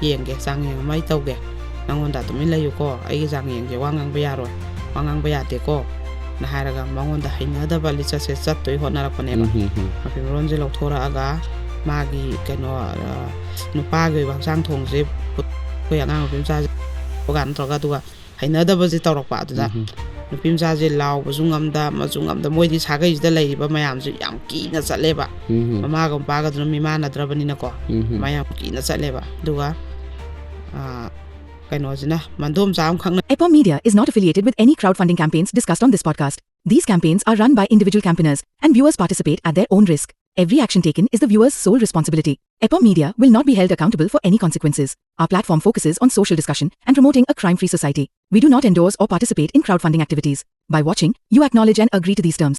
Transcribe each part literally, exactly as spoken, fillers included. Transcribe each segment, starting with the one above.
ꯌꯦꯡꯒꯦ, ꯆꯥꯡꯌꯦꯡ ꯑꯃ ꯑꯩ ꯇꯧꯒꯦ, ꯅꯪꯉꯣꯟꯗ ꯇꯨꯃꯤꯟ ꯂꯩꯌꯨꯀꯣ, ꯑꯩꯒꯤ ꯆꯥꯡꯌꯦꯡꯁꯦ ꯋꯥ ꯉꯥꯡꯕ ꯌꯥꯔꯣꯏ, ꯋꯥ ꯉꯥꯡꯕ ꯌꯥꯗꯦꯀꯣ" ꯅ ꯍꯥꯏꯔꯒ ꯃꯉꯣꯟꯗ ꯍꯩꯅꯗꯕ ꯂꯤꯆꯠꯁꯦ ꯆꯠꯇꯣꯏ ꯍꯣꯠꯅꯔꯛꯄꯅꯦꯕ꯫ ꯎꯝ, ꯎꯝ, ꯎꯝ꯫ ꯃꯐꯤ ꯃꯔꯣꯟꯁꯦ ꯂꯧꯊꯣꯔꯛꯑꯒ ꯃꯥꯒꯤ ꯀꯩꯅꯣ, ꯑ, ꯅꯨꯄꯥꯒꯤ ꯑꯣꯏꯕ ꯍꯛꯆꯥꯡ ꯊꯣꯡꯁꯦ ꯑꯩꯈꯣꯏ ꯑꯉꯥꯡ ꯅꯨꯄꯤ ꯃꯆꯥꯁꯦ ꯅꯠꯇ꯭ꯔꯒ, ꯑꯗꯨꯒ ꯍꯩꯅꯗꯕꯁꯦ ꯇꯧꯔꯛꯄ꯫ ꯑꯗꯨꯗ ꯎꯝ, ꯎꯝ꯫ ꯅꯨꯄꯤ ꯃꯆꯥꯁꯦ ꯂꯥꯎꯕꯁꯨ ꯉꯝꯗ, ꯑꯃꯁꯨ ꯉꯝꯗ, ꯃꯣꯏꯗꯤ ꯁꯥꯒꯩꯁꯤꯗ ꯂꯩꯔꯤꯕ ꯃꯌꯥꯝꯁꯨ ꯌꯥꯝ ꯀꯤꯅ ꯆꯠꯂꯦꯕ꯫ ꯎꯝ, ꯎꯝ꯫ ꯃꯃꯥꯒ ꯃꯄꯥꯒꯗꯨꯅ ꯃꯤꯃꯥꯟꯅꯗ꯭ꯔꯕꯅꯤꯅꯀꯣ, ꯎꯝ, ꯎꯝ꯫ ꯃꯌꯥꯝ ꯀꯤꯅ ꯆꯠꯂꯦꯕ꯫ ꯑꯗꯨꯒ, ꯑ, ꯀꯩꯅꯣꯁꯤꯅ, ꯃꯟꯗꯣꯝꯆꯥ ꯑꯃꯈꯛꯅ Epom Media is not affiliated with any crowdfunding campaigns discussed on this podcast. These campaigns are run by individual campaigners, and viewers participate at their own risk. Every action taken is the viewer's sole responsibility. Epom Media will not be held accountable for any consequences. Our platform focuses on social discussion and promoting a crime-free society. We do not endorse or participate in crowdfunding activities. By watching, you acknowledge and agree to these terms.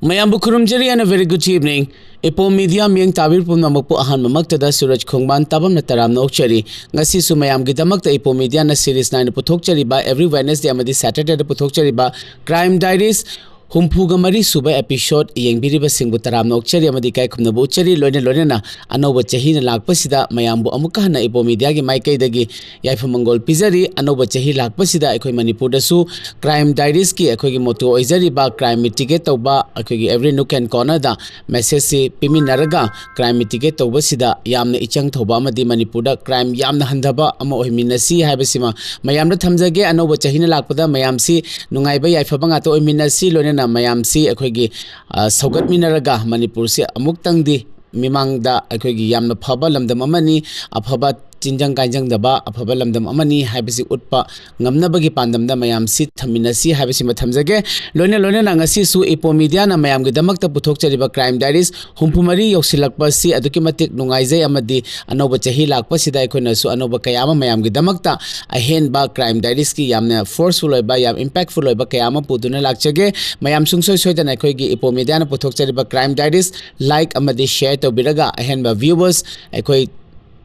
ꯃꯌꯥꯝꯕꯨ ꯈꯨꯔꯨꯝꯖꯔꯤ and a very good evening. Epom Media ꯃꯤꯌꯦꯡ ꯇꯥꯕꯤꯔꯤꯕ ꯄꯨꯝꯅꯃꯛꯄꯨ ꯑꯍꯥꯟꯕꯃꯛꯇꯗ ꯁꯨꯔꯖ ꯈꯣꯡꯕꯥꯟ ꯇꯥꯕꯝꯅ ꯇꯔꯥꯝꯅ ꯑꯣꯛꯆꯔꯤ꯫ ꯉꯁꯤꯁꯨ ꯃꯌꯥꯝꯒꯤꯗꯃꯛꯇ Epom Media ꯅ series ꯅꯥꯏꯅ ꯄꯨꯊꯣꯛꯆꯔꯤꯕ every Wednesday ꯑꯃꯗꯤ Saturday ꯗ ꯄꯨꯊꯣꯛꯆꯔꯤꯕ Crime Diaries ꯍꯨꯝꯐꯨꯒ ꯃꯔꯤ ꯁꯨꯕ episode ꯌꯦꯡꯕꯤꯔꯤꯕꯁꯤꯡꯕꯨ ꯇꯔꯥꯝꯅ ꯑꯣꯛꯆꯔꯤ ꯑꯃꯗꯤ ꯏꯀꯥꯏ ꯈꯨꯝꯅꯕ ꯎꯠꯆꯔꯤ꯫ ꯂꯣꯏꯅ ꯂꯣꯏꯅꯅ ꯑꯅꯧꯕ ꯆꯍꯤꯅ ꯂꯥꯛꯄꯁꯤꯗ ꯃꯌꯥꯝꯕꯨ ꯑꯃꯨꯛꯀ ꯍꯟꯅ Epom Media ꯒꯤ ꯃꯥꯏꯀꯩꯗꯒꯤ ꯌꯥꯏꯐ ꯃꯪꯒꯣꯜ ꯄꯤꯖꯔꯤ꯫ ꯑꯅꯧꯕ ꯆꯍꯤ ꯂꯥꯛꯄꯁꯤꯗ ꯑꯩꯈꯣꯏ ꯃꯅꯤꯄꯨꯔꯗꯁꯨ Crime Diaries ꯀꯤ ꯑꯩꯈꯣꯏꯒꯤ motto ꯑꯣꯏꯖꯔꯤꯕ crime mitigate ꯇꯧꯕ, ꯑꯩꯈꯣꯏꯒꯤ every nook and corner the message ꯁꯤ ꯄꯤꯃꯤꯟꯅꯔꯒ crime mitigate ꯇꯧꯕꯁꯤꯗ ꯌꯥꯝꯅ ꯏꯆꯪ ꯊꯧꯕ ꯑꯃꯗꯤ ꯃꯅꯤꯄꯨꯔꯗ crime ꯌꯥꯝꯅ ꯍꯟꯊꯕ ꯑꯃ ꯑꯣꯏꯍꯟꯃꯤꯟꯅꯁꯤ ꯍꯥꯏꯕꯁꯤꯃ ꯃꯌꯥꯝꯗ ꯊꯝꯖꯒꯦ꯫ ꯑꯅꯧꯕ ꯆꯍꯤꯅ ꯂꯥꯛꯄꯗ ꯃꯌꯥꯝꯁꯤ ꯅꯨꯡꯉꯥꯏꯕ ꯌꯥꯏꯐꯕ ꯉꯥꯛꯇ ꯑꯣꯏꯃꯤꯟꯅꯁꯤ, ꯂꯣꯏꯅꯅ ꯃꯌꯥꯝꯁꯤ ꯑꯩꯈꯣꯏꯒꯤ, ꯑ, ꯁꯧꯒꯠꯃꯤꯟꯅꯔꯒ ꯃꯅꯤꯄꯨꯔꯁꯤ ꯑꯃꯨꯛꯇꯪꯗꯤ ꯃꯤꯃꯥꯡꯗ ꯑꯩꯈꯣꯏꯒꯤ ꯌꯥꯝꯅ ꯐꯕ ꯂꯝꯗꯝ ꯑꯃꯅꯤ, ꯑꯐꯕ ꯆꯤꯟꯖꯪ ꯀꯥꯏꯖꯪꯗꯕ ꯑꯐꯕ ꯂꯝꯗꯝ ꯑꯃꯅꯤ ꯍꯥꯏꯕꯁꯤ ꯎꯠꯄ ꯉꯝꯅꯕꯒꯤ ꯄꯥꯟꯗꯝꯗ ꯃꯌꯥꯝꯁꯤ ꯊꯝꯃꯤꯟꯅꯁꯤ ꯍꯥꯏꯕꯁꯤꯃ ꯊꯝꯖꯒꯦ꯫ ꯂꯣꯏꯅ ꯂꯣꯏꯅꯅ ꯉꯁꯤꯁꯨ ꯏꯄꯣ ꯃꯤꯗꯤꯌꯥꯅ ꯃꯌꯥꯝꯒꯤꯗꯃꯛꯇ ꯄꯨꯊꯣꯛꯆꯔꯤꯕ Crime Diaries ꯍꯨꯝꯐꯨ ꯃꯔꯤ ꯌꯧꯁꯤꯜꯂꯛꯄꯁꯤ ꯑꯗꯨꯛꯀꯤ ꯃꯇꯤꯛ ꯅꯨꯡꯉꯥꯏꯖꯩ, ꯑꯃꯗꯤ ꯑꯅꯧꯕ ꯆꯍꯤ ꯂꯥꯛꯄꯁꯤꯗ ꯑꯩꯈꯣꯏꯅꯁꯨ ꯑꯅꯧꯕ ꯀꯌꯥ ꯑꯃ ꯃꯌꯥꯝꯒꯤꯗꯃꯛꯇ ꯑꯍꯦꯟꯕ Crime Diaries ꯀꯤ ꯌꯥꯝꯅ forceful ꯑꯣꯏꯕ, ꯌꯥꯝ impactful ꯑꯣꯏꯕ ꯀꯌꯥ ꯑꯃ ꯄꯨꯗꯨꯅ ꯂꯥꯛꯆꯒꯦ꯫ ꯃꯌꯥꯝ ꯁꯨꯡꯁꯣꯏ ꯁꯣꯏꯗꯅ ꯑꯩꯈꯣꯏꯒꯤ ꯏꯄꯣ ꯃꯤꯗꯤꯌꯥꯅ ꯄꯨꯊꯣꯛꯆꯔꯤꯕ Crime Diaries like ꯑꯃꯗꯤ share ꯇꯧꯕꯤꯔꯒ ꯑꯍꯦꯟꯕ viewers ꯑꯩꯈꯣꯏ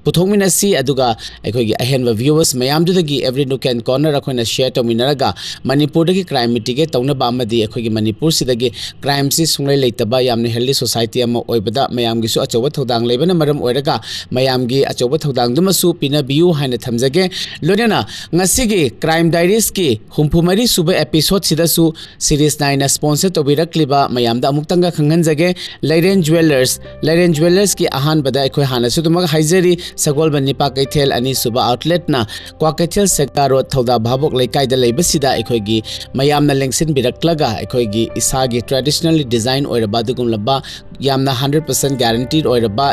ꯄꯨꯊꯣꯛꯃꯤꯟꯅꯁꯤ, ꯑꯗꯨꯒ ꯑꯩꯈꯣꯏꯒꯤ ꯑꯍꯦꯟꯕ viewers ꯃꯌꯥꯝꯗꯨꯗꯒꯤ every nook and corner ꯑꯩꯈꯣꯏꯅ share ꯇꯧꯃꯤꯟꯅꯔꯒ ꯃꯅꯤꯄꯨꯔꯗꯒꯤ crime mitigate ꯇꯧꯅꯕ ꯑꯃꯗꯤ ꯑꯩꯈꯣꯏꯒꯤ ꯃꯅꯤꯄꯨꯔꯁꯤꯗꯒꯤ crime ꯁꯤ ꯁꯨꯡꯂꯩ ꯂꯩꯇꯕ ꯌꯥꯝꯅ healthy society ꯑꯃ ꯑꯣꯏꯕꯗ ꯃꯌꯥꯝꯒꯤꯁꯨ ꯑꯆꯧꯕ ꯊꯧꯗꯥꯡ ꯂꯩꯕꯅ ꯃꯔꯝ ꯑꯣꯏꯔꯒ ꯃꯌꯥꯝꯒꯤ ꯑꯆꯧꯕ ꯊꯧꯗꯥꯡꯗꯨꯃꯁꯨ ꯄꯤꯅꯕꯤꯌꯨ ꯍꯥꯏꯅ ꯊꯝꯖꯒꯦ꯫ ꯂꯣꯏꯅꯅ ꯉꯁꯤꯒꯤ Crime Diaries ꯀꯤ ꯍꯨꯝꯐꯨ ꯃꯔꯤ ꯁꯨꯕ episode ꯁꯤꯗꯁꯨ series ꯅꯥꯏꯅ sponsor ꯇꯧꯕꯤꯔꯛꯂꯤꯕ ꯃꯌꯥꯝꯗ ꯑꯃꯨꯛꯇꯪꯒ ꯈꯪꯍꯟꯖꯒꯦ꯫ ꯂꯩꯔꯦꯟ Jewellers, ꯂꯩꯔꯦꯟ Jewellers ꯀꯤ ꯑꯍꯥꯟꯕꯗ ꯑꯩꯈꯣꯏ ꯍꯥꯟꯅꯁꯨ ꯑꯗꯨꯃꯛ ꯍꯥꯏꯖꯔꯤ, ꯁꯒꯣꯜꯕꯟ ꯅꯤꯄꯥ ꯀꯩꯊꯦꯜ ꯑꯅꯤꯁꯨꯕ outlet ꯅ ꯀ꯭ꯋꯥꯀꯩꯊꯦꯜ ꯁꯦꯒꯥ road, ꯊꯧꯗꯥ ꯚꯥꯕꯣꯛ ꯂꯩꯀꯥꯏꯗ ꯂꯩꯕꯁꯤꯗ ꯑꯩꯈꯣꯏꯒꯤ ꯃꯌꯥꯝꯅ ꯂꯦꯡꯁꯤꯟꯕꯤꯔꯛꯂꯒ ꯑꯩꯈꯣꯏꯒꯤ ꯏꯁꯥꯒꯤ traditionally design ꯑꯣꯏꯔꯕ ꯑꯗꯨꯒꯨꯝꯂꯕ ꯌꯥꯝꯅ hundred percent guaranteed ꯑꯣꯏꯔꯕ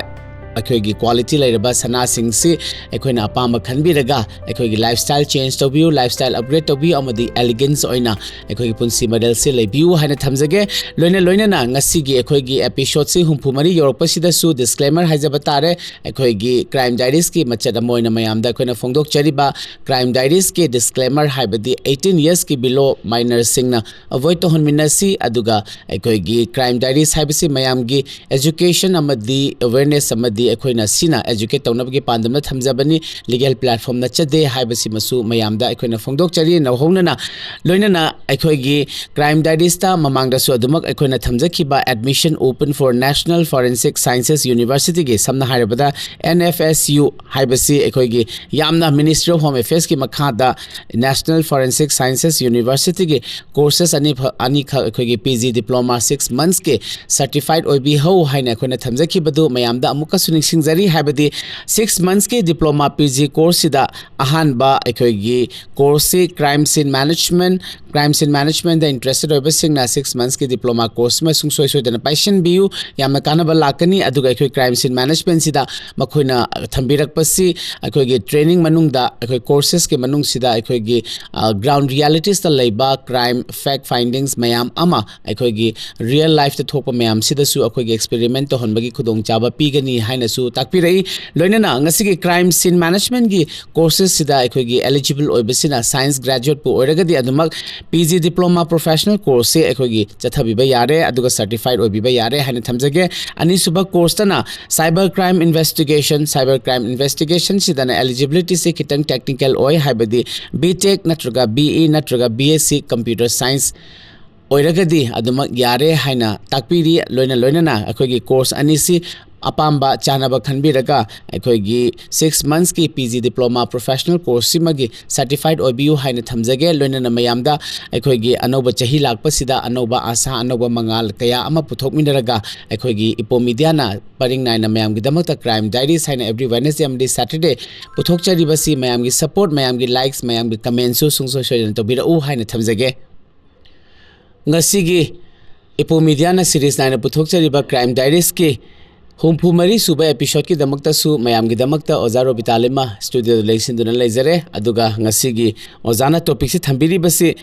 ꯑꯩꯈꯣꯏꯒꯤ quality ꯂꯩꯔꯕ ꯁꯅꯥꯁꯤꯡꯁꯤ ꯑꯩꯈꯣꯏꯅ ꯑꯄꯥꯝꯕ ꯈꯟꯕꯤꯔꯒ ꯑꯩꯈꯣꯏꯒꯤ lifestyle change ꯇꯧꯕꯤꯌꯨ, lifestyle upgrade ꯇꯧꯕꯤꯌꯨ, ꯑꯃꯗꯤ elegance ꯑꯣꯏꯅ ꯑꯩꯈꯣꯏꯒꯤ ꯄꯨꯟꯁꯤ ꯃꯔꯦꯜꯁꯤ ꯂꯩꯕꯤꯌꯨ ꯍꯥꯏꯅ ꯊꯝꯖꯒꯦ꯫ ꯂꯣꯏꯅ ꯂꯣꯏꯅꯅ ꯉꯁꯤꯒꯤ ꯑꯩꯈꯣꯏꯒꯤ episode ꯁꯤ ꯍꯨꯝꯐꯨ ꯃꯔꯤ ꯌꯧꯔꯛꯄꯁꯤꯗꯁꯨ disclaimer ꯍꯥꯏꯖꯕ ꯇꯥꯔꯦ꯫ ꯑꯩꯈꯣꯏꯒꯤ Crime Diaries ꯀꯤ ꯃꯆꯠ ꯑꯃ ꯑꯣꯏꯅ ꯃꯌꯥꯝꯗ ꯑꯩꯈꯣꯏꯅ ꯐꯣꯡꯗꯣꯛꯆꯔꯤꯕ Crime Diaries ꯀꯤ disclaimer ꯍꯥꯏꯕꯗꯤ eighteen years ꯀꯤ below minor ꯁꯤꯡꯅ avoid ꯇꯧꯍꯟꯃꯤꯟꯅꯁꯤ, ꯑꯗꯨꯒ ꯑꯩꯈꯣꯏꯒꯤ Crime Diaries ꯍꯥꯏꯕꯁꯤ ꯃꯌꯥꯝꯒꯤ education ꯑꯃꯗꯤ awareness ꯑꯃꯗꯤ ꯑꯩꯈꯣꯏꯅ ꯁꯤꯅ educate ꯇꯧꯅꯕꯒꯤ ꯄꯥꯟꯗꯝꯅ ꯊꯝꯖꯕꯅꯤ, legal platform ꯅꯠꯆꯗꯦ ꯍꯥꯏꯕꯁꯤꯃꯁꯨ ꯃꯌꯥꯝꯗ ꯑꯩꯈꯣꯏꯅ ꯐꯣꯡꯗꯣꯛꯆꯔꯤ꯫ ꯅꯧꯍꯧꯅꯅ ꯂꯣꯏꯅꯅ ꯑꯩꯈꯣꯏꯒꯤ Crime Diaries ꯇ ꯃꯃꯥꯡꯗꯁꯨ ꯑꯗꯨꯃꯛ ꯑꯩꯈꯣꯏꯅ ꯊꯝꯖꯈꯤꯕ admission open for National Forensic Sciences University ꯒꯤ, ꯁꯝꯅ ꯍꯥꯏꯔꯕꯗ N F S U ꯍꯥꯏꯕꯁꯤ ꯑꯩꯈꯣꯏꯒꯤ ꯌꯥꯝꯅ Ministry of Home Affairs ꯀꯤ ꯃꯈꯥꯗ National Forensic Sciences University ꯒꯤ courses ꯑꯅꯤ ꯐ-, ꯑꯅꯤꯈꯛ ꯑꯩꯈꯣꯏꯒꯤ P G diploma six months ꯀꯤ certified ꯑꯣꯏꯕꯤꯍꯧ ꯍꯥꯏꯅ ꯑꯩꯈꯣꯏꯅ ꯊꯝꯖꯈꯤꯕꯗꯨ ꯃꯌꯥꯝꯗ ꯑꯃꯨꯛꯀꯁꯨ ꯅꯤꯡꯁꯤꯡꯖꯔꯤ꯫ ꯍꯥꯏꯕꯗꯤ six months ꯀꯤ diploma P G course ꯁꯤꯗ ꯑꯍꯥꯟꯕ ꯑꯩꯈꯣꯏꯒꯤ course ꯁꯤ crime scene management, crime scene management ꯗ interested ꯑꯣꯏꯕꯁꯤꯡꯅ six months ꯀꯤ diploma course ꯁꯤꯃ ꯁꯨꯡꯁꯣꯏ ꯁꯣꯏꯗꯅ ꯄꯥꯏꯁꯤꯟꯕꯤꯌꯨ꯫ ꯌꯥꯝꯅ ꯀꯥꯟꯅꯕ ꯂꯥꯛꯀꯅꯤ꯫ ꯑꯗꯨꯒ ꯑꯩꯈꯣꯏ crime scene management ꯁꯤꯗ ꯃꯈꯣꯏꯅ ꯊꯝꯕꯤꯔꯛꯄꯁꯤ ꯑꯩꯈꯣꯏꯒꯤ training ꯃꯅꯨꯡꯗ, ꯑꯩꯈꯣꯏ courses ꯀꯤ ꯃꯅꯨꯡꯁꯤꯗ ꯑꯩꯈꯣꯏꯒꯤ, ꯑ, ground realities ꯇ ꯂꯩꯕ crime fact findings ꯃꯌꯥꯝ ꯑꯃ ꯑꯩꯈꯣꯏꯒꯤ real life ꯇ ꯊꯣꯛꯄ ꯃꯌꯥꯝꯁꯤꯗꯁꯨ ꯑꯩꯈꯣꯏꯒꯤ experiment ꯇꯧꯍꯟꯕꯒꯤ ꯈꯨꯗꯣꯡꯆꯥꯕ ꯄꯤꯒꯅꯤ ꯍꯥꯏꯅꯁꯨ ꯇꯥꯛꯄꯤꯔꯛꯏ꯫ ꯂꯣꯏꯅꯅ ꯉꯁꯤꯒꯤ crime scene management ꯀꯤ courses ꯁꯤꯗ ꯑꯩꯈꯣꯏꯒꯤ eligible ꯑꯣꯏꯕꯁꯤꯅ science graduate ꯄꯨ ꯑꯣꯏꯔꯒꯗꯤ ꯑꯗꯨꯃꯛ P G diploma professional course ꯁꯦ ꯑꯩꯈꯣꯏꯒꯤ ꯆꯠꯊꯕꯤꯕ ꯌꯥꯔꯦ, ꯑꯗꯨꯒ certified ꯑꯣꯏꯕꯤꯕ ꯌꯥꯔꯦ ꯍꯥꯏꯅ ꯊꯝꯖꯒꯦ꯫ ꯑꯅꯤꯁꯨꯕ course ꯇꯅ cyber crime investigation, cyber crime investigation ꯁꯤꯗꯅ eligibility ꯁꯦ ꯈꯤꯇꯪ technical ꯑꯣꯏ, ꯍꯥꯏꯕꯗꯤ B Tech ꯅꯠꯇ꯭ꯔꯒ B E ꯅꯠꯇ꯭ꯔꯒ B S C computer science ꯑꯣꯏꯔꯒꯗꯤ ꯑꯗꯨꯃꯛ ꯌꯥꯔꯦ ꯍꯥꯏꯅ ꯇꯥꯛꯄꯤꯔꯤ꯫ ꯂꯣꯏꯅ ꯂꯣꯏꯅꯅ ꯑꯩꯈꯣꯏꯒꯤ course ꯑꯅꯤꯁꯤ ꯑꯄꯥꯝꯕ ꯆꯥꯅꯕ ꯈꯟꯕꯤꯔꯒ ꯑꯩꯈꯣꯏꯒꯤ six months ꯀꯤ P G diploma professional course ꯁꯤꯃꯒꯤ certified ꯑꯣꯏꯕꯤꯌꯨ ꯍꯥꯏꯅ ꯊꯝꯖꯒꯦ꯫ ꯂꯣꯏꯅꯅ ꯃꯌꯥꯝꯗ ꯑꯩꯈꯣꯏꯒꯤ ꯑꯅꯧꯕ ꯆꯍꯤ ꯂꯥꯛꯄꯁꯤꯗ ꯑꯅꯧꯕ ꯑꯥꯁꯥ, ꯑꯅꯧꯕ ꯃꯉꯥꯜ ꯀꯌꯥ ꯑꯃ ꯄꯨꯊꯣꯛꯃꯤꯟꯅꯔꯒ ꯑꯩꯈꯣꯏꯒꯤ ꯏꯄꯣꯝ media ꯅ ꯄꯔꯤꯡ ꯅꯥꯏꯅ ꯃꯌꯥꯝꯒꯤꯗꯃꯛꯇ Crime Diaries ꯍꯥꯏꯅ every Wednesday ꯑꯃꯗꯤ Saturday ꯄꯨꯊꯣꯛꯆꯔꯤꯕꯁꯤ ꯃꯌꯥꯝꯒꯤ support, ꯃꯌꯥꯝꯒꯤ likes, ꯃꯌꯥꯝꯒꯤ comment ꯁꯨ ꯁꯨꯡꯁꯣꯏ ꯁꯣꯏꯗꯅ ꯇꯧꯕꯤꯔꯛꯎ ꯍꯥꯏꯅ ꯊꯝꯖꯒꯦ꯫ ꯉꯁꯤꯒꯤ ꯏꯄꯣꯝ media ꯅ series ꯅꯥꯏꯅ ꯄꯨꯊꯣꯛꯆꯔꯤꯕ Crime Diaries ꯀꯤ ꯍꯨꯝꯐꯨ ꯃꯔꯤ ꯁꯨꯕ episode ꯀꯤꯗꯃꯛꯇꯁꯨ ꯃꯌꯥꯝꯒꯤꯗꯃꯛꯇ ꯑꯣꯖꯥ ꯔꯣꯕꯤꯇꯥ ꯂꯩꯃ studio ꯗ ꯂꯦꯡꯁꯤꯟꯗꯨꯅ ꯂꯩꯖꯔꯦ꯫ ꯑꯗꯨꯒ ꯉꯁꯤꯒꯤ ꯑꯣꯖꯥꯅ topic ꯁꯤ ꯊꯝꯕꯤꯔꯤꯕꯁꯤ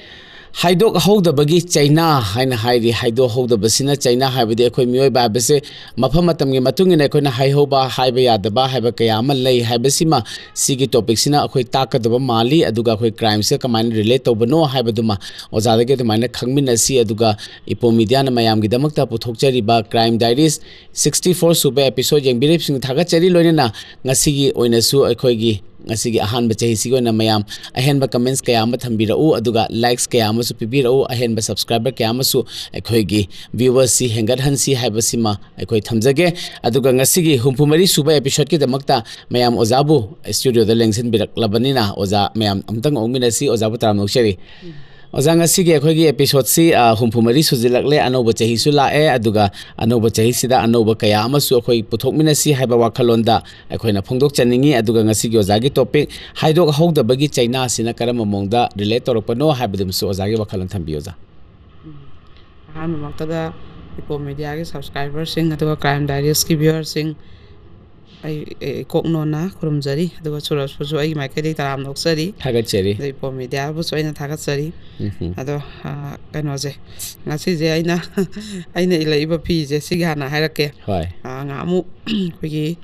ꯍꯥꯏꯗꯣꯛꯍꯧꯗꯕꯒꯤ ꯆꯩꯅꯥ ꯍꯥꯏꯅ ꯍꯥꯏꯔꯤ꯫ ꯍꯥꯏꯗꯣꯛꯍꯧꯗꯕꯁꯤꯅ ꯆꯩꯅꯥ ꯍꯥꯏꯕꯗꯤ ꯑꯩꯈꯣꯏ ꯃꯤꯑꯣꯏꯕ ꯍꯥꯏꯕꯁꯦ ꯃꯐꯝ ꯃꯇꯝꯒꯤ ꯃꯇꯨꯡ ꯏꯟꯅ ꯑꯩꯈꯣꯏꯅ ꯍꯥꯏꯍꯧꯕ, ꯍꯥꯏꯕ ꯌꯥꯗꯕ ꯍꯥꯏꯕ ꯀꯌꯥ ꯑꯃ ꯂꯩ ꯍꯥꯏꯕꯁꯤꯃ ꯁꯤꯒꯤ topic ꯁꯤꯅ ꯑꯩꯈꯣꯏ ꯇꯥꯛꯀꯗꯕ ꯃꯥꯜꯂꯤ꯫ ꯑꯗꯨꯒ ꯑꯩꯈꯣꯏ crime ꯁꯦ ꯀꯃꯥꯏꯅ relate ꯇꯧꯕꯅꯣ ꯍꯥꯏꯕꯗꯨꯃ ꯑꯣꯖꯥꯗꯒꯤ ꯑꯗꯨꯃꯥꯏꯅ ꯈꯪꯃꯤꯟꯅꯁꯤ꯫ ꯑꯗꯨꯒ ꯏꯄꯣꯝ media ꯅ ꯃꯌꯥꯝꯒꯤꯗꯃꯛꯇ ꯄꯨꯊꯣꯛꯆꯔꯤꯕ Crime Diaries sixty four ꯁꯨꯕ episode ꯌꯦꯡꯕꯤꯔꯤꯕꯁꯤꯡ ꯊꯥꯒꯠꯆꯔꯤ꯫ ꯂꯣꯏꯅꯅ ꯉꯁꯤꯒꯤ ꯑꯣꯏꯅꯁꯨ ꯑꯩꯈꯣꯏꯒꯤ ꯉꯁꯤꯒꯤ ꯑꯍꯥꯟꯕ ꯆꯍꯤꯁꯤꯒꯤ ꯑꯣꯏꯅ ꯃꯌꯥꯝ ꯑꯍꯦꯟꯕ comments ꯀꯌꯥ ꯑꯃ ꯊꯝꯕꯤꯔꯛꯎ, ꯑꯗꯨꯒ likes ꯀꯌꯥ ꯑꯃꯁꯨ ꯄꯤꯕꯤꯔꯛꯎ, ꯑꯍꯦꯟꯕ subscriber ꯀꯌꯥ ꯑꯃꯁꯨ ꯑꯩꯈꯣꯏꯒꯤ viewers ꯁꯤ ꯍꯦꯟꯒꯠꯍꯟꯁꯤ ꯍꯥꯏꯕꯁꯤꯃ ꯑꯩꯈꯣꯏ ꯊꯝꯖꯒꯦ꯫ ꯑꯗꯨꯒ ꯉꯁꯤꯒꯤ ꯍꯨꯝꯐꯨ ꯃꯔꯤ ꯁꯨꯕ episode ꯀꯤꯗꯃꯛꯇ ꯃꯌꯥꯝ ꯑꯣꯖꯥꯕꯨ studio ꯗ ꯂꯦꯡꯁꯤꯟꯕꯤꯔꯛꯂꯕꯅꯤꯅ ꯑꯣꯖꯥ ꯃꯌꯥꯝ ꯑꯃꯨꯛꯇꯪ ꯑꯣꯛꯃꯤꯟꯅꯁꯤ꯫ ꯑꯣꯖꯥꯕꯨ ꯇꯔꯥꯝꯅ ꯑꯣꯛꯆꯔꯤ꯫ ꯑꯣꯖꯥ, ꯉꯁꯤꯒꯤ ꯑꯩꯈꯣꯏꯒꯤ episodeꯁꯤ ꯍꯨꯝꯐꯨ ꯃꯔꯤ ꯁꯨꯖꯤꯜꯂꯛꯂꯦ꯫ ꯑꯅꯧꯕ ꯆꯍꯤꯁꯨ ꯂꯥꯛꯑꯦ, ꯑꯗꯨꯒ ꯑꯅꯧꯕ ꯆꯍꯤꯁꯤꯗ ꯑꯅꯧꯕ ꯀꯌꯥ ꯑꯃꯁꯨ ꯑꯩꯈꯣꯏ ꯄꯨꯊꯣꯛꯃꯤꯟꯅꯁꯤ ꯍꯥꯏꯕ ꯋꯥꯈꯜꯂꯣꯟꯗ ꯑꯩꯈꯣꯏꯅ ꯐꯣꯡꯗꯣꯛꯆꯅꯤꯡꯉꯤ꯫ ꯑꯗꯨꯒ ꯉꯁꯤꯒꯤ ꯑꯣꯖꯥꯒꯤ topic, ꯍꯥꯏꯗꯣꯛꯍꯧꯗꯕꯒꯤ ꯆꯩꯅꯥꯁꯤꯅ ꯀꯔꯝꯕ ꯃꯑꯣꯡꯗ relate ꯇꯧꯔꯛꯄꯅꯣ ꯍꯥꯏꯕꯗꯨꯃꯁꯨ ꯑꯣꯖꯥꯒꯤ ꯋꯥꯈꯜꯂꯣꯟ ꯊꯝꯕꯤꯌꯨ, ꯑꯣꯖꯥ꯫ ꯑꯍꯥꯟꯕꯃꯛꯇꯗ ꯏꯄꯣꯝ ꯃꯦꯗꯤꯌꯥꯒꯤ subscriberꯁꯤꯡ, ꯑꯗꯨꯒ Crime Diariesꯀꯤ viewerꯁꯤꯡ, ꯑꯩ ꯑꯩ ꯏꯀꯣꯛ ꯅꯣꯟꯅ ꯈꯨꯔꯨꯝꯖꯔꯤ꯫ ꯑꯗꯨꯒ ꯁꯨꯔꯖꯄꯨꯁꯨ ꯑꯩꯒꯤ ꯃꯥꯏꯀꯩꯗꯒꯤ ꯇꯔꯥꯝꯅ ꯑꯣꯛꯆꯔꯤ꯫ ꯊꯥꯒꯠꯆꯔꯤ꯫ ꯑꯗ ꯏꯄꯣꯝ ꯃꯦꯗꯤꯌꯥꯕꯨꯁꯨ ꯑꯩꯅ ꯊꯥꯒꯠꯆꯔꯤ꯫ ꯎꯝ꯫ ꯑꯗꯣ ꯑꯥ, ꯀꯩꯅꯣꯁꯦ, ꯉꯁꯤꯁꯦ ꯑꯩꯅ ꯑꯩꯅ ꯏꯜꯂꯛꯏꯕ ꯐꯤꯁꯦ ꯁꯤꯒꯤ ꯍꯥꯟꯅ ꯍꯥꯏꯔꯛꯀꯦ꯫ ꯍꯣꯏ꯫ ꯑꯥ, ꯉꯍꯥꯟꯃꯨꯛ ꯑꯩꯈꯣꯏꯒꯤ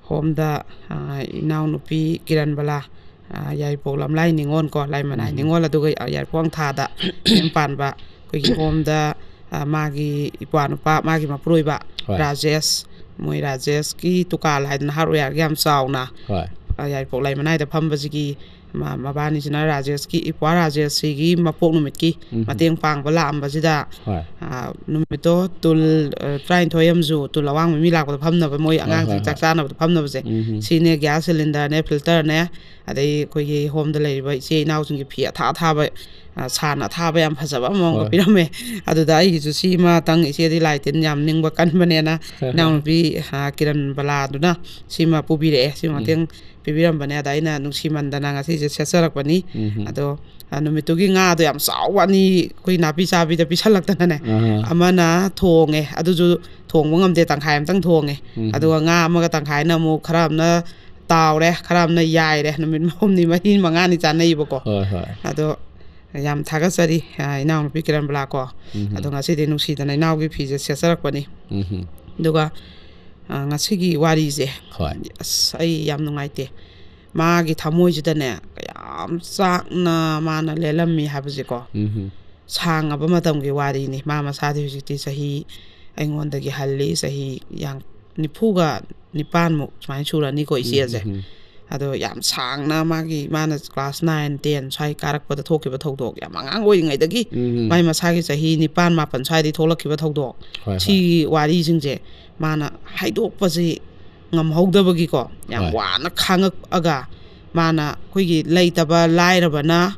ꯍꯣꯝꯗ, ꯑꯥ, ꯏꯅꯥꯎꯅꯨꯄꯤ ꯀꯤꯔꯟꯕꯂꯥ, ꯑꯥ, ꯌꯥꯏꯔꯤꯄꯣꯛ ꯂꯝꯂꯥꯏ ꯅꯤꯉꯣꯜ ꯀꯣ, ꯂꯥꯏꯃꯅꯥꯏ ꯎꯝ꯫ ꯅꯤꯉꯣꯜ, ꯑꯗꯨꯒ ꯌꯥꯏꯔꯤꯄꯣꯛ ꯊꯥꯗ ꯃꯌꯨꯝ ꯄꯥꯟꯕ ꯑꯩꯈꯣꯏꯒꯤ ꯍꯣꯝꯗ, ꯑꯥ, ꯃꯥꯒꯤ ꯏꯄ꯭ꯋꯥ ꯅꯨꯄꯥ, ꯃꯥꯒꯤ ꯃꯄꯨꯔꯣꯏꯕ ꯍꯣꯏ꯫ ꯔꯥꯖꯦꯁ, ꯃꯣꯏ ꯔꯥꯖꯦꯁꯀꯤ ꯇꯨꯀꯥꯜ ꯍꯥꯏꯗꯅ hardwareꯒꯤ ꯌꯥꯝ ꯆꯥꯎꯅ, ꯍꯣꯏ꯫ ꯑꯥ, ꯌꯥꯏꯔꯤꯄꯣꯛ ꯂꯥꯏꯃꯅꯥꯏꯗ ꯐꯝꯕꯁꯤꯒꯤ ꯃ-, ꯃꯕꯥꯅꯤꯁꯤꯅ ꯔꯥꯖꯦꯁꯀꯤ, ꯏꯄ꯭ꯋꯥ ꯔꯥꯖꯦꯁꯁꯤꯒꯤ ꯃꯄꯣꯛ ꯅꯨꯃꯤꯠꯀꯤ ꯎꯝ꯫ ꯃꯇꯦꯡ ꯄꯥꯡꯕ ꯂꯥꯛꯑꯝꯕꯁꯤꯗ, ꯍꯣꯏ꯫ ꯑꯥ, ꯅꯨꯃꯤꯠꯇꯣ ꯇꯨꯜ, ꯑ, ꯇꯔꯥꯅꯤꯊꯣꯏ ꯑꯃꯁꯨ, ꯇꯨꯜ ꯑꯋꯥꯡꯕ ꯃꯤ ꯂꯥꯛꯄꯗ ꯐꯝꯅꯕ, ꯃꯣꯏ ꯍꯣꯏ, ꯑꯉꯥꯡꯁꯤꯡ ꯍꯣꯏ, ꯆꯥꯛ ꯍꯣꯏ꯫ ꯆꯥꯅꯕꯗ ꯐꯝꯅꯕꯁꯦ, ꯎꯝ꯫ ꯁꯤꯅꯦ gas cylinderꯅꯦ, filterꯅꯦ, ꯑꯗꯩ ꯑꯩꯈꯣꯏꯒꯤ ꯍꯣꯝꯗ ꯂꯩꯔꯤꯕ ꯏꯆꯦ ꯏꯅꯥꯎꯁꯤꯡꯒꯤ ꯐꯤ ꯑꯊꯥ ꯑꯊꯥꯕ, ꯑ, ꯁꯥꯅ ꯑꯊꯥꯕ ꯌꯥꯝ ꯐꯖꯕ ꯑꯃꯃꯝꯒ ꯍꯣꯏ꯫ ꯄꯤꯔꯝꯃꯦ꯫ ꯑꯗꯨꯗ ꯑꯩꯒꯤꯁꯨ ꯁꯤꯃꯇꯪ, ꯏꯆꯦꯗꯤ ꯂꯥꯏ ꯇꯤꯟ ꯌꯥꯝ ꯅꯤꯡꯕ ꯀꯟꯕꯅꯦꯅ ꯏꯅꯥꯎꯅꯨꯄꯤ, ꯑ, ꯀꯤꯔꯟ ꯕꯂꯥꯗꯨꯅ ꯁꯤꯃ ꯄꯨꯕꯤꯔꯛꯑꯦ꯫ ꯁꯤ ꯎꯝ꯫ ꯃꯇꯦꯡ ꯄꯤꯕꯤꯔꯝꯕꯅꯦ꯫ ꯑꯗ ꯑꯩꯅ ꯅꯨꯡꯁꯤꯃꯟꯗꯅ ꯉꯁꯤꯁꯦ ꯁꯦꯠꯆꯔꯛꯄꯅꯤ꯫ ꯎꯝ꯫ ꯑꯗꯣ, ꯑ, ꯅꯨꯃꯤꯠꯇꯨꯒꯤ ꯉꯥꯗꯣ ꯌꯥꯝ ꯆꯥꯎꯕ ꯑꯅꯤ ꯑꯩꯈꯣꯏ ꯅꯥꯄꯤ ꯆꯥꯕꯤꯗ ꯄꯤꯁꯜꯂꯛꯇꯅꯅꯦ꯫ ꯑꯍꯥ꯫ ꯑꯃꯅ ꯊꯣꯡꯉꯦ, ꯑꯗꯨꯁꯨ ꯊꯣꯡꯕ ꯉꯝꯗꯦ, ꯇꯪꯈꯥꯏ ꯑꯃꯇꯪ ꯊꯣꯡꯉꯦ꯫ ꯎꯝ꯫ ꯑꯗꯨꯒ ꯉꯥ ꯑꯃꯒ ꯇꯪꯈꯥꯏꯅ ꯑꯃꯨꯛ ꯈꯔ ꯑꯃꯅ ꯇꯥꯎꯔꯦ, ꯈꯔ ꯑꯃꯅ ꯌꯥꯏꯔꯦ꯫ ꯅꯨꯃꯤꯠ ꯍꯨꯝꯅꯤ, ꯃꯔꯤ, ꯃꯉꯥꯅꯤ ꯆꯥꯅꯩꯌꯦꯕꯀꯣ꯫ ꯍꯣꯏ, ꯍꯣꯏ꯫ ꯑꯗꯣ ꯌꯥꯝ ꯊꯥꯒꯠꯆꯔꯤ, ꯑ, ꯏꯅꯥꯎꯅꯨꯄꯤ ꯀꯤꯔꯟꯕꯂꯥ ꯀꯣ꯫ ꯎꯝ꯫ ꯑꯗꯣ ꯉꯁꯤꯗꯤ ꯅꯨꯡꯁꯤꯗꯅ ꯏꯅꯥꯎꯒꯤ ꯐꯤꯁꯦ ꯁꯦꯠꯆꯔꯛꯄꯅꯤ꯫ ꯎꯝ꯫ ꯑꯗꯨꯒ, ꯑ, ꯉꯁꯤꯒꯤ ꯋꯥꯔꯤꯁꯦ, ꯍꯣꯏ꯫ ꯑꯁ, ꯑꯩ ꯌꯥꯝ ꯅꯨꯡꯉꯥꯏꯇꯦ꯫ ꯃꯥꯒꯤ ꯊꯃꯣꯏꯁꯤꯗꯅꯦ ꯀꯌꯥꯝ ꯆꯥꯛꯅ ꯃꯥꯅ ꯂꯦꯜꯂꯝꯃꯤ ꯍꯥꯏꯕꯁꯦꯀꯣ꯫ ꯎꯝ꯫ ꯁꯥꯡꯉꯕ ꯃꯇꯝꯒꯤ ꯋꯥꯔꯤꯅꯤ꯫ ꯃꯥ ꯃꯁꯥꯗꯤ ꯍꯧꯖꯤꯛꯇꯤ ꯆꯍꯤ ꯑꯩꯉꯣꯟꯗꯒꯤ ꯍꯜꯂꯤ, ꯆꯍꯤ ꯌꯥꯡ-, ꯅꯤꯐꯨꯒ ꯅꯤꯄꯥꯟꯃꯨꯛ ꯁꯨꯃꯥꯏꯅ ꯁꯨꯔꯅꯤꯀꯣ ꯏꯆꯦꯁꯦ꯫ ꯎꯝ꯫ ꯑꯗꯣ ꯌꯥꯝ ꯁꯥꯡꯅ ꯃꯥꯒꯤ, ꯃꯥꯅ class nine, ten ꯁ꯭ꯋꯥꯏ ꯀꯥꯔꯛꯄꯗ ꯊꯣꯛꯈꯤꯕ ꯊꯧꯗꯣꯛ, ꯌꯥꯝ ꯑꯉꯥꯡ ꯑꯣꯏꯔꯤꯉꯩꯗꯒꯤ ꯎꯝ꯫ ꯃꯥꯏ ꯃꯁꯥꯒꯤ ꯆꯍꯤ ꯅꯤꯄꯥꯟ, ꯃꯥꯄꯟ ꯁ꯭ꯋꯥꯏꯗꯒꯤ ꯊꯣꯛꯂꯛꯈꯤꯕ ꯊꯧꯗꯣꯛ, ꯍꯣꯏ, ꯍꯣꯏ꯫ ꯁꯤꯒꯤ ꯋꯥꯔꯤꯁꯤꯡꯁꯦ ꯃꯥꯅ ꯍꯥꯏꯗꯣꯛꯄꯁꯤ ꯉꯝꯍꯧꯗꯕꯒꯤꯀꯣ, ꯌꯥꯝ ꯍꯣꯏ꯫ ꯋꯥꯅ ꯈꯥꯡꯉꯛꯑꯒ, ꯃꯥꯅ ꯑꯩꯈꯣꯏꯒꯤ ꯂꯩꯇꯕ ꯂꯥꯏꯔꯕꯅ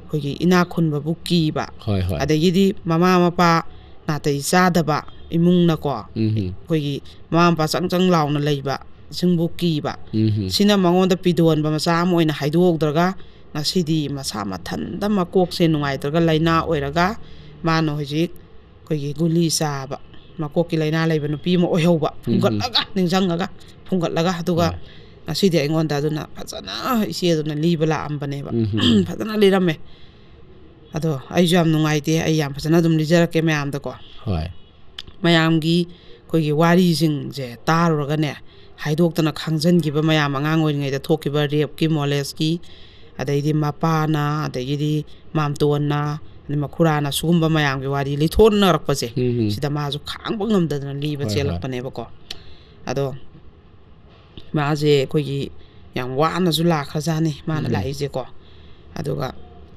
ꯑꯩꯈꯣꯏꯒꯤ ꯏꯅꯥꯛ ꯈꯨꯟꯕꯕꯨ ꯀꯤꯕ, ꯍꯣꯏ, ꯍꯣꯏ꯫ ꯑꯗꯒꯤꯗꯤ ꯃꯃꯥ ꯃꯄꯥ ꯅꯥꯇꯩ ꯆꯥꯗꯕ ꯏꯃꯨꯡꯅꯀꯣ, ꯎꯝ꯫ ꯑꯩꯈꯣꯏꯒꯤ ꯃꯃꯥ ꯃꯄꯥ ꯆꯪ ꯆꯪ ꯂꯥꯎꯅ ꯂꯩꯕꯁꯤꯡꯕꯨ ꯀꯤꯕ, ꯎꯝ꯫ ꯁꯤꯅ ꯃꯉꯣꯟꯗ ꯄꯤꯗꯣꯟꯕ ꯃꯆꯥ ꯑꯃ ꯑꯣꯏꯅ ꯍꯥꯏꯗꯣꯛꯍꯧꯗ꯭ꯔꯒ, ꯉꯁꯤꯗꯤ ꯃꯁꯥ ꯃꯊꯟꯇ ꯃꯀꯣꯛꯁꯦ ꯅꯨꯡꯉꯥꯏꯇ꯭ꯔꯒ ꯂꯥꯏꯅꯥ ꯑꯣꯏꯔꯒ, ꯃꯥꯅ ꯍꯧꯖꯤꯛ ꯑꯩꯈꯣꯏꯒꯤ ꯒꯨꯂꯤ ꯆꯥꯕ, ꯃꯀꯣꯛꯀꯤ ꯂꯥꯏꯅꯥ ꯂꯩꯕ ꯅꯨꯄꯤ ꯑꯃ ꯑꯣꯏꯍꯧꯕ, ꯎꯝ꯫ ꯐꯨꯡꯒꯠꯂꯒ, ꯅꯤꯡꯁꯤꯡꯉꯒ, ꯐꯨꯡꯒꯠꯂꯒ, ꯑꯗꯨꯒ ꯍꯣꯏ꯫ ꯉꯁꯤꯗꯤ ꯑꯩꯉꯣꯟꯗ ꯑꯗꯨꯅ ꯐꯖꯅ ꯏꯆꯦꯗꯨꯅ ꯂꯤꯕ ꯂꯥꯛꯑꯝꯕꯅꯦꯕ꯫ ꯎꯝ꯫ ꯐꯖꯅ ꯂꯤꯔꯝꯃꯦ꯫ ꯑꯗꯣ ꯑꯩꯁꯨ ꯌꯥꯝ ꯅꯨꯡꯉꯥꯏꯇꯦ, ꯑꯩ ꯌꯥꯝ ꯐꯖꯅ ꯑꯗꯨꯝ ꯂꯤꯖꯔꯛꯀꯦ ꯃꯌꯥꯝꯗꯀꯣ꯫ ꯍꯣꯏ꯫ ꯃꯌꯥꯝꯒꯤ ꯑꯩꯈꯣꯏꯒꯤ ꯋꯥꯔꯤꯁꯤꯡꯁꯦ ꯇꯥꯔꯨꯔꯒꯅꯦ, ꯍꯥꯏꯗꯣꯛꯇꯅ ꯈꯪꯖꯟꯈꯤꯕ ꯃꯌꯥꯝ, ꯑꯉꯥꯡ ꯑꯣꯏꯔꯤꯉꯩꯗ ꯊꯣꯛꯈꯤꯕ ꯔꯦꯞꯀꯤ, ꯃꯣꯂꯦꯁꯀꯤ, ꯑꯗꯩꯗꯤ ꯃꯄꯥꯅ, ꯑꯗꯒꯤꯗꯤ ꯃꯥꯝꯇꯣꯟꯅ, ꯑꯗꯩ ꯃꯈꯨꯔꯥꯅ, ꯁꯤꯒꯨꯝꯕ ꯃꯌꯥꯝꯒꯤ ꯋꯥꯔꯤ ꯂꯤꯊꯣꯛꯅꯔꯛꯄꯁꯦ, ꯎꯝ꯫ ꯁꯤꯗ ꯃꯥꯁꯨ ꯈꯥꯡꯕ ꯉꯝꯗꯗꯅ ꯂꯤꯕ ꯍꯣꯏ, ꯍꯣꯏ꯫ ꯆꯦꯜꯂꯛꯄꯅꯦꯕꯀꯣ꯫ ꯑꯗꯣ ꯃꯥꯁꯦ ꯑꯩꯈꯣꯏꯒꯤ ꯌꯥꯝ ꯋꯥꯅꯁꯨ ꯂꯥꯛꯈ꯭ꯔꯖꯥꯠꯅꯤ ꯃꯥꯅ ꯎꯝ꯫ ꯂꯥꯛꯏꯁꯦꯀꯣ꯫ ꯑꯗꯨꯒ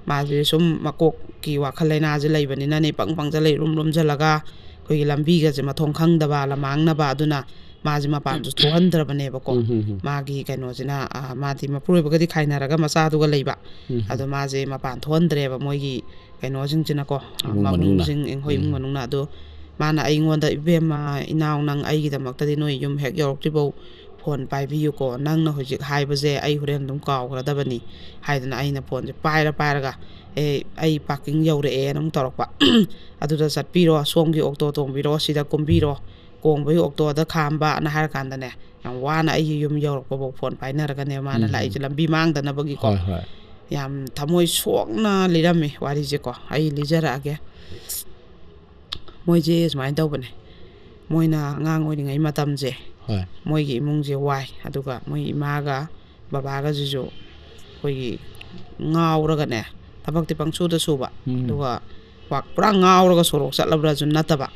ꯃꯥꯁꯦ ꯁꯨꯝ ꯃꯀꯣꯛꯀꯤ ꯋꯥꯈꯜ ꯂꯩꯅꯥꯁꯦ ꯂꯩꯕꯅꯤꯅꯅꯦ, ꯄꯪ ꯄꯪꯖ ꯂꯩ, ꯔꯨꯝ ꯔꯨꯝꯖꯜꯂꯒ ꯑꯩꯈꯣꯏꯒꯤ ꯂꯝꯕꯤꯒꯁꯦ ꯃꯊꯣꯡ ꯈꯪꯗꯕ, ꯂꯃꯥꯡꯅꯕ, ꯑꯗꯨꯅ ꯃꯥꯁꯦ ꯃꯄꯥꯟꯁꯨ ꯊꯣꯛꯍꯟꯗ꯭ꯔꯕꯅꯦꯕꯀꯣ꯫ ꯎꯝ, ꯎꯝ, ꯎꯝ꯫ ꯃꯥꯒꯤ ꯀꯩꯅꯣꯁꯤꯅ, ꯑ, ꯃꯥꯗꯤ ꯃꯄꯨꯔꯣꯏꯕꯒꯗꯤ ꯈꯥꯏꯅꯔꯒ ꯃꯆꯥꯗꯨꯒ ꯂꯩꯕ꯫ ꯎꯝ꯫ ꯑꯗꯣ ꯃꯥꯁꯦ ꯃꯄꯥꯟ ꯊꯣꯛꯍꯟꯗ꯭ꯔꯦꯕ, ꯃꯣꯏꯒꯤ ꯀꯩꯅꯣꯁꯤꯡꯁꯤꯅꯀꯣ, ꯏꯃꯨꯡ ꯃꯅꯨꯡꯅ꯫ ꯃꯄꯨꯁꯤꯡ, ꯍꯣꯏ, ꯏꯃꯨꯡ ꯎꯝ꯫ ꯃꯅꯨꯡꯅ꯫ ꯑꯗꯣ ꯃꯥꯅ ꯑꯩꯉꯣꯟꯗ, "ꯏꯕꯦꯝꯃ, ꯏꯅꯥꯎ, ꯅꯪ ꯑꯩꯒꯤꯗꯃꯛꯇꯗꯤ ꯅꯣꯏ ꯌꯨꯝ ꯍꯦꯛ ꯌꯧꯔꯛꯇ꯭ꯔꯤꯐꯧ ꯐꯣꯟ ꯄꯥꯏꯕꯤꯌꯨꯀꯣ, ꯅꯪꯅ ꯍꯧꯖꯤꯛ ꯍꯥꯏꯕꯁꯦ ꯑꯩ ꯍꯣꯔꯦꯟ ꯑꯗꯨꯝ ꯀꯥꯎꯈ꯭ꯔꯗꯕꯅꯤ" ꯍꯥꯏꯗꯅ ꯑꯩꯅ ꯐꯣꯟꯁꯦ ꯄꯥꯏꯔ ꯄꯥꯏꯔꯒ, "ꯑꯦ, ꯑꯩ ꯄꯥꯔꯀꯤꯡ ꯌꯧꯔꯛꯑꯦꯅ" ꯑꯃꯨꯛ ꯇꯧꯔꯛꯄ꯫ "ꯑꯗꯨꯗ ꯆꯠꯄꯤꯔꯣ, ꯁꯣꯝꯒꯤ ꯑꯣꯛꯇꯣ ꯇꯣꯡꯕꯤꯔꯣ, ꯁꯤꯗ ꯀꯨꯝꯕꯤꯔꯣ, ꯀꯣꯡꯕꯒꯤ ꯑꯣꯛꯇꯣꯗ ꯈꯥꯝꯕꯅ" ꯍꯥꯏꯔ ꯀꯥꯟꯗꯅꯦ, ꯌꯥꯝ ꯋꯥꯅ ꯑꯩꯒꯤ ꯌꯨꯝ ꯌꯧꯔꯛꯄꯐꯧ ꯐꯣꯟ ꯄꯥꯏꯅꯔꯒꯅꯦ ꯃꯥꯅ ꯎꯝ꯫ ꯂꯥꯛꯏꯁꯦ, ꯂꯝꯕꯤ ꯃꯥꯡꯗꯅꯕꯒꯤꯀꯣ꯫ ꯍꯣꯏ, ꯍꯣꯏ꯫ ꯌꯥꯝ ꯊꯃꯣꯏ ꯁꯣꯛꯅ ꯂꯤꯔꯝꯃꯤ ꯋꯥꯔꯤꯁꯦꯀꯣ꯫ ꯑꯩ ꯂꯤꯖꯔꯛꯑꯒꯦ꯫ ꯃꯣꯏꯁꯦ ꯁꯨꯃꯥꯏꯅ ꯇꯧꯕꯅꯦ, ꯃꯣꯏꯅ ꯑꯉꯥꯡ ꯑꯣꯏꯔꯤꯉꯩ ꯃꯇꯝꯁꯦ, ꯍꯣꯏ꯫ ꯃꯣꯏꯒꯤ ꯏꯃꯨꯡꯁꯦ ꯋꯥꯏ, ꯑꯗꯨꯒ ꯃꯣꯏ ꯏꯃꯥꯒ ꯕꯕꯥꯒꯁꯤꯁꯨ ꯑꯩꯈꯣꯏꯒꯤ ꯉꯥꯎꯔꯒꯅꯦ, ꯊꯕꯛꯇꯤ ꯄꯪꯁꯨꯗ ꯁꯨꯕ, ꯎꯝ꯫ ꯑꯗꯨꯒ ꯋꯥꯛ-, ꯄꯨꯔꯥ ꯉꯥꯎꯔꯒ ꯁꯣꯔꯣꯛ ꯆꯠꯂꯕ꯭ꯔꯥꯁꯨ ꯅꯠꯇꯕ,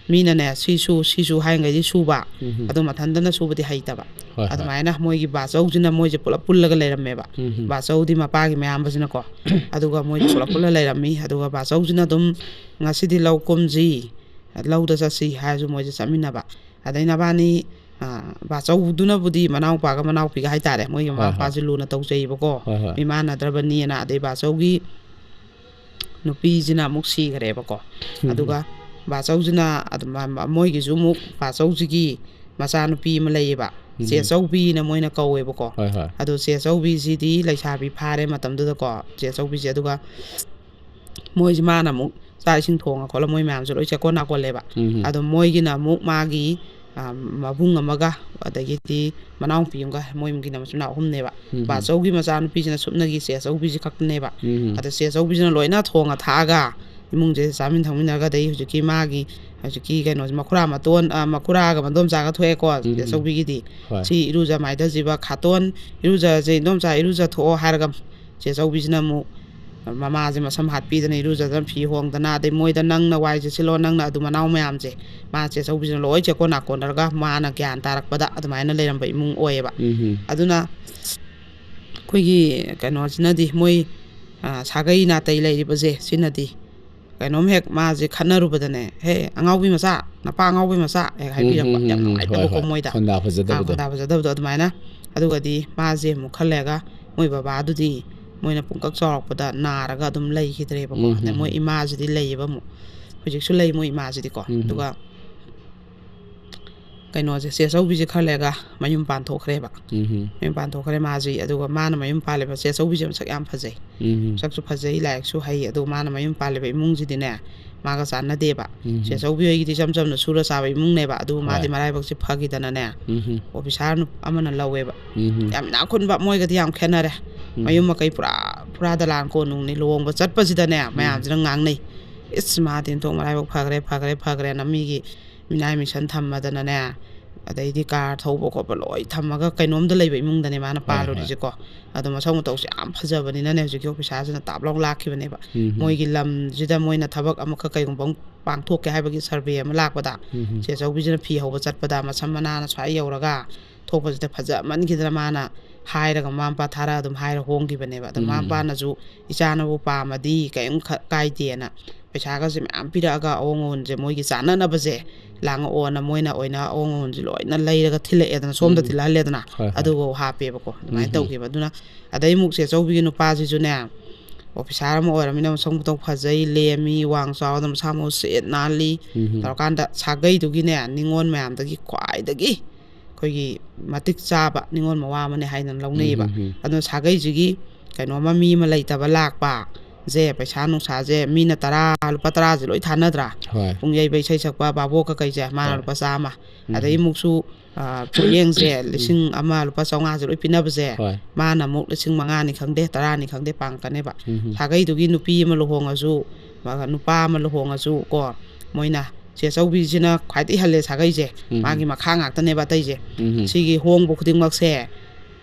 ꯃꯤꯅꯅꯦ, "ꯁꯤ ꯁꯨ, ꯁꯤ ꯁꯨ" ꯍꯥꯏꯔꯤꯉꯩꯗꯤ ꯁꯨꯕ, ꯎꯝ꯫ ꯑꯗꯨ ꯃꯊꯟꯇꯅ ꯁꯨꯕꯗꯤ ꯍꯩꯇꯕ꯫ ꯍꯣꯏ, ꯍꯣꯏ꯫ ꯑꯗꯨꯃꯥꯏꯅ ꯃꯣꯏꯒꯤ ꯕꯥꯆꯧꯁꯤꯅ ꯃꯣꯏꯁꯦ ꯄꯨꯂꯞ ꯄꯨꯜꯂꯒ ꯂꯩꯔꯝꯃꯦꯕ꯫ ꯎꯝ꯫ ꯕꯥꯆꯧꯗꯤ ꯃꯄꯥꯒꯤ ꯃꯌꯥꯝꯕꯁꯤꯅꯀꯣ, ꯑꯗꯨꯒ ꯃꯣꯏꯁꯦ ꯄꯨꯂꯞ ꯄꯨꯜꯂ ꯂꯩꯔꯝꯃꯤ꯫ ꯑꯗꯨꯒ ꯕꯥꯆꯧꯁꯤꯅ ꯑꯗꯨꯝ, "ꯉꯁꯤꯗꯤ ꯂꯧ ꯀꯨꯝꯁꯤ, ꯂꯧꯗ ꯆꯠꯁꯤ" ꯍꯥꯏꯔꯁꯨ ꯃꯣꯏꯁꯦ ꯆꯠꯃꯤꯟꯅꯕ꯫ ꯑꯗꯩ ꯅꯕꯥꯅꯤ, ꯑ, ꯕꯥꯆꯧꯗꯨꯅꯕꯨꯗꯤ ꯃꯅꯥꯎꯄꯥꯒ ꯃꯅꯥꯎꯄꯤꯒ ꯍꯥꯏꯇꯥꯔꯦ, ꯃꯣꯏꯒꯤ ꯃꯃꯥ ꯍꯣꯏ, ꯍꯣꯏ꯫ ꯃꯄꯥꯁꯦ ꯂꯨꯅ ꯇꯧꯖꯩꯕꯀꯣ, ꯍꯣꯏ, ꯍꯣꯏ꯫ ꯃꯤꯃꯥꯟꯅꯗ꯭ꯔꯕꯅꯤꯅ꯫ ꯑꯗꯩ ꯕꯥꯆꯧꯒꯤ ꯅꯨꯄꯤꯁꯤꯅ ꯑꯃꯨꯛ ꯁꯤꯈ꯭ꯔꯦꯕꯀꯣ꯫ ꯑꯗꯨꯒ ꯕꯥꯆꯧꯁꯤꯅ ꯑꯗꯨꯝ ꯃ- ꯃ- ꯃꯣꯏꯒꯤꯁꯨ ꯑꯃꯨꯛ ꯕꯥꯆꯧꯁꯤꯒꯤ ꯃꯆꯥꯅꯨꯄꯤ ꯑꯃ ꯂꯩꯌꯦꯕ, ꯆꯦ ꯎꯝ꯫ ꯆꯧꯕꯤꯅ ꯃꯣꯏꯅ ꯀꯧꯋꯦꯕꯀꯣ꯫ ꯍꯣꯏ, ꯍꯣꯏ꯫ ꯑꯗꯣ ꯆꯦ ꯆꯧꯕꯤꯁꯤꯗꯤ ꯂꯩꯁꯥꯕꯤ ꯐꯥꯔꯦ ꯃꯇꯝꯗꯨꯗꯀꯣ, ꯆꯦ ꯆꯧꯕꯤꯁꯦ꯫ ꯑꯗꯨꯒ ꯃꯣꯏꯁꯤ ꯃꯥꯅ ꯑꯃꯨꯛ ꯆꯥꯛ ꯏꯁꯤꯡ ꯊꯣꯡꯉ ꯈꯣꯠꯂ ꯃꯣꯏ ꯃꯌꯥꯝꯁꯨ ꯂꯣꯏ ꯆꯦꯛꯀꯣꯟ ꯅꯥꯀꯣꯜꯂꯦꯕ꯫ ꯎꯝ꯫ ꯑꯗꯣ ꯃꯣꯏꯒꯤꯅ ꯑꯃꯨꯛ ꯃꯥꯒꯤ ꯑ, ꯃꯕꯨꯡ ꯑꯃꯒ, ꯑꯗꯒꯤꯗꯤ ꯃꯅꯥꯎꯄꯤ ꯑꯃꯒ, ꯃꯣꯏ ꯏꯃꯨꯡꯒꯤꯅ ꯃꯆꯤꯟ ꯃꯅꯥꯎ ꯑꯍꯨꯝꯅꯦꯕ꯫ ꯎꯝ꯫ ꯕꯥꯆꯧꯒꯤ ꯃꯆꯥꯅꯨꯄꯤꯁꯤꯅ ꯁꯨꯞꯅꯒꯤ ꯆꯦ ꯆꯧꯕꯤꯁꯤ ꯈꯛꯇꯅꯦꯕ꯫ ꯎꯝ꯫ ꯑꯗ ꯆꯦ ꯆꯧꯕꯤꯁꯤꯅ ꯂꯣꯏꯅ ꯊꯣꯡꯉ ꯊꯥꯛꯑꯒ ꯏꯃꯨꯡꯁꯦ ꯆꯥꯃꯤꯟ ꯊꯛꯃꯤꯟꯅꯔꯒ, ꯑꯗꯩ ꯍꯧꯖꯤꯛꯀꯤ ꯃꯥꯒꯤ, ꯍꯧꯖꯤꯛꯀꯤ ꯀꯩꯅꯣꯁꯦ, ꯃꯈꯨꯔꯥ ꯃꯇꯣꯟ, ꯑ, ꯃꯈꯨꯔꯥꯒ ꯃꯗꯣꯝꯆꯥꯒ ꯊꯣꯛꯑꯦꯀꯣ, ꯎꯝ꯫ ꯆꯦ ꯆꯧꯕꯤꯒꯤꯗꯤ꯫ ꯍꯣꯏ꯫ "ꯁꯤ ꯏꯔꯨꯖ ꯃꯥꯏꯊꯁꯤꯕ ꯈꯥꯇꯣꯟ, ꯏꯔꯨꯖꯁꯦ ꯏꯟꯗꯣꯝꯆꯥ, ꯏꯔꯨꯖ ꯊꯣꯛꯑꯣ" ꯍꯥꯏꯔꯒ ꯆꯦ ꯆꯧꯕꯤꯁꯤꯅ ꯑꯃꯨꯛ ꯃꯃꯥꯁꯦ ꯃꯁꯝ ꯍꯥꯠꯄꯤꯗꯅ, ꯏꯔꯨꯖꯗꯅ, ꯐꯤ ꯍꯣꯡꯗꯅ, ꯑꯗꯩ ꯃꯣꯏꯗ "ꯅꯪꯅ ꯋꯥꯏ ꯁꯤꯠꯂꯣ, ꯅꯪꯅ ꯑꯗꯨ", ꯃꯅꯥꯎ ꯃꯌꯥꯝꯁꯦ ꯃꯥ ꯆꯦ ꯆꯧꯕꯤꯁꯤꯅ ꯂꯣꯏ ꯆꯦꯛꯀꯣꯟ ꯅꯥꯀꯣꯟꯅꯔꯒ ꯃꯥꯅ ꯒ꯭ꯌꯥꯟ ꯇꯥꯔꯛꯄꯗ ꯑꯗꯨꯃꯥꯏꯅ ꯂꯩꯔꯝꯕ ꯏꯃꯨꯡ ꯑꯣꯏꯌꯦꯕ꯫ ꯎꯝ꯫ ꯑꯗꯨꯅ ꯑꯩꯈꯣꯏꯒꯤ ꯀꯩꯅꯣꯁꯤꯅꯗꯤ, ꯃꯣꯏ, ꯑ, ꯁꯥꯒꯩ ꯅꯥꯇꯩ ꯂꯩꯔꯤꯕꯁꯦ ꯁꯤꯅꯗꯤ ꯀꯩꯅꯣꯝ ꯍꯦꯛ ꯃꯥꯁꯦ ꯈꯠꯅꯔꯨꯕꯗꯅꯦ, "ꯍꯦ, ꯑꯉꯥꯎꯕꯤ ꯃꯆꯥ, ꯅꯄꯥ ꯑꯉꯥꯎꯕꯤ ꯃꯆꯥ", ꯍꯦꯛ ꯎꯝ, ꯍꯥꯏꯕꯤꯔꯛꯄ꯫ ꯎꯝ, ꯌꯥꯝ ꯎꯝ, ꯎꯝ꯫ ꯍꯣꯏ, ꯅꯨꯡꯉꯥꯏꯇꯕꯀꯣ ꯍꯣꯏ꯫ ꯃꯣꯏꯗ꯫ ꯈꯣꯟꯗꯥ ꯑꯥ, ꯐꯖꯗꯕꯗꯣ꯫ ꯈꯣꯟꯗꯥ ꯐꯖꯗꯕꯗꯣ ꯑꯗꯨꯃꯥꯏꯅ꯫ ꯑꯗꯨꯒꯗꯤ ꯃꯥꯁꯦ ꯑꯃꯨꯛ ꯈꯔ ꯂꯩꯔꯒ ꯃꯣꯏ ꯕꯕꯥꯗꯨꯗꯤ ꯃꯣꯏꯅ ꯄꯨꯡꯀꯛ ꯆꯥꯎꯔꯛꯄꯗ ꯅꯥꯔꯒ ꯑꯗꯨꯝ ꯂꯩꯈꯤꯗ꯭ꯔꯦꯕꯀꯣ꯫ ꯎꯝ, ꯑꯗꯩ ꯎꯝ, ꯃꯣꯏ ꯎꯝ꯫ ꯏꯃꯥꯁꯤꯗꯤ ꯂꯩꯌꯦꯕ ꯑꯃꯨꯛ꯫ ꯍꯧꯖꯤꯛꯁꯨ ꯂꯩ ꯃꯣꯏ ꯏꯃꯥꯁꯤꯗꯤꯀꯣ꯫ ꯎꯝ꯫ ꯑꯗꯨꯒ ꯀꯩꯅꯣꯁꯦ, ꯆꯦ ꯑꯆꯧꯕꯤꯁꯦ ꯈꯔ ꯂꯩꯔꯒ ꯃꯌꯨꯝ ꯄꯥꯟꯊꯣꯛꯈ꯭ꯔꯦꯕ꯫ ꯎꯝ꯫ ꯃꯌꯨꯝ ꯄꯥꯟꯊꯣꯛꯈ꯭ꯔꯦ ꯃꯥꯁꯤ꯫ ꯑꯗꯨꯒ ꯃꯥꯅ ꯃꯌꯨꯝ ꯄꯥꯜꯂꯤꯕ ꯆꯦ ꯑꯆꯧꯕꯤꯁꯦ ꯃꯁꯛ ꯌꯥꯝ ꯐꯖꯩ꯫ ꯎꯝ꯫ ꯃꯁꯛꯁꯨ ꯐꯖꯩ, ꯂꯥꯏꯔꯤꯛꯁꯨ ꯍꯩ꯫ ꯑꯗꯨꯒ ꯃꯥꯅ ꯃꯌꯨꯝ ꯄꯥꯜꯂꯤꯕ ꯏꯃꯨꯡꯁꯤꯗꯤꯅꯦ, ꯃꯥꯒ ꯆꯥꯟꯅꯗꯦꯕ꯫ ꯎꯝ꯫ ꯆꯦ ꯑꯆꯧꯕꯤ ꯍꯣꯏꯒꯤꯗꯤ ꯏꯆꯝ ꯆꯝꯅ ꯁꯨꯔ ꯆꯥꯕ ꯏꯃꯨꯡꯅꯦꯕ꯫ ꯑꯗꯨꯕꯨ ꯃꯥꯗꯤ ꯍꯣꯏ꯫ ꯃꯔꯥꯏꯕꯛꯁꯦ ꯐꯈꯤꯗꯅꯅꯦ, ꯎꯝ꯫ ꯑꯣꯐꯤꯁꯥꯔ ꯅꯨꯞ-, ꯑꯃꯅ ꯂꯧꯋꯦꯕ꯫ ꯎꯝ꯫ ꯌꯥꯝ ꯏꯅꯥꯛ ꯈꯨꯟꯕ, ꯃꯣꯏꯒꯗꯤ ꯌꯥꯝ ꯈꯦꯠꯅꯔꯦ꯫ ꯎꯝ꯫ ꯃꯌꯨꯝ ꯃꯀꯩ ꯄꯨꯔꯥ, ꯄꯨꯔꯥ ꯗꯂꯥꯟ ꯀꯣꯅꯨꯡꯅꯤ꯫ ꯂꯨꯍꯣꯡꯕ ꯆꯠꯄꯁꯤꯗꯅꯦ, ꯎꯝ꯫ ꯃꯌꯥꯝꯁꯤꯅ ꯉꯥꯡꯅꯩ, "ꯏꯁ, ꯃꯥꯗꯤ ꯑꯣꯟꯊꯣꯛ ꯃꯔꯥꯏꯕꯛ ꯐꯈ꯭ꯔꯦ, ꯐꯈ꯭ꯔꯦ, ꯐꯈ꯭ꯔꯦꯅ", ꯃꯤꯒꯤ ꯃꯤꯅꯥꯏ ꯃꯤꯁꯟ ꯊꯝꯃꯗꯅꯅꯦ, ꯑꯗꯩꯗꯤ ꯀꯥꯔ ꯊꯧꯕ ꯈꯣꯠꯄ ꯂꯣꯏ ꯊꯝꯃꯒ ꯀꯩꯅꯣꯝꯗ ꯂꯩꯕ ꯏꯃꯨꯡꯗꯅꯦ ꯃꯥꯅ ꯍꯣꯏ, ꯍꯣꯏ꯫ ꯄꯥꯜꯂꯨꯔꯤꯁꯦꯀꯣ꯫ ꯑꯗꯣ ꯃꯁꯛ ꯃꯇꯧꯁꯦ ꯌꯥꯝ ꯐꯖꯕꯅꯤꯅꯅꯦ, ꯍꯧꯖꯤꯛꯀꯤ ꯑꯣꯐꯤꯁꯥꯔꯁꯤꯅ ꯇꯥꯞ ꯂꯥꯎ ꯂꯥꯛꯈꯤꯕꯅꯦꯕ꯫ ꯎꯝ꯫ ꯃꯣꯏꯒꯤ ꯂꯝꯁꯤꯗ ꯃꯣꯏꯅ ꯊꯕꯛ ꯑꯃꯈꯛ ꯀꯩꯒꯨꯝꯕ ꯑꯃ ꯄꯥꯡꯊꯣꯛꯀꯦ ꯍꯥꯏꯕꯒꯤ ꯁꯔꯚꯦ ꯑꯃ ꯂꯥꯛꯄꯗ, ꯎꯝ꯫ ꯆꯦ ꯑꯆꯧꯕꯤꯁꯤꯅ ꯐꯤ ꯍꯧꯕ ꯆꯠꯄꯗ ꯃꯁꯝ ꯃꯅꯥꯅ ꯁ꯭ꯋꯥꯏ ꯌꯧꯔꯒ ꯊꯣꯛꯄꯁꯤꯗ ꯐꯖꯃꯟꯈꯤꯗꯅ ꯃꯥꯅ ꯍꯥꯏꯔꯒ ꯃꯃꯥ ꯃꯄꯥ ꯊꯥꯔ ꯑꯗꯨꯝ ꯍꯥꯏꯔ ꯍꯣꯡꯈꯤꯕꯅꯦꯕ꯫ ꯑꯗꯣ ꯃꯃꯥ ꯎꯝ꯫ ꯃꯄꯥꯅꯁꯨ ꯏꯆꯥꯅꯕꯨ ꯄꯥꯝꯃꯗꯤ ꯀꯔꯤꯝ ꯈ-, ꯀꯥꯏꯗꯦꯅ ꯄꯩꯁꯥꯒꯁꯦ ꯃꯌꯥꯝ ꯄꯤꯔꯛꯑꯒ ꯑꯑꯣꯟ ꯑꯑꯣꯟꯁꯦ ꯃꯣꯏꯒꯤ ꯆꯥꯟꯅꯅꯕꯁꯦ ꯂꯥꯡꯉꯛꯑꯣꯅ ꯃꯣꯏꯅ ꯑꯣꯏꯅ ꯑꯑꯣꯟ ꯑꯑꯣꯟꯁꯦ ꯂꯣꯏꯅ ꯂꯩꯔꯒ ꯊꯤꯜꯂꯛꯑꯦꯗꯅ, ꯁꯣꯝꯗ ꯎꯝ꯫ ꯊꯤꯜꯂꯛꯍꯜꯂꯦꯗꯅ, ꯍꯣꯏ, ꯍꯣꯏ꯫ ꯑꯗꯨꯒ ꯍꯥꯞꯄꯦꯕꯀꯣ꯫ ꯑꯗꯨꯃꯥꯏꯅ ꯎꯝ꯫ ꯇꯧꯈꯤꯕ꯫ ꯑꯗꯨꯅ ꯑꯗꯩ ꯑꯃꯨꯛ ꯆꯦ ꯑꯆꯧꯕꯤꯒꯤ ꯅꯨꯄꯥꯁꯤꯁꯨꯅꯦ, ꯑꯣꯐꯤꯁꯥꯔ ꯑꯃ ꯑꯣꯏꯔꯕꯅꯤꯅ ꯃꯁꯛ ꯃꯇꯧ ꯐꯖꯩ, ꯂꯦꯝꯃꯤ, ꯋꯥꯡ ꯆꯥꯎꯗꯅ ꯃꯁꯥ ꯃꯎ ꯁꯤꯠ ꯅꯥꯜꯂꯤ꯫ ꯎꯝ꯫ ꯇꯧꯔꯀꯥꯟꯗ ꯁꯥꯒꯩꯗꯨꯒꯤꯅꯦ, ꯅꯤꯉꯣꯜ ꯃꯌꯥꯝꯗꯒꯤ ꯈ꯭ꯋꯥꯏꯗꯒꯤ ꯑꯩꯈꯣꯏꯒꯤ ꯃꯇꯤꯛ ꯆꯥꯕ ꯅꯤꯉꯣꯜ ꯃꯋꯥ ꯑꯃꯅꯦ ꯍꯥꯏꯅ ꯂꯧꯅꯩꯌꯦꯕ꯫ ꯎꯝ, ꯎꯝ, ꯎꯝ꯫ ꯑꯗꯨꯅ ꯁꯥꯒꯩꯁꯤꯒꯤ ꯀꯩꯅꯣꯝꯃ, ꯃꯤ ꯑꯃ ꯂꯩꯇꯕ ꯂꯥꯛꯄ ꯁꯦ, ꯄꯩꯁꯥ ꯅꯨꯡꯁꯥꯁꯦ ꯃꯤꯅ ꯇꯔꯥ, ꯂꯨꯄꯥ ꯇꯔꯥꯁꯦ ꯂꯣꯏ ꯊꯥꯅꯗ꯭ꯔꯥ? ꯍꯣꯏ꯫ ꯄꯨꯡ ꯌꯩꯕ, ꯏꯁꯩ ꯁꯛꯄ, ꯚꯥꯕꯣꯛ ꯀꯀꯩꯁꯦ, ꯃꯥꯅ ꯍꯣꯏ꯫ ꯂꯨꯄꯥ ꯆꯥꯝꯃ꯫ ꯎꯝ꯫ ꯑꯗꯩ ꯑꯃꯨꯛꯁꯨ, ꯑ, ꯄꯣꯠꯌꯦꯡꯁꯦ ꯎꯝ꯫ ꯂꯤꯁꯤꯡ ꯑꯃ ꯂꯨꯄꯥ ꯆꯥꯝꯃꯉꯥꯁꯦ ꯂꯣꯏ ꯄꯤꯅꯕꯁꯦ, ꯍꯣꯏ꯫ ꯃꯥꯅ ꯑꯃꯨꯛ ꯂꯤꯁꯤꯡ ꯃꯉꯥꯅꯤ ꯈꯪꯗꯦ, ꯇꯔꯥꯅꯤ ꯈꯪꯗꯦ ꯄꯥꯡꯉꯛꯀꯅꯦꯕ꯫ ꯎꯝ꯫ ꯁꯥꯒꯩꯗꯨꯒꯤ ꯅꯨꯄꯤ ꯑꯃ ꯂꯨꯍꯣꯡꯉꯁꯨ, ꯃꯥꯒ ꯅꯨꯄꯥ ꯑꯃ ꯂꯨꯍꯣꯡꯉꯁꯨ ꯀꯣ, ꯃꯣꯏꯅ ꯆꯦ ꯆꯧꯕꯤꯁꯤꯅ ꯈ꯭ꯋꯥꯏꯗꯒꯤ ꯍꯜꯂꯦ ꯁꯥꯒꯩꯁꯦ꯫ ꯎꯝ꯫ ꯃꯥꯒꯤ ꯃꯈꯥ ꯉꯥꯛꯇꯅꯦꯕ ꯑꯇꯩꯁꯦ꯫ ꯎꯝ꯫ ꯁꯤꯒꯤ ꯍꯣꯡꯕ ꯈꯨꯗꯤꯡꯃꯛꯁꯦ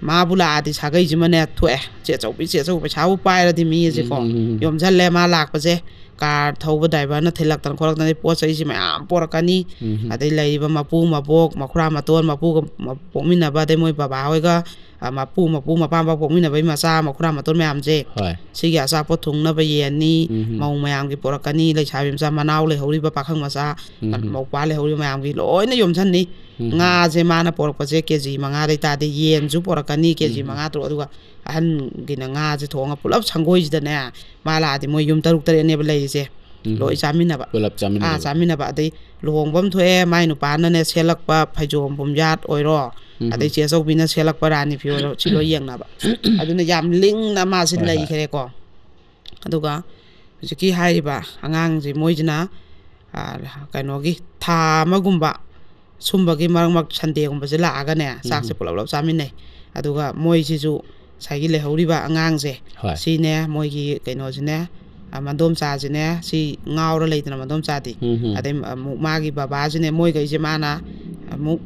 ꯃꯥꯕꯨ ꯂꯥꯛꯑꯗꯤ ꯁꯥꯒꯩꯁꯤꯃꯅꯦ ꯊꯣꯛꯑꯦ꯫ ꯆꯦ ꯑꯆꯧꯕꯤ, ꯆꯦ ꯑꯆꯧꯕ ꯄꯩꯁꯥꯕꯨ ꯄꯥꯏꯔꯗꯤ ꯃꯤ ꯑꯁꯦꯀꯣ꯫ ꯎꯝ, ꯎꯝ, ꯎꯝ, ꯎꯝ꯫ ꯌꯣꯝꯁꯜꯂꯦ ꯃꯥ ꯂꯥꯛꯄꯁꯦ꯫ ꯀꯥꯔ ꯊꯧꯕ ꯗ꯭ꯔꯥꯏꯚꯔꯅ ꯊꯤꯜꯂꯛꯇꯅ ꯈꯣꯠꯂꯛꯇꯅ ꯄꯣꯠ ꯆꯩꯁꯤ ꯃꯌꯥꯝ ꯄꯣꯔꯛꯀꯅꯤ꯫ ꯎꯝ꯫ ꯑꯗꯩ ꯂꯩꯔꯤꯕ ꯃꯄꯨ ꯃꯕꯣꯛ, ꯃꯈꯨꯔꯥ ꯃꯇꯣꯟ, ꯃꯄꯨꯒ ꯃ-, ꯄꯣꯛꯃꯤꯟꯅꯕ, ꯑꯗꯩ ꯃꯣꯏ ꯕꯕꯥ ꯍꯣꯏꯒ, ꯑ, ꯃꯄꯨ, ꯃꯄꯨ ꯃꯄꯥꯝꯕ ꯄꯣꯛꯃꯤꯟꯅꯕꯒꯤ ꯃꯆꯥ, ꯃꯈꯨꯔꯥ ꯃꯇꯣꯟ ꯃꯌꯥꯝꯁꯦ꯫ ꯍꯣꯏ꯫ ꯁꯤꯒꯤ ꯑꯆꯥꯄꯣꯠ ꯊꯨꯡꯅꯕ ꯌꯦꯟꯅꯤ, ꯎꯝ꯫ ꯃꯧ ꯃꯌꯥꯝꯒꯤ ꯄꯣꯔꯛꯀꯅꯤ, ꯂꯩꯁꯥꯕꯤ ꯃꯆꯥ, ꯃꯅꯥꯎ ꯂꯩꯍꯧꯔꯤꯕ, ꯄꯥꯈꯪ ꯃꯆꯥ, ꯎꯝ꯫ ꯃꯧꯄ꯭ꯋꯥ ꯂꯩꯍꯧꯔꯤꯕ ꯃꯌꯥꯝꯒꯤ ꯂꯣꯏꯅ ꯌꯣꯝꯁꯟꯅꯤ꯫ ꯎꯝ꯫ ꯉꯥꯁꯦ ꯃꯥꯅ ꯄꯣꯔꯛꯄꯁꯦ ꯀꯦ ꯖꯤ ꯃꯉꯥꯗꯩ ꯇꯥꯗꯦ, ꯌꯦꯟꯁꯨ ꯄꯣꯔꯛꯀꯅꯤ ꯀꯦ ꯖꯤ ꯎꯝ꯫ ꯃꯉꯥ ꯇꯔꯨꯛ, ꯑꯗꯨꯒ ꯑꯍꯟꯒꯤꯅ ꯉꯥꯁꯦ ꯊꯣꯡꯉ ꯄꯨꯂꯞ ꯁꯪꯒꯣꯏꯁꯤꯗꯅꯦ, ꯃꯥ ꯂꯥꯛꯑꯗꯤ ꯃꯣꯏ ꯌꯨꯝ ꯇꯔꯨꯛ ꯇꯔꯦꯠꯅꯦꯕ ꯂꯩꯔꯤꯁꯦ, ꯎꯝ꯫ ꯂꯣꯏ ꯆꯥꯃꯤꯟꯅꯕ꯫ ꯄꯨꯂꯞ ꯑꯥ, ꯆꯥꯃꯤꯟꯅꯕ꯫ ꯆꯥꯃꯤꯟꯅꯕ꯫ ꯑꯗꯩ ꯂꯨꯍꯣꯡꯕ ꯑꯃ ꯊꯣꯛꯑꯦ, ꯃꯥꯏ ꯅꯨꯄꯥꯅꯅꯦ ꯁꯦꯠꯂꯛꯄ ꯐꯩꯖꯣꯝ ꯄꯨꯝꯌꯥꯠ ꯑꯣꯏꯔꯣ, ꯎꯝ꯫ ꯑꯗꯩ ꯆꯦ ꯑꯆꯧꯕꯤꯅ ꯁꯦꯠꯂꯛꯄ ꯔꯥꯅꯤ ꯐꯤ ꯑꯣꯏꯔꯣ, ꯁꯤ ꯂꯣꯏ ꯌꯦꯡꯅꯕ꯫ ꯑꯗꯨꯅ ꯌꯥꯝ ꯂꯤꯡꯅ ꯃꯥꯁꯦ ꯍꯣꯏ, ꯍꯣꯏ꯫ ꯂꯩꯈ꯭ꯔꯦꯀꯣ꯫ ꯑꯗꯨꯒ ꯍꯧꯖꯤꯛꯀꯤ ꯍꯥꯏꯔꯤꯕ ꯑꯉꯥꯡꯁꯦ ꯃꯣꯏꯁꯤꯅ, ꯑ, ꯀꯩꯅꯣꯒꯤ ꯊꯥ ꯑꯃꯒꯨꯝꯕ ꯁꯨꯝꯕꯒꯤ ꯃꯔꯛ ꯃꯔꯛ ꯁꯟꯗꯦꯒꯨꯝꯕꯁꯦ ꯂꯥꯛꯑꯒꯅꯦ, ꯆꯥꯛꯁꯦ ꯎꯝ꯫ ꯄꯨꯂꯞ ꯄꯨꯂꯞ ꯆꯥꯃꯤꯟꯅꯩ꯫ ꯑꯗꯨꯒ ꯃꯣꯏꯁꯤꯁꯨ ꯉꯁꯥꯏꯒꯤ ꯂꯩꯍꯧꯔꯤꯕ ꯑꯉꯥꯡꯁꯦ, ꯍꯣꯏ꯫ ꯁꯤꯅꯦ ꯃꯣꯏꯒꯤ ꯀꯩꯅꯣꯁꯤꯅꯦ, ꯑ, ꯃꯟꯗꯣꯝꯆꯥꯁꯤꯅꯦ, ꯁꯤ ꯉꯥꯎꯔ ꯂꯩꯗꯅ ꯃꯟꯗꯣꯝꯆꯥꯗꯤ꯫ ꯎꯝ ꯍꯝ꯫ ꯑꯗꯩ ꯑꯃꯨꯛ ꯃꯥꯒꯤ ꯕꯕꯥꯁꯤꯅꯦ, ꯃꯣꯏꯈꯩꯁꯦ ꯃꯥꯅ ꯑꯃꯨꯛ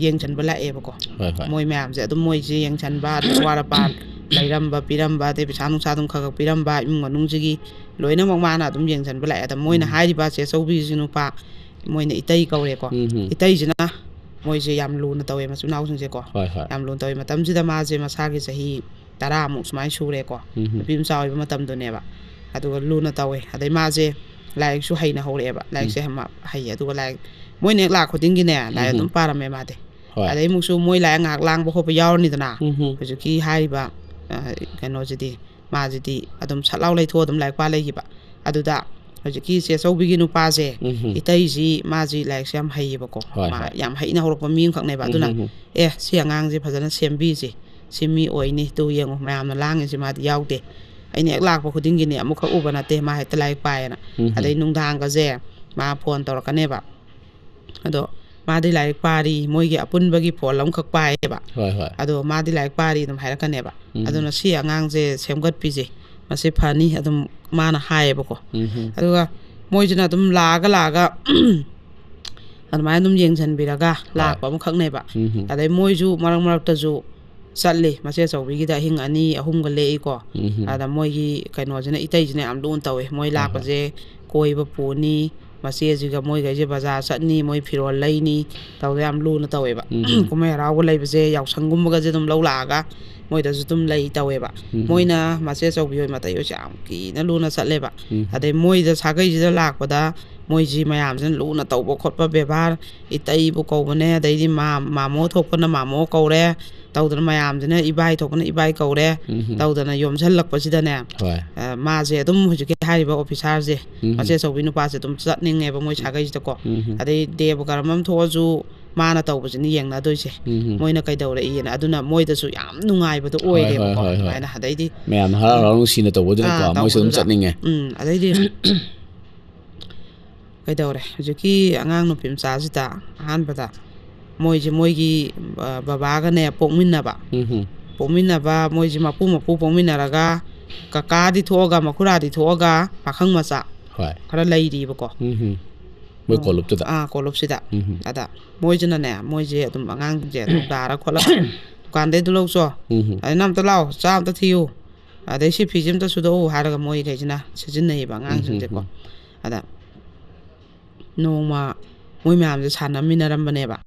ꯌꯦꯡꯁꯤꯟꯕ ꯂꯥꯛꯑꯦꯕꯀꯣ꯫ ꯍꯣꯏ, ꯍꯣꯏ꯫ ꯃꯣꯏ ꯃꯌꯥꯝꯁꯦ ꯑꯗꯨꯝ ꯃꯣꯏꯁꯦ ꯌꯦꯡꯁꯤꯟꯕ, ꯑꯗꯩ ꯑꯋꯥꯠ ꯑꯄꯥ ꯂꯩꯔꯝꯕ ꯄꯤꯔꯝꯕ, ꯑꯗꯩ ꯄꯩꯁꯥ ꯅꯨꯡꯁꯥ ꯑꯗꯨꯝ ꯈꯔ ꯈꯔ ꯄꯤꯔꯝꯕ, ꯏꯃꯨꯡ ꯃꯅꯨꯡꯁꯤꯒꯤ ꯂꯣꯏꯅꯃꯛ ꯃꯥꯅ ꯑꯗꯨꯝ ꯌꯦꯡꯁꯤꯟꯕ ꯂꯥꯛꯑꯦ꯫ ꯑꯗ ꯃꯣꯏꯅ ꯎꯝ꯫ ꯍꯥꯏꯔꯤꯕ ꯆꯦ ꯆꯧꯕꯤꯁꯤ ꯅꯨꯄꯥ, ꯃꯣꯏꯅ ꯏꯇꯩ ꯀꯧꯔꯦꯀꯣ꯫ ꯎꯝ ꯍꯝ꯫ ꯏꯇꯩꯁꯤꯅ ꯃꯣꯏꯁꯦ ꯌꯥꯝ ꯂꯨꯅ ꯇꯧꯋꯦ, ꯃꯆꯤꯟ ꯃꯅꯥꯎꯁꯤꯡꯁꯦꯀꯣ꯫ ꯍꯣꯏ, ꯍꯣꯏ꯫ ꯌꯥꯝ ꯂꯨꯅ ꯇꯧꯋꯦ꯫ ꯃꯇꯝꯁꯤꯗ ꯃꯥꯁꯦ ꯃꯁꯥꯒꯤ ꯆꯍꯤ ꯇꯔꯥꯃꯨꯛ ꯁꯨꯃꯥꯏꯅ ꯁꯨꯔꯦꯀꯣ꯫ ꯎꯝ ꯍꯝ꯫ ꯅꯨꯄꯤ ꯃꯆꯥ ꯑꯣꯏꯕ ꯃꯇꯝꯗꯨꯅꯦꯕ꯫ ꯑꯗꯨꯒ ꯂꯨꯅ ꯇꯧꯋꯦ꯫ ꯑꯗꯩ ꯃꯥꯁꯦ ꯂꯥꯏꯔꯤꯛꯁꯨ ꯍꯩꯅ ꯍꯧꯔꯛꯑꯦꯕ꯫ ꯂꯥꯏꯔꯤꯛꯁꯦ ꯎꯝ꯫ ꯃꯥ ꯍꯩꯌꯦ꯫ ꯑꯗꯨꯒ ꯂꯥꯏꯔꯤꯛ ꯃꯣꯏꯅ ꯍꯦꯛ ꯂꯥꯛ ꯈꯨꯗꯤꯡꯒꯤꯅꯦ, ꯂꯥꯏꯔꯤꯛ ꯎꯝ ꯍꯝ꯫ ꯑꯗꯨꯝ ꯄꯥꯔꯝꯃꯦ ꯃꯥꯗꯤ꯫ ꯍꯣꯏ꯫ ꯑꯗꯩ ꯑꯃꯨꯛꯁꯨ ꯃꯣꯏ ꯂꯥꯏꯔꯤꯛ ꯉꯥꯏꯍꯥꯛ ꯂꯥꯡꯕ ꯈꯣꯠꯄ ꯌꯥꯎꯔꯅꯤꯗꯅ꯫ ꯎꯝ ꯍꯝ꯫ ꯍꯧꯖꯤꯛꯀꯤ ꯍꯥꯏꯔꯤꯕ, ꯑ, ꯀꯩꯅꯣꯁꯤꯗꯤ, ꯃꯥꯁꯤꯗꯤ ꯑꯗꯨꯝ ꯁꯠ ꯂꯥꯎ ꯂꯩꯊꯣꯛꯑ ꯑꯗꯨꯝ ꯂꯥꯏꯔꯤꯛ ꯄꯥ ꯂꯩꯈꯤꯕ꯫ ꯑꯗꯨꯗ ꯍꯧꯖꯤꯛꯀꯤ ꯆꯦ ꯑꯆꯧꯕꯤꯒꯤ ꯅꯨꯄꯥꯁꯦ, ꯎꯝ ꯍꯝ꯫ ꯏꯇꯩꯁꯤ, ꯃꯥꯁꯤ ꯂꯥꯏꯔꯤꯛꯁꯦ ꯌꯥꯝ ꯍꯩꯌꯦꯕꯀꯣ꯫ ꯍꯣꯏ, ꯃꯥ ꯍꯣꯏ꯫ ꯌꯥꯝ ꯍꯩꯅ ꯍꯧꯔꯛꯄ ꯃꯤ ꯑꯃꯈꯛꯅꯦꯕ꯫ ꯑꯗꯨꯅ, ꯎꯝ ꯍꯝ꯫ "ꯑꯦ, ꯁꯤ ꯑꯉꯥꯡꯁꯦ ꯐꯖꯅ ꯁꯦꯝꯕꯤꯁꯦ, ꯁꯤ ꯃꯤ ꯑꯣꯏꯅꯤ, ꯇꯨ ꯌꯦꯡꯉꯨ, ꯃꯌꯥꯝꯅ ꯂꯥꯡꯉꯤꯁꯦ ꯃꯥꯗꯤ ꯌꯥꯎꯗꯦ꯫ ꯑꯩꯅ ꯍꯦꯛ ꯂꯥꯛꯄ ꯈꯨꯗꯤꯡꯒꯤꯅꯦ, ꯑꯃꯨꯛꯈꯛ ꯎꯕ ꯅꯠꯇꯦ ꯃꯥ ꯍꯦꯛꯇ ꯂꯥꯏꯔꯤꯛ ꯄꯥꯏꯌꯦꯅ"꯫ ꯎꯝ ꯍꯝ꯫ ꯑꯗꯩ ꯅꯨꯡꯗꯥꯡꯒꯁꯦ ꯃꯥ ꯐꯣꯟ ꯇꯧꯔꯛꯀꯅꯦꯕ꯫ ꯑꯗꯣ ꯃꯥꯗꯤ ꯂꯥꯏꯔꯤꯛ ꯄꯥꯔꯤ, ꯃꯣꯏꯒꯤ ꯑꯄꯨꯟꯕꯒꯤ ꯐꯣꯟ ꯑꯃꯈꯛ ꯄꯥꯏꯌꯦꯕ꯫ ꯍꯣꯏ, ꯍꯣꯏ꯫ ꯑꯗꯣ ꯃꯥꯗꯤ ꯂꯥꯏꯔꯤꯛ ꯄꯥꯔꯤ ꯑꯗꯨꯝ ꯍꯥꯏꯔꯛꯀꯅꯦꯕ꯫ ꯎꯝ꯫ ꯑꯗꯨꯅ ꯁꯤ ꯑꯉꯥꯡꯁꯦ ꯁꯦꯝꯒꯠꯄꯤꯁꯦ, ꯃꯁꯤ ꯐꯅꯤ ꯑꯗꯨꯝ ꯃꯥꯅ ꯍꯥꯏꯌꯦꯕꯀꯣ꯫ ꯎꯝ ꯍꯝ꯫ ꯑꯗꯨꯒ ꯃꯣꯏꯁꯤꯅ ꯑꯗꯨꯝ ꯂꯥꯛꯑꯒ ꯂꯥꯛꯑꯒ ꯑꯗꯨꯃꯥꯏꯅ ꯑꯗꯨꯝ ꯌꯦꯡꯁꯤꯟꯕꯤꯔꯒ ꯍꯣꯏ꯫ ꯂꯥꯛꯄ ꯑꯃꯈꯛꯅꯦꯕ꯫ ꯎꯝ ꯍꯝ꯫ ꯑꯗꯩ ꯃꯣꯏꯁꯨ ꯃꯔꯛ ꯃꯔꯛꯇꯁꯨ ꯆꯠꯂꯤ, ꯃꯆꯦ ꯑꯆꯧꯕꯤꯒꯤꯗ ꯑꯍꯤꯡ ꯑꯅꯤ ꯑꯍꯨꯝꯒ ꯂꯦꯛꯏꯀꯣ꯫ ꯎꯝ ꯍꯝ꯫ ꯑꯗ ꯃꯣꯏꯒꯤ ꯀꯩꯅꯣꯁꯤꯅ, ꯏꯇꯩꯁꯤꯅ ꯌꯥꯝ ꯂꯨꯅ ꯇꯧꯋꯦ꯫ ꯃꯣꯏ ꯍꯣꯏ, ꯍꯣꯏ꯫ ꯂꯥꯛꯄꯁꯦ ꯀꯣꯏꯕ ꯄꯨꯅꯤ, ꯃꯆꯦꯁꯤꯒ ꯃꯣꯏꯈꯩꯁꯦ ꯕꯖꯥꯔ ꯆꯠꯅꯤ, ꯃꯣꯏ ꯐꯤꯔꯣꯜ ꯂꯩꯅꯤ, ꯇꯧꯗ ꯌꯥꯝ ꯂꯨꯅ ꯇꯧꯋꯦꯕ꯫ ꯎꯝ ꯍꯝ꯫ ꯀꯨꯝꯍꯩ ꯍꯔꯥꯎꯕ ꯂꯩꯕꯁꯦ ꯌꯥꯎꯁꯪꯒꯨꯝꯕꯒꯁꯦ ꯑꯗꯨꯝ ꯂꯧ ꯂꯥꯛꯑꯒ ꯃꯣꯏꯗꯁꯨ ꯑꯗꯨꯝ ꯂꯩ ꯇꯧꯋꯦꯕ꯫ ꯎꯝ ꯍꯝ꯫ ꯃꯣꯏꯅ ꯃꯆꯦ ꯑꯆꯧꯕꯤ ꯍꯣꯏ ꯃꯇꯩ ꯍꯣꯏꯁꯦ ꯌꯥꯝ ꯀꯤꯅ ꯂꯨꯅ ꯆꯠꯂꯦꯕ꯫ ꯎꯝ ꯍꯝ꯫ ꯑꯗꯩ ꯃꯣꯏꯗ ꯁꯥꯒꯩꯁꯤꯗ ꯂꯥꯛꯄꯗ ꯃꯣꯏꯁꯤ ꯃꯌꯥꯝꯁꯤꯅ ꯂꯨꯅ ꯇꯧꯕ ꯈꯣꯠꯄ ꯕꯦꯕꯥꯔ, ꯏꯇꯩꯕꯨ ꯀꯧꯕꯅꯦ, ꯑꯗꯩꯗꯤ ꯃꯥ-, ꯃꯥꯃꯣ ꯊꯣꯛꯄꯅ ꯃꯥꯃꯣ ꯀꯧꯔꯦ, ꯇꯧꯗꯅ ꯃꯌꯥꯝꯁꯤꯅ ꯏꯕꯥꯏ ꯊꯣꯛꯄꯅ ꯏꯕꯥꯏ ꯀꯧꯔꯦ, ꯎꯝ ꯍꯝ꯫ ꯇꯧꯗꯅ ꯌꯣꯝꯁꯤꯜꯂꯛꯄꯁꯤꯗꯅꯦ, ꯍꯣꯏ꯫ ꯑ, ꯃꯥꯁꯦ ꯑꯗꯨꯝ ꯍꯧꯖꯤꯛꯀꯤ ꯍꯥꯏꯔꯤꯕ ꯑꯣꯐꯤꯁꯥꯔꯁꯦ, ꯎꯝ ꯍꯝ꯫ ꯃꯆꯦ ꯑꯆꯧꯕꯤ ꯅꯨꯄꯥꯁꯦ ꯑꯗꯨꯝ ꯆꯠꯅꯤꯡꯉꯦꯕ ꯃꯣꯏ ꯁꯥꯒꯩꯁꯤꯗꯀꯣ꯫ ꯎꯝ ꯍꯝ꯫ ꯑꯗꯩ ꯗꯦꯕ ꯀꯔꯝ ꯑꯃ ꯊꯣꯛꯑꯁꯨ ꯃꯥꯅ ꯇꯧꯕꯁꯤꯅ ꯌꯦꯡꯅꯗꯣꯏꯁꯦ꯫ ꯎꯝ ꯍꯝ꯫ ꯃꯣꯏꯅ ꯀꯩꯗꯧꯔꯛꯏꯅ꯫ ꯑꯗꯨꯅ ꯃꯣꯏꯗꯁꯨ ꯌꯥꯝ ꯅꯨꯡꯉꯥꯏꯕꯗꯣ ꯍꯣꯏ, ꯍꯣꯏ, ꯑꯣꯏꯔꯦꯕꯀꯣ꯫ ꯍꯣꯏ, ꯍꯣꯏ꯫ ꯑꯗꯨꯃꯥꯏꯅ꯫ ꯑꯗꯩꯗꯤ ꯃꯌꯥꯝꯅ ꯍꯔꯥꯎ ꯍꯔꯥꯎ ꯅꯨꯡꯁꯤꯅ ꯇꯧꯕꯗꯨꯗꯀꯣ, ꯑꯥ, ꯃꯣꯏꯁꯨ ꯑꯗꯨꯝ ꯇꯧꯕꯗꯨꯗ꯫ ꯆꯠꯅꯤꯡꯉꯦ꯫ ꯎꯝ, ꯑꯗꯩꯗꯤ ꯀꯩꯗꯧꯔꯦ? ꯍꯧꯖꯤꯛꯀꯤ ꯑꯉꯥꯡ ꯅꯨꯄꯤ ꯃꯆꯥꯁꯤꯗ ꯑꯍꯥꯟꯕꯗ ꯃꯣꯏꯁꯦ ꯃꯣꯏꯒꯤ, ꯑ, ꯕꯕꯥꯒꯅꯦ ꯄꯣꯛꯃꯤꯟꯅꯕ꯫ ꯎꯝ ꯍꯝ꯫ ꯄꯣꯛꯃꯤꯟꯅꯕ ꯃꯣꯏꯁꯦ ꯃꯄꯨ ꯃꯄꯨ ꯄꯣꯛꯃꯤꯟꯅꯔꯒ ꯀꯀꯥꯗꯤ ꯊꯣꯛꯑꯒ, ꯃꯈꯨꯔꯥꯗꯤ ꯊꯣꯛꯑꯒ ꯄꯥꯈꯪ ꯃꯆꯥ ꯍꯣꯏ꯫ ꯈꯔ ꯂꯩꯔꯤꯕꯀꯣ꯫ ꯎꯝ ꯍꯝ꯫ ꯃꯣꯏ ꯎꯝ꯫ ꯀꯣꯂꯨꯞꯇꯨꯗ꯫ ꯑꯥ, ꯀꯣꯂꯨꯞꯁꯤꯗ꯫ ꯎꯝ ꯍꯝ꯫ ꯑꯗ ꯃꯣꯏꯁꯤꯅꯅꯦ, ꯃꯣꯏꯁꯦ ꯑꯗꯨꯝ ꯑꯉꯥꯡꯁꯤꯡꯁꯦ ꯑꯗꯨꯝ ꯒꯥꯔ ꯈꯣꯠꯂꯒ "ꯗꯨꯀꯥꯟꯗꯩꯗꯨ ꯂꯧꯆꯣ, ꯎꯝ ꯍꯝ꯫ ꯑꯗꯩ ꯅꯪ ꯑꯝꯇ ꯂꯥꯛꯑꯣ, ꯆꯥ ꯑꯝꯇ ꯊꯤꯌꯨ, ꯑꯗꯩ ꯁꯤ ꯐꯤꯁꯦ ꯑꯝꯇ ꯁꯨꯗꯣꯛꯎ" ꯍꯥꯏꯔꯒ ꯃꯣꯏꯈꯩꯁꯤꯅ ꯁꯤꯖꯤꯟꯅꯩꯌꯦꯕ ꯎꯝ ꯍꯝ ꯑꯉꯥꯡꯁꯤꯡꯁꯦꯀꯣ꯫ ꯍꯝ꯫ ꯑꯗ ꯅꯣꯡꯃ ꯃꯣꯏ ꯃꯌꯥꯝꯁꯦ ꯁꯥꯟꯅꯃꯤꯟꯅꯔꯝꯕꯅꯦꯕ꯫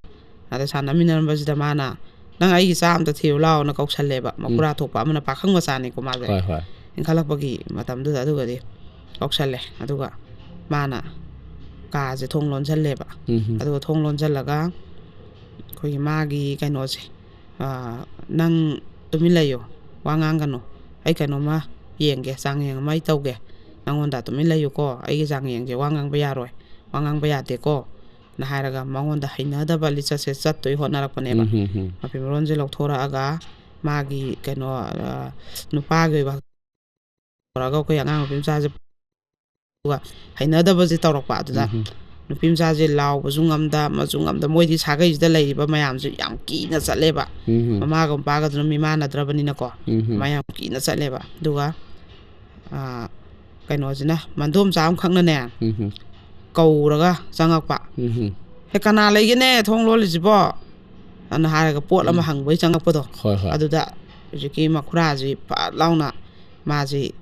ꯑꯗ ꯁꯥꯟꯅꯃꯤꯟꯅꯔꯝꯕꯁꯤꯗ ꯃꯥꯅ, "ꯅꯪ ꯑꯩꯒꯤ ꯆꯥ ꯑꯝꯇ ꯊꯤꯔꯨ ꯂꯥꯛꯑꯣꯅ" ꯀꯧꯁꯜꯂꯦꯕ꯫ ꯎꯝ꯫ ꯃꯈꯨꯔꯥ ꯊꯣꯛꯄ ꯑꯃꯅ, ꯄꯥꯈꯪ ꯃꯆꯥꯅꯤꯀꯣ ꯃꯥꯁꯦ꯫ ꯍꯣꯏ, ꯍꯣꯏ꯫ ꯏꯟꯈꯠꯂꯛꯄꯒꯤ ꯃꯇꯝꯗꯨꯗ꯫ ꯑꯗꯨꯒꯗꯤ ꯀꯧꯁꯜꯂꯦ꯫ ꯑꯗꯨꯒ ꯃꯥꯅ ꯀꯥꯁꯦ ꯊꯣꯡ ꯂꯣꯟꯁꯜꯂꯦꯕ꯫ ꯎꯝ ꯍꯝ꯫ ꯑꯗꯨꯒ ꯊꯣꯡ ꯂꯣꯟꯁꯜꯂꯒ ꯑꯩꯈꯣꯏꯒꯤ ꯃꯥꯒꯤ ꯀꯩꯅꯣꯁꯦ, ꯑ, "ꯅꯪ ꯇꯨꯃꯤꯟ ꯂꯩꯌꯣ, ꯋꯥ ꯉꯥꯡꯒꯅꯨ, "ꯑꯩ ꯀꯩꯅꯣꯝꯃ ꯌꯦꯡꯒꯦ, ꯆꯥꯡꯌꯦꯡ ꯑꯃ ꯑꯩ ꯇꯧꯒꯦ, ꯅꯪꯉꯣꯟꯗ ꯇꯨꯃꯤꯟ ꯂꯩꯌꯨꯀꯣ, ꯑꯩꯒꯤ ꯆꯥꯡꯌꯦꯡꯁꯦ ꯋꯥ ꯉꯥꯡꯕ ꯌꯥꯔꯣꯏ, ꯋꯥ ꯉꯥꯡꯕ ꯌꯥꯗꯦꯀꯣ" ꯅ ꯍꯥꯏꯔꯒ ꯃꯉꯣꯟꯗ ꯍꯩꯅꯗꯕ ꯂꯤꯆꯠꯁꯦ ꯆꯠꯇꯣꯏ ꯍꯣꯠꯅꯔꯛꯄꯅꯦꯕ꯫ ꯎꯝ, ꯎꯝ, ꯎꯝ. ꯃꯐꯤ ꯃꯔꯣꯟꯁꯦ ꯂꯧꯊꯣꯔꯛꯑꯒ ꯃꯥꯒꯤ ꯀꯩꯅꯣ, ꯑ, ꯅꯨꯄꯥꯒꯤ ꯑꯣꯏꯕ ꯇꯧꯔꯒ ꯑꯩꯈꯣꯏ ꯑꯉꯥꯡ ꯅꯨꯄꯤ ꯃꯆꯥꯁꯦ ꯑꯗꯨꯒ ꯍꯩꯅꯗꯕꯁꯦ ꯇꯧꯔꯛꯄ꯫ ꯑꯗꯨꯗ ꯎꯝ. ꯅꯨꯄꯤ ꯃꯆꯥꯁꯦ ꯂꯥꯎꯕꯁꯨ ꯉꯝꯗ, ꯑꯃꯁꯨ ꯉꯝꯗ, ꯃꯣꯏꯗꯤ ꯁꯥꯒꯩꯁꯤꯗ ꯂꯩꯔꯤꯕ ꯃꯌꯥꯝꯁꯦ ꯌꯥꯝ ꯀꯤꯅ ꯆꯠꯂꯦꯕ꯫ ꯎꯝ. ꯃꯃꯥꯒ ꯃꯄꯥꯒꯗꯨꯅ ꯃꯤꯃꯥꯟꯅꯗ꯭ꯔꯕꯅꯤꯅꯀꯣ꯫ ꯎꯝ. ꯃꯌꯥꯝ ꯀꯤꯅ ꯆꯠꯂꯦꯕ꯫ ꯑꯗꯨꯒ, ꯑ, ꯀꯩꯅꯣꯁꯤꯅ, ꯃꯟꯗꯣꯝꯆꯥ ꯑꯃꯈꯛꯅꯅꯦ, ꯎꯝ. ꯀꯧꯔꯒ ꯆꯪꯉꯛꯄ꯫ ꯎꯝ. "ꯍꯦ, ꯀꯅꯥ ꯂꯩꯒꯦꯅꯦ ꯊꯣꯡ ꯂꯣꯜꯂꯤꯁꯤꯕꯣ?" ꯑꯅ ꯍꯥꯏꯔꯒ ꯄꯣꯠ ꯑꯃ ꯎꯝ. ꯍꯪꯕꯩ ꯆꯪꯉꯛꯄꯗꯣ꯫ ꯍꯣꯏ, ꯍꯣꯏ. ꯑꯗꯨꯗ ꯍꯧꯖꯤꯛꯀꯤ ꯃꯈꯨꯔꯥꯁꯤ ꯐꯠ ꯂꯥꯎꯅ ꯃꯥꯁꯤ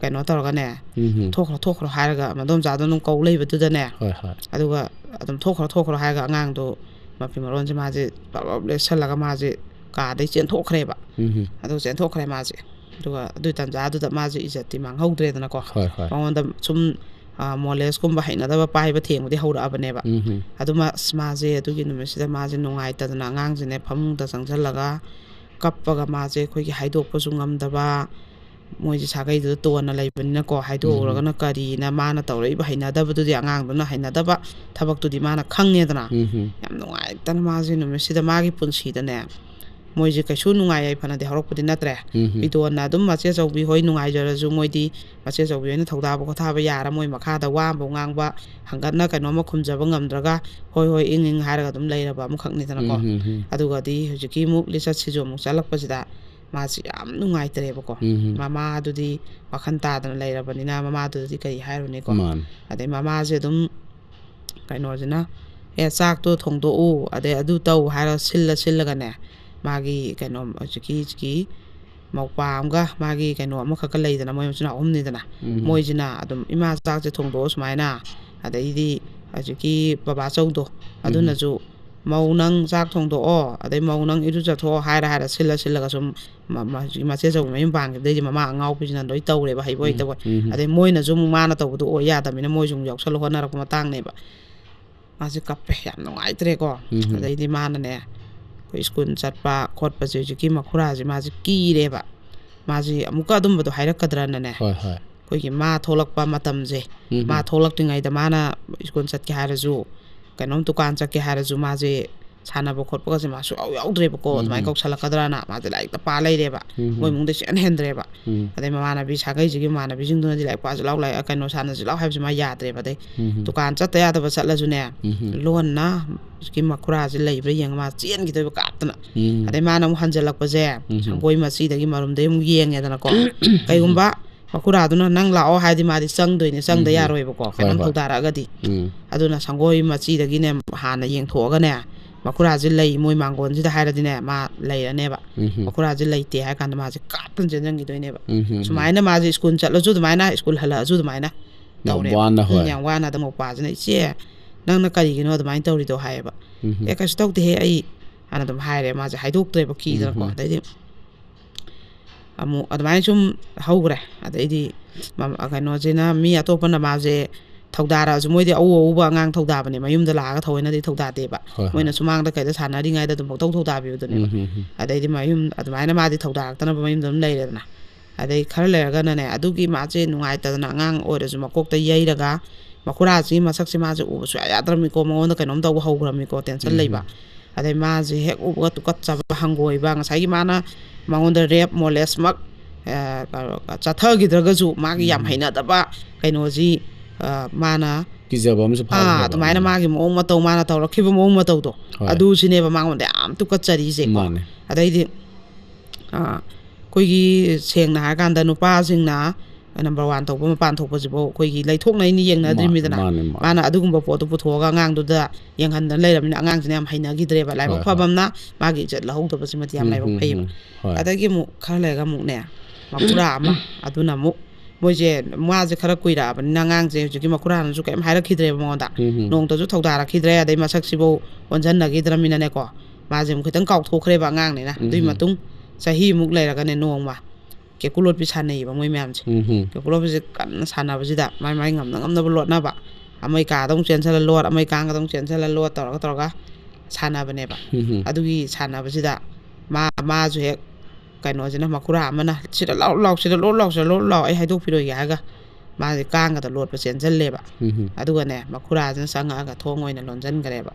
ꯀꯩꯅꯣ ꯇꯧꯔꯒꯅꯦ, ꯎꯝ. "ꯊꯣꯛꯈ꯭ꯔꯣ, ꯊꯣꯛꯈ꯭ꯔꯣ" ꯍꯥꯏꯔꯒ ꯃꯟꯗꯣꯝꯆꯥꯗꯣ ꯑꯗꯨꯝ ꯀꯧ ꯂꯩꯕꯗꯨꯗꯅꯦ, ꯍꯣꯏ, ꯍꯣꯏ. ꯑꯗꯨꯒ ꯑꯗꯨꯝ "ꯊꯣꯛꯈ꯭ꯔꯣ, ꯊꯣꯛꯈ꯭ꯔꯣ" ꯍꯥꯏꯔꯒ ꯑꯉꯥꯡꯗꯣ ꯃꯐꯤ ꯃꯔꯣꯟꯁꯦ ꯃꯥꯁꯦ ꯄꯞ ꯄꯞ ꯂꯦꯠꯁꯜꯂꯒ ꯃꯥꯁꯦ ꯀꯥꯗꯩ ꯆꯦꯟꯊꯣꯛꯈ꯭ꯔꯦꯕ꯫ ꯎꯝ. ꯑꯗꯨ ꯆꯦꯟꯊꯣꯛꯈ꯭ꯔꯦ ꯃꯥꯁꯦ꯫ ꯑꯗꯨꯒ ꯑꯗꯨꯏ ꯇꯥꯟꯖꯥꯗꯨꯗ ꯃꯥꯁꯦ ꯏꯖꯠꯇꯤ ꯃꯥꯡꯍꯧꯗ꯭ꯔꯦꯗꯅꯀꯣ꯫ ꯍꯣꯏ, ꯍꯣꯏ. ꯃꯉꯣꯟꯗ ꯁꯨꯝ, ꯑ, ꯃꯣꯂꯦꯁꯀꯨꯝꯕ ꯍꯩꯅꯗꯕ ꯄꯥꯏꯕ ꯊꯦꯡꯕꯗꯤ ꯍꯧꯔꯛꯑꯕꯅꯦꯕ꯫ ꯎꯝ. ꯑꯗꯨꯃ ꯑꯁ, ꯃꯥꯁꯦ ꯑꯗꯨꯒꯤ ꯅꯨꯃꯤꯠꯁꯤꯗ ꯃꯥꯁꯦ ꯅꯨꯡꯉꯥꯏꯇꯗꯅ ꯑꯉꯥꯡꯁꯤꯅꯦ ꯐꯃꯨꯡꯗ ꯆꯪꯁꯤꯜꯂꯒ ꯀꯞꯄꯒ ꯃꯥꯁꯦ ꯑꯩꯈꯣꯏꯒꯤ ꯍꯥꯏꯗꯣꯛꯄꯁꯨ ꯉꯝꯗꯕ, ꯃꯣꯏꯁꯦ ꯁꯥꯒꯩꯗꯨꯗ ꯇꯣꯟꯅ ꯂꯩꯕꯅꯤꯅꯀꯣ, ꯍꯥꯏꯗꯣꯛꯎꯔꯒꯅ ꯀꯔꯤꯅ ꯃꯥꯅ ꯇꯧꯔꯛꯏꯕ ꯍꯩꯅꯗꯕꯗꯨꯗꯤ, ꯑꯉꯥꯡꯗꯨꯅ ꯍꯩꯅꯗꯕ ꯊꯕꯛꯇꯨꯗꯤ ꯃꯥꯅ ꯈꯪꯉꯦꯗꯅ꯫ ꯎꯝ. ꯌꯥꯝ ꯅꯨꯡꯉꯥꯏꯇꯅ ꯃꯥꯁꯦ ꯅꯨꯃꯤꯠꯁꯤꯗ ꯃꯥꯒꯤ ꯄꯨꯟꯁꯤꯗꯅꯦ, ꯃꯣꯏꯁꯦ ꯀꯩꯁꯨ ꯅꯨꯡꯉꯥꯏ ꯌꯥꯏꯐꯅꯗꯤ ꯍꯧꯔꯛꯄꯗꯤ ꯅꯠꯇ꯭ꯔꯦ꯫ ꯎꯝ. ꯄꯤꯗꯣꯟꯅ ꯑꯗꯨꯝ ꯃꯆꯦ ꯆꯧꯕꯤ ꯍꯣꯏ ꯅꯨꯡꯉꯥꯏꯖꯔꯁꯨ, ꯃꯣꯏꯗꯤ ꯃꯆꯦ ꯆꯧꯕꯤ ꯍꯣꯏꯅ ꯊꯧꯗꯥꯕ ꯈꯣꯊꯥꯕ ꯌꯥꯔ ꯃꯣꯏ ꯃꯈꯥꯗ ꯋꯥ ꯑꯃꯐꯥꯎ ꯉꯥꯡꯕ, ꯍꯪꯒꯠꯅ ꯀꯩꯅꯣꯝꯃ ꯈꯨꯝꯖꯕ ꯉꯝꯗ꯭ꯔꯒ ꯍꯣꯏ ꯍꯣꯏ ꯏꯪ ꯏꯪ ꯍꯥꯏꯔꯒ ꯑꯗꯨꯝ ꯂꯩꯔꯕ ꯑꯃꯈꯛꯅꯤꯗꯅꯀꯣ꯫ ꯎꯝ, ꯎꯝ, ꯎꯝ. ꯑꯗꯨꯒꯗꯤ ꯍꯧꯖꯤꯛꯀꯤ ꯑꯃꯨꯛ ꯂꯤꯆꯠꯁꯤꯁꯨ ꯑꯃꯨꯛ ꯆꯠꯂꯛꯄꯁꯤꯗ ꯃꯥꯁꯤ ꯌꯥꯝ ꯅꯨꯡꯉꯥꯏꯇ꯭ꯔꯦꯕꯀꯣ꯫ ꯎꯝ, ꯎꯝ. ꯃꯃꯥꯗꯨꯗꯤ ꯋꯥꯈꯜ ꯇꯥꯗꯅ ꯂꯩꯔꯕꯅꯤꯅ ꯃꯃꯥꯗꯨꯗꯗꯤ ꯀꯔꯤ ꯍꯥꯏꯔꯨꯅꯤꯀꯣ꯫ ꯃꯥꯅꯤ. ꯑꯗꯩ ꯃꯃꯥꯁꯦ ꯑꯗꯨꯝ ꯀꯩꯅꯣꯁꯤꯅ, "ꯑꯦ, ꯆꯥꯛꯇꯣ ꯊꯣꯡꯗꯣꯛꯎ, ꯑꯗꯩ ꯑꯗꯨ ꯇꯧ" ꯍꯥꯏꯔꯒ ꯁꯤꯜꯂ ꯁꯤꯜꯂꯒꯅꯦ, ꯃꯥꯒꯤ ꯀꯩꯅꯣ ꯍꯧꯖꯤꯛꯀꯤ, ꯍꯧꯖꯤꯛꯀꯤ ꯃꯧꯄꯥ ꯑꯃꯒ ꯃꯥꯒꯤ ꯀꯩꯅꯣ ꯑꯃꯈꯛꯀ ꯂꯩꯗꯅ, ꯃꯣꯏ ꯃꯆꯤꯟ ꯃꯅꯥꯎ ꯑꯍꯨꯝꯅꯤꯗꯅ꯫ ꯎꯝ. ꯃꯣꯏꯁꯤꯅ ꯑꯗꯨꯝ, "ꯏꯃꯥ, ꯆꯥꯛꯁꯦ ꯊꯣꯡꯗꯣꯛꯑꯣ" ꯁꯨꯃꯥꯏꯅ, ꯑꯗꯩꯗꯤ ꯍꯧꯖꯤꯛꯀꯤ ꯕꯕꯥꯆꯧꯗꯣ, ꯎꯝ. ꯑꯗꯨꯅꯁꯨ, "ꯃꯧ, ꯅꯪ ꯆꯥꯛ ꯊꯣꯡꯗꯣꯛꯑꯣ", ꯑꯗꯩ "ꯃꯧ, ꯅꯪ ꯏꯔꯨꯖꯊꯣꯛꯑꯣ" ꯍꯥꯏꯔ ꯍꯥꯏꯔ ꯁꯤꯜꯂ ꯁꯤꯜꯂꯒ ꯁꯨꯝ ꯃ-, ꯃ-, ꯍꯧꯖꯤꯛꯀꯤ ꯃꯆꯦ ꯆꯧꯕꯤ ꯃꯌꯨꯝ ꯄꯥꯟꯈꯤꯕꯗꯩꯗꯤ ꯃꯃꯥ ꯑꯉꯥꯎꯕꯤꯁꯤꯅ ꯂꯣꯏ ꯇꯧꯔꯦꯕ, ꯍꯩꯕꯣꯏ ꯎꯝ. ꯍꯩꯇꯕꯣꯏ꯫ ꯎꯝ. ꯑꯗꯩ ꯃꯣꯏꯅꯁꯨ ꯑꯃꯨꯛ ꯃꯥꯅ ꯇꯧꯕꯗꯣ ꯑꯣꯏ ꯌꯥꯗꯕꯅꯤꯅ ꯃꯣꯏꯁꯨ ꯑꯃꯨꯛ ꯌꯥꯎꯁꯜꯂ ꯍꯣꯠꯅꯔꯛꯄ ꯃꯇꯥꯡꯅꯦꯕ꯫ ꯃꯥꯁꯦ ꯀꯞꯄꯦ, ꯌꯥꯝ ꯅꯨꯡꯉꯥꯏꯇ꯭ꯔꯦꯀꯣ꯫ ꯎꯝ. ꯑꯗꯩꯗꯤ ꯃꯥꯅꯅꯦ, ꯑꯩꯈꯣꯏ ꯁ꯭ꯀꯨꯜ ꯆꯠꯄ ꯈꯣꯠꯄꯁꯦ ꯍꯧꯖꯤꯛꯀꯤ ꯃꯈꯨꯔꯥꯁꯦ ꯃꯥꯁꯦ ꯀꯤꯔꯦꯕ꯫ ꯃꯥꯁꯤ ꯑꯃꯨꯛꯀ ꯑꯗꯨꯝꯕꯗꯣ ꯍꯥꯏꯔꯛꯀꯗ꯭ꯔꯅꯅꯦ꯫ ꯍꯣꯏ, ꯍꯣꯏ. ꯑꯩꯈꯣꯏꯒꯤ ꯃꯥ ꯊꯣꯛꯂꯛꯄ ꯃꯇꯝꯁꯦ, ꯎꯝ. ꯃꯥ ꯊꯣꯛꯂꯛꯇ꯭ꯔꯤꯉꯩꯗ ꯃꯥꯅ ꯁ꯭ꯀꯨꯜ ꯆꯠꯀꯦ ꯍꯥꯏꯔꯁꯨ, ꯀꯩꯅꯣꯝ ꯗꯨꯀꯥꯟ ꯆꯠꯀꯦ ꯍꯥꯏꯔꯁꯨ, ꯃꯥꯁꯦ ꯁꯥꯟꯅꯕ ꯈꯣꯠꯄꯒꯁꯦ ꯃꯥ ꯁꯨꯡꯌꯥꯎ ꯌꯥꯎꯗ꯭ꯔꯦꯕꯀꯣ꯫ ꯑꯗꯨꯃꯥꯏꯅ ꯎꯝ. ꯀꯧꯁꯜꯂꯛꯀꯗ꯭ꯔꯅ ꯃꯥꯁꯦ ꯂꯥꯏꯔꯤꯛꯇ ꯄꯥ ꯂꯩꯔꯦꯕ꯫ ꯎꯝ. ꯃꯣꯏ ꯏꯃꯨꯡꯗ ꯁꯨꯡꯍꯟ ꯍꯦꯟꯗ꯭ꯔꯦꯕ꯫ ꯎꯝ. ꯑꯗꯩ ꯃꯃꯥꯟꯅꯕꯤ ꯁꯥꯒꯩꯁꯤꯒꯤ ꯃꯃꯥꯟꯅꯕꯤꯁꯤꯡꯗꯨꯅꯗꯤ ꯂꯥꯏꯔꯤꯛ ꯄꯥꯁꯤ ꯂꯥꯎ, ꯂꯥꯏꯔꯤꯛ ꯀꯩꯅꯣ ꯁꯥꯟꯅꯁꯤ ꯂꯥꯎ ꯍꯥꯏꯕꯁꯤ ꯃꯥ ꯌꯥꯗ꯭ꯔꯦꯕ꯫ ꯑꯗꯩ ꯎꯝ. ꯗꯨꯀꯥꯟ ꯆꯠꯇ ꯌꯥꯗꯕ ꯆꯠꯂꯁꯨꯅꯦ, ꯎꯝ. ꯂꯣꯟꯅ ꯍꯧꯖꯤꯛꯀꯤ ꯃꯈꯨꯔꯥꯁꯦ ꯂꯩꯕ꯭ꯔꯥ ꯌꯦꯡꯉ ꯃꯥ ꯆꯦꯟꯈꯤꯗꯣꯏꯕ ꯀꯥꯞꯇꯅ꯫ ꯎꯝ. ꯑꯗꯩ ꯃꯥꯅ ꯑꯃꯨꯛ ꯍꯟꯖꯜꯂꯛꯄꯁꯦ, ꯎꯝ. ꯁꯪꯒꯣꯏ ꯃꯆꯤꯗꯒꯤ ꯃꯔꯨꯝꯗꯩ ꯑꯃꯨꯛ ꯌꯦꯡꯉꯦꯗꯅꯀꯣ꯫ ꯀꯩꯒꯨꯝꯕ ꯃꯈꯨꯔꯥꯗꯨꯅ "ꯅꯪ ꯂꯥꯛꯑꯣ" ꯍꯥꯏꯗꯤ ꯃꯥꯗꯤ ꯆꯪꯗꯣꯏꯅꯦ, ꯆꯪꯗ ꯎꯝ. ꯌꯥꯔꯣꯏꯕꯀꯣ, ꯍꯣꯏ, ꯀꯩꯅꯣꯝ ꯍꯣꯏ. ꯊꯧꯗꯥꯔꯛꯑꯒꯗꯤ꯫ ꯎꯝ. ꯑꯗꯨꯅ ꯁꯪꯒꯣꯏ ꯃꯆꯤꯗꯒꯤꯅꯦ ꯍꯥꯟꯅ ꯌꯦꯡꯊꯣꯛꯑꯒꯅꯦ, ꯃꯈꯨꯔꯥꯁꯦ ꯂꯩ ꯃꯣꯏ ꯃꯥꯡꯒꯣꯟꯁꯤꯗ ꯍꯥꯏꯔꯗꯤꯅꯦ, ꯃꯥ ꯂꯩꯔꯅꯦꯕ꯫ ꯎꯝ. ꯃꯈꯨꯔꯥꯁꯦ ꯂꯩꯇꯦ ꯍꯥꯏ ꯀꯥꯟꯗ ꯃꯥꯁꯦ ꯀꯥꯞꯇꯅ ꯆꯦꯟꯁꯤꯟꯈꯤꯗꯣꯏꯅꯦꯕ꯫ ꯎꯝ. ꯁꯨꯃꯥꯏꯅ ꯃꯥꯁꯦ ꯁ꯭ꯀꯨꯜ ꯆꯠꯂꯁꯨ ꯑꯗꯨꯃꯥꯏꯅ, ꯁ꯭ꯀꯨꯜ ꯍꯜꯂꯛꯑꯁꯨ ꯑꯗꯨꯃꯥꯏꯅ ꯌꯥꯝ ꯇꯧꯔꯦꯕ꯫ ꯋꯥꯅ, ꯍꯣꯏ. ꯎꯝ, ꯌꯥꯝ ꯋꯥꯅ ꯑꯗꯨꯝ ꯃꯄꯥꯁꯤꯅ, "ꯏꯆꯦ, ꯅꯪꯅ ꯀꯔꯤꯒꯤꯅꯣ ꯑꯗꯨꯃꯥꯏꯅ ꯇꯧꯔꯤꯗꯣ?" ꯍꯥꯏꯌꯦꯕ꯫ ꯎꯝ. "ꯑꯦ, ꯀꯩꯁꯨ ꯇꯧꯗꯦꯍꯦ ꯑꯩ" ꯍꯥꯏꯅ ꯑꯗꯨꯝ ꯍꯥꯏꯔꯦ꯫ ꯃꯥꯁꯦ ꯍꯥꯏꯗꯣꯛꯇ꯭ꯔꯦꯕ, ꯀꯤꯗꯅꯀꯣ꯫ ꯎꯝ. ꯑꯗꯩꯗꯤ ꯑꯃꯨꯛ ꯑꯗꯨꯃꯥꯏꯅ ꯁꯨꯝ ꯍꯧꯈ꯭ꯔꯦ꯫ ꯑꯗꯩꯗꯤ ꯃ-, ꯀꯩꯅꯣꯁꯤꯅ, ꯃꯤ ꯑꯇꯣꯞꯄꯅ ꯃꯥꯁꯦ ꯊꯧꯗꯥꯔꯛꯑꯁꯨ, ꯃꯣꯏꯗꯤ ꯑꯎ ꯑꯎꯕ ꯑꯉꯥꯡ ꯊꯧꯗꯥꯕꯅꯦ, ꯃꯌꯨꯝꯗ ꯂꯥꯛꯑꯒ ꯊꯑꯣꯏꯅꯗꯤ ꯊꯧꯗꯥꯗꯦꯕ꯫ ꯍꯣꯏ, ꯍꯣꯏ. ꯃꯣꯏꯅ ꯁꯨꯃꯥꯡꯗ ꯀꯩꯗ ꯁꯥꯟꯅꯔꯤꯉꯩꯗ ꯑꯗꯨꯝ ꯄꯪꯊꯧ ꯊꯧꯗꯥꯕꯤꯕꯗꯨꯅꯦꯕ꯫ ꯎꯝ, ꯎꯝ, ꯎꯝ. ꯑꯗꯩꯗꯤ ꯃꯌꯨꯝ ꯑꯗꯨꯃꯥꯏꯅ ꯃꯥꯗꯤ ꯊꯧꯗꯥꯔꯛꯇꯅꯕ ꯃꯌꯨꯝꯗ ꯑꯗꯨꯝ ꯂꯩꯔꯦꯗꯅ꯫ ꯑꯗꯩ ꯈꯔ ꯂꯩꯔꯒꯅꯅꯦ, ꯑꯗꯨꯒꯤ ꯃꯥꯁꯦ ꯅꯨꯡꯉꯥꯏꯇꯗꯅ ꯑꯉꯥꯡ ꯑꯣꯏꯔꯁꯨ ꯃꯀꯣꯛꯇ ꯌꯩꯔꯒ, ꯃꯈꯨꯔꯥꯁꯤꯒꯤ ꯃꯁꯛꯁꯦ ꯃꯥꯁꯦ ꯎꯕ ꯁꯨꯡꯌꯥ ꯌꯥꯗ꯭ꯔꯕꯅꯤꯀꯣ, ꯃꯉꯣꯟꯗ ꯀꯩꯅꯣꯝ ꯇꯧꯕ ꯍꯧꯈ꯭ꯔꯕꯅꯤꯀꯣ, ꯇꯦꯟꯁꯟ ꯎꯝ. ꯂꯩꯕ꯫ ꯑꯗꯩ ꯃꯥꯁꯦ ꯍꯦꯛ ꯎꯕꯒ ꯇꯨꯀꯠꯆꯕ, ꯍꯪꯒꯣꯏꯕ, ꯉꯁꯥꯏꯒꯤ ꯃꯥꯅ ꯃꯉꯣꯟꯗ ꯔꯦꯞ ꯃꯣꯂꯦꯁꯃꯛ, ꯑ, ꯆꯠꯊꯈꯤꯗ꯭ꯔꯒꯁꯨ, ꯃꯥꯒꯤ ꯌꯥꯝ ꯎꯝ. ꯍꯩꯅꯗꯕ ꯀꯩꯅꯣꯁꯤ, ꯑ, ꯃꯥꯅ ꯀꯤꯖꯕ ꯑꯃꯁꯨ ꯑꯥ, ꯐꯥꯎꯈ꯭ꯔꯦꯕ꯫ ꯑꯗꯨꯃꯥꯏꯅ ꯎꯝ. ꯃꯥꯒꯤ ꯃꯑꯣꯡ ꯃꯇꯧ, ꯃꯥꯅ ꯇꯧꯔꯛꯈꯤꯕ ꯃꯑꯣꯡ ꯃꯇꯧꯗꯣ, ꯍꯣꯏ. ꯑꯗꯨꯁꯤꯅꯦꯕ ꯃꯉꯣꯟꯗ ꯌꯥꯝ ꯇꯨꯀꯠꯆꯔꯤꯁꯦꯀꯣ꯫ ꯃꯥꯅꯦ. ꯑꯗꯩꯗꯤ, ꯑ, ꯑꯩꯈꯣꯏꯒꯤ ꯁꯦꯡꯅ ꯍꯥꯏꯔꯀꯥꯟꯗ ꯅꯨꯄꯥꯁꯤꯡꯅ number one ꯇꯧꯕ, ꯃꯄꯥꯟ ꯊꯣꯛꯄꯁꯤꯐꯥꯎ ꯑꯩꯈꯣꯏꯒꯤ ꯂꯩꯊꯣꯛꯅꯩꯅ ꯌꯦꯡꯅꯗ꯭ꯔꯤꯃꯤꯗꯅ꯫ ꯃꯥꯅꯦ, ꯃꯥꯅꯦ. ꯃꯥꯅ ꯑꯗꯨꯒꯨꯝꯕ ꯄꯣꯠꯇꯣ ꯄꯨꯊꯣꯛꯑꯒ ꯑꯉꯥꯡꯗꯨꯗ ꯌꯦꯡꯍꯟꯗꯅ ꯂꯩꯔꯕꯅꯤꯅ, ꯑꯉꯥꯡꯁꯤꯅ ꯌꯥꯝ ꯍꯩꯅꯈꯤꯗ꯭ꯔꯦꯕ꯫ ꯂꯥꯏꯕꯛ ꯍꯣꯏ, ꯐꯕ ꯍꯣꯏ. ꯑꯃꯅ ꯃꯥꯒꯤ ꯏꯖꯠ ꯂꯧꯍꯧꯗꯕꯁꯤꯃꯗꯤ ꯌꯥꯝ ꯎꯝ, ꯂꯥꯏꯕꯛ ꯎꯝ, ꯐꯩꯌꯦꯕ꯫ ꯎꯝ. ꯍꯣꯏ. ꯑꯗꯒꯤ ꯑꯃꯨꯛ ꯈꯔ ꯂꯩꯔꯒ ꯑꯃꯨꯛꯅꯦ, ꯃꯈꯨꯔꯥ ꯑꯃ, ꯑꯗꯨꯅ ꯑꯃꯨꯛ ꯃꯣꯏꯁꯦ, ꯃꯥꯁꯦ ꯈꯔ ꯀꯨꯏꯔꯛꯑꯕꯅꯤꯅ, ꯑꯉꯥꯡꯁꯦ ꯍꯧꯖꯤꯛꯀꯤ ꯃꯈꯨꯔꯥꯅꯁꯨ ꯀꯩꯝ ꯍꯥꯏꯔꯛꯈꯤꯗ꯭ꯔꯦꯕ ꯃꯉꯣꯟꯗ꯫ ꯎꯝ, ꯎꯝ. ꯅꯣꯡꯇꯁꯨ ꯊꯧꯗꯥꯔꯛꯈꯤꯗ꯭ꯔꯦ, ꯑꯗꯩ ꯃꯁꯛꯁꯤꯐꯧ ꯑꯣꯟꯁꯤꯟꯅꯈꯤꯗ꯭ꯔꯃꯤꯅꯅꯦꯀꯣ, ꯃꯥꯁꯦ ꯑꯃꯨꯛ ꯈꯤꯇꯪ ꯀꯥꯎꯊꯣꯛꯈ꯭ꯔꯦꯕ ꯑꯉꯥꯡꯅꯤꯅ꯫ ꯑꯗꯨꯏ ꯎꯝ, ꯎꯝ. ꯃꯇꯨꯡ ꯆꯍꯤꯃꯨꯛ ꯂꯩꯔꯒꯅꯦ, ꯅꯣꯡꯃ ꯀꯦꯀꯨ ꯂꯣꯠꯄꯤ ꯁꯥꯟꯅꯩꯌꯦꯕ ꯃꯣꯏ ꯃꯌꯥꯝꯁꯦ꯫ ꯎꯝ, ꯎꯝ. ꯀꯦꯀꯨ ꯂꯣꯠꯄꯤꯁꯦ ꯀꯟꯅ ꯁꯥꯟꯅꯕꯁꯤꯗ, ꯃꯥꯏ ꯃꯥꯏ ꯉꯝꯅ ꯉꯝꯅꯕ ꯂꯣꯠꯅꯕ, ꯑꯃꯩ ꯀꯥꯗ ꯑꯃꯨꯛ ꯆꯦꯟꯁꯤꯜꯂ ꯂꯣꯠ, ꯑꯃꯩ ꯀꯥꯡꯒꯗ ꯑꯃꯨꯛ ꯆꯦꯟꯁꯤꯜꯂ ꯂꯣꯠ ꯇꯧꯔꯒ ꯇꯧꯔꯒ ꯁꯥꯟꯅꯕꯅꯦꯕ꯫ ꯎꯝ, ꯎꯝ. ꯑꯗꯨꯒꯤ ꯁꯥꯟꯅꯕꯁꯤꯗ ꯃꯥ, ꯃꯥꯁꯨ ꯍꯦꯛ ꯀꯩꯅꯣꯁꯤꯅ, ꯃꯈꯨꯔꯥ ꯑꯃꯅ, "ꯁꯤꯗ ꯂꯥꯎ, ꯂꯥꯎ, ꯁꯤꯗ ꯂꯣꯠ ꯂꯥꯎ, ꯁꯤꯗ ꯂꯣꯠ ꯂꯥꯎ, ꯑꯩ ꯍꯥꯏꯗꯣꯛꯄꯤꯔꯣꯏꯒꯦ" ꯍꯥꯏꯔꯒ ꯃꯥꯁꯦ ꯀꯥꯡꯒꯗ ꯂꯣꯠꯄ ꯆꯦꯟꯁꯤꯜꯂꯦꯕ꯫ ꯎꯝ. ꯑꯗꯨꯒꯅꯦ, ꯃꯈꯨꯔꯥꯁꯤꯅ ꯆꯪꯉꯛꯑꯒ ꯊꯣꯡ ꯑꯣꯏꯅ ꯂꯣꯟꯁꯤꯟꯈ꯭ꯔꯦꯕ꯫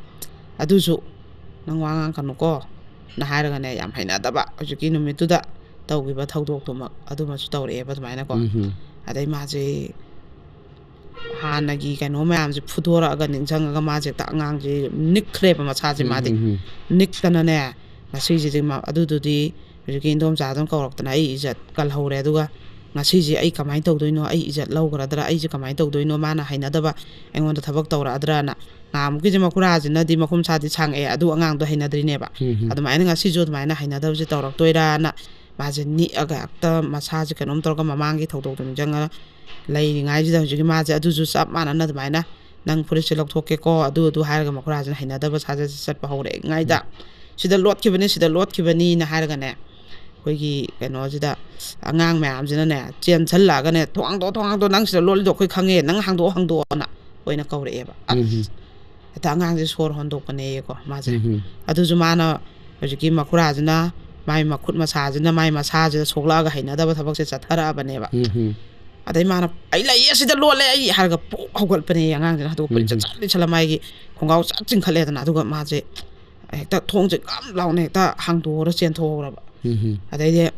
ꯑꯗꯨꯁꯨ "ꯅꯪ ꯋꯥ ꯉꯥꯡꯀꯅꯨꯀꯣ" ꯅ ꯍꯥꯏꯔꯒꯅꯦ, ꯌꯥꯝ ꯍꯩꯅꯗꯕ ꯍꯧꯖꯤꯛꯀꯤ ꯅꯨꯃꯤꯠꯇꯨꯗ ꯇꯧꯈꯤꯕ ꯊꯧꯗꯣꯛꯇꯨꯃꯛ ꯑꯗꯨꯃꯁꯨ ꯇꯧꯔꯛꯑꯦꯕ ꯑꯗꯨꯃꯥꯏꯅꯀꯣ꯫ ꯎꯝ. ꯑꯗꯩ ꯃꯥꯁꯦ ꯍꯥꯟꯅꯒꯤ ꯀꯩꯅꯣ ꯃꯌꯥꯝꯁꯦ ꯐꯨꯗꯣꯔꯛꯑꯒ ꯅꯤꯡꯁꯤꯡꯉꯒ ꯃꯥꯁꯦ ꯍꯦꯛꯇ, ꯑꯉꯥꯡꯁꯦ ꯅꯤꯛꯈ꯭ꯔꯦꯕ ꯃꯁꯥꯁꯦ ꯃꯥꯗꯤ꯫ ꯎꯝ. ꯅꯤꯛꯇꯅꯅꯦ, ꯉꯁꯤꯁꯤꯗꯤ ꯃꯥ-, ꯑꯗꯨꯗꯨꯗꯤ ꯍꯧꯖꯤꯛꯀꯤ ꯏꯟꯗꯣꯝꯆꯥꯗꯨꯅ ꯀꯧꯔꯛꯇꯅ ꯑꯩ ꯏꯖꯠ ꯀꯜꯍꯧꯔꯦ꯫ ꯑꯗꯨꯒ ꯉꯁꯤꯁꯦ ꯑꯩ ꯀꯃꯥꯏꯅ ꯇꯧꯗꯣꯏꯅꯣ? ꯑꯩ ꯏꯖꯠ ꯂꯧꯈ꯭ꯔꯗ꯭ꯔꯥ? ꯑꯩꯁꯦ ꯀꯃꯥꯏꯅ ꯇꯧꯗꯣꯏꯅꯣ? ꯃꯥꯅ ꯍꯩꯅꯗꯕ ꯑꯩꯉꯣꯟꯗ ꯊꯕꯛ ꯇꯧꯔꯛꯑꯗ꯭ꯔꯅ꯫ ꯉꯍꯥꯟꯃꯨꯛꯀꯤꯁꯦ ꯃꯈꯨꯔꯥꯁꯤꯅꯗꯤ ꯃꯈꯨꯠ ꯃꯁꯥꯗꯤ ꯁꯥꯡꯉꯛꯑꯦ, ꯑꯗꯨ ꯑꯉꯥꯡꯗꯣ ꯍꯩꯅꯗ꯭ꯔꯤꯅꯦꯕ꯫ ꯎꯝ. ꯑꯗꯨꯃꯥꯏꯅ ꯉꯁꯤꯁꯨ ꯑꯗꯨꯃꯥꯏꯅ ꯍꯩꯅꯗꯕꯁꯦ ꯇꯧꯔꯛꯇꯣꯏꯔꯥꯅ ꯃꯥꯁꯦ ꯅꯤꯛꯑꯒ ꯍꯦꯛꯇ ꯃꯁꯥꯁꯦ ꯀꯩꯅꯣꯝ ꯇꯧꯔꯒ ꯃꯃꯥꯡꯒꯤ ꯊꯧꯗꯣꯛꯇꯣ ꯅꯤꯡꯁꯤꯡꯉꯒ ꯂꯩꯔꯤꯉꯩꯁꯤꯗ ꯍꯧꯖꯤꯛꯀꯤ ꯃꯥꯁꯦ ꯑꯗꯨꯁꯨ ꯆꯞ ꯃꯥꯟꯅꯅ ꯑꯗꯨꯃꯥꯏꯅ "ꯅꯪ ꯐꯨꯔꯤꯠꯁꯦ ꯂꯧꯊꯣꯛꯀꯦꯀꯣ", ꯑꯗꯨ ꯑꯗꯨ ꯍꯥꯏꯔꯒ ꯃꯈꯨꯔꯥꯁꯤꯅ ꯍꯩꯅꯗꯕ ꯁꯥꯖꯠꯁꯦ ꯆꯠꯄ ꯍꯧꯔꯛꯏꯉꯩꯗ "ꯁꯤꯗ ꯂꯣꯠꯈꯤꯕꯅꯤ, ꯁꯤꯗ ꯂꯣꯠꯈꯤꯕꯅꯤꯅ" ꯍꯥꯏꯔꯒꯅꯦ, ꯑꯩꯈꯣꯏꯒꯤ ꯀꯩꯅꯣꯁꯤꯗ ꯑꯉꯥꯡ ꯃꯌꯥꯝꯁꯤꯅꯅꯦ ꯆꯦꯟꯁꯜꯂꯛꯑꯒꯅꯦ, "ꯊꯣꯡ ꯍꯥꯡꯗꯣꯛꯑꯣ, ꯊꯣꯡ ꯍꯥꯡꯗꯣꯛꯑꯣ, ꯅꯪ ꯁꯤꯗ ꯂꯣꯠꯂꯤꯗꯣ ꯑꯩꯈꯣꯏ ꯈꯪꯉꯦ, ꯅꯪ ꯍꯥꯡꯗꯣꯛꯑꯣ, ꯍꯥꯡꯗꯣꯛꯑꯣꯅ" ꯑꯣꯏꯅ ꯀꯧꯔꯛꯑꯦꯕ꯫ ꯑꯁ! ꯎꯝ. ꯍꯦꯛꯇ ꯑꯉꯥꯡꯁꯦ ꯁꯣꯔ ꯍꯣꯟꯗꯣꯛꯄꯅꯦꯌꯦꯀꯣ ꯃꯥꯁꯦ꯫ ꯎꯝ. ꯑꯗꯨꯁꯨ ꯃꯥꯅ ꯍꯧꯖꯤꯛꯀꯤ ꯃꯈꯨꯔꯥꯁꯤꯅ ꯃꯥꯏ ꯃꯈꯨꯠ ꯃꯁꯥꯁꯤꯅ ꯃꯥꯏ ꯃꯁꯥꯁꯤꯗ ꯁꯣꯛꯂꯛꯑꯒ ꯍꯩꯅꯗꯕ ꯊꯕꯛꯁꯦ ꯆꯠꯊꯔꯛꯑꯕꯅꯦꯕ꯫ ꯎꯝ. ꯑꯗꯩ ꯃꯥꯅ "ꯑꯩ ꯂꯩꯌꯦ, ꯁꯤꯗ ꯂꯣꯠꯂꯦ ꯑꯩ" ꯍꯥꯏꯔꯒ ꯄꯣꯛ ꯍꯧꯒꯠꯄꯅꯦ ꯑꯉꯥꯡꯁꯤꯅ꯫ ꯍꯥꯗꯣꯛꯄ ꯎꯝ. ꯏꯆꯠ ꯆꯠ ꯂꯤꯠꯁꯜꯂ ꯃꯥꯒꯤ ꯈꯣꯡꯒ꯭ꯔꯥꯎ ꯆꯠ ꯆꯤꯡꯈꯠꯂꯦꯗꯅ, ꯑꯗꯨꯒ ꯃꯥꯁꯦ ꯍꯦꯛꯇ ꯊꯣꯡꯁꯦ ꯒꯝ ꯂꯥꯎꯅ ꯍꯦꯛꯇ ꯍꯥꯡꯗꯣꯛꯑꯔ ꯆꯦꯟꯊꯣꯛꯍꯧꯔꯕ꯫ ꯎꯝ. ꯑꯗꯩꯗꯤ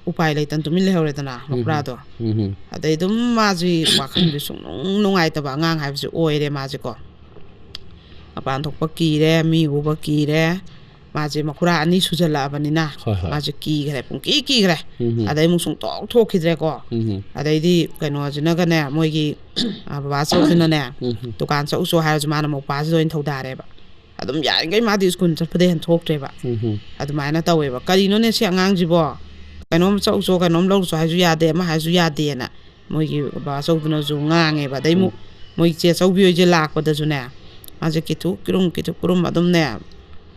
ꯎꯄꯥꯏ ꯂꯩꯇꯅ ꯇꯨꯃꯤꯟ ꯂꯩꯍꯧꯔꯦꯗꯅ ꯃꯈꯨꯔꯥꯗꯣ꯫ ꯎꯝ. ꯑꯗꯩ ꯑꯗꯨꯝ ꯃꯥꯁꯤ ꯋꯥꯈꯜꯁꯦ ꯁꯨꯡꯅꯨꯡ ꯅꯨꯡꯉꯥꯏꯇꯕ ꯑꯉꯥꯡ ꯍꯥꯏꯕꯁꯦ ꯑꯣꯏꯔꯦ ꯃꯥꯁꯦꯀꯣ꯫ ꯃꯄꯥꯟ ꯊꯣꯛꯄ ꯀꯤꯔꯦ, ꯃꯤ ꯎꯕ ꯀꯤꯔꯦ꯫ ꯃꯥꯁꯦ ꯃꯈꯨꯔꯥ ꯑꯅꯤ ꯁꯨꯖꯜꯂꯛꯑꯕꯅꯤꯅ ꯍꯣꯏ, ꯍꯣꯏ. ꯃꯥꯁꯦ ꯀꯤꯈ꯭ꯔꯦ, ꯄꯨꯡꯀꯤ ꯀꯤꯈ꯭ꯔꯦ꯫ ꯎꯝ. ꯑꯗꯩ ꯑꯃꯨꯛ ꯁꯨꯡꯊꯣꯛ ꯊꯣꯛꯈꯤꯗ꯭ꯔꯦꯀꯣ꯫ ꯎꯝ. ꯑꯗꯩꯗꯤ ꯀꯩꯅꯣꯁꯤꯅꯒꯅꯦ, ꯃꯣꯏꯒꯤ ꯑ, ꯕꯕꯥ ꯆꯧꯁꯤꯅꯅꯦ, ꯎꯝ. ꯗꯨꯀꯥꯟ ꯆꯧꯁꯨ ꯍꯥꯏꯔꯁꯨ ꯃꯥꯅ ꯃꯧꯄꯥꯁꯤꯗ ꯑꯣꯏꯅ ꯊꯧꯗꯥꯔꯦꯕ꯫ ꯑꯗꯨꯝ ꯌꯥꯔꯤꯈꯩ ꯃꯥꯗꯤ ꯁ꯭ꯀꯨꯜ ꯆꯠꯄꯗꯩ ꯍꯦꯟ ꯊꯣꯛꯇ꯭ꯔꯦꯕ꯫ ꯎꯝ. ꯑꯗꯨꯃꯥꯏꯅ ꯇꯧꯋꯦꯕ꯫ "ꯀꯔꯤꯅꯣꯅꯦ ꯁꯤ ꯑꯉꯥꯡꯁꯤꯕꯣ? ꯀꯩꯅꯣꯝ ꯆꯧꯆꯣ, ꯀꯩꯅꯣꯝ ꯂꯧꯔꯨꯆꯣ ꯍꯥꯏꯁꯨ ꯌꯥꯗꯦ, ꯑꯃ ꯍꯥꯏꯁꯨ ꯌꯥꯗꯦꯅ" ꯃꯣꯏꯒꯤ ꯕꯕꯥ ꯆꯧꯗꯨꯅꯁꯨ ꯉꯥꯡꯉꯦꯕ꯫ ꯑꯗꯩ ꯑꯃꯨꯛ ꯃꯣꯏ ꯆꯦ ꯆꯧꯕꯤ ꯍꯣꯏꯁꯦ ꯂꯥꯛꯄꯗꯁꯨꯅꯦ, ꯃꯥꯁꯦ ꯀꯤꯊꯨ ꯀꯤꯔꯨꯝ, ꯀꯤꯊꯨ ꯀꯤꯔꯨꯝ ꯑꯗꯨꯝꯅꯦ,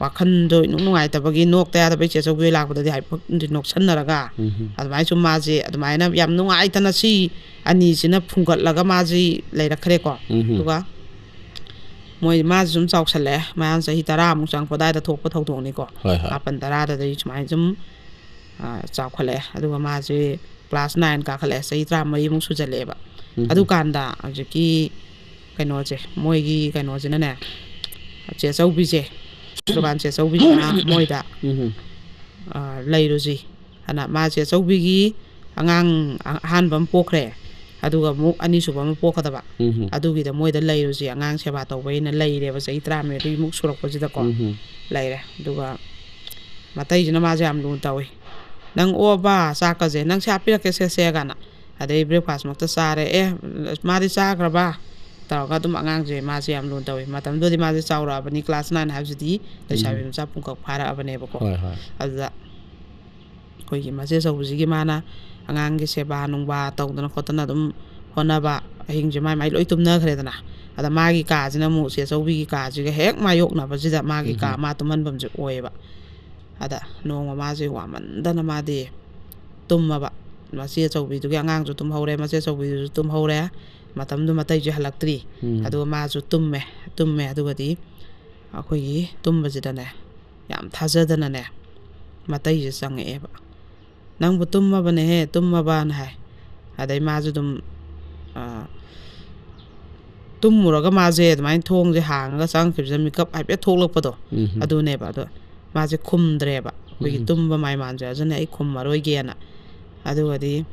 ꯋꯥꯈꯟꯗꯣ ꯏꯅꯨꯡ ꯅꯨꯡꯉꯥꯏꯇꯕꯒꯤ ꯅꯣꯛꯇ ꯌꯥꯗꯕꯩ ꯆꯦ ꯆꯧꯕꯤ ꯍꯣꯏ ꯂꯥꯛꯄꯗꯗꯤ ꯍꯥꯏꯐꯦꯠ ꯅꯣꯛꯁꯟꯅꯔꯒ, ꯎꯝ. ꯑꯗꯨꯃꯥꯏꯅ ꯁꯨꯝ ꯃꯥꯁꯦ ꯑꯗꯨꯃꯥꯏꯅ ꯌꯥꯝ ꯅꯨꯡꯉꯥꯏꯇꯅ ꯁꯤ ꯑꯅꯤꯁꯤꯅ ꯐꯨꯡꯒꯠꯂꯒ ꯃꯥꯁꯤ ꯂꯩꯔꯛꯈ꯭ꯔꯦꯀꯣ꯫ ꯎꯝ. ꯑꯗꯨꯒ ꯃꯣꯏ, ꯃꯥꯁꯨ ꯁꯨꯝ ꯆꯥꯎꯁꯜꯂꯛꯑꯦ, ꯃꯌꯥꯡ ꯆꯍꯤ ꯇꯔꯥꯃꯨꯛ ꯆꯪꯉꯛꯄ ꯑꯗꯨꯋꯥꯏꯗ ꯊꯣꯛꯄ ꯊꯧꯗꯣꯛꯅꯤꯀꯣ꯫ ꯍꯣꯏ, ꯍꯣꯏ. ꯃꯥꯄꯟ ꯇꯔꯥꯗꯗꯤ ꯁꯨꯃꯥꯏꯅ ꯁꯨꯝ ꯆꯥꯎꯈꯠꯂꯛꯑꯦ꯫ ꯑꯗꯨꯒ ꯃꯥꯁꯦ ꯀ꯭ꯂꯥꯁ ꯅꯥꯏꯟ ꯀꯥꯈꯠꯂꯛꯑꯦ, ꯆꯍꯤ ꯇꯔꯥꯃꯔꯤꯃꯨꯛ ꯁꯨꯖꯜꯂꯛꯑꯦꯕ꯫ ꯎꯝ꯫ ꯑꯗꯨꯀꯥꯟꯗ ꯍꯧꯖꯤꯛꯀꯤ ꯀꯩꯅꯣꯁꯦ, ꯃꯣꯏꯒꯤ ꯀꯩꯅꯣꯁꯤꯅꯅꯦ, ꯆꯦ ꯑꯆꯧꯕꯤꯁꯦ, ꯗꯨꯀꯥꯟ ꯆꯦ ꯑꯆꯧꯕꯤꯁꯤꯅ ꯃꯣꯏꯗ, ꯎꯝ꯫ ꯑ, "ꯂꯩꯔꯨꯁꯤ" ꯍꯥꯏꯅ꯫ ꯃꯥ ꯆꯦ ꯑꯆꯧꯕꯤꯒꯤ ꯑꯉꯥꯡ ꯑꯍꯥꯟꯕ ꯑꯃ ꯄꯣꯛꯈ꯭ꯔꯦ, ꯑꯗꯨꯒ ꯑꯃꯨꯛ ꯑꯅꯤꯁꯨꯕ ꯑꯃ ꯄꯣꯛꯀꯗꯕ꯫ ꯎꯝ꯫ ꯑꯗꯨꯒꯤꯗ ꯃꯣꯏꯗ ꯂꯩꯔꯨꯁꯤ, ꯑꯉꯥꯡ ꯁꯦꯕꯥ ꯇꯧꯕ ꯑꯩꯅ ꯂꯩꯔꯦꯕ, ꯆꯍꯤ ꯇꯔꯥꯃꯔꯤꯃꯨꯛ ꯁꯨꯔꯛꯄꯁꯤꯗꯀꯣ꯫ ꯎꯝ꯫ ꯂꯩꯔꯦ꯫ ꯑꯗꯨꯒ ꯃꯇꯩꯁꯤꯅ ꯃꯥꯁꯦ ꯌꯥꯝ ꯂꯨꯅ ꯇꯧꯏ꯫ "ꯅꯪ, ꯑꯣ ꯕꯥ, ꯆꯥꯛꯀꯁꯦ ꯅꯪ ꯁꯦ ꯍꯥꯞꯄꯤꯔꯛꯀꯦ, ꯁꯦ, ꯁꯦ" ꯀꯥꯏꯅ꯫ ꯑꯗꯩ breakfast ꯃꯛꯇ ꯆꯥꯔꯦ꯫ "ꯑꯦ, ꯃꯥꯗꯤ ꯆꯥꯈ꯭ꯔꯕ?" ꯇꯧꯔꯒ ꯑꯗꯨꯝ ꯑꯉꯥꯡꯁꯦ ꯃꯥꯁꯦ ꯌꯥꯝ ꯂꯨꯅ ꯇꯧꯏ꯫ ꯃꯇꯝꯗꯨꯗꯗꯤ ꯃꯥꯁꯦ ꯆꯥꯎꯔꯛꯑꯕꯅꯤ, ꯀ꯭ꯂꯥꯁ ꯅꯥꯏꯟ ꯍꯥꯏꯕꯁꯤꯗꯤ ꯂꯩꯁꯥꯕꯤ ꯎꯝ꯫ ꯃꯆꯥ ꯄꯨꯡꯀꯛ ꯐꯥꯔꯛꯑꯕꯅꯦꯕꯀꯣ꯫ ꯍꯣꯏ, ꯍꯣꯏ꯫ ꯑꯗꯨꯗ ꯑꯩꯈꯣꯏꯒꯤ ꯃꯆꯦ ꯑꯆꯧꯕꯤꯁꯤꯒꯤ ꯃꯥꯅ ꯑꯉꯥꯡꯒꯤ ꯁꯦꯕꯥ ꯅꯨꯡꯕꯥ ꯇꯧꯗꯅ ꯈꯣꯠꯇꯅ ꯑꯗꯨꯝ ꯍꯣꯠꯅꯕ, ꯑꯍꯤꯡꯁꯦ ꯃꯥꯏ ꯃꯥꯏ ꯂꯣꯏ ꯇꯨꯝꯅꯈ꯭ꯔꯦꯗꯅ꯫ ꯑꯗ ꯃꯥꯒꯤ ꯀꯥꯁꯤꯅ ꯑꯃꯨꯛ ꯆꯦ ꯑꯆꯧꯕꯤꯒꯤ ꯀꯥꯁꯤꯒ ꯍꯦꯛ ꯃꯥꯌꯣꯛꯅꯕꯁꯤꯗ ꯃꯥꯒꯤ ꯀꯥ ꯎꯝ꯫ ꯃꯥ ꯇꯨꯝꯍꯟꯐꯝꯁꯦ ꯑꯣꯏꯌꯦꯕ꯫ ꯑꯗ ꯅꯣꯡꯃ ꯃꯥꯁꯦ ꯋꯥꯃꯟꯗꯅ ꯃꯥꯗꯤ ꯇꯨꯝꯃꯕ꯫ ꯃꯆꯦ ꯑꯆꯧꯕꯤꯗꯨꯒꯤ ꯑꯉꯥꯡꯁꯨ ꯇꯨꯝꯍꯧꯔꯦ, ꯃꯆꯦ ꯑꯆꯧꯕꯤꯗꯨꯁꯨ ꯇꯨꯝꯍꯧꯔꯦ꯫ ꯃꯇꯝꯗꯨ ꯃꯇꯩꯁꯦ ꯍꯜꯂꯛꯇ꯭ꯔꯤ꯫ ꯎꯝ꯫ ꯑꯗꯨꯒ ꯃꯥꯁꯨ ꯇꯨꯝꯃꯦ꯫ ꯇꯨꯝꯃꯦ꯫ ꯑꯗꯨꯒꯗꯤ ꯑꯩꯈꯣꯏꯒꯤ ꯇꯨꯝꯕꯁꯤꯗꯅꯦ, ꯌꯥꯝ ꯊꯥꯖꯗꯅꯅꯦ, ꯃꯇꯩꯁꯦ ꯆꯪꯉꯛꯑꯦꯕ꯫ "ꯅꯪꯕꯨ ꯇꯨꯝꯃꯕꯅꯦꯍꯦ, ꯇꯨꯝꯃꯕꯅ" ꯍꯥꯏ꯫ ꯑꯗꯩ ꯃꯥꯁꯨ ꯑꯗꯨꯝ, ꯑ, ꯇꯨꯝꯃꯨꯔꯒ ꯃꯥꯁꯦ ꯑꯗꯨꯃꯥꯏꯅ ꯊꯣꯡꯁꯦ ꯍꯥꯡꯉꯒ ꯆꯪꯉꯛꯈꯤꯕꯁꯤꯗ ꯃꯤꯀꯞ ꯍꯥꯏꯐꯦꯠ ꯊꯣꯛꯂꯛꯄꯗꯣ, ꯎꯝ꯫ ꯑꯗꯨꯅꯦꯕ꯫ ꯑꯗꯣ ꯃꯥꯁꯦ ꯈꯨꯝꯗ꯭ꯔꯦꯕ꯫ ꯑꯩꯈꯣꯏꯒꯤ ꯎꯝ꯫ ꯇꯨꯝꯕ ꯃꯥꯏꯃꯥꯟꯁꯦ ꯑꯗꯨꯅ ꯑꯩ ꯈꯨꯝꯃꯔꯣꯏꯒꯦꯅ꯫ ꯑꯗꯨꯒꯗꯤ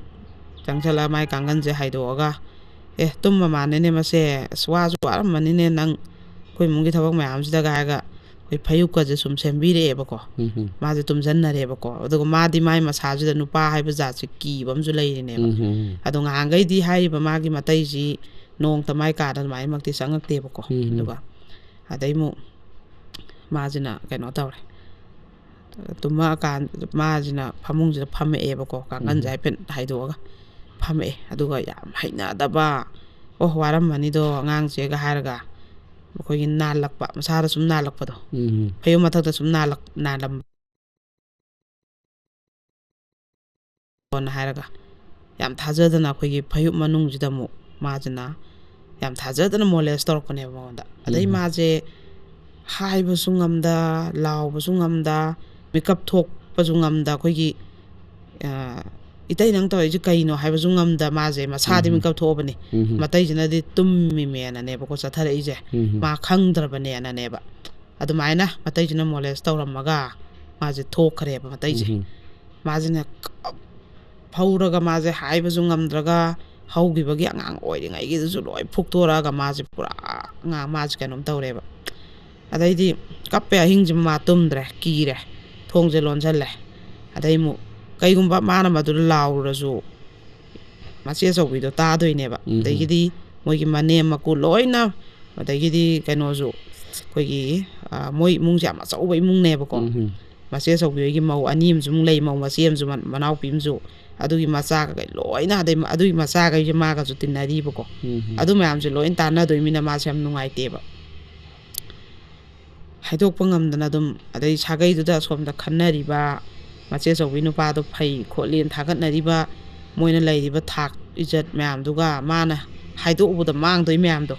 ꯆꯪꯁꯜꯂꯒ ꯃꯥꯏ ꯀꯥꯡꯒꯟꯁꯦ ꯍꯥꯏꯗꯣꯛꯑꯒ, "ꯑꯦ, ꯇꯨꯝꯕ ꯃꯥꯟꯅꯦꯅꯦ ꯃꯁꯦ, ꯑꯁ, ꯋꯥꯁꯨ ꯋꯥꯔꯝꯃꯅꯤꯅꯦ ꯅꯪ, ꯑꯩꯈꯣꯏ ꯏꯃꯨꯡꯒꯤ ꯊꯕꯛ ꯃꯌꯥꯝꯁꯤꯗꯒ" ꯍꯥꯏꯔꯒ ꯑꯩꯈꯣꯏ ꯐꯩꯖꯨꯞꯀꯁꯦ ꯁꯨꯝ ꯁꯦꯝꯕꯤꯔꯛꯑꯦꯕꯀꯣ꯫ ꯎꯝ꯫ ꯃꯥꯁꯦ ꯇꯨꯝꯁꯤꯟꯅꯔꯦꯕꯀꯣ꯫ ꯑꯗꯨꯒ ꯃꯥꯗꯤ ꯃꯥꯏ ꯃꯁꯥꯁꯤꯗ ꯅꯨꯄꯥ ꯍꯥꯏꯕ ꯖꯥꯠꯁꯦ ꯀꯤꯕ ꯑꯃꯁꯨ ꯂꯩꯔꯤꯅꯦꯕ꯫ ꯎꯝ꯫ ꯑꯗꯣ ꯉꯍꯥꯟꯈꯩꯗꯤ ꯍꯥꯏꯔꯤꯕ ꯃꯥꯒꯤ ꯃꯇꯩꯁꯤ ꯅꯣꯡꯃꯇ ꯃꯥꯏ ꯀꯥꯗ ꯑꯗꯨꯃꯥꯏꯅꯃꯛꯇꯤ ꯆꯪꯉꯛꯇꯦꯕꯀꯣ꯫ ꯎꯝ꯫ ꯑꯗꯨꯒ ꯑꯗꯩ ꯑꯃꯨꯛ ꯃꯥꯁꯤꯅ ꯀꯩꯅꯣ ꯇꯧꯔꯦ꯫ ꯇꯨꯝꯃꯛꯑꯀꯥꯟ-, ꯃꯥꯁꯤꯅ ꯐꯃꯨꯡꯁꯤꯗ ꯐꯝꯃꯛꯑꯦꯕꯀꯣ, ꯀꯥꯡꯒꯟꯁꯦ ꯎꯝ꯫ ꯍꯥꯏꯐꯦꯠ ꯍꯥꯏꯗꯣꯛꯑꯒ ꯐꯝꯃꯛꯑꯦ꯫ ꯑꯗꯨꯒ ꯌꯥꯝ ꯍꯩꯅꯗꯕ, "ꯑꯣ, ꯋꯥꯔꯝꯃꯅꯤꯗꯣ ꯑꯉꯥꯡꯁꯦꯒ" ꯍꯥꯏꯔꯒ ꯑꯩꯈꯣꯏꯒꯤ ꯅꯥꯜꯂꯛꯄ, ꯃꯁꯥꯗ ꯁꯨꯝ ꯅꯥꯜꯂꯛꯄꯗꯣ, ꯎꯝ꯫ ꯐꯩꯖꯨꯞ ꯃꯊꯛꯇ ꯁꯨꯝ ꯅꯥꯜꯂꯛ-, ꯅꯥꯜꯂꯝ-, ꯍꯥꯏꯔꯒ ꯌꯥꯝ ꯊꯥꯖꯗꯅ ꯑꯩꯈꯣꯏꯒꯤ ꯐꯩꯖꯨꯞ ꯃꯅꯨꯡꯁꯤꯗ ꯑꯃꯨꯛ ꯃꯥꯁꯤꯅ ꯌꯥꯝ ꯊꯥꯖꯗꯅ molest ꯇꯧꯔꯛꯄꯅꯦꯕ ꯃꯉꯣꯟꯗ꯫ ꯑꯗꯩ ꯎꯝ꯫ ꯃꯥꯁꯦ ꯍꯥꯏꯕꯁꯨ ꯉꯝꯗ, ꯂꯥꯎꯕꯁꯨ ꯉꯝꯗ, ꯃꯤꯀꯞ ꯊꯣꯛꯄꯁꯨ ꯉꯝꯗ, ꯑꯩꯈꯣꯏꯒꯤ "ꯏꯇꯩ, ꯅꯪ ꯇꯧꯔꯛꯏꯁꯦ ꯀꯩꯅꯣ?" ꯍꯥꯏꯕꯁꯨ ꯉꯝꯗ ꯃꯥꯁꯦ ꯃꯁꯥꯗꯤ ꯃꯤꯀꯞ ꯊꯣꯛꯑꯕꯅꯤ꯫ ꯃꯇꯩꯁꯤꯅꯗꯤ ꯇꯨꯝꯃꯤꯃꯦꯅꯅꯦꯕꯀꯣ ꯆꯠꯊꯔꯛꯏꯁꯦ꯫ ꯃꯥ ꯈꯪꯗ꯭ꯔꯕꯅꯦꯅꯅꯦꯕ꯫ ꯑꯗꯨꯃꯥꯏꯅ ꯃꯇꯩꯁꯤꯅ ꯃꯣꯂꯦꯁ ꯇꯧꯔꯝꯃꯒ ꯃꯥꯁꯦ ꯊꯣꯛꯈ꯭ꯔꯦꯕ ꯃꯇꯩꯁꯦ꯫ ꯃꯥꯁꯤꯅ ꯀꯞ-, ꯐꯧꯔꯒ ꯃꯥꯁꯦ ꯍꯥꯏꯕꯁꯨ ꯉꯝꯗ꯭ꯔꯒ ꯍꯧꯈꯤꯕꯒꯤ ꯑꯉꯥꯡ ꯑꯣꯏꯔꯤꯉꯩꯒꯤꯗꯨꯁꯨ ꯂꯣꯏ ꯐꯨꯛꯇꯣꯔꯛꯑꯒ ꯃꯥꯁꯦ ꯄꯨꯔꯥ ꯉꯥ-, ꯃꯥꯁꯦ ꯀꯩꯅꯣꯝ ꯇꯧꯔꯦꯕ꯫ ꯑꯗꯩꯗꯤ ꯀꯞꯄꯦ, ꯑꯍꯤꯡꯁꯤꯃ ꯃꯥ ꯇꯨꯝꯗ꯭ꯔꯦ, ꯀꯤꯔꯦ, ꯊꯣꯡꯁꯦ ꯂꯣꯟꯁꯤꯜꯂꯦ꯫ ꯑꯗꯩ ꯑꯃꯨꯛ ꯀꯩꯒꯨꯝꯕ ꯃꯥꯅ ꯃꯗꯨꯗ ꯂꯥꯎꯔꯨꯔꯁꯨ ꯃꯆꯦ ꯑꯆꯧꯕꯤꯗꯣ ꯇꯥꯗꯣꯏꯅꯦꯕ꯫ ꯑꯗꯒꯤꯗꯤ ꯃꯣꯏꯒꯤ ꯃꯅꯦꯝ ꯃꯀꯨ ꯂꯣꯏꯅ, ꯑꯗꯒꯤꯗꯤ ꯀꯩꯅꯣꯁꯨ, ꯑꯩꯈꯣꯏꯒꯤ, ꯑ, ꯃꯣꯏ ꯏꯃꯨꯡꯁꯦ ꯌꯥꯝ ꯑꯆꯧꯕ ꯏꯃꯨꯡꯅꯦꯕꯀꯣ꯫ ꯃꯆꯦ ꯑꯆꯧꯕꯤ ꯍꯣꯏꯒꯤ ꯃꯧ ꯑꯅꯤ ꯑꯃꯁꯨ ꯑꯃꯨꯛ ꯂꯩ, ꯃꯧ ꯃꯆꯦ ꯑꯃꯁꯨ, ꯃ-, ꯃꯅꯥꯎꯄꯤ ꯑꯃꯁꯨ, ꯑꯗꯨꯒꯤ ꯃꯆꯥ ꯀꯩꯀꯩ ꯂꯣꯏꯅ, ꯑꯗꯩ ꯃ-, ꯑꯗꯨꯒꯤ ꯃꯆꯥꯈꯩꯁꯦ ꯃꯥꯒꯁꯨ ꯇꯤꯟꯅꯔꯤꯕꯀꯣ꯫ ꯑꯗꯨ ꯃꯌꯥꯝꯁꯦ ꯂꯣꯏ ꯇꯥꯟꯅꯗꯣꯏꯃꯤꯅ ꯃꯥꯁꯦ ꯌꯥꯝ ꯅꯨꯡꯉꯥꯏꯇꯦꯕ꯫ ꯍꯥꯏꯗꯣꯛꯄ ꯉꯝꯗꯅ ꯑꯗꯨꯝ, ꯑꯗꯩ ꯁꯥꯒꯩꯗꯨꯗ ꯑꯁꯣꯝꯗ ꯈꯟꯅꯔꯤꯕ ꯃꯆꯦ ꯑꯆꯧꯕꯤ ꯅꯨꯄꯥꯗꯣ ꯐꯩ ꯈꯣꯠꯂꯤꯅ ꯊꯥꯒꯠꯅꯔꯤꯕ, ꯃꯣꯏꯅ ꯂꯩꯔꯤꯕ ꯊꯥꯛ ꯏꯖꯠ ꯃꯌꯥꯝꯗꯨꯒ ꯃꯥꯅ ꯍꯥꯏꯗꯣꯛꯎꯕꯗ ꯃꯥꯡꯗꯣꯏ ꯃꯌꯥꯝꯗꯣ,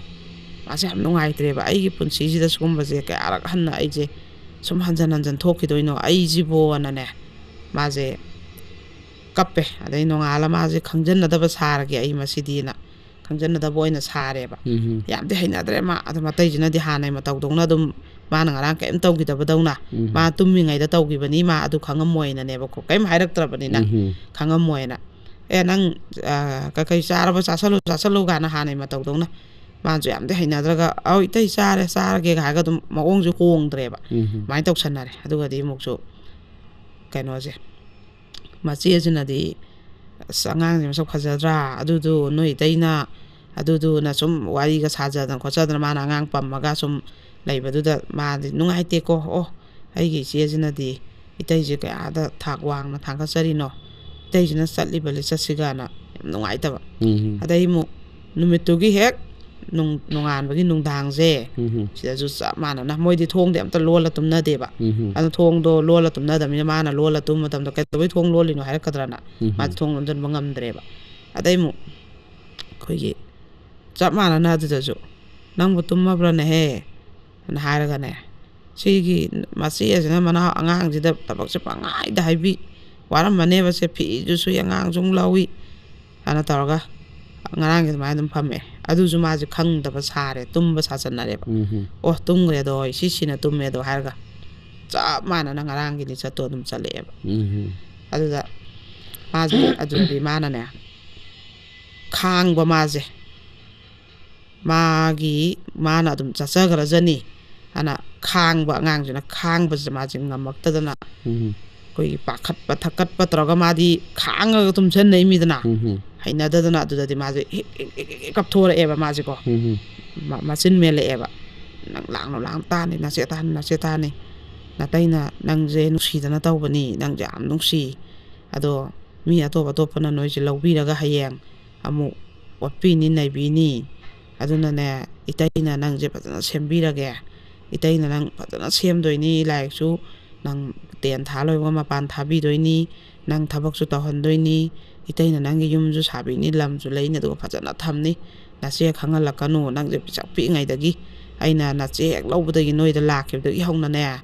ꯃꯥꯁꯦ ꯌꯥꯝ ꯅꯨꯡꯉꯥꯏꯇ꯭ꯔꯦꯕ꯫ "ꯑꯩꯒꯤ ꯄꯨꯟꯁꯤꯁꯤꯗ ꯁꯤꯒꯨꯝꯕꯁꯦ ꯀꯌꯥꯔꯛ ꯍꯟꯅ ꯑꯩꯁꯦ ꯁꯨꯝ ꯍꯟꯖꯟ ꯍꯟꯖꯟ ꯊꯣꯛꯈꯤꯗꯣꯏꯅꯣ ꯑꯩꯁꯤꯕꯣꯅꯅꯦ", ꯃꯥꯁꯦ ꯀꯞꯄꯦ꯫ ꯑꯗꯩ ꯅꯣꯡꯉꯥꯜꯂ ꯃꯥꯁꯦ "ꯈꯪꯖꯟꯅꯗꯕ ꯁꯥꯔꯒꯦ ꯑꯩ ꯃꯁꯤꯗꯤꯅ", ꯈꯪꯖꯟꯅꯗꯕ ꯑꯣꯏꯅ ꯁꯥꯔꯦꯕ꯫ ꯌꯥꯝꯗꯤ ꯍꯩꯅꯗ꯭ꯔꯦ ꯃꯥ꯫ ꯑꯗꯣ ꯃꯇꯩꯁꯤꯅꯗꯤ ꯍꯥꯟꯅꯩ ꯃꯇꯧꯗꯧꯅ ꯑꯗꯨꯝ, ꯃꯥꯅ ꯉꯔꯥꯡ ꯀꯔꯤꯝ ꯇꯧꯈꯤꯗꯕꯗꯧꯅ, ꯃꯥ ꯇꯨꯝꯃꯤꯉꯩꯗ ꯇꯧꯈꯤꯕꯅꯤ, ꯃꯥ ꯑꯗꯨ ꯈꯪꯉꯝꯃꯣꯏꯅꯅꯦꯕꯀꯣ, ꯀꯔꯤꯝ ꯍꯥꯏꯔꯛꯇ꯭ꯔꯕꯅꯤꯅ, ꯈꯪꯉꯝꯃꯣꯏꯅ꯫ "ꯑꯦ, ꯅꯪ, ꯑ, ꯀꯩꯀꯩ ꯆꯥꯔꯕ? ꯆꯥꯁꯜꯂꯨ, ꯆꯥꯁꯜꯂꯨ" ꯀꯥꯏꯅ ꯍꯥꯟꯅꯩ ꯃꯇꯧꯗꯧꯅ꯫ ꯃꯥꯅꯁꯨ ꯌꯥꯝꯗꯤ ꯍꯩꯅꯗ꯭ꯔꯒ, "ꯑꯧ, ꯏꯇꯩ, ꯆꯥꯔꯦ, ꯆꯥꯔꯒꯦꯒ" ꯍꯥꯏꯔꯒ ꯑꯗꯨꯝ ꯃꯑꯣꯡꯁꯦ ꯍꯣꯡꯗ꯭ꯔꯦꯕ꯫ ꯑꯗꯨꯃꯥꯏꯅ ꯇꯧꯁꯟꯅꯔꯦ꯫ ꯑꯗꯨꯒꯗꯤ ꯑꯃꯨꯛꯁꯨ ꯀꯩꯅꯣꯁꯦ, ꯃꯆꯦꯁꯤꯅꯗꯤ, "ꯑꯁ, ꯑꯉꯥꯡꯁꯦ ꯃꯁꯛ ꯐꯖꯗ꯭ꯔꯥ? ꯑꯗꯨꯗꯨ ꯅꯣꯏ ꯏꯇꯩꯅ ꯑꯗꯨꯗꯨꯅ ꯁꯨꯝ ꯋꯥꯔꯤꯒ ꯁꯥꯖꯗꯅ ꯈꯣꯠꯆꯗꯅ ꯃꯥꯅ ꯑꯉꯥꯡ ꯄꯝꯃꯒ ꯁꯨꯝ ꯂꯩꯕꯗꯨꯗ ꯃꯥꯗꯤ ꯅꯨꯡꯉꯥꯏꯇꯦꯀꯣ꯫ ꯑꯣ, ꯑꯩꯒꯤ ꯏꯆꯦꯁꯤꯅꯗꯤ ꯏꯇꯩꯁꯦ ꯀꯌꯥꯗ ꯊꯥꯛ ꯋꯥꯡꯅ ꯊꯥꯡꯒꯠꯆꯔꯤꯅꯣ? ꯏꯇꯩꯁꯤꯅ ꯆꯠꯂꯤꯕ ꯂꯤꯆꯠꯁꯤꯒꯅ" ꯌꯥꯝ ꯅꯨꯡꯉꯥꯏꯇꯕ꯫ ꯑꯗꯩ ꯑꯃꯨꯛ ꯅꯨꯃꯤꯠꯇꯨꯒꯤ ꯍꯦꯛ ꯅꯨꯡ-, ꯅꯣꯡꯉꯥꯟꯕꯒꯤ ꯅꯨꯡꯗꯥꯡꯁꯦ, ꯁꯤꯗꯁꯨ ꯆꯞ ꯃꯥꯟꯅꯅ ꯃꯣꯏꯗꯤ ꯊꯣꯡꯗꯤ ꯑꯝꯇ ꯂꯣꯜꯂ ꯇꯨꯝꯅꯗꯦꯕ꯫ ꯑꯗꯨ ꯊꯣꯡꯗꯣ ꯂꯣꯜꯂ ꯇꯨꯝꯅꯗꯕꯅꯤꯅ ꯃꯥꯅ ꯂꯣꯜꯂ ꯇꯨꯝꯕ ꯃꯇꯝꯗ "ꯀꯩꯗꯧꯕꯩ ꯊꯣꯡ ꯂꯣꯜꯂꯤꯅꯣ?" ꯍꯥꯏꯔꯛꯀꯗ꯭ꯔꯅ ꯃꯥꯗꯤ ꯊꯣꯡ ꯂꯣꯟꯁꯤꯟꯕ ꯉꯝꯗ꯭ꯔꯦꯕ꯫ ꯑꯗꯩ ꯑꯃꯨꯛ ꯑꯩꯈꯣꯏꯒꯤ ꯆꯞ ꯃꯥꯟꯅꯅ ꯑꯗꯨꯗꯁꯨ "ꯅꯪꯕꯨ ꯇꯨꯝꯃꯕ꯭ꯔꯅꯦꯍꯦ?" ꯑꯅ ꯍꯥꯏꯔꯒꯅꯦ, ꯁꯤꯒꯤ ꯃꯆꯦ ꯑꯁꯤꯅ ꯃꯅꯥꯎ ꯑꯉꯥꯡꯁꯤꯗ ꯊꯕꯛꯁꯦ ꯄꯪꯍꯥꯏꯗ ꯍꯥꯏꯕꯤ, ꯋꯥꯔꯝꯃꯅꯦꯕ ꯁꯦ, ꯐꯤꯁꯨ ꯁꯨꯏ, ꯑꯉꯥꯡꯁꯨ ꯑꯃꯨꯛ ꯂꯧꯏ, ꯑꯅ ꯇꯧꯔꯒ ꯉꯔꯥꯡꯒꯤ ꯑꯗꯨꯃꯥꯏꯅ ꯑꯗꯨꯝ ꯐꯝꯃꯦ꯫ ꯑꯗꯨꯁꯨ ꯃꯥꯁꯦ ꯈꯪꯗꯕ ꯁꯥꯔꯦ, ꯇꯨꯝꯕ ꯁꯥꯖꯟꯅꯔꯦꯕ꯫ ꯎꯝ "ꯑꯣ, ꯇꯨꯝꯈ꯭ꯔꯦꯗꯣ, ꯁꯤ ꯁꯤꯅ ꯇꯨꯝꯃꯦꯗꯣ" ꯍꯥꯏꯔꯒ ꯆꯞ ꯃꯥꯟꯅꯅ ꯉꯔꯥꯡꯒꯤ ꯂꯤꯆꯠꯇꯣ ꯑꯗꯨꯝ ꯆꯠꯂꯛꯑꯦꯕ꯫ ꯎꯝ ꯑꯗꯨꯗ ꯃꯥꯁꯦ ꯑꯗꯨꯗꯗꯤ ꯃꯥꯅꯅꯦ, ꯈꯥꯡꯕ ꯃꯥꯁꯦ, ꯃꯥꯒꯤ, ꯃꯥꯅ ꯑꯗꯨꯝ ꯆꯠꯆꯈ꯭ꯔꯖꯅꯤ ꯑꯅ ꯈꯥꯡꯕ, ꯑꯉꯥꯡꯁꯤꯅ ꯈꯥꯡꯕꯁꯦ ꯃꯥꯁꯦ ꯉꯝꯃꯛꯇꯗꯅ ꯎꯝ ꯑꯩꯈꯣꯏꯒꯤ ꯄꯥꯈꯠꯄ ꯊꯛꯀꯠꯄ ꯇꯧꯔꯒ ꯃꯥꯗꯤ ꯈꯥꯡꯉꯒ ꯇꯨꯝꯁꯟꯅꯩ ꯃꯤꯗꯅ꯫ ꯎꯝ ꯍꯩꯅꯗꯗꯅ ꯑꯗꯨꯗꯗꯤ ꯃꯥꯁꯦ ꯍꯦꯛ ꯍꯦꯛ ꯍꯦꯛ ꯍꯦꯛ ꯀꯞꯊꯣꯔꯛꯑꯦꯕ ꯃꯥꯁꯦꯀꯣ꯫ ꯎꯝ ꯃ- ꯃꯆꯤꯟ ꯃꯦꯜꯂꯛꯑꯦꯕ꯫ "ꯅꯪ ꯂꯥꯡꯅꯨ, ꯂꯥꯡ ꯇꯥꯅꯤ, ꯅꯆꯦ ꯇꯥꯅꯤ, ꯅꯆꯦ ꯇꯥꯅꯤ꯫ ꯅꯇꯩꯅ ꯅꯪꯁꯦ ꯅꯨꯡꯁꯤꯗꯅ ꯇꯧꯕꯅꯤ, ꯅꯪꯁꯦ ꯌꯥꯝ ꯅꯨꯡꯁꯤ꯫ ꯑꯗꯣ ꯃꯤ ꯑꯇꯣꯞ ꯑꯇꯣꯞꯄꯅ ꯅꯣꯏꯁꯦ ꯂꯧꯕꯤꯔꯒ ꯍꯌꯦꯡ ꯑꯃꯨꯛ ꯑꯣꯠꯄꯤꯅꯤ, ꯅꯩꯕꯤꯅꯤ꯫ ꯑꯗꯨꯅꯅꯦ, ꯏꯇꯩꯅ ꯅꯪꯁꯦ ꯐꯖꯅ ꯁꯦꯝꯕꯤꯔꯒꯦ꯫ ꯏꯇꯩꯅ ꯅꯪ ꯐꯖꯅ ꯁꯦꯝꯗꯣꯏꯅꯤ, ꯂꯥꯏꯔꯤꯛꯁꯨ ꯅꯪ ꯇꯦꯟ ꯊꯥ ꯂꯣꯏꯕꯒ ꯃꯄꯥꯟ ꯊꯥꯕꯤꯗꯣꯏꯅꯤ, ꯅꯪ ꯊꯕꯛꯁꯨ ꯇꯧꯍꯟꯗꯣꯏꯅꯤ, ꯏꯇꯩꯅ ꯅꯪꯒꯤ ꯌꯨꯝꯁꯨ ꯁꯥꯕꯤꯅꯤ, ꯂꯝꯁꯨ ꯂꯩꯅꯤ, ꯑꯗꯨꯒ ꯐꯖꯅ ꯊꯝꯅꯤ꯫ ꯅꯆꯦ ꯈꯪꯍꯜꯂꯛꯀꯅꯨ, ꯅꯪꯁꯦ ꯄꯤꯁꯛ ꯄꯤꯛꯏꯉꯩꯗꯒꯤ ꯑꯩꯅ ꯅꯆꯦ ꯍꯦꯛ ꯂꯧꯕꯗꯒꯤ ꯅꯣꯏꯗ ꯂꯥꯛꯈꯤꯕꯗꯒꯤ ꯍꯧꯅꯅꯦ,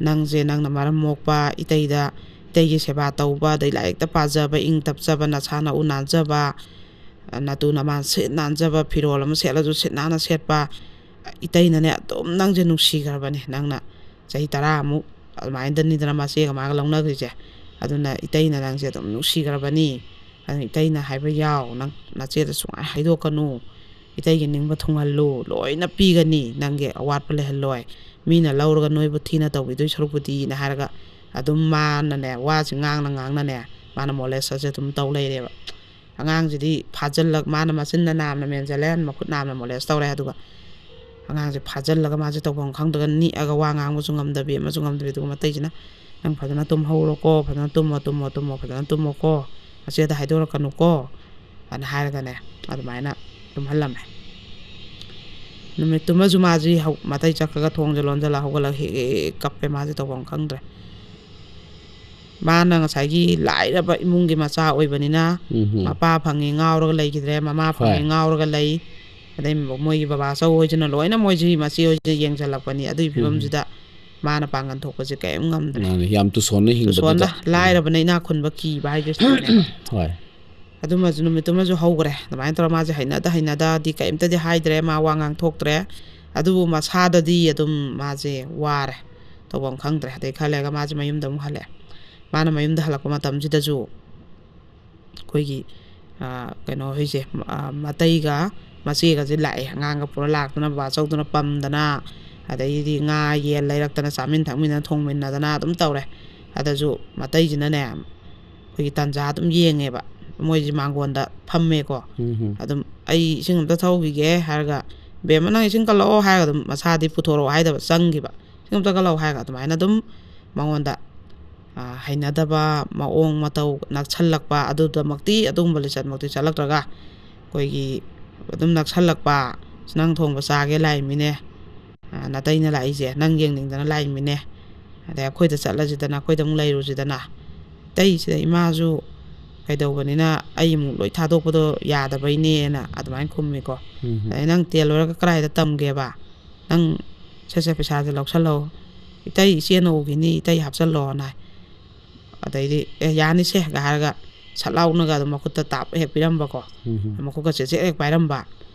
ꯅꯪꯁꯦ ꯅꯪꯅ ꯃꯔꯝ ꯃꯣꯛꯄ, ꯏꯇꯩꯗ, ꯏꯇꯩꯒꯤ ꯁꯦꯕꯥ ꯇꯧꯕ, ꯑꯗꯩ ꯂꯥꯏꯔꯤꯛꯇ ꯄꯥꯖꯕ, ꯏꯪ ꯇꯞꯆꯕ, ꯅꯁꯥ ꯅꯎ ꯅꯥꯟꯖꯕ, ꯅꯇꯨ ꯅꯃꯥꯟ ꯁꯤꯠ ꯅꯥꯟꯖꯕ, ꯐꯤꯔꯣꯜ ꯑꯃ ꯁꯦꯠꯂꯁꯨ ꯁꯤꯠ ꯅꯥꯟꯅ ꯁꯦꯠꯄ, ꯏꯇꯩꯅꯅꯦ ꯑꯗꯨꯝ ꯅꯪꯁꯦ ꯅꯨꯡꯁꯤꯈ꯭ꯔꯕꯅꯦ꯫ ꯅꯪꯅ ꯆꯍꯤ ꯇꯔꯥꯃꯨꯛ ꯑꯗꯨꯃꯥꯏꯅꯗꯅꯤꯗꯅ ꯃꯆꯦꯒ ꯃꯥꯒ ꯂꯧꯅꯈ꯭ꯔꯤꯁꯦ꯫ ꯑꯗꯨꯅ ꯏꯇꯩꯅ ꯅꯪꯁꯦ ꯑꯗꯨꯝ ꯅꯨꯡꯁꯤꯈ꯭ꯔꯕꯅꯤ꯫ ꯑꯗꯨꯅ ꯏꯇꯩꯅ ꯍꯥꯏꯕ ꯌꯥꯎ, ꯅꯪ ꯅꯆꯦꯗ ꯁꯨꯡꯍꯥꯏ ꯍꯥꯏꯗꯣꯛꯀꯅꯨ, ꯏꯇꯩꯒꯤ ꯅꯤꯡꯕ ꯊꯨꯡꯍꯜꯂꯨ, ꯂꯣꯏꯅ ꯄꯤꯒꯅꯤ, ꯅꯪꯒꯤ ꯑꯋꯥꯠꯄ ꯂꯩꯍꯜꯂꯣꯏ, ꯃꯤꯅ ꯂꯧꯔꯒ ꯅꯣꯏꯕꯨ ꯊꯤꯅ ꯇꯧꯕꯤꯗꯣꯏ ꯁꯔꯨꯛꯄꯨꯗꯤꯅ ꯍꯥꯏꯔꯒ ꯑꯗꯨꯝ ꯃꯥꯅꯅꯦ, ꯋꯥꯁꯤ ꯉꯥꯡꯅ ꯉꯥꯡꯅꯅꯦ, ꯃꯥꯅ ꯃꯣꯂꯦꯁꯁꯦ ꯑꯗꯨꯝ ꯇꯧ ꯂꯩꯔꯦꯕ꯫ ꯑꯉꯥꯡꯁꯤꯗꯤ ꯐꯥꯖꯤꯜꯂꯛ, ꯃꯥꯅ ꯃꯆꯤꯟꯅ ꯅꯥꯝꯅ ꯃꯦꯟꯁꯤꯜꯂꯦ, ꯃꯈꯨꯠ ꯅꯥꯝꯅ ꯃꯣꯂꯦꯁ ꯇꯧꯔꯦ꯫ ꯑꯗꯨꯒ ꯑꯉꯥꯡꯁꯦ ꯐꯥꯖꯤꯜꯂꯒ ꯃꯥꯁꯦ ꯇꯧꯐꯝ ꯈꯪꯗꯒ ꯅꯤꯛꯑꯒ ꯋꯥ ꯉꯥꯡꯕꯁꯨ ꯉꯝꯗꯕꯤ, ꯑꯃꯁꯨ ꯉꯝꯗꯕꯤ꯫ ꯑꯗꯨꯒ ꯃꯇꯩꯁꯤꯅ, "ꯅꯪ ꯐꯖꯅ ꯇꯨꯝꯍꯧꯔꯣꯀꯣ, ꯐꯖꯅ ꯇꯨꯝꯃꯣ, ꯇꯨꯝꯃꯣ, ꯇꯨꯝꯃꯣ, ꯐꯖꯅ ꯇꯨꯝꯃꯣꯀꯣ, ꯃꯆꯦꯗ ꯍꯥꯏꯗꯣꯔꯛꯀꯅꯨꯀꯣ", ꯑꯅ ꯍꯥꯏꯔꯒꯅꯦ ꯑꯗꯨꯃꯥꯏꯅ ꯇꯨꯝꯍꯜꯂꯝꯃꯦ꯫ ꯅꯨꯃꯤꯠꯇꯨꯃꯁꯨ ꯃꯥꯁꯤ ꯍꯧ-, ꯃꯇꯩ ꯆꯠꯈ꯭ꯔꯒ ꯊꯣꯡꯁꯦ ꯂꯣꯟꯁꯤꯜꯂ ꯍꯧꯒꯠꯂꯒ ꯍꯦꯛ ꯍꯦꯛ ꯍꯦꯛ ꯀꯞꯄꯦ, ꯃꯥꯁꯦ ꯇꯧꯐꯝ ꯈꯪꯗ꯭ꯔꯦ꯫ ꯃꯥꯅ ꯉꯁꯥꯏꯒꯤ ꯂꯥꯏꯔꯕ ꯏꯃꯨꯡꯒꯤ ꯃꯆꯥ ꯑꯣꯏꯕꯅꯤꯅ, ꯎꯝ ꯃꯄꯥ ꯐꯪꯉꯤ ꯉꯥꯎꯔꯒ ꯂꯩꯈꯤꯗ꯭ꯔꯦ, ꯃꯃꯥ ꯐꯪꯉꯤ ꯍꯣꯏ꯫ ꯉꯥꯎꯔꯒ ꯂꯩ, ꯑꯗꯩ ꯃꯣꯏꯒꯤ ꯕꯕꯥ ꯆꯧ ꯍꯣꯏꯁꯤꯅ ꯂꯣꯏꯅ ꯃꯣꯏꯁꯤ ꯃꯆꯦ ꯍꯣꯏꯁꯤ ꯌꯦꯡꯁꯤꯜꯂꯛꯄꯅꯤ꯫ ꯑꯗꯨꯒꯤ ꯎꯝ ꯐꯤꯕꯝꯁꯤꯗ ꯃꯥꯅ ꯄꯥꯡꯒꯟ ꯊꯣꯛꯄꯁꯦ ꯀꯔꯤꯝ ꯉꯝꯗ꯭ꯔꯦ꯫ ꯃꯥꯅꯦ, ꯌꯥꯝ ꯇꯨꯁꯣꯟꯅ ꯍꯤꯡꯕꯗꯨꯗ꯫ ꯇꯨꯁꯣꯟꯅ, ꯂꯥꯏꯔꯕꯅ ꯏꯅꯥꯛ ꯈꯨꯟꯕ ꯀꯤꯕ ꯍꯥꯏꯗꯨ ꯁꯤꯗꯅꯦꯕ꯫ ꯍꯣꯏ꯫ ꯑꯗꯨꯃꯁꯨ ꯅꯨꯃꯤꯠꯇꯨꯃꯁꯨ ꯍꯧꯈ꯭ꯔꯦ꯫ ꯑꯗꯨꯃꯥꯏꯅ ꯇꯧꯔ ꯃꯥꯁꯦ ꯍꯩꯅꯗ ꯍꯩꯅꯗꯗꯤ ꯀꯔꯤꯝꯇꯗꯤ ꯍꯥꯏꯗ꯭ꯔꯦ, ꯃꯥ ꯋꯥ ꯉꯥꯡꯊꯣꯛꯇ꯭ꯔꯦ꯫ ꯑꯗꯨꯕꯨ ꯃꯁꯥꯗꯗꯤ ꯑꯗꯨꯝ ꯃꯥꯁꯦ ꯋꯥꯔꯦ, ꯇꯧꯐꯝ ꯈꯪꯗ꯭ꯔꯦ꯫ ꯑꯗꯩ ꯈꯔ ꯂꯩꯔꯒ ꯃꯥꯁꯦ ꯃꯌꯨꯝꯗ ꯑꯃꯨꯛ ꯍꯜꯂꯛꯑꯦ꯫ ꯃꯥꯅ ꯃꯌꯨꯝꯗ ꯍꯜꯂꯛꯄ ꯃꯇꯝꯁꯤꯗꯁꯨ ꯑꯩꯈꯣꯏꯒꯤ, ꯑ, ꯀꯩꯅꯣ ꯍꯣꯏꯁꯦ, ꯑ, ꯃꯇꯩꯒ ꯃꯆꯦꯒꯁꯦ ꯂꯥꯛꯑꯦ꯫ ꯑꯉꯥꯡꯒ ꯄꯨꯔ ꯂꯥꯛꯇꯅ, ꯕꯕꯥꯆꯧꯗꯨꯅ ꯄꯝꯗꯅ, ꯑꯗꯩꯗꯤ ꯉꯥ ꯌꯦꯟ ꯂꯩꯔꯛꯇꯅ, ꯆꯥꯃꯤꯟ ꯊꯛꯃꯤꯟꯅ ꯊꯣꯡꯃꯤꯟꯅꯗꯅ ꯑꯗꯨꯝ ꯇꯧꯔꯦ꯫ ꯑꯗꯨꯁꯨ ꯃꯇꯩꯁꯤꯅꯅꯦ, ꯑꯩꯈꯣꯏꯒꯤ ꯇꯥꯟꯖꯥ ꯑꯗꯨꯝ ꯌꯦꯡꯉꯦꯕ꯫ ꯃꯣꯏꯁꯦ ꯃꯥꯡꯒꯣꯟꯗ ꯐꯝꯃꯦꯀꯣ꯫ ꯎꯝ ꯍꯝ꯫ ꯑꯗꯨꯝ, "ꯑꯩ ꯏꯁꯤꯡ ꯑꯝꯇ ꯊꯛꯎꯈꯤꯒꯦ" ꯍꯥꯏꯔꯒ, "ꯕꯦꯝꯃ, ꯅꯪ ꯏꯁꯤꯡ ꯀꯜꯂꯛꯑꯣ" ꯍꯥꯏꯔꯒ ꯑꯗꯨꯝ ꯃꯁꯥꯗꯤ ꯄꯨꯊꯣꯔꯛꯑꯣ ꯍꯥꯏꯗꯕ, ꯆꯪꯈꯤꯕ꯫ "ꯏꯁꯤꯡ ꯑꯝꯇ ꯀꯜꯂꯛꯑꯣ" ꯍꯥꯏꯔꯒ ꯑꯗꯨꯃꯥꯏꯅ ꯑꯗꯨꯝ ꯃꯉꯣꯟꯗ, ꯑ, ꯍꯩꯅꯗꯕ ꯃꯑꯣꯡ ꯃꯇꯧ ꯅꯛꯁꯜꯂꯛꯄ, ꯑꯗꯨꯗꯃꯛꯇꯤ, ꯑꯗꯨꯒꯨꯝꯕ ꯂꯤꯆꯠꯃꯛꯇꯤ ꯆꯠꯂꯛꯇ꯭ꯔꯒ, ꯑꯩꯈꯣꯏꯒꯤ ꯑꯗꯨꯝ ꯅꯛꯁꯜꯂꯛꯄ, "ꯅꯪ ꯊꯣꯡꯕ ꯆꯥꯒꯦ ꯂꯥꯛꯏꯃꯤꯅꯦ, ꯑ, ꯅꯇꯩꯅ ꯂꯥꯛꯏꯁꯦ, ꯅꯪ ꯌꯦꯡꯅꯤꯡꯗꯅ ꯂꯥꯛꯏꯃꯤꯅꯦ, ꯑꯗꯩ ꯑꯩꯈꯣꯏꯗ ꯆꯠꯂꯁꯤꯗꯅ, ꯑꯩꯈꯣꯏꯗ ꯑꯃꯨꯛ ꯂꯩꯔꯨꯁꯤꯗꯅ"꯫ ꯑꯇꯩꯁꯤꯗ ꯏꯃꯥꯁꯨ ꯀꯩꯗꯧꯕꯅꯤꯅ ꯑꯩ ꯑꯃꯨꯛ ꯂꯣꯏ ꯊꯥꯗꯣꯛꯄꯗꯣ ꯌꯥꯗꯕꯩꯅꯦꯅ ꯑꯗꯨꯃꯥꯏꯅ ꯈꯨꯝꯃꯤꯀꯣ꯫ ꯎꯝ ꯍꯝ꯫ ꯑꯗꯩ, "ꯅꯪ ꯇꯦꯟ ꯂꯣꯏꯔꯒ ꯀꯗꯥꯏꯗ ꯇꯝꯒꯦꯕ? ꯅꯪ ꯁꯦ ꯁꯦ ꯄꯩꯁꯥꯁꯦ ꯂꯧꯁꯜꯂꯣ, ꯏꯇꯩ ꯏꯆꯦꯅ ꯎꯈꯤꯅꯤ, ꯏꯇꯩ ꯍꯥꯞꯆꯜꯂꯣꯅ" ꯍꯥꯏ꯫ ꯑꯗꯩꯗꯤ, "ꯑꯦ, ꯌꯥꯅꯤꯁꯦꯒ" ꯍꯥꯏꯔꯒ ꯁꯠ ꯂꯥꯎꯅꯒ ꯑꯗꯨꯝ ꯃꯈꯨꯠꯇ ꯇꯥꯞ ꯍꯦꯛ ꯄꯤꯔꯝꯕꯀꯣ꯫ ꯎꯝ ꯍꯝ꯫ ꯃꯈꯨꯠꯀ ꯆꯦꯠ ꯆꯦꯠ ꯍꯦꯛ ꯄꯥꯏꯔꯝꯕ꯫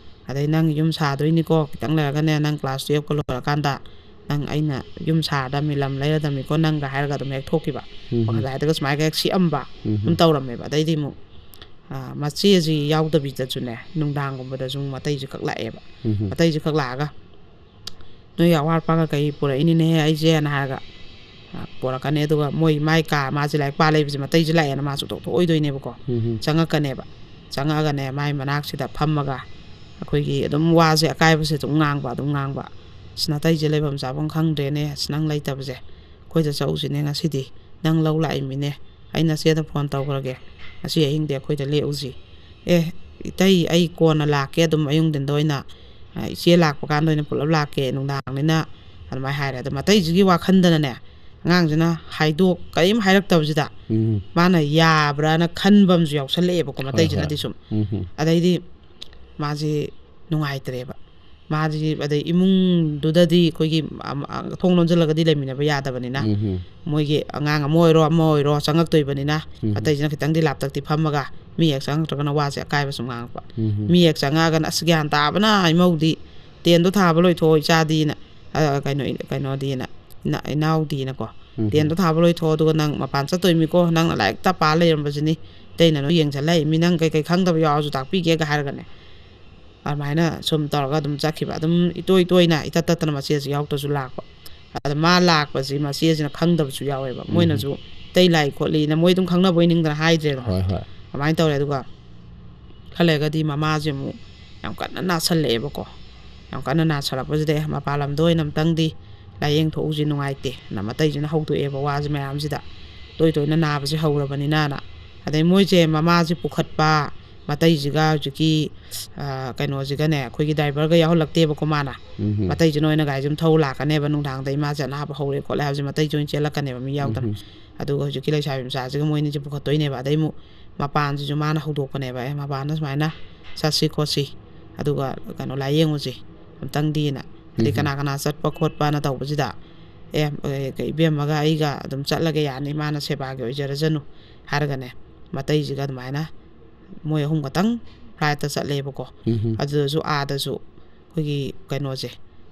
ꯑꯗꯩ, "ꯅꯪ ꯌꯨꯝ ꯁꯥꯗꯣꯏꯅꯤꯀꯣ, ꯈꯤꯇꯪ ꯂꯩꯔꯒꯅꯦ, ꯅꯪ ꯀ꯭ꯂꯥꯁ ꯇꯨꯌꯦꯜꯞꯀ ꯂꯣꯏꯔꯀꯥꯟꯗ ꯅꯪ ꯑꯩꯅ ꯌꯨꯝ ꯁꯥꯔꯗꯝꯃꯤ, ꯂꯝ ꯂꯩꯔꯗꯝꯃꯤꯀꯣ ꯅꯪꯒ" ꯍꯥꯏꯔꯒ ꯑꯗꯨꯝ ꯍꯦꯛ ꯊꯣꯛꯈꯤꯕ꯫ ꯎꯝ ꯍꯝ꯫ ꯋꯥꯈꯜꯗ ꯍꯥꯏꯗꯒ ꯁꯨꯃꯥꯏꯅ ꯍꯦꯛ ꯁꯤꯛꯑꯝꯕ ꯎꯝ ꯑꯗꯨꯝ ꯍꯝ꯫ ꯇꯧꯔꯝꯃꯦꯕ꯫ ꯑꯗꯩꯗꯤ ꯑꯃꯨꯛ, ꯑ, ꯃꯆꯦꯁꯤ ꯌꯥꯎꯗꯕꯤꯗꯁꯨꯅꯦ, ꯅꯨꯡꯗꯥꯡꯒꯨꯝꯕꯗꯁꯨ ꯃꯇꯩꯁꯦ ꯈꯛ ꯂꯥꯛꯑꯦꯕ꯫ ꯎꯝ ꯍꯝ꯫ ꯃꯇꯩꯁꯦ ꯈꯛ ꯂꯥꯛꯑꯒ, "ꯅꯣꯏ ꯑꯋꯥꯠ ꯑꯄꯥꯒ ꯀꯩ ꯄꯨꯔꯛꯏꯅꯤꯅꯦꯍꯦ ꯑꯩꯁꯦꯅ" ꯍꯥꯏꯔꯒ, ꯑ, ꯄꯨꯔꯛꯀꯅꯤ꯫ ꯑꯗꯨꯒ ꯃꯣꯏ ꯃꯥꯏ ꯀꯥ, ꯃꯥꯁꯦ ꯂꯥꯏꯔꯤꯛ ꯄꯥ ꯂꯩꯕꯁꯦ ꯃꯇꯩꯁꯦ ꯂꯥꯛꯑꯦꯅ ꯃꯥꯁꯨ ꯇꯧꯊꯣꯛꯑꯣꯏꯗꯣꯏꯅꯦꯕꯀꯣ꯫ ꯎꯝ ꯍꯝ꯫ ꯆꯪꯉꯛꯀꯅꯦꯕ꯫ ꯆꯪꯉꯛꯑꯒꯅꯦ, ꯃꯥꯏ ꯃꯅꯥꯛꯁꯤꯗ ꯐꯝꯃꯒ ꯑꯩꯈꯣꯏꯒꯤ ꯑꯗꯨꯝ ꯋꯥꯁꯦ ꯑꯀꯥꯏꯕꯁꯦ ꯑꯗꯨꯝ ꯉꯥꯡꯕ, ꯑꯗꯨꯝ ꯉꯥꯡꯕ꯫ "ꯑꯁ, ꯅꯇꯩꯁꯦ ꯂꯩꯐꯝ ꯆꯥꯐꯝ ꯈꯪꯗ꯭ꯔꯦꯅꯦ, ꯑꯁ, ꯅꯪ ꯂꯩꯇꯕꯁꯦ꯫ ꯑꯩꯈꯣꯏꯗ ꯆꯧꯁꯤꯅꯦ ꯉꯁꯤꯗꯤ, ꯅꯪ ꯂꯧ ꯂꯥꯛꯏꯃꯤꯅꯦ, ꯑꯩ ꯅꯆꯦꯗ ꯐꯣꯟ ꯇꯧꯈ꯭ꯔꯒꯦ, ꯉꯁꯤ ꯑꯍꯤꯡꯗꯤ ꯑꯩꯈꯣꯏꯗ ꯂꯦꯛꯎꯁꯤ꯫ ꯑꯦ, ꯏꯇꯩ, ꯑꯩ ꯀꯣꯟꯅ ꯂꯥꯛꯀꯦ, ꯑꯗꯨꯝ ꯑꯌꯨꯛ ꯅꯨꯡꯊꯤꯟꯗ ꯑꯣꯏꯅ, ꯑ, ꯏꯆꯦ ꯂꯥꯛꯄ ꯀꯥꯟꯗ ꯑꯣꯏꯅ ꯄꯨꯂꯞ ꯂꯥꯛꯀꯦ, ꯅꯨꯡꯗꯥꯡꯅꯤꯅ", ꯑꯗꯨꯃꯥꯏꯅ ꯍꯥꯏꯔꯦ꯫ ꯑꯗꯣ ꯃꯇꯩꯁꯤꯒꯤ ꯋꯥꯈꯟꯗꯅꯅꯦ, ꯑꯉꯥꯡꯁꯤꯅ ꯍꯥꯏꯗꯣꯛ-, ꯀꯔꯤꯝ ꯍꯥꯏꯔꯛꯇꯕꯁꯤꯗ ꯎꯝ꯫ ꯃꯥꯅ ꯌꯥꯕ꯭ꯔꯥꯅ ꯈꯟꯕ ꯑꯃꯁꯨ ꯌꯥꯎꯁꯜꯂꯛꯑꯦꯕꯀꯣ, ꯍꯣꯏ, ꯃꯇꯩꯁꯤꯅꯗꯤ ꯍꯣꯏ꯫ ꯁꯨꯝ꯫ ꯎꯝ ꯍꯝ꯫ ꯑꯗꯩꯗꯤ ꯃꯥꯁꯤ ꯅꯨꯡꯉꯥꯏꯇ꯭ꯔꯦꯕ꯫ ꯃꯥꯁꯤ ꯑꯗꯩ ꯏꯃꯨꯡꯗꯨꯗꯗꯤ ꯑꯩꯈꯣꯏꯒꯤ ꯑꯃ- ꯑ- ꯊꯣꯡ ꯂꯣꯟꯁꯤꯜꯂꯒꯗꯤ ꯂꯩꯃꯤꯟꯅꯕ ꯌꯥꯗꯕꯅꯤꯅ, ꯎꯝ ꯍꯝ. ꯃꯣꯏꯒꯤ ꯑꯉꯥꯡ ꯑꯃ ꯑꯣꯏꯔꯣ ꯑꯃ ꯑꯣꯏꯔꯣ ꯆꯪꯉꯛꯇꯣꯏꯕꯅꯤꯅ, ꯎꯝ. ꯑꯇꯩꯁꯤꯅ ꯈꯤꯇꯪꯗꯤ ꯂꯥꯞꯇꯛꯇꯤ ꯐꯝꯃꯒ, ꯃꯤ ꯍꯦꯛ ꯆꯪꯉꯛꯇ꯭ꯔꯒꯅ ꯋꯥꯁꯦ ꯑꯀꯥꯏꯕ ꯁꯨꯝ ꯉꯥꯡꯉꯛꯄ꯫ ꯎꯝ ꯍꯝ. ꯃꯤ ꯍꯦꯛ ꯆꯪꯉꯛꯑꯒꯅ, "ꯑꯁ, ꯒ꯭ꯌꯥꯟ ꯇꯥꯕꯅ ꯏꯃꯧꯗꯤ, ꯇꯦꯟꯗꯣ ꯊꯥꯕ ꯂꯣꯏꯊꯣꯛꯑꯣ ꯏꯆꯥꯗꯤꯅ", ꯑ, ꯀꯩꯅꯣ ꯀꯩꯅꯣꯗꯤꯅ, ꯏꯅꯥ- ꯏꯅꯥꯎꯗꯤꯅꯀꯣ, ꯎꯝ. "ꯇꯦꯟꯗꯣ ꯊꯥꯕ ꯂꯣꯏꯊꯣꯛꯑꯣ, ꯑꯗꯨꯒ ꯅꯪ ꯃꯄꯥꯟ ꯆꯠꯇꯣꯏꯃꯤꯀꯣ, ꯅꯪꯅ ꯂꯥꯏꯔꯤꯛꯇ ꯄꯥ ꯂꯩꯔꯝꯕꯁꯤꯅꯤ, ꯑꯇꯩꯅ ꯅꯣꯏ ꯌꯦꯡꯁꯤꯜꯂꯛꯏ ꯃꯤ, ꯅꯪ ꯀꯩꯀꯩ ꯈꯪꯗꯕ ꯌꯥꯎꯔꯁꯨ ꯇꯥꯛꯄꯤꯒꯦꯒ" ꯍꯥꯏꯔꯒꯅꯦ꯫ ꯑꯗꯨꯃꯥꯏꯅ ꯁꯨꯝ ꯇꯧꯔꯒ ꯑꯗꯨꯝ ꯆꯠꯈꯤꯕ꯫ ꯑꯗꯨꯝ ꯏꯇꯣꯏ ꯇꯣꯏꯅ, ꯏꯇꯠ ꯇꯠꯇꯅ ꯃꯆꯦꯁꯤ ꯌꯥꯎꯗ꯭ꯔꯁꯨ ꯂꯥꯛꯄ꯫ ꯑꯗ ꯃꯥ ꯂꯥꯛꯄꯁꯤ ꯃꯆꯦꯁꯤꯅ ꯈꯪꯗꯕꯁꯨ ꯌꯥꯎꯋꯦꯕ꯫ ꯎꯝ. ꯃꯣꯏꯅꯁꯨ "ꯑꯇꯩ ꯂꯥꯛꯏ ꯈꯣꯠꯂꯤꯅ" ꯃꯣꯏ ꯑꯗꯨꯝ ꯈꯪꯅꯕ ꯑꯣꯏ ꯅꯤꯡꯗꯅ ꯍꯥꯏꯗ꯭ꯔꯦꯗꯅ꯫ ꯍꯣꯏ, ꯍꯣꯏ. ꯑꯗꯨꯃꯥꯏꯅ ꯇꯧꯔꯦ꯫ ꯑꯗꯨꯒ ꯈꯔ ꯂꯩꯔꯒꯗꯤ ꯃꯃꯥꯁꯦ ꯑꯃꯨꯛ ꯌꯥꯝ ꯀꯟꯅ ꯅꯥꯁꯜꯂꯛꯑꯦꯕꯀꯣ꯫ ꯌꯥꯝ ꯀꯟꯅ ꯅꯥꯁꯜꯂꯛꯄꯁꯤꯗ, "ꯑꯦ, ꯃꯄꯥꯟ ꯂꯝꯗ ꯑꯣꯏꯅ ꯑꯝꯇꯪꯗꯤ ꯂꯥꯏꯌꯦꯡ ꯊꯣꯛꯎꯁꯤ, ꯅꯨꯡꯉꯥꯏꯇꯦ"ꯅ ꯃꯇꯩꯁꯤꯅ ꯍꯧꯗꯣꯛꯑꯦꯕ ꯋꯥꯁꯦ ꯃꯌꯥꯝꯁꯤꯗ꯫ ꯇꯣꯏ ꯇꯣꯏꯅ ꯅꯥꯕꯁꯦ ꯍꯧꯔꯕꯅꯤꯅꯅ꯫ ꯑꯗꯩ ꯃꯣꯏꯁꯦ ꯃꯃꯥꯁꯦ ꯄꯨꯈꯠꯄ, ꯃꯇꯩꯁꯤꯒ ꯍꯧꯖꯤꯛꯀꯤ, ꯑ, ꯀꯩꯅꯣꯁꯤꯒꯅꯦ, ꯑꯩꯈꯣꯏꯒꯤ ꯗ꯭ꯔꯥꯏꯚꯔꯒ ꯌꯥꯎꯍꯜꯂꯛꯇꯦꯕꯀꯣ ꯃꯥꯅ꯫ ꯎꯝ. ꯃꯇꯩꯁꯤꯅ ꯑꯣꯏꯅ ꯒꯥꯔꯤꯁꯦ ꯑꯗꯨꯝ ꯊꯧ ꯂꯥꯛꯀꯅꯦꯕ, ꯅꯨꯡꯗꯥꯡꯗ ꯏꯃꯥꯁꯦ ꯑꯅꯥꯕ ꯍꯧꯔꯦ ꯈꯣꯠꯂꯦ ꯍꯥꯏꯕꯁꯦ ꯃꯇꯩꯁꯦ ꯑꯣꯏꯅ ꯆꯦꯜꯂꯛꯀꯅꯦꯕ, ꯃꯤ ꯌꯥꯎꯗꯅ꯫ ꯎꯝ. ꯑꯗꯨꯒ ꯍꯧꯖꯤꯛꯀꯤ ꯂꯩꯁꯥꯕꯤ ꯃꯆꯥꯁꯤꯒ ꯃꯣꯏ ꯑꯅꯤꯁꯦ ꯄꯨꯈꯠꯇꯣꯏꯅꯦꯕ꯫ ꯑꯗꯩ ꯑꯃꯨꯛ ꯃꯄꯥꯟꯁꯤꯁꯨ ꯃꯥꯅ ꯍꯧꯗꯣꯛꯄꯅꯦꯕ, "ꯑꯦ, ꯃꯄꯥꯟꯗ ꯁꯨꯃꯥꯏꯅ ꯆꯠꯁꯤ ꯈꯣꯠꯁꯤ, ꯑꯗꯨꯒ ꯀꯩꯅꯣ, ꯂꯥꯏꯌꯦꯡꯉꯨꯁꯤ ꯑꯝꯇꯪꯗꯤꯅ"꯫ ꯑꯗꯩ ꯎꯝ. ꯀꯅꯥ ꯀꯅꯥ ꯆꯠꯄ ꯈꯣꯠꯄꯅ ꯇꯧꯕꯁꯤꯗ, "ꯑꯦ, ꯑꯦ, ꯏꯕꯦꯝꯃꯒ ꯑꯩꯒ ꯑꯗꯨꯝ ꯆꯠꯂꯒꯦ, ꯌꯥꯅꯤ, ꯃꯥꯅ ꯁꯦꯕꯥꯒꯤ ꯑꯣꯏꯖꯔꯖꯅꯨ" ꯍꯥꯏꯔꯒꯅꯦ, ꯃꯇꯩꯁꯤꯒ ꯑꯗꯨꯃꯥꯏꯅ ꯃꯣꯏ ꯑꯍꯨꯝ ꯈꯛꯇꯪ ꯐ꯭ꯂꯥꯏꯠꯇ ꯆꯠꯂꯦꯕꯀꯣ꯫ ꯎꯝ. ꯑꯗꯨꯗꯁꯨ ꯑꯥꯗꯁꯨ ꯑꯩꯈꯣꯏꯒꯤ ꯀꯩꯅꯣꯁꯦ,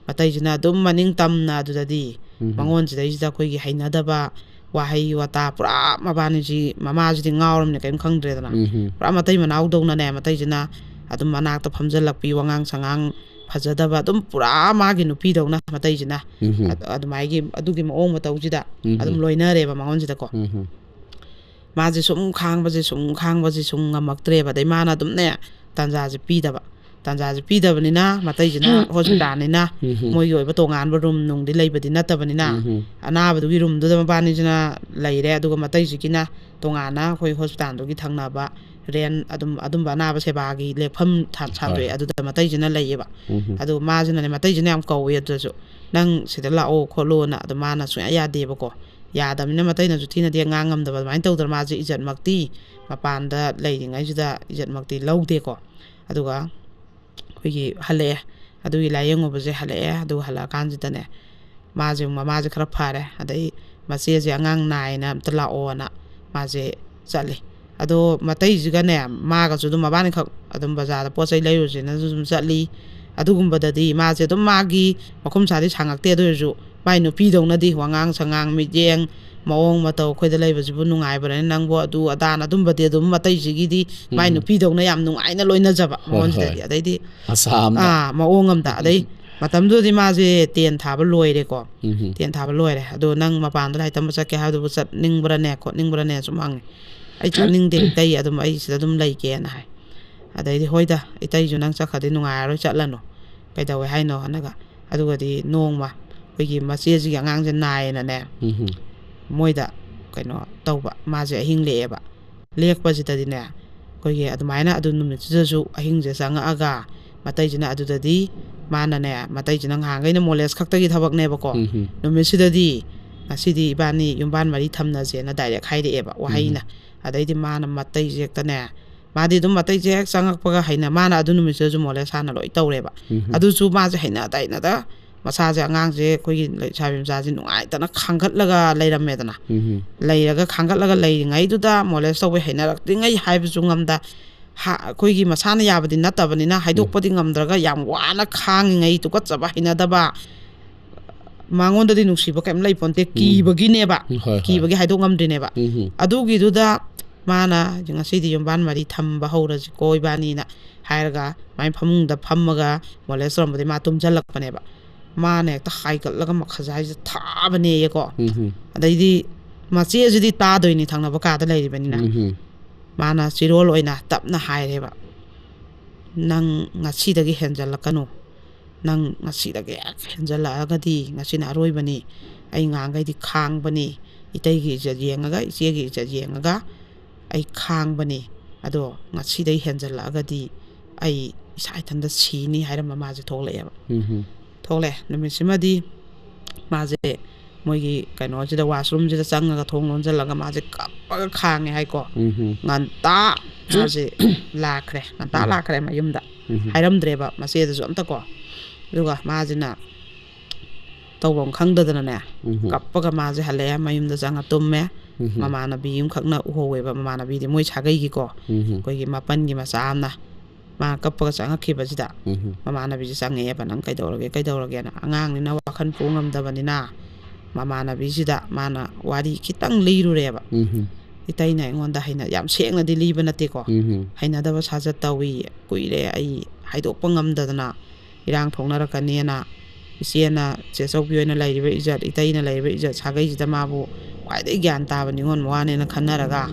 ꯃꯇꯩꯁꯤꯅ ꯑꯗꯨꯝ ꯃꯅꯤꯡ ꯇꯝꯅ ꯑꯗꯨꯗꯗꯤ ꯎꯝ. ꯃꯉꯣꯟꯁꯤꯗꯩꯁꯤꯗ ꯑꯩꯈꯣꯏꯒꯤ ꯍꯩꯅꯗꯕ ꯋꯥꯍꯩ ꯋꯥꯇꯥ ꯄꯨꯔꯥ, ꯃꯕꯥꯅꯤꯁꯤ, ꯃꯃꯥꯁꯤꯗꯤ ꯉꯥꯎꯔꯝꯅꯤ, ꯀꯔꯤꯝ ꯈꯪꯗ꯭ꯔꯦꯗꯅ꯫ ꯎꯝ. ꯄꯨꯔꯥ ꯃꯇꯩ ꯃꯅꯥꯎꯗꯧꯅꯅꯦ, ꯃꯇꯩꯁꯤꯅ ꯑꯗꯨꯝ ꯃꯅꯥꯛꯇ ꯐꯝꯖꯜꯂꯛꯄꯤ, ꯋꯥꯉꯥꯡ ꯁꯉꯥꯡ ꯐꯖꯗꯕ, ꯑꯗꯨꯝ ꯄꯨꯔꯥ ꯃꯥꯒꯤ ꯅꯨꯄꯤꯗꯧꯅ ꯃꯇꯩꯁꯤꯅ꯫ ꯎꯝ. ꯑꯗ- ꯑꯗꯨꯃꯥꯏꯒꯤ, ꯑꯗꯨꯒꯤ ꯃꯑꯣꯡ ꯃꯇꯧꯁꯤꯗ ꯎꯝ. ꯑꯗꯨꯝ ꯂꯣꯏꯅꯔꯦꯕ ꯃꯉꯣꯟꯁꯤꯗꯀꯣ꯫ ꯎꯝ. ꯃꯥꯁꯦ ꯁꯨꯝ ꯈꯥꯡꯕꯁꯦ, ꯁꯨꯝ ꯈꯥꯡꯕꯁꯦ ꯁꯨꯝ ꯉꯝꯃꯛꯇ꯭ꯔꯦꯕ꯫ ꯑꯗꯩ ꯃꯥꯅ ꯑꯗꯨꯝꯅꯦ, ꯇꯥꯟꯖꯥꯁꯦ ꯄꯤꯗꯕ꯫ ꯇꯥꯟꯖꯥꯁꯦ ꯄꯤꯗꯕꯅꯤꯅ ꯃꯇꯩꯁꯤꯅ ꯍꯣꯁꯄꯤꯇꯥꯜꯅꯤꯅ ꯎꯝ. ꯃꯣꯏꯒꯤ ꯑꯣꯏꯕ ꯇꯣꯉꯥꯟꯕ ꯔꯨꯝ ꯅꯨꯡꯗꯤ ꯂꯩꯕꯗꯤ ꯅꯠꯇꯕꯅꯤꯅ, ꯎꯝ. ꯑꯅꯥꯕꯗꯨꯒꯤ ꯔꯨꯝꯗꯨꯗ ꯃꯕꯥꯅꯤꯁꯤꯅ ꯂꯩꯔꯦ꯫ ꯑꯗꯨꯒ ꯃꯇꯩꯁꯤꯒꯤꯅ ꯇꯣꯉꯥꯟꯅ ꯑꯩꯈꯣꯏ ꯍꯣꯁꯄꯤꯇꯥꯜꯗꯨꯒꯤ ꯊꯪꯅꯕ ꯔꯦꯟ, ꯑꯗꯨꯝ ꯑꯗꯨꯝꯕ ꯑꯅꯥꯕ ꯁꯦꯕꯥꯒꯤ ꯂꯦꯛꯐꯝ ꯊꯥ- ꯁꯥꯗꯣꯛꯑꯦ꯫ ꯍꯣꯏ. ꯑꯗꯨꯗ ꯃꯇꯩꯁꯤꯅ ꯂꯩꯌꯦꯕ꯫ ꯎꯝ. ꯑꯗꯨ ꯃꯥꯁꯤꯅꯅꯦ, ꯃꯇꯩꯁꯤꯅ ꯌꯥꯝ ꯀꯧꯋꯦ꯫ ꯑꯗꯨꯗꯁꯨ "ꯅꯪ ꯁꯤꯗ ꯂꯥꯛꯑꯣ ꯈꯣꯠꯂꯣꯅ", ꯑꯗꯨ ꯃꯥꯅ ꯁꯨꯡꯌꯥ ꯌꯥꯗꯦꯕꯀꯣ꯫ ꯌꯥꯗꯕꯅꯤꯅ ꯃꯇꯩꯅꯁꯨ ꯊꯤꯅꯗꯤ ꯉꯥꯡ ꯉꯝꯗꯕ꯫ ꯑꯗꯨꯃꯥꯏꯅ ꯇꯧꯗꯅ ꯃꯥꯁꯦ ꯏꯖꯠꯃꯛꯇꯤ, ꯃꯄꯥꯟꯗ ꯂꯩꯔꯤꯉꯩꯁꯤꯗ ꯏꯖꯠꯃꯛꯇꯤ ꯂꯧꯗꯦꯀꯣ꯫ ꯑꯗꯨꯒ ꯑꯩꯈꯣꯏꯒꯤ ꯍꯜꯂꯛꯑꯦ꯫ ꯑꯗꯨꯒꯤ ꯂꯥꯏꯌꯦꯡꯉꯨꯕꯁꯦ ꯍꯜꯂꯛꯑꯦ꯫ ꯑꯗꯨꯒ ꯍꯜꯂꯛꯑꯀꯥꯟꯁꯤꯗꯅꯦ, ꯃꯥꯁꯦ, ꯃꯃꯥꯁꯦ ꯈꯔ ꯐꯔꯦ꯫ ꯑꯗꯩ ꯃꯆꯦꯁꯦ ꯑꯉꯥꯡ ꯅꯥꯏꯅ ꯑꯝꯇ ꯂꯥꯛꯑꯣꯅ ꯃꯥꯁꯦ ꯆꯠꯂꯤ꯫ ꯑꯗꯣ ꯃꯇꯩꯁꯤꯒꯅꯦ, ꯃꯥꯒꯁꯨ ꯑꯗꯨꯝ ꯃꯕꯥꯅꯤꯈꯛ ꯑꯗꯨꯝ ꯕꯖꯥꯔꯗ ꯄꯣꯠ ꯆꯩ ꯂꯩꯔꯨꯁꯦꯅꯁꯨ ꯑꯗꯨꯝ ꯆꯠꯂꯤ꯫ ꯑꯗꯨꯒꯨꯝꯕꯗꯗꯤ ꯃꯥꯁꯦ ꯑꯗꯨꯝ ꯃꯥꯒꯤ ꯃꯈꯨꯝ ꯁꯥꯗꯤ ꯁꯥꯡꯉꯛꯇꯦ, ꯑꯗꯨ ꯑꯣꯏꯔꯁꯨ ꯃꯥꯏ ꯅꯨꯄꯤꯗꯧꯅꯗꯤ ꯋꯥꯉꯥꯡ ꯁꯉꯥꯡ, ꯃꯤꯠꯌꯦꯡ, ꯃꯑꯣꯡ ꯃꯇꯧ, "ꯑꯩꯈꯣꯏꯗ ꯂꯩꯕꯁꯤꯕꯨ ꯅꯨꯡꯉꯥꯏꯕ꯭ꯔꯅꯦ ꯅꯪꯕꯨ?" ꯑꯗꯨ ꯑꯗꯥꯅ ꯑꯗꯨꯝꯕꯗꯤ ꯑꯗꯨꯝ ꯃꯇꯩꯁꯤꯒꯤꯗꯤ ꯃꯥꯏ ꯎꯝ꯫ ꯅꯨꯄꯤꯗꯧꯅ ꯌꯥꯝ ꯅꯨꯡꯉꯥꯏꯅ ꯂꯣꯏꯅꯖꯕ ꯍꯣꯏ, ꯃꯉꯣꯟꯁꯤꯗꯗꯤ꯫ ꯍꯣꯏ꯫ ꯑꯗꯩꯗꯤ, ꯑꯁꯥ ꯑꯝꯗ꯫ ꯑꯥ, ꯃꯑꯣꯡ ꯑꯝꯗ꯫ ꯑꯗꯩ ꯃꯇꯝꯗꯨꯗꯗꯤ ꯃꯥꯁꯦ ꯇꯦꯟ ꯊꯥꯕ ꯂꯣꯏꯔꯦꯀꯣ꯫ ꯎꯝ꯫ ꯇꯦꯟ ꯊꯥꯕ ꯂꯣꯏꯔꯦ꯫ "ꯑꯗꯣ ꯅꯪ ꯃꯄꯥꯟꯗ ꯂꯥꯏꯔꯤꯛ ꯇꯝꯕ ꯆꯠꯀꯦ ꯍꯥꯏꯕꯗꯨꯕꯨ ꯆꯠꯅꯤꯡꯕ꯭ꯔꯅꯦ, ꯈꯣꯠꯅꯤꯡꯕ꯭ꯔꯅꯦ?" ꯁꯨꯝ ꯍꯪꯉꯦ꯫ "ꯑꯩ ꯆꯠꯅꯤꯡꯗꯦ, ꯏꯇꯩ, ꯑꯗꯨꯝ ꯑꯩ ꯁꯤꯗ ꯑꯗꯨꯝ ꯂꯩꯒꯦꯅ" ꯍꯥꯏ꯫ ꯑꯗꯩꯗꯤ, "ꯍꯣꯏꯗ, ꯏꯇꯩꯁꯨ ꯅꯪ ꯆꯠꯈ꯭ꯔꯗꯤ ꯅꯨꯡꯉꯥꯏꯔꯔꯣꯏ, ꯆꯠꯂꯅꯨ꯫ ꯀꯩꯗꯧꯋꯦ ꯍꯥꯏꯅꯣ?" ꯍꯥꯏꯅꯒ꯫ ꯑꯗꯨꯒꯗꯤ ꯅꯣꯡꯃ ꯑꯩꯈꯣꯏꯒꯤ ꯃꯆꯦꯁꯤꯒꯤ ꯑꯉꯥꯡꯁꯦ ꯅꯥꯏꯌꯦꯅꯅꯦ, ꯎꯝ꯫ ꯃꯣꯏꯗ ꯀꯩꯅꯣ ꯇꯧꯕ, ꯃꯥꯁꯦ ꯑꯍꯤꯡ ꯂꯦꯛꯑꯦꯕ꯫ ꯂꯦꯛꯄꯁꯤꯗꯗꯤꯅꯦ, ꯑꯩꯈꯣꯏꯒꯤ ꯑꯗꯨꯃꯥꯏꯅ ꯑꯗꯨ ꯅꯨꯃꯤꯠꯁꯤꯗꯁꯨ ꯑꯍꯤꯡꯁꯦ ꯆꯪꯉꯛꯑꯒ, ꯃꯇꯩꯁꯤꯅ ꯑꯗꯨꯗꯗꯤ ꯃꯥꯅꯅꯦ, ꯃꯇꯩꯁꯤꯅ ꯉꯍꯥꯟꯈꯩꯅ ꯃꯣꯂꯦꯁ ꯈꯛꯇꯒꯤ ꯊꯕꯛꯅꯦꯕꯀꯣ꯫ ꯎꯝ꯫ ꯅꯨꯃꯤꯠꯁꯤꯗꯗꯤ, "ꯉꯁꯤꯗꯤ ꯏꯕꯥꯅꯤ ꯌꯨꯝꯕꯥꯟ ꯃꯔꯤ ꯊꯝꯅꯁꯦꯅ" ꯗꯥꯏꯔꯦꯛ ꯍꯥꯏꯔꯛꯑꯦꯕ ꯎꯝ꯫ ꯋꯥꯍꯩꯅ꯫ ꯑꯗꯩꯗꯤ ꯃꯥꯅ ꯃꯇꯩꯁꯦ ꯍꯦꯛꯇꯅꯦ, ꯃꯥꯗꯤ ꯑꯗꯨꯝ ꯃꯇꯩꯁꯦ ꯍꯦꯛ ꯆꯪꯉꯛꯄꯒ ꯍꯩꯅ, ꯃꯥꯅ ꯑꯗꯨ ꯅꯨꯃꯤꯠꯁꯤꯗꯁꯨ ꯃꯣꯂꯦꯁ ꯍꯥꯟꯅ ꯂꯣꯏ ꯇꯧꯔꯦꯕ꯫ ꯎꯝ꯫ ꯑꯗꯨꯁꯨ ꯃꯥꯁꯦ ꯍꯩꯅ ꯇꯩꯅꯗ, ꯃꯁꯥꯁꯦ, ꯑꯉꯥꯡꯁꯦ, ꯑꯩꯈꯣꯏꯒꯤ ꯂꯩꯁꯥꯕꯤ ꯃꯆꯥꯁꯦ ꯅꯨꯡꯉꯥꯏꯇꯅ ꯈꯥꯡꯒꯠꯂꯒ ꯂꯩꯔꯝꯃꯦꯗꯅ꯫ ꯎꯝ꯫ ꯂꯩꯔꯒ, ꯈꯥꯡꯒꯠꯂꯒ ꯂꯩꯔꯤꯉꯩꯗꯨꯗ ꯃꯣꯂꯦꯁ ꯇꯧꯕꯩ ꯍꯩꯅꯔꯛꯇ꯭ꯔꯤꯉꯩ ꯍꯥꯏꯕꯁꯨ ꯉꯝꯗ, ꯍꯥ-, ꯑꯩꯈꯣꯏꯒꯤ ꯃꯁꯥꯅ ꯌꯥꯕꯗꯤ ꯅꯠꯇꯕꯅꯤꯅ ꯍꯥꯏꯗꯣꯛꯄꯗꯤ ꯉꯝꯗ꯭ꯔꯒ ꯌꯥꯝ ꯋꯥꯅ ꯈꯥꯡꯉꯤꯉꯩ, ꯇꯨꯀꯠꯆꯕ, ꯍꯩꯅꯗꯕ, ꯃꯉꯣꯟꯗꯗꯤ ꯅꯨꯡꯁꯤꯕ ꯀꯩꯝ ꯂꯩ ꯄꯣꯟꯇꯦ, ꯎꯝ꯫ ꯀꯤꯕꯒꯤꯅꯦꯕ꯫ ꯍꯣꯏ, ꯍꯣꯏ꯫ ꯀꯤꯕꯒꯤ ꯍꯥꯏꯗꯣꯛ ꯉꯝꯗ꯭ꯔꯤꯅꯦꯕ꯫ ꯎꯝ꯫ ꯑꯗꯨꯒꯤꯗꯨꯗ ꯃꯥꯅ "ꯉꯁꯤꯗꯤ ꯌꯨꯝꯕꯥꯟ ꯃꯔꯤ ꯊꯝꯕ ꯍꯧꯔꯁꯤꯀꯣ ꯏꯕꯥꯅꯤꯅ" ꯍꯥꯏꯔꯒ, ꯃꯥꯏ ꯐꯃꯨꯡꯗ ꯐꯝꯃꯒ ꯃꯣꯂꯦꯁ ꯇꯧꯔꯝꯕꯗꯒꯤ ꯃꯥ ꯇꯨꯝꯁꯤꯜꯂꯛꯄꯅꯦꯕ꯫ ꯃꯥꯅ ꯍꯦꯛꯇ ꯍꯥꯏꯒꯠꯂꯒ ꯃꯈꯖꯥꯏꯁꯦ ꯊꯥꯕꯅꯦꯌꯦꯀꯣ꯫ ꯎꯝ꯫ ꯑꯗꯩꯗꯤ ꯃꯆꯦꯁꯤꯗꯤ ꯇꯥꯗꯣꯏꯅꯤ, ꯊꯪꯅꯕ ꯀꯥꯗ ꯂꯩꯔꯤꯕꯅꯤꯅ꯫ ꯎꯝ꯫ ꯃꯥꯅ ꯆꯤꯔꯣꯜ ꯑꯣꯏꯅ ꯇꯞꯅ ꯍꯥꯏꯔꯦꯕ, "ꯅꯪ ꯉꯁꯤꯗꯒꯤ ꯍꯦꯟꯖꯜꯂꯛꯀꯅꯨ꯫ ꯅꯪ ꯉꯁꯤꯗꯒꯤ ꯍꯦꯛ ꯍꯦꯟꯖꯜꯂꯛꯑꯒꯗꯤ, ꯉꯁꯤꯅ ꯑꯔꯣꯏꯕꯅꯤ꯫ ꯑꯩ ꯉꯍꯥꯟꯈꯩꯗꯤ ꯈꯥꯡꯕꯅꯤ꯫ ꯏꯇꯩꯒꯤ ꯏꯖꯠ ꯌꯦꯡꯉꯒ, ꯏꯆꯦꯒꯤ ꯏꯖꯠ ꯌꯦꯡꯉꯒ ꯑꯩ ꯈꯥꯡꯕꯅꯤ꯫ ꯑꯗꯣ ꯉꯁꯤꯗꯒꯤ ꯍꯦꯟꯖꯜꯂꯛꯑꯒꯗꯤ ꯑꯩ ꯏꯁꯥ ꯏꯊꯟꯇ ꯁꯤꯅꯤ" ꯍꯥꯏꯔꯝꯕ ꯃꯥꯁꯦ ꯊꯣꯛꯂꯛꯑꯦꯕ꯫ ꯎꯝ꯫ ꯊꯣꯛꯂꯛꯑꯦ꯫ ꯅꯨꯃꯤꯠꯁꯤꯃꯗꯤ ꯃꯥꯁꯦ ꯃꯣꯏꯒꯤ ꯀꯩꯅꯣꯁꯤꯗ, ꯋꯥꯁꯔꯨꯝꯁꯤꯗ ꯆꯪꯉꯒ, ꯊꯣꯡ ꯂꯣꯟꯁꯤꯜꯂꯒ ꯃꯥꯁꯦ ꯀꯞꯄꯒ ꯈꯥꯡꯉꯦ ꯍꯥꯏꯀꯣ꯫ ꯎꯝ꯫ ꯉꯟꯇꯥ ꯃꯥꯁꯦ ꯂꯥꯛꯈ꯭ꯔꯦ꯫ ꯉꯟꯇꯥ ꯎꯝ꯫ ꯂꯥꯛꯈ꯭ꯔꯦ ꯃꯌꯨꯝꯗ꯫ ꯍꯥꯏꯔꯝꯗ꯭ꯔꯦꯕ ꯃꯆꯦꯗꯁꯨ ꯑꯝꯇ ꯀꯣ꯫ ꯑꯗꯨꯒ ꯃꯥꯁꯤꯅ ꯇꯧꯐꯝ ꯈꯪꯗꯗꯅꯅꯦ, ꯀꯞꯄꯒ ꯃꯥꯁꯦ ꯍꯜꯂꯛꯑꯦ, ꯃꯌꯨꯝꯗ ꯆꯪꯉ ꯇꯨꯝꯃꯦ꯫ ꯃꯃꯥꯟꯅꯕꯤ ꯑꯃꯈꯛꯅ ꯎꯍꯧꯋꯦꯕ, ꯃꯃꯥꯟꯅꯕꯤꯗꯤ ꯃꯣꯏ ꯁꯥꯒꯩꯒꯤꯀꯣ, ꯑꯩꯈꯣꯏꯒꯤ ꯃꯥꯄꯟꯒꯤ ꯃꯆꯥ ꯑꯃꯅ꯫ ꯃꯥ ꯀꯞꯄꯒ ꯆꯪꯉꯛꯈꯤꯕꯁꯤꯗ ꯃꯃꯥꯟꯅꯕꯤꯁꯦ ꯆꯪꯉꯛꯑꯦꯕ꯫ "ꯅꯪ ꯀꯩꯗꯧꯔꯒꯦ, ꯀꯩꯗꯧꯔꯒꯦꯅ?" "ꯑꯉꯥꯡꯅꯤꯅ ꯋꯥꯈꯜ ꯄꯨ ꯉꯝꯗꯕꯅꯤꯅ ꯃꯃꯥꯟꯅꯕꯤꯁꯤꯗ ꯃꯥꯅ ꯋꯥꯔꯤ ꯈꯤꯇꯪ ꯂꯤꯔꯨꯔꯦꯕ꯫ ꯏꯇꯩꯅ ꯑꯩꯉꯣꯟꯗ ꯍꯩꯅ-, ꯌꯥꯝ ꯁꯦꯡꯅꯗꯤ ꯂꯤꯕ ꯅꯠꯇꯦꯀꯣ꯫ "ꯍꯩꯅꯗꯕ ꯁꯥꯖꯠ ꯇꯧꯏ, ꯀꯨꯏꯔꯦ ꯑꯩ ꯍꯥꯏꯗꯣꯛꯄ ꯉꯝꯗꯗꯅ, ꯏꯔꯥꯡ ꯊꯣꯛꯅꯔꯛꯀꯅꯦꯅ ꯏꯆꯦꯅ, ꯆꯦ ꯆꯧꯕꯤ ꯑꯣꯏꯅ ꯂꯩꯔꯤꯕ ꯏꯖꯠ, ꯏꯇꯩꯅ ꯂꯩꯔꯤꯕ ꯏꯖꯠ ꯁꯥꯒꯩꯁꯤꯗ ꯃꯥꯕꯨ ꯈ꯭ꯋꯥꯏꯗꯒꯤ ꯒ꯭ꯌꯥꯟ ꯇꯥꯕ ꯅꯤꯉꯣꯜ ꯃꯋꯥꯅꯦꯅ ꯈꯟꯅꯔꯒ,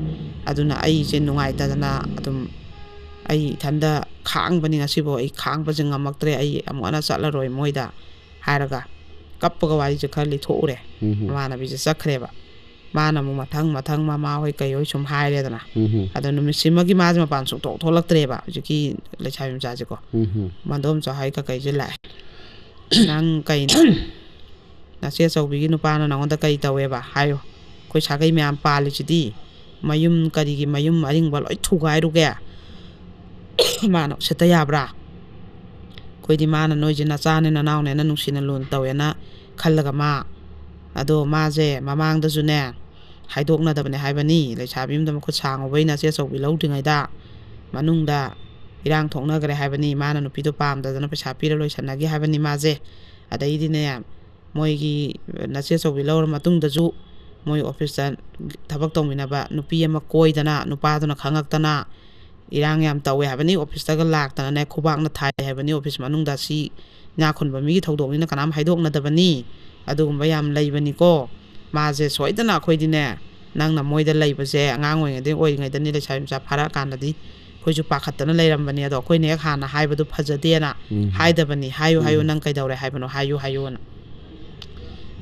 ꯑꯗꯨꯅ ꯑꯩꯁꯦ ꯅꯨꯡꯉꯥꯏꯇꯗꯅ ꯑꯗꯨꯝ ꯑꯩ ꯏꯊꯟꯗ ꯈꯥꯡꯕꯅꯤ, ꯉꯁꯤꯐꯥꯎ ꯑꯩ ꯈꯥꯡꯕꯁꯦ ꯉꯝꯃꯛꯇ꯭ꯔꯦ, ꯑꯩ ꯑꯃꯨꯛ ꯍꯟꯅ ꯆꯠꯂꯔꯣꯏ ꯃꯣꯏꯗ" ꯍꯥꯏꯔꯒ ꯀꯞꯄꯒ ꯋꯥꯔꯤꯁꯦ ꯈꯔ ꯂꯤꯊꯣꯛꯎꯔꯦ꯫ ꯃꯃꯥꯟꯅꯕꯤꯁꯦ ꯆꯠꯈ꯭ꯔꯦꯕ꯫ ꯃꯥꯅ ꯑꯃꯨꯛ ꯃꯊꯪ ꯃꯊꯪ ꯃꯃꯥ ꯍꯣꯏ ꯀꯩ ꯍꯣꯏ ꯁꯨꯝ ꯍꯥꯏꯔꯦꯗꯅ꯫ ꯑꯗꯣ ꯅꯨꯃꯤꯠꯁꯤꯃꯒꯤ ꯃꯥꯁꯦ ꯃꯄꯥꯟ ꯁꯨꯡꯊꯣꯛ ꯊꯣꯛꯂꯛꯇ꯭ꯔꯦꯕ, ꯍꯧꯖꯤꯛꯀꯤ ꯂꯩꯁꯥꯕꯤ ꯃꯆꯥꯁꯦꯀꯣ꯫ ꯃꯗꯣꯝꯆꯥ ꯍꯣꯏ ꯀꯀꯩꯁꯦ ꯂꯥꯛꯑꯦ꯫ "ꯅꯪ ꯀꯩꯅꯣ, ꯅꯆꯦ ꯑꯆꯧꯕꯤꯒꯤ ꯅꯨꯄꯥꯅ ꯅꯉꯣꯟꯗ ꯀꯩ ꯇꯧꯋꯦꯕ? ꯍꯥꯏꯌꯨ꯫ ꯑꯩꯈꯣꯏ ꯁꯥꯒꯩ ꯃꯌꯥꯝ ꯄꯥꯜꯂꯤꯁꯤꯗꯤ, ꯃꯌꯨꯝ ꯀꯔꯤꯒꯤ ꯃꯌꯨꯝ ꯑꯔꯤꯡꯕ ꯂꯣꯏ ꯊꯨꯒꯥꯏꯔꯨꯒꯦ?" ꯃꯥꯅ ꯎꯁꯤꯠꯇ ꯌꯥꯕ꯭ꯔꯥ? ꯑꯩꯈꯣꯏꯗꯤ ꯃꯥꯅ ꯅꯣꯏꯁꯦ ꯅꯆꯥꯅꯦ ꯅꯅꯥꯎꯅꯦꯅ ꯅꯨꯡꯁꯤꯅ ꯂꯨꯅ ꯇꯧꯋꯦꯅ ꯈꯜꯂꯒ ꯃꯥ, ꯑꯗꯣ ꯃꯥꯁꯦ ꯃꯃꯥꯡꯗꯁꯨꯅꯦ ꯍꯥꯏꯗꯣꯛꯅꯗꯕꯅꯦ ꯍꯥꯏꯕꯅꯤ, ꯂꯩꯁꯥꯕꯤ ꯑꯃꯗ ꯃꯈꯨꯠ ꯁꯥꯡꯉꯨꯕꯩ ꯅꯆꯦ ꯑꯆꯧꯕꯤ ꯂꯧꯗ꯭ꯔꯤꯉꯩꯗ ꯃꯅꯨꯡꯗ ꯏꯔꯥꯡ ꯊꯣꯛꯅꯈ꯭ꯔꯦ ꯍꯥꯏꯕꯅꯤ, ꯃꯥꯅ ꯅꯨꯄꯤꯗꯣ ꯄꯥꯝꯗꯗꯅ ꯄꯩꯁꯥ ꯄꯤꯔ ꯂꯣꯏꯁꯟꯅꯒꯦ ꯍꯥꯏꯕꯅꯤ ꯃꯥꯁꯦ꯫ ꯑꯗꯩꯗꯤꯅꯦ, ꯃꯣꯏꯒꯤ ꯅꯆꯦ ꯑꯆꯧꯕꯤ ꯂꯧꯔ ꯃꯇꯨꯡꯗꯁꯨ ꯃꯣꯏ ꯑꯣꯐꯤꯁꯇ ꯊꯕꯛ ꯇꯧꯃꯤꯟꯅꯕ ꯅꯨꯄꯤ ꯑꯃ ꯀꯣꯏꯗꯅ, ꯅꯨꯄꯥꯗꯨꯅ ꯈꯪꯉꯛꯇꯅ ꯏꯔꯥꯡ ꯌꯥꯝ ꯇꯧꯋꯦ ꯍꯥꯏꯕꯅꯤ, ꯑꯣꯐꯤꯁꯇꯒ ꯂꯥꯛꯇꯅꯅꯦ ꯈꯨꯕꯥꯛꯅ ꯊꯥꯏ ꯍꯥꯏꯕꯅꯤ꯫ ꯑꯣꯐꯤꯁ ꯃꯅꯨꯡꯗ ꯁꯤ ꯏꯅꯥꯛ ꯈꯨꯟꯕ ꯃꯤꯒꯤ ꯊꯧꯗꯣꯛꯅꯤꯅ ꯀꯅꯥꯝ ꯍꯥꯏꯗꯣꯛꯅꯗꯕꯅꯤ꯫ ꯑꯗꯨꯒꯨꯝꯕ ꯌꯥꯝ ꯂꯩꯕꯅꯤꯀꯣ꯫ ꯃꯥꯁꯦ ꯁꯣꯏꯗꯅ ꯑꯩꯈꯣꯏꯗꯤꯅꯦ, ꯅꯪꯅ ꯃꯣꯏꯗ ꯂꯩꯕꯁꯦ ꯑꯉꯥꯡ ꯑꯣꯏꯔꯤꯉꯩꯗꯒꯤ, ꯑꯣꯏꯔꯤꯉꯩꯗꯅꯤ, ꯂꯩꯁꯥꯕꯤ ꯃꯆꯥ ꯐꯥꯔꯛꯑꯀꯥꯟꯗꯗꯤ ꯑꯩꯈꯣꯏꯁꯨ ꯄꯥꯈꯠꯇꯅ ꯂꯩꯔꯝꯕꯅꯤ꯫ ꯑꯗꯣ ꯑꯩꯈꯣꯏꯅ ꯍꯦꯛ ꯍꯥꯟꯅ ꯍꯥꯏꯕꯗꯨ ꯐꯖꯗꯦꯅ ꯍꯥꯏꯗꯕꯅꯤ꯫ "ꯍꯥꯏꯌꯨ, ꯍꯥꯏꯌꯨ, ꯅꯪ ꯀꯩꯗꯧꯔꯦ ꯍꯥꯏꯕꯅꯣ? ꯍꯥꯏꯌꯨ, ꯍꯥꯏꯌꯨꯅ"꯫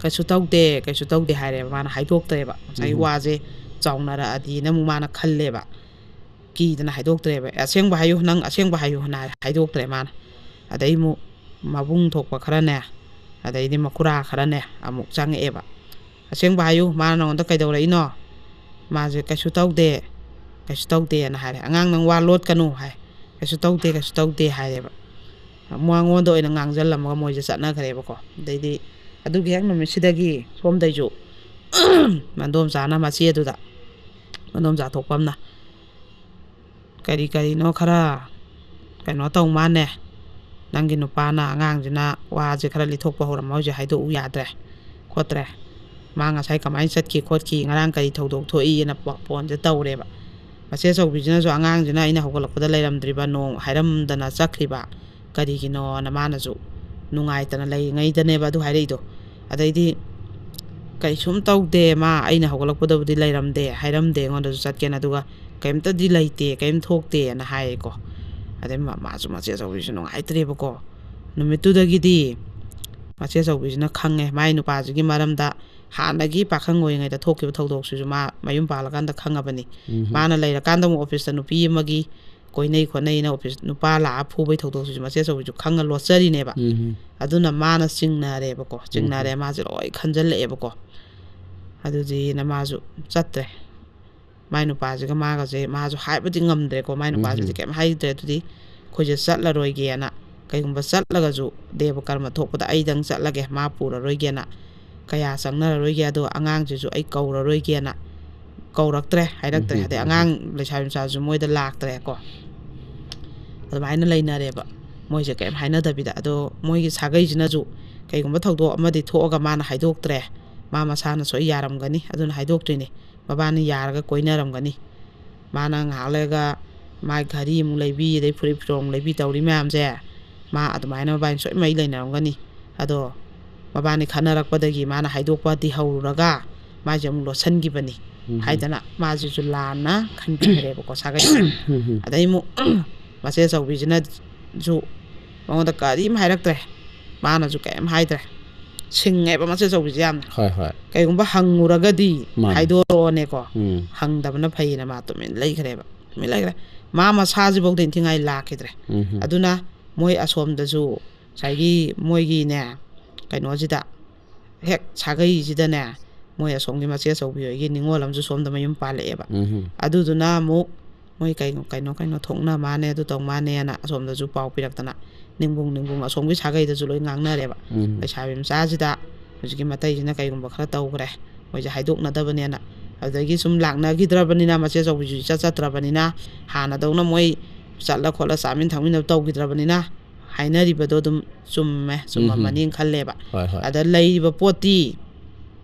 "ꯀꯩꯁꯨ ꯇꯧꯗꯦ, ꯀꯩꯁꯨ ꯇꯧꯗꯦ" ꯍꯥꯏꯔꯦꯕ꯫ ꯃꯥꯅ ꯍꯥꯏꯗꯣꯛꯇ꯭ꯔꯦꯕ꯫ ꯉꯁꯥꯏꯒꯤ ꯋꯥꯁꯦ ꯆꯥꯎꯅꯔꯛꯑꯗꯤꯅ ꯑꯃꯨꯛ ꯃꯥꯅ ꯈꯜꯂꯦꯕ꯫ ꯀꯤꯗꯅ ꯍꯥꯏꯗꯣꯛꯇ꯭ꯔꯦꯕ꯫ "ꯑꯁꯦꯡꯕ ꯍꯥꯏꯌꯨ, ꯅꯪ ꯑꯁꯦꯡꯕ ꯍꯥꯏꯌꯨ" ꯍꯥꯏꯅ ꯍꯥꯏꯗꯣꯛꯇ꯭ꯔꯦ ꯃꯥꯅ꯫ ꯑꯗꯩ ꯑꯃꯨꯛ ꯃꯕꯨꯡ ꯊꯣꯛꯄ ꯈꯔꯅꯦ, ꯑꯗꯩꯗꯤ ꯃꯈꯨꯔꯥ ꯈꯔꯅꯦ ꯑꯃꯨꯛ ꯆꯪꯉꯛꯑꯦꯕ꯫ "ꯑꯁꯦꯡꯕ ꯍꯥꯏꯌꯨ, ꯃꯥꯅ ꯅꯉꯣꯟꯗ ꯀꯩꯗꯧꯔꯛꯏꯅꯣ?" ꯃꯥꯁꯦ, "ꯀꯩꯁꯨ ꯇꯧꯗꯦ, ꯀꯩꯁꯨ ꯇꯧꯗꯦꯅ" ꯍꯥꯏꯔꯦ꯫ "ꯑꯉꯥꯡ, ꯅꯪ ꯋꯥ ꯂꯣꯠꯀꯅꯨ" ꯍꯥꯏ꯫ "ꯀꯩꯁꯨ ꯇꯧꯗꯦ, ꯀꯩꯁꯨ ꯇꯧꯗꯦ" ꯍꯥꯏꯔꯦꯕ꯫ ꯃꯉꯣꯟꯗ ꯑꯣꯏꯅ ꯉꯥꯡꯁꯤꯜꯂꯝꯃꯒ ꯃꯣꯏꯁꯦ ꯆꯠꯅꯈ꯭ꯔꯦꯕꯀꯣ꯫ ꯑꯗꯩꯗꯤ ꯑꯗꯨꯒꯤ ꯍꯦꯛ ꯅꯨꯃꯤꯠꯁꯤꯗꯒꯤ ꯁꯣꯝꯗꯩꯁꯨ ꯃꯟꯗꯣꯝꯆꯥꯅ ꯃꯆꯦꯗꯨꯗ, ꯃꯟꯗꯣꯝꯆꯥ ꯊꯣꯛꯄꯝꯅ, "ꯀꯔꯤ ꯀꯔꯤꯅꯣ ꯈꯔ ꯀꯩꯅꯣ ꯇꯧ ꯃꯥꯟꯅꯦ, ꯅꯪꯒꯤ ꯅꯨꯄꯥꯅ ꯑꯉꯥꯡꯁꯤꯅ ꯋꯥꯁꯦ ꯈꯔ ꯂꯤꯊꯣꯛꯄ ꯍꯧꯔꯝꯃ ꯍꯧꯖꯤꯛ ꯍꯥꯏꯗꯣꯛꯎ ꯌꯥꯗ꯭ꯔꯦ ꯈꯣꯠꯇ꯭ꯔꯦ, ꯃꯥ ꯉꯁꯥꯏ ꯀꯃꯥꯏꯅ ꯆꯠꯈꯤ ꯈꯣꯠꯈꯤ, ꯉꯔꯥꯡ ꯀꯔꯤ ꯊꯧꯗꯣꯛ ꯊꯣꯛꯏꯅ" ꯐꯣꯟꯁꯦ ꯇꯧꯔꯦꯕ꯫ ꯃꯆꯦ ꯑꯆꯧꯕꯤꯁꯤꯅꯁꯨ ꯑꯉꯥꯡꯁꯤꯅ ꯑꯩꯅ ꯍꯧꯒꯠꯂꯛꯄꯗ ꯂꯩꯔꯝꯗ꯭ꯔꯤꯕ, ꯅꯣꯡ ꯍꯥꯏꯔꯝꯗꯅ ꯆꯠꯈ꯭ꯔꯤꯕ, ꯀꯔꯤꯒꯤꯅꯣꯅ ꯃꯥꯅꯁꯨ ꯅꯨꯡꯉꯥꯏꯇꯅ ꯂꯩꯔꯤꯉꯩꯗꯅꯦꯕ ꯑꯗꯨ ꯍꯥꯏꯔꯛꯏꯗꯣ꯫ ꯑꯗꯩꯗꯤ, "ꯀꯩꯁꯨꯝ ꯇꯧꯗꯦ, ꯃꯥ ꯑꯩꯅ ꯍꯧꯒꯠꯂꯛꯄꯗꯕꯨꯗꯤ ꯂꯩꯔꯝꯗꯦ, ꯍꯥꯏꯔꯝꯗꯦ ꯑꯩꯉꯣꯟꯗꯁꯨ ꯆꯠꯀꯦꯅ, ꯑꯗꯨꯒ ꯀꯩꯝꯇꯗꯤ ꯂꯩꯇꯦ, ꯀꯩꯝ ꯊꯣꯛꯇꯦꯅ" ꯍꯥꯏꯌꯦꯀꯣ꯫ ꯑꯗꯩ ꯃꯥꯁꯨ, ꯃꯆꯦ ꯑꯆꯧꯕꯤꯁꯨ ꯅꯨꯡꯉꯥꯏꯇ꯭ꯔꯦꯕꯀꯣ꯫ ꯅꯨꯃꯤꯠꯇꯨꯗꯒꯤꯗꯤ ꯃꯆꯦ ꯑꯆꯧꯕꯤꯁꯤꯅ ꯈꯪꯉꯦ ꯃꯥꯏ ꯅꯨꯄꯥꯁꯤꯒꯤ ꯃꯔꯝꯗ꯫ ꯍꯥꯟꯅꯒꯤ ꯄꯥꯈꯪ ꯑꯣꯏꯔꯤꯉꯩꯗ ꯊꯣꯛꯈꯤꯕ ꯊꯧꯗꯣꯛꯁꯤꯁꯨ ꯃꯥ ꯃꯌꯨꯝ ꯄꯥꯜꯂꯀꯥꯟꯗ ꯈꯪꯉꯕꯅꯤ꯫ ꯃꯥꯅ ꯂꯩꯔꯀꯥꯟꯗ ꯑꯃꯨꯛ ꯑꯣꯐꯤꯁꯇ ꯅꯨꯄꯤ ꯑꯃꯒꯤ ꯀꯣꯏꯅꯩ ꯈꯣꯠꯅꯩꯅ ꯑꯣꯐꯤꯁ ꯅꯨꯄꯥ ꯂꯥꯛꯑ ꯐꯨꯕꯩ ꯊꯧꯗꯣꯛꯁꯤꯁꯨ ꯃꯆꯦ ꯑꯆꯧꯕꯤꯁꯨ ꯈꯪꯉ ꯂꯣꯠꯆꯔꯤꯅꯦꯕ꯫ ꯑꯗꯨꯅ ꯃꯥꯅ ꯆꯤꯡꯅꯔꯦꯕꯀꯣ, ꯆꯤꯡꯅꯔꯦ, ꯃꯥꯁꯦ ꯂꯣꯏ ꯈꯟꯖꯜꯂꯛꯑꯦꯕꯀꯣ꯫ ꯑꯗꯨꯗꯤꯅ ꯃꯥꯁꯨ ꯆꯠꯇ꯭ꯔꯦ꯫ ꯃꯥꯏ ꯅꯨꯄꯥꯁꯤꯒ ꯃꯥꯒꯁꯦ ꯃꯥꯁꯨ ꯍꯥꯏꯕꯗꯤ ꯉꯝꯗ꯭ꯔꯦꯀꯣ꯫ ꯃꯥꯏ ꯅꯨꯄꯥꯁꯤꯗꯤ ꯀꯩꯝ ꯍꯥꯏꯗ꯭ꯔꯦ꯫ ꯑꯗꯨꯗꯤ ꯑꯩꯈꯣꯏꯁꯦ ꯆꯠꯂꯔꯣꯏꯒꯦꯅ, ꯀꯩꯒꯨꯝꯕ ꯆꯠꯂꯒꯁꯨ ꯗꯦꯕ ꯀꯔꯃ ꯊꯣꯛꯄꯗ ꯑꯩꯗꯪ ꯆꯠꯂꯒꯦ, ꯃꯥ ꯄꯨꯔꯔꯣꯏꯒꯦꯅ, ꯀꯌꯥ ꯆꯪꯅꯔꯔꯣꯏꯒꯦ, ꯑꯗꯣ ꯑꯉꯥꯡꯁꯤꯁꯨ ꯑꯩ ꯀꯧꯔꯔꯣꯏꯒꯦꯅ ꯀꯧꯔꯛꯇ꯭ꯔꯦ, ꯍꯥꯏꯔꯛꯇ꯭ꯔꯦ꯫ ꯍꯥꯏꯗꯤ ꯑꯉꯥꯡ ꯂꯩꯁꯥꯕꯤ ꯃꯆꯥꯁꯨ ꯃꯣꯏꯗ ꯂꯥꯛꯇ꯭ꯔꯦꯀꯣ꯫ ꯑꯗꯨꯃꯥꯏꯅ ꯂꯩꯅꯔꯦꯕ ꯃꯣꯏꯁꯦ ꯀꯔꯤꯝ ꯍꯥꯏꯅꯗꯕꯤꯗ꯫ ꯑꯗꯣ ꯃꯣꯏꯒꯤ ꯁꯥꯒꯩꯁꯤꯅꯁꯨ ꯀꯩꯒꯨꯝꯕ ꯊꯧꯗꯣꯛ ꯑꯃꯗꯤ ꯊꯣꯛꯑꯒ ꯃꯥꯅ ꯍꯥꯏꯗꯣꯛꯇ꯭ꯔꯦ, ꯃꯥ ꯃꯁꯥꯅ ꯁꯣꯏ ꯌꯥꯔꯝꯒꯅꯤ, ꯑꯗꯨꯅ ꯍꯥꯏꯗꯣꯛꯇ꯭ꯔꯤꯅꯦ꯫ ꯃꯕꯥꯅꯤ ꯌꯥꯔꯒ ꯀꯣꯏꯅꯔꯝꯒꯅꯤ꯫ ꯃꯥꯅ ꯉꯥꯏꯍꯥꯛ ꯂꯩꯔꯒ ꯃꯥꯏ ꯘꯔꯤ ꯑꯃꯨꯛ ꯂꯩꯕꯤ, ꯑꯗꯩ ꯐꯨꯔꯤꯠ ꯐꯤꯔꯣꯜ ꯑꯃꯨꯛ ꯂꯩꯕꯤ ꯇꯧꯔꯤ ꯃꯌꯥꯝꯁꯦ, ꯃꯥ ꯑꯗꯨꯃꯥꯏꯅ ꯃꯕꯥꯅꯤ ꯁꯣꯏ ꯃꯔꯤ ꯂꯩꯅꯔꯝꯒꯅꯤ꯫ ꯑꯗꯣ ꯃꯕꯥꯅꯤ ꯈꯠꯅꯔꯛꯄꯗꯒꯤ ꯃꯥꯅ ꯍꯥꯏꯗꯣꯛꯄꯗꯤ ꯍꯧꯔꯨꯔꯒ ꯃꯥꯁꯦ ꯑꯃꯨꯛ ꯂꯣꯠꯁꯤꯟꯈꯤꯕꯅꯤ ꯍꯥꯏꯗꯅ ꯃꯥꯁꯤꯁꯨ ꯂꯥꯟꯅ ꯈꯟꯕꯤꯈ꯭ꯔꯦꯕꯀꯣ ꯁꯥꯒꯩꯁꯤꯅ꯫ ꯑꯗꯩ ꯑꯃꯨꯛ ꯃꯆꯦ ꯑꯆꯧꯕꯤꯁꯤꯅꯁꯨ ꯃꯉꯣꯟꯗ ꯀꯔꯤꯝ ꯍꯥꯏꯔꯛꯇ꯭ꯔꯦ, ꯃꯥꯅꯁꯨ ꯀꯔꯤꯝ ꯍꯥꯏꯗ꯭ꯔꯦ꯫ ꯁꯤꯡꯉꯦꯕ ꯃꯆꯦ ꯑꯆꯧꯕꯤꯁꯦ ꯌꯥꯝꯅ꯫ ꯍꯣꯏ ꯍꯣꯏ꯫ ꯀꯩꯒꯨꯝꯕ ꯍꯪꯉꯨꯔꯒꯗꯤ ꯃꯥꯅꯦ꯫ ꯍꯥꯏꯗꯣꯔꯛꯑꯣꯅꯦꯀꯣ꯫ ꯎꯝ꯫ ꯍꯪꯗꯕꯅ ꯐꯩꯌꯦꯅ ꯃꯥ ꯇꯨꯃꯤꯟ ꯂꯩꯈ꯭ꯔꯦꯕ꯫ ꯇꯨꯃꯤꯟ ꯂꯩꯈ꯭ꯔꯦ꯫ ꯃꯥ ꯃꯁꯥꯁꯤꯐꯧꯗ ꯏꯟꯊꯤꯉꯥꯏ ꯂꯥꯛꯈꯤꯗ꯭ꯔꯦ꯫ ꯎꯝ꯫ ꯑꯗꯨꯅ ꯃꯣꯏ ꯑꯁꯣꯝꯗꯁꯨ ꯉꯁꯥꯏꯒꯤ ꯃꯣꯏꯒꯤꯅꯦ ꯀꯩꯅꯣꯁꯤꯗ ꯍꯦꯛ ꯁꯥꯒꯩꯁꯤꯗꯅꯦ ꯃꯣꯏ ꯑꯁꯣꯝꯒꯤ ꯃꯆꯦ ꯑꯆꯧꯕꯤ ꯍꯣꯏꯒꯤ ꯅꯤꯉꯣꯜ ꯑꯃꯁꯨ ꯁꯣꯝꯗ ꯃꯌꯨꯝ ꯄꯥꯜꯂꯛꯑꯦꯕ꯫ ꯎꯝ꯫ ꯑꯗꯨꯗꯨꯅ ꯑꯃꯨꯛ ꯃꯣꯏ ꯀꯩꯅꯣ ꯀꯩꯅꯣ ꯀꯩꯅꯣ ꯊꯣꯛꯅ ꯃꯥꯅꯦ, ꯑꯗꯨ ꯇꯧ ꯃꯥꯅꯦꯅ ꯑꯁꯣꯝꯗꯁꯨ ꯄꯥꯎ ꯄꯤꯔꯛꯇꯅ, ꯅꯤꯡꯕꯨꯡ ꯅꯤꯡꯕꯨꯡ ꯑꯁꯣꯝꯒꯤ ꯁꯥꯒꯩꯗꯁꯨ ꯂꯣꯏ ꯉꯥꯡꯅꯔꯦꯕ꯫ ꯎꯝ꯫ ꯂꯩꯁꯥꯕꯤ ꯃꯆꯥꯁꯤꯗ ꯍꯧꯖꯤꯛꯀꯤ ꯃꯇꯩꯁꯤꯅ ꯀꯩꯒꯨꯝꯕ ꯈꯔ ꯇꯧꯈ꯭ꯔꯦ, ꯃꯣꯏꯁꯦ ꯍꯥꯏꯗꯣꯛꯅꯗꯕꯅꯦꯅ꯫ ꯑꯗꯨꯗꯒꯤ ꯁꯨꯝ ꯂꯥꯛꯅꯈꯤꯗ꯭ꯔꯕꯅꯤꯅ, ꯃꯆꯦ ꯑꯆꯧꯕꯤꯁꯨ ꯏꯆꯠ ꯆꯠꯇ꯭ꯔꯕꯅꯤꯅ, ꯍꯥꯟꯅꯗꯧꯅ ꯃꯣꯏ ꯆꯠꯂ ꯈꯣꯠꯂ ꯆꯥꯃꯤꯟ ꯊꯛꯃꯤꯟꯅꯕ ꯇꯧꯈꯤꯗ꯭ꯔꯕꯅꯤꯅ, ꯍꯥꯏꯅꯔꯤꯕꯗꯣ ꯑꯗꯨꯝ ꯆꯨꯝꯃꯦ, ꯎꯝ꯫ ꯆꯨꯝꯃꯝꯃꯅꯤꯅ ꯈꯜꯂꯦꯕ꯫ ꯍꯣꯏ, ꯍꯣꯏ꯫ ꯑꯗ ꯂꯩꯔꯤꯕ ꯄꯣꯠꯇꯤ,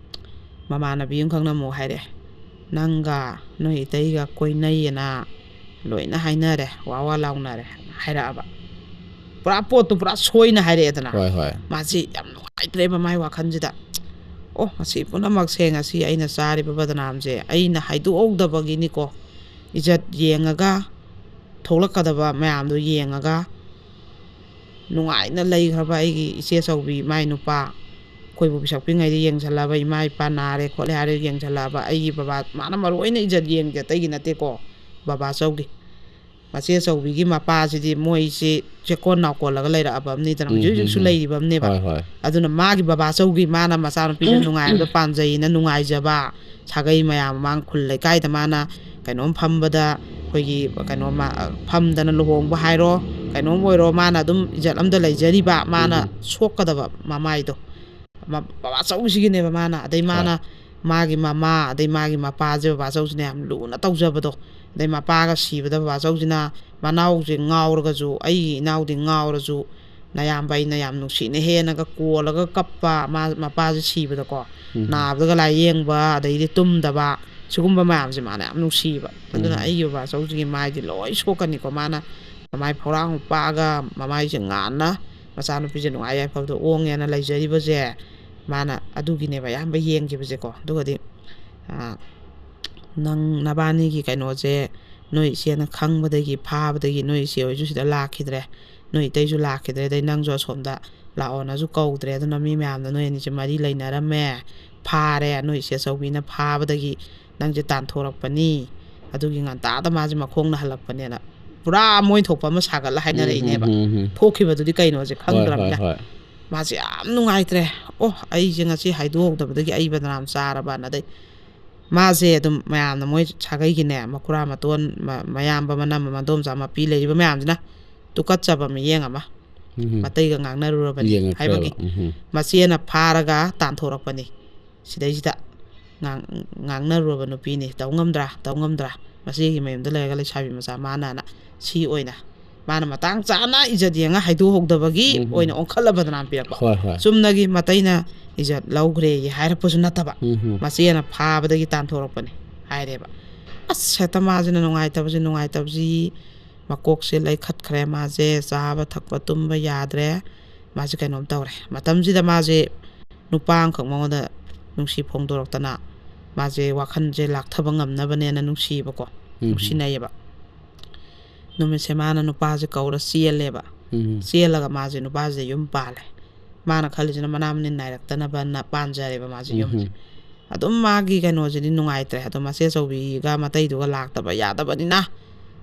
ꯃꯃꯥꯟꯅꯕꯤ ꯑꯃꯈꯛꯅ ꯑꯃꯨꯛ ꯍꯥꯏꯔꯛꯑꯦ, "ꯅꯪꯒ ꯅꯣꯏ ꯏꯇꯩꯒ ꯀꯣꯏꯅꯩꯌꯦꯅ ꯂꯣꯏꯅ ꯍꯥꯏꯅꯔꯦ, ꯋꯥ ꯋꯥ ꯂꯥꯎꯅꯔꯦ" ꯍꯥꯏꯔꯛꯑꯕ꯫ ꯄꯨꯔꯥ ꯄꯣꯠꯇꯨ ꯄꯨꯔꯥ ꯁꯣꯏꯅ ꯍꯥꯏꯔꯛꯑꯦꯗꯅ꯫ ꯍꯣꯏ, ꯍꯣꯏ꯫ ꯃꯥꯁꯤ ꯌꯥꯝ ꯅꯨꯡꯉꯥꯏꯇ꯭ꯔꯦꯕ ꯃꯥꯏ ꯋꯥꯈꯜꯁꯤꯗ꯫ "ꯑꯣ, ꯃꯁꯤ ꯄꯨꯝꯅꯃꯛꯁꯦ ꯉꯁꯤ ꯑꯩꯅ ꯆꯥꯔꯤꯕ ꯕꯗꯅꯥꯝꯁꯦ ꯑꯩꯅ ꯍꯥꯏꯗꯣꯛꯍꯧꯗꯕꯒꯤꯅꯤꯀꯣ꯫ ꯏꯖꯠ ꯌꯦꯡꯉꯒ, ꯊꯣꯛꯂꯛꯀꯗꯕ ꯃꯌꯥꯝꯗꯣ ꯌꯦꯡꯉꯒ, ꯅꯨꯡꯉꯥꯏꯅ ꯂꯩꯈ꯭ꯔꯕ ꯑꯩꯒꯤ ꯏꯆꯦ ꯑꯆꯧꯕꯤ, ꯃꯥꯏ ꯅꯨꯄꯥ, ꯑꯩꯈꯣꯏꯕꯨ ꯄꯤꯁꯛ ꯄꯤꯛꯉꯩꯗ ꯌꯦꯡꯁꯜꯂꯕ, ꯏꯃꯥ ꯏꯄꯥ ꯅꯥꯔꯦ ꯈꯣꯠꯂꯦ ꯍꯥꯏꯔꯦ ꯌꯦꯡꯁꯜꯂꯛꯑꯕ ꯑꯩꯒꯤ ꯕꯕꯥ, ꯃꯥꯅ ꯃꯔꯨ ꯑꯣꯏꯅ ꯏꯖꯠ ꯌꯦꯡꯗꯦ, ꯑꯇꯩꯒꯤ ꯅꯠꯇꯦꯀꯣ, ꯕꯕꯥ ꯆꯧꯒꯤ꯫ ꯃꯆꯦ ꯑꯆꯧꯕꯤꯒꯤ ꯃꯄꯥꯁꯤꯗꯤ ꯃꯣꯏꯁꯤ ꯆꯦꯛꯀꯣꯟ ꯅꯥꯎꯀꯣꯜꯂꯒ ꯂꯩꯔꯛꯑꯕ ꯑꯃꯅꯤꯗꯅ, ꯍꯧꯖꯤꯛ ꯎꯝ, ꯍꯧꯖꯤꯛꯁꯨ ꯎꯝ, ꯎꯝ꯫ ꯂꯩꯔꯤꯕ ꯑꯃꯅꯦꯕ꯫ ꯍꯣꯏ, ꯍꯣꯏ꯫ ꯑꯗꯨꯅ ꯃꯥꯒꯤ ꯕꯕꯥ ꯆꯧꯒꯤ, ꯃꯥꯅ ꯃꯆꯥꯅꯨꯄꯤꯁꯦ ꯅꯨꯡꯉꯥꯏꯕꯗ ꯄꯥꯝꯖꯩꯅ ꯅꯨꯡꯉꯥꯏꯖꯕ, ꯁꯥꯒꯩ ꯃꯌꯥꯝ ꯃꯃꯥꯡ ꯈꯨꯜ ꯂꯩꯀꯥꯏꯗ ꯃꯥꯅ ꯀꯩꯅꯣꯝ ꯐꯝꯕꯗ, ꯑꯩꯈꯣꯏꯒꯤ ꯀꯩꯅꯣꯝꯃ, ꯑ, ꯐꯝꯗꯅ ꯂꯨꯍꯣꯡꯕ ꯍꯥꯏꯔꯣ, ꯀꯩꯅꯣꯝ ꯑꯣꯏꯔꯣ, ꯃꯥꯅ ꯑꯗꯨꯝ ꯏꯖꯠ ꯑꯝꯗ ꯂꯩꯖꯔꯤꯕ, ꯃꯥꯅ ꯎꯝ꯫ ꯁꯣꯛꯀꯗꯕ ꯃꯃꯥꯏꯗꯣ꯫ ꯃ-, ꯕꯕꯥ ꯆꯧꯁꯤꯒꯤꯅꯦꯕ ꯃꯥꯅ꯫ ꯑꯗꯩ ꯍꯣꯏ꯫ ꯃꯥꯅ ꯃꯥꯒꯤ ꯃꯃꯥ, ꯑꯗꯩ ꯃꯥꯒꯤ ꯃꯄꯥꯁꯦ ꯕꯕꯥ ꯆꯧꯁꯤꯅ ꯌꯥꯝ ꯂꯨꯅ ꯇꯧꯖꯕꯗꯣ꯫ ꯑꯗꯩ ꯃꯄꯥꯒ ꯁꯤꯕꯗ ꯕꯕꯥ ꯆꯧꯁꯤꯅ ꯃꯅꯥꯎꯁꯦ ꯉꯥꯎꯔꯒꯁꯨ, ꯑꯩꯒꯤ ꯏꯅꯥꯎꯗꯤ ꯉꯥꯎꯔꯁꯨ, ꯅꯌꯥꯝꯕ ꯑꯩꯅ ꯌꯥꯝ ꯅꯨꯡꯁꯤꯅ ꯍꯦꯟꯅꯒ ꯀꯣꯜꯂꯒ ꯀꯞꯄ, ꯃꯥ, ꯃꯄꯥꯁꯦ ꯁꯤꯕꯗꯀꯣ, ꯎꯝ꯫ ꯅꯥꯕꯗꯒ ꯂꯥꯏꯌꯦꯡꯕ, ꯑꯗꯩꯗꯤ ꯇꯨꯝꯗꯕ, ꯁꯤꯒꯨꯝꯕ ꯃꯌꯥꯝꯁꯦ ꯃꯥꯅ ꯌꯥꯝ ꯅꯨꯡꯁꯤꯕ꯫ ꯑꯗꯨꯅ ꯎꯝ꯫ ꯑꯩꯒꯤ ꯕꯕꯥ ꯆꯧꯁꯤꯒꯤ ꯃꯥꯏꯗꯤ ꯂꯣꯏ ꯁꯣꯛꯀꯅꯤꯀꯣ꯫ ꯃꯥꯅ ꯃꯃꯥꯏ ꯐꯧꯔꯥꯡ ꯄꯥꯛꯑꯒ, ꯃꯃꯥꯏꯁꯦ ꯉꯥꯟꯅ, ꯃꯆꯥꯅꯨꯄꯤꯁꯦ ꯅꯨꯡꯉꯥꯏ ꯌꯥꯏꯐꯕꯗ ꯑꯣꯡꯉꯦꯅ ꯂꯩꯖꯔꯤꯕꯁꯦ, ꯃꯥꯅ ꯑꯗꯨꯒꯤꯅꯦꯕ ꯑꯌꯥꯝꯕ ꯌꯦꯡꯈꯤꯕꯁꯦꯀꯣ꯫ ꯑꯗꯨꯒꯗꯤ, ꯑ, ꯅꯪ ꯅꯕꯥꯅꯤꯒꯤ ꯀꯩꯅꯣꯁꯦ, ꯅꯣꯏ ꯏꯆꯦꯅ ꯈꯪꯕꯗꯒꯤ, ꯐꯥꯕꯗꯒꯤ, ꯅꯣꯏ ꯏꯆꯦ ꯍꯣꯏꯁꯨ ꯁꯤꯗ ꯂꯥꯛꯈꯤꯗ꯭ꯔꯦ, ꯅꯣꯏ ꯏꯇꯩꯁꯨ ꯂꯥꯛꯈꯤꯗ꯭ꯔꯦ, ꯑꯗꯩ ꯅꯪꯁꯨ ꯑꯁꯣꯝꯗ ꯂꯥꯛꯑꯣꯅꯁꯨ ꯀꯧꯗ꯭ꯔꯦ꯫ ꯑꯗꯨꯅ ꯃꯤ ꯃꯌꯥꯝꯅ ꯅꯣꯏ ꯑꯅꯤꯁꯦ ꯃꯔꯤ ꯂꯩꯅꯔꯝꯃꯦ, ꯐꯥꯔꯦ, ꯅꯣꯏ ꯏꯆꯦ ꯑꯆꯧꯕꯤꯅ ꯐꯥꯕꯗꯒꯤ ꯅꯪꯁꯦ ꯇꯥꯟꯊꯣꯔꯛꯄꯅꯤ, ꯑꯗꯨꯒꯤ ꯉꯟꯇꯥꯗ ꯃꯥꯁꯦ ꯃꯈꯣꯡꯅ ꯍꯜꯂꯛꯄꯅꯦꯅ ꯄꯨꯔꯥ ꯃꯣꯏ ꯊꯣꯛꯄ ꯑꯃ ꯁꯥꯒꯠꯂ ꯍꯥꯏꯅꯔꯛꯏꯅꯦꯕ꯫ ꯎꯝ, ꯎꯝ, ꯎꯝ, ꯎꯝ꯫ ꯊꯣꯛꯈꯤꯕꯗꯨꯗꯤ ꯀꯩꯅꯣꯁꯦ ꯍꯣꯏ, ꯈꯪꯗ꯭ꯔꯕꯅꯤꯅ꯫ ꯍꯣꯏ, ꯍꯣꯏ꯫ ꯃꯥꯁꯦ ꯌꯥꯝ ꯅꯨꯡꯉꯥꯏꯇ꯭ꯔꯦ꯫ "ꯑꯣ, ꯑꯩꯁꯦ ꯉꯁꯤ ꯍꯥꯏꯗꯣꯛꯍꯧꯗꯕꯗꯒꯤ ꯑꯩ ꯕꯗꯅꯥꯝ ꯆꯥꯔꯕꯅ", ꯑꯗꯩ ꯃꯥꯁꯦ ꯑꯗꯨꯝ ꯃꯌꯥꯝꯅ, ꯃꯣꯏ ꯁꯥꯒꯩꯒꯤꯅꯦ, ꯃꯈꯨꯔꯥ ꯃꯇꯣꯟ, ꯃ-, ꯃꯌꯥꯝꯕ, ꯃꯅꯝꯃ, ꯃꯗꯣꯝꯆꯥ, ꯃꯄꯤ ꯂꯩꯔꯤꯕ ꯃꯌꯥꯝꯁꯤꯅ ꯇꯨꯀꯠꯆꯕ ꯃꯤꯠꯌꯦꯡ ꯑꯃ, ꯎꯝ꯫ ꯃꯇꯩꯒ ꯉꯥꯡꯅꯔꯨꯔꯕꯅꯤ ꯍꯥꯏꯕꯒꯤ꯫ ꯎꯝ꯫ ꯃꯆꯦꯅ ꯐꯥꯔꯒ ꯇꯥꯟꯊꯣꯔꯛꯄꯅꯤ꯫ ꯁꯤꯗꯩꯁꯤꯗ ꯉꯥꯡ-, ꯉꯥꯡꯅꯔꯨꯔꯕ ꯅꯨꯄꯤꯅꯤ꯫ "ꯇꯧ ꯉꯝꯗ꯭ꯔꯥ? ꯇꯧ ꯉꯝꯗ꯭ꯔꯥ? ꯃꯆꯦꯒꯤ ꯃꯌꯨꯝꯗ ꯂꯩꯔꯒ ꯂꯩꯁꯥꯕꯤ ꯃꯆꯥ ꯃꯥꯅꯅ" ꯁꯤ ꯑꯣꯏꯅ ꯃꯥꯅ ꯃꯇꯥꯡ ꯆꯥꯅ ꯏꯖꯠ ꯌꯦꯡꯉ ꯍꯥꯏꯗꯣꯛꯍꯧꯗꯕꯒꯤ ꯎꯝ꯫ ꯑꯣꯏꯅ ꯑꯣꯟꯈꯠꯂꯕꯗꯅ ꯄꯤꯔꯛꯄ꯫ ꯍꯣꯏ, ꯍꯣꯏ꯫ ꯆꯨꯝꯅꯒꯤ ꯃꯇꯩꯅ ꯏꯖꯠ ꯂꯧꯈ꯭ꯔꯦ ꯍꯥꯏꯔꯛꯄꯁꯨ ꯅꯠꯇꯕ꯫ ꯎꯝ꯫ ꯃꯆꯦꯅ ꯐꯥꯕꯗꯒꯤ ꯇꯥꯟꯊꯣꯔꯛꯄꯅꯤ ꯍꯥꯏꯔꯦꯕ꯫ ꯑꯁ, ꯍꯦꯛꯇ ꯃꯥꯁꯤꯅ ꯅꯨꯡꯉꯥꯏꯇꯕꯁꯤ, ꯅꯨꯡꯉꯥꯏꯇꯕꯁꯤ, ꯃꯀꯣꯛꯁꯦ ꯂꯩꯈꯠꯈ꯭ꯔꯦ꯫ ꯃꯥꯁꯦ ꯆꯥꯕ ꯊꯛꯄ ꯇꯨꯝꯕ ꯌꯥꯗ꯭ꯔꯦ꯫ ꯃꯥꯁꯦ ꯀꯩꯅꯣꯝ ꯇꯧꯔꯦ꯫ ꯃꯇꯝꯁꯤꯗ ꯃꯥꯁꯦ ꯅꯨꯄꯥ ꯑꯃꯈꯛ ꯃꯉꯣꯟꯗ ꯅꯨꯡꯁꯤ ꯐꯣꯡꯗꯣꯔꯛꯇꯅ, ꯃꯥꯁꯦ ꯋꯥꯈꯜꯁꯦ ꯂꯥꯛꯊꯕ ꯉꯝꯅꯕꯅꯦꯅ ꯅꯨꯡꯁꯤꯕꯀꯣ, ꯎꯝ꯫ ꯅꯨꯡꯁꯤꯅꯩꯌꯦꯕ꯫ ꯅꯨꯃꯤꯠꯁꯦ ꯃꯥꯅ ꯅꯨꯄꯥꯁꯦ ꯀꯧꯔ ꯆꯦꯜꯂꯦꯕ꯫ ꯎꯝ꯫ ꯆꯦꯜꯂꯒ ꯃꯥꯁꯦ ꯅꯨꯄꯥꯁꯦ ꯌꯨꯝ ꯄꯥꯜꯂꯦ꯫ ꯃꯥꯅ ꯈꯜꯂꯤꯁꯤꯅ ꯃꯅꯥ ꯃꯅꯤꯟ ꯅꯥꯏꯔꯛꯇꯅꯕꯅ ꯄꯥꯟꯖꯔꯦꯕ ꯃꯥꯁꯦ ꯌꯨꯝꯁꯦ꯫ ꯎꯝ꯫ ꯑꯗꯨꯝ ꯃꯥꯒꯤ ꯀꯩꯅꯣꯁꯤꯗꯤ ꯅꯨꯡꯉꯥꯏꯇ꯭ꯔꯦ꯫ ꯑꯗꯣ ꯃꯆꯦ ꯑꯆꯧꯕꯤꯒ ꯃꯇꯩꯗꯨꯒ ꯂꯥꯛꯇꯕ ꯌꯥꯗꯕꯅꯤꯅ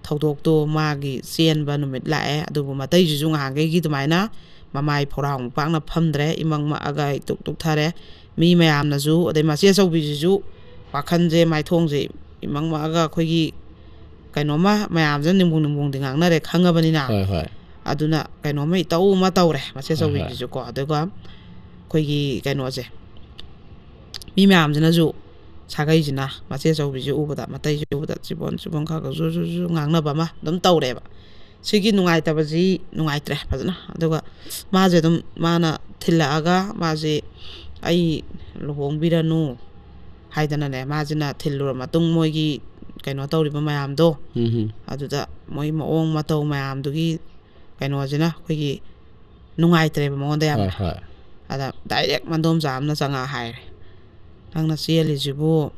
ꯊꯧꯗꯣꯛꯇꯣ ꯃꯥꯒꯤ ꯆꯦꯟꯕ ꯅꯨꯃꯤꯠ ꯂꯥꯛꯑꯦ꯫ ꯑꯗꯨꯕꯨ ꯃꯇꯩꯁꯤꯁꯨ ꯉꯍꯥꯟꯈꯩꯒꯤ ꯑꯗꯨꯃꯥꯏꯅ ꯃꯃꯥꯏ ꯐꯧꯔꯥ ꯄꯥꯛꯅ ꯐꯝꯗ꯭ꯔꯦ, ꯏꯃꯪ ꯃꯛꯑꯒ ꯏꯇꯨꯛ ꯇꯨꯛꯊꯔꯦ꯫ ꯃꯤ ꯃꯌꯥꯝꯅꯁꯨ, ꯑꯗꯩ ꯃꯆꯦ ꯑꯆꯧꯕꯤꯁꯤꯁꯨ ꯋꯥꯈꯜꯁꯦ, ꯃꯥꯏꯊꯣꯡꯁꯦ ꯏꯃꯪ ꯃꯛꯑꯒ ꯑꯩꯈꯣꯏꯒꯤ ꯀꯩꯅꯣꯝꯃ ꯃꯌꯥꯝꯁꯤꯅ ꯅꯤꯡꯕꯨꯡ ꯅꯤꯡꯕꯨꯡꯗꯤ ꯉꯥꯡꯅꯔꯦ ꯈꯪꯉꯕꯅꯤꯅ꯫ ꯍꯣꯏ, ꯍꯣꯏ꯫ ꯑꯗꯨꯅ ꯀꯩꯅꯣꯝꯃ ꯏꯇꯧ ꯑꯃ ꯇꯧꯔꯦ ꯃꯆꯦ ꯍꯣꯏ, ꯍꯣꯏ꯫ ꯑꯆꯧꯕꯤꯁꯤꯁꯨꯀꯣ꯫ ꯑꯗꯨꯒ ꯑꯩꯈꯣꯏꯒꯤ ꯀꯩꯅꯣꯁꯦ, ꯃꯤ ꯃꯌꯥꯝꯁꯤꯅꯁꯨ, ꯁꯥꯒꯩꯁꯤꯅ ꯃꯆꯦ ꯑꯆꯧꯕꯤꯁꯦ ꯎꯕꯗ, ꯃꯇꯩꯁꯦ ꯎꯕꯗ ꯆꯤꯕꯣꯟ ꯆꯤꯕꯣꯟ ꯈꯔ ꯈꯔ ꯖꯨ ꯖꯨ ꯖꯨ ꯉꯥꯡꯅꯕ ꯑꯃ ꯑꯗꯨꯝ ꯇꯧꯔꯦꯕ꯫ ꯁꯤꯒꯤ ꯅꯨꯡꯉꯥꯏꯇꯕꯁꯤ ꯅꯨꯡꯉꯥꯏꯇ꯭ꯔꯦ ꯐꯖꯅ꯫ ꯑꯗꯨꯒ ꯃꯥꯁꯦ ꯑꯗꯨꯝ, ꯃꯥꯅ ꯊꯤꯜꯂꯛꯑꯒ ꯃꯥꯁꯦ, "ꯑꯩ ꯂꯨꯍꯣꯡꯕꯤꯔꯅꯨ" ꯍꯥꯏꯗꯅꯅꯦ, ꯃꯥꯁꯤꯅ ꯊꯤꯜꯂꯨꯔ ꯃꯇꯨꯡ ꯃꯣꯏꯒꯤ ꯀꯩꯅꯣ ꯇꯧꯔꯤꯕ ꯃꯌꯥꯝꯗꯣ, ꯎꯝ꯫ ꯑꯗꯨꯗ ꯃꯣꯏ ꯃꯑꯣꯡ ꯃꯇꯧ ꯃꯌꯥꯝꯗꯨꯒꯤ ꯀꯩꯅꯣꯁꯤꯅ ꯑꯩꯈꯣꯏꯒꯤ ꯅꯨꯡꯉꯥꯏꯇ꯭ꯔꯦꯕ ꯃꯉꯣꯟꯗ ꯌꯥꯝꯅ꯫ ꯍꯣꯏ, ꯍꯣꯏ꯫ ꯑꯗ direct ꯃꯗꯣꯝꯆꯥ ꯑꯃꯅ ꯆꯪꯉꯛꯑ ꯍꯥꯏꯔꯦ, "ꯅꯪꯅ ꯆꯦꯜꯂꯤꯁꯤꯕꯨ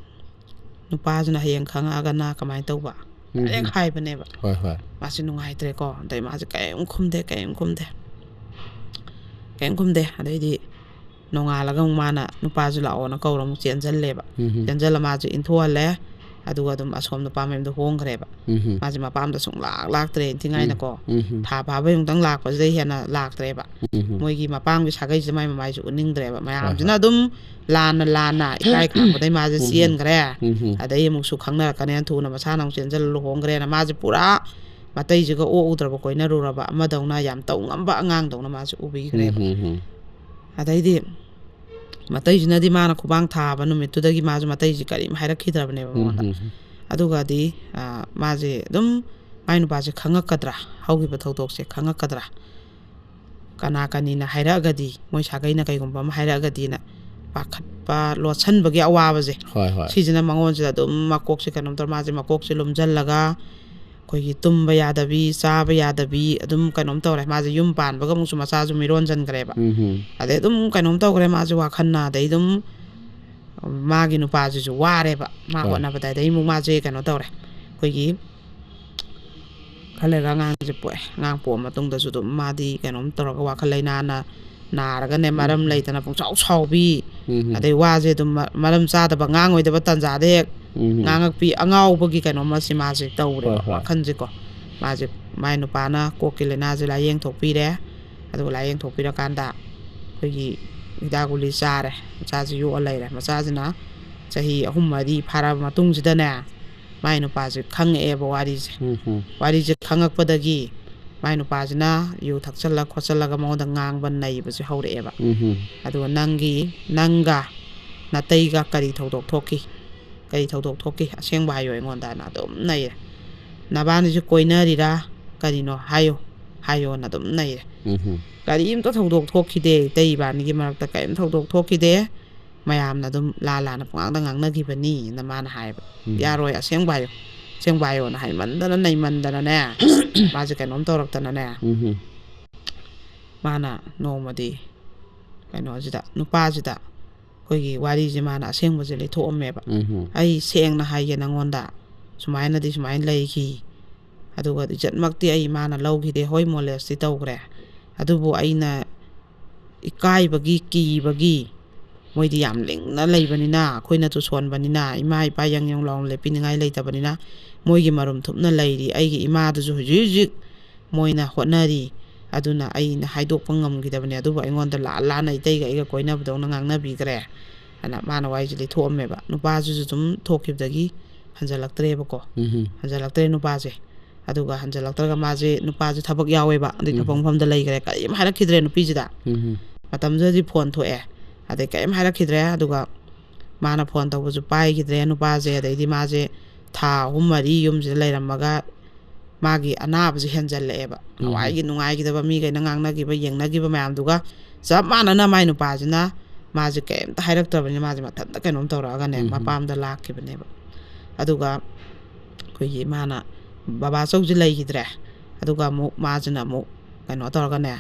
ꯅꯨꯄꯥꯁꯤꯅ ꯍꯌꯦꯡ ꯈꯪꯉꯛꯑꯒꯅ ꯀꯃꯥꯏꯅ ꯇꯧꯕ?" ꯎꯝ꯫ Direct ꯍꯥꯏꯕꯅꯦꯕ꯫ ꯍꯣꯏ, ꯍꯣꯏ꯫ ꯃꯥꯁꯦ ꯅꯨꯡꯉꯥꯏꯇ꯭ꯔꯦꯀꯣ꯫ ꯑꯗꯩ ꯃꯥꯁꯦ ꯀꯔꯤꯝ ꯈꯨꯝꯗꯦ, ꯀꯔꯤꯝ ꯈꯨꯝꯗꯦ, ꯀꯔꯤꯝ ꯈꯨꯝꯗꯦ꯫ ꯑꯗꯩꯗꯤ ꯅꯣꯡꯉꯥꯜꯂꯒ ꯑꯃꯨꯛ ꯃꯥꯅ ꯅꯨꯄꯥꯁꯨ ꯂꯥꯛꯑꯣꯅ ꯀꯧꯔ ꯑꯃꯨꯛ ꯆꯦꯟꯁꯤꯜꯂꯦꯕ꯫ ꯎꯝ꯫ ꯆꯦꯟꯁꯤꯜꯂ ꯃꯥꯁꯦ ꯏꯟꯊꯣꯛꯍꯜꯂꯦ꯫ ꯑꯗꯨꯒ ꯑꯗꯨꯝ ꯑꯁꯣꯝ ꯅꯨꯄꯥ ꯃꯌꯨꯝꯗ ꯍꯣꯡꯈ꯭ꯔꯦꯕ꯫ ꯎꯝ ꯃꯥꯁꯦ ꯃꯄꯥꯝꯗ ꯁꯨꯝ ꯂꯥꯛ ꯂꯥꯛꯇ꯭ꯔꯦ ꯏꯟꯊꯤ ꯅꯨꯡꯉꯥꯏꯅꯀꯣ꯫ ꯎꯝ ꯊꯥ ꯐꯥꯕꯩ ꯑꯃꯨꯛꯇꯪ ꯂꯥꯛꯄꯁꯤꯗꯩ ꯍꯦꯟꯅ ꯂꯥꯛꯇ꯭ꯔꯦꯕ꯫ ꯎꯝ ꯃꯣꯏꯒꯤ ꯃꯄꯥꯝꯒꯤ ꯁꯥꯒꯩꯁꯤꯗ ꯃꯥꯏ ꯃꯃꯥꯏꯁꯨ ꯎꯠꯅꯤꯡꯗ꯭ꯔꯦꯕ꯫ ꯃꯌꯥꯝꯁꯤꯅ ꯑꯗꯨꯝ ꯂꯥꯟꯅ ꯂꯥꯟꯅ ꯏꯀꯥꯏ ꯈꯪꯕꯗꯩ ꯃꯥꯁꯦ ꯆꯦꯟꯈ꯭ꯔꯦ꯫ ꯎꯝ ꯑꯗꯩ ꯑꯃꯨꯛꯁꯨ ꯈꯪꯅꯔꯛꯀꯅꯦꯅ ꯊꯨꯅ ꯃꯁꯥꯅ ꯑꯃꯨꯛ ꯆꯦꯟꯁꯤꯜꯂ ꯂꯨꯍꯣꯡꯈ꯭ꯔꯦꯅ ꯃꯥꯁꯦ ꯄꯨꯔꯥ ꯃꯇꯩꯁꯤꯒ ꯑꯣꯛꯎꯗ꯭ꯔꯕ ꯀꯣꯏꯅꯔꯨꯔꯕ ꯑꯃꯗꯧꯅ ꯌꯥꯝ ꯇꯧ ꯉꯝꯕ ꯑꯉꯥꯡꯗꯧꯅ ꯃꯥꯁꯦ ꯎꯕꯤꯈ꯭ꯔꯦꯕ꯫ ꯎꯝ ꯑꯗꯩꯗꯤ ꯃꯇꯩꯁꯤꯅꯗꯤ ꯃꯥꯅ ꯈꯨꯕꯥꯡ ꯊꯥꯕ ꯅꯨꯃꯤꯠꯇꯨꯗꯒꯤ ꯃꯥꯁꯨ ꯃꯇꯩꯁꯤ ꯀꯔꯤꯝ ꯍꯥꯏꯔꯛꯈꯤꯗ꯭ꯔꯕꯅꯦꯕ ꯃꯉꯣꯟꯗ꯫ ꯎꯝ ꯑꯗꯨꯒꯗꯤ ꯑ, ꯃꯥꯁꯦ ꯑꯗꯨꯝ ꯃꯥꯏ ꯅꯨꯄꯥꯁꯦ ꯈꯪꯉꯛꯀꯗ꯭ꯔꯥ, ꯍꯧꯈꯤꯕ ꯊꯧꯗꯣꯛꯁꯦ ꯈꯪꯉꯛꯀꯗ꯭ꯔꯥ, ꯀꯅꯥ ꯀꯅꯤꯅ ꯍꯥꯏꯔꯛꯑꯒꯗꯤ, ꯃꯣꯏ ꯁꯥꯒꯩꯅ ꯀꯩꯒꯨꯝꯕ ꯑꯃ ꯍꯥꯏꯔꯛꯑꯒꯗꯤꯅ ꯄꯥꯈꯠꯄ, ꯂꯣꯠꯁꯟꯕꯒꯤ ꯑꯋꯥꯕꯁꯦ, ꯍꯣꯏ ꯍꯣꯏ ꯁꯤꯁꯤꯅ ꯃꯉꯣꯟꯁꯤꯗ ꯑꯗꯨꯝ ꯃꯀꯣꯛꯁꯦ ꯀꯩꯅꯣꯝ ꯇꯧꯔ, ꯃꯥꯁꯦ ꯃꯀꯣꯛꯁꯦ ꯂꯨꯝꯁꯤꯜꯂꯒ ꯑꯩꯈꯣꯏꯒꯤ ꯇꯨꯝꯕ ꯌꯥꯗꯕꯤ, ꯆꯥꯕ ꯌꯥꯗꯕꯤ, ꯑꯗꯨꯝ ꯀꯩꯅꯣꯝ ꯇꯧꯔꯦ꯫ ꯃꯥꯁꯦ ꯌꯨꯝ ꯄꯥꯟꯕꯒ ꯑꯃꯨꯛꯁꯨ ꯃꯆꯥꯁꯨ ꯃꯤꯔꯣꯟꯁꯤꯟꯈ꯭ꯔꯦꯕ꯫ ꯎꯝ ꯑꯗꯩ ꯑꯗꯨꯝ ꯀꯩꯅꯣꯝ ꯇꯧꯈ꯭ꯔꯦ ꯃꯥꯁꯦ ꯋꯥꯈꯜꯅ꯫ ꯑꯗꯩ ꯑꯗꯨꯝ ꯃꯥꯒꯤ ꯅꯨꯄꯥꯁꯤꯁꯨ ꯋꯥꯔꯦꯕ ꯃꯥ ꯍꯣꯏ꯫ ꯍꯣꯠꯅꯕꯗ꯫ ꯑꯗꯩ ꯑꯃꯨꯛ ꯃꯥꯁꯦ ꯀꯩꯅꯣ ꯇꯧꯔꯦ, ꯑꯩꯈꯣꯏꯒꯤ ꯈꯔ ꯂꯩꯔꯒ ꯑꯉꯥꯡꯁꯦ ꯄꯣꯛꯑꯦ꯫ ꯑꯉꯥꯡ ꯄꯣꯛꯑ ꯃꯇꯨꯡꯗꯁꯨ ꯑꯗꯨꯝ ꯃꯥꯗꯤ ꯀꯩꯅꯣꯝ ꯇꯧꯔꯒ ꯋꯥꯈꯜ ꯂꯩꯅꯥꯅ ꯅꯥꯔꯒꯅꯦ, ꯃꯔꯝ ꯂꯩꯇꯅ ꯄꯨꯡꯁꯥꯎ ꯁꯥꯎꯕꯤ, ꯎꯝ ꯑꯗꯩ ꯋꯥꯁꯦ ꯑꯗꯨꯝ ꯃ- ꯃꯔꯝ ꯆꯥꯗꯕ, ꯉꯥꯡꯉꯣꯏꯗꯕ ꯇꯥꯟꯖꯥꯗ ꯍꯦꯛ ꯎꯝ ꯉꯥꯡꯉꯛꯄꯤ, ꯑꯉꯥꯎꯕꯒꯤ ꯀꯩꯅꯣꯝꯃ ꯁꯤ ꯃꯥꯁꯦ ꯇꯧꯔꯦꯕ꯫ ꯍꯣꯏ, ꯍꯣꯏ꯫ ꯋꯥꯈꯜꯁꯦꯀꯣ, ꯃꯥꯁꯦ ꯃꯥꯏ ꯅꯨꯄꯥꯅ ꯀꯣꯛꯀꯤ ꯂꯥꯏꯅꯥꯁꯦ ꯂꯥꯏꯌꯦꯡ ꯊꯣꯛꯄꯤꯔꯦ꯫ ꯑꯗꯨꯒ ꯂꯥꯏꯌꯦꯡ ꯊꯣꯛꯄꯤꯔꯀꯥꯟꯗ ꯑꯩꯈꯣꯏꯒꯤ ꯍꯤꯗꯥꯛ ꯒꯨꯂꯤ ꯆꯥꯔꯦ꯫ ꯃꯆꯥꯁꯤ ꯌꯣꯛꯑ ꯂꯩꯔꯦ꯫ ꯃꯆꯥꯁꯤꯅ ꯆꯍꯤ ꯑꯍꯨꯝ ꯃꯔꯤ ꯐꯥꯔꯛꯑꯕ ꯃꯇꯨꯡꯁꯤꯗꯅꯦ, ꯃꯥꯏ ꯅꯨꯄꯥꯁꯦ ꯈꯪꯉꯛꯑꯦꯕ ꯋꯥꯔꯤꯁꯦ꯫ ꯎꯝ ꯋꯥꯔꯤꯁꯦ ꯈꯪꯉꯛꯄꯗꯒꯤ ꯃꯥꯏ ꯅꯨꯄꯥꯁꯤꯅ ꯌꯨ ꯊꯛꯆꯜꯂ ꯈꯣꯠꯆꯜꯂꯒ ꯃꯉꯣꯟꯗ ꯉꯥꯡꯕ ꯅꯩꯕꯁꯦ ꯍꯧꯔꯛꯑꯦꯕ꯫ ꯎꯝ ꯑꯗꯨꯒ ꯅꯪꯒꯤ, ꯅꯪꯒ ꯅꯇꯩꯒ ꯀꯔꯤ ꯊꯧꯗꯣꯛ ꯊꯣꯛꯈꯤ? ꯀꯔꯤ ꯊꯧꯗꯣꯛ ꯊꯣꯛꯈꯤ? ꯑꯁꯦꯡꯕ ꯍꯥꯏꯌꯣ ꯑꯩꯉꯣꯟꯗꯅ ꯑꯗꯨꯝ ꯅꯩꯔꯦ꯫ ꯅꯕꯥꯅꯤꯁꯦ ꯀꯣꯏꯅꯔꯤꯔꯥ? ꯀꯔꯤꯅꯣ ꯍꯥꯏꯌꯣ, ꯍꯥꯏꯌꯣꯅ ꯑꯗꯨꯝ ꯅꯩꯔꯦ꯫ ꯎꯝ ꯀꯔꯤꯝꯇ ꯊꯧꯗꯣꯛ ꯊꯣꯛꯈꯤꯗꯦ, ꯏꯇꯩ ꯏꯕꯥꯅꯤꯒꯤ ꯃꯔꯛꯇ ꯀꯔꯤꯝ ꯊꯧꯗꯣꯛ ꯊꯣꯛꯈꯤꯗꯦ, ꯃꯌꯥꯝꯅ ꯑꯗꯨꯝ ꯂꯥ ꯂꯥꯟꯅ ꯄꯉꯥꯡꯗ ꯉꯥꯡꯅꯈꯤꯕꯅꯤꯅ ꯃꯥꯅ ꯍꯥꯏꯌꯦꯕ꯫ ꯎꯝ꯫ ꯌꯥꯔꯣꯏ, ꯑꯁꯦꯡꯕ ꯍꯥꯏꯌꯣ, ꯑꯁꯦꯡꯕ ꯍꯥꯏꯌꯣꯅ ꯍꯥꯏꯃꯟꯗꯅ ꯅꯩꯃꯟꯗꯅꯅꯦ, ꯃꯥꯁꯦ ꯀꯩꯅꯣꯝ ꯇꯧꯔꯛꯇꯅꯅꯦ, ꯎꯝ ꯃꯥꯅ ꯅꯣꯡꯃꯗꯤ ꯀꯩꯅꯣꯁꯤꯗ, ꯅꯨꯄꯥꯁꯤꯗ ꯑꯩꯈꯣꯏꯒꯤ ꯋꯥꯔꯤꯁꯦ ꯃꯥꯅ ꯑꯁꯦꯡꯕꯁꯦ ꯂꯩꯊꯣꯛꯑꯝꯃꯦꯕ꯫ ꯎꯝ "ꯑꯩ ꯁꯦꯡꯅ ꯍꯥꯏꯒꯦ ꯅꯪꯉꯣꯟꯗ, ꯁꯨꯃꯥꯏꯅꯗꯤ ꯁꯨꯃꯥꯏꯅ ꯂꯩꯈꯤ, ꯑꯗꯨꯒ ꯏꯖꯠꯃꯛꯇꯤ ꯑꯩ ꯃꯥꯅ ꯂꯧꯈꯤꯗꯦ꯫ ꯍꯣꯏ, ꯃꯣꯂꯦꯁꯇꯤ ꯇꯧꯈ꯭ꯔꯦ, ꯑꯗꯨꯕꯨ ꯑꯩꯅ ꯏꯀꯥꯏꯕꯒꯤ, ꯀꯤꯕꯒꯤ, ꯃꯣꯏꯗꯤ ꯌꯥꯝ ꯂꯤꯡꯅ ꯂꯩꯕꯅꯤꯅ, ꯑꯩꯈꯣꯏꯅ ꯇꯨꯁꯣꯟꯕꯅꯤꯅ, ꯏꯃꯥ ꯏꯄꯥ ꯌꯪ ꯌꯪ ꯂꯥꯎꯅ ꯂꯦꯞꯄꯤꯅꯤꯡꯉꯥꯏ ꯂꯩꯇꯕꯅꯤꯅ, ꯃꯣꯏꯒꯤ ꯃꯔꯨꯝ ꯊꯨꯞꯅ ꯂꯩꯔꯤ꯫ ꯑꯩꯒꯤ ꯏꯃꯥꯗꯨꯁꯨ ꯍꯧꯖꯤꯛ ꯍꯧꯖꯤꯛ ꯃꯣꯏꯅ ꯍꯣꯠꯅꯔꯤ꯫ ꯑꯗꯨꯅ ꯑꯩꯅ ꯍꯥꯏꯗꯣꯛꯄ ꯉꯝꯈꯤꯗꯕꯅꯦ꯫ ꯑꯗꯨꯕꯨ ꯑꯩꯉꯣꯟꯗ ꯂꯥꯟ ꯂꯥꯟꯅ ꯏꯇꯩꯒ ꯑꯩꯒ ꯀꯣꯏꯅꯕꯗꯧꯅ ꯉꯥꯡꯅꯕꯤꯈ꯭ꯔꯦ ꯍꯥꯏꯅ ꯃꯥꯅ ꯋꯥꯔꯤꯁꯦ ꯂꯤꯊꯣꯛꯑꯝꯃꯦꯕ꯫ ꯅꯨꯄꯥꯁꯤꯁꯨ ꯑꯗꯨꯝ ꯊꯣꯛꯈꯤꯕꯗꯒꯤ ꯍꯟꯖꯜꯂꯛꯇ꯭ꯔꯦꯕꯀꯣ꯫ ꯎꯝ ꯍꯟꯖꯜꯂꯛꯇ꯭ꯔꯦ ꯅꯨꯄꯥꯁꯦ꯫ ꯑꯗꯨꯒ ꯍꯟꯖꯜꯂꯛꯇ꯭ꯔꯒ ꯃꯥꯁꯦ, ꯅꯨꯄꯥꯁꯦ ꯊꯕꯛ ꯌꯥꯎꯋꯦꯕ, ꯑꯗꯩ ꯊꯕꯛ ꯎꯝ ꯃꯐꯝꯗ ꯂꯩꯈ꯭ꯔꯦ, ꯀꯔꯤꯝ ꯍꯥꯏꯔꯛꯈꯤꯗ꯭ꯔꯦ ꯅꯨꯄꯤꯁꯤꯗ꯫ ꯎꯝ ꯃꯇꯝꯗꯨꯗꯗꯤ ꯐꯣꯟ ꯊꯣꯛꯑꯦ꯫ ꯑꯗꯩ ꯀꯔꯤꯝ ꯍꯥꯏꯔꯛꯈꯤꯗ꯭ꯔꯦ꯫ ꯑꯗꯨꯒ ꯃꯥꯅ ꯐꯣꯟ ꯇꯧꯕꯁꯨ ꯄꯥꯏꯈꯤꯗ꯭ꯔꯦ ꯅꯨꯄꯥꯁꯦ꯫ ꯑꯗꯩꯗꯤ ꯃꯥꯁꯦ ꯊꯥ ꯑꯍꯨꯝ ꯃꯔꯤ ꯌꯨꯝꯁꯤꯗ ꯂꯩꯔꯝꯃꯒ ꯃꯥꯒꯤ ꯑꯅꯥꯕꯁꯦ ꯍꯦꯟꯖꯜꯂꯛꯑꯦꯕ꯫ ꯎꯝ ꯅꯨꯡꯉꯥꯏꯒꯤ ꯅꯨꯡꯉꯥꯏꯈꯤꯗꯕ ꯃꯤꯈꯩꯅ ꯉꯥꯡꯅꯈꯤꯕ ꯌꯦꯡꯅꯈꯤꯕ ꯃꯌꯥꯝꯗꯨꯒ ꯆꯞ ꯃꯥꯟꯅꯅ ꯃꯥꯏ ꯅꯨꯄꯥꯁꯤꯅ ꯃꯥꯁꯦ ꯀꯩꯝꯇ ꯍꯥꯏꯔꯛꯇ꯭ꯔꯕꯅꯤꯅ ꯃꯥꯁꯦ ꯃꯊꯟꯇ ꯀꯩꯅꯣꯝ ꯇꯧꯔꯛꯑꯒꯅꯦ ꯎꯝ ꯃꯄꯥꯝꯗ ꯂꯥꯛꯈꯤꯕꯅꯦꯕ꯫ ꯑꯗꯨꯒ ꯑꯩꯈꯣꯏꯒꯤ ꯃꯥꯅ ꯕꯕꯥ ꯆꯧꯁꯦ ꯂꯩꯈꯤꯗ꯭ꯔꯦ꯫ ꯑꯗꯨꯒ ꯑꯃꯨꯛ ꯃꯥꯁꯤꯅ ꯑꯃꯨꯛ ꯀꯩꯅꯣ ꯇꯧꯔꯒꯅꯦ,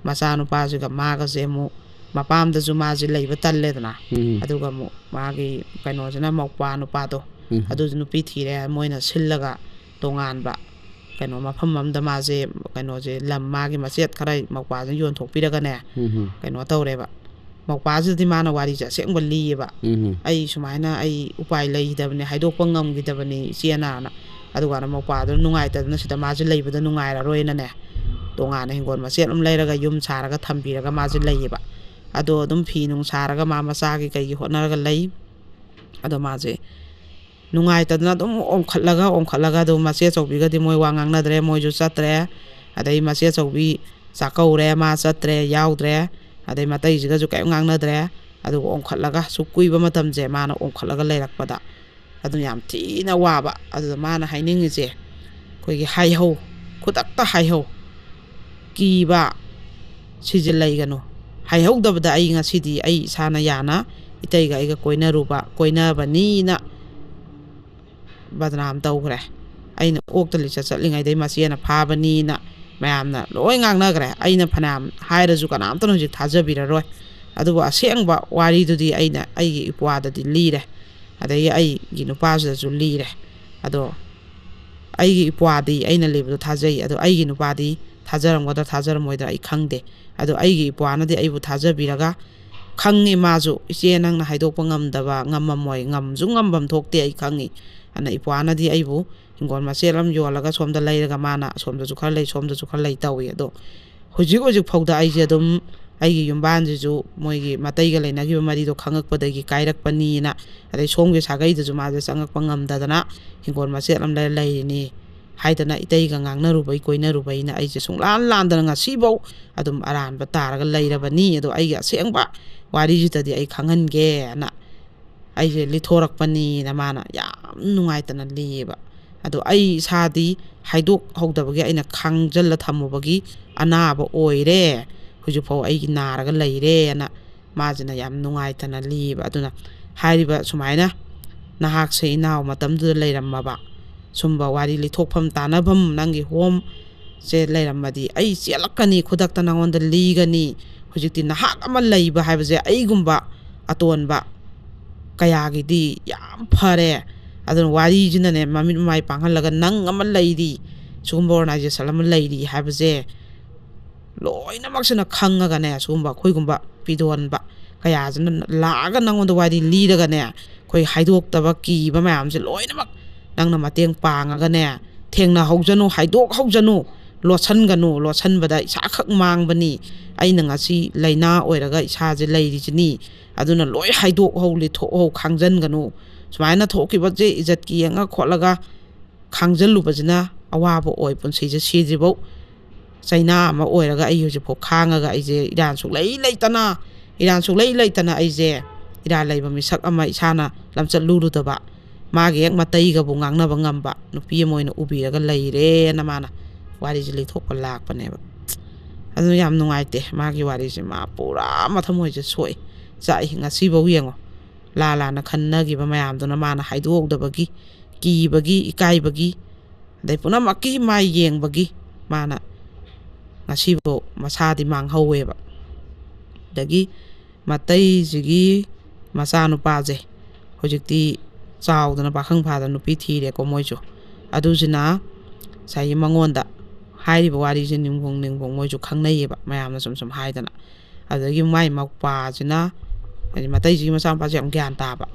ꯃꯆꯥꯅꯨꯄꯥꯁꯤꯒ ꯃꯥꯒꯁꯦ ꯑꯃꯨꯛ ꯃꯄꯥꯝꯗꯁꯨ ꯃꯥꯁꯦ ꯂꯩꯕ ꯇꯜꯂꯦꯗꯅ꯫ ꯎꯝ ꯑꯗꯨꯒ ꯑꯃꯨꯛ ꯃꯥꯒꯤ ꯀꯩꯅꯣꯁꯤꯅ ꯃꯧꯄ꯭ꯋꯥ ꯅꯨꯄꯥꯗꯣ ꯎꯝ ꯑꯗꯨꯁꯨ ꯅꯨꯄꯤ ꯊꯤꯔꯦ꯫ ꯃꯣꯏꯅ ꯁꯤꯜꯂꯒ ꯇꯣꯉꯥꯟꯕ ꯀꯩꯅꯣ ꯃꯐꯝ ꯑꯃꯗ ꯃꯥꯁꯦ ꯀꯩꯅꯣꯁꯦ ꯂꯝ ꯃꯥꯒꯤ ꯃꯆꯦꯠ ꯈꯔ ꯃꯧꯄ꯭ꯋꯥꯁꯤꯅ ꯌꯣꯟꯊꯣꯛꯄꯤꯔꯒꯅꯦ ꯎꯝ ꯀꯩꯅꯣ ꯇꯧꯔꯦꯕ꯫ ꯃꯧꯄ꯭ꯋꯥꯁꯤꯗꯗꯤ ꯃꯥꯅ ꯋꯥꯔꯤꯁꯦ ꯑꯁꯦꯡꯕ ꯂꯤꯌꯦꯕ꯫ ꯎꯝ "ꯑꯩ ꯁꯨꯃꯥꯏꯅ ꯑꯩ ꯎꯄꯥꯏ ꯂꯩꯈꯤꯗꯕꯅꯤ, ꯍꯥꯏꯗꯣꯛꯄ ꯉꯝꯈꯤꯗꯕꯅꯤ ꯏꯆꯦꯅ"ꯅ꯫ ꯑꯗꯨꯀꯥꯟꯗ ꯃꯧꯄ꯭ꯋꯥꯗꯨꯅ ꯅꯨꯡꯉꯥꯏꯇꯗꯅ ꯁꯤꯗ ꯃꯥꯁꯦ ꯂꯩꯕꯗ ꯅꯨꯡꯉꯥꯏꯔꯔꯣꯏꯅꯅꯦ ꯇꯣꯉꯥꯟꯅ ꯍꯤꯡꯒꯣꯜ ꯃꯆꯦꯠ ꯑꯃ ꯂꯩꯔꯒ ꯌꯨꯝ ꯁꯥꯔꯒ ꯊꯝꯕꯤꯔꯒ ꯃꯥꯁꯦ ꯂꯩꯌꯦꯕ꯫ ꯑꯗꯣ ꯑꯗꯨꯝ ꯐꯤ ꯅꯨꯡ ꯁꯥꯔꯒ ꯃꯥ ꯃꯆꯥꯒꯤ ꯀꯩꯒꯤ ꯍꯣꯠꯅꯔꯒ ꯂꯩ꯫ ꯑꯗꯣ ꯃꯥꯁꯦ ꯅꯨꯡꯉꯥꯏꯇꯗꯅ ꯑꯗꯨꯝ ꯑꯣꯟꯈꯠꯂꯒ ꯑꯣꯟꯈꯠꯂꯒ ꯑꯗꯨꯝ ꯃꯆꯦ ꯑꯆꯧꯕꯤꯒꯗꯤ ꯃꯣꯏ ꯋꯥ ꯉꯥꯡꯅꯗ꯭ꯔꯦ꯫ ꯃꯣꯏꯁꯨ ꯆꯠꯇ꯭ꯔꯦ꯫ ꯑꯗꯩ ꯃꯆꯦ ꯑꯆꯧꯕꯤ ꯆꯥꯛꯀꯧꯔꯦ, ꯃꯥ ꯆꯠꯇ꯭ꯔꯦ, ꯌꯥꯎꯗ꯭ꯔꯦ꯫ ꯑꯗꯩ ꯃꯇꯩꯁꯤꯒꯁꯨ ꯀꯔꯤꯝ ꯉꯥꯡꯅꯗ꯭ꯔꯦ꯫ ꯑꯗꯨꯒ ꯑꯣꯟꯈꯠꯂꯒ ꯁꯨꯛ ꯀꯨꯏꯕ ꯃꯇꯝꯁꯦ ꯃꯥꯅ ꯑꯣꯟꯈꯠꯂꯒ ꯂꯩꯔꯛꯄꯗ ꯑꯗꯨꯝ ꯌꯥꯝ ꯊꯤꯅ ꯋꯥꯕ꯫ ꯑꯗꯨꯗ ꯃꯥꯅ ꯍꯥꯏꯅꯤꯡꯉꯤꯁꯦ, ꯑꯩꯈꯣꯏꯒꯤ ꯍꯥꯏꯍꯧ, ꯈꯨꯗꯛꯇ ꯍꯥꯏꯍꯧ꯫ ꯀꯤꯕ ꯁꯤꯁꯦ ꯂꯩꯒꯅꯨ꯫ ꯍꯥꯏꯍꯧꯗꯕꯗ ꯑꯩ ꯉꯁꯤꯗꯤ ꯑꯩ ꯏꯁꯥꯅ ꯌꯥꯅ ꯏꯇꯩꯒ ꯑꯩꯒ ꯀꯣꯏꯅꯔꯨꯕ, ꯀꯣꯏꯅꯕꯅꯤꯅ ꯕꯗꯅꯥꯝ ꯇꯧꯈ꯭ꯔꯦ꯫ ꯑꯩꯅ ꯑꯣꯛꯇ ꯂꯤꯆꯠ ꯆꯠꯂꯤꯉꯩꯗꯩ ꯃꯆꯦꯅ ꯐꯥꯕꯅꯤꯅ ꯃꯌꯥꯝꯅ ꯂꯣꯏ ꯉꯥꯡꯅꯈ꯭ꯔꯦ꯫ ꯑꯩꯅ ꯐꯅꯌꯥꯝ ꯍꯥꯏꯔꯁꯨ ꯀꯅꯥꯝꯇꯅ ꯍꯧꯖꯤꯛ ꯊꯥꯖꯕꯤꯔꯔꯣꯏ꯫ ꯑꯗꯨꯕꯨ ꯑꯁꯦꯡꯕ ꯋꯥꯔꯤꯗꯨꯗꯤ ꯑꯩꯅ ꯑꯩꯒꯤ ꯏꯄ꯭ꯋꯥꯗꯗꯤ ꯂꯤꯔꯦ, ꯑꯗꯒꯤ ꯑꯩꯒꯤ ꯅꯨꯄꯥꯁꯤꯗꯁꯨ ꯂꯤꯔꯦ꯫ ꯑꯗꯣ ꯑꯩꯒꯤ ꯏꯄ꯭ꯋꯥꯗꯤ ꯑꯩꯅ ꯂꯤꯕꯗꯣ ꯊꯥꯖꯩ꯫ ꯑꯗꯣ ꯑꯩꯒꯤ ꯅꯨꯄꯥꯗꯤ ꯊꯥꯖꯔꯝꯒꯗ꯭ꯔꯥ ꯊꯥꯖꯔꯝꯃꯣꯏꯗ꯭ꯔꯥ ꯑꯩ ꯈꯪꯗꯦ꯫ ꯑꯗꯣ ꯑꯩꯒꯤ ꯏꯄ꯭ꯋꯥꯅꯗꯤ ꯑꯩꯕꯨ ꯊꯥꯖꯕꯤꯔꯒ ꯈꯪꯉꯤ ꯃꯥꯁꯨ, "ꯏꯆꯦ, ꯅꯪꯅ ꯍꯥꯏꯗꯣꯛꯄ ꯉꯝꯗꯕ, ꯉꯝꯃꯝꯃꯣꯏ, ꯉꯝꯁꯨ ꯉꯝꯐꯝ ꯊꯣꯛꯇꯦ, ꯑꯩ ꯈꯪꯉꯤ" ꯑꯅ ꯏꯄ꯭ꯋꯥꯅꯗꯤ ꯑꯩꯕꯨ ꯍꯤꯡꯒꯣꯜ ꯃꯆꯦꯠ ꯑꯃ ꯌꯣꯜꯂꯒ ꯁꯣꯝꯗ ꯂꯩꯔꯒ ꯃꯥꯅ ꯑꯁꯣꯝꯗꯁꯨ ꯈꯔ ꯂꯩ, ꯁꯣꯝꯗꯁꯨ ꯈꯔ ꯂꯩ ꯇꯧꯏ꯫ ꯑꯗꯣ ꯍꯧꯖꯤꯛ ꯍꯧꯖꯤꯛ ꯐꯥꯎꯗ ꯑꯩꯁꯦ ꯑꯗꯨꯝ ꯑꯩꯒꯤ ꯌꯨꯝꯕꯥꯟꯁꯤꯁꯨ ꯃꯣꯏꯒꯤ ꯃꯇꯩꯒ ꯂꯩꯅꯈꯤꯕ ꯃꯔꯤꯗꯣ ꯈꯪꯉꯛꯄꯗꯒꯤ ꯀꯥꯏꯔꯛꯄꯅꯤꯅ, ꯑꯗꯩ ꯁꯣꯝꯒꯤ ꯁꯥꯒꯩꯗꯁꯨ ꯃꯥꯁꯦ ꯆꯪꯉꯛꯄ ꯉꯝꯗꯗꯅ ꯍꯤꯡꯒꯣꯜ ꯃꯆꯦꯠ ꯑꯃ ꯂꯩꯔ ꯂꯩꯔꯤꯅꯤ ꯍꯥꯏꯗꯅ ꯏꯇꯩꯒ ꯉꯥꯡꯅꯔꯨꯕꯩ ꯀꯣꯏꯅꯔꯨꯕꯩꯅ ꯑꯩꯁꯦ ꯁꯨꯡꯂꯥꯟ ꯂꯥꯟꯗꯅ ꯉꯁꯤꯐꯧ ꯑꯗꯨꯝ ꯑꯔꯥꯟꯕ ꯇꯥꯔꯒ ꯂꯩꯔꯕꯅꯤ꯫ ꯑꯗꯣ ꯑꯩꯒꯤ ꯑꯁꯦꯡꯕ ꯋꯥꯔꯤꯁꯤꯗꯗꯤ ꯑꯩ ꯈꯪꯍꯟꯒꯦꯅ ꯑꯩꯁꯦ ꯂꯤꯊꯣꯔꯛꯄꯅꯤꯅ ꯃꯥꯅ ꯌꯥꯝ ꯅꯨꯡꯉꯥꯏꯇꯅ ꯂꯤꯌꯦꯕ꯫ ꯑꯗꯣ ꯑꯩ ꯏꯁꯥꯗꯤ ꯍꯥꯏꯗꯣꯛꯍꯧꯗꯕꯒꯤ ꯑꯩꯅ ꯈꯥꯡꯖꯜꯂ ꯊꯝꯃꯨꯕꯒꯤ ꯑꯅꯥꯕ ꯑꯣꯏꯔꯦ, ꯍꯧꯖꯤꯛꯐꯥꯎ ꯑꯩꯒꯤ ꯅꯥꯔꯒ ꯂꯩꯔꯦꯅ ꯃꯥꯁꯤꯅ ꯌꯥꯝ ꯅꯨꯡꯉꯥꯏꯇꯅ ꯂꯤꯌꯦꯕ꯫ ꯑꯗꯨꯅ ꯍꯥꯏꯔꯤꯕ ꯁꯨꯃꯥꯏꯅ ꯅꯍꯥꯛꯁꯦ ꯏꯅꯥꯎ ꯃꯇꯝꯗꯨꯗ ꯂꯩꯔꯝꯃꯕ, ꯁꯨꯝꯕ ꯋꯥꯔꯤ ꯂꯤꯊꯣꯛꯐꯝ ꯇꯥꯟꯅꯐꯝ ꯅꯪꯒꯤ ꯍꯣꯝ ꯁꯦ ꯂꯩꯔꯝꯃꯗꯤ ꯑꯩ ꯆꯦꯜꯂꯛꯀꯅꯤ, ꯈꯨꯗꯛꯇ ꯅꯉꯣꯟꯗ ꯂꯤꯒꯅꯤ꯫ ꯍꯧꯖꯤꯛꯇꯤ ꯅꯍꯥꯛ ꯑꯃ ꯂꯩꯕ ꯍꯥꯏꯕꯁꯦ ꯑꯩꯒꯨꯝꯕ ꯑꯇꯣꯟꯕ ꯀꯌꯥꯒꯤꯗꯤ ꯌꯥꯝ ꯐꯔꯦ꯫ ꯑꯗꯨꯅ ꯋꯥꯔꯤꯁꯤꯅꯅꯦ ꯃꯃꯤꯠ ꯃꯃꯥꯏ ꯄꯥꯡꯍꯜꯂꯒ ꯅꯪ ꯑꯃ ꯂꯩꯔꯤ, ꯁꯤꯒꯨꯝꯕ ꯑꯣꯔꯒꯅꯥꯏꯖꯦꯁꯟ ꯑꯃ ꯂꯩꯔꯤ ꯍꯥꯏꯕꯁꯦ ꯂꯣꯏꯅꯃꯛꯁꯤꯅ ꯈꯪꯉꯒꯅꯦ, ꯁꯤꯒꯨꯝꯕ ꯑꯩꯈꯣꯏꯒꯨꯝꯕ ꯄꯤꯗꯣꯟꯕ ꯀꯌꯥꯁꯤꯅ ꯂꯥꯛꯑꯒ ꯅꯪꯉꯣꯟꯗ ꯋꯥꯔꯤ ꯂꯤꯔꯒꯅꯦ, ꯑꯩꯈꯣꯏ ꯍꯥꯏꯗꯣꯛꯇꯕ ꯀꯤꯕ ꯃꯌꯥꯝꯁꯦ ꯂꯣꯏꯅꯃꯛ ꯅꯪꯅ ꯃꯇꯦꯡ ꯄꯥꯡꯉꯒꯅꯦ, ꯊꯦꯡꯅꯍꯧꯖꯅꯨ, ꯍꯥꯏꯗꯣꯛꯍꯧꯖꯅꯨ, ꯂꯣꯠꯁꯟꯒꯅꯨ, ꯂꯣꯠꯁꯟꯕꯗ ꯏꯁꯥꯈꯛ ꯃꯥꯡꯕꯅꯤ꯫ ꯑꯩꯅ ꯉꯁꯤ ꯂꯥꯏꯅꯥ ꯑꯣꯏꯔꯒ ꯏꯁꯥꯁꯦ ꯂꯩꯔꯤꯁꯤꯅꯤ꯫ ꯑꯗꯨꯅ ꯂꯣꯏ ꯍꯥꯏꯗꯣꯛꯍꯧ, ꯂꯤꯊꯣꯛꯍꯧ, ꯈꯥꯡꯖꯟꯒꯅꯨ꯫ ꯁꯨꯃꯥꯏꯅ ꯊꯣꯛꯈꯤꯕꯁꯦ ꯏꯖꯠꯀꯤ ꯌꯦꯡꯉ ꯈꯣꯠꯂꯒ ꯈꯥꯡꯖꯜꯂꯨꯕꯁꯤꯅ ꯑꯋꯥꯕ ꯑꯣꯏ꯫ ꯄꯨꯟꯁꯤꯁꯦ ꯁꯤꯗ꯭ꯔꯤꯐꯧ ꯆꯩꯅꯥ ꯑꯃ ꯑꯣꯏꯔꯒ ꯑꯩ ꯍꯧꯖꯤꯛꯐꯥꯎ ꯈꯥꯡꯉꯒ ꯑꯩꯁꯦ ꯏꯔꯥꯟ ꯁꯨꯛꯂꯩ ꯂꯩꯇꯅ, ꯏꯔꯥꯟ ꯁꯨꯛꯂꯩ ꯂꯩꯇꯅ ꯑꯩꯁꯦ ꯏꯔꯥꯟ ꯂꯩꯕ ꯃꯤꯁꯛ ꯑꯃ ꯏꯁꯥꯅ ꯂꯝꯆꯠ ꯂꯨꯔꯨꯗꯕ, ꯃꯥꯒꯤ ꯍꯦꯛ ꯃꯇꯩꯒꯕꯨ ꯉꯥꯡꯅꯕ ꯉꯝꯕ ꯅꯨꯄꯤ ꯑꯃ ꯑꯣꯏꯅ ꯎꯕꯤꯔꯒ ꯂꯩꯔꯦꯅ ꯃꯥꯅ ꯋꯥꯔꯤꯁꯦ ꯂꯤꯊꯣꯛꯄ ꯂꯥꯛꯄꯅꯦꯕ꯫ ꯑꯗꯨ ꯌꯥꯝ ꯅꯨꯡꯉꯥꯏꯇꯦ, ꯃꯥꯒꯤ ꯋꯥꯔꯤꯁꯦ ꯃꯥ ꯄꯨꯔꯥ ꯃꯊꯃꯣꯏꯁꯦ ꯁꯣꯛꯏ, ꯆꯥꯛꯏ꯫ ꯉꯁꯤꯐꯥꯎ ꯌꯦꯡꯉꯣ, ꯂꯥ ꯂꯥꯟꯅ ꯈꯟꯅꯈꯤꯕ ꯃꯌꯥꯝꯗꯨꯅ ꯃꯥꯅ ꯍꯥꯏꯗꯣꯛꯍꯧꯗꯕꯒꯤ, ꯀꯤꯕꯒꯤ, ꯏꯀꯥꯏꯕꯒꯤ, ꯑꯗꯩ ꯄꯨꯝꯅꯃꯛꯀꯤ ꯃꯥꯏ ꯌꯦꯡꯕꯒꯤ ꯃꯥꯅ ꯉꯁꯤꯐꯥꯎ ꯃꯁꯥꯗꯤ ꯃꯥꯡꯍꯧꯋꯦꯕ꯫ ꯑꯗꯒꯤ ꯃꯇꯩꯁꯤꯒꯤ ꯃꯆꯥꯅꯨꯄꯥꯁꯦ ꯍꯧꯖꯤꯛꯇꯤ ꯆꯥꯎꯗꯅ ꯄꯥꯈꯪ ꯐꯥꯗꯅ ꯅꯨꯄꯤ ꯊꯤꯔꯦꯀꯣ ꯃꯣꯏꯁꯨ꯫ ꯑꯗꯨꯁꯤꯅ ꯉꯁꯥꯏꯒꯤ ꯃꯉꯣꯟꯗ ꯍꯥꯏꯔꯤꯕ ꯋꯥꯔꯤꯁꯦ ꯅꯤꯡꯕꯨꯡ ꯅꯤꯡꯕꯨꯡ ꯃꯣꯏꯁꯨ ꯈꯪꯅꯩꯌꯦꯕ, ꯃꯌꯥꯝꯅ ꯁꯨꯝ ꯁꯨꯝ ꯍꯥꯏꯗꯅ꯫ ꯑꯗꯒꯤ ꯃꯥꯏ ꯃꯧꯄꯥꯁꯤꯅ, ꯍꯥꯏꯗꯤ ꯃꯇꯩꯁꯤꯒꯤ ꯃꯆꯥꯅꯨꯄꯥꯁꯦ ꯌꯥꯝ ꯒ꯭ꯌꯥꯟ ꯇꯥꯕ,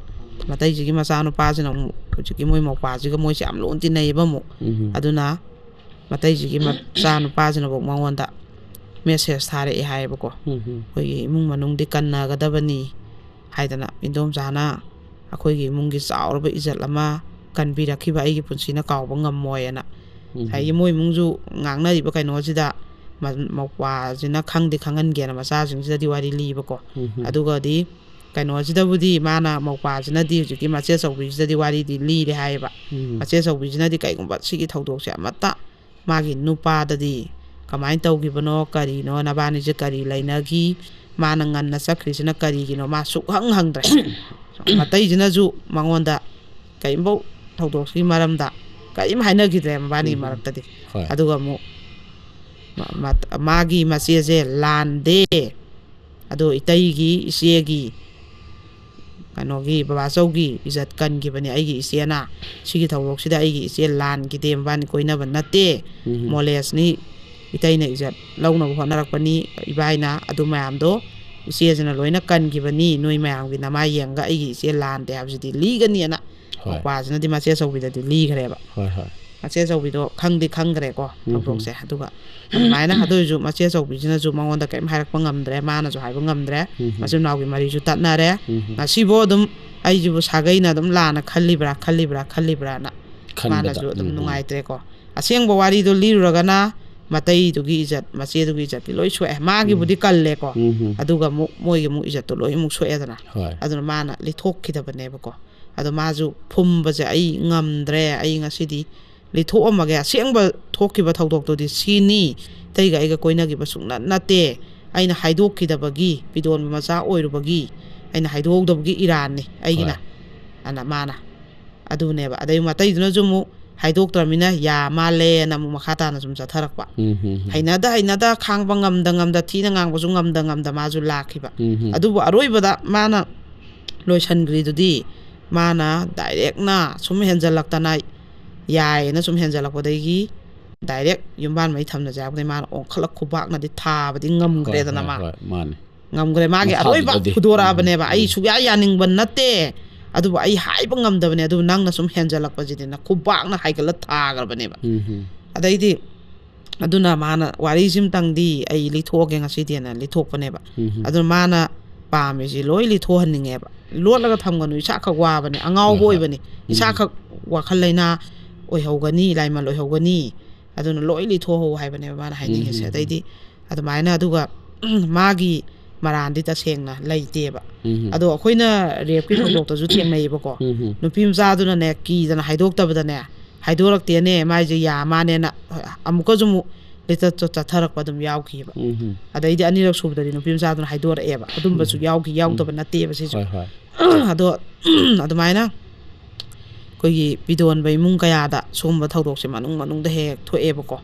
ꯃꯇꯩꯁꯤꯒꯤ ꯃꯆꯥꯅꯨꯄꯥꯁꯤꯅ ꯑꯃꯨꯛ ꯍꯧꯖꯤꯛꯀꯤ ꯃꯣꯏ ꯃꯧꯄꯥꯁꯤꯒ ꯃꯣꯏꯁꯦ ꯌꯥꯝ ꯂꯨꯅ ꯇꯤꯟꯅꯩꯌꯦꯕ ꯑꯃꯨꯛ꯫ ꯎꯝ. ꯑꯗꯨꯅ ꯃꯇꯩꯁꯤꯒꯤ ꯃꯆꯥꯅꯨꯄꯥꯁꯤꯅꯐꯥꯎ ꯃꯉꯣꯟꯗ ꯃꯦꯁꯦꯖ ꯊꯥꯔꯛꯑꯦ ꯍꯥꯏꯌꯦꯕꯀꯣ꯫ ꯎꯝ. ꯑꯩꯈꯣꯏꯒꯤ ꯏꯃꯨꯡ ꯃꯅꯨꯡꯗꯤ ꯀꯟꯅꯒꯗꯕꯅꯤ ꯍꯥꯏꯗꯅ, ꯏꯟꯗꯣꯝꯆꯥꯅ ꯑꯩꯈꯣꯏꯒꯤ ꯏꯃꯨꯡꯒꯤ ꯆꯥꯎꯔꯕ ꯏꯖꯠ ꯑꯃ ꯀꯟꯕꯤꯔꯛꯈꯤꯕ ꯑꯩꯒꯤ ꯄꯨꯟꯁꯤꯅ ꯀꯥꯎꯕ ꯉꯝꯃꯣꯏꯅ꯫ ꯎꯝ. ꯉꯁꯥꯏꯒꯤ ꯃꯣꯏ ꯏꯃꯨꯡꯁꯨ ꯉꯥꯡꯅꯔꯤꯕ ꯀꯩꯅꯣꯁꯤꯗ ꯃ-, ꯃꯧꯄ꯭ꯋꯥꯁꯤꯅ ꯈꯪꯗꯤ ꯈꯪꯍꯟꯒꯦꯅ ꯃꯆꯥꯁꯤꯡꯁꯤꯗꯗꯤ ꯋꯥꯔꯤ ꯂꯤꯕꯀꯣ꯫ ꯎꯝ. ꯑꯗꯨꯒꯗꯤ ꯀꯩꯅꯣꯁꯤꯗꯕꯨꯗꯤ ꯃꯥꯅ, ꯃꯧꯄ꯭ꯋꯥꯁꯤꯅꯗꯤ ꯍꯧꯖꯤꯛꯀꯤ ꯃꯆꯦ ꯑꯆꯧꯕꯤꯁꯤꯗꯗꯤ ꯋꯥꯔꯤꯗꯤ ꯂꯤꯔꯦ ꯍꯥꯏꯌꯦꯕ꯫ ꯎꯝ. ꯃꯆꯦ ꯑꯆꯧꯕꯤꯁꯤꯅꯗꯤ ꯀꯩꯒꯨꯝꯕ ꯁꯤꯒꯤ ꯊꯧꯗꯣꯛꯁꯦ ꯑꯃꯠꯇ ꯃꯥꯒꯤ ꯅꯨꯄꯥꯗꯗꯤ ꯀꯃꯥꯏꯅ ꯇꯧꯈꯤꯕꯅꯣ, ꯀꯔꯤꯅꯣ, ꯅꯕꯥꯅꯤꯁꯦ ꯀꯔꯤ ꯂꯩꯅꯈꯤ, ꯃꯥꯅ ꯉꯟꯅ ꯆꯠꯈ꯭ꯔꯤꯁꯤꯅ ꯀꯔꯤꯒꯤꯅꯣ, ꯃꯥ ꯁꯨꯛꯍꯪ ꯍꯪꯗ꯭ꯔꯦ꯫ ꯃꯇꯩꯁꯤꯅꯁꯨ ꯃꯉꯣꯟꯗ ꯀꯔꯤꯝꯐꯧ ꯊꯧꯗꯣꯛꯁꯤꯒꯤ ꯃꯔꯝꯗ ꯀꯔꯤꯝ ꯍꯥꯏꯅꯈꯤꯗ꯭ꯔꯦ ꯃꯕꯥꯅꯤꯒꯤ ꯎꯝ. ꯃꯔꯛꯇꯗꯤ꯫ ꯍꯣꯏ. ꯑꯗꯨꯒ ꯑꯃꯨꯛ ꯃ-, ꯃ-, ꯃꯥꯒꯤ ꯃꯆꯦꯁꯦ ꯂꯥꯟꯗꯦ, ꯑꯗꯣ ꯏꯇꯩꯒꯤ, ꯏꯆꯦꯒꯤ, ꯀꯩꯅꯣꯒꯤ, ꯕꯕꯥꯆꯧꯒꯤ ꯏꯖꯠ ꯀꯟꯈꯤꯕꯅꯦ ꯑꯩꯒꯤ ꯏꯆꯦꯅ꯫ ꯁꯤꯒꯤ ꯊꯧꯗꯣꯛꯁꯤꯗ ꯑꯩꯒꯤ ꯏꯆꯦ ꯂꯥꯟꯈꯤꯗꯦ, ꯃꯕꯥꯅꯤ ꯀꯣꯏꯅꯕ ꯅꯠꯇꯦ꯫ ꯎꯝ. ꯃꯣꯂꯦꯁꯅꯤ, ꯏꯇꯩꯅ ꯏꯖꯠ ꯂꯧꯅꯕ ꯍꯣꯠꯅꯔꯛꯄꯅꯤ ꯏꯕꯥꯏꯅ꯫ ꯑꯗꯨ ꯃꯌꯥꯝꯗꯣ ꯏꯆꯦꯁꯤꯅ ꯂꯣꯏꯅ ꯀꯟꯈꯤꯕꯅꯤ꯫ ꯅꯣꯏ ꯃꯌꯥꯝꯒꯤ ꯅꯃꯥꯏ ꯌꯦꯡꯉꯒ ꯑꯩꯒꯤ ꯏꯆꯦ ꯂꯥꯟꯗꯦ ꯍꯥꯏꯕꯁꯤꯗꯤ ꯂꯤꯒꯅꯤꯅ ꯍꯣꯏ. ꯃꯧꯄ꯭ꯋꯥꯁꯤꯅꯗꯤ ꯃꯆꯦ ꯑꯆꯧꯕꯤꯗꯗꯤ ꯂꯤꯈ꯭ꯔꯦꯕ꯫ ꯍꯣꯏ, ꯍꯣꯏ. ꯃꯆꯦ ꯑꯆꯧꯕꯤꯗꯣ ꯈꯪꯗꯤ ꯈꯪꯈ꯭ꯔꯦꯀꯣ ꯎꯝ. ꯊꯧꯗꯣꯛꯁꯦ꯫ ꯑꯗꯨꯒ ꯑꯗꯨꯃꯥꯏꯅ, ꯑꯗꯨ ꯑꯣꯏꯔꯁꯨ ꯃꯆꯦ ꯑꯆꯧꯕꯤꯁꯤꯅꯁꯨ ꯃꯉꯣꯟꯗ ꯀꯔꯤꯝ ꯍꯥꯏꯔꯛꯄ ꯉꯝꯗ꯭ꯔꯦ, ꯃꯥꯅꯁꯨ ꯍꯥꯏꯕ ꯉꯝꯗ꯭ꯔꯦ꯫ ꯎꯝ. ꯃꯆꯤꯟ ꯃꯅꯥꯎꯒꯤ ꯃꯔꯤꯁꯨ ꯇꯠꯅꯔꯦ꯫ ꯎꯝ. ꯉꯁꯤꯐꯥꯎ ꯑꯗꯨꯝ ꯑꯩꯁꯤꯕꯨ ꯁꯥꯒꯩꯅ ꯑꯗꯨꯝ ꯂꯥꯟꯅ ꯈꯜꯂꯤꯕ꯭ꯔꯥ, ꯈꯜꯂꯤꯕ꯭ꯔꯥ, ꯈꯜꯂꯤꯕ꯭ꯔꯥꯅ ꯈꯟꯕꯗ, ꯃꯥꯅꯁꯨ ꯑꯗꯨꯝ ꯎꯝ, ꯎꯝ. ꯅꯨꯡꯉꯥꯏꯇ꯭ꯔꯦꯀꯣ꯫ ꯑꯁꯦꯡꯕ ꯋꯥꯔꯤꯗꯣ ꯂꯤꯔꯨꯔꯒꯅ ꯃꯇꯩꯗꯨꯒꯤ ꯏꯖꯠ, ꯃꯆꯦꯗꯨꯒꯤ ꯏꯖꯠꯇꯤ ꯂꯣꯏ ꯁꯣꯛꯑꯦ꯫ ꯃꯥꯒꯤꯕꯨꯗꯤ ꯀꯜꯂꯦꯀꯣ꯫ ꯎꯝ, ꯎꯝ. ꯑꯗꯨꯒ ꯑꯃꯨꯛ ꯃꯣꯏꯒꯤ ꯑꯃꯨꯛ ꯏꯖꯠꯇꯣ ꯂꯣꯏ ꯑꯃꯨꯛ ꯁꯣꯛꯑꯦꯗꯅ꯫ ꯍꯣꯏ. ꯑꯗꯨꯅ ꯃꯥꯅ ꯂꯤꯊꯣꯛꯈꯤꯗꯕꯅꯦꯕꯀꯣ꯫ ꯑꯗꯣ ꯃꯥꯁꯨ ꯐꯨꯝꯕꯁꯦ, "ꯑꯩ ꯉꯝꯗ꯭ꯔꯦ, ꯑꯩ ꯉꯁꯤꯗꯤ ꯂꯤꯊꯣꯛꯑꯝꯃꯒꯦ꯫ ꯑꯁꯦꯡꯕ ꯊꯣꯛꯈꯤꯕ ꯊꯧꯗꯣꯛꯇꯨꯗꯤ ꯁꯤꯅꯤ꯫ ꯏꯇꯩꯒ ꯑꯩꯒ ꯀꯣꯏꯅꯈꯤꯕ ꯁꯨꯡꯅꯠ ꯅꯠꯇꯦ꯫ ꯑꯩꯅ ꯍꯥꯏꯗꯣꯛꯈꯤꯗꯕꯒꯤ, ꯄꯤꯗꯣꯟꯕ ꯃꯆꯥ ꯑꯣꯏꯔꯨꯕꯒꯤ, ꯑꯩꯅ ꯍꯥꯏꯗꯣꯛꯍꯧꯗꯕꯒꯤ ꯏꯔꯥꯟꯅꯤ ꯑꯩꯒꯤꯅ", ꯍꯣꯏ. ꯑꯅ ꯃꯥꯅ꯫ ꯑꯗꯨꯅꯦꯕ꯫ ꯑꯗꯩ ꯃꯇꯩꯗꯨꯅꯁꯨ ꯑꯃꯨꯛ ꯍꯥꯏꯗꯣꯛꯇ꯭ꯔꯃꯤꯅ ꯌꯥ ꯃꯥꯜꯂꯦꯅ ꯑꯃꯨꯛ ꯃꯈꯥ ꯇꯥꯅ ꯁꯨꯝ ꯆꯠꯊꯔꯛꯄ꯫ ꯎꯝ, ꯎꯝ, ꯎꯝ. ꯍꯩꯅꯗ ꯍꯩꯅꯗ, ꯈꯥꯡꯕ ꯉꯝꯗ ꯉꯝꯗ, ꯊꯤꯅ ꯉꯥꯡꯕꯁꯨ ꯉꯝꯗ ꯉꯝꯗ ꯃꯥꯁꯨ ꯂꯥꯛꯈꯤꯕ꯫ ꯎꯝ, ꯎꯝ. ꯑꯗꯨꯕꯨ ꯑꯔꯣꯏꯕꯗ ꯃꯥꯅ ꯂꯣꯏꯁꯟꯈ꯭ꯔꯤꯗꯨꯗꯤ, ꯃꯥꯅ ꯗꯥꯏꯔꯦꯛꯅ ꯁꯨꯝ ꯍꯦꯟꯖꯜꯂꯛꯇꯅ, ꯌꯥꯏꯌꯦꯅ ꯁꯨꯝ ꯍꯦꯟꯖꯜꯂꯛꯄꯗꯒꯤ ꯗꯥꯏꯔꯦꯛ ꯌꯨꯝꯕꯥꯟ ꯃꯩ ꯊꯝꯅꯁꯦ ꯍꯥꯏꯕꯗꯒꯤ ꯃꯥꯅ ꯑꯣꯡꯈꯠꯂꯛ ꯈꯨꯕꯥꯛꯅꯗꯤ ꯊꯥꯕꯗꯤ ꯉꯝꯈ꯭ꯔꯦꯗꯅ ꯍꯣꯏ, ꯃꯥ꯫ ꯍꯣꯏ, ꯃꯥꯅꯦ. ꯉꯝꯈ꯭ꯔꯦ꯫ ꯃꯥꯒꯤ ꯑꯔꯣꯏꯕ ꯐꯨꯗꯣꯔꯛꯑꯕꯅꯦꯕ꯫ "ꯑꯩ ꯁꯨꯛꯌꯥ ꯌꯥꯅꯤꯡꯕ ꯅꯠꯇꯦ, ꯑꯗꯨꯕꯨ ꯑꯩ ꯍꯥꯏꯕ ꯉꯝꯗꯕꯅꯦ, ꯑꯗꯨꯕꯨ ꯅꯪꯅ ꯁꯨꯝ ꯍꯦꯟꯖꯜꯂꯛꯄꯁꯤꯗꯤ"ꯅ ꯈꯨꯕꯥꯛꯅ ꯍꯥꯏꯒꯠꯂ ꯊꯥꯈ꯭ꯔꯕꯅꯦꯕ꯫ ꯑꯗꯩꯗꯤ ꯑꯗꯨꯅ ꯃꯥꯅ, "ꯋꯥꯔꯤꯁꯤꯃꯇꯪꯗꯤ ꯑꯩ ꯂꯤꯊꯣꯛꯑꯒꯦ ꯉꯁꯤꯗꯤꯅ" ꯂꯤꯊꯣꯛꯄꯅꯦꯕ꯫ ꯑꯗꯨꯅ ꯃꯥꯅ ꯄꯥꯝꯃꯤꯁꯤ ꯂꯣꯏ ꯂꯤꯊꯣꯛꯍꯟꯅꯤꯡꯉꯦꯕ꯫ ꯂꯣꯠꯂꯒ ꯊꯝꯒꯅꯨ, ꯏꯁꯥꯈꯛ ꯋꯥꯕꯅꯦ, ꯑꯉꯥꯎꯕ ꯑꯣꯏꯕꯅꯤ꯫ ꯏꯁꯥꯈꯛ ꯋꯥꯈꯜ ꯂꯩꯅꯥ ꯑꯣꯏꯍꯧꯒꯅꯤ, ꯂꯥꯏꯃꯜ ꯑꯣꯏꯍꯧꯒꯅꯤ꯫ ꯑꯗꯨꯅ ꯂꯣꯏ ꯂꯤꯊꯣꯛꯍꯧ ꯍꯥꯏꯕꯅꯦꯕ ꯃꯥꯅ ꯍꯥꯏꯅꯤꯡꯉꯤꯁꯦ꯫ ꯑꯗꯩꯗꯤ ꯑꯗꯨꯃꯥꯏꯅ, ꯑꯗꯨꯒ ꯃꯥꯒꯤ ꯃꯔꯥꯟꯗꯤ ꯇꯁꯦꯡꯅ ꯂꯩꯇꯦꯕ꯫ ꯑꯗꯣ ꯑꯩꯈꯣꯏꯅ ꯔꯦꯞꯀꯤ ꯊꯧꯗꯣꯛꯇꯁꯨ ꯊꯦꯡꯅꯩꯌꯦꯕꯀꯣ꯫ ꯅꯨꯄꯤ ꯃꯆꯥꯗꯨꯅꯅꯦ, ꯀꯤꯗꯅ ꯍꯥꯏꯗꯣꯛꯇꯕꯗꯅꯦ, ꯍꯥꯏꯗꯣꯔꯛꯇꯦꯅꯦ, ꯃꯥꯏꯁꯦ ꯌꯥ ꯃꯥꯅꯦꯅ ꯑꯃꯨꯛꯀꯁꯨ ꯑꯃꯨꯛ ꯂꯤꯆꯠ ꯆꯠꯊꯔꯛꯄ ꯑꯗꯨꯝ ꯌꯥꯎꯈꯤꯕ꯫ ꯑꯗꯩꯗꯤ ꯑꯅꯤꯔꯛ ꯁꯨꯕꯗꯗꯤ ꯅꯨꯄꯤ ꯃꯆꯥꯗꯨꯅ ꯍꯥꯏꯗꯣꯔꯛꯑꯦꯕ꯫ ꯑꯗꯨꯝꯕꯁꯨ ꯌꯥꯎꯈꯤ, ꯌꯥꯎꯗꯕ ꯅꯠꯇꯦꯕ ꯁꯤꯁꯨ꯫ ꯑꯗꯣ ꯑꯗꯨꯃꯥꯏꯅ ꯑꯩꯈꯣꯏꯒꯤ ꯄꯤꯗꯣꯟꯕ ꯏꯃꯨꯡ ꯀꯌꯥꯗ ꯁꯤꯒꯨꯝꯕ ꯊꯧꯗꯣꯛꯁꯦ ꯃꯅꯨꯡ ꯃꯅꯨꯡꯗ ꯍꯦꯛ ꯍꯦꯛ ꯊꯣꯛꯑꯦꯕꯀꯣ꯫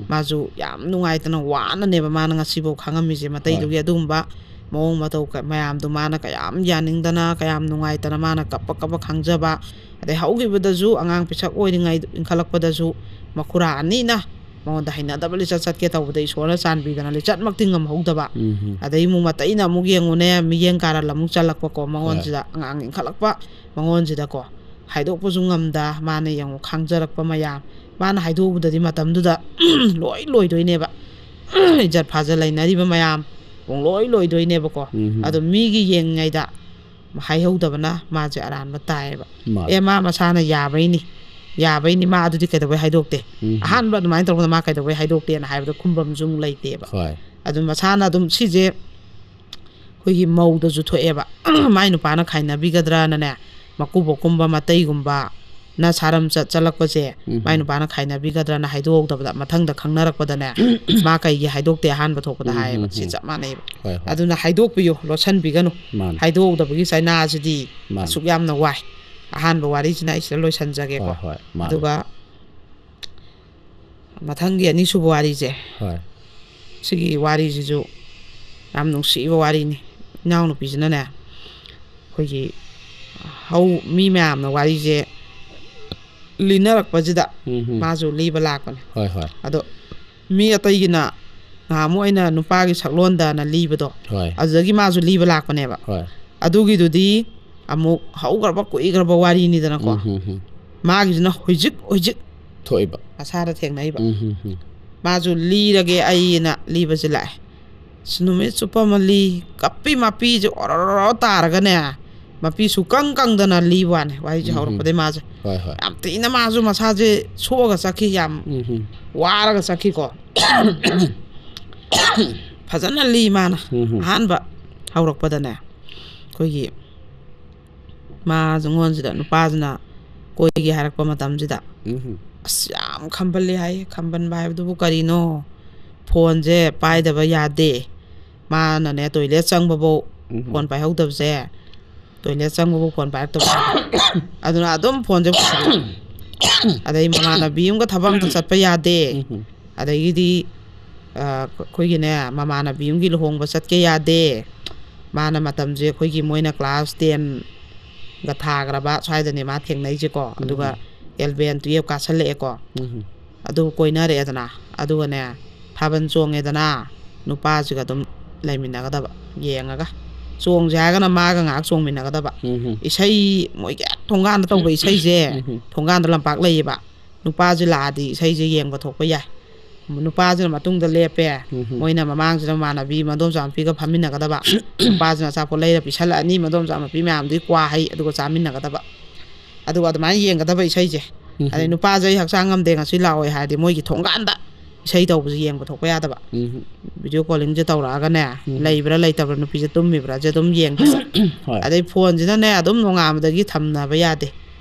ꯃꯥꯁꯨ ꯌꯥꯝ ꯅꯨꯡꯉꯥꯏꯇꯅ ꯋꯥꯅꯅꯦꯕ ꯃꯥꯅ ꯉꯁꯤꯐꯥꯎ ꯈꯥꯡꯉꯝꯃꯤꯁꯦ꯫ ꯃꯇꯩꯗꯨꯒꯤ ꯑꯗꯨꯒꯨꯝꯕ ꯃꯑꯣꯡ ꯃꯇꯧ ꯀ-, ꯃꯌꯥꯝꯗꯣ ꯃꯥꯅ ꯀꯌꯥꯝ ꯌꯥꯅꯤꯡꯗꯅ, ꯀꯌꯥꯝ ꯅꯨꯡꯉꯥꯏꯇꯅ ꯃꯥꯅ ꯀꯞꯄ ꯀꯞꯄ ꯈꯥꯡꯖꯕ꯫ ꯑꯗꯩ ꯍꯧꯈꯤꯕꯗꯁꯨ ꯑꯉꯥꯡ ꯄꯤꯁꯛ ꯑꯣꯏꯔꯤꯉꯩ ꯏꯟꯈꯠꯂꯛꯄꯗꯁꯨ ꯃꯈꯨꯔꯥ ꯑꯅꯤꯅ ꯃꯉꯣꯟꯗ ꯍꯩꯅꯗꯕ ꯂꯤꯆꯠ ꯆꯠꯀꯦ ꯇꯧꯕꯗ ꯏꯁꯣꯔꯅ ꯆꯥꯟꯕꯤꯗꯅ ꯂꯤꯆꯠꯃꯛꯇꯤ ꯉꯝꯍꯧꯗꯕ꯫ ꯑꯗꯩ ꯑꯃꯨꯛ ꯃꯇꯩꯅ ꯑꯃꯨꯛ ꯌꯦꯡꯉꯨꯅꯦ, ꯃꯤꯠꯌꯦꯡ ꯀꯥꯔꯟ ꯑꯃꯨꯛ ꯆꯜꯂꯛꯄꯀꯣ ꯃꯉꯣꯟꯁꯤꯗ, ꯑꯉꯥꯡ ꯏꯟꯈꯠꯂꯛꯄ ꯃꯉꯣꯟꯁꯤꯗꯀꯣ꯫ ꯍꯥꯏꯗꯣꯛꯄꯁꯨ ꯉꯝꯗ ꯃꯥꯅ ꯌꯦꯡꯉꯨ ꯈꯥꯡꯖꯔꯛꯄ ꯃꯌꯥꯝ꯫ ꯃꯥꯅ ꯍꯥꯏꯗꯣꯛꯎꯕꯗꯗꯤ ꯃꯇꯝꯗꯨꯗ ꯂꯣꯏ ꯂꯣꯏꯗꯣꯏꯅꯦꯕ꯫ ꯏꯖꯠ ꯐꯥꯖ ꯂꯩꯅꯔꯤꯕ ꯃꯌꯥꯝ ꯄꯨꯡꯂꯣꯏ ꯂꯣꯏꯗꯣꯏꯅꯦꯕꯀꯣ꯫ ꯑꯗꯣ ꯃꯤꯒꯤ ꯌꯦꯡꯉꯩꯗ ꯍꯥꯏꯍꯧꯗꯕꯅ ꯃꯥꯁꯦ ꯑꯔꯥꯟꯕ ꯇꯥꯏꯌꯦꯕ꯫ ꯑꯦ, ꯃꯥ ꯃꯁꯥꯅ ꯌꯥꯕꯩꯅꯤ, ꯌꯥꯕꯩꯅꯤ, ꯃꯥ ꯑꯗꯨꯗꯤ ꯀꯩꯗꯧꯕꯩ ꯍꯥꯏꯗꯣꯛꯇꯦ? ꯑꯍꯥꯟꯕ ꯑꯗꯨꯃꯥꯏꯅ ꯇꯧꯕꯗ ꯃꯥ ꯀꯩꯗꯧꯕꯩ ꯍꯥꯏꯗꯣꯛꯇꯦꯅ ꯍꯥꯏꯕꯗ ꯈꯨꯝꯕꯝꯁꯨ ꯑꯃꯨꯛ ꯂꯩꯇꯦꯕ꯫ ꯑꯗꯨ ꯃꯁꯥꯅ ꯑꯗꯨꯝ ꯁꯤꯁꯦ ꯑꯩꯈꯣꯏꯒꯤ ꯃꯧꯗꯁꯨ ꯊꯣꯛꯑꯦꯕ꯫ ꯃꯥꯏ ꯅꯨꯄꯥꯅ ꯈꯥꯏꯅꯕꯤꯒꯗ꯭ꯔꯅꯅꯦ, ꯃꯀꯨꯕꯣꯛꯀꯨꯝꯕ ꯃꯇꯩꯒꯨꯝꯕ ꯅ ꯁꯥꯔꯝ ꯆꯠ ꯆꯠꯂꯛꯄꯁꯦ, ꯃꯥꯏ ꯅꯨꯄꯥꯅ ꯈꯥꯏꯅꯕꯤꯒꯗ꯭ꯔꯅ ꯍꯥꯏꯗꯣꯛꯍꯧꯗꯕꯗ ꯃꯊꯪꯗ ꯈꯪꯅꯔꯛꯄꯗꯅꯦ, ꯃꯥ ꯀꯩꯒꯤ ꯍꯥꯏꯗꯣꯛꯇꯦ ꯑꯍꯥꯟꯕ ꯊꯣꯛꯄꯗ ꯍꯥꯏꯌꯦꯕ꯫ ꯁꯤ ꯆꯞ ꯃꯥꯟꯅꯩꯕ꯫ ꯑꯗꯨꯅ ꯍꯥꯏꯗꯣꯛꯄꯤꯌꯨ, ꯂꯣꯠꯁꯟꯕꯤꯒꯅꯨ꯫ ꯍꯥꯏꯗꯣꯛꯍꯧꯗꯕꯒꯤ ꯆꯩꯅꯥꯁꯤꯗꯤ ꯑꯁꯨꯛ ꯌꯥꯝꯅ ꯋꯥꯏ꯫ ꯑꯍꯥꯟꯕ ꯋꯥꯔꯤꯁꯤꯅ ꯑꯩ ꯁꯤꯗ ꯂꯣꯏꯁꯟꯖꯒꯦꯀꯣ꯫ ꯑꯗꯨꯒ ꯃꯊꯪꯒꯤ ꯑꯅꯤꯁꯨꯕ ꯋꯥꯔꯤꯁꯦ, ꯁꯤꯒꯤ ꯋꯥꯔꯤꯁꯤꯁꯨ ꯌꯥꯝ ꯅꯨꯡꯁꯤꯕ ꯋꯥꯔꯤꯅꯤ꯫ ꯏꯅꯥꯎꯅꯨꯄꯤꯁꯤꯅꯅꯦ, ꯑꯩꯈꯣꯏꯒꯤ ꯍꯧ-, ꯃꯤ ꯃꯌꯥꯝꯅ ꯋꯥꯔꯤꯁꯦ ꯂꯤꯅꯔꯛꯄꯁꯤꯗ ꯃꯥꯁꯨ ꯂꯤꯕ ꯂꯥꯛꯄꯅꯦ꯫ ꯑꯗꯣ ꯃꯤ ꯑꯇꯩꯒꯤꯅ ꯅꯍꯥꯟꯃꯨꯛ ꯑꯩꯅ ꯅꯨꯄꯥꯒꯤ ꯁꯛꯂꯣꯟꯗꯅ ꯂꯤꯕꯗꯣ, ꯍꯣꯏ ꯑꯗꯨꯗꯒꯤ ꯃꯥꯁꯨ ꯂꯤꯕ ꯂꯥꯛꯄꯅꯦꯕ꯫ ꯍꯣꯏ ꯑꯗꯨꯒꯤꯗꯨꯗꯤ ꯑꯃꯨꯛ ꯍꯧꯈ꯭ꯔꯕ ꯀꯨꯏꯈ꯭ꯔꯕ ꯋꯥꯔꯤꯅꯤꯗꯅꯀꯣ꯫ ꯎꯝ, ꯎꯝ, ꯎꯝ. ꯃꯥꯒꯤꯁꯤꯅ ꯍꯧꯖꯤꯛ ꯍꯧꯖꯤꯛ ꯊꯣꯛꯏꯕ. ꯃꯁꯥꯗ ꯊꯦꯡꯅꯩꯕ꯫ ꯎꯝ, ꯎꯝ, ꯎꯝ. ꯃꯥꯁꯨ ꯂꯤꯔꯒꯦ ꯑꯩꯅ ꯂꯤꯕꯁꯦ ꯂꯥꯛꯑꯦ꯫ ꯑꯁ, ꯅꯨꯃꯤꯠ ꯆꯨꯞꯄ ꯑꯃ ꯂꯤ, ꯀꯞꯄꯤ ꯃꯄꯤꯁꯦ ꯑꯣꯔꯣꯔꯣ ꯇꯥꯔꯒꯅꯦ, ꯃꯄꯤ ꯁꯨꯀꯪ ꯀꯪꯗꯅ ꯂꯤ ꯋꯥꯅꯦ ꯋꯥꯔꯤꯁꯦ ꯎꯝ. ꯍꯧꯔꯛꯄꯗꯩ ꯃꯥꯁꯦ꯫ ꯍꯣꯏ, ꯍꯣꯏ. ꯌꯥꯝ ꯊꯤꯅ ꯃꯥꯁꯨ ꯃꯁꯥꯁꯦ ꯁꯣꯛꯑꯒ ꯆꯠꯈꯤ, ꯌꯥꯝ ꯎꯝ, ꯎꯝ. ꯋꯥꯔꯒ ꯆꯠꯈꯤꯀꯣ꯫ ꯐꯖꯅ ꯂꯤ ꯃꯥꯅ꯫ ꯎꯝ, ꯎꯝ. ꯑꯍꯥꯟꯕ ꯍꯧꯔꯛꯄꯗꯅꯦ, ꯑꯩꯈꯣꯏꯒꯤ ꯃꯥꯉꯣꯟꯁꯤꯗ ꯅꯨꯄꯥꯁꯤꯅ ꯀꯣꯏꯒꯦ ꯍꯥꯏꯔꯛꯄ ꯃꯇꯝꯁꯤꯗ, ꯎꯝ, ꯎꯝ. ꯑꯁ, ꯌꯥꯝ ꯈꯝꯕꯜꯂꯤ ꯍꯥꯏ꯫ ꯈꯝꯕꯟꯕ ꯍꯥꯏꯕꯗꯨꯕꯨ ꯀꯔꯤꯅꯣ? ꯐꯣꯟꯁꯦ ꯄꯥꯏꯗꯕ ꯌꯥꯗꯦ꯫ ꯃꯥꯅꯅꯦ, ꯇꯣꯏꯂꯦꯠ ꯆꯪꯕꯐꯧ ꯎꯝ. ꯐꯣꯟ ꯄꯥꯏꯍꯧꯗꯕꯁꯦ, ꯇꯣꯏꯂꯦꯠ ꯆꯪꯕꯐꯧ ꯐꯣꯟ ꯄꯥꯏꯔꯛꯇꯕ꯫ ꯑꯗꯨꯅ ꯑꯗꯨꯝ ꯐꯣꯟꯁꯦ ꯄꯨꯁꯜꯂꯦ꯫ ꯑꯗꯩ ꯃꯃꯥꯟꯅꯕꯤ ꯑꯃꯒ ꯊꯕꯛ ꯑꯝꯇ ꯆꯠꯄ ꯌꯥꯗꯦ꯫ ꯎꯝ, ꯎꯝ. ꯑꯗꯒꯤꯗꯤ ꯑ, ꯑꯩꯈꯣꯏꯒꯤꯅꯦ, ꯃꯃꯥꯟꯅꯕꯤ ꯑꯃꯒꯤ ꯂꯨꯍꯣꯡꯕ ꯆꯠꯀꯦ ꯌꯥꯗꯦ꯫ ꯃꯥꯅ ꯃꯇꯝꯁꯦ ꯑꯩꯈꯣꯏꯒꯤ ꯃꯣꯏꯅ ꯀ꯭ꯂꯥꯁ ꯇꯦꯟꯒ ꯊꯥꯈ꯭ꯔꯕ ꯁ꯭ꯋꯥꯏꯗꯅꯦ ꯃꯥ ꯊꯦꯡꯅꯩꯁꯦꯀꯣ꯫ ꯑꯗꯨꯒ ꯑꯦꯂꯚꯦꯟ ꯇꯨꯌꯦꯜꯞ ꯀꯥꯁꯜꯂꯛꯑꯦꯀꯣ꯫ ꯎꯝ. ꯑꯗꯨ ꯀꯣꯏꯅꯔꯛꯑꯦꯗꯅ, ꯑꯗꯨꯒꯅꯦ, ꯊꯥꯕꯜ ꯆꯣꯡꯉꯦꯗꯅ, ꯅꯨꯄꯥꯁꯤꯒ ꯑꯗꯨꯝ ꯂꯩꯃꯤꯟꯅꯒꯗꯕ, ꯌꯦꯡꯉꯒ꯫ ꯆꯣꯡꯁꯦ ꯍꯥꯏꯔꯒꯅ ꯃꯥꯒ ꯉꯥꯏꯍꯥꯛ ꯆꯣꯡꯃꯤꯟꯅꯒꯗꯕ꯫ ꯎꯝ. ꯏꯁꯩ, ꯃꯣꯏꯒꯤ ꯊꯣꯡꯒꯥꯟꯗ ꯇꯧꯕ ꯏꯁꯩꯁꯦ, ꯎꯝ. ꯊꯣꯡꯒꯥꯟꯗ ꯂꯝꯄꯥꯛ ꯂꯩꯌꯦꯕ, ꯅꯨꯄꯥꯁꯦ ꯂꯥꯛꯑꯗꯤ ꯏꯁꯩꯁꯦ ꯌꯦꯡꯕ ꯊꯣꯛꯄ ꯌꯥꯏ꯫ ꯅꯨꯄꯥꯁꯤꯅ ꯃꯇꯨꯡꯗ ꯂꯦꯞꯄꯦ꯫ ꯎꯝ. ꯃꯣꯏꯅ ꯃꯃꯥꯡꯁꯤꯗ ꯃꯃꯥꯟꯅꯕꯤ ꯃꯗꯣꯝꯆꯥ ꯃꯄꯤꯒ ꯐꯝꯃꯤꯟꯅꯒꯗꯕ꯫ ꯅꯨꯄꯥꯁꯤꯅ ꯑꯆꯥꯄꯣꯠ ꯂꯩꯔ ꯄꯤꯁꯜꯂꯛꯑꯅꯤ, ꯃꯗꯣꯝꯆꯥ ꯃꯄꯤ ꯃꯌꯥꯝꯗꯨꯒꯤ ꯀ꯭ꯋꯥ ꯍꯩ, ꯑꯗꯨꯒ ꯆꯥꯃꯤꯟꯅꯒꯗꯕ꯫ ꯑꯗꯨꯒ ꯑꯗꯨꯃꯥꯏꯅ ꯌꯦꯡꯒꯗꯕ ꯏꯁꯩꯁꯦ꯫ ꯎꯝ. ꯑꯗꯩ ꯅꯨꯄꯥꯁꯦ "ꯑꯩ ꯍꯛꯆꯥꯡ ꯉꯝꯗꯦ, ꯉꯁꯤ ꯂꯥꯛꯑꯣꯏ" ꯍꯥꯏꯔꯗꯤ ꯃꯣꯏꯒꯤ ꯊꯣꯡꯒꯥꯟꯗ ꯏꯁꯩ ꯇꯧꯕꯁꯦ ꯌꯦꯡꯕ ꯊꯣꯛꯄ ꯌꯥꯗꯕ꯫ ꯎꯝ. ꯚꯤꯗꯤꯑꯣ ꯀꯣꯂꯤꯡꯁꯦ ꯇꯧꯔꯛꯑꯒꯅꯦ, ꯎꯝ. ꯂꯩꯕ꯭ꯔꯥ ꯂꯩꯇꯕ꯭ꯔꯥ, ꯅꯨꯄꯤꯁꯦ ꯇꯨꯝꯃꯤꯕ꯭ꯔꯥꯁꯦ ꯑꯗꯨꯝ ꯌꯦꯡꯗꯣꯏꯕ꯫ ꯍꯣꯏ. ꯑꯗꯩ ꯐꯣꯟꯁꯤꯅꯅꯦ ꯑꯗꯨꯝ ꯅꯣꯡꯉꯥꯟꯕꯗꯒꯤ ꯊꯝꯅꯕ ꯌꯥꯗꯦ꯫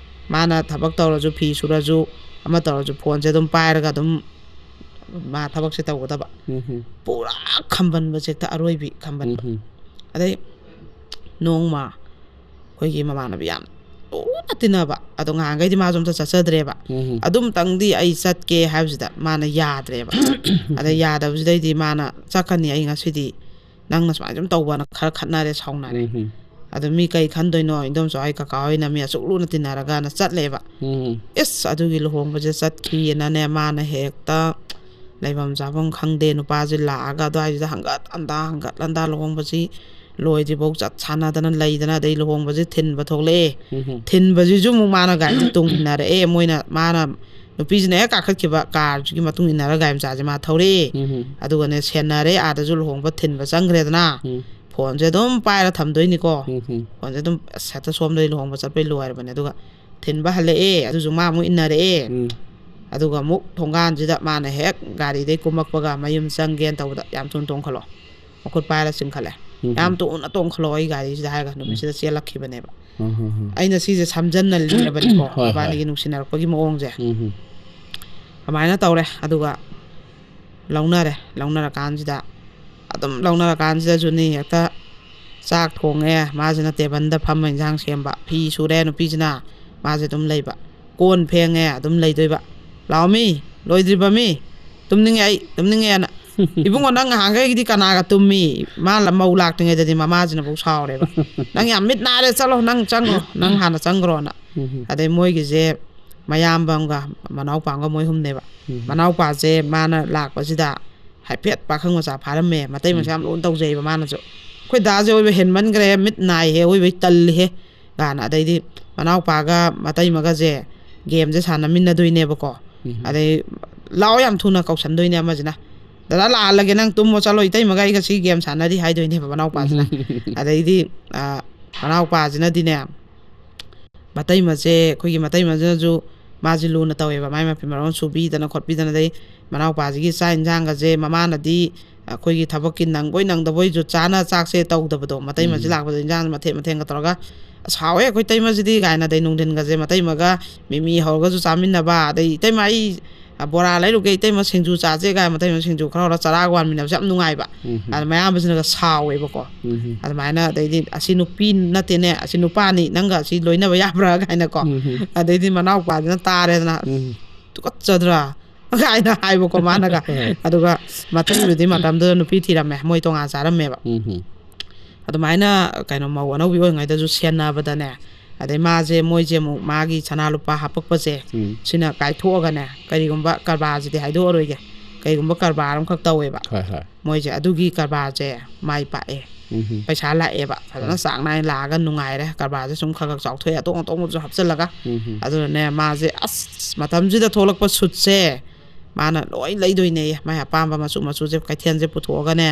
ꯃꯥꯅ ꯊꯕꯛ ꯇꯧꯔꯁꯨ, ꯐꯤ ꯁꯨꯔꯁꯨ, ꯑꯃ ꯇꯧꯔꯁꯨ, ꯐꯣꯟꯁꯦ ꯑꯗꯨꯝ ꯄꯥꯏꯔꯒ ꯑꯗꯨꯝ ꯃꯥ ꯊꯕꯛꯁꯦ ꯇꯧꯒꯗꯕ꯫ ꯎꯝ. ꯄꯨꯔꯥ ꯈꯝꯕꯟꯕꯁꯦ ꯍꯦꯛꯇ ꯑꯔꯣꯏꯕꯤ ꯈꯝꯕꯟꯕ꯫ ꯎꯝ. ꯑꯗꯩ ꯅꯣꯡꯃ ꯑꯩꯈꯣꯏꯒꯤ ꯃꯃꯥꯟꯅꯕꯤ ꯌꯥꯝ ꯂꯨꯅ ꯇꯤꯟꯅꯕ, ꯑꯗꯣ ꯉꯍꯥꯟꯈꯩꯗꯤ ꯃꯥꯁꯨ ꯑꯝꯇ ꯆꯠꯆꯗ꯭ꯔꯦꯕ꯫ ꯎꯝ. ꯑꯗꯨꯝꯇꯪꯗꯤ ꯑꯩ ꯆꯠꯀꯦ ꯍꯥꯏꯕꯁꯤꯗ ꯃꯥꯅ ꯌꯥꯗ꯭ꯔꯦꯕ꯫ ꯑꯗ ꯌꯥꯗꯕꯁꯤꯗꯩꯗꯤ ꯃꯥꯅ "ꯆꯠꯀꯅꯤ ꯑꯩ ꯉꯁꯤꯗꯤ, ꯅꯪꯅ ꯁꯨꯃꯥꯏꯅ ꯁꯨꯝ ꯇꯧꯕꯅ" ꯈꯔ ꯈꯠꯅꯔꯦ, ꯁꯥꯎꯅꯔꯦ꯫ ꯎꯝ. ꯑꯗꯨ ꯃꯤ ꯀꯩ ꯈꯟꯗꯣꯏꯅꯣ, ꯏꯟꯗꯣꯝꯆꯥ ꯍꯣꯏ, ꯀꯀꯥ ꯍꯣꯏꯅ ꯃꯤ ꯑꯁꯨꯛ ꯂꯨꯅ ꯇꯤꯟꯅꯔꯒꯅ ꯆꯠꯂꯦꯕ꯫ ꯎꯝ. ꯏꯁ, ꯑꯗꯨꯒꯤ ꯂꯨꯍꯣꯡꯕꯁꯦ ꯆꯠꯈꯤꯑꯅꯅꯦ, ꯃꯥꯅ ꯍꯦꯛꯇ ꯂꯩꯐꯝ ꯆꯥꯐꯝ ꯈꯪꯗꯦ꯫ ꯅꯨꯄꯥꯁꯦ ꯂꯥꯛꯑꯒ ꯑꯗꯨꯋꯥꯏꯁꯤꯗ ꯍꯪꯒꯠ ꯍꯟꯗꯥ ꯍꯪꯒꯠ ꯍꯟꯗꯥ ꯂꯨꯍꯣꯡꯕꯁꯤ ꯂꯣꯏꯗ꯭ꯔꯤꯐꯥꯎ ꯆꯠ ꯁꯥꯟꯅꯗꯅ ꯂꯩꯗꯅ, ꯑꯗꯩ ꯂꯨꯍꯣꯡꯕꯁꯦ ꯊꯤꯟꯕ ꯊꯣꯛꯂꯛꯑꯦ꯫ ꯎꯝ ꯍꯝ꯫ ꯊꯤꯟꯕꯁꯤꯁꯨ ꯑꯃꯨꯛ ꯃꯥꯅ ꯒꯥꯔꯤꯁꯦ ꯇꯣꯡ ꯏꯟꯅꯔꯛꯑꯦ꯫ ꯃꯣꯏꯅ ꯃꯥꯅ ꯅꯨꯄꯤꯁꯤꯅ ꯍꯦꯛ ꯀꯥꯈꯠꯈꯤꯕ ꯀꯥꯔꯁꯤꯒꯤ ꯃꯇꯨꯡ ꯏꯟꯅꯔ ꯒꯥꯔꯤ ꯃꯆꯥꯁꯦ ꯃꯥ ꯊꯧꯔꯛꯑꯦ꯫ ꯎꯝ ꯍꯝ꯫ ꯑꯗꯨꯒꯅꯦ ꯁꯦꯟꯅꯔꯦ, ꯑꯥꯗꯁꯨ ꯂꯨꯍꯣꯡꯕ ꯊꯤꯟꯕ ꯆꯪꯈ꯭ꯔꯦꯗꯅ꯫ ꯎꯝ꯫ ꯐꯣꯟꯁꯦ ꯑꯗꯨꯝ ꯄꯥꯏꯔ ꯊꯝꯗꯣꯏꯅꯤꯀꯣ꯫ ꯎꯝ ꯍꯝ꯫ ꯐꯣꯟꯁꯦ ꯑꯗꯨꯝ ꯑꯁ ꯍꯦꯛꯇ ꯁꯣꯝꯗꯒꯤ ꯂꯨꯍꯣꯡꯕ ꯆꯠꯄꯩ ꯂꯣꯏꯔꯕꯅꯦ꯫ ꯑꯗꯨꯒ ꯊꯤꯟꯕ ꯍꯜꯂꯛꯑꯦ꯫ ꯑꯗꯨꯁꯨ ꯃꯥ ꯑꯃꯨꯛ ꯏꯟꯅꯔꯛꯑꯦ꯫ ꯎꯝ꯫ ꯑꯗꯨꯒ ꯑꯃꯨꯛ ꯊꯣꯡꯒꯥꯟꯁꯤꯗ ꯃꯥꯅ ꯍꯦꯛ ꯒꯥꯔꯤꯗꯩ ꯀꯨꯝꯃꯛꯄꯒ ꯃꯌꯨꯝ ꯆꯪꯒꯦꯅ ꯇꯧꯕꯗ, "ꯌꯥꯝ ꯊꯨꯅ ꯇꯣꯡꯈꯠꯂꯣ, ꯃꯈꯨꯠ ꯄꯥꯏꯔ ꯆꯤꯡꯈꯠꯂꯦ꯫ ꯎꯝ꯫ ꯌꯥꯝ ꯊꯨꯅ ꯇꯣꯡꯈꯠꯂꯣ ꯑꯩ ꯒꯥꯔꯤꯁꯤꯗ" ꯍꯥꯏꯔꯒ ꯅꯨꯃꯤꯠꯁꯤꯗ ꯆꯦꯜꯂꯛꯈꯤꯕꯅꯦꯕ꯫ ꯎꯝ ꯍꯝ ꯍꯝ꯫ ꯑꯩꯅ ꯁꯤꯁꯦ ꯁꯝꯖꯟꯅꯜꯂꯤꯕꯅꯤꯀꯣ, ꯍꯣꯏ, ꯍꯣꯏ꯫ ꯃꯕꯥꯅꯤꯒꯤ ꯅꯨꯡꯁꯤꯅꯔꯛꯄꯒꯤ ꯃꯑꯣꯡꯁꯦ꯫ ꯎꯝ ꯍꯝ꯫ ꯑꯗꯨꯃꯥꯏꯅ ꯇꯧꯔꯦ꯫ ꯑꯗꯨꯒ ꯂꯧꯅꯔꯦ꯫ ꯂꯧꯅꯔꯀꯥꯟꯁꯤꯗ, ꯑꯗꯨꯝ ꯂꯧꯅꯔꯀꯥꯟꯁꯤꯗꯁꯨꯅꯤ, ꯍꯦꯛꯇ ꯆꯥꯛ ꯊꯣꯡꯉꯦ, ꯃꯥꯁꯤꯅ ꯇꯦꯕꯜꯗ ꯐꯝꯃ ꯏꯟꯁꯥꯡ ꯁꯦꯝꯕ, ꯐꯤ ꯁꯨꯔꯦ ꯅꯨꯄꯤꯁꯤꯅ, ꯃꯥꯁꯦ ꯑꯗꯨꯝ ꯂꯩꯕ, ꯀꯣꯟ ꯐꯦꯡꯉꯦ, ꯑꯗꯨꯝ ꯂꯩꯗꯣꯏꯕ꯫ "ꯂꯥꯛꯑꯣ ꯃꯤ, ꯂꯣꯏꯗ꯭ꯔꯤꯕ ꯃꯤ? ꯇꯨꯝꯅꯤꯡꯉꯦ ꯑꯩ, ꯇꯨꯝꯅꯤꯡꯉꯦꯅ"꯫ "ꯏꯕꯨꯡꯉꯣ, ꯅꯪ ꯉꯍꯥꯟꯈꯩꯒꯤꯗꯤ ꯀꯅꯥꯒ ꯇꯨꯝꯃꯤ?" ꯃꯥ ꯂ-, ꯃꯧ ꯂꯥꯛꯇ꯭ꯔꯤꯉꯩꯗꯗꯤ ꯃꯃꯥꯁꯤꯅꯐꯧ ꯁꯥꯎꯔꯦꯕ꯫ "ꯅꯪ ꯌꯥꯝ ꯃꯤꯠ ꯅꯥꯔꯦ, ꯆꯠꯂꯣ, ꯅꯪ ꯆꯪꯈ꯭ꯔꯣ, ꯅꯪ ꯍꯥꯟꯅ ꯆꯪꯈ꯭ꯔꯣꯅ"꯫ ꯎꯝ꯫ ꯑꯗꯩ ꯃꯣꯏꯒꯤꯁꯦ ꯃꯌꯥꯝꯕ ꯑꯃꯒ ꯃꯅꯥꯎꯄꯥ ꯑꯃꯒ ꯃꯣꯏ ꯑꯍꯨꯝꯅꯦꯕ꯫ ꯎꯝ꯫ ꯃꯅꯥꯎꯄꯥꯁꯦ ꯃꯥꯅ ꯂꯥꯛꯄꯁꯤꯗ ꯍꯥꯏꯐꯦꯠ ꯄꯥꯈꯪ ꯃꯆꯥ ꯐꯥꯔꯝꯃꯦ, ꯃꯇꯩ ꯃꯆꯥ ꯎꯝ꯫ ꯌꯥꯝ ꯂꯨꯅ ꯇꯧꯖꯩꯕ ꯃꯥꯅꯁꯨ꯫ "ꯑꯩꯈꯣꯏ ꯗꯥꯁꯦ ꯑꯣꯏꯕ ꯍꯦꯟꯃꯟꯈ꯭ꯔꯦ, ꯃꯤꯠ ꯅꯥꯏꯍꯦ, ꯑꯣꯏꯕꯩ ꯇꯜꯂꯤꯍꯦ" ꯀꯥꯏꯅ꯫ ꯑꯗꯩꯗꯤ ꯃꯅꯥꯎꯄꯥꯒ ꯃꯇꯩꯃꯒꯁꯦ ꯒꯦꯝꯁꯦ ꯁꯥꯟꯅꯃꯤꯟꯅꯗꯣꯏꯅꯦꯕꯀꯣ꯫ ꯎꯝ꯫ ꯑꯗꯩ "ꯂꯥꯛꯑꯣ" ꯌꯥꯝ ꯊꯨꯅ ꯀꯧꯁꯟꯗꯣꯏꯅꯦ ꯑꯃꯁꯤꯅ꯫ "ꯗꯗꯥ ꯂꯥꯛꯍꯜꯂꯒꯦ, ꯅꯪ ꯇꯨꯝꯃꯣ ꯆꯠꯂꯣ, ꯏꯇꯩꯃꯒ ꯑꯩꯒ ꯁꯤ ꯒꯦꯝ ꯁꯥꯟꯅꯔꯤ" ꯍꯥꯏꯗꯣꯏꯅꯦꯕ ꯃꯅꯥꯎꯄꯥꯁꯤꯅ꯫ ꯎꯝ꯫ ꯑꯗꯩꯗꯤ, ꯑ, ꯃꯅꯥꯎꯄꯥꯁꯤꯅꯗꯤꯅꯦ, ꯃꯇꯩꯃꯁꯦ, ꯑꯩꯈꯣꯏꯒꯤ ꯃꯇꯩꯃꯁꯤꯅꯁꯨ ꯃꯥꯁꯦ ꯂꯨꯅ ꯇꯧꯋꯦꯕ, ꯃꯥꯏ ꯃꯐꯤ ꯃꯔꯣꯟ ꯁꯨꯕꯤꯗꯅ ꯈꯣꯠꯄꯤꯗꯅ꯫ ꯑꯗꯩ ꯃꯅꯥꯎꯄꯥꯁꯤꯒꯤ ꯆꯥꯛ ꯏꯟꯁꯥꯡꯒꯁꯦ ꯃꯃꯥꯅꯗꯤ ꯑꯩꯈꯣꯏꯒꯤ ꯊꯕꯛꯀꯤ ꯅꯪꯕꯣꯏ ꯅꯪꯗꯕꯣꯏꯁꯨ ꯆꯥꯅ ꯆꯥꯛꯁꯦ ꯇꯧꯗꯕꯗꯣ, ꯃꯇꯩꯃꯁꯦ ꯎꯝ꯫ ꯂꯥꯛꯄꯗ ꯏꯟꯁꯥꯡ ꯃꯊꯦꯜ ꯃꯊꯦꯜꯒ ꯇꯧꯔꯒ "ꯑꯁ, ꯍꯥꯎꯋꯦ ꯑꯩꯈꯣꯏ ꯇꯩꯃꯁꯤꯗꯤ" ꯀꯥꯏꯅ, ꯑꯗꯩ ꯅꯨꯡꯊꯤꯟꯒꯁꯦ ꯃꯇꯩꯃꯒ ꯃꯤꯃꯤ ꯍꯧꯔꯒꯁꯨ ꯆꯥꯃꯤꯟꯅꯕ, ꯑꯗꯩ "ꯏꯇꯩꯃ, ꯑꯩ, ꯑ, ꯕꯣꯔꯥ ꯂꯩꯔꯨꯒꯦ, ꯏꯇꯩꯃ, ꯁꯤꯡꯖꯨ ꯆꯥꯁꯦ" ꯀꯥꯏꯅ, ꯃꯇꯩꯃ ꯁꯤꯡꯖꯨ ꯈꯔ ꯍꯧꯔ ꯆꯔꯥꯒ ꯋꯥꯟꯃꯤꯟꯅꯕꯁꯦ ꯌꯥꯝ ꯅꯨꯡꯉꯥꯏꯕ꯫ ꯎꯝ꯫ ꯑꯗ ꯃꯌꯥꯝꯕꯁꯤꯅꯒ ꯁꯥꯎꯋꯦꯕꯀꯣ꯫ ꯎꯝ꯫ ꯑꯗꯨꯃꯥꯏꯅ, ꯑꯗꯩꯗꯤ "ꯑꯁꯤ ꯅꯨꯄꯤ ꯅꯠꯇꯦꯅꯦ, ꯑꯁꯤ ꯅꯨꯄꯥꯅꯤ, ꯅꯪꯒ ꯑꯁꯤ ꯂꯣꯏꯅꯕ ꯌꯥꯕ꯭ꯔꯥ?" ꯀꯥꯏꯅꯀꯣ꯫ ꯎꯝ꯫ ꯑꯗꯩꯗꯤ ꯃꯅꯥꯎꯄꯥꯁꯤꯅ ꯇꯥꯔꯦꯗꯅ, ꯎꯝ꯫ "ꯇꯨꯀꯠꯆꯗ꯭ꯔꯥ?" ꯀꯥꯏꯅ ꯍꯥꯏꯕꯀꯣ ꯃꯥꯅꯒ꯫ ꯍꯣꯏ꯫ ꯑꯗꯨꯒ ꯃꯇꯩꯗꯨꯗꯤ ꯃꯇꯝꯗꯨꯗ ꯅꯨꯄꯤ ꯊꯤꯔꯝꯃꯦ, ꯃꯣꯏ ꯇꯣꯉꯥꯟ ꯆꯥꯔꯝꯃꯦꯕ꯫ ꯎꯝ ꯍꯝ꯫ ꯑꯗꯨꯃꯥꯏꯅ ꯀꯩꯅꯣ ꯃꯧ ꯑꯅꯧꯕꯤ ꯑꯣꯏꯔꯤꯉꯩꯗꯁꯨ ꯁꯦꯟꯅꯕꯗꯅꯦ, ꯑꯗꯩ ꯃꯥꯁꯦ, ꯃꯣꯏꯁꯦ ꯑꯃꯨꯛ ꯃꯥꯒꯤ ꯁꯅꯥ ꯂꯨꯄꯥ ꯍꯥꯞꯄꯛꯄꯁꯦ, ꯎꯝ꯫ ꯁꯤꯅ ꯀꯥꯏꯊꯣꯛꯑꯒꯅꯦ, ꯀꯔꯤꯒꯨꯝꯕ ꯀꯔꯕꯥꯔꯁꯤꯗꯤ ꯍꯥꯏꯗꯣꯛꯑꯔꯣꯏꯒꯦ, ꯀꯩꯒꯨꯝꯕ ꯀꯔꯕꯥꯔ ꯑꯃꯈꯛ ꯇꯧꯋꯦꯕ꯫ ꯍꯣꯏ ꯍꯣꯏ ꯃꯣꯏꯁꯦ ꯑꯗꯨꯒꯤ ꯀꯔꯕꯥꯔꯁꯦ ꯃꯥꯏ ꯄꯥꯛꯑꯦ꯫ ꯎꯝ ꯄꯩꯁꯥ ꯂꯥꯛꯑꯦꯕ, ꯐꯖꯅ ꯆꯥꯡ ꯅꯥꯏꯅ ꯂꯥꯛꯑꯒ ꯅꯨꯡꯉꯥꯏꯔꯦ꯫ ꯀꯔꯕꯥꯔꯁꯦ ꯁꯨꯝ ꯈꯔ ꯈꯔ ꯆꯥꯎꯊꯣꯛꯑꯦ, ꯑꯇꯣꯡ ꯑꯇꯣꯡꯕꯁꯨ ꯍꯥꯞꯆꯤꯜꯂꯒ꯫ ꯎꯝ ꯑꯗꯨꯅꯅꯦ, ꯃꯥꯁꯦ ꯑꯁ ꯃꯇꯝꯁꯤꯗ ꯊꯣꯛꯂꯛꯄ ꯁꯨꯠꯁꯦ ꯃꯥꯅ ꯂꯣꯏ ꯂꯩꯗꯣꯏꯅꯦꯌꯦ꯫ ꯃꯥꯏ ꯑꯄꯥꯝꯕ ꯃꯆꯨ ꯃꯆꯨꯁꯦ ꯀꯩꯊꯦꯜꯁꯦ ꯄꯨꯊꯣꯛꯑꯒꯅꯦ,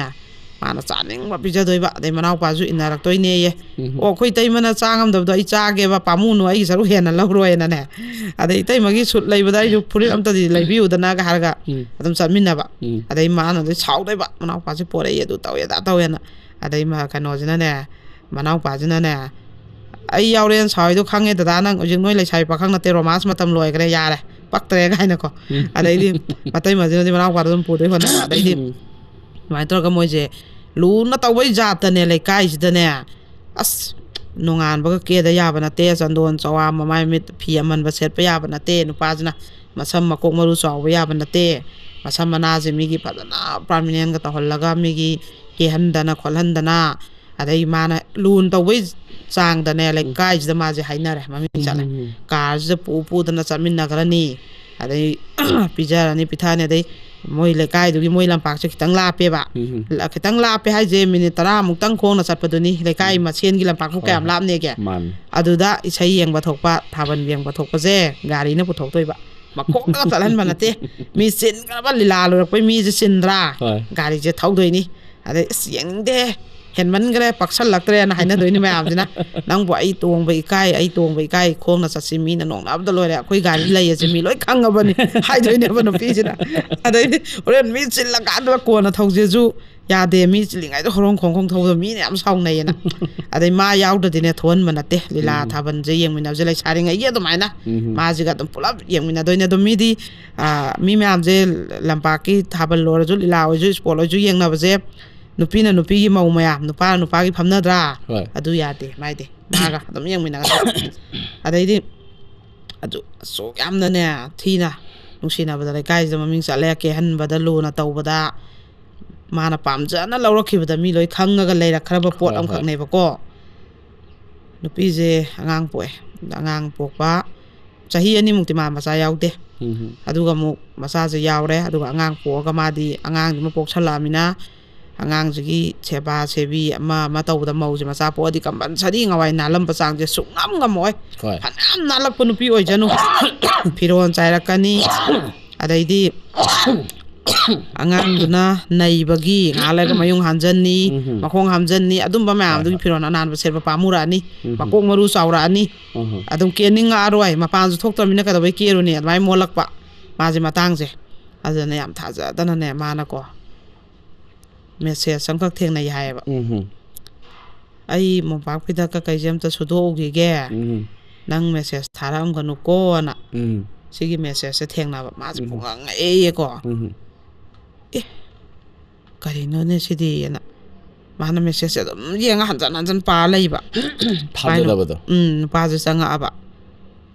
ꯃꯥꯅ ꯆꯥꯅꯤꯡꯕ ꯄꯤꯖꯗꯣꯏꯕ꯫ ꯑꯗꯩ ꯃꯅꯥꯎꯄꯥꯁꯨ ꯏꯟꯅꯔꯛꯇꯣꯏꯅꯦꯌꯦ꯫ ꯎꯝ "ꯑꯣ, ꯑꯩꯈꯣꯏ ꯏꯇꯩꯃꯅ ꯆꯥ ꯉꯝꯗꯕꯗꯣ ꯑꯩ ꯆꯥꯒꯦꯕ, ꯄꯥꯝꯃꯨꯅꯨ, ꯑꯩꯒꯤ ꯁꯔꯨꯛ ꯍꯦꯟꯅ ꯂꯧꯔꯣꯏꯅꯅꯦ꯫ ꯑꯗꯩ ꯏꯇꯩꯃꯒꯤ ꯁꯨꯠ ꯂꯩꯕꯗ ꯑꯩꯁꯨ ꯐꯨꯔꯤꯠ ꯑꯝꯇꯗꯤ ꯂꯩꯕꯤꯌꯨꯗꯅꯒ ꯍꯥꯏꯔꯒ ꯎꯝ ꯑꯗꯨꯝ ꯆꯠꯃꯤꯟꯅꯕ꯫ ꯎꯝ ꯑꯗꯩ ꯃꯥꯅ ꯑꯗꯩ ꯁꯥꯎꯗꯣꯏꯕ, "ꯃꯅꯥꯎꯄꯥꯁꯦ ꯄꯣꯔꯛꯏ, ꯑꯗꯨ ꯇꯧꯋꯦ, ꯑꯗꯥ ꯇꯧꯋꯦꯅ"꯫ ꯑꯗꯩ ꯃꯥ-, ꯀꯩꯅꯣꯁꯤꯅꯅꯦ, ꯃꯅꯥꯎꯄꯥꯁꯤꯅꯅꯦ, "ꯑꯩ ꯌꯥꯎꯔꯦꯅ ꯁꯥꯎꯔꯤꯗꯣ ꯈꯪꯉꯦ ꯗꯗꯥ, ꯅꯪ ꯍꯧꯖꯤꯛ ꯅꯣꯏ ꯂꯩꯁꯥꯕꯤ ꯄꯥꯈꯪ ꯅꯠꯇꯦ, ꯔꯣꯃꯥꯟꯁ ꯃꯇꯝ ꯂꯣꯏꯈ꯭ꯔꯦ, ꯌꯥꯔꯦ, ꯄꯛꯇ꯭ꯔꯦ" ꯀꯥꯏꯅꯀꯣ꯫ ꯑꯗꯩꯗꯤ ꯃꯇꯩꯃꯁꯤꯅꯗꯤ ꯃꯅꯥꯎꯄꯥꯗꯣ ꯑꯗꯨꯝ ꯄꯨꯗꯣꯏ ꯍꯣꯠꯅꯕ꯫ ꯑꯗꯩꯗꯤ ꯎꯝ ꯑꯗꯨꯃꯥꯏꯅ ꯇꯧꯔꯒ ꯃꯣꯏꯁꯦ ꯂꯨꯅ ꯇꯧꯕꯩ ꯖꯥꯠꯇꯅꯦ, ꯂꯩꯀꯥꯏꯁꯤꯗꯅꯦ꯫ ꯑꯁ, ꯅꯣꯡꯉꯥꯟꯕꯒ ꯀꯦꯗ ꯌꯥꯕ ꯅꯠꯇꯦ, ꯆꯟꯗꯣꯟ ꯆꯋꯥ, ꯃꯃꯥꯏ ꯃꯃꯤꯠ ꯐꯤ ꯑꯃꯟꯕ ꯁꯦꯠꯄ ꯌꯥꯕ ꯅꯠꯇꯦ, ꯅꯨꯄꯥꯁꯤꯅ ꯃꯁꯝ ꯃꯀꯣꯛ ꯃꯔꯨ ꯆꯥꯎꯕ ꯌꯥꯕ ꯅꯠꯇꯦ, ꯃꯁꯝ ꯃꯅꯥꯁꯦ ꯃꯤꯒꯤ ꯐꯖꯅ ꯄꯥꯔꯃꯤꯅꯦꯟꯒ ꯇꯧꯍꯜꯂꯒ ꯃꯤꯒꯤ ꯀꯦꯍꯟꯗꯅ ꯈꯣꯠꯍꯟꯗꯅ꯫ ꯑꯗꯩ ꯃꯥꯅ ꯂꯨꯅ ꯇꯧꯕꯩ ꯆꯥꯡꯗꯅꯦ, ꯂꯩꯀꯥꯏꯁꯤꯗ ꯃꯥꯁꯦ ꯍꯥꯏꯅꯔꯦ, ꯃꯃꯤꯡ ꯆꯠꯂꯦ꯫ ꯎꯝ ꯀꯥꯔꯁꯤꯗ ꯄꯨ ꯄꯨꯗꯅ ꯆꯠꯃꯤꯟꯅꯈ꯭ꯔꯅꯤ꯫ ꯑꯗꯩ ꯄꯤꯖꯔꯅꯤ, ꯄꯤꯊꯛꯑꯅꯤ꯫ ꯑꯗꯩ ꯃꯣꯏ ꯂꯩꯀꯥꯏꯗꯨꯒꯤ ꯃꯣꯏ ꯂꯝꯄꯥꯛꯁꯦ ꯈꯤꯇꯪ ꯂꯥꯞꯄꯦꯕ꯫ ꯎꯝ ꯂ-, ꯈꯤꯇꯪ ꯂꯥꯞꯄꯦ ꯍꯥꯏꯁꯦ, ꯃꯤꯅꯤꯠ ꯇꯔꯥꯃꯨꯛꯇꯪ ꯈꯣꯡꯅ ꯆꯠꯄꯗꯨꯅꯤ꯫ ꯂꯩꯀꯥꯏ ꯃꯁꯦꯟꯒꯤ ꯂꯝꯄꯥꯛꯄꯨ ꯀꯌꯥꯝ ꯂꯥꯞꯅꯦꯒꯦ? ꯃꯥꯅꯤ ꯑꯗꯨꯗ ꯏꯁꯩ ꯌꯦꯡꯕ ꯊꯣꯛꯄ, ꯊꯥꯕꯜ ꯌꯦꯡꯕ ꯊꯣꯛꯄꯁꯦ ꯒꯥꯔꯤꯅ ꯄꯨꯊꯣꯛꯇꯣꯏꯕ꯫ ꯃꯈꯣꯡꯗꯒ ꯆꯠꯍꯟꯕ ꯅꯠꯇꯦ꯫ ꯃꯤ ꯆꯤꯟꯈ꯭ꯔꯕ, ꯂꯤꯂꯥ ꯂꯣꯏꯔꯛꯄꯩ ꯃꯤꯁꯦ ꯆꯤꯟꯗ꯭ꯔꯥ? ꯍꯣꯏ ꯒꯥꯔꯤꯁꯦ ꯊꯧꯗꯣꯏꯅꯤ꯫ ꯑꯗꯩ, "ꯑꯁ, ꯌꯦꯡꯅꯤꯡꯗꯦ, ꯍꯦꯟꯃꯟꯈ꯭ꯔꯦ, ꯄꯛꯁꯜꯂꯛꯇ꯭ꯔꯦꯅ" ꯍꯥꯏꯅꯗꯣꯏꯅꯤ ꯃꯌꯥꯝꯁꯤꯅ꯫ "ꯅꯪꯕꯨ ꯑꯩ ꯇꯣꯡꯕ ꯏꯀꯥꯏ, ꯑꯩ ꯇꯣꯡꯕ ꯏꯀꯥꯏ, ꯈꯣꯡꯅ ꯆꯠꯁꯤ, ꯃꯤꯅ ꯅꯣꯡꯅꯕꯗ ꯂꯣꯏꯔꯦ, ꯑꯩꯈꯣꯏ ꯒꯥꯔꯤ ꯂꯩꯌꯦꯁꯦ ꯃꯤ ꯂꯣꯏ ꯈꯪꯉꯕꯅꯤ" ꯍꯥꯏꯗꯣꯏꯅꯦꯕ ꯅꯨꯄꯤꯁꯤꯅ꯫ ꯑꯗꯩꯗꯤ ꯍꯣꯔꯦꯟ ꯃꯤ ꯆꯤꯜꯂꯀꯥꯟꯗ ꯀꯣꯟꯅ ꯊꯧꯁꯦꯁꯨ ꯌꯥꯗꯦ, ꯃꯤ ꯆꯤꯜꯂꯤꯉꯩꯗ ꯍꯣꯔꯣꯡ ꯈꯣꯡ ꯈꯣꯡ ꯊꯧꯕꯗꯣ ꯃꯤꯅ ꯌꯥꯝ ꯁꯥꯎꯅꯩꯌꯦꯅ꯫ ꯑꯗꯩ ꯃꯥ ꯌꯥꯎꯗ꯭ꯔꯗꯤꯅꯦ ꯊꯣꯛꯍꯟꯕ ꯅꯠꯇꯦ, ꯂꯤꯂꯥ ꯊꯥꯕꯜꯁꯦ ꯌꯦꯡꯃꯤꯟꯅꯕꯁꯦ ꯂꯩꯁꯥꯔꯤꯉꯩꯒꯤ ꯑꯗꯨꯃꯥꯏꯅ꯫ ꯎꯝ ꯃꯥꯁꯤꯒ ꯑꯗꯨꯝ ꯄꯨꯂꯞ ꯌꯦꯡꯃꯤꯟꯅꯗꯣꯏꯅꯦ꯫ ꯑꯗꯣ ꯃꯤꯗꯤ, ꯑꯥ, ꯃꯤ ꯃꯌꯥꯝꯁꯦ ꯂꯝꯄꯥꯛꯀꯤ ꯊꯥꯕꯜ ꯑꯣꯏꯔꯁꯨ, ꯂꯤꯂꯥ ꯑꯣꯏꯔꯁꯨ, ꯏꯁꯄꯣꯔꯠ ꯑꯣꯏꯔꯁꯨ ꯌꯦꯡꯅꯕꯁꯦ, ꯅꯨꯄꯤꯅ ꯅꯨꯄꯤꯒꯤ ꯃꯧ ꯃꯌꯥꯝ, ꯅꯨꯄꯥꯅ ꯅꯨꯄꯥꯒꯤ ꯐꯝꯅꯗ꯭ꯔꯥ? ꯍꯣꯏ ꯑꯗꯨ ꯌꯥꯗꯦ ꯃꯥꯏꯗꯤ꯫ ꯃꯥꯒ ꯑꯗꯨꯝ ꯌꯦꯡꯃꯤꯟꯅꯒꯗꯕ꯫ ꯑꯗꯩꯗꯤ ꯑꯗꯨ ꯑꯁꯨꯛ ꯌꯥꯝꯅꯅꯦ, ꯊꯤꯅ ꯅꯨꯡꯁꯤꯅꯕꯗ ꯂꯩꯀꯥꯏꯁꯤꯗ ꯃꯃꯤꯡ ꯆꯠꯂꯦ, ꯀꯦꯍꯟꯕꯗ, ꯂꯨꯅ ꯇꯧꯕꯗ, ꯃꯥꯅ ꯄꯥꯝꯖꯅ ꯂꯧꯔꯛꯈꯤꯕꯗ ꯃꯤ ꯂꯣꯏ ꯈꯪꯉꯒ ꯂꯩꯔꯛꯈ꯭ꯔꯕ ꯄꯣꯠ ꯍꯣꯏ, ꯍꯣꯏ꯫ ꯑꯃꯈꯛꯅꯦꯕꯀꯣ꯫ ꯅꯨꯄꯤꯁꯦ ꯑꯉꯥꯡ ꯄꯣꯛꯑꯦ꯫ ꯑꯉꯥꯡ ꯄꯣꯛꯄ ꯆꯍꯤ ꯑꯅꯤꯃꯨꯛꯇꯤ ꯃꯥ ꯃꯆꯥ ꯌꯥꯎꯗꯦ꯫ ꯎꯝ꯫ ꯑꯗꯨꯒ ꯑꯃꯨꯛ ꯃꯆꯥꯁꯦ ꯌꯥꯎꯔꯦ꯫ ꯑꯗꯨꯒ ꯑꯉꯥꯡ ꯄꯣꯛꯑꯒ ꯃꯥꯗꯤ ꯑꯉꯥꯡꯁꯤꯃ ꯄꯣꯛꯁꯜꯂꯛꯑꯃꯤꯅ ꯑꯉꯥꯡꯁꯤꯒꯤ ꯁꯦꯕꯥ ꯁꯦꯕꯤ ꯑꯃ ꯑꯃ ꯇꯧꯕꯗ ꯃꯧꯁꯦ ꯃꯆꯥ ꯄꯣꯛꯑꯗꯤ ꯀꯝꯄꯜꯁꯔꯤ ꯉꯋꯥꯏ ꯅꯥꯜꯂꯝꯕ ꯆꯥꯡꯁꯦ ꯁꯨꯡꯉꯝ ꯉꯝꯃꯣꯏ꯫ ꯍꯣꯏ꯫ ꯐꯅꯌꯥꯝ ꯅꯥꯜꯂꯛꯄ ꯅꯨꯄꯤ ꯑꯣꯏꯖꯅꯨ꯫ ꯐꯤꯔꯣꯜ ꯆꯥꯏꯔꯛꯀꯅꯤ꯫ ꯑꯗꯩꯗꯤ ꯑꯉꯥꯡꯗꯨꯅ ꯅꯩꯕꯒꯤ ꯉꯥꯏꯍꯥꯛ ꯂꯩꯔꯒ ꯃꯌꯨꯡ ꯍꯥꯟꯖꯟꯅꯤ, ꯎꯝ꯫ ꯃꯈꯣꯡ ꯍꯥꯝꯖꯟꯅꯤ, ꯑꯗꯨꯝꯕ ꯃꯌꯥꯝꯗꯨꯒꯤ ꯍꯣꯏ, ꯍꯣꯏ꯫ ꯐꯤꯔꯣꯜ ꯑꯅꯥꯟꯕ ꯁꯦꯠꯄ ꯄꯥꯝꯃꯨꯔꯛꯑꯅꯤ, ꯎꯝ꯫ ꯃꯀꯣꯛ ꯃꯔꯨ ꯆꯥꯎꯔꯛꯑꯅꯤ, ꯎꯝ꯫ ꯑꯗꯨꯝ ꯀꯦꯟꯅꯤꯡꯉꯛꯑꯔꯣꯏ, ꯃꯄꯥꯟꯁꯨ ꯊꯣꯛꯇ꯭ꯔꯕꯅꯤꯅ ꯀꯩꯗꯧꯕꯩ ꯀꯦꯔꯨꯅꯤ? ꯑꯗꯨꯃꯥꯏꯅ ꯃꯣꯜꯂꯛꯄ ꯃꯥꯁꯦ ꯃꯇꯥꯡꯁꯦ꯫ ꯑꯗꯨꯅ ꯌꯥꯝ ꯊꯥꯖꯗꯅꯅꯦ ꯃꯥꯅꯀꯣ ꯃꯦꯁꯦꯖ ꯑꯃꯈꯛ ꯊꯦꯡꯅꯩ ꯍꯥꯏꯌꯦꯕ꯫ ꯎꯝ꯫ "ꯑꯩ ꯃꯣꯝꯄꯥꯛ ꯐꯤꯗꯛꯀ ꯀꯩꯁꯦ ꯑꯝꯇ ꯁꯨꯗꯣꯛꯎꯈꯤꯒꯦ, ꯎꯝ꯫ ꯅꯪ ꯃꯦꯁꯦꯖ ꯊꯥꯔꯛꯑꯝꯒꯅꯨꯀꯣꯅ", ꯎꯝ꯫ ꯁꯤꯒꯤ ꯃꯦꯁꯦꯖꯁꯦ ꯊꯦꯡꯅꯕ꯫ ꯃꯥꯁꯦ ꯎꯝ꯫ ꯄꯨꯡꯉꯛ ꯉꯛꯑꯦꯌꯦꯀꯣ꯫ ꯎꯝ꯫ "ꯑꯦ, ꯀꯔꯤꯅꯣꯅꯦ ꯁꯤꯗꯤꯅ", ꯃꯥꯅ ꯃꯦꯁꯦꯖꯁꯦ ꯑꯗꯨꯝ ꯌꯦꯡꯉ ꯍꯟꯖꯟ ꯍꯟꯖꯟ ꯄꯥ ꯂꯩꯕ꯫ ꯊꯥꯖꯗꯕꯗꯣ꯫ ꯎꯝ, ꯅꯨꯄꯥꯁꯦ ꯆꯪꯉꯛꯑꯕ꯫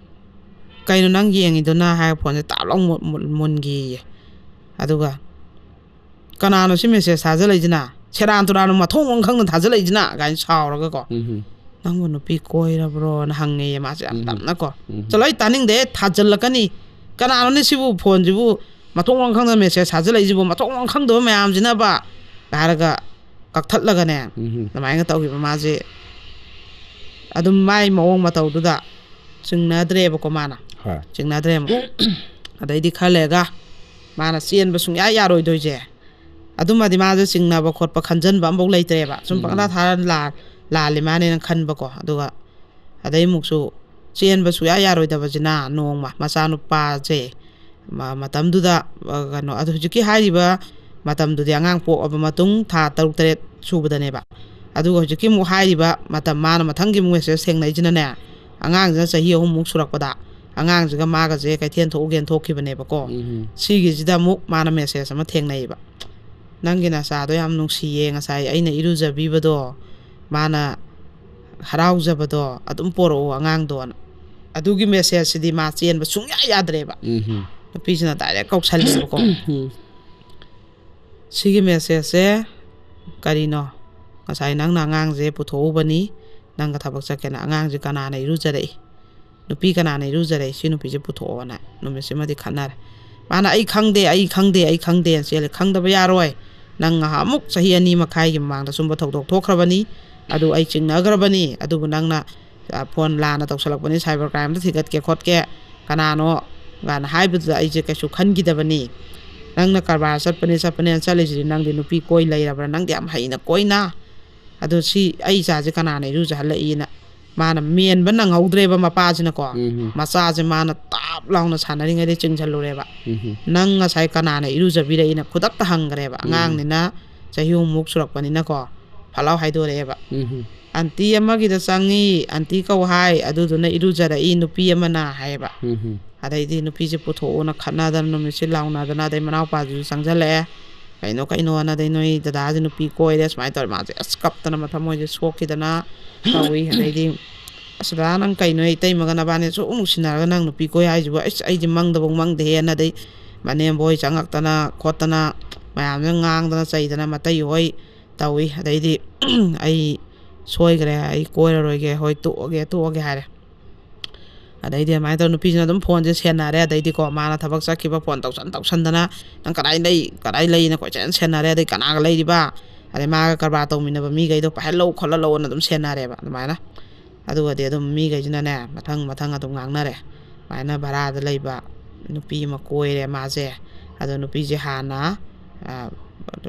"ꯀꯩꯅꯣ ꯅꯪ ꯌꯦꯡꯉꯤꯗꯨꯅ?" ꯍꯥꯏꯔ ꯐꯣꯟꯁꯦ ꯇꯥꯞ ꯂꯥꯎ ꯃꯨ-, ꯃꯨ-, ꯃꯨꯟꯒꯤꯌꯦ꯫ ꯑꯗꯨꯒ, "ꯀꯅꯥꯅꯣ ꯁꯤ ꯃꯦꯁꯦꯖ ꯊꯥꯖꯜꯂꯛꯏꯁꯤꯅ? ꯁꯦꯔꯥꯟ ꯇꯨꯔꯥꯟ ꯃꯊꯣꯡ ꯃꯔꯝ ꯈꯪꯗꯅ ꯊꯥꯖꯜꯂꯛꯏꯁꯤꯅ?" ꯀꯥꯏꯅ ꯁꯥꯎꯔꯒꯀꯣ꯫ ꯎꯝ꯫ "ꯅꯪꯕꯨ ꯅꯨꯄꯤ ꯀꯣꯏꯔꯕ꯭ꯔꯣꯅ?" ꯍꯪꯉꯦꯌꯦ ꯃꯥꯁꯦ ꯌꯥꯝ ꯎꯝ꯫ ꯇꯞꯅꯀꯣ꯫ ꯎꯝ꯫ "ꯆꯠꯂꯣ, ꯑꯩ ꯇꯥꯅꯤꯡꯗꯦ, ꯊꯥꯖꯤꯜꯂꯛꯀꯅꯤ꯫ ꯀꯅꯥꯅꯣꯅꯦ ꯁꯤꯕꯨ ꯐꯣꯟꯁꯤꯕꯨ ꯃꯊꯣꯡ ꯃꯔꯝ ꯈꯪꯗꯅ ꯃꯦꯁꯦꯖ ꯊꯥꯖꯤꯜꯂꯛꯏꯁꯤꯕꯨ, ꯃꯊꯣꯡ ꯃꯔꯝ ꯈꯪꯗꯕ ꯃꯌꯥꯝꯁꯤꯅꯕ?" ꯍꯥꯏꯔꯒ ꯀꯛꯊꯠꯂꯒꯅꯦ, ꯎꯝ꯫ ꯑꯗꯨꯃꯥꯏꯅ ꯇꯧꯈꯤꯕ ꯃꯥꯁꯦ꯫ ꯑꯗꯨꯝ ꯃꯥꯏ ꯃꯑꯣꯡ ꯃꯇꯧꯗꯨꯗ ꯆꯤꯡꯅꯗ꯭ꯔꯦꯕꯀꯣ ꯃꯥꯅ꯫ ꯍꯣꯏ꯫ ꯆꯤꯡꯅꯗ꯭ꯔꯦ ꯑꯃꯨꯛ꯫ ꯑꯗꯩꯗꯤ ꯈꯔ ꯂꯩꯔꯒ ꯃꯥꯅ ꯆꯦꯟꯕ ꯁꯨꯡꯌꯥ ꯌꯥꯔꯣꯏꯗꯣꯏꯁꯦ꯫ ꯑꯗꯨꯃꯗꯤ ꯃꯥꯁꯦ ꯆꯤꯡꯅꯕ ꯈꯣꯠꯄ ꯈꯟꯖꯟꯕ ꯑꯃꯐꯥꯎ ꯂꯩꯇ꯭ꯔꯦꯕ꯫ ꯁꯨꯝ ꯎꯝ꯫ ꯄꯪꯊꯥ ꯊꯥꯔ ꯂꯥ-, ꯂꯥꯜꯂꯤ ꯃꯥꯅꯦꯅ ꯈꯟꯕꯀꯣ꯫ ꯑꯗꯨꯒ ꯑꯗꯩ ꯑꯃꯨꯛꯁꯨ ꯆꯦꯟꯕ ꯁꯨꯡꯌꯥ ꯌꯥꯔꯣꯏꯗꯕꯁꯤꯅ ꯅꯣꯡꯃ ꯃꯆꯥꯅꯨꯄꯥꯁꯦ ꯃ-, ꯃꯇꯝꯗꯨꯗ, ꯑ, ꯀꯩꯅꯣ, ꯑꯗꯨ ꯍꯧꯖꯤꯛꯀꯤ ꯍꯥꯏꯔꯤꯕ ꯃꯇꯝꯗꯨꯗꯤ ꯑꯉꯥꯡ ꯄꯣꯛꯑꯕ ꯃꯇꯨꯡ ꯊꯥ ꯇꯔꯨꯛ ꯇꯔꯦꯠ ꯁꯨꯕꯗꯅꯦꯕ꯫ ꯑꯗꯨꯒ ꯍꯧꯖꯤꯛꯀꯤ ꯑꯃꯨꯛ ꯍꯥꯏꯔꯤꯕ ꯃꯇꯝ ꯃꯥꯅ ꯃꯊꯪꯒꯤ ꯑꯃꯨꯛ ꯃꯦꯁꯦꯖ ꯊꯦꯡꯅꯩꯁꯤꯅꯅꯦ, ꯑꯉꯥꯡꯁꯤꯅ ꯆꯍꯤ ꯑꯍꯨꯝꯃꯨꯛ ꯁꯨꯔꯛꯄꯗ ꯑꯉꯥꯡꯁꯤꯒ ꯃꯥꯒꯁꯦ ꯀꯩꯊꯦꯜ ꯊꯣꯛꯎꯒꯦꯅ ꯊꯣꯛꯈꯤꯕꯅꯦꯕꯀꯣ꯫ ꯎꯝ꯫ ꯁꯤꯒꯤꯁꯤꯗ ꯑꯃꯨꯛ ꯃꯥꯅ ꯃꯦꯁꯦꯖ ꯑꯃ ꯊꯦꯡꯅꯩꯌꯦꯕ꯫ "ꯅꯪꯒꯤ ꯅꯆꯥꯗꯣ ꯌꯥꯝ ꯅꯨꯡꯁꯤꯌꯦ, ꯉꯁꯥꯏ ꯑꯩꯅ ꯏꯔꯨꯖꯕꯤꯕꯗꯣ ꯃꯥꯅ ꯍꯔꯥꯎꯖꯕꯗꯣ ꯑꯗꯨꯝ ꯄꯣꯔꯛꯑꯣ ꯑꯉꯥꯡꯗꯣꯅ"꯫ ꯑꯗꯨꯒꯤ ꯃꯦꯁꯦꯖꯁꯤꯗꯤ ꯃꯥ ꯆꯦꯟꯕ ꯁꯨꯡꯌꯥ ꯌꯥꯗ꯭ꯔꯦꯕ꯫ ꯎꯝ꯫ ꯅꯨꯄꯤꯁꯤꯅ ꯗꯥꯏꯔꯦꯛ ꯀꯧꯁꯜꯂꯦꯕꯀꯣ꯫ ꯎꯝ꯫ "ꯁꯤꯒꯤ ꯃꯦꯁꯦꯖꯁꯦ ꯀꯔꯤꯅꯣ? ꯉꯁꯥꯏ ꯅꯪꯅ ꯑꯉꯥꯡꯁꯦ ꯄꯨꯊꯣꯛꯎꯕꯅꯤ, ꯅꯪꯒ ꯊꯕꯛ ꯆꯠꯀꯦꯅ꯫ ꯑꯉꯥꯡꯁꯦ ꯀꯅꯥꯅ ꯏꯔꯨꯖꯔꯛꯏ?" "ꯅꯨꯄꯤ ꯀꯅꯥꯅ ꯏꯔꯨꯖꯔꯛꯏ? ꯁꯤ ꯅꯨꯄꯤꯁꯦ ꯄꯨꯊꯣꯛꯑꯣꯅ" ꯅꯨꯃꯤꯠꯁꯤꯃꯗꯤ ꯈꯠꯅꯔꯦ꯫ ꯃꯥꯅ "ꯑꯩ ꯈꯪꯗꯦ, ꯑꯩ ꯈꯪꯗꯦ, ꯑꯩ ꯈꯪꯗꯦꯅ" ꯆꯦꯜꯂꯦ꯫ "ꯈꯪꯗꯕ ꯌꯥꯔꯣꯏ, ꯅꯪ ꯉꯍꯥꯟꯃꯨꯛ ꯆꯍꯤ ꯑꯅꯤ ꯃꯈꯥꯏꯒꯤ ꯃꯃꯥꯡꯗ ꯁꯨꯝꯕ ꯊꯧꯗꯣꯛ ꯊꯣꯛꯈ꯭ꯔꯕꯅꯤ, ꯑꯗꯨ ꯑꯩ ꯆꯤꯡꯅꯈ꯭ꯔꯕꯅꯤ, ꯑꯗꯨꯕꯨ ꯅꯪꯅ ꯐꯣꯟ ꯂꯥꯟꯅ ꯇꯧꯁꯜꯂꯛꯄꯅꯤ, ꯁꯥꯏꯕꯔ ꯀ꯭ꯔꯥꯏꯝꯗ ꯊꯤꯒꯠꯀꯦ ꯈꯣꯠꯀꯦ, ꯀꯅꯥꯅꯣ?" ꯀꯥꯏꯅ ꯍꯥꯏꯕꯗꯨꯗ ꯑꯩꯁꯦ ꯀꯩꯁꯨ ꯈꯟꯈꯤꯗꯕꯅꯤ꯫ "ꯅꯪꯅ ꯀꯔꯕꯥꯔ ꯆꯠꯄꯅꯦ ꯆꯠꯄꯅꯦꯅ ꯆꯠꯂꯤꯁꯤꯗꯤ, ꯅꯪꯗꯤ ꯅꯨꯄꯤ ꯀꯣꯏ ꯂꯩꯔꯕ꯭ꯔꯥ? ꯅꯪꯗꯤ ꯌꯥꯝ ꯍꯩꯅ ꯀꯣꯏꯅ꯫ ꯑꯗꯣ ꯁꯤ ꯑꯩ ꯏꯆꯥꯁꯦ ꯀꯅꯥꯅ ꯏꯔꯨꯖꯍꯜꯂꯛꯏꯅ?" ꯃꯥꯅ ꯃꯦꯟꯕ ꯅꯪꯍꯧꯗ꯭ꯔꯦꯕ ꯃꯄꯥꯁꯤꯅꯀꯣ꯫ ꯎꯝ꯫ ꯃꯆꯥꯁꯦ ꯃꯥꯅ ꯇꯥꯞ ꯂꯥꯎꯅ ꯁꯥꯟꯅꯔꯤꯉꯩꯗ ꯆꯤꯡꯁꯤꯜꯂꯨꯔꯦꯕ꯫ ꯎꯝ꯫ "ꯅꯪ ꯉꯁꯥꯏ ꯀꯅꯥꯅ ꯏꯔꯨꯖꯕꯤꯔꯛꯏꯅ?" ꯈꯨꯗꯛꯇ ꯍꯪꯈ꯭ꯔꯦꯕ꯫ ꯎꯝ꯫ ꯑꯉꯥꯡꯅꯤꯅ ꯆꯍꯤ ꯑꯍꯨꯝꯃꯨꯛ ꯁꯨꯔꯛꯄꯅꯤꯅꯀꯣ, ꯐꯠ ꯂꯥꯎ ꯍꯥꯏꯗꯣꯔꯛꯑꯦꯕ꯫ ꯎꯝ꯫ "ꯑꯟꯇꯤ ꯑꯃꯒꯤꯗ ꯆꯪꯉꯤ, ꯑꯟꯇꯤ ꯀꯧ ꯍꯥꯏ, ꯑꯗꯨꯗꯨꯅ ꯏꯔꯨꯖꯔꯛꯏ ꯅꯨꯄꯤ ꯑꯃꯅ" ꯍꯥꯏꯌꯦꯕ꯫ ꯎꯝ꯫ ꯑꯗꯩꯗꯤ ꯅꯨꯄꯤꯁꯦ ꯄꯨꯊꯣꯛꯑꯣꯅ ꯈꯠꯅꯗꯅ, ꯅꯨꯃꯤꯠꯁꯦ ꯂꯥꯎꯅꯗꯅ, ꯑꯗꯩ ꯃꯅꯥꯎꯄꯥꯗꯨꯁꯨ ꯆꯪꯁꯤꯜꯂꯛꯑꯦ꯫ "ꯀꯩꯅꯣ, ꯀꯩꯅꯣꯅ", ꯑꯗꯩ "ꯅꯣꯏ ꯗꯗꯥꯁꯦ ꯅꯨꯄꯤ ꯀꯣꯏꯔꯦ" ꯁꯨꯃꯥꯏꯅ ꯇꯧꯔꯦ꯫ ꯃꯥꯁꯦ ꯑꯁ ꯀꯞꯇꯅ ꯃꯊꯃꯣꯏꯁꯦ ꯁꯣꯛꯈꯤꯗꯅ ꯇꯧꯏ꯫ ꯑꯗꯩꯗꯤ "ꯑꯁ ꯗꯗꯥ, ꯅꯪ ꯀꯩꯅꯣ, ꯏꯇꯩꯃꯒ ꯅꯕꯥꯅꯤ ꯁꯨꯝ ꯅꯨꯡꯁꯤꯅꯔꯒ ꯅꯪ ꯅꯨꯄꯤ ꯀꯣꯏ ꯍꯥꯏꯁꯤꯕꯨ? ꯑꯁ, ꯑꯩꯗꯤ ꯃꯪꯗꯐꯧ ꯃꯪꯗꯦꯍꯦꯅ", ꯑꯗꯩ ꯃꯅꯦꯝꯕꯣꯏ ꯆꯪꯉꯛꯇꯅ ꯈꯣꯠꯇꯅ ꯃꯌꯥꯝꯁꯦ ꯉꯥꯡꯗꯅ ꯆꯩꯗꯅ ꯃꯇꯩ ꯍꯣꯏ ꯇꯧꯏ꯫ ꯑꯗꯩꯗꯤ "ꯑꯩ ꯁꯣꯏꯈ꯭ꯔꯦ, ꯑꯩ ꯀꯣꯏꯔꯔꯣꯏꯒꯦ, ꯍꯣꯏ, ꯇꯣꯛꯑꯒꯦ, ꯇꯣꯛꯑꯒꯦ" ꯍꯥꯏꯔꯦ꯫ ꯑꯗꯩꯗꯤ ꯑꯗꯨꯃꯥꯏꯅ ꯇꯧꯔ ꯅꯨꯄꯤꯁꯤꯅ ꯑꯗꯨꯝ ꯐꯣꯟꯁꯦ ꯁꯦꯟꯅꯔꯦ꯫ ꯑꯗꯩꯗꯤꯀꯣ, ꯃꯥꯅ ꯊꯕꯛ ꯆꯠꯈꯤꯕ ꯐꯣꯟ ꯇꯧꯁꯟ ꯇꯧꯁꯟꯗꯅ, "ꯅꯪ ꯀꯗꯥꯏ ꯂꯩ, ꯀꯗꯥꯏ ꯂꯩꯅ?" ꯀꯣꯏꯆꯦꯟ ꯁꯦꯟꯅꯔꯦ꯫ ꯑꯗꯩ ꯀꯅꯥꯒ ꯂꯩꯔꯤꯕ, ꯑꯗꯩ ꯃꯥꯒ ꯀꯔꯕꯥꯔ ꯇꯧꯃꯤꯟꯅꯕ ꯃꯤꯈꯩꯗꯣ ꯄꯥꯏꯍꯜꯂꯧ ꯈꯣꯠꯍꯜꯂꯧꯅ ꯑꯗꯨꯝ ꯁꯦꯟꯅꯔꯦꯕ ꯑꯗꯨꯃꯥꯏꯅ꯫ ꯑꯗꯨꯒꯗꯤ ꯑꯗꯨꯝ ꯃꯤꯈꯩꯁꯤꯅꯅꯦ, ꯃꯊꯪ ꯃꯊꯪ ꯑꯗꯨꯝ ꯉꯥꯡꯅꯔꯦ꯫ "ꯁꯨꯃꯥꯏꯅ ꯚꯔꯥꯗ ꯂꯩꯕ ꯅꯨꯄꯤ ꯑꯃ ꯀꯣꯏꯔꯦ ꯃꯥꯁꯦ, ꯑꯗꯣ ꯅꯨꯄꯤꯁꯦ ꯍꯥꯟꯅ, ꯑ,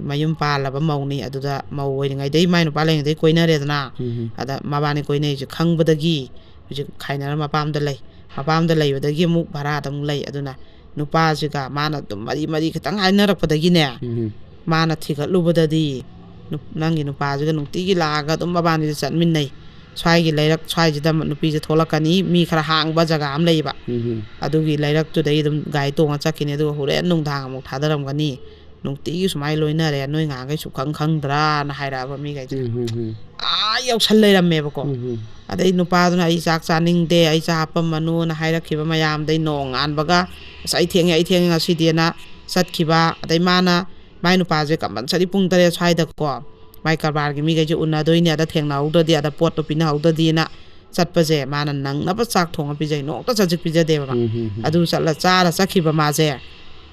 ꯃꯌꯨꯝ ꯄꯥꯜꯂꯕ ꯃꯧꯅꯤ, ꯑꯗꯨꯗ ꯃꯧ ꯑꯣꯏꯔꯤꯉꯩꯗꯩ ꯃꯥꯏ ꯅꯨꯄꯥ ꯂꯩꯔꯤꯉꯩꯗꯩ ꯀꯣꯏꯅꯔꯦꯗꯅ, ꯎꯝ꯫ ꯑꯗ ꯃꯕꯥꯅꯤ ꯀꯣꯏꯅꯩꯁꯦ ꯈꯪꯕꯗꯒꯤ ꯍꯧꯖꯤꯛ ꯈꯥꯏꯅꯔ ꯃꯄꯥꯝꯗ ꯂꯩ, ꯃꯄꯥꯝꯗ ꯂꯩꯕꯗꯒꯤ ꯑꯃꯨꯛ ꯚꯔꯥꯗ ꯑꯃꯨꯛ ꯂꯩ, ꯑꯗꯨꯅ ꯅꯨꯄꯥꯁꯤꯒ ꯃꯥꯅ ꯑꯗꯨꯝ ꯃꯔꯤ ꯃꯔꯤ ꯈꯤꯇꯪ ꯍꯥꯏꯅꯔꯛꯄꯗꯒꯤꯅꯦ, ꯎꯝ꯫ ꯃꯥꯅ ꯊꯤꯒꯠꯂꯨꯕꯗꯗꯤ ꯅꯨ-, ꯅꯪꯒꯤ ꯅꯨꯄꯥꯁꯤꯒ ꯅꯨꯡꯇꯤꯒꯤ ꯂꯥꯛꯑꯒ ꯑꯗꯨꯝ ꯃꯕꯥꯅꯤꯁꯦ ꯆꯠꯃꯤꯟꯅꯩ, ꯁ꯭ꯋꯥꯏꯒꯤ ꯂꯩꯔꯛ ꯁ꯭ꯋꯥꯏꯁꯤꯗ ꯅꯨꯄꯤꯁꯦ ꯊꯣꯛꯂꯛꯀꯅꯤ, ꯃꯤ ꯈꯔ ꯍꯥꯡꯕ ꯖꯒꯥ ꯑꯃ ꯂꯩꯌꯦꯕ, ꯎꯝ꯫ ꯑꯗꯨꯒꯤ ꯂꯩꯔꯛꯇꯨꯗꯩ ꯑꯗꯨꯝ ꯒꯥꯔꯤ ꯇꯣꯡꯉ ꯆꯠꯈꯤꯅꯤ, ꯑꯗꯨꯒ ꯍꯣꯔꯦꯟ ꯅꯨꯡꯗꯥꯡ ꯑꯃꯨꯛ ꯊꯥꯗꯔꯝꯒꯅꯤ, ꯅꯨꯡꯇꯤꯒꯤ ꯁꯨꯃꯥꯏꯅ ꯂꯣꯏꯅꯔꯦ, ꯅꯣꯏ ꯉꯥꯡꯈꯩ ꯁꯨꯈꯪ ꯈꯪꯗ꯭ꯔꯥꯅ" ꯍꯥꯏꯔꯛꯑꯕ ꯃꯤꯈꯩꯁꯦ꯫ ꯎꯝ, ꯎꯝ, ꯎꯝ꯫ ꯑꯥ ꯌꯧꯁꯜ ꯂꯩꯔꯝꯃꯦꯕꯀꯣ꯫ ꯎꯝ, ꯎꯝ꯫ ꯑꯗꯩ ꯅꯨꯄꯥꯗꯨꯅ "ꯑꯩ ꯆꯥꯛ ꯆꯥꯅꯤꯡꯗꯦ, ꯑꯩ ꯆꯥ ꯍꯥꯞꯄꯝꯃꯅꯨꯅ" ꯍꯥꯏꯔꯛꯈꯤꯕ ꯃꯌꯥꯝꯗꯩ ꯅꯣꯡꯉꯥꯟꯕꯒ, "ꯑꯁ, ꯑꯩ ꯊꯦꯡꯉꯦ, ꯑꯩ ꯊꯦꯡꯉꯦ ꯉꯁꯤꯗꯤꯅ" ꯆꯠꯈꯤꯕ꯫ ꯑꯗꯩ ꯃꯥꯅ, ꯃꯥꯏ ꯅꯨꯄꯥꯁꯦ ꯀꯝꯄꯜꯁꯔꯤ ꯄꯨꯡ ꯇꯔꯦꯠ ꯁ꯭ꯋꯥꯏꯗꯀꯣ ꯃꯥꯏ ꯀꯔꯕꯥꯔꯒꯤ ꯃꯤꯈꯩꯁꯦ ꯎꯅꯗꯣꯏꯅꯦ, ꯑꯗ ꯊꯦꯡꯅꯍꯧꯗ꯭ꯔꯗꯤ, ꯑꯗ ꯄꯣꯠꯇꯣ ꯄꯤꯅꯍꯧꯗ꯭ꯔꯗꯤꯅ ꯆꯠꯄꯁꯦ ꯃꯥꯅ ꯅꯪꯅꯕ ꯆꯥꯛ ꯊꯣꯡꯉ ꯄꯤꯖꯩ, ꯅꯣꯡꯃꯇ ꯆꯖꯤꯛ ꯄꯤꯖꯗꯦꯕ ꯃꯥ꯫ ꯎꯝ, ꯎꯝ, ꯎꯝ꯫ ꯑꯗꯨ ꯆꯠꯂ ꯆꯥꯔ ꯆꯠꯈꯤꯕ ꯃꯥꯁꯦ,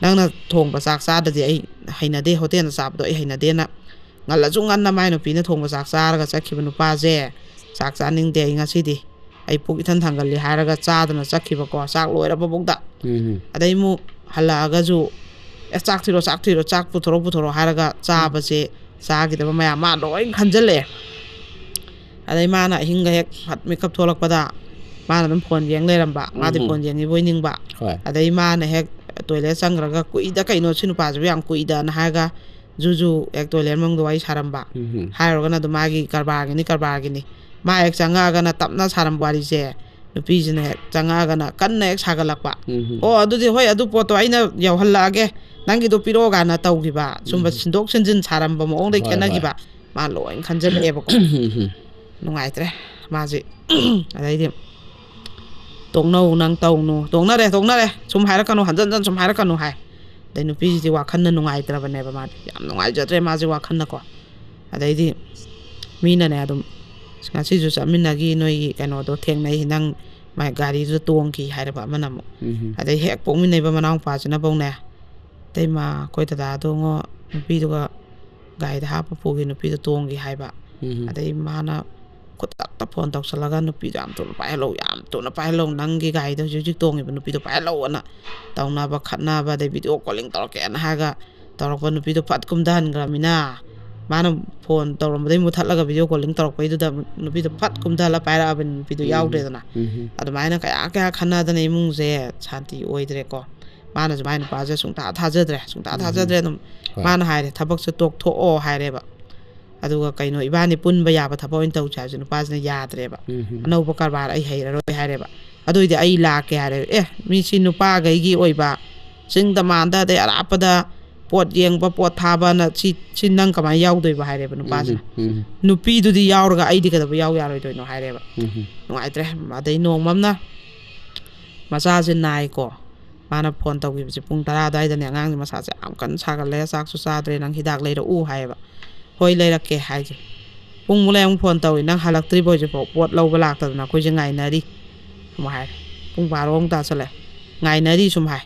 ꯅꯪꯅ ꯊꯣꯡꯕ ꯆꯥꯛ ꯆꯥꯗꯗꯤ ꯑꯩ ꯍꯩꯅꯗꯦ, ꯍꯣꯇꯦꯜꯗ ꯆꯥꯕꯗꯣ ꯑꯩ ꯍꯩꯅꯗꯦꯅ, ꯉꯜꯂꯁꯨ ꯉꯟꯅ ꯃꯥꯏ ꯅꯨꯄꯤꯅ ꯊꯣꯡꯕ ꯆꯥꯛ ꯆꯥꯔꯒ ꯆꯠꯈꯤꯕ ꯅꯨꯄꯥꯁꯦ, "ꯆꯥꯛ ꯆꯥꯅꯤꯡꯗꯦ ꯑꯩ ꯉꯁꯤꯗꯤ, ꯑꯩ ꯄꯨꯛ ꯏꯊꯟ ꯊꯟꯒꯜꯂꯤ" ꯍꯥꯏꯔꯒ ꯆꯥꯗꯅ ꯆꯠꯈꯤꯕꯀꯣ, ꯆꯥꯛ ꯂꯣꯏꯔꯕꯐꯥꯎꯗ꯫ ꯎꯝ, ꯎꯝ꯫ ꯑꯗꯩ ꯑꯃꯨꯛ ꯍꯜꯂꯛꯑꯒꯁꯨ, "ꯑꯦ, ꯆꯥꯛ ꯊꯤꯔꯣ, ꯆꯥꯛ ꯊꯤꯔꯣ, ꯆꯥꯛ ꯄꯨꯊꯣꯔꯛꯑꯣ, ꯄꯨꯊꯣꯔꯛꯑꯣ" ꯍꯥꯏꯔꯒ ꯆꯥꯕꯁꯦ, ꯆꯥꯈꯤꯗꯕ ꯃꯌꯥꯝ ꯃꯥ ꯂꯣꯏ ꯈꯟꯖꯜꯂꯛꯑꯦ꯫ ꯑꯗꯩ ꯃꯥꯅ ꯑꯍꯤꯡꯒ ꯍꯦꯛ ꯐꯠ ꯃꯤꯀꯞ ꯊꯣꯛꯂꯛꯄꯗ ꯃꯥꯅ ꯑꯗꯨꯝ ꯐꯣꯟ ꯌꯦꯡ ꯂꯩꯔꯝꯕ, ꯃꯥꯗꯤ ꯎꯝ, ꯎꯝ꯫ ꯐꯣꯟ ꯌꯦꯡꯉꯤꯕꯣꯏ ꯅꯤꯡꯕ꯫ ꯍꯣꯏ꯫ ꯑꯗꯩ ꯃꯥꯅ ꯍꯦꯛ ꯇꯣꯏꯂꯦꯠ ꯆꯪꯈ꯭ꯔꯒ, "ꯀꯨꯏꯗ ꯀꯩꯅꯣ ꯁꯤ ꯅꯨꯄꯥꯁꯤꯕꯨ ꯌꯥꯝ ꯀꯨꯏꯗꯅ" ꯍꯥꯏꯔꯒ ꯖꯨ ꯖꯨ ꯍꯦꯛ ꯇꯣꯏꯂꯦꯠ ꯃꯅꯨꯡꯗ ꯋꯥꯔꯤ ꯁꯥꯔꯝꯕ꯫ ꯎꯝ, ꯎꯝ꯫ ꯍꯥꯏꯔꯨꯔꯒꯅ ꯑꯗꯨꯝ ꯃꯥꯒꯤ ꯀꯔꯕꯥꯔꯒꯤꯅꯤ, ꯀꯔꯕꯥꯔꯒꯤꯅꯤ꯫ ꯃꯥ ꯍꯦꯛ ꯆꯪꯉꯛꯑꯒꯅ ꯇꯞꯅ ꯁꯥꯔꯝꯕ ꯋꯥꯔꯤꯁꯦ, ꯅꯨꯄꯤꯁꯤꯅ ꯍꯦꯛ ꯆꯪꯉꯛꯑꯒꯅ ꯀꯟꯅ ꯍꯦꯛ ꯁꯥꯒꯠꯂꯛꯄ꯫ ꯎꯝ, ꯎꯝ꯫ "ꯑꯣ, ꯑꯗꯨꯗꯤ ꯍꯣꯏ, ꯑꯗꯨ ꯄꯣꯠꯇꯣ ꯑꯩꯅ ꯌꯧꯍꯜꯂꯛꯑꯒꯦ, ꯅꯪꯒꯤꯗꯣ ꯄꯤꯔꯛꯑꯣ" ꯀꯥꯏꯅ ꯇꯧꯈꯤꯕ, ꯁꯨꯝꯕ ꯎꯝ꯫ ꯁꯤꯟꯗꯣꯛ ꯁꯤꯟꯖꯤꯟ ꯁꯥꯔꯝꯕ ꯃꯑꯣꯡꯗꯩ ꯍꯣꯏ, ꯈꯦꯠꯅꯈꯤꯕ, ꯍꯣꯏ꯫ ꯃꯥ ꯂꯣꯏ ꯈꯟꯖꯜꯂꯛꯑꯦꯕꯀꯣ꯫ ꯎꯝ, ꯎꯝ꯫ ꯅꯨꯡꯉꯥꯏꯇ꯭ꯔꯦ ꯃꯥꯁꯦ꯫ ꯑꯗꯩꯗꯤ, "ꯇꯣꯛꯅꯧ, ꯅꯪ ꯇꯧꯅꯨ, ꯇꯣꯛꯅꯔꯦ, ꯇꯣꯛꯅꯔꯦ, ꯁꯨꯝ ꯍꯥꯏꯔꯛꯀꯅꯨ, ꯍꯟꯖꯟ ꯍꯟꯖꯟ ꯁꯨꯝ ꯍꯥꯏꯔꯛꯀꯅꯨ" ꯍꯥꯏ꯫ ꯑꯗꯩ ꯅꯨꯄꯤꯁꯤꯗꯤ ꯋꯥꯈꯜꯅ ꯅꯨꯡꯉꯥꯏꯇ꯭ꯔꯕꯅꯦꯕ, ꯃꯥꯗꯤ ꯌꯥꯝ ꯅꯨꯡꯉꯥꯏꯖꯗ꯭ꯔꯦ ꯃꯥꯁꯦ ꯋꯥꯈꯜꯅꯀꯣ꯫ ꯑꯗꯩꯗꯤ ꯃꯤꯅꯅꯦ ꯑꯗꯨꯝ, "ꯉꯁꯤꯁꯨ ꯆꯠꯃꯤꯟꯅꯈꯤ, ꯅꯣꯏꯒꯤ ꯀꯩꯅꯣꯗꯣ ꯊꯦꯡꯅꯩ, ꯅꯪ ꯃꯥꯏ ꯒꯥꯔꯤꯗꯨꯗ ꯇꯣꯡꯈꯤ" ꯍꯥꯏꯔꯕ ꯑꯃꯅ ꯑꯃꯨꯛ꯫ ꯎꯝ, ꯎꯝ꯫ ꯑꯗꯩ ꯍꯦꯛ ꯄꯣꯛꯃꯤꯟꯅꯩꯕ ꯃꯅꯥꯎꯄꯥꯁꯤꯅꯐꯧꯅꯦ, "ꯑꯇꯩꯃ, ꯑꯩꯈꯣꯏ ꯗꯗꯥꯗꯣꯉꯣ, ꯅꯨꯄꯤꯗꯨꯒ ꯒꯥꯔꯤꯗ ꯍꯥꯞꯄ ꯄꯨꯈꯤ, ꯅꯨꯄꯤꯗꯣ ꯇꯣꯡꯈꯤ" ꯍꯥꯏꯕ꯫ ꯎꯝ, ꯎꯝ꯫ ꯑꯗꯩ ꯃꯥꯅ ꯈꯨꯗꯛꯇ ꯐꯣꯟ ꯇꯧꯁꯜꯂꯒ, "ꯅꯨꯄꯤꯗꯣ ꯌꯥꯝ ꯊꯨꯅ ꯄꯥꯏꯍꯜꯂꯧ, ꯌꯥꯝ ꯊꯨꯅ ꯄꯥꯏꯍꯜꯂꯧ, ꯅꯪꯒꯤ ꯒꯥꯔꯤꯗꯣ ꯍꯧꯖꯤꯛ ꯍꯧꯖꯤꯛ ꯇꯣꯡꯉꯤꯕ ꯅꯨꯄꯤꯗꯣ ꯄꯥꯏꯍꯜꯂꯧ" ꯑꯅ ꯇꯧꯅꯕ, ꯈꯠꯅꯕ, ꯑꯗꯩ "ꯚꯤꯗꯤꯑꯣ ꯀꯣꯂꯤꯡ ꯇꯧꯔꯛꯀꯦꯅ" ꯍꯥꯏꯔꯒ ꯇꯧꯔꯛꯄ ꯅꯨꯄꯤꯗꯣ ꯐꯠ ꯀꯨꯝꯊꯍꯟꯈ꯭ꯔꯃꯤꯅ, ꯃꯥꯅ ꯐꯣꯟ ꯇꯧꯔꯝꯕꯗꯩ ꯃꯨꯊꯠꯂꯒ ꯚꯤꯗꯤꯑꯣ ꯀꯣꯂꯤꯡ ꯇꯧꯔꯛꯄꯩꯗꯨꯗ ꯅꯨꯄꯤꯗꯣ ꯐꯠ ꯀꯨꯝꯊꯍꯜꯂ ꯄꯥꯏꯔꯛꯑꯕꯅꯤ, ꯅꯨꯄꯤꯗꯣ ꯎꯝ, ꯌꯥꯎꯗ꯭ꯔꯦꯗꯅ꯫ ꯎꯝ, ꯎꯝ꯫ ꯑꯗꯨꯃꯥꯏꯅ ꯀꯌꯥ ꯀꯌꯥ ꯈꯟꯅꯗꯅ ꯏꯃꯨꯡꯁꯦ ꯁꯥꯟꯇꯤ ꯑꯣꯏꯗ꯭ꯔꯦꯀꯣ꯫ ꯃꯥꯅꯁꯨ ꯃꯥꯏ ꯅꯨꯄꯥꯁꯦ ꯁꯨꯡꯊꯥ ꯊꯥꯖꯗ꯭ꯔꯦ, ꯁꯨꯡꯊꯥ ꯎꯝ, ꯊꯥꯖꯗ꯭ꯔꯦ꯫ ꯎꯝ꯫ ꯑꯗꯨꯝ ꯍꯣꯏ꯫ ꯃꯥꯅ ꯍꯥꯏꯔꯦ, "ꯊꯕꯛꯁꯦ ꯇꯣꯛꯊꯣꯛꯑꯣ" ꯍꯥꯏꯔꯦꯕ꯫ ꯑꯗꯨꯒ ꯀꯩꯅꯣ, "ꯏꯕꯥꯅꯤ ꯄꯨꯟꯕ ꯌꯥꯕ ꯊꯕꯛ ꯑꯣꯏꯅ ꯇꯧꯁꯦ" ꯍꯥꯏꯕꯁꯦ ꯅꯨꯄꯥꯁꯤꯅ ꯌꯥꯗ꯭ꯔꯦꯕ꯫ ꯎꯝ, ꯎꯝ꯫ "ꯑꯅꯧꯕ ꯀꯔꯕꯥꯔ ꯑꯩ ꯍꯩꯔꯔꯣꯏ" ꯍꯥꯏꯔꯦꯕ꯫ "ꯑꯗꯨꯏꯗꯤ ꯑꯩ ꯂꯥꯛꯀꯦ" ꯍꯥꯏꯔꯦ꯫ "ꯑꯦ, ꯃꯤ ꯁꯤ ꯅꯨꯄꯥꯈꯩꯒꯤ ꯑꯣꯏꯕ ꯆꯤꯡꯗ ꯃꯥꯟꯗ ꯑꯗꯩ ꯑꯔꯥꯞꯄꯗ ꯄꯣꯠ ꯌꯦꯡꯕ, ꯄꯣꯠ ꯊꯥꯕꯅ ꯁꯤ, ꯁꯤ ꯅꯪ ꯀꯃꯥꯏꯅ ꯌꯥꯎꯗꯣꯏꯕ?" ꯍꯥꯏꯔꯦꯕ ꯅꯨꯄꯥꯁꯤꯅ꯫ ꯎꯝ, ꯎꯝ꯫ "ꯅꯨꯄꯤꯗꯨꯗꯤ ꯌꯥꯎꯔꯒ ꯑꯩꯗꯤ ꯀꯩꯗꯧꯕ ꯌꯥꯎ ꯌꯥꯔꯣꯏꯗꯣꯏꯅꯣ?" ꯍꯥꯏꯔꯦꯕ꯫ ꯎꯝ, ꯎꯝ꯫ ꯅꯨꯡꯉꯥꯏꯇ꯭ꯔꯦ꯫ ꯑꯗꯩ ꯅꯣꯡꯃ ꯑꯃꯅ ꯃꯆꯥꯁꯦ ꯅꯥꯏꯀꯣ꯫ ꯃꯥꯅ ꯐꯣꯟ ꯇꯧꯈꯤꯕꯁꯦ ꯄꯨꯡ ꯇꯔꯥ ꯑꯗꯨꯋꯥꯏꯗꯅꯦ꯫ "ꯑꯉꯥꯡꯁꯦ ꯃꯁꯥꯁꯦ ꯌꯥꯝ ꯀꯟꯅ ꯁꯥꯒꯠꯂꯦ, ꯆꯥꯛꯁꯨ ꯆꯥꯗ꯭ꯔꯦ, ꯅꯪ ꯍꯤꯗꯥꯛ ꯂꯩꯔꯛꯎ" ꯍꯥꯏꯌꯦꯕ꯫ "ꯍꯣꯏ, ꯂꯩꯔꯛꯀꯦ" ꯍꯥꯏꯁꯦ꯫ ꯄꯨꯡ ꯃꯨꯛ ꯂꯩ ꯑꯃꯨꯛ ꯐꯣꯟ ꯇꯧꯏ, "ꯅꯪ ꯍꯜꯂꯛꯇ꯭ꯔꯤꯕꯣ ꯍꯧꯖꯤꯛꯐꯥꯎ? ꯄꯣꯠ ꯂꯧꯕ ꯂꯥꯛꯇꯗꯅ ꯑꯩꯈꯣꯏꯁꯦ ꯉꯥꯏꯅꯔꯤ" ꯑꯃꯨꯛ ꯍꯥꯏꯔꯦ꯫ ꯄꯨꯡ ꯕꯥꯔꯣ ꯑꯃꯨꯛ ꯇꯥꯁꯜꯂꯛꯑꯦ, "ꯉꯥꯏꯅꯔꯤ" ꯁꯨꯝ ꯍꯥꯏ꯫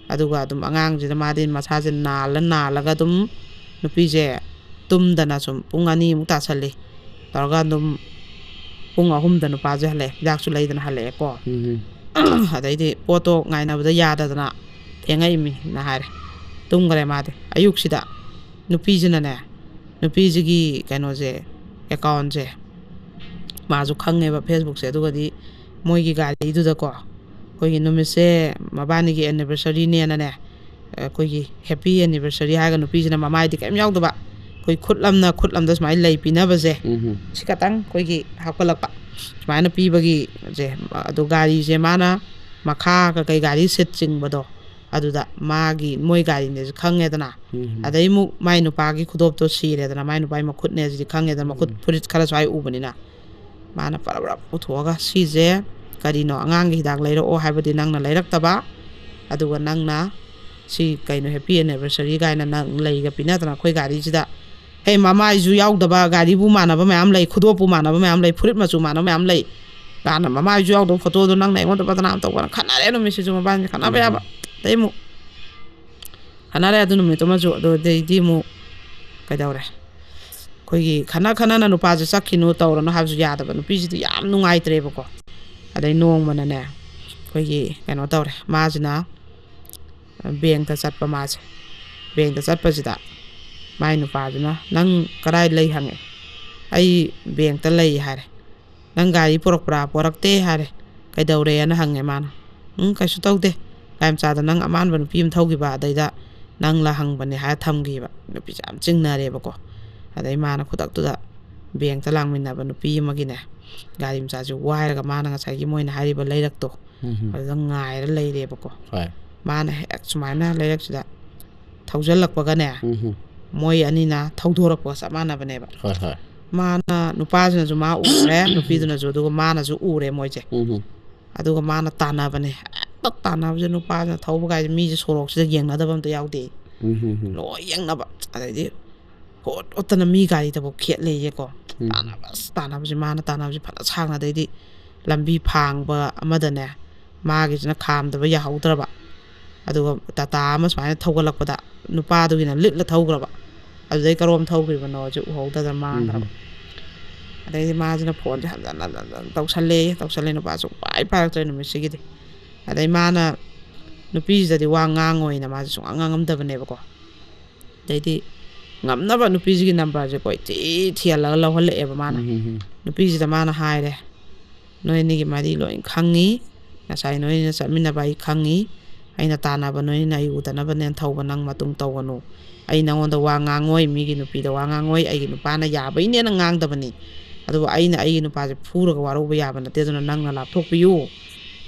ꯑꯗꯨꯒ ꯑꯗꯨꯝ ꯑꯉꯥꯡꯁꯤꯗ ꯃꯥꯗꯤ ꯃꯁꯥꯁꯦ ꯅꯥꯜꯂ ꯅꯥꯜꯂꯒ ꯑꯗꯨꯝ ꯅꯨꯄꯤꯁꯦ ꯇꯨꯝꯗꯅ ꯁꯨꯝ ꯄꯨꯡ ꯑꯅꯤꯃꯨꯛ ꯇꯥꯁꯜꯂꯤ꯫ ꯇꯧꯔꯒ ꯑꯗꯨꯝ ꯄꯨꯡ ꯑꯍꯨꯝꯗ ꯅꯨꯄꯥꯁꯦ ꯍꯜꯂꯛꯑꯦ, ꯍꯤꯗꯥꯛꯁꯨ ꯂꯩꯗꯅ ꯍꯜꯂꯛꯑꯦꯀꯣ꯫ ꯎꯝ꯫ ꯑꯗꯩꯗꯤ ꯄꯣꯠꯇꯣ ꯉꯥꯏꯅꯕꯗ ꯌꯥꯗꯗꯅ ꯊꯦꯡꯉꯛꯏꯃꯤꯅ ꯍꯥꯏꯔꯦ꯫ ꯇꯨꯝꯈ꯭ꯔꯦ ꯃꯥꯗꯤ꯫ ꯑꯌꯨꯛꯁꯤꯗ ꯅꯨꯄꯤꯁꯤꯅꯅꯦ, ꯅꯨꯄꯤꯁꯤꯒꯤ ꯀꯩꯅꯣꯁꯦ, ꯑꯦꯀꯥꯎꯟꯁꯦ ꯃꯥꯁꯨ ꯈꯪꯉꯦꯕ, ꯐꯦꯁꯕꯨꯛꯁꯦ꯫ ꯑꯗꯨꯒꯗꯤ ꯃꯣꯏꯒꯤ ꯒꯥꯔꯤꯗꯨꯗꯀꯣ, ꯑꯩꯈꯣꯏꯒꯤ ꯅꯨꯃꯤꯠꯁꯦ ꯃꯕꯥꯅꯤꯒꯤ ꯑꯦꯅꯤꯚꯔꯁꯔꯤꯅꯦꯅꯅꯦ, ꯑꯩꯈꯣꯏꯒꯤ ꯍꯦꯄꯤ ꯑꯦꯅꯤꯚꯔꯁꯔꯤ ꯍꯥꯏꯔꯒ ꯅꯨꯄꯤꯁꯤꯅ ꯃꯃꯥꯏꯗꯤ ꯀꯔꯤꯝ ꯌꯥꯎꯗꯕ, ꯑꯩꯈꯣꯏ ꯈꯨꯠ ꯑꯃꯅ ꯈꯨꯠ ꯑꯃꯗ ꯁꯨꯃꯥꯏꯅ ꯂꯩ ꯄꯤꯅꯕꯁꯦ, ꯎꯝ꯫ ꯁꯤ ꯈꯇꯪ ꯑꯩꯈꯣꯏꯒꯤ ꯍꯥꯞꯀꯠꯂꯛꯄ ꯁꯨꯃꯥꯏꯅ ꯄꯤꯕꯒꯤꯁꯦ꯫ ꯑꯗꯣ ꯒꯥꯔꯤꯁꯦ ꯃꯥꯅ ꯃꯈꯥ ꯀꯩꯀꯩ ꯒꯥꯔꯤ ꯁꯤꯠ ꯆꯤꯡꯕꯗꯣ, ꯑꯗꯨꯗ ꯃꯥꯒꯤ, ꯃꯣꯏ ꯒꯥꯔꯤꯅꯦꯁꯦ ꯈꯪꯉꯦꯗꯅ꯫ ꯎꯝ꯫ ꯑꯗꯩ ꯑꯃꯨꯛ ꯃꯥꯏ ꯅꯨꯄꯥꯒꯤ ꯈꯨꯗꯣꯞꯇꯣ ꯁꯤꯔꯦꯗꯅ, ꯃꯥꯏ ꯅꯨꯄꯥꯒꯤ ꯃꯈꯨꯠꯅꯦ ꯁꯤꯗꯤ ꯈꯪꯉꯦꯗꯅ, ꯃꯈꯨꯠ ꯎꯝ꯫ ꯐꯨꯔꯤꯠ ꯈꯔ ꯁ꯭ꯋꯥꯏ ꯎꯕꯅꯤꯅ꯫ ꯃꯥꯅ ꯄꯔꯞ ꯄꯔꯞ ꯄꯨꯊꯣꯛꯑꯒ, "ꯁꯤꯁꯦ ꯀꯔꯤꯅꯣ? ꯑꯉꯥꯡꯒꯤ ꯍꯤꯗꯥꯛ ꯂꯩꯔꯛꯑꯣ ꯍꯥꯏꯕꯗꯤ ꯅꯪꯅ ꯂꯩꯔꯛꯇꯕ, ꯑꯗꯨꯒ ꯅꯪꯅ ꯁꯤ ꯀꯩꯅꯣ, ꯍꯦꯄꯤ ꯑꯦꯅꯤꯚꯔꯁꯔꯤ ꯀꯥꯏꯅ ꯅꯪ ꯂꯩꯒ ꯄꯤꯅꯗꯅ ꯑꯩꯈꯣꯏ ꯒꯥꯔꯤꯁꯤꯗ, ꯍꯦ, ꯃꯃꯥꯏꯁꯨ ꯌꯥꯎꯗꯕ, ꯒꯥꯔꯤꯕꯨ ꯃꯥꯟꯅꯕ ꯃꯌꯥꯝ ꯂꯩ, ꯈꯨꯗꯣꯞꯄꯨ ꯃꯥꯟꯅꯕ ꯃꯌꯥꯝ ꯂꯩ, ꯐꯨꯔꯤꯠ ꯃꯆꯨ ꯃꯥꯟꯅꯕ ꯃꯌꯥꯝ ꯂꯩ, ꯀꯥꯟꯅ ꯃꯃꯥꯏꯁꯨ ꯌꯥꯎꯗꯕ ꯐꯣꯇꯣꯗꯣ ꯅꯪꯅ ꯑꯩꯉꯣꯟꯗ ꯕꯗꯅꯥꯝ ꯇꯧꯕꯅ" ꯈꯠꯅꯔꯦ ꯅꯨꯃꯤꯠꯁꯤꯁꯨ ꯃꯕꯥꯅꯤ, ꯈꯠꯅꯕ ꯌꯥꯕ꯫ ꯑꯗꯩ ꯑꯃꯨꯛ ꯈꯠꯅꯔꯦ ꯑꯗꯨ ꯅꯨꯃꯤꯠꯇꯨꯃꯁꯨ꯫ ꯑꯗꯨꯗꯩꯗꯤ ꯑꯃꯨꯛ ꯀꯩꯗꯧꯔꯦ, ꯑꯩꯈꯣꯏꯒꯤ ꯈꯠꯅ ꯈꯠꯅꯅ ꯅꯨꯄꯥꯁꯦ ꯆꯠꯈꯤꯅꯨ, ꯇꯧꯔꯅꯨ ꯍꯥꯏꯕꯁꯨ ꯌꯥꯗꯕ, ꯅꯨꯄꯤꯁꯤꯗꯤ ꯌꯥꯝ ꯅꯨꯡꯉꯥꯏꯇ꯭ꯔꯦꯕꯀꯣ꯫ ꯑꯗꯩ ꯅꯣꯡꯃꯅꯅꯦ, ꯑꯩꯈꯣꯏꯒꯤ ꯀꯩꯅꯣ ꯇꯧꯔꯦ, ꯃꯥꯁꯤꯅ ꯕꯦꯡꯇ ꯆꯠꯄ, ꯃꯥꯁꯦ ꯕꯦꯡꯇ ꯆꯠꯄꯁꯤꯗ ꯃꯥꯏ ꯅꯨꯄꯥꯗꯨꯅ, "ꯅꯪ ꯀꯗꯥꯏ ꯂꯩ?" ꯍꯪꯉꯦ꯫ "ꯑꯩ ꯕꯦꯡꯇ ꯂꯩ" ꯍꯥꯏꯔꯦ꯫ "ꯅꯪ ꯒꯥꯔꯤ ꯄꯨꯔꯛꯄ꯭ꯔꯥ?" "ꯄꯨꯔꯛꯇꯦ" ꯍꯥꯏꯔꯦ꯫ "ꯀꯩꯗꯧꯔꯦꯅ?" ꯍꯪꯉꯦ ꯃꯥꯅ꯫ "ꯎꯝ, ꯀꯩꯁꯨ ꯇꯧꯗꯦ, ꯒꯥꯔꯤ ꯃꯆꯥꯗ ꯅꯪ ꯑꯃꯥꯟꯕ ꯅꯨꯄꯤ ꯑꯃ ꯊꯧꯈꯤꯕ, ꯑꯗꯩꯗ ꯅꯪ ꯂꯥ ꯍꯪꯕꯅꯦ" ꯍꯥꯏꯔ ꯊꯝꯈꯤꯕ꯫ ꯅꯨꯄꯤꯁꯦ ꯌꯥꯝ ꯆꯤꯡꯅꯔꯦꯕꯀꯣ꯫ ꯑꯗꯩ ꯃꯥꯅ ꯈꯨꯗꯛꯇꯨꯗ ꯕꯦꯡꯇ ꯂꯥꯡꯃꯤꯟꯅꯕ ꯅꯨꯄꯤ ꯑꯃꯒꯤꯅꯦ, ꯒꯥꯔꯤ ꯃꯆꯥꯁꯦ ꯋꯥꯏꯔꯒ ꯃꯥꯅ ꯉꯁꯥꯏꯒꯤ ꯃꯣꯏꯅ ꯍꯥꯏꯔꯤꯕ ꯂꯩꯔꯛꯇꯣ, ꯎꯝ꯫ ꯑꯗꯨꯗ ꯉꯥꯏꯔ ꯂꯩꯔꯦꯕꯀꯣ꯫ ꯍꯣꯏ꯫ ꯃꯥꯅ ꯍꯦꯛ ꯁꯨꯃꯥꯏꯅ ꯂꯩꯔꯛꯁꯤꯗ ꯊꯧꯖꯤꯜꯂꯛꯄꯒꯅꯦ, ꯎꯝ꯫ ꯃꯣꯏ ꯑꯅꯤꯅ ꯊꯧꯗꯣꯔꯛꯄꯒ ꯆꯞ ꯃꯥꯟꯅꯕꯅꯦꯕ꯫ ꯍꯣꯏ, ꯍꯣꯏ꯫ ꯃꯥꯅ, ꯅꯨꯄꯥꯁꯤꯅꯁꯨ ꯃꯥ ꯎꯔꯦ, ꯅꯨꯄꯤꯗꯨꯅꯁꯨ, ꯑꯗꯨꯒ ꯃꯥꯅꯁꯨ ꯎꯔꯦ ꯃꯣꯏꯁꯦ꯫ ꯎꯝ꯫ ꯑꯗꯨꯒ ꯃꯥꯅ ꯇꯥꯟꯅꯕꯅꯦ꯫ ꯍꯦꯛꯇ ꯇꯥꯟꯅꯕꯁꯦ, ꯅꯨꯄꯥꯁꯤꯅ ꯊꯧꯕ ꯀꯥꯏꯁꯦ, ꯃꯤꯁꯦ ꯁꯣꯔꯣꯛꯁꯤꯗ ꯌꯦꯡꯅꯗꯕ ꯑꯝꯇ ꯌꯥꯎꯗꯦ꯫ ꯎꯝ꯫ ꯂꯣꯏ ꯌꯦꯡꯅꯕ꯫ ꯑꯗꯩꯗꯤ ꯑꯣꯠ ꯑꯣꯠꯇꯅ ꯃꯤ ꯒꯥꯔꯤꯗꯐꯥꯎ ꯈꯦꯠꯂꯦꯌꯦꯀꯣ꯫ ꯎꯝ꯫ ꯇꯥꯟꯅꯕ ꯑꯁ ꯇꯥꯟꯅꯕꯁꯦ ꯃꯥꯅ ꯇꯥꯟꯅꯕꯁꯦ ꯐꯅ ꯁꯥꯡꯅ, ꯑꯗꯩꯗꯤ ꯂꯝꯕꯤ ꯐꯥꯡꯕ ꯑꯃꯗꯅꯦ ꯃꯥꯒꯤꯁꯤꯅ ꯈꯥꯝꯗꯕ ꯌꯥꯍꯧꯗ꯭ꯔꯕ, ꯑꯗꯨꯒ ꯇꯥꯇꯥ ꯑꯃ ꯁꯨꯃꯥꯏꯅ ꯊꯧꯒꯠꯂꯛꯄꯗ ꯅꯨꯄꯥꯗꯨꯒꯤꯅ ꯂꯤꯠꯂ ꯊꯧꯈ꯭ꯔꯕ, ꯑꯗꯨꯗꯩ ꯀꯔꯣꯝ ꯊꯧꯈ꯭ꯔꯤꯕꯅꯣꯁꯦ ꯎꯍꯧꯗꯗꯅ ꯃꯥꯡꯈ꯭ꯔꯕ꯫ ꯎꯝ꯫ ꯑꯗꯩꯗꯤ ꯃꯥꯁꯤꯅ ꯐꯣꯟꯁꯦ ꯍꯟꯖꯟ ꯍꯟꯖꯟ ꯍꯟꯖꯟ ꯇꯧꯁꯜꯂꯦꯌꯦ꯫ ꯇꯧꯁꯜꯂꯦ, ꯅꯨꯄꯥ ꯁꯨꯡꯄꯥꯏ ꯄꯥꯏꯔꯛꯇ꯭ꯔꯦ ꯅꯨꯃꯤꯠꯁꯤꯒꯤꯗꯤ꯫ ꯑꯗꯩ ꯃꯥꯅ ꯅꯨꯄꯤꯁꯤꯗꯗꯤ ꯋꯥ ꯉꯥꯡꯉꯣꯏꯅ ꯃꯥꯁꯦ ꯁꯨꯡꯉꯥꯡ ꯉꯥꯡꯉꯝꯗꯕꯅꯦꯕꯀꯣ꯫ ꯑꯗꯩꯗꯤ ꯉꯝꯅꯕ ꯅꯨꯄꯤꯁꯤꯒꯤ ꯅꯝꯕꯔꯁꯦ ꯀꯣꯏꯊꯤ ꯊꯤꯍꯜꯂꯒ ꯂꯧꯍꯜꯂꯛꯑꯦꯕ ꯃꯥꯅ꯫ ꯎꯝ, ꯎꯝ, ꯎꯝ꯫ ꯅꯨꯄꯤꯁꯤꯗ ꯃꯥꯅ ꯍꯥꯏꯔꯦ, "ꯅꯣꯏ ꯑꯅꯤꯒꯤ ꯃꯔꯤ ꯂꯣꯏ ꯈꯪꯉꯤ, ꯉꯁꯥꯏ ꯅꯣꯏ ꯑꯅꯤꯅ ꯆꯠꯃꯤꯟꯅꯕ ꯑꯩ ꯈꯪꯉꯤ, ꯑꯩꯅ ꯇꯥꯟꯅꯕ ꯅꯣꯏꯅ ꯑꯩ ꯎꯗꯅꯕꯅꯦꯅ ꯊꯧꯕ ꯅꯪ ꯃꯇꯨꯡ ꯇꯧꯒꯅꯨ꯫ ꯑꯩ ꯅꯉꯣꯟꯗ ꯋꯥ ꯉꯥꯡꯉꯣꯏ, ꯃꯤꯒꯤ ꯅꯨꯄꯤꯗ ꯋꯥ ꯉꯥꯡꯉꯣꯏ, ꯑꯩꯒꯤ ꯅꯨꯄꯥꯅ ꯌꯥꯕꯩꯅꯦꯅ ꯉꯥꯡꯗꯕꯅꯤ꯫ ꯑꯗꯨꯕꯨ ꯑꯩꯅ ꯑꯩꯒꯤ ꯅꯨꯄꯥꯁꯦ ꯐꯨꯔꯒ ꯋꯥꯔꯧꯕ ꯌꯥꯕ ꯅꯠꯇꯦ, ꯑꯗꯨꯅ ꯅꯪꯅ ꯂꯥꯞꯊꯣꯛꯄꯤꯌꯨ,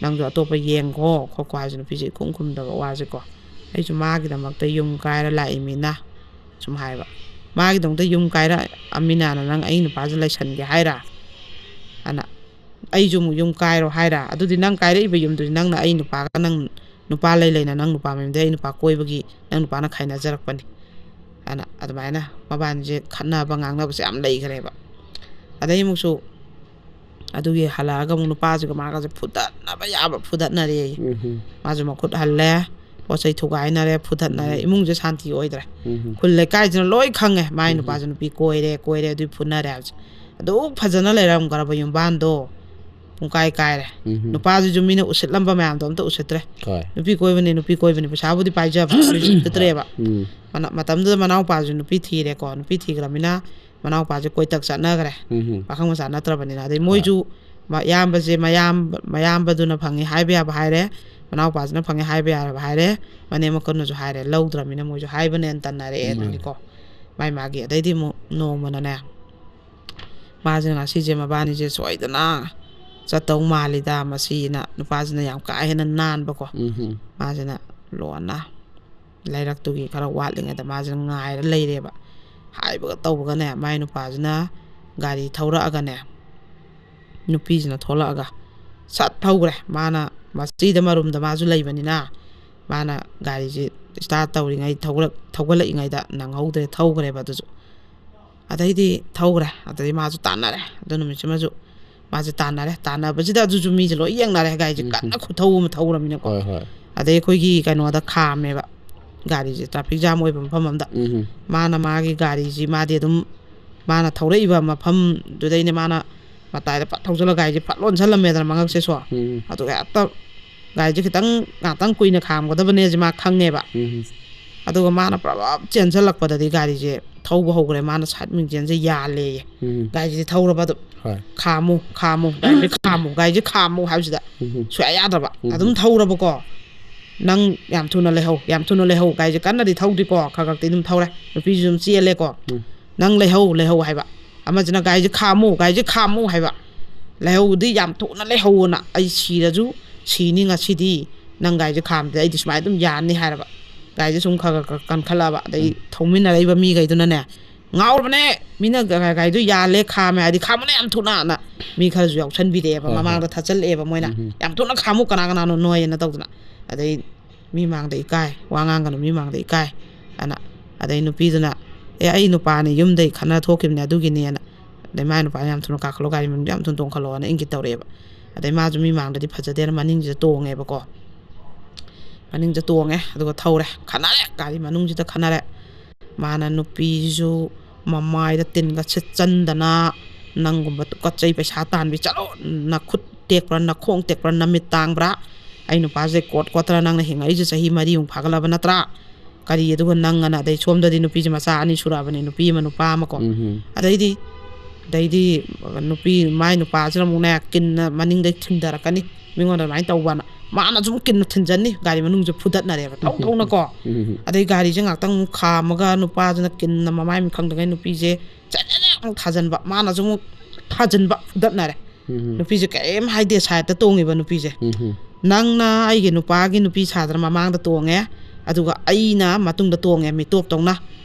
ꯅꯪꯁꯨ ꯑꯇꯣꯞꯄ ꯌꯦꯡꯈꯣ ꯈꯣꯠꯈꯣ" ꯍꯥꯏꯁꯦ ꯅꯨꯄꯤꯁꯦ ꯏꯈꯨꯝ ꯈꯨꯝꯗꯕ ꯋꯥꯁꯦꯀꯣ꯫ ꯑꯩꯁꯨ ꯃꯥꯒꯤꯗꯃꯛꯇ ꯌꯨꯝ ꯀꯥꯏꯔ ꯂꯥꯛꯏ ꯃꯤꯅ ꯁꯨꯝ ꯍꯥꯏꯕ꯫ "ꯃꯥꯒꯤꯗꯃꯛꯇ ꯌꯨꯝ ꯀꯥꯏꯔꯛꯑꯃꯤꯅꯅ ꯅꯪ ꯑꯩ ꯅꯨꯄꯥꯁꯦ ꯂꯩꯁꯟꯒꯦ ꯍꯥꯏꯔꯥ?" ꯑꯅ, "ꯑꯩꯁꯨ ꯑꯃꯨꯛ ꯌꯨꯝ ꯀꯥꯏꯔꯣ ꯍꯥꯏꯔꯥ? ꯑꯗꯨꯗꯤ ꯅꯪ ꯀꯥꯏꯔꯛꯏꯕ ꯌꯨꯝꯗꯨꯗꯤ ꯅꯪꯅ ꯑꯩ ꯅꯨꯄꯥꯒ ꯅꯪ ꯅꯨꯄꯥ ꯂꯩ ꯂꯩꯅ ꯅꯪ ꯅꯨꯄꯥ ꯃꯌꯨꯝꯗ ꯑꯩ ꯅꯨꯄꯥ ꯀꯣꯏꯕꯒꯤ ꯅꯪ ꯅꯨꯄꯥꯅ ꯈꯥꯏꯅꯖꯔꯛꯄꯅꯤ" ꯑꯅ ꯑꯗꯨꯃꯥꯏꯅ ꯃꯕꯥꯅꯤꯁꯦ ꯈꯠꯅꯕ ꯉꯥꯡꯅꯕꯁꯦ ꯌꯥꯝ ꯂꯩꯈ꯭ꯔꯦꯕ꯫ ꯑꯗꯩ ꯑꯃꯨꯛꯁꯨ ꯑꯗꯨꯒꯤ ꯍꯜꯂꯛꯑꯒ ꯑꯃꯨꯛ ꯅꯨꯄꯥꯁꯤꯒ ꯃꯥꯒꯁꯦ ꯐꯨꯗꯠꯅꯕ ꯌꯥꯕ ꯐꯨꯗꯠꯅꯔꯦ꯫ ꯎꯝ꯫ ꯃꯥꯁꯨ ꯃꯈꯨꯠ ꯍꯜꯂꯦ, ꯄꯣꯠ ꯆꯩ ꯊꯨꯒꯥꯏꯅꯔꯦ, ꯐꯨꯗꯠꯅꯔꯦ꯫ ꯎꯝ꯫ ꯏꯃꯨꯡꯁꯦ ꯁꯥꯟꯇꯤ ꯑꯣꯏꯗ꯭ꯔꯦ꯫ ꯎꯝ꯫ ꯈꯨꯜ ꯂꯩꯀꯥꯏꯁꯤꯅ ꯂꯣꯏ ꯈꯪꯉꯦ ꯃꯥꯏ ꯎꯝ꯫ ꯅꯨꯄꯥꯁꯦ ꯅꯨꯄꯤ ꯀꯣꯏꯔꯦ, ꯀꯣꯏꯔꯦ, ꯑꯗꯨꯏ ꯐꯨꯅꯔꯦ ꯍꯥꯏꯕꯁꯦ꯫ ꯑꯗꯨ ꯐꯖꯅ ꯂꯩꯔꯝꯈ꯭ꯔꯕ ꯌꯨꯝꯕꯥꯟꯗꯣ ꯄꯨꯡꯀꯥꯏ ꯀꯥꯏꯔꯦ꯫ ꯎꯝ꯫ ꯅꯨꯄꯥꯁꯤꯁꯨ ꯃꯤꯅ ꯎꯁꯤꯠꯂꯝꯕ ꯃꯌꯥꯝꯗꯣ ꯑꯝꯇ ꯎꯁꯤꯠꯇ꯭ꯔꯦ꯫ ꯍꯣꯏ꯫ ꯅꯨꯄꯤ ꯀꯣꯏꯕꯅꯤ, ꯅꯨꯄꯤ ꯀꯣꯏꯕꯅꯤ, ꯄꯩꯁꯥꯕꯨꯗꯤ ꯄꯥꯏꯖꯕ, ꯎꯁꯤꯠꯇ꯭ꯔꯦꯕ꯫ ꯎꯝ꯫ ꯃꯅ-, ꯃꯇꯝꯗꯨꯗ ꯃꯅꯥꯎꯄꯥꯁꯨ ꯅꯨꯄꯤ ꯊꯤꯔꯦꯀꯣ, ꯅꯨꯄꯤ ꯊꯤꯈ꯭ꯔꯃꯤꯅ ꯃꯅꯥꯎꯄꯥꯁꯦ ꯀꯣꯏꯇꯛ ꯆꯠꯅꯈ꯭ꯔꯦ꯫ ꯎꯝ꯫ ꯄꯥꯈꯪ ꯃꯆꯥ ꯅꯠꯇ꯭ꯔꯕꯅꯤꯅ꯫ ꯑꯗꯩ ꯍꯣꯏ꯫ ꯃꯣꯏꯁꯨ ꯃ-, ꯏꯌꯥꯝꯕꯁꯦ ꯃꯌꯥꯝ-, ꯃꯌꯥꯝꯕꯗꯨꯅ ꯐꯪꯉꯤ ꯍꯥꯏꯕ ꯌꯥꯕ ꯍꯥꯏꯔꯦ, ꯃꯅꯥꯎꯄꯥꯁꯤꯅ ꯐꯪꯉꯤ ꯍꯥꯏꯕ ꯌꯥꯕ ꯍꯥꯏꯔꯦ, ꯃꯅꯦꯝ ꯃꯀꯨꯅꯁꯨ ꯍꯥꯏꯔꯦ, ꯂꯧꯗ꯭ꯔꯃꯤꯅ ꯃꯣꯏꯁꯨ ꯍꯥꯏꯕꯅꯦꯅ ꯇꯟꯅꯔꯛꯑꯦ꯫ ꯎꯝ꯫ ꯑꯗꯨꯅꯤꯀꯣ꯫ ꯃꯥꯏ ꯃꯥꯒꯤ꯫ ꯑꯗꯩꯗꯤ ꯑꯃꯨꯛ ꯅꯣꯡꯃꯅꯅꯦ, ꯃꯥꯁꯤꯅ ꯉꯁꯤꯁꯦ ꯃꯕꯥꯅꯤꯁꯦ ꯁꯣꯏꯗꯅ ꯆꯠꯇꯧ ꯃꯥꯜꯂꯤꯗ ꯃꯁꯤꯅ ꯅꯨꯄꯥꯁꯤꯅ ꯌꯥꯝ ꯀꯥ ꯍꯦꯟꯅ ꯅꯥꯟꯕꯀꯣ꯫ ꯎꯝ꯫ ꯃꯥꯁꯤꯅ ꯂꯣꯟꯅ ꯂꯩꯔꯛꯇꯨꯒꯤ ꯈꯔ ꯋꯥꯠꯂꯤꯉꯩꯗ ꯃꯥꯁꯤꯅ ꯉꯥꯏꯔ ꯂꯩꯔꯦꯕ꯫ ꯍꯥꯏꯕꯒ ꯇꯧꯕꯒꯅꯦ, ꯃꯥꯏ ꯅꯨꯄꯥꯁꯤꯅ ꯒꯥꯔꯤ ꯊꯧꯔꯛꯑꯒꯅꯦ, ꯅꯨꯄꯤꯁꯤꯅ ꯊꯣꯛꯂꯛꯑꯒ ꯁꯠ ꯊꯧꯈ꯭ꯔꯦ꯫ ꯃꯥꯅ ꯃꯁꯤꯗ ꯃꯔꯨꯝꯗ ꯃꯥꯁꯨ ꯂꯩꯕꯅꯤꯅ, ꯃꯥꯅ ꯒꯥꯔꯤꯁꯤ start ꯇꯧꯔꯤꯉꯩ, ꯊꯧꯒꯠꯂꯛ-, ꯊꯧꯒꯠꯂꯛꯏꯉꯩꯗ ꯅꯪꯍꯧꯗ꯭ꯔꯦ, ꯊꯧꯈ꯭ꯔꯦꯕ ꯑꯗꯨꯁꯨ꯫ ꯑꯗꯩꯗꯤ ꯊꯧꯈ꯭ꯔꯦ꯫ ꯑꯗꯩ ꯃꯥꯁꯨ ꯇꯥꯟꯅꯔꯦ ꯑꯗꯨ ꯅꯨꯃꯤꯠꯁꯤꯃꯁꯨ꯫ ꯃꯥꯁꯦ ꯇꯥꯟꯅꯔꯦ꯫ ꯇꯥꯟꯅꯕꯁꯤꯗ ꯑꯗꯨꯁꯨ ꯃꯤꯁꯦ ꯂꯣꯏ ꯌꯦꯡꯅꯔꯦ, ꯒꯥꯔꯤꯁꯦ ꯎꯝ꯫ ꯀꯟꯅ ꯈꯨꯊꯧ ꯑꯃ ꯊꯧꯔꯃꯤꯅꯀꯣ꯫ ꯍꯣꯏ ꯍꯣꯏ꯫ ꯑꯗꯩ ꯑꯩꯈꯣꯏꯒꯤ ꯀꯩꯅꯣꯗ ꯈꯥꯝꯃꯦꯕ, ꯒꯥꯔꯤꯁꯦ ꯇ꯭ꯔꯥꯐꯤꯛ ꯖꯥꯝ ꯑꯣꯏꯕ ꯃꯐꯝ ꯑꯃꯗ꯫ ꯎꯝ꯫ ꯃꯥꯅ ꯃꯥꯒꯤ ꯒꯥꯔꯤꯁꯤ, ꯃꯥꯗꯤ ꯑꯗꯨꯝ ꯃꯥꯅ ꯊꯧꯔꯛꯏꯕ ꯃꯐꯝꯗꯨꯗꯩꯅꯦ, ꯃꯥꯅ ꯃꯇꯥꯏꯗ ꯐꯠ ꯊꯧꯖꯤꯜꯂ ꯒꯥꯔꯤꯁꯦ ꯐꯠ ꯂꯣꯟꯁꯜꯂꯝꯃꯦꯗꯅ ꯃꯉꯛꯁꯦ ꯁꯣ꯫ ꯎꯝ꯫ ꯑꯗꯨꯒ ꯍꯦꯛꯇ ꯒꯥꯔꯤꯁꯦ ꯈꯤꯇꯪ ꯉꯥꯛꯇꯪ ꯀꯨꯏꯅ ꯈꯥꯝꯒꯗꯕꯅꯦꯁꯦ ꯃꯥ ꯈꯪꯉꯦꯕ꯫ ꯎꯝ꯫ ꯑꯗꯨꯒ ꯃꯥꯅ ꯄ꯭ꯔꯕꯞ ꯆꯦꯟꯁꯤꯜꯂꯛꯄꯗꯗꯤ ꯒꯥꯔꯤꯁꯦ ꯊꯧꯕ ꯍꯧꯈ꯭ꯔꯦ꯫ ꯃꯥꯅ ꯁꯥꯏꯠ ꯃꯤꯡꯁꯦꯜꯁꯦ ꯌꯥꯜꯂꯦꯌꯦ꯫ ꯎꯝ꯫ ꯒꯥꯔꯤꯁꯦ ꯊꯧꯔꯕ ꯑꯗꯨꯝ ꯍꯣꯏ꯫ "ꯈꯥꯝꯃꯨ, ꯈꯥꯝꯃꯨ, ꯒꯥꯔꯤꯁꯦ ꯈꯥꯝꯃꯨ, ꯒꯥꯔꯤꯁꯦ ꯈꯥꯝꯃꯨ" ꯍꯥꯏꯕꯁꯤꯗ ꯎꯝ꯫ ꯁꯨꯡꯌꯥ ꯌꯥꯗ꯭ꯔꯕ꯫ ꯎꯝ꯫ ꯑꯗꯨꯝ ꯊꯧꯔꯕꯀꯣ꯫ "ꯅꯪ ꯌꯥꯝ ꯊꯨꯅ ꯂꯩꯍꯧ, ꯌꯥꯝ ꯊꯨꯅ ꯂꯩꯍꯧ", ꯒꯥꯔꯤꯁꯦ ꯀꯟꯅꯗꯤ ꯊꯧꯗ꯭ꯔꯤꯀꯣ, ꯈꯔ ꯈꯛꯇꯤ ꯑꯗꯨꯝ ꯊꯧꯔꯦ꯫ ꯅꯨꯄꯤꯁꯨ ꯑꯗꯨꯝ ꯆꯦꯜꯂꯦꯀꯣ꯫ ꯎꯝ꯫ "ꯅꯪ ꯂꯩꯍꯧ, ꯂꯩꯍꯧ" ꯍꯥꯏꯕ꯫ ꯑꯃꯁꯤꯅ "ꯒꯥꯔꯤꯁꯦ ꯈꯥꯝꯃꯨ, ꯒꯥꯔꯤꯁꯦ ꯈꯥꯝꯃꯨ" ꯍꯥꯏꯕ꯫ "ꯂꯩꯍꯧꯗꯤ ꯌꯥꯝ ꯊꯨꯅ ꯂꯩꯍꯧꯅ, ꯑꯩ ꯁꯤꯔꯁꯨ ꯁꯤꯅꯤ ꯉꯁꯤꯗꯤ, ꯅꯪ ꯒꯥꯔꯤꯁꯦ ꯈꯥꯝꯗꯦ, ꯑꯩꯗꯤ ꯁꯨꯃꯥꯏꯅ ꯑꯗꯨꯝ ꯌꯥꯅꯤ" ꯍꯥꯏꯔꯕ꯫ ꯒꯥꯔꯤꯁꯦ ꯁꯨꯝ ꯈꯔ ꯈꯔ ꯈꯔ ꯀꯟꯈꯠꯂꯛꯑꯕ꯫ ꯑꯗꯩ ꯎꯝ꯫ ꯊꯧꯃꯤꯟꯅꯔꯛꯏꯕ ꯃꯤꯈꯩꯗꯨꯅꯅꯦ, "ꯉꯥꯎꯔꯕꯅꯦ, ꯃꯤꯅ ꯒ-, ꯒꯥꯔꯤꯗꯣ ꯌꯥꯜꯂꯦ, ꯈꯥꯝꯃꯦ ꯍꯥꯏꯗꯤ ꯈꯥꯝꯃꯨꯅꯦ ꯌꯥꯝ ꯊꯨꯅ"ꯅ ꯃꯤ ꯈꯔꯁꯨ ꯌꯥꯎꯁꯟꯕꯤꯔꯛꯑꯦꯕ꯫ ꯍꯣꯏ, ꯍꯣꯏ꯫ ꯃꯃꯥꯡꯗ ꯊꯠꯆꯜꯂꯛꯑꯦꯕ ꯃꯣꯏꯅ꯫ ꯎꯝ꯫ "ꯌꯥꯝ ꯊꯨꯅ ꯈꯥꯝꯃꯨ, ꯀꯅꯥ ꯀꯅꯥꯅꯣ ꯅꯣꯏ?" ꯍꯥꯏꯅ ꯇꯧꯗꯅ꯫ ꯑꯗꯩ ꯃꯤ ꯃꯥꯡꯗ ꯏꯀꯥꯏ, ꯋꯥ ꯉꯥꯡꯒꯅꯨ ꯃꯤ ꯃꯥꯡꯗ ꯏꯀꯥꯏ ꯑꯅ꯫ ꯑꯗꯩ ꯅꯨꯄꯤꯗꯨꯅ, "ꯑꯦ, ꯑꯩ ꯅꯨꯄꯥꯅꯤ, ꯌꯨꯝꯗꯩ ꯈꯠꯅ ꯊꯣꯛꯈꯤꯕꯅꯦ ꯑꯗꯨꯒꯤꯅꯦꯅ"꯫ ꯑꯗꯩ ꯃꯥꯏ ꯅꯨꯄꯥꯅ "ꯌꯥꯝ ꯊꯨꯅ ꯀꯥꯈꯠꯂꯣ, ꯒꯥꯔꯤ ꯃꯅꯨꯡꯗ ꯌꯥꯝ ꯊꯨꯅ ꯇꯣꯡꯈꯠꯂꯣꯅ" ꯏꯪꯒꯤꯠ ꯇꯧꯔꯛꯑꯦꯕ꯫ ꯑꯗꯩ ꯃꯥꯁꯨ ꯃꯤ ꯃꯥꯡꯗꯗꯤ ꯐꯖꯗꯦꯅ ꯃꯅꯤꯡꯁꯤꯗ ꯇꯣꯡꯉꯦꯕꯀꯣ꯫ ꯃꯅꯤꯡꯗ ꯇꯣꯡꯉꯦ, ꯑꯗꯨꯒ ꯊꯧꯔꯦ꯫ ꯈꯠꯅꯔꯦ, ꯒꯥꯔꯤ ꯃꯅꯨꯡꯁꯤꯗ ꯈꯠꯅꯔꯦ꯫ ꯃꯥꯅ ꯅꯨꯄꯤꯁꯤꯁꯨ ꯃꯃꯥꯏꯗ ꯇꯤꯟꯒ ꯁꯤꯠꯆꯟꯗꯅ, "ꯅꯪꯒꯨꯝꯕ ꯇꯨꯀꯠꯆꯩ, ꯄꯩꯁꯥ ꯇꯥꯟꯕꯤ, ꯆꯠꯂꯣ, ꯅꯈꯨꯠ ꯇꯦꯛꯄ꯭ꯔꯥ, ꯅꯈꯣꯡ ꯇꯦꯛꯄ꯭ꯔꯥ, ꯅꯃꯤꯠ ꯇꯥꯡꯕ꯭ꯔꯥ? ꯑꯩ ꯅꯨꯄꯥꯁꯦ ꯀꯣꯠ ꯀꯣꯠꯇꯅ ꯅꯪꯅ ꯍꯤꯡꯉꯛꯏꯁꯦ ꯆꯍꯤ ꯃꯔꯤꯃꯨꯛ ꯐꯥꯒꯠꯂꯕ ꯅꯠꯇ꯭ꯔꯥ? ꯀꯔꯤ ꯑꯗꯨꯒ ꯅꯪ" ꯑꯅ꯫ ꯑꯗꯩ ꯁꯣꯝꯗꯗꯤ ꯅꯨꯄꯤꯁꯦ ꯃꯆꯥ ꯑꯅꯤ ꯁꯨꯔꯛꯑꯕꯅꯦ, ꯅꯨꯄꯤ ꯑꯃ ꯅꯨꯄꯥ ꯑꯃꯀꯣ꯫ ꯎꯝ꯫ ꯑꯗꯩꯗꯤ, ꯑꯗꯩꯗꯤ ꯅꯨꯄꯤ, ꯃꯥꯏ ꯅꯨꯄꯥꯁꯤꯅ ꯑꯃꯨꯛꯅꯦ, ꯀꯤꯟꯅ ꯃꯅꯤꯡꯗꯩ ꯊꯤꯟꯊꯔꯛꯀꯅꯤ, "ꯃꯤꯉꯣꯟꯗ ꯑꯗꯨꯃꯥꯏꯅ ꯇꯧꯕꯅ", ꯃꯥꯅꯁꯨ ꯑꯃꯨꯛ ꯀꯤꯟꯅ ꯊꯤꯟꯖꯟꯅꯤ, ꯒꯥꯔꯤ ꯃꯅꯨꯡꯁꯦ ꯐꯨꯗꯠꯅꯔꯦꯕ ꯊꯧ ꯊꯧꯅꯀꯣ꯫ ꯎꯝ꯫ ꯑꯗꯩ ꯒꯥꯔꯤꯁꯦ ꯉꯥꯛꯇꯪ ꯑꯃꯨꯛ ꯈꯥꯝꯃꯒ ꯅꯨꯄꯥꯁꯤꯅ ꯀꯤꯟꯅ ꯃꯃꯥꯏ ꯃꯤꯠ ꯈꯪꯗꯉꯩ ꯅꯨꯄꯤꯁꯦ ꯆꯦꯠ ꯆꯦꯠ ꯆꯦꯠ ꯑꯃꯨꯛ ꯊꯥꯖꯟꯕ, ꯃꯥꯅꯁꯨ ꯑꯃꯨꯛ ꯊꯥꯖꯟꯕ, ꯐꯨꯗꯠꯅꯔꯦ꯫ ꯎꯝ꯫ ꯅꯨꯄꯤꯁꯦ ꯀꯔꯤꯝ ꯍꯥꯏꯗꯦ, ꯁꯥꯏꯠꯇ ꯇꯣꯡꯉꯤꯕ ꯅꯨꯄꯤꯁꯦ꯫ ꯎꯝ꯫ "ꯅꯪꯅ ꯑꯩꯒꯤ ꯅꯨꯄꯥꯒꯤ ꯅꯨꯄꯤ ꯁꯥꯗꯅ ꯃꯃꯥꯡꯗ ꯇꯣꯡꯉꯦ, ꯑꯗꯨꯒ ꯑꯩꯅ ꯃꯇꯨꯡꯗ ꯇꯣꯡꯉꯦ ꯃꯤꯇꯣꯞꯇꯧꯅ"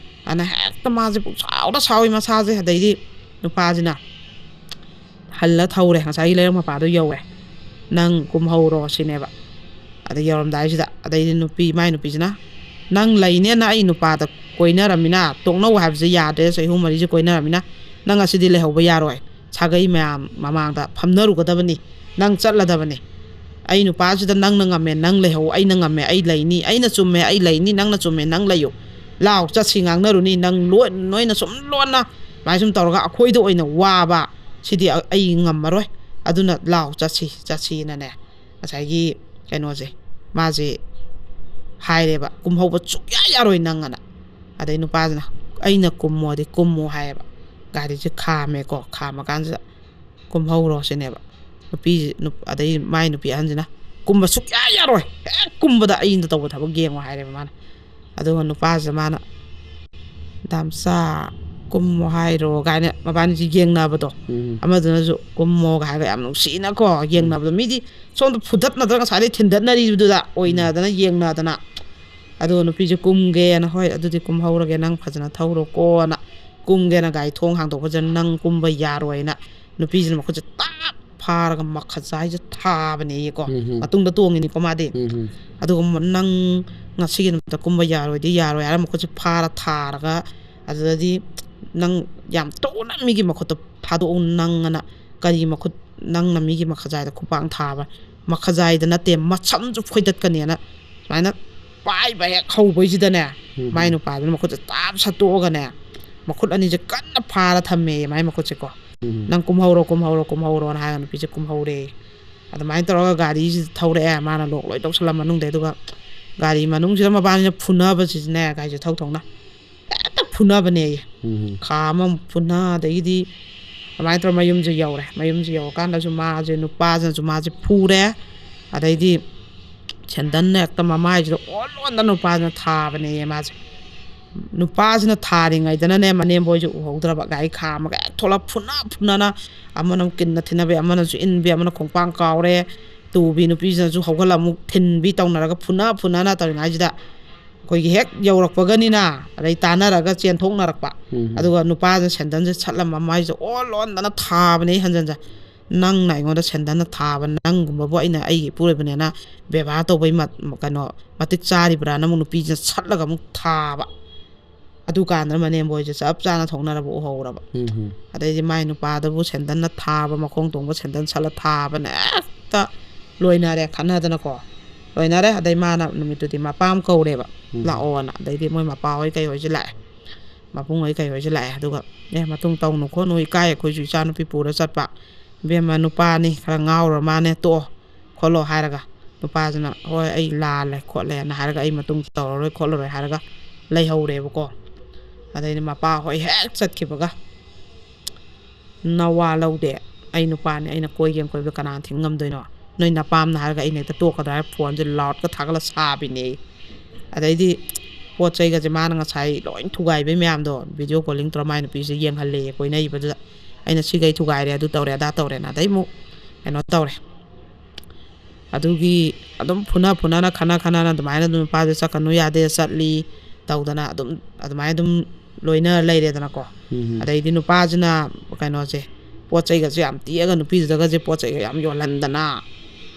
ꯑꯅ ꯍꯦꯛꯇ ꯃꯥꯁꯦ ꯄꯨꯡꯁꯥꯎꯗ ꯁꯥꯎꯏ ꯃꯁꯥꯁꯦ꯫ ꯑꯗꯩꯗꯤ ꯅꯨꯄꯥꯁꯤꯅ ꯍꯜꯂ ꯊꯧꯔꯦ, ꯉꯁꯥꯏꯒꯤ ꯂꯩꯔꯛ ꯃꯄꯥꯗꯣ ꯌꯧꯔꯦ꯫ "ꯅꯪ ꯀꯨꯝꯍꯧꯔꯣ" ꯁꯤꯅꯦꯕ꯫ ꯑꯗ ꯌꯧꯔꯝꯗꯥꯏꯁꯤꯗ, ꯑꯗꯩꯗꯤ ꯅꯨꯄꯤ, ꯃꯥꯏ ꯅꯨꯄꯤꯁꯤꯅ, "ꯅꯪ ꯂꯩꯅꯦꯅ ꯑꯩ ꯅꯨꯄꯥꯗ ꯀꯣꯏꯅꯔꯃꯤꯅ, ꯇꯣꯛꯅꯧ ꯍꯥꯏꯕꯁꯦ ꯌꯥꯗ꯭ꯔꯦ, ꯆꯍꯤ ꯑꯍꯨꯝ ꯃꯔꯤꯁꯦ ꯀꯣꯏꯅꯔꯃꯤꯅ ꯅꯪ ꯑꯁꯤꯗꯤ ꯂꯩꯍꯧꯕ ꯌꯥꯔꯣꯏ, ꯁꯥꯒꯩ ꯃꯌꯥꯝ ꯃꯃꯥꯡꯗ ꯐꯝꯅꯔꯨꯒꯗꯕꯅꯤ, ꯅꯪ ꯆꯠꯂꯗꯕꯅꯤ, ꯑꯩ ꯅꯨꯄꯥꯁꯤꯗ ꯅꯪꯅ ꯉꯝꯃꯦ, ꯅꯪ ꯂꯩꯍꯧ, ꯑꯩꯅ ꯉꯝꯃꯦ, ꯑꯩ ꯂꯩꯅꯤ, ꯑꯩꯅ ꯆꯨꯝꯃꯦ, ꯑꯩ ꯂꯩꯅꯤ, ꯅꯪꯅ ꯆꯨꯝꯃꯦ, ꯅꯪ ꯂꯩꯌꯨ, ꯂꯥꯎ ꯆꯠꯁꯤ ꯉꯥꯡꯅꯔꯨꯅꯤ, ꯅꯪ ꯂꯣꯏ ꯅꯣꯏꯅ ꯁꯨꯝ ꯂꯣꯟꯅ ꯁꯨꯃꯥꯏꯅ ꯁꯨꯝ ꯇꯧꯔꯒ ꯑꯩꯈꯣꯏꯗ ꯑꯣꯏꯅ ꯋꯥꯕ ꯁꯤꯗꯤ ꯑ- ꯑꯩ ꯉꯝꯃꯔꯣꯏ, ꯑꯗꯨꯅ ꯂꯥꯎ ꯆꯠꯁꯤ ꯆꯠꯁꯤꯅꯅꯦ ꯉꯁꯥꯏꯒꯤ ꯀꯩꯅꯣꯁꯦ ꯃꯥꯁꯦ ꯍꯥꯏꯔꯦꯕ, "ꯀꯨꯝꯍꯧꯕ ꯁꯨꯛꯌꯥ ꯌꯥꯔꯣꯏ ꯅꯪ" ꯑꯅ꯫ ꯑꯗꯩ ꯅꯨꯄꯥꯁꯤꯅ, "ꯑꯩꯅ ꯀꯨꯝꯃꯣꯗꯤ ꯀꯨꯝꯃꯣ" ꯍꯥꯏꯌꯦꯕ꯫ ꯒꯥꯔꯤꯁꯦ ꯈꯥꯝꯃꯦꯀꯣ, ꯈꯥꯝꯃ ꯀꯥꯟꯁꯤꯗ, "ꯀꯨꯝꯍꯧꯔꯣ" ꯁꯤꯅꯦꯕ꯫ ꯅꯨꯄꯤ ꯅꯨꯞ- ꯑꯗꯩ ꯃꯥꯏ ꯅꯨꯄꯤ ꯑꯍꯟꯁꯤꯅ, "ꯀꯨꯝꯕ ꯁꯨꯛꯌꯥ ꯌꯥꯔꯣꯏ, ꯍꯦꯛ ꯀꯨꯝꯕꯗ ꯑꯩꯅ ꯇꯧꯕ ꯊꯕꯛ ꯌꯦꯡꯉꯣ" ꯍꯥꯏꯔꯦꯕ ꯃꯥꯅ꯫ ꯑꯗꯨꯒ ꯅꯨꯄꯥꯁꯤꯗ ꯃꯥꯅ, "ꯗꯥꯝꯆꯥ, ꯀꯨꯝꯃꯣ ꯍꯥꯏꯔꯣ" ꯀꯥꯏꯅ ꯃꯕꯥꯅꯤꯁꯤ ꯌꯦꯡꯅꯕꯗꯣ꯫ ꯎꯝ꯫ ꯑꯃꯗꯨꯅꯁꯨ "ꯀꯨꯝꯃꯣꯒ" ꯍꯥꯏꯔꯒ ꯌꯥꯝ ꯅꯨꯡꯁꯤꯅꯀꯣ ꯌꯦꯡꯅꯕꯗꯣ, ꯃꯤꯗꯤ ꯁꯣꯝꯗ ꯐꯨꯗꯠꯅꯗꯅ ꯉꯁꯥꯏꯗꯩ ꯊꯤꯟꯗꯠꯅꯔꯤꯕꯗꯨꯗ ꯑꯣꯏꯅꯗꯅ ꯌꯦꯡꯅꯗꯅ꯫ ꯑꯗꯨꯒ ꯅꯨꯄꯤꯁꯦ ꯀꯨꯝꯒꯦꯅ, "ꯍꯣꯏ, ꯑꯗꯨꯗꯤ ꯀꯨꯝꯍꯧꯔꯒꯦ, ꯅꯪ ꯐꯖꯅ ꯊꯧꯔꯣꯀꯣꯅ" ꯀꯨꯝꯒꯦꯅ ꯒꯥꯔꯤ ꯊꯣꯡ ꯍꯥꯡꯗꯣꯛꯄꯁꯤꯗ, "ꯅꯪ ꯀꯨꯝꯕ ꯌꯥꯔꯣꯏꯅ" ꯅꯨꯄꯤꯁꯤꯅ ꯃꯈꯨꯠꯁꯦ ꯇꯥꯞ ꯐꯥꯔꯒ ꯃꯈꯖꯥꯏꯁꯦ ꯊꯥꯕꯅꯦꯌꯦꯀꯣ꯫ ꯎꯝ, ꯎꯝ꯫ ꯃꯇꯨꯡꯗ ꯇꯣꯡꯉꯤꯅꯤꯀꯣ ꯃꯥꯗꯤ꯫ ꯎꯝ, ꯎꯝ꯫ ꯑꯗꯨꯒ ꯃ- "ꯅꯪ ꯉꯁꯤꯒꯤ ꯅꯨꯃꯤꯠꯇ ꯀꯨꯝꯕ ꯌꯥꯔꯣꯏꯗꯤ ꯌꯥꯔꯣꯏ" ꯍꯥꯏꯔ ꯃꯈꯨꯠꯁꯦ ꯐꯥꯔ ꯊꯥꯔꯒ, ꯑꯗꯨꯗꯗꯤ, "ꯅꯪ ꯌꯥꯝ ꯇꯣꯅ ꯃꯤꯒꯤ ꯃꯈꯨꯠꯇ ꯊꯥꯗꯣꯛꯎ ꯅꯪ" ꯑꯅ꯫ "ꯀꯔꯤ ꯃꯈꯨꯠ, ꯅꯪꯅ ꯃꯤꯒꯤ ꯃꯈꯖꯥꯏꯗ ꯈꯨꯄꯥꯡ ꯊꯥꯕ?" "ꯃꯈꯖꯥꯏꯗ ꯅꯠꯇꯦ, ꯃꯁꯝꯁꯨ ꯐꯣꯏꯗꯠꯀꯅꯤꯅ" ꯁꯨꯃꯥꯏꯅ ꯄꯥꯏꯕ ꯍꯦꯛ ꯍꯧꯕꯩꯁꯤꯗꯅꯦ, ꯎꯝ꯫ ꯃꯥꯏ ꯅꯨꯄꯥꯗꯨꯅ ꯃꯈꯨꯠꯁꯦ ꯇꯥꯞ ꯁꯠꯇꯣꯛꯑꯒꯅꯦ, ꯃꯈꯨꯠ ꯑꯅꯤꯁꯦ ꯀꯟꯅ ꯐꯥꯔ ꯊꯝꯃꯦꯌꯦ ꯃꯥꯏ ꯃꯈꯨꯠꯁꯦꯀꯣ꯫ ꯎꯝ꯫ "ꯅꯪ ꯀꯨꯝꯍꯧꯔꯣ, ꯀꯨꯝꯍꯧꯔꯣ, ꯀꯨꯝꯍꯧꯔꯣꯅ" ꯍꯥꯏꯔꯒ ꯅꯨꯄꯤꯁꯦ ꯀꯨꯝꯍꯧꯔꯦ꯫ ꯑꯗꯨꯃꯥꯏꯅ ꯇꯧꯔꯒ ꯒꯥꯔꯤꯁꯤꯗ ꯊꯧꯔꯛꯑꯦ, ꯃꯥꯅ ꯂꯣꯛ ꯂꯣꯏ ꯇꯧꯁꯜꯂꯝ ꯃꯅꯨꯡꯗ꯫ ꯑꯗꯨꯒ ꯒꯥꯔꯤ ꯃꯅꯨꯡꯁꯤꯗ ꯃꯕꯥꯅꯤꯅ ꯐꯨꯅꯕꯁꯤꯁꯨꯅꯦ, ꯒꯥꯔꯤꯁꯦ ꯊꯧ ꯊꯧꯅ ꯍꯦꯛꯇ ꯐꯨꯅꯕꯅꯦꯌꯦ꯫ ꯎꯝ꯫ ꯈꯥ ꯑꯃꯃꯨꯛ ꯐꯨꯅ, ꯑꯗꯒꯤꯗꯤ ꯑꯗꯨꯃꯥꯏꯅ ꯇꯧꯔ ꯃꯌꯨꯝꯁꯦ ꯌꯧꯔꯦ꯫ ꯃꯌꯨꯝꯁꯦ ꯌꯧꯔꯀꯥꯟꯗꯁꯨ ꯃꯥꯁꯦ, ꯅꯨꯄꯥꯁꯤꯅꯁꯨ ꯃꯥꯁꯦ ꯐꯨꯔꯦ꯫ ꯑꯗꯩꯗꯤ ꯁꯦꯟꯗꯟꯅ ꯍꯦꯛꯇ ꯃꯃꯥꯏꯁꯤꯗ ꯑꯣꯟ ꯑꯣꯟꯗꯅ ꯅꯨꯄꯥꯁꯤꯅ ꯊꯥꯕꯅꯦꯌꯦ ꯃꯥꯁꯦ꯫ ꯅꯨꯄꯥꯁꯤꯅ ꯊꯥꯔꯤꯉꯩꯗꯅꯅꯦ, ꯃꯅꯦꯝꯕꯣꯏꯁꯦ ꯎꯍꯧꯗ꯭ꯔꯕ, ꯒꯥꯔꯤ ꯈꯥꯝꯃꯒ ꯍꯦꯛ ꯊꯣꯛꯂꯛ ꯐꯨꯅ ꯐꯨꯅꯅ, ꯑꯃꯅ ꯑꯃꯨꯛ ꯀꯤꯟꯅ ꯊꯤꯟꯅꯕꯤ, ꯑꯃꯅꯁꯨ ꯏꯟꯕꯤ, ꯑꯃꯅ ꯈꯣꯡꯄꯥꯡ ꯀꯥꯎꯔꯦ꯫ ꯇꯨꯕꯤ ꯅꯨꯄꯤꯁꯤꯅꯁꯨ ꯍꯧꯒꯠꯂ ꯑꯃꯨꯛ ꯊꯤꯟꯕꯤ ꯇꯧꯅꯔꯒ ꯐꯨꯅ ꯐꯨꯅꯅ ꯇꯧꯔꯤꯉꯩꯁꯤꯗ, ꯑꯩꯈꯣꯏꯒꯤ ꯍꯦꯛ ꯌꯧꯔꯛꯄꯒꯅꯤꯅ, ꯑꯗꯩ ꯇꯥꯟꯅꯔꯒ ꯆꯦꯟꯊꯣꯛꯅꯔꯛꯄ꯫ ꯎꯝ꯫ ꯑꯗꯨꯒ ꯅꯨꯄꯥꯁꯤꯅ ꯁꯦꯟꯗꯟꯁꯦ ꯁꯠꯂꯝꯃ ꯃꯥꯏꯁꯦ ꯑꯣꯟ ꯑꯣꯟꯗꯅ ꯊꯥꯕꯅꯦ ꯍꯟꯖꯟꯖ꯫ "ꯅꯪꯅ ꯑꯩꯉꯣꯟꯗ ꯁꯦꯟꯗꯟꯅ ꯊꯥꯕ, ꯅꯪꯒꯨꯝꯕꯕꯨ ꯑꯩꯅ ꯑꯩꯒꯤ ꯏꯄꯨꯔꯣꯏꯕꯅꯦꯅ ꯕꯦꯕꯥꯔ ꯇꯧꯕꯩ ꯃꯠ-, ꯀꯩꯅꯣ, ꯃꯇꯤꯛ ꯆꯥꯔꯤꯕ꯭ꯔꯥꯅ" ꯑꯃꯨꯛ ꯅꯨꯄꯤꯁꯤꯅ ꯁꯠꯂꯒ ꯑꯃꯨꯛ ꯊꯥꯕ꯫ ꯑꯗꯨꯀꯥꯟꯗ ꯃꯅꯦꯝꯕꯣꯏꯁꯦ ꯆꯞ ꯆꯥꯅ ꯊꯣꯛꯅꯔꯕ ꯎꯍꯧꯔꯕ꯫ ꯎꯝ ꯎꯝ ꯑꯗꯩꯗꯤ ꯃꯥꯏ ꯅꯨꯄꯥꯗꯕꯨ ꯁꯦꯟꯗꯟꯅ ꯊꯥꯕ, ꯃꯈꯣꯡ ꯇꯣꯡꯕ ꯁꯦꯟꯗꯟ ꯁꯠꯂ ꯊꯥꯕꯅ ꯍꯦꯛꯇ ꯂꯣꯏꯅꯔꯦ ꯈꯠꯅꯗꯅꯀꯣ꯫ ꯂꯣꯏꯅꯔꯦ꯫ ꯑꯗꯩ ꯃꯥꯅ ꯅꯨꯃꯤꯠꯇꯨꯗꯤ ꯃꯄꯥꯝ ꯀꯧꯔꯦꯕ, ꯎꯝ ꯂꯥꯛꯑꯣꯅ꯫ ꯑꯗꯩꯗꯤ ꯃꯣꯏ ꯃꯄꯥ ꯍꯣꯏ ꯀꯩ ꯍꯣꯏꯁꯦ ꯂꯥꯛꯑꯦ, ꯃꯕꯨꯡ ꯍꯣꯏ ꯀꯩ ꯍꯣꯏꯁꯦ ꯂꯥꯛꯑꯦ꯫ ꯑꯗꯨꯒ "ꯑꯦ, ꯃꯇꯨꯡ ꯇꯧꯅꯨ ꯈꯣꯠꯅꯨ, ꯏꯀꯥꯏ, ꯑꯩꯈꯣꯏꯁꯨ ꯏꯆꯥꯅꯨꯄꯤ ꯄꯨꯔ ꯆꯠꯄ, ꯏꯕꯦꯝꯃ, ꯅꯨꯄꯥꯅꯤ, ꯈꯔ ꯉꯥꯎꯔ ꯃꯥꯅꯦ, ꯇꯣꯛꯑꯣ ꯈꯣꯠꯂꯣ" ꯍꯥꯏꯔꯒ, ꯅꯨꯄꯥꯁꯤꯅ "ꯍꯣꯏ, ꯑꯩ ꯂꯥꯜꯂꯦ ꯈꯣꯠꯂꯦꯅ" ꯍꯥꯏꯔꯒ, "ꯑꯩ ꯃꯇꯨꯡ ꯇꯧꯔꯔꯣꯏ ꯈꯣꯠꯂꯔꯣꯏ" ꯍꯥꯏꯔꯒ ꯂꯩꯍꯧꯔꯦꯕꯀꯣ꯫ ꯑꯗꯩꯗꯤ ꯃꯄꯥ ꯍꯣꯏ ꯍꯦꯛ ꯆꯠꯈꯤꯕꯒ, "ꯅꯋꯥ ꯂꯧꯗꯦ, ꯑꯩ ꯅꯨꯄꯥꯅꯤ, ꯑꯩꯅ ꯀꯣꯏꯒꯦꯅ ꯀꯣꯏꯕꯗ ꯀꯅꯥꯅ ꯊꯤꯡ ꯉꯝꯗꯣꯏꯅꯣ? ꯅꯣꯏ ꯅꯄꯥꯝꯅ ꯍꯥꯏꯔꯒ ꯑꯩꯅ ꯍꯦꯛꯇ ꯇꯣꯛꯀꯗ꯭ꯔꯥ?" ꯍꯥꯏꯔ ꯐꯣꯟꯁꯦ ꯂꯥꯎꯠꯀ ꯊꯥꯒꯠꯂ ꯁꯥꯕꯤꯅꯦ꯫ ꯑꯗꯩꯗꯤ ꯄꯣꯠ ꯆꯩꯒꯁꯦ ꯃꯥꯅ ꯉꯁꯥꯏ ꯂꯣꯏ ꯊꯨꯒꯥꯏꯕꯩ ꯃꯌꯥꯝꯗꯣ ꯚꯤꯗꯤꯑꯣ ꯀꯣꯂꯤꯡ ꯇꯧꯔ ꯃꯥꯏ ꯅꯨꯄꯤꯁꯦ ꯌꯦꯡꯍꯜꯂꯦꯌꯦ, ꯀꯣꯏꯅꯔꯤꯕꯗꯨꯗ꯫ "ꯑꯩꯅ ꯁꯤꯈꯩ ꯊꯨꯒꯥꯏꯔꯦ, ꯑꯗꯨ ꯇꯧꯔꯦ, ꯑꯗꯥ ꯇꯧꯔꯦꯅ", ꯑꯗꯩ ꯑꯃꯨꯛ ꯀꯩꯅꯣ ꯇꯧꯔꯦ꯫ ꯑꯗꯨꯒꯤ ꯑꯗꯨꯝ ꯐꯨꯅ ꯐꯨꯅꯅ, ꯈꯠꯅ ꯈꯠꯅꯅ ꯑꯗꯨꯃꯥꯏꯅ ꯑꯗꯨꯝ ꯅꯨꯄꯥꯁꯦ "ꯆꯠꯀꯅꯨ, ꯌꯥꯗꯦ, ꯆꯠꯂꯤ" ꯇꯧꯗꯅ ꯑꯗꯨꯝ ꯑꯗꯨꯃꯥꯏꯅ ꯑꯗꯨꯝ ꯂꯣꯏꯅ ꯂꯩꯔꯦꯗꯅꯀꯣ꯫ ꯎꯝ ꯑꯗꯩꯗꯤ ꯅꯨꯄꯥꯁꯤꯅ ꯀꯩꯅꯣꯁꯦ, ꯄꯣꯠ ꯆꯩꯒꯁꯦ ꯌꯥꯝ ꯇꯦꯛꯑꯒ ꯅꯨꯄꯤꯗꯨꯗꯒꯁꯦ ꯄꯣꯠ ꯆꯩꯒ ꯌꯥꯝ ꯌꯣꯜꯍꯟꯗꯅ,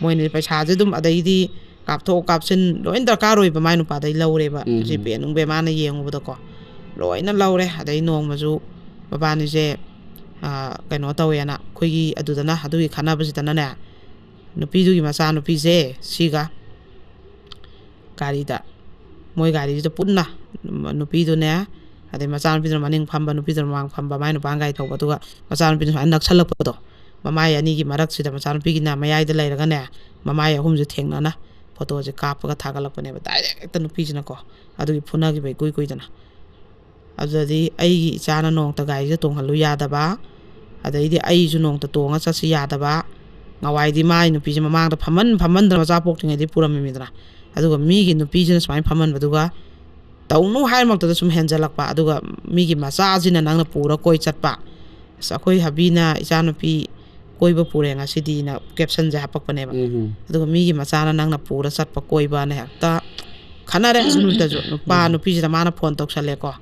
ꯃꯣꯏꯅ ꯄꯩꯁꯥꯁꯦ ꯑꯗꯨꯝ ꯑꯗꯩꯗꯤ ꯀꯥꯞꯊꯣꯛ ꯀꯥꯞꯁꯤꯟ ꯂꯣꯏ ꯗꯔꯀꯥꯔ ꯑꯣꯏꯕ ꯃꯥꯏ ꯅꯨꯄꯥꯗꯩ ꯂꯧꯔꯦꯕ꯫ ꯎꯝ ꯖꯤꯄꯦ ꯅꯨꯡꯕꯦ ꯃꯥꯅ ꯌꯦꯡꯉꯨꯕꯗꯀꯣ ꯂꯣꯏꯅ ꯂꯧꯔꯦ꯫ ꯑꯗꯩ ꯅꯣꯡꯃꯁꯨ ꯃꯕꯥꯅꯤꯁꯦ, ꯑ, ꯀꯩꯅꯣ ꯇꯧꯋꯦꯅ, ꯑꯩꯈꯣꯏꯒꯤ ꯑꯗꯨꯗꯅ, ꯑꯗꯨꯒꯤ ꯈꯠꯅꯕꯁꯤꯗꯅꯅꯦ, ꯅꯨꯄꯤꯗꯨꯒꯤ ꯃꯆꯥꯅꯨꯄꯤꯁꯦ ꯁꯤꯒ ꯒꯥꯔꯤꯗ, ꯃꯣꯏ ꯒꯥꯔꯤꯁꯤꯗ ꯄꯨꯟꯅ, ꯎꯝ, ꯅꯨꯄꯤꯗꯨꯅꯦ, ꯑꯗꯩ ꯃꯆꯥꯅꯨꯄꯤꯗꯨꯅ ꯃꯅꯤꯡ ꯐꯝꯕ, ꯅꯨꯄꯤꯗꯨꯅ ꯃꯃꯥꯡ ꯐꯝꯕ, ꯃꯥꯏ ꯅꯨꯄꯥꯅ ꯒꯥꯔꯤ ꯊꯧꯕ, ꯑꯗꯨꯒ ꯃꯆꯥꯅꯨꯄꯤꯗꯨꯅ ꯁꯨꯃꯥꯏꯅ ꯅꯛꯁꯜꯂꯛꯄꯗꯣ, ꯃꯃꯥꯏ ꯑꯅꯤꯒꯤ ꯃꯔꯛꯁꯤꯗ ꯃꯆꯥꯅꯨꯄꯤꯒꯤꯅ ꯃꯌꯥꯏꯗ ꯂꯩꯔꯒꯅꯦ, ꯃꯃꯥꯏ ꯑꯍꯨꯝꯁꯦ ꯊꯦꯡꯅꯅ ꯐꯣꯇꯣꯁꯦ ꯀꯥꯞꯄꯒ ꯊꯥꯒꯠꯂꯛꯄꯅꯦꯕ, ꯗꯥꯏꯔꯦꯛ ꯍꯦꯛꯇ ꯅꯨꯄꯤꯁꯤꯅꯀꯣ꯫ ꯑꯗꯨꯒꯤ ꯐꯨꯅꯈꯤꯕ ꯏꯀꯨꯏ ꯀꯨꯏꯗꯅ꯫ ꯑꯗꯨꯗꯗꯤ ꯑꯩꯒꯤ ꯏꯆꯥꯅ ꯅꯣꯡꯃꯇ ꯒꯥꯔꯤꯁꯦ ꯇꯣꯡꯍꯜꯂꯨ ꯌꯥꯗꯕ, ꯑꯗꯩꯗꯤ ꯑꯩꯁꯨ ꯅꯣꯡꯃꯇ ꯇꯣꯡꯉ ꯆꯠꯁꯤ ꯌꯥꯗꯕ꯫ ꯅꯍꯥꯟꯋꯥꯏꯗꯤ ꯃꯥꯏ ꯅꯨꯄꯤꯁꯦ ꯃꯃꯥꯡꯗ ꯐꯝꯍꯟ ꯐꯝꯍꯟꯗꯅ ꯃꯆꯥ ꯄꯣꯛꯇ꯭ꯔꯤꯉꯩꯗꯤ ꯄꯨꯔꯝꯃꯤꯃꯤꯗꯅ꯫ ꯑꯗꯨꯒ ꯃꯤꯒꯤ ꯅꯨꯄꯤꯁꯤꯅ ꯁꯨꯃꯥꯏꯅ ꯐꯝꯍꯟꯕꯗꯨꯒ ꯇꯧꯅꯨ ꯍꯥꯏꯔꯃꯛꯇꯗ ꯁꯨꯝ ꯍꯦꯟꯖꯜꯂꯛꯄ, ꯑꯗꯨꯒ ꯃꯤꯒꯤ ꯃꯆꯥꯁꯤꯅ ꯅꯪꯅ ꯄꯨꯔ ꯀꯣꯏ ꯆꯠꯄ꯫ "ꯑꯁ, ꯑꯩꯈꯣꯏ ꯍꯕꯤꯅ ꯏꯆꯥꯅꯨꯄꯤ ꯀꯣꯏꯕ ꯄꯨꯔꯦ ꯉꯁꯤꯗꯤꯅ" ꯀꯦꯞꯁꯟꯁꯦ ꯍꯥꯄꯛꯄꯅꯦꯕ꯫ ꯎꯝ ꯑꯗꯨꯒ ꯃꯤꯒꯤ ꯃꯆꯥꯅ ꯅꯪꯅ ꯄꯨꯔ ꯆꯠꯄ ꯀꯣꯏꯕꯅ ꯍꯦꯛꯇ ꯈꯟꯅꯔꯦ꯫ ꯑꯗꯨ ꯅꯨꯃꯤꯠꯇꯁꯨ ꯅꯨꯄꯥ, ꯎꯝ ꯅꯨꯄꯤꯁꯤꯗ ꯃꯥꯅ ꯐꯣꯟ ꯇꯧꯁꯜꯂꯦꯀꯣ꯫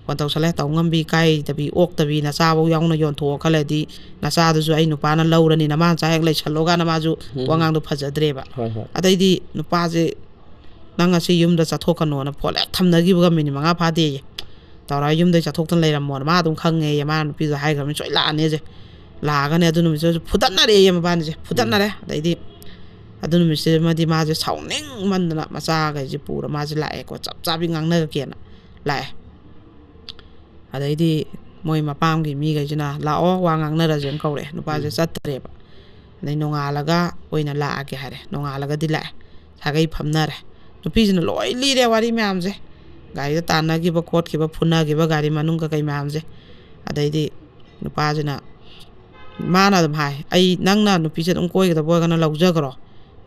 ꯐꯣꯟ ꯇꯧꯁꯜꯂꯦ, ꯇꯧ ꯉꯝꯕꯤ ꯀꯥꯏꯗꯕꯤ ꯑꯣꯛꯇꯕꯤ, ꯅꯆꯥꯐꯧ ꯌꯥꯎꯅ ꯌꯣꯟꯊꯣꯛꯑꯣ ꯈꯜꯂꯗꯤ ꯅꯆꯥꯗꯨꯁꯨ ꯑꯩ ꯅꯨꯄꯥꯅ ꯂꯧꯔꯅꯤ, ꯅꯃꯥ ꯅꯆꯥ ꯍꯦꯛ ꯂꯩꯁꯜꯂꯣ ꯀꯥꯏꯅ ꯃꯥꯁꯨ ꯎꯝ ꯋꯥꯉꯥꯡꯗꯣ ꯐꯖꯗ꯭ꯔꯦꯕ꯫ ꯍꯣꯏ ꯍꯣꯏ ꯑꯗꯩꯗꯤ ꯅꯨꯄꯥꯁꯦ, "ꯅꯪ ꯉꯁꯤ ꯌꯨꯝꯗ ꯆꯠꯊꯣꯛꯀꯅꯣꯅ" ꯐꯣꯟ ꯍꯦꯛ ꯊꯝꯅꯈꯤꯕꯒ ꯃꯤꯅꯤꯠ ꯃꯉꯥ ꯐꯥꯗꯦꯌꯦ꯫ ꯇꯧꯔꯒ ꯌꯨꯝꯗꯩ ꯆꯠꯊꯣꯛꯇꯅ ꯂꯩꯔꯝꯃꯣꯅ ꯃꯥ ꯑꯗꯨꯝ ꯈꯪꯉꯦꯌꯦ꯫ ꯃꯥꯅ ꯅꯨꯄꯤꯗꯨꯗ ꯍꯥꯏꯈ꯭ꯔꯕꯅꯤ ꯁꯣꯏ ꯂꯥꯛꯑꯅꯤꯁꯦ꯫ ꯂꯥꯛꯑꯒꯅꯦ ꯑꯗꯨ ꯅꯨꯃꯤꯠꯇꯨꯗꯁꯨ ꯐꯨꯗꯠꯅꯔꯦꯌꯦ ꯃꯕꯥꯅꯤꯁꯦ, ꯐꯨꯗꯠꯅꯔꯦ꯫ ꯑꯗꯩꯗꯤ ꯑꯗꯨ ꯅꯨꯃꯤꯠꯁꯤꯃꯗꯤ ꯃꯥꯁꯦ ꯁꯥꯎꯅꯤꯡꯃꯟꯗꯅ ꯃꯆꯥꯈꯩꯁꯦ ꯄꯨꯔ ꯃꯥꯁꯦ ꯂꯥꯛꯑꯦꯀꯣ, ꯆꯞ ꯆꯥꯕꯤ ꯉꯥꯡꯅꯔꯒꯦꯅ ꯂꯥꯛꯑꯦ꯫ ꯑꯗꯩꯗꯤ ꯃꯣꯏ ꯃꯄꯥꯝꯒꯤ ꯃꯤꯈꯩꯁꯤꯅ "ꯂꯥꯛꯑꯣ, ꯋꯥ ꯉꯥꯡꯅꯔꯁꯦꯅ" ꯀꯧꯔꯦ꯫ ꯅꯨꯄꯥꯁꯦ ꯆꯠꯇ꯭ꯔꯦꯕ꯫ ꯑꯗꯩ ꯅꯣꯡꯉꯥꯜꯂꯒ ꯑꯣꯏꯅ ꯂꯥꯛꯑꯒꯦ ꯍꯥꯏꯔꯦ꯫ ꯅꯣꯡꯉꯥꯜꯂꯒꯗꯤ ꯂꯥꯛꯑꯦ꯫ ꯁꯥꯒꯩ ꯐꯝꯅꯔꯦ꯫ ꯅꯨꯄꯤꯁꯤꯅ ꯂꯣꯏ ꯂꯤꯔꯦ ꯋꯥꯔꯤ ꯃꯌꯥꯝꯁꯦ, ꯒꯥꯔꯤꯗ ꯇꯥꯟꯅꯈꯤꯕ ꯈꯣꯠꯈꯤꯕ, ꯐꯨꯅꯈꯤꯕ ꯒꯥꯔꯤ ꯃꯅꯨꯡ ꯀꯩꯀꯩ ꯃꯌꯥꯝꯁꯦ꯫ ꯑꯗꯩꯗꯤ ꯅꯨꯄꯥꯁꯤꯅ, ꯃꯥꯅ ꯑꯗꯨꯝ ꯍꯥꯏ, "ꯑꯩ, ꯅꯪꯅ ꯅꯨꯄꯤꯁꯦ ꯑꯗꯨꯝ ꯀꯣꯏꯒꯗꯕ ꯑꯣꯏꯔꯒꯅ ꯂꯧꯖꯈ꯭ꯔꯣ,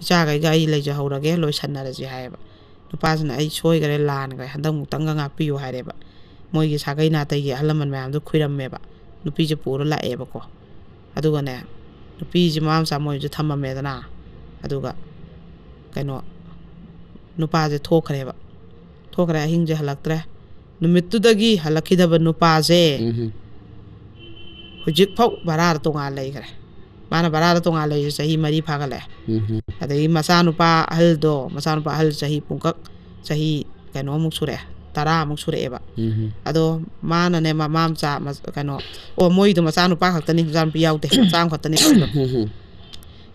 ꯏꯆꯥꯈꯩꯒ ꯑꯩ ꯂꯩꯖꯍꯧꯔꯒꯦ, ꯂꯣꯏꯁꯟꯅꯔꯁꯤ" ꯍꯥꯏꯌꯦꯕ꯫ ꯅꯨꯄꯥꯁꯤꯅ "ꯑꯩ ꯁꯣꯏꯈꯔꯦ, ꯂꯥꯟꯈ꯭ꯔꯦ, ꯍꯟꯗꯛꯃꯨꯛꯇꯪꯒ ꯉꯥꯛꯄꯤꯌꯨ" ꯍꯥꯏꯔꯦꯕ꯫ ꯃꯣꯏꯒꯤ ꯁꯥꯒꯩ ꯅꯥꯇꯩꯒꯤ ꯑꯍꯜ ꯂꯃꯟ ꯃꯌꯥꯝꯗꯣ ꯈꯨꯏꯔꯝꯃꯦꯕ꯫ ꯅꯨꯄꯤꯁꯦ ꯄꯨꯔ ꯂꯥꯛꯑꯦꯕꯀꯣ꯫ ꯑꯗꯨꯒꯅꯦ, ꯅꯨꯄꯤꯁꯦ ꯃꯃꯥ ꯃꯆꯥ ꯃꯣꯏꯁꯨ ꯊꯝꯃꯝꯃꯦꯗꯅ꯫ ꯑꯗꯨꯒ ꯀꯩꯅꯣ, ꯅꯨꯄꯥꯁꯦ ꯊꯣꯛꯈ꯭ꯔꯦꯕ꯫ ꯊꯣꯛꯈ꯭ꯔꯦ, ꯑꯍꯤꯡꯁꯦ ꯍꯜꯂꯛꯇ꯭ꯔꯦ꯫ ꯅꯨꯃꯤꯠꯇꯨꯗꯒꯤ ꯍꯜꯂꯛꯈꯤꯗꯕ ꯅꯨꯄꯥꯁꯦ ꯎꯝ꯫ ꯍꯧꯖꯤꯛꯐꯥꯎ ꯚꯔꯥꯗ ꯇꯣꯉꯥꯟ ꯂꯩꯈ꯭ꯔꯦ꯫ ꯃꯥꯅ ꯚꯔꯥꯗ ꯇꯣꯉꯥꯟ ꯂꯩꯔꯤꯁꯦ ꯆꯍꯤ ꯃꯔꯤ ꯐꯥꯒꯠꯂꯛꯑꯦ꯫ ꯎꯝ꯫ ꯑꯗꯒꯤ ꯃꯆꯥꯅꯨꯄꯥ ꯑꯍꯜꯗꯣ, ꯃꯆꯥꯅꯨꯄꯥ ꯑꯍꯜ ꯆꯍꯤ ꯄꯨꯡꯀꯛ, ꯆꯍꯤ ꯀꯩꯅꯣꯃꯨꯛ ꯁꯨꯔꯛꯑꯦ, ꯇꯔꯥꯃꯨꯛ ꯁꯨꯔꯛꯑꯦꯕ꯫ ꯎꯝ꯫ ꯑꯗꯣ ꯃꯥꯅꯅꯦ, ꯃꯃꯥ ꯃꯆꯥ, ꯃꯆ-, ꯀꯩꯅꯣ, ꯑꯣ, ꯃꯣꯏꯗꯣ ꯃꯆꯥꯅꯨꯄꯥ ꯈꯛꯇꯅꯤ, ꯃꯆꯥꯅꯨꯄꯤ ꯌꯥꯎꯗꯦ, ꯃꯆꯥ ꯑꯃ ꯈꯛꯇꯅꯤ ꯃꯣꯏꯗꯣ꯫ ꯎꯝ꯫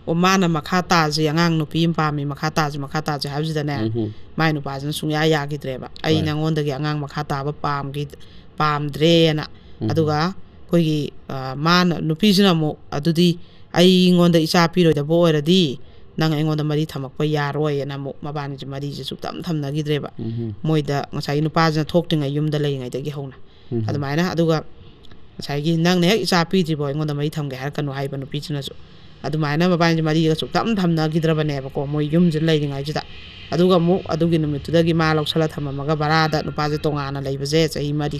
ꯑꯣ, ꯃꯥꯅ ꯃꯈꯥ ꯇꯥꯁꯤ, ꯑꯉꯥꯡ ꯅꯨꯄꯤ ꯑꯃ ꯄꯥꯝꯃꯤ, ꯃꯈꯥ ꯇꯥꯁꯤ, ꯃꯈꯥ ꯇꯥꯁꯤ ꯍꯥꯏꯕꯁꯤꯗꯅꯦ, ꯎꯝ꯫ ꯃꯥꯏ ꯅꯨꯄꯥꯁꯤꯅ ꯁꯨꯡꯌꯥ ꯌꯥꯈꯤꯗ꯭ꯔꯦꯕ꯫ "ꯑꯩ ꯍꯣꯏ꯫ ꯅꯉꯣꯟꯗꯒꯤ ꯑꯉꯥꯡ ꯃꯈꯥ ꯇꯥꯕ ꯄꯥꯝꯈꯤ-, ꯄꯥꯝꯗ꯭ꯔꯦꯅ"꯫ ꯎꯝ꯫ ꯑꯗꯨꯒ ꯑꯩꯈꯣꯏꯒꯤ, ꯑ, ꯃꯥꯅ, ꯅꯨꯄꯤꯁꯤꯅ ꯑꯃꯨꯛ, "ꯑꯗꯨꯗꯤ ꯑꯩꯉꯣꯟꯗ ꯏꯆꯥ ꯄꯤꯔꯣꯏꯗꯕ ꯑꯣꯏꯔꯗꯤ ꯅꯪ ꯑꯩꯉꯣꯟꯗ ꯃꯔꯤ ꯊꯝꯃꯛꯄ ꯌꯥꯔꯣꯏꯅ" ꯑꯃꯨꯛ ꯃꯕꯥꯅꯤꯁꯦ ꯃꯔꯤꯁꯦ ꯁꯨꯛꯊꯝ ꯊꯝꯅꯈꯤꯗ꯭ꯔꯦꯕ꯫ ꯎꯝ꯫ ꯃꯣꯏꯗ ꯉꯁꯥꯏꯒꯤ ꯅꯨꯄꯥꯁꯤꯅ ꯊꯣꯛꯇ꯭ꯔꯤꯉꯩ ꯌꯨꯝꯗ ꯂꯩꯔꯤꯉꯩꯗꯒꯤ ꯍꯧꯅ꯫ ꯎꯝ꯫ ꯑꯗꯨꯃꯥꯏꯅ, ꯑꯗꯨꯒ ꯉꯁꯥꯏꯒꯤ "ꯅꯪꯅ ꯍꯦꯛ ꯏꯆꯥ ꯄꯤꯗ꯭ꯔꯤꯕꯣ ꯑꯩꯉꯣꯟꯗ ꯃꯔꯤ ꯊꯝꯒꯦ ꯍꯥꯏꯔꯛꯀꯅꯨ" ꯍꯥꯏꯕ ꯅꯨꯄꯤꯁꯤꯅꯁꯨ꯫ ꯑꯗꯨꯃꯥꯏꯅ ꯃꯕꯥꯅꯤꯁꯦ ꯃꯔꯤꯒ ꯁꯨꯛꯊꯝ ꯊꯝꯅꯈꯤꯗ꯭ꯔꯕꯅꯦꯕꯀꯣ, ꯃꯣꯏ ꯌꯨꯝꯁꯤꯗ ꯂꯩꯔꯤꯉꯩꯁꯤꯗ꯫ ꯑꯗꯨꯒ ꯑꯃꯨꯛ ꯑꯗꯨꯒꯤ ꯅꯨꯃꯤꯠꯇꯨꯗꯒꯤ ꯃꯥ ꯂꯧꯁꯜꯂ ꯊꯝꯃꯝꯃꯒ ꯚꯔꯥꯗ ꯅꯨꯄꯥꯁꯦ ꯇꯣꯉꯥꯟꯅ ꯂꯩꯕꯁꯦ ꯆꯍꯤ ꯃꯔꯤ꯫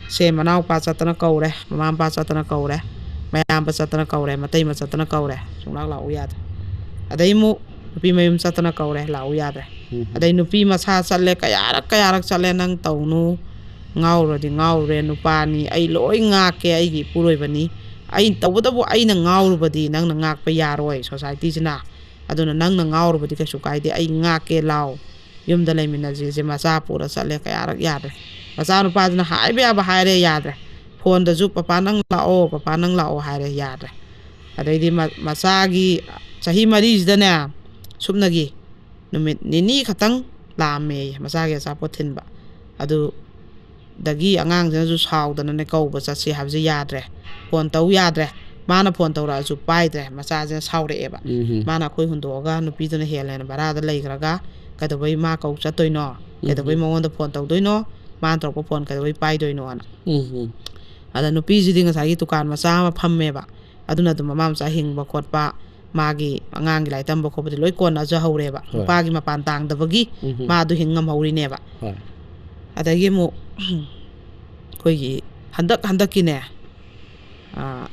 ꯁꯦ ꯃꯅꯥꯎꯄꯥ ꯆꯠꯇꯅ ꯀꯧꯔꯦ, ꯃꯃꯥ ꯃꯄꯥ ꯆꯠꯇꯅ ꯀꯧꯔꯦ, ꯃꯌꯥꯝꯕ ꯆꯠꯇꯅ ꯀꯧꯔꯦ, ꯃꯇꯩꯃ ꯆꯠꯇꯅ ꯀꯧꯔꯦ, ꯁꯨꯡꯂꯥꯛ ꯂꯥꯛꯎ ꯌꯥꯗ꯭ꯔꯦ꯫ ꯑꯗꯩ ꯑꯃꯨꯛ ꯅꯨꯄꯤ ꯃꯌꯨꯝ ꯆꯠꯇꯅ ꯀꯧꯔꯦ, ꯂꯥꯛꯎ ꯌꯥꯗ꯭ꯔꯦ꯫ ꯎꯝ꯫ ꯑꯗꯩ ꯅꯨꯄꯤ ꯃꯁꯥ ꯆꯠꯂꯦ, ꯀꯌꯥꯔꯛ ꯀꯌꯥꯔꯛ ꯆꯠꯂꯦ, "ꯅꯪ ꯇꯧꯅꯨ, ꯉꯥꯎꯔꯨꯔꯗꯤ ꯉꯥꯎꯔꯨꯔꯦ, ꯅꯨꯄꯥꯅꯤ, ꯑꯩ ꯂꯣꯏ ꯉꯥꯛꯀꯦ, ꯑꯩꯒꯤ ꯏꯄꯨꯔꯣꯏꯕꯅꯤ, ꯑꯩ ꯇꯧꯕꯇꯕꯨ ꯑꯩꯅ ꯉꯥꯎꯔꯨꯕꯗꯤ ꯅꯪꯅ ꯉꯥꯛꯄ ꯌꯥꯔꯣꯏ ꯁꯣꯁꯥꯏꯇꯤꯁꯤꯅ, ꯑꯗꯨꯅ ꯅꯪꯅ ꯉꯥꯎꯔꯨꯕꯗꯤ ꯀꯩꯁꯨ ꯀꯥꯏꯗꯦ, ꯑꯩ ꯉꯥꯛꯀꯦ ꯂꯥꯎ, ꯌꯨꯝꯗ ꯂꯩꯃꯤꯟꯅꯁꯦꯁꯦ" ꯃꯆꯥ ꯄꯨꯔ ꯆꯠꯂꯦ, ꯀꯌꯥꯔꯛ ꯌꯥꯗ꯭ꯔꯦ꯫ ꯃꯆꯥꯅꯨꯄꯥꯁꯤꯅ ꯍꯥꯏꯕ ꯌꯥꯕ ꯍꯥꯏꯔꯦ, ꯌꯥꯗ꯭ꯔꯦ꯫ ꯐꯣꯟꯗꯁꯨ "ꯄꯄꯥ ꯅꯪ ꯂꯥꯛꯑꯣ, ꯄꯄꯥ ꯅꯪ ꯂꯥꯛꯑꯣ" ꯍꯥꯏꯔꯦ, ꯌꯥꯗ꯭ꯔꯦ꯫ ꯑꯗꯩꯗꯤ ꯃ-, ꯃꯆꯥꯒꯤ ꯆꯍꯤ ꯃꯔꯤꯁꯤꯗꯅꯦ, ꯁꯨꯞꯅꯒꯤ ꯅꯨꯃꯤꯠ ꯅꯤꯅꯤ ꯈꯛꯇꯪ ꯂꯥꯛꯑꯝꯃꯦꯌꯦ, ꯃꯆꯥꯒꯤ ꯑꯆꯥꯄꯣꯠ ꯊꯤꯟꯕ꯫ ꯑꯗꯨꯗꯒꯤ ꯑꯉꯥꯡꯁꯤꯅꯁꯨ ꯁꯥꯎꯗꯅꯅꯦ, ꯀꯧꯕ ꯆꯠꯁꯤ ꯍꯥꯏꯕꯁꯦ ꯌꯥꯗ꯭ꯔꯦ, ꯐꯣꯟ ꯇꯧ ꯌꯥꯗ꯭ꯔꯦ꯫ ꯃꯥꯅ ꯐꯣꯟ ꯇꯧꯔꯛꯑꯁꯨ ꯄꯥꯏꯗ꯭ꯔꯦ, ꯃꯆꯥꯁꯤꯅ ꯁꯥꯎꯔꯛꯑꯦꯕ꯫ ꯎꯝ꯫ ꯃꯥꯅ ꯑꯩꯈꯣꯏ ꯍꯨꯟꯗꯣꯛꯑꯒ ꯅꯨꯄꯤꯗꯨꯅ ꯍꯦꯜꯂꯦꯅ ꯚꯔꯥꯗ ꯂꯩꯈ꯭ꯔꯒ ꯀꯩꯗꯧꯕꯩ ꯃꯥ ꯀꯧ ꯆꯠꯇꯣꯏꯅꯣ? ꯀꯩꯗꯧꯕꯩ ꯎꯝ꯫ ꯃꯉꯣꯟꯗ ꯐꯣꯟ ꯇꯧꯗꯣꯏꯅꯣ? ꯃꯥꯅ ꯇꯧꯔꯛꯄ ꯐꯣꯟ ꯀꯩꯗꯧꯕꯩ ꯄꯥꯏꯗꯣꯏꯅꯣꯅ꯫ ꯎꯝ꯫ ꯑꯗ ꯅꯨꯄꯤꯁꯤꯗꯤ ꯉꯁꯥꯏꯒꯤ ꯗꯨꯀꯥꯟ ꯃꯆꯥ ꯑꯃ ꯐꯝꯃꯦꯕ, ꯑꯗꯨꯅ ꯑꯗꯨꯝ ꯃꯃꯥ ꯃꯆꯥ ꯍꯤꯡꯕ ꯈꯣꯠꯄ, ꯃꯥꯒꯤ ꯑꯉꯥꯡꯒꯤ ꯂꯥꯏꯔꯤꯛ ꯇꯝꯕ ꯈꯣꯠꯄꯗꯤ ꯂꯣꯏ ꯀꯣꯟꯅꯖꯍꯧꯔꯦꯕ꯫ ꯍꯣꯏ꯫ ꯅꯨꯄꯥꯒꯤ ꯃꯄꯥꯟ ꯇꯥꯡꯗꯕꯒꯤ ꯎꯝ꯫ ꯃꯥ ꯑꯗꯨ ꯍꯤꯡ ꯉꯝꯍꯧꯔꯤꯅꯦꯕ꯫ ꯍꯣꯏ꯫ ꯑꯗꯒꯤ ꯑꯃꯨꯛ ꯑꯩꯈꯣꯏꯒꯤ ꯍꯟꯗꯛ, ꯍꯟꯗꯛꯀꯤꯅꯦ, ꯑ,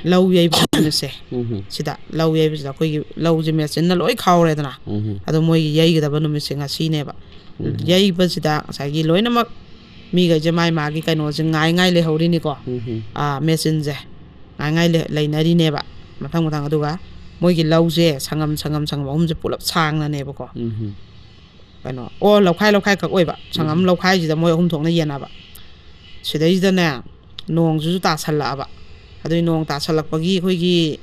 ꯂꯧ ꯌꯩꯕ ꯅꯨꯃꯤꯠꯁꯦ, ꯎꯝ꯫ ꯁꯤꯗ ꯂꯧ ꯌꯩꯕꯁꯤꯗ ꯑꯩꯈꯣꯏꯒꯤ ꯂꯧꯁꯦ ꯃꯦꯆꯤꯟꯅ ꯂꯣꯏ ꯈꯥꯎꯔꯦꯗꯅ, ꯎꯝ꯫ ꯑꯗꯣ ꯃꯣꯏꯒꯤ ꯌꯩꯒꯗꯕ ꯅꯨꯃꯤꯠꯁꯦ ꯉꯁꯤꯅꯦꯕ꯫ ꯎꯝ꯫ ꯌꯩꯕꯁꯤꯗ ꯉꯁꯥꯏꯒꯤ ꯂꯣꯏꯅꯃꯛ ꯃꯤꯈꯩꯁꯦ ꯃꯥꯏ ꯃꯥꯒꯤ ꯀꯩꯅꯣꯁꯦ ꯉꯥꯏ ꯉꯥꯏ ꯂꯩꯍꯧꯔꯤꯅꯤꯀꯣ꯫ ꯎꯝ꯫ ꯑ, ꯃꯦꯆꯤꯟꯁꯦ ꯉꯥꯏ ꯉꯥꯏ ꯂꯩ-, ꯂꯩꯅꯔꯤꯅꯦꯕ ꯃꯊꯪ ꯃꯊꯪ꯫ ꯑꯗꯨꯒ ꯃꯣꯏꯒꯤ ꯂꯧꯁꯦ ꯁꯪꯉꯝ, ꯁꯪꯉꯝ, ꯁꯪꯉꯝ ꯑꯍꯨꯝꯁꯦ ꯄꯨꯂꯞ ꯁꯥꯡꯅꯅꯦꯕꯀꯣ꯫ ꯎꯝ꯫ ꯀꯩꯅꯣ, ꯑꯣ, ꯂꯧꯈꯥꯏ ꯂꯧꯈꯥꯏ ꯈꯛ ꯑꯣꯏꯕ, ꯁꯪꯉꯝ ꯎꯝ꯫ ꯂꯧꯈꯥꯏꯁꯤꯗ ꯃꯣꯏ ꯑꯍꯨꯝ ꯊꯣꯛꯅ ꯌꯦꯟꯅꯕ꯫ ꯁꯤꯗꯩꯁꯤꯗꯅꯦ, ꯅꯣꯡꯁꯤꯁꯨ ꯇꯥꯁꯜꯂꯛꯑꯕ꯫ ꯑꯗꯨꯏ ꯅꯣꯡ ꯇꯥꯁꯜꯂꯛꯄꯒꯤ ꯑꯩꯈꯣꯏꯒꯤ,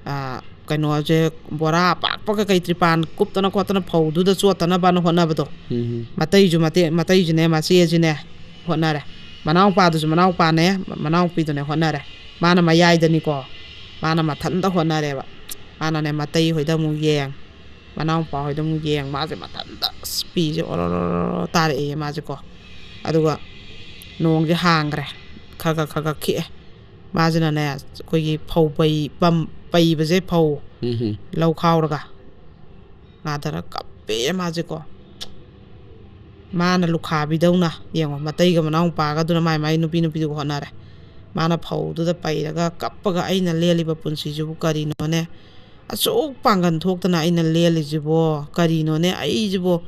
ꯑ, ꯀꯩꯅꯣꯁꯦ, ꯕꯣꯔꯥ ꯑꯄꯥꯛꯄ ꯀꯩꯀꯩ ꯇ꯭ꯔꯤꯄꯥꯟ ꯀꯨꯞꯇꯅ ꯈꯣꯠꯇꯅ ꯐꯧꯗꯨꯗ ꯆꯣꯠꯇꯅꯕꯅ ꯍꯣꯠꯅꯕꯗꯣ꯫ ꯎꯝ꯫ ꯃꯇꯩꯁꯨ ꯃꯇꯦ-, ꯃꯇꯩꯁꯨꯅꯦ, ꯃꯆꯦꯁꯨꯅꯦ ꯍꯣꯠꯅꯔꯦ꯫ ꯃꯅꯥꯎꯄꯥꯗꯨꯁꯨ, ꯃꯅꯥꯎꯄꯥꯅꯦ, ꯃꯅꯥꯎꯄꯤꯗꯨꯅꯦ ꯍꯣꯠꯅꯔꯦ꯫ ꯃꯥꯅ ꯃꯌꯥꯏꯗꯅꯤꯀꯣ, ꯃꯥꯅ ꯃꯊꯟꯇ ꯍꯣꯠꯅꯔꯦꯕ꯫ ꯃꯥꯅꯅꯦ ꯃꯇꯩ ꯍꯣꯏꯗ ꯑꯃꯨꯛ ꯌꯦꯡ, ꯃꯅꯥꯎꯄꯥ ꯍꯣꯏꯗ ꯑꯃꯨꯛ ꯌꯦꯡ, ꯃꯥꯁꯦ ꯃꯊꯟꯇ ꯑꯁ ꯄꯤꯁꯦ ꯑꯣꯔꯣ ꯇꯥꯔꯛꯑꯦ ꯃꯥꯁꯦꯀꯣ꯫ ꯑꯗꯨꯒ ꯅꯣꯡꯁꯦ ꯍꯥꯡꯈ꯭ꯔꯦ, ꯈꯔ ꯈꯔ ꯈꯔ ꯈꯔ ꯈꯤꯛꯑꯦ꯫ ꯃꯥꯁꯤꯅꯅꯦ ꯑꯩꯈꯣꯏꯒꯤ ꯐꯧ ꯄꯩ-, ꯄꯝ-, ꯄꯩꯕꯁꯦ, ꯐꯧ ꯎꯝ꯫ ꯂꯧ ꯈꯥꯎꯔꯒ ꯉꯥꯗꯔ ꯀꯞꯄꯦ ꯃꯥꯁꯦꯀꯣ꯫ ꯃꯥꯅ ꯂꯨꯈꯥꯕꯤꯗꯧꯅ, ꯌꯦꯡꯉꯣ, ꯃꯇꯩꯒ ꯃꯅꯥꯎ ꯅꯨꯄꯥꯒꯗꯨꯅ ꯃꯥꯏ ꯃꯥꯏ ꯅꯨꯄꯤ ꯅꯨꯄꯤꯗꯨꯒ ꯍꯣꯠꯅꯔꯦ꯫ ꯃꯥꯅ ꯐꯧꯗꯨꯗ ꯄꯩꯔꯒ ꯀꯞꯄꯒ, "ꯑꯩꯅ ꯂꯦꯜꯂꯤꯕ ꯄꯨꯟꯁꯤꯁꯤꯕꯨ ꯀꯔꯤꯅꯣꯅꯦ? ꯑꯁꯨꯛ ꯄꯥꯡꯒꯜ ꯊꯣꯛꯇꯅ ꯑꯩꯅ ꯂꯦꯜꯂꯤꯁꯤꯕꯣ ꯀꯔꯤꯅꯣꯅꯦ? ꯑꯩꯁꯤꯕꯣ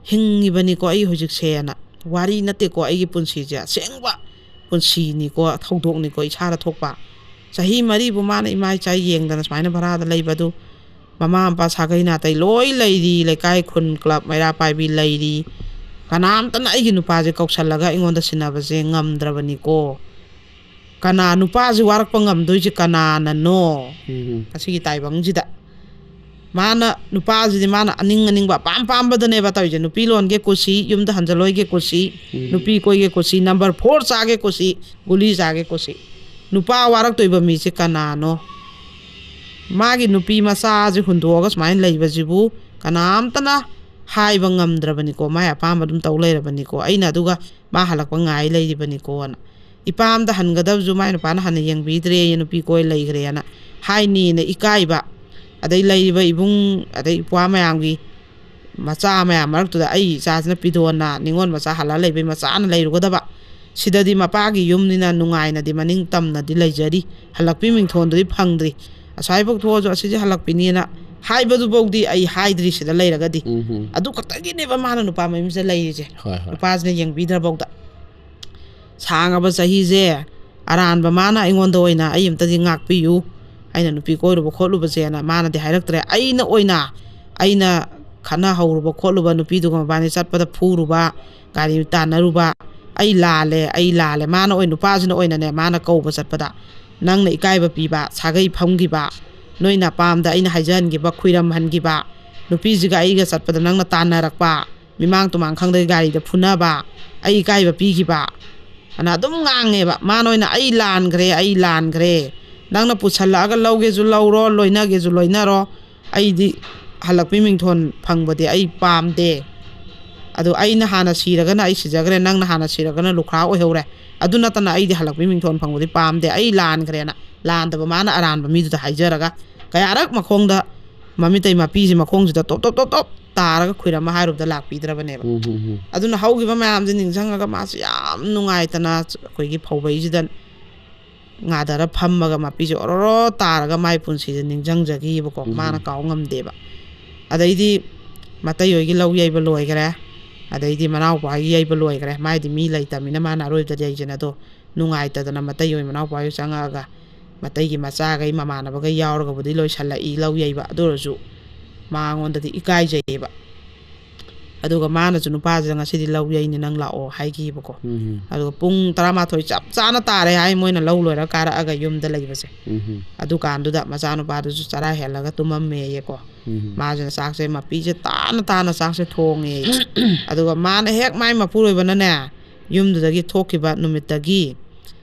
ꯍꯤꯡꯉꯤꯕꯅꯤꯀꯣ ꯑꯩ ꯍꯧꯖꯤꯛꯁꯦꯅ꯫ ꯋꯥꯔꯤ ꯅꯠꯇꯦꯀꯣ ꯑꯩꯒꯤ ꯄꯨꯟꯁꯤꯁꯦ, ꯑꯁꯦꯡꯕ ꯄꯨꯟꯁꯤꯅꯤꯀꯣ, ꯊꯧꯗꯣꯛꯅꯤꯀꯣ ꯏꯁꯥꯗ ꯊꯣꯛꯄ꯫ ꯆꯍꯤ ꯃꯔꯤꯕꯨ ꯃꯥꯅ ꯏꯃꯥ ꯏꯆꯥ ꯌꯦꯡꯗꯅ ꯁꯨꯃꯥꯏꯅ ꯚꯔꯥꯗ ꯂꯩꯕ ꯑꯗꯨ, ꯃꯃꯥ ꯃꯄꯥ ꯁꯥꯒꯩ ꯅꯥꯇꯩ ꯂꯣꯏ ꯂꯩꯔꯤ, ꯂꯩꯀꯥꯏ, ꯈꯨꯟ, ꯀ꯭ꯂꯕ, ꯃꯩꯔꯥ ꯄꯥꯏꯕꯤ ꯂꯩꯔꯤ, ꯀꯅꯥꯝꯇꯅ ꯑꯩꯒꯤ ꯅꯨꯄꯥꯁꯦ ꯀꯧꯁꯜꯂꯒ ꯑꯩꯉꯣꯟꯗ ꯁꯤꯟꯅꯕꯁꯦ ꯉꯝꯗ꯭ꯔꯕꯅꯤꯀꯣ꯫ ꯀꯅꯥ, ꯅꯨꯄꯥꯁꯦ ꯋꯥꯔꯛꯄ ꯉꯝꯗꯣꯏꯁꯦ ꯀꯅꯥꯅꯅꯣ? ꯎꯝ. ꯉꯁꯤꯒꯤ ꯇꯥꯏꯕꯪꯁꯤꯗ ꯃꯥꯅ, ꯅꯨꯄꯥꯁꯤꯗꯤ ꯃꯥꯅ ꯑꯅꯤꯡ ꯑꯅꯤꯡꯕ ꯑꯄꯥꯝ ꯄꯥꯝꯕꯗꯅꯦꯕ ꯇꯧꯔꯤꯁꯦ꯫ ꯅꯨꯄꯤ ꯂꯣꯟꯒꯦ ꯀꯨꯁꯤ, ꯌꯨꯝꯗ ꯍꯟꯖꯜꯂꯣꯏꯒꯦ ꯀꯨꯁꯤ, ꯎꯝ. ꯅꯨꯄꯤ ꯀꯣꯏꯒꯦ ꯀꯨꯁꯤ, ꯅꯝꯕꯔ ꯐꯣꯔ ꯆꯥꯒꯦ ꯀꯨꯁꯤ, ꯒꯨꯂꯤ ꯆꯥꯒꯦ ꯀꯨꯁꯤ꯫ ꯅꯨꯄꯥ ꯋꯥꯔꯛꯇꯣꯏꯕ ꯃꯤꯁꯦ ꯀꯅꯥꯅꯣ? ꯃꯥꯒꯤ ꯅꯨꯄꯤ ꯃꯆꯥꯁꯦ ꯍꯨꯟꯗꯣꯛꯑꯒ ꯁꯨꯃꯥꯏꯅ ꯂꯩꯕꯁꯤꯕꯨ ꯀꯅꯥꯝꯇꯅ ꯍꯥꯏꯕ ꯉꯝꯗ꯭ꯔꯕꯅꯤꯀꯣ, ꯃꯥꯏ ꯑꯄꯥꯝꯕ ꯑꯗꯨꯝ ꯇꯧ ꯂꯩꯔꯕꯅꯤꯀꯣ꯫ ꯑꯩꯅ ꯑꯗꯨꯒ ꯃꯥ ꯍꯜꯂꯛꯄ ꯉꯥꯏ ꯂꯩꯔꯤꯕꯅꯤꯀꯣꯅ꯫ ꯏꯄꯥꯝꯗ ꯍꯟꯒꯗꯕꯁꯨ ꯃꯥꯏ ꯅꯨꯄꯥꯅ ꯍꯟꯅ ꯌꯦꯡꯕꯤꯗ꯭ꯔꯦꯌꯦ, ꯅꯨꯄꯤ ꯀꯣꯏ ꯂꯩꯈ꯭ꯔꯦꯅ ꯍꯥꯏꯅꯤꯅ ꯏꯀꯥꯏꯕ꯫ ꯑꯗꯩ ꯂꯩꯔꯤꯕ ꯏꯕꯨꯡ, ꯑꯗꯩ ꯏꯄ꯭ꯋꯥ ꯃꯌꯥꯝꯒꯤ ꯃꯆꯥ ꯃꯌꯥꯝ ꯃꯔꯛꯇꯨꯗ ꯑꯩ ꯏꯆꯥꯁꯤꯅ ꯄꯤꯗꯣꯟꯅ ꯅꯤꯉꯣꯜ ꯃꯆꯥ ꯍꯜꯂ ꯂꯩꯕꯩ ꯃꯆꯥꯅ ꯂꯩꯔꯨꯒꯗꯕ꯫ ꯁꯤꯗꯗꯤ ꯃꯄꯥꯒꯤ ꯌꯨꯝꯅꯤꯅ ꯅꯨꯡꯉꯥꯏꯅꯗꯤ ꯃꯅꯤꯡ ꯇꯝꯅꯗꯤ ꯂꯩꯖꯔꯤ꯫ ꯍꯜꯂꯛꯄꯤ ꯃꯤꯡꯊꯣꯟꯗꯨꯗꯤ ꯐꯪꯗ꯭ꯔꯤ꯫ ꯑꯁ꯭ꯋꯥꯏꯐꯥꯎ ꯊꯣꯛꯑꯁꯨ ꯑꯁꯤꯁꯦ ꯍꯜꯂꯛꯄꯤꯅꯦꯅ ꯍꯥꯏꯕꯗꯨꯐꯥꯎꯗꯤ ꯑꯩ ꯍꯥꯏꯗ꯭ꯔꯤ ꯁꯤꯗ ꯂꯩꯔꯒꯗꯤ꯫ ꯎꯝ. ꯑꯗꯨ ꯈꯛꯇꯒꯤꯅꯦꯕ ꯃꯥꯅ ꯅꯨꯄꯥ ꯃꯌꯨꯝꯁꯤꯗ ꯂꯩꯔꯤꯁꯦ꯫ ꯍꯣꯏ, ꯍꯣꯏ. ꯅꯨꯄꯥꯁꯤꯅ ꯌꯦꯡꯕꯤꯗ꯭ꯔꯐꯥꯎꯗ꯫ ꯁꯥꯡꯉꯕ ꯆꯍꯤꯁꯦ ꯑꯔꯥꯟꯕ ꯃꯥꯅ ꯑꯩꯉꯣꯟꯗ ꯑꯣꯏꯅ ꯑꯩ ꯑꯝꯇꯗꯤ ꯉꯥꯛꯄꯤꯌꯨ, ꯑꯩꯅ ꯅꯨꯄꯤ ꯀꯣꯏꯔꯨꯕ ꯈꯣꯠꯂꯨꯕꯁꯦꯅ ꯃꯥꯅꯗꯤ ꯍꯥꯏꯔꯛꯇ꯭ꯔꯦ꯫ ꯑꯩꯅ ꯑꯣꯏꯅ, ꯑꯩꯅ ꯈꯠꯅꯍꯧꯔꯨꯕ ꯈꯣꯠꯂꯨꯕ, ꯅꯨꯄꯤꯗꯨꯒ ꯃꯕꯥꯅꯤ ꯆꯠꯄꯗ ꯐꯨꯔꯨꯕ, ꯒꯥꯔꯤ ꯇꯥꯟꯅꯔꯨꯕ, ꯑꯩ ꯂꯥꯜꯂꯦ, ꯑꯩ ꯂꯥꯜꯂꯦ꯫ ꯃꯥꯅ ꯑꯣꯏꯅ, ꯅꯨꯄꯥꯁꯤꯅ ꯑꯣꯏꯅꯅꯦ, ꯃꯥꯅ ꯀꯧꯕ ꯆꯠꯄꯗ ꯅꯪꯅ ꯏꯀꯥꯏꯕ ꯄꯤꯕ, ꯁꯥꯒꯩ ꯐꯝꯈꯤꯕ, ꯅꯣꯏ ꯅꯄꯥꯝꯗ ꯑꯩꯅ ꯍꯥꯏꯖꯍꯟꯈꯤꯕ, ꯈꯨꯏꯔꯝꯍꯟꯈꯤꯕ, ꯅꯨꯄꯤꯁꯤꯒ ꯑꯩꯒ ꯆꯠꯄꯗ ꯅꯪꯅ ꯇꯥꯟꯅꯔꯛꯄ, ꯃꯤꯃꯥꯡ ꯇꯨꯃꯥꯡ ꯈꯪꯗꯒꯩ ꯒꯥꯔꯤꯗ ꯐꯨꯅꯕ, ꯑꯩ ꯏꯀꯥꯏꯕ ꯄꯤꯈꯤꯕ ꯑꯅ ꯑꯗꯨꯝ ꯉꯥꯡꯉꯦꯕ꯫ ꯃꯥꯅ ꯑꯣꯏꯅ "ꯑꯩ ꯂꯥꯟꯈ꯭ꯔꯦ, ꯑꯩ ꯂꯥꯟꯈ꯭ꯔꯦ, ꯅꯪꯅ ꯄꯨꯁꯜꯂꯛꯑꯒ ꯂꯧꯒꯦꯁꯨ ꯂꯧꯔꯣ, ꯂꯣꯏꯅꯒꯦꯁꯨ ꯂꯣꯏꯅꯔꯣ, ꯑꯩꯗꯤ ꯍꯜꯂꯛꯄꯤ ꯃꯤꯡꯊꯣꯟ ꯐꯪꯕꯗꯤ ꯑꯩ ꯄꯥꯝꯗꯦ꯫ ꯑꯗꯣ ꯑꯩꯅ ꯍꯥꯟꯅ ꯁꯤꯔꯒꯅ ꯑꯩ ꯁꯤꯖꯈ꯭ꯔꯦ, ꯅꯪꯅ ꯍꯥꯟꯅ ꯁꯤꯔꯒꯅ ꯂꯨꯈ꯭ꯔꯥ ꯑꯣꯏꯍꯧꯔꯦ꯫ ꯑꯗꯨ ꯅꯠꯇꯅ ꯑꯩꯗꯤ ꯍꯜꯂꯛꯄꯤ ꯃꯤꯡꯊꯣꯟ ꯐꯪꯕꯗꯤ ꯄꯥꯝꯗꯦ, ꯑꯩ ꯂꯥꯟꯈ꯭ꯔꯦꯅ" ꯂꯥꯟꯗꯕ ꯃꯥꯅ ꯑꯔꯥꯟꯕ ꯃꯤꯗꯨꯗ ꯍꯥꯏꯖꯔꯒ ꯀꯌꯥꯔꯛ ꯃꯈꯣꯡꯗ ꯃꯃꯤꯇꯩ ꯃꯄꯤꯁꯤ ꯃꯈꯣꯡꯁꯤꯗ ꯇꯣꯞ ꯇꯣꯞ ꯇꯣꯞ ꯇꯣꯞ ꯇꯥꯔꯒ ꯈꯨꯏꯔꯝꯃ ꯍꯥꯏꯔꯨꯕꯗ ꯂꯥꯛꯄꯤꯗ꯭ꯔꯕꯅꯦꯕ꯫ ꯎꯝ, ꯎꯝ, ꯎꯝ. ꯑꯗꯨꯅ ꯍꯧꯈꯤꯕ ꯃꯌꯥꯝꯁꯦ ꯅꯤꯡꯁꯤꯡꯉꯒ ꯃꯥꯁꯦ ꯌꯥꯝ ꯅꯨꯡꯉꯥꯏꯇꯅ ꯑꯩꯈꯣꯏꯒꯤ ꯐꯧꯕꯩꯁꯤꯗ ꯉꯥꯗꯔ ꯐꯝꯃꯒ ꯃꯄꯤꯁꯦ ꯑꯣꯔꯣꯔꯣ ꯇꯥꯔꯒ ꯃꯥꯏ ꯄꯨꯟꯁꯤꯁꯦ ꯅꯤꯡꯁꯤꯡꯖꯈꯤꯕꯀꯣ꯫ ꯎꯝ. ꯃꯥꯅ ꯀꯥꯎ ꯉꯝꯗꯦꯕ꯫ ꯑꯗꯩꯗꯤ ꯃꯇꯩ ꯍꯣꯏꯒꯤ ꯂꯧ ꯌꯩꯕ ꯂꯣꯏꯈꯔꯦ꯫ ꯑꯗꯩꯗꯤ ꯃꯅꯥꯎꯄꯥ ꯍꯣꯏꯒꯤ ꯌꯩꯕ ꯂꯣꯏꯈꯔꯦ꯫ ꯃꯥꯏꯗꯤ ꯃꯤ ꯂꯩꯇꯕꯅꯤꯅ ꯃꯥꯅ ꯑꯔꯣꯏꯕꯗ ꯌꯩꯁꯦꯅ꯫ ꯑꯗꯣ ꯅꯨꯡꯉꯥꯏꯇꯗꯅ ꯃꯇꯩ ꯍꯣꯏ ꯃꯅꯥꯎꯄꯥ ꯍꯣꯏ ꯆꯪꯉꯛꯑꯒ ꯃꯇꯩꯒꯤ ꯃꯆꯥꯈꯩ ꯃꯃꯥꯟꯅꯕꯈꯩ ꯌꯥꯎꯔꯒꯕꯨꯗꯤ ꯂꯣꯏꯁꯜꯂꯛꯏ ꯂꯧ ꯌꯩꯕ꯫ ꯑꯗꯨ ꯑꯣꯏꯔꯁꯨ ꯃꯉꯣꯟꯗꯗꯤ ꯏꯀꯥꯏꯖꯩꯌꯦꯕ꯫ ꯑꯗꯨꯒ ꯃꯥꯅꯁꯨ ꯅꯨꯄꯥꯁꯤꯗ "ꯉꯁꯤꯗꯤ ꯂꯧ ꯌꯩꯅꯤ, ꯅꯪ ꯂꯥꯛꯑꯣ" ꯍꯥꯏꯈꯤꯕꯀꯣ꯫ ꯎꯝ. ꯑꯗꯨꯒ ꯄꯨꯡ ꯇꯔꯥꯃꯥꯊꯣꯏ ꯆꯞ ꯆꯥꯅ ꯇꯥꯔꯦ ꯍꯥꯏ, ꯃꯣꯏꯅ ꯂꯧ ꯂꯣꯏꯔ ꯀꯥꯔꯛꯑꯒ ꯌꯨꯝꯗ ꯂꯩꯕꯁꯦ꯫ ꯎꯝ. ꯑꯗꯨꯀꯥꯟꯗꯨꯗ ꯃꯆꯥꯅꯨꯄꯥꯗꯨꯁꯨ ꯆꯔꯥ ꯍꯦꯜꯂꯒ ꯇꯨꯝꯃꯝꯃꯦꯌꯦꯀꯣ꯫ ꯎꯝ. ꯃꯥꯁꯤꯅ ꯆꯥꯛꯁꯦ ꯃꯄꯤꯁꯦ ꯇꯥꯅ ꯇꯥꯅ ꯆꯥꯛꯁꯦ ꯊꯣꯡꯉꯦ꯫ ꯑꯗꯨꯒ ꯃꯥꯅ ꯍꯦꯛ ꯃꯥꯏ ꯃꯄꯨꯔꯣꯏꯕꯅꯅꯦ, ꯌꯨꯝꯗꯨꯗꯒꯤ ꯊꯣꯛꯈꯤꯕ ꯅꯨꯃꯤꯠꯇꯒꯤ,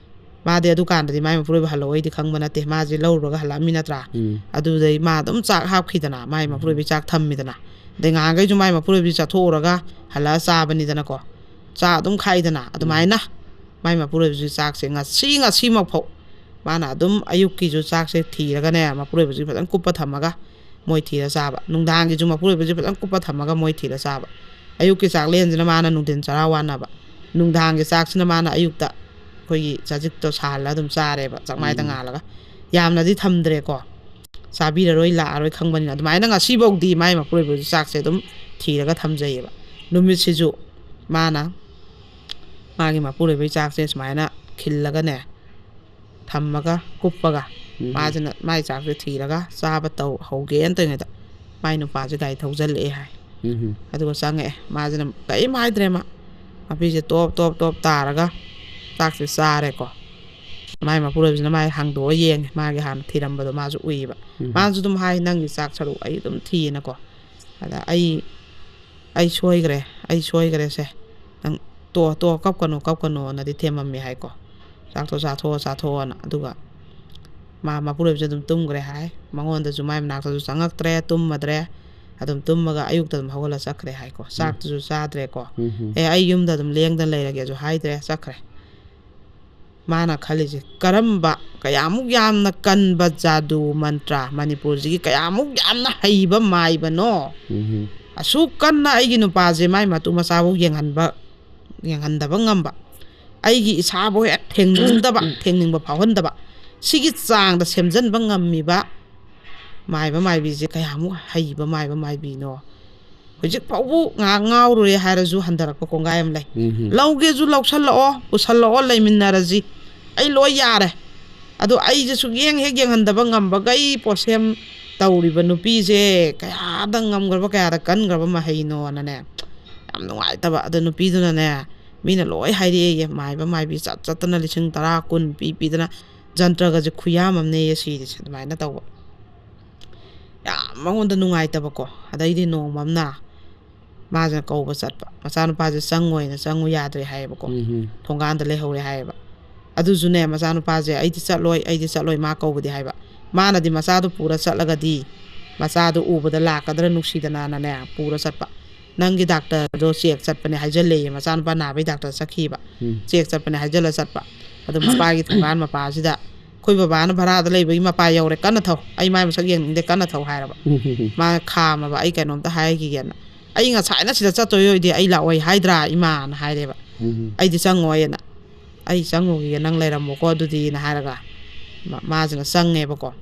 ꯃꯥꯗꯤ ꯑꯗꯨꯀꯥꯟꯗꯗꯤ ꯃꯥꯏ ꯃꯄꯨꯔꯣꯏꯕ ꯍꯜꯂꯛꯑꯣꯏꯗꯤ ꯈꯪꯕ ꯅꯠꯇꯦ, ꯃꯥꯁꯦ ꯂꯧꯔꯨꯔꯒ ꯍꯜꯂꯛꯑꯝꯃꯤ ꯅꯠꯇ꯭ꯔꯥ? ꯎꯝ. ꯑꯗꯨꯗꯩ ꯃꯥ ꯑꯗꯨꯝ ꯆꯥꯛ ꯍꯥꯞꯈꯤꯗꯅ, ꯃꯥꯏ ꯃꯄꯨꯔꯣꯏꯕꯒꯤ ꯆꯥꯛ ꯊꯝꯃꯤꯗꯅ꯫ ꯑꯗꯩ ꯉꯍꯥꯟꯈꯩꯁꯨ ꯃꯥꯏ ꯃꯄꯨꯔꯣꯏꯕꯁꯤ ꯆꯠꯊꯣꯛꯎꯔꯒ ꯍꯜꯂꯛꯑ ꯆꯥꯕꯅꯤꯗꯅꯀꯣ꯫ ꯆꯥ ꯑꯗꯨꯝ ꯈꯥꯛꯏꯗꯅ꯫ ꯑꯗꯨꯃꯥꯏꯅ ꯃꯥꯏ ꯃꯄꯨꯔꯣꯏꯕꯁꯤ ꯆꯥꯛꯁꯦ ꯉꯁꯤ, ꯉꯁꯤꯃꯛꯐꯥꯎ ꯃꯥꯅ ꯑꯗꯨꯝ ꯑꯌꯨꯛꯀꯤꯁꯨ ꯆꯥꯛꯁꯦ ꯊꯤꯔꯒꯅꯦ, ꯃꯄꯨꯔꯣꯏꯕꯁꯤ ꯐꯖꯅ ꯀꯨꯞꯄ ꯊꯝꯃꯒ ꯃꯣꯏ ꯊꯤꯔ ꯆꯥꯕ꯫ ꯅꯨꯡꯗꯥꯡꯒꯤꯁꯨ ꯃꯄꯨꯔꯣꯏꯕꯁꯤ ꯐꯖꯅ ꯀꯨꯞꯄ ꯊꯝꯃꯒ ꯃꯣꯏ ꯊꯤꯔ ꯆꯥꯕ꯫ ꯑꯌꯨꯛꯀꯤ ꯆꯥꯛꯂꯦꯟꯁꯤꯅ ꯃꯥꯅ ꯅꯨꯡꯊꯤꯟ ꯆꯔꯥ ꯋꯥꯟꯅꯕ꯫ ꯅꯨꯡꯗꯥꯡꯒꯤ ꯆꯥꯛꯁꯤꯅ ꯃꯥꯅ ꯑꯌꯨꯛꯇ ꯑꯩꯈꯣꯏꯒꯤ ꯆꯖꯤꯛꯇꯣ ꯁꯥꯍꯜꯂ ꯑꯗꯨꯝ ꯆꯥꯔꯦꯕ, ꯆꯥꯛꯃꯥꯏꯗ ꯎꯝ. ꯉꯥꯜꯂꯒ꯫ ꯌꯥꯝꯅꯗꯤ ꯊꯝꯗ꯭ꯔꯦꯀꯣ꯫ ꯆꯥꯕꯤꯔꯔꯣꯏ, ꯂꯥꯛꯑꯔꯣꯏ ꯈꯪꯕꯅꯤꯅ꯫ ꯑꯗꯨꯃꯥꯏꯅ ꯉꯁꯤꯐꯥꯎꯗꯤ ꯃꯥꯏ ꯃꯄꯨꯔꯣꯏꯕꯁꯨ ꯆꯥꯛꯁꯦ ꯑꯗꯨꯝ ꯊꯤꯔꯒ ꯊꯝꯖꯩꯌꯦꯕ꯫ ꯅꯨꯃꯤꯠꯁꯤꯁꯨ ꯃꯥꯅ ꯃꯥꯒꯤ ꯃꯄꯨꯔꯣꯏꯕꯒꯤ ꯆꯥꯛꯁꯦ ꯁꯨꯃꯥꯏꯅ ꯈꯤꯜꯂꯒꯅꯦ, ꯊꯝꯃꯒ, ꯀꯨꯞꯄꯒ, ꯎꯝ. ꯃꯥꯁꯤꯅ ꯃꯥꯏ ꯆꯥꯛꯁꯦ ꯊꯤꯔꯒ ꯆꯥꯕ ꯇꯧ ꯍꯧꯒꯦꯅ ꯇꯧꯔꯤꯉꯩꯗ ꯃꯥꯏ ꯅꯨꯄꯥꯁꯦ ꯒꯥꯔꯤ ꯊꯧꯖꯜꯂꯛꯑꯦ ꯍꯥꯏ꯫ ꯎꯝ. ꯑꯗꯨꯒ ꯆꯪꯉꯛꯑꯦ꯫ ꯃꯥꯁꯤꯅ ꯀꯔꯤꯝ ꯍꯥꯏꯗ꯭ꯔꯦ ꯃꯥ꯫ ꯃꯄꯤꯁꯦ ꯇꯣꯞ ꯇꯣꯞ ꯇꯣꯞ ꯇꯥꯔꯒ ꯆꯥꯛꯁꯦ ꯆꯥꯔꯦꯀꯣ꯫ ꯃꯥꯏ ꯃꯄꯨꯔꯣꯏꯕꯁꯤꯅ ꯃꯥꯏ ꯍꯥꯡꯗꯣꯛꯑ ꯌꯦꯡꯉꯦ꯫ ꯃꯥꯒꯤ ꯍꯥꯟꯅ ꯊꯤꯔꯝꯕꯗꯣ ꯃꯥꯁꯨ ꯎꯏꯌꯦꯕ꯫ ꯎꯝ. ꯃꯥꯁꯨ ꯑꯗꯨꯝ ꯍꯥꯏ, "ꯅꯪꯒꯤ ꯆꯥꯛ ꯁꯔꯨꯛ ꯑꯩ ꯑꯗꯨꯝ ꯊꯤꯌꯦꯅꯀꯣ꯫ ꯑꯗ ꯑꯩ, ꯑꯩ ꯁꯣꯏꯈ꯭ꯔꯦ, ꯑꯩ ꯁꯣꯏꯈ꯭ꯔꯦ ꯁꯦ꯫ ꯅꯪ ꯇꯣ, ꯇꯣ, ꯀꯞꯀꯅꯨ, ꯀꯞꯀꯅꯨꯅꯗꯤ ꯊꯦꯝꯃꯝꯃꯦ" ꯍꯥꯏꯀꯣ꯫ "ꯆꯥꯛꯇꯣ ꯆꯥꯊꯣꯛꯑꯣ, ꯆꯥꯊꯣꯛꯑꯣꯅ"꯫ ꯑꯗꯨꯒ ꯃꯥ ꯃꯄꯨꯔꯣꯏꯕꯁꯦ ꯑꯗꯨꯝ ꯇꯨꯝꯈ꯭ꯔꯦ ꯍꯥꯏ꯫ ꯃꯉꯣꯟꯗꯁꯨ, ꯃꯥꯏ ꯃꯅꯥꯛꯇꯁꯨ ꯆꯪꯉꯛꯇ꯭ꯔꯦ, ꯇꯨꯝꯃꯗ꯭ꯔꯦ꯫ ꯑꯗꯨꯝ ꯇꯨꯝꯃꯒ ꯑꯌꯨꯛꯇ ꯑꯗꯨꯝ ꯍꯧꯒꯠꯂ ꯆꯠꯈ꯭ꯔꯦ ꯍꯥꯏꯀꯣ꯫ ꯆꯥꯛꯇꯨꯁꯨ ꯆꯥꯗ꯭ꯔꯦꯀꯣ꯫ ꯎꯝ. "ꯑꯦ, ꯑꯩ ꯌꯨꯝꯗ ꯑꯗꯨꯝ ꯂꯦꯡꯗꯅ ꯂꯩꯔꯒꯦꯁꯨ" ꯍꯥꯏꯗ꯭ꯔꯦ, ꯆꯠꯈ꯭ꯔꯦ꯫ ꯃꯥꯅ ꯈꯜꯂꯤꯁꯦ, "ꯀꯔꯝꯕ, ꯀꯌꯥꯃꯨꯛ ꯌꯥꯝꯅ ꯀꯟꯕ ꯖꯥꯗꯨ ꯃꯟꯇ꯭ꯔ, ꯃꯅꯤꯄꯨꯔꯁꯤꯒꯤ ꯀꯌꯥꯃꯨꯛ ꯌꯥꯝꯅ ꯍꯩꯕ ꯃꯥꯏꯕꯅꯣ? ꯎꯝ. ꯑꯁꯨꯛ ꯀꯟꯅ ꯑꯩꯒꯤ ꯅꯨꯄꯥꯁꯦ ꯃꯥꯏ ꯃꯇꯨ ꯃꯆꯥꯕꯨ ꯌꯦꯡꯍꯟꯕ, ꯌꯦꯡꯍꯟꯗꯕ ꯉꯝꯕ, ꯑꯩꯒꯤ ꯏꯁꯥꯕꯨ ꯍꯦꯛ ꯊꯦꯡꯅꯤꯡꯗꯕ, ꯊꯦꯡꯅꯤꯡꯕ ꯐꯥꯎꯍꯟꯗꯕ, ꯁꯤꯒꯤ ꯆꯥꯡꯗ ꯁꯦꯝꯖꯤꯟꯕ ꯉꯝꯃꯤꯕ ꯃꯥꯏꯕ ꯃꯥꯏꯕꯤꯁꯦ ꯀꯌꯥꯃꯨꯛ ꯍꯩꯕ ꯃꯥꯏꯕ ꯃꯥꯏꯕꯤꯅꯣ?" ꯍꯧꯖꯤꯛ ꯐꯥꯎꯕ ꯉꯥꯏꯍꯥꯛ ꯉꯥꯎꯔꯨꯔꯦ ꯍꯥꯏꯔꯁꯨ ꯍꯟꯊꯔꯛꯄ ꯀꯣꯡꯒꯥꯏ ꯑꯃ ꯂꯩ꯫ ꯎꯝ. "ꯂꯧꯒꯦꯁꯨ ꯂꯧꯁꯜꯂꯛꯑꯣ, ꯄꯨꯁꯜꯂꯛꯑꯣ, ꯂꯩꯃꯤꯟꯅꯔꯁꯤ꯫ ꯑꯩ ꯂꯣꯏ ꯌꯥꯔꯦ꯫ ꯑꯗꯣ ꯑꯩꯁꯦ ꯁꯨꯛꯌꯦꯡ ꯍꯦꯛ ꯌꯦꯡꯍꯟꯗꯕ ꯉꯝꯕꯒꯩ ꯄꯣꯠꯁꯦꯝ ꯇꯧꯔꯤꯕ ꯅꯨꯄꯤꯁꯦ ꯀꯌꯥꯗ ꯉꯝꯈ꯭ꯔꯕ, ꯀꯌꯥꯗ ꯀꯟꯈ꯭ꯔꯕ ꯃꯍꯩꯅꯣꯅꯅꯦ" ꯌꯥꯝ ꯅꯨꯡꯉꯥꯏꯇꯕ꯫ ꯑꯗ ꯅꯨꯄꯤꯗꯨꯅꯅꯦ, ꯃꯤꯅ ꯂꯣꯏ ꯍꯥꯏꯔꯛꯑꯦꯌꯦ, ꯃꯥꯏꯕ ꯃꯥꯏꯕꯤ ꯆꯠ ꯆꯠꯇꯅ ꯂꯤꯁꯤꯡ ꯇꯔꯥ, ꯀꯨꯟ ꯄꯤ ꯄꯤꯗꯅ ꯖꯟꯇ꯭ꯔꯒꯁꯦ ꯈꯨꯌꯥꯝ ꯑꯃꯅꯦꯌꯦ ꯁꯤꯔꯤꯁꯦ, ꯑꯗꯨꯃꯥꯏꯅ ꯇꯧꯕ꯫ ꯌꯥꯝ ꯃꯉꯣꯟꯗ ꯅꯨꯡꯉꯥꯏꯇꯕꯀꯣ꯫ ꯑꯗꯩꯗꯤ ꯅꯣꯡꯃ ꯑꯃꯅ ꯃꯥꯁꯤꯅ ꯀꯧꯕ ꯆꯠꯄ, ꯃꯆꯥꯅꯨꯄꯥꯁꯦ ꯆꯪꯉꯣꯏꯅ, ꯆꯪꯉꯨ ꯌꯥꯗ꯭ꯔꯦ ꯍꯥꯏꯌꯦꯕꯀꯣ꯫ ꯎꯝ꯫ ꯊꯣꯡꯒꯥꯟꯗ ꯂꯩꯍꯧꯔꯦ ꯍꯥꯏꯌꯦꯕ꯫ ꯑꯗꯨꯁꯨꯅꯦ, ꯃꯆꯥꯅꯨꯄꯥꯁꯦ, "ꯑꯩꯗꯤ ꯆꯠꯂꯣꯏ, ꯑꯩꯗꯤ ꯆꯠꯂꯣꯏ", ꯃꯥ ꯀꯧꯕꯗꯤ ꯍꯥꯏꯕ꯫ ꯃꯥꯅꯗꯤ ꯃꯆꯥꯗꯣ ꯄꯨꯔ ꯆꯠꯂꯒꯗꯤ ꯃꯆꯥꯗꯣ ꯎꯕꯗ ꯂꯥꯛꯀꯗ꯭ꯔꯥ ꯅꯨꯡꯁꯤꯗꯅꯅꯅꯦ ꯄꯨꯔ ꯆꯠꯄ꯫ "ꯅꯪꯒꯤ ꯗꯥꯛꯇꯔꯗꯣ ꯆꯦꯛ ꯆꯠꯄꯅꯦ ꯍꯥꯏꯖꯜꯂꯦꯌꯦ", ꯃꯆꯥꯅꯨꯄꯥ ꯅꯥꯕꯩ ꯗꯥꯛꯇꯔ ꯆꯠꯈꯤꯕ꯫ ꯎꯝ꯫ "ꯆꯦꯛ ꯆꯠꯄꯅꯦ" ꯍꯥꯏꯖꯜꯂ ꯆꯠꯄ꯫ ꯑꯗꯨ ꯃꯄꯥꯒꯤ ꯊꯣꯡꯒꯥꯟ ꯃꯄꯥꯁꯤꯗ, "ꯑꯩꯈꯣꯏ ꯕꯕꯥꯅ ꯚꯔꯥꯗ ꯂꯩꯕꯒꯤ ꯃꯄꯥ ꯌꯧꯔꯦ, ꯀꯟꯅ ꯊꯧ, ꯑꯩ ꯃꯥꯏ ꯃꯁꯛ ꯌꯦꯡꯅꯤꯡꯗꯦ, ꯀꯟꯅ ꯊꯧ" ꯍꯥꯏꯔꯕ꯫ ꯎꯝ꯫ ꯃꯥ ꯈꯥꯝꯃꯕ, "ꯑꯩ ꯀꯩꯅꯣꯝꯇ ꯍꯥꯏꯈꯤꯒꯦꯅ"꯫ "ꯑꯩ ꯉꯁꯥꯏꯅ ꯁꯤꯗ ꯆꯠꯇꯣꯏ ꯑꯣꯏꯗꯤ ꯑꯩ ꯂꯥꯛꯑꯣꯏ ꯍꯥꯏꯗ꯭ꯔꯥ ꯏꯃꯥꯅ?" ꯍꯥꯏꯔꯦꯕ꯫ ꯎꯝ꯫ "ꯑꯩꯗꯤ ꯆꯪꯉꯣꯏꯅ, ꯑꯩ ꯆꯪꯉꯨꯈꯤꯒꯦ, ꯅꯪ ꯂꯩꯔꯝꯃꯣꯀꯣ ꯑꯗꯨꯗꯤꯅ" ꯍꯥꯏꯔꯒ ꯃꯥ-, ꯃꯥꯁꯤꯅ ꯆꯪꯉꯦꯕꯀꯣ꯫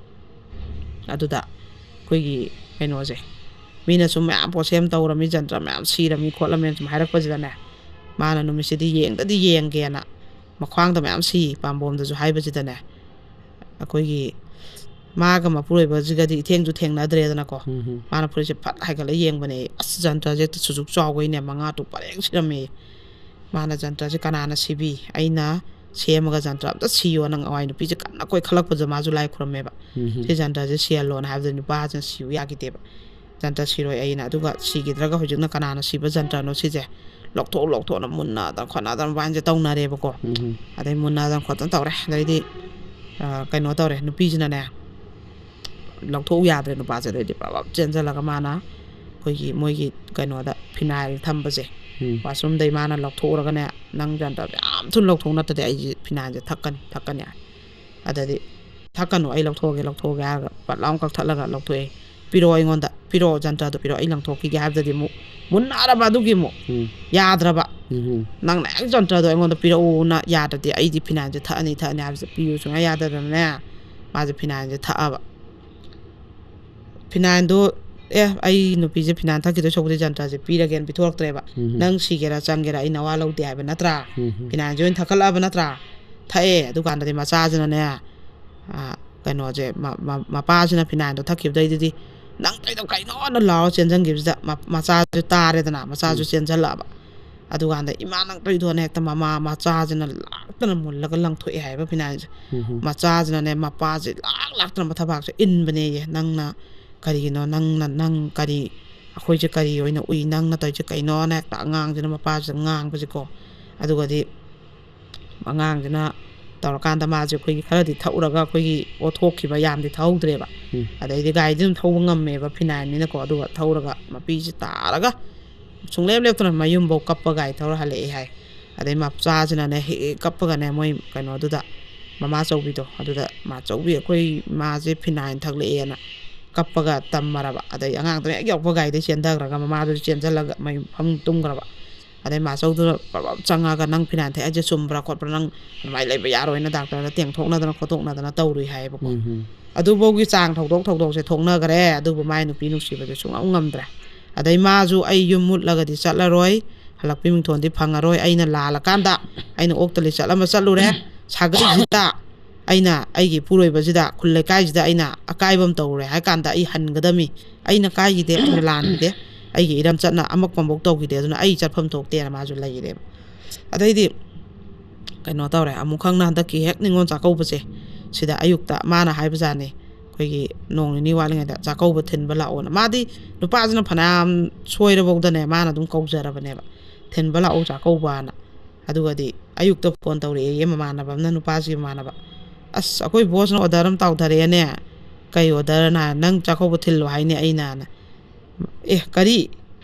ꯑꯗꯨꯗ ꯑꯩꯈꯣꯏꯒꯤ ꯀꯩꯅꯣꯁꯦ, ꯃꯤꯅꯁꯨ ꯃꯌꯥꯝ ꯄꯣꯠꯁꯦꯝ ꯇꯧꯔꯝꯃꯤ, ꯖꯟꯇ꯭ꯔ ꯃꯌꯥꯝ ꯁꯤꯔꯝꯃꯤ ꯈꯣꯠꯂꯝꯃꯦꯅ ꯁꯨꯝ ꯍꯥꯏꯔꯛꯄꯁꯤꯗꯅꯦ, ꯃꯥꯅ ꯅꯨꯃꯤꯠꯁꯤꯗꯤ ꯌꯦꯡꯗꯗꯤ ꯌꯦꯡꯒꯦꯅ, ꯃꯈ꯭ꯋꯥꯡꯗ ꯃꯌꯥꯝ ꯁꯤ ꯄꯥꯝꯕꯣꯝꯗꯁꯨ ꯍꯥꯏꯕꯁꯤꯗꯅꯦ, ꯑꯩꯈꯣꯏꯒꯤ ꯃꯥꯒ ꯃꯄꯨꯔꯣꯏꯕꯁꯤꯒꯗꯤ ꯏꯊꯦꯡꯁꯨ ꯊꯦꯡꯅꯗ꯭ꯔꯦꯗꯅꯀꯣ꯫ ꯎꯝ꯫ ꯃꯥꯅ ꯐꯨꯔꯤꯠꯁꯦ ꯐꯠ ꯍꯥꯏꯒꯠꯂ ꯌꯦꯡꯕꯅꯦ, ꯑꯁ, ꯖꯟꯇ꯭ꯔꯁꯦ ꯍꯦꯛꯇ ꯁꯨꯖꯨꯛ ꯆꯥꯎꯈꯩꯅꯦ, ꯃꯉꯥ ꯇꯔꯨꯛ ꯄꯔꯦꯡ ꯁꯤꯔꯝꯃꯦ꯫ ꯃꯥꯅ ꯖꯟꯇ꯭ꯔꯁꯦ ꯀꯅꯥꯅ ꯁꯤꯕꯤ? ꯑꯩꯅ ꯁꯦꯝꯃꯒ ꯖꯟꯇ꯭ꯔ ꯑꯝꯇ ꯁꯤꯌꯣ, ꯅꯪ ꯑꯋꯥꯏ ꯅꯨꯄꯤꯁꯦ ꯀꯟꯅ ꯀꯣꯏꯈꯠꯂꯛꯄꯗ ꯃꯥꯁꯨ ꯂꯥꯏ ꯈꯨꯔꯝꯃꯦꯕ꯫ ꯎꯝ꯫ "ꯁꯤ ꯖꯟꯇ꯭ꯔꯁꯦ ꯁꯤꯍꯜꯂꯣꯅ" ꯍꯥꯏꯕꯗ ꯅꯨꯄꯥꯁꯤꯅ ꯁꯤꯌꯨ ꯌꯥꯈꯤꯗꯦꯕ꯫ "ꯖꯟꯇ꯭ꯔ ꯁꯤꯔꯣꯏ ꯑꯩꯅ, ꯑꯗꯨꯒ ꯁꯤꯈꯤꯗ꯭ꯔꯒ ꯍꯧꯖꯤꯛꯅ ꯀꯅꯥꯅ ꯁꯤꯕ ꯖꯟꯇ꯭ꯔꯅꯣ ꯁꯤꯁꯦ? ꯂꯧꯊꯣꯛ ꯂꯧꯊꯣꯛꯅ ꯃꯨꯟꯅꯗꯅ ꯈꯣꯠꯅꯗꯅ ꯃꯕꯥꯅꯤꯁꯦ ꯇꯧꯅꯔꯦꯕꯀꯣ"꯫ ꯎꯝ꯫ ꯑꯗꯩ ꯃꯨꯟꯅꯗꯅ ꯈꯣꯠꯇꯅ ꯇꯧꯔꯦ꯫ ꯑꯗꯩꯗꯤ, ꯑ, ꯀꯩꯅꯣ ꯇꯧꯔꯦ, ꯅꯨꯄꯤꯁꯤꯅꯅꯦ, ꯂꯧꯊꯣꯛꯎ ꯌꯥꯗ꯭ꯔꯦ ꯅꯨꯄꯥꯁꯦ꯫ ꯑꯗꯩꯗꯤ ꯄ꯭ꯔꯞ ꯄ꯭ꯔꯞ ꯆꯦꯟꯁꯤꯜꯂꯒ ꯃꯥꯅ ꯑꯩꯈꯣꯏꯒꯤ ꯃꯣꯏꯒꯤ ꯀꯩꯅꯣꯗ ꯐꯤꯅꯥꯏꯜ ꯊꯝꯕꯁꯦ, ꯎꯝ꯫ ꯋꯥꯁꯔꯨꯝꯗꯩ ꯃꯥꯅ ꯂꯧꯊꯣꯛꯎꯔꯒꯅꯦ, "ꯅꯪ ꯖꯟꯇ꯭ꯔ ꯃꯌꯥꯝ ꯊꯨꯅ ꯂꯧꯊꯣꯛ, ꯅꯠꯇ꯭ꯔꯗꯤ ꯑꯩꯁꯦ ꯐꯤꯅꯥꯏꯜꯁꯦ ꯊꯛꯀꯅꯤ, ꯊꯛꯀꯅꯤ" ꯍꯥꯏ꯫ ꯑꯗꯗꯤ, "ꯊꯛꯀꯅꯨ, ꯑꯩ ꯂꯧꯊꯣꯛꯑꯒꯦ, ꯂꯧꯊꯣꯛꯑꯒꯦ" ꯍꯥꯏꯔꯒ ꯄꯠ ꯂꯥꯎꯅ ꯀꯛꯊꯠꯂꯒ ꯂꯧꯊꯣꯛꯑꯦ꯫ "ꯄꯤꯔꯛꯑꯣ ꯑꯩꯉꯣꯟꯗ, ꯄꯤꯔꯛꯑꯣ, ꯖꯟꯇ꯭ꯔꯗꯣ ꯄꯤꯔꯛꯑꯣ, ꯑꯩ ꯂꯪꯊꯣꯛꯈꯤꯒꯦ" ꯍꯥꯏꯕꯗꯗꯤ ꯑꯃꯨꯛ ꯃꯨꯟꯅꯔꯕ ꯑꯗꯨꯒꯤ ꯑꯃꯨꯛ꯫ ꯎꯝ꯫ ꯌꯥꯗ꯭ꯔꯕ꯫ ꯎꯝ꯫ "ꯅꯪꯅ ꯍꯦꯛ ꯖꯟꯇ꯭ꯔꯗꯣ ꯑꯩꯉꯣꯟꯗ ꯄꯤꯔꯛꯎꯅ ꯌꯥꯗ꯭ꯔꯗꯤ ꯑꯩꯗꯤ ꯐꯤꯅꯥꯏꯜꯁꯦ ꯊꯛꯑꯅꯤ, ꯊꯛꯑꯅꯤ" ꯍꯥꯏꯕꯁꯦ ꯄꯤꯌꯨ ꯁꯨꯡꯌꯥ ꯌꯥꯗꯗꯅꯅꯦ, ꯃꯥꯁꯦ ꯐꯤꯅꯥꯏꯜꯁꯦ ꯊꯛꯑꯕ꯫ ꯐꯤꯅꯥꯏꯜꯗꯣ, "ꯑꯦ, ꯑꯩ ꯅꯨꯄꯤꯁꯦ ꯐꯤꯅꯥꯏꯜ ꯊꯛꯈꯤꯗꯣꯏ ꯁꯔꯨꯛꯄꯨꯗꯤ ꯖꯟꯇ꯭ꯔꯁꯦ ꯄꯤꯔꯒꯦꯅ ꯄꯤꯊꯣꯔꯛꯇ꯭ꯔꯦꯕ꯫ ꯎꯝ꯫ ꯅꯪ ꯁꯤꯒꯦꯔꯥ ꯆꯪꯒꯦꯔꯥ ꯑꯩ ꯅꯋꯥ ꯂꯧꯗꯦ ꯍꯥꯏꯕ ꯅꯠꯇ꯭ꯔꯥ? ꯎꯝ꯫ ꯐꯤꯅꯥꯏꯜꯁꯦ ꯑꯣꯏꯅ ꯊꯛꯀꯠꯂꯛꯑꯕ ꯅꯠꯇ꯭ꯔꯥ?" ꯊꯛꯑꯦ꯫ ꯑꯗꯨꯀꯥꯟꯗꯗꯤ ꯃꯆꯥꯁꯤꯅꯅꯦ, ꯑ, ꯀꯩꯅꯣꯁꯦ, ꯃ-, ꯃ-, ꯃꯄꯥꯁꯤꯅ ꯐꯤꯅꯥꯏꯜꯗꯣ ꯊꯛꯈꯤꯕꯗꯩꯗꯨꯗꯤ "ꯅꯪ ꯇꯧꯔꯤꯗꯣ ꯀꯩꯅꯣꯅ?" ꯂꯥꯎꯔ ꯆꯦꯟꯁꯤꯟꯈꯤꯕꯁꯤꯗ ꯃ- ꯃꯆꯥꯁꯨ ꯇꯥꯔꯦꯗꯅ, ꯃꯆꯥꯁꯨ ꯎꯝ꯫ ꯆꯦꯟꯁꯤꯜꯂꯛꯑꯕ꯫ ꯑꯗꯨꯀꯥꯟꯗ, "ꯏꯃꯥ, ꯅꯪ ꯇꯧꯔꯤꯗꯣꯅ?" ꯍꯦꯛꯇ ꯃꯃꯥ ꯃꯆꯥꯁꯤꯅ ꯂꯥꯛꯇꯅ ꯃꯨꯜꯂꯒ ꯂꯪꯊꯣꯛꯑꯦ ꯍꯥꯏꯕ ꯐꯤꯅꯥꯏꯟꯁꯦ꯫ ꯎꯝ ꯍꯝ꯫ ꯃꯆꯥꯁꯤꯅꯅꯦ ꯃꯄꯥꯁꯦ ꯂꯥꯛ ꯂꯥꯛꯇꯅ ꯃꯊꯕꯥꯛꯁꯦ ꯏꯟꯕꯅꯦꯌꯦ꯫ "ꯅꯪꯅ ꯀꯔꯤꯒꯤꯅꯣ? ꯅꯪꯅ, ꯅꯪ ꯀꯔꯤ, ꯑꯩꯈꯣꯏꯁꯦ ꯀꯔꯤ ꯑꯣꯏꯅ ꯎꯏ? ꯅꯪꯅ ꯇꯧꯔꯤꯁꯦ ꯀꯩꯅꯣꯅ?" ꯍꯦꯛꯇ ꯑꯉꯥꯡꯁꯤꯅ ꯃꯄꯥꯁꯤꯗ ꯉꯥꯡꯕꯁꯦꯀꯣ꯫ ꯑꯗꯨꯒꯗꯤ ꯑꯉꯥꯡꯁꯤꯅ ꯇꯧꯔꯀꯥꯟꯗ ꯃꯥꯁꯦ ꯑꯩꯈꯣꯏꯒꯤ ꯈꯔꯗꯤ ꯊꯛꯎꯔꯒ ꯑꯩꯈꯣꯏꯒꯤ ꯑꯣꯊꯣꯛꯈꯤꯕ, ꯌꯥꯝꯗꯤ ꯊꯧꯍꯧꯗ꯭ꯔꯦꯕ꯫ ꯎꯝ꯫ ꯑꯗꯩꯗꯤ ꯒꯥꯔꯤꯗꯤ ꯑꯗꯨꯝ ꯊꯧꯕ ꯉꯝꯃꯦꯕ, ꯐꯤꯅꯥꯏꯟꯅꯤꯅꯀꯣ꯫ ꯑꯗꯨꯒ ꯊꯧꯔꯒ ꯃꯄꯤꯁꯤ ꯇꯥꯔꯒ ꯁꯨꯡꯂꯦꯞ ꯂꯦꯞꯇꯅ ꯃꯌꯨꯝꯐꯧ ꯀꯞꯄ ꯒꯥꯔꯤ ꯊꯧꯔ ꯍꯜꯂꯛꯑꯦ ꯍꯥꯏ꯫ ꯑꯗꯩ ꯃꯆꯥꯁꯤꯅꯅꯦ ꯍꯦꯛ ꯍꯦꯛ ꯀꯞꯄꯒꯅꯦ ꯃꯣꯏ ꯀꯩꯅꯣꯗꯨꯗ, ꯃꯃꯥ ꯆꯧꯕꯤꯗꯣ ꯑꯗꯨꯗ, "ꯃꯥ ꯆꯧꯕꯤ, ꯑꯩꯈꯣꯏ ꯃꯥꯁꯦ ꯐꯤꯅꯥꯏꯟ ꯊꯛꯂꯛꯑꯦꯅ" ꯀꯞꯄꯒ ꯇꯝꯃꯔꯕ꯫ ꯑꯗꯩ ꯑꯉꯥꯡꯗꯨꯅ ꯍꯦꯛ ꯌꯧꯔꯛꯄ ꯒꯥꯔꯤꯗꯩ ꯆꯦꯟꯊꯈ꯭ꯔꯒ ꯃꯃꯥꯗꯨꯁꯨ ꯆꯦꯟꯁꯤꯜꯂꯒ ꯃꯌꯨꯝ ꯐꯃꯨꯡ ꯇꯨꯝꯈ꯭ꯔꯕ꯫ ꯑꯗꯩ ꯃꯥꯆꯧꯗꯨꯅ ꯄ꯭ꯔꯞ ꯄ꯭ꯔꯞ ꯆꯪꯉꯒ, "ꯅꯪ ꯐꯤꯅꯥꯏꯟ ꯊꯛꯑꯦ ꯍꯥꯏꯁꯦ ꯆꯨꯝꯕ꯭ꯔꯥ ꯈꯣꯠꯄ꯭ꯔꯥ? ꯅꯪ ꯑꯗꯨꯃꯥꯏꯅ ꯂꯩꯕ ꯌꯥꯔꯣꯏꯅ" ꯗꯥꯛꯇꯔꯗ ꯇꯦꯡꯊꯣꯛꯅꯗꯅ ꯈꯣꯠꯇꯣꯛꯅꯗꯅ ꯇꯧꯔꯨꯏ ꯍꯥꯏꯌꯦꯕꯀꯣ꯫ ꯎꯝ ꯍꯝ꯫ ꯑꯗꯨꯐꯥꯎꯒꯤ ꯆꯥꯡ ꯊꯧꯗꯣꯛ ꯊꯧꯗꯣꯛꯁꯦ ꯊꯣꯛꯅꯈ꯭ꯔꯦ꯫ ꯑꯗꯨꯕꯨ ꯃꯥꯏ ꯅꯨꯄꯤ ꯅꯨꯡꯁꯤꯕꯗꯨ ꯁꯨꯡꯉꯝ ꯉꯝꯗ꯭ꯔꯦ꯫ ꯑꯗꯩ ꯃꯥꯁꯨ, "ꯑꯩ ꯌꯨꯝ ꯃꯨꯠꯂꯒꯗꯤ ꯆꯠꯂꯔꯣꯏ, ꯍꯜꯂꯛꯄꯤ ꯃꯤꯡꯊꯣꯟꯗꯤ ꯐꯪꯉꯔꯣꯏ, ꯑꯩꯅ ꯂꯥꯜꯂꯀꯥꯟꯗ ꯑꯩꯅ ꯑꯣꯛꯇ ꯂꯤꯆꯠ ꯑꯃ ꯆꯠꯂꯨꯔꯦ, ꯁꯥꯒꯩꯁꯤꯗ ꯑꯩꯅ, ꯑꯩꯒꯤ ꯏꯄꯨꯔꯣꯏꯕꯁꯤꯗ, ꯈꯨꯜ ꯂꯩꯀꯥꯏꯁꯤꯗ ꯑꯩꯅ ꯑꯀꯥꯏꯕ ꯑꯃ ꯇꯧꯔꯨꯔꯦ ꯍꯥꯏ ꯀꯥꯟꯗ ꯑꯩ ꯍꯟꯒꯗꯝꯃꯤ, ꯑꯩꯅ ꯀꯥꯏꯈꯤꯗꯦ, ꯑꯩꯅ ꯂꯥꯟꯈꯤꯗꯦ, ꯑꯩꯒꯤ ꯏꯔꯝꯆꯠꯅ ꯑꯃꯛꯄ ꯑꯃꯐꯥꯎ ꯇꯧꯈꯤꯗꯦ, ꯑꯗꯨꯅ ꯑꯩ ꯆꯠꯐꯝ ꯊꯣꯛꯇꯦꯅ" ꯃꯥꯁꯨ ꯂꯩꯔꯦꯕ꯫ ꯑꯗꯩꯗꯤ ꯀꯩꯅꯣ ꯇꯧꯔꯦ, ꯑꯃꯨꯛ ꯈꯪꯅ ꯍꯟꯗꯛꯀꯤ ꯍꯦꯛ ꯅꯤꯉꯣꯜ ꯆꯥꯛꯀꯧꯕꯁꯦ, ꯁꯤꯗ ꯑꯌꯨꯛꯇ ꯃꯥꯅ ꯍꯥꯏꯕꯖꯥꯠꯅꯤ, ꯑꯩꯈꯣꯏꯒꯤ ꯅꯣꯡ ꯅꯤꯅꯤ ꯋꯥꯠꯂꯤꯉꯩꯗ "ꯆꯥꯛꯀꯧꯕ ꯊꯤꯟꯕ ꯂꯥꯛꯑꯣꯅ"꯫ ꯃꯥꯗꯤ ꯅꯨꯄꯥꯁꯤꯅ ꯐꯅꯌꯥꯝ ꯁꯣꯏꯔꯐꯧꯗꯅꯦ ꯃꯥꯅ ꯑꯗꯨꯝ ꯀꯧꯖꯔꯕꯅꯦꯕ, "ꯊꯤꯟꯕ ꯂꯥꯛꯑꯣ ꯆꯥꯛꯀꯧꯕꯅ"꯫ ꯑꯗꯨꯒꯗꯤ ꯑꯌꯨꯛꯇ ꯐꯣꯟ ꯇꯧꯔꯛꯑꯦꯌꯦ ꯃꯃꯥꯟꯅꯕ ꯑꯃꯅ, ꯅꯨꯄꯥꯁꯤꯒꯤ ꯃꯃꯥꯟꯅꯕ, "ꯑꯁ, ꯑꯩꯈꯣꯏ ꯕꯣꯁꯅ ꯑꯣꯔꯗꯔ ꯑꯃ ꯇꯥꯎꯊꯔꯛꯑꯦꯅꯦ"꯫ "ꯀꯩ ꯑꯣꯔꯗꯔꯅ?" "ꯅꯪ ꯆꯥꯛꯀꯧꯕ ꯊꯤꯜꯂꯣ ꯍꯥꯏꯅꯦ ꯑꯩꯅꯅ"꯫ "ꯑꯦ, ꯀꯔꯤ?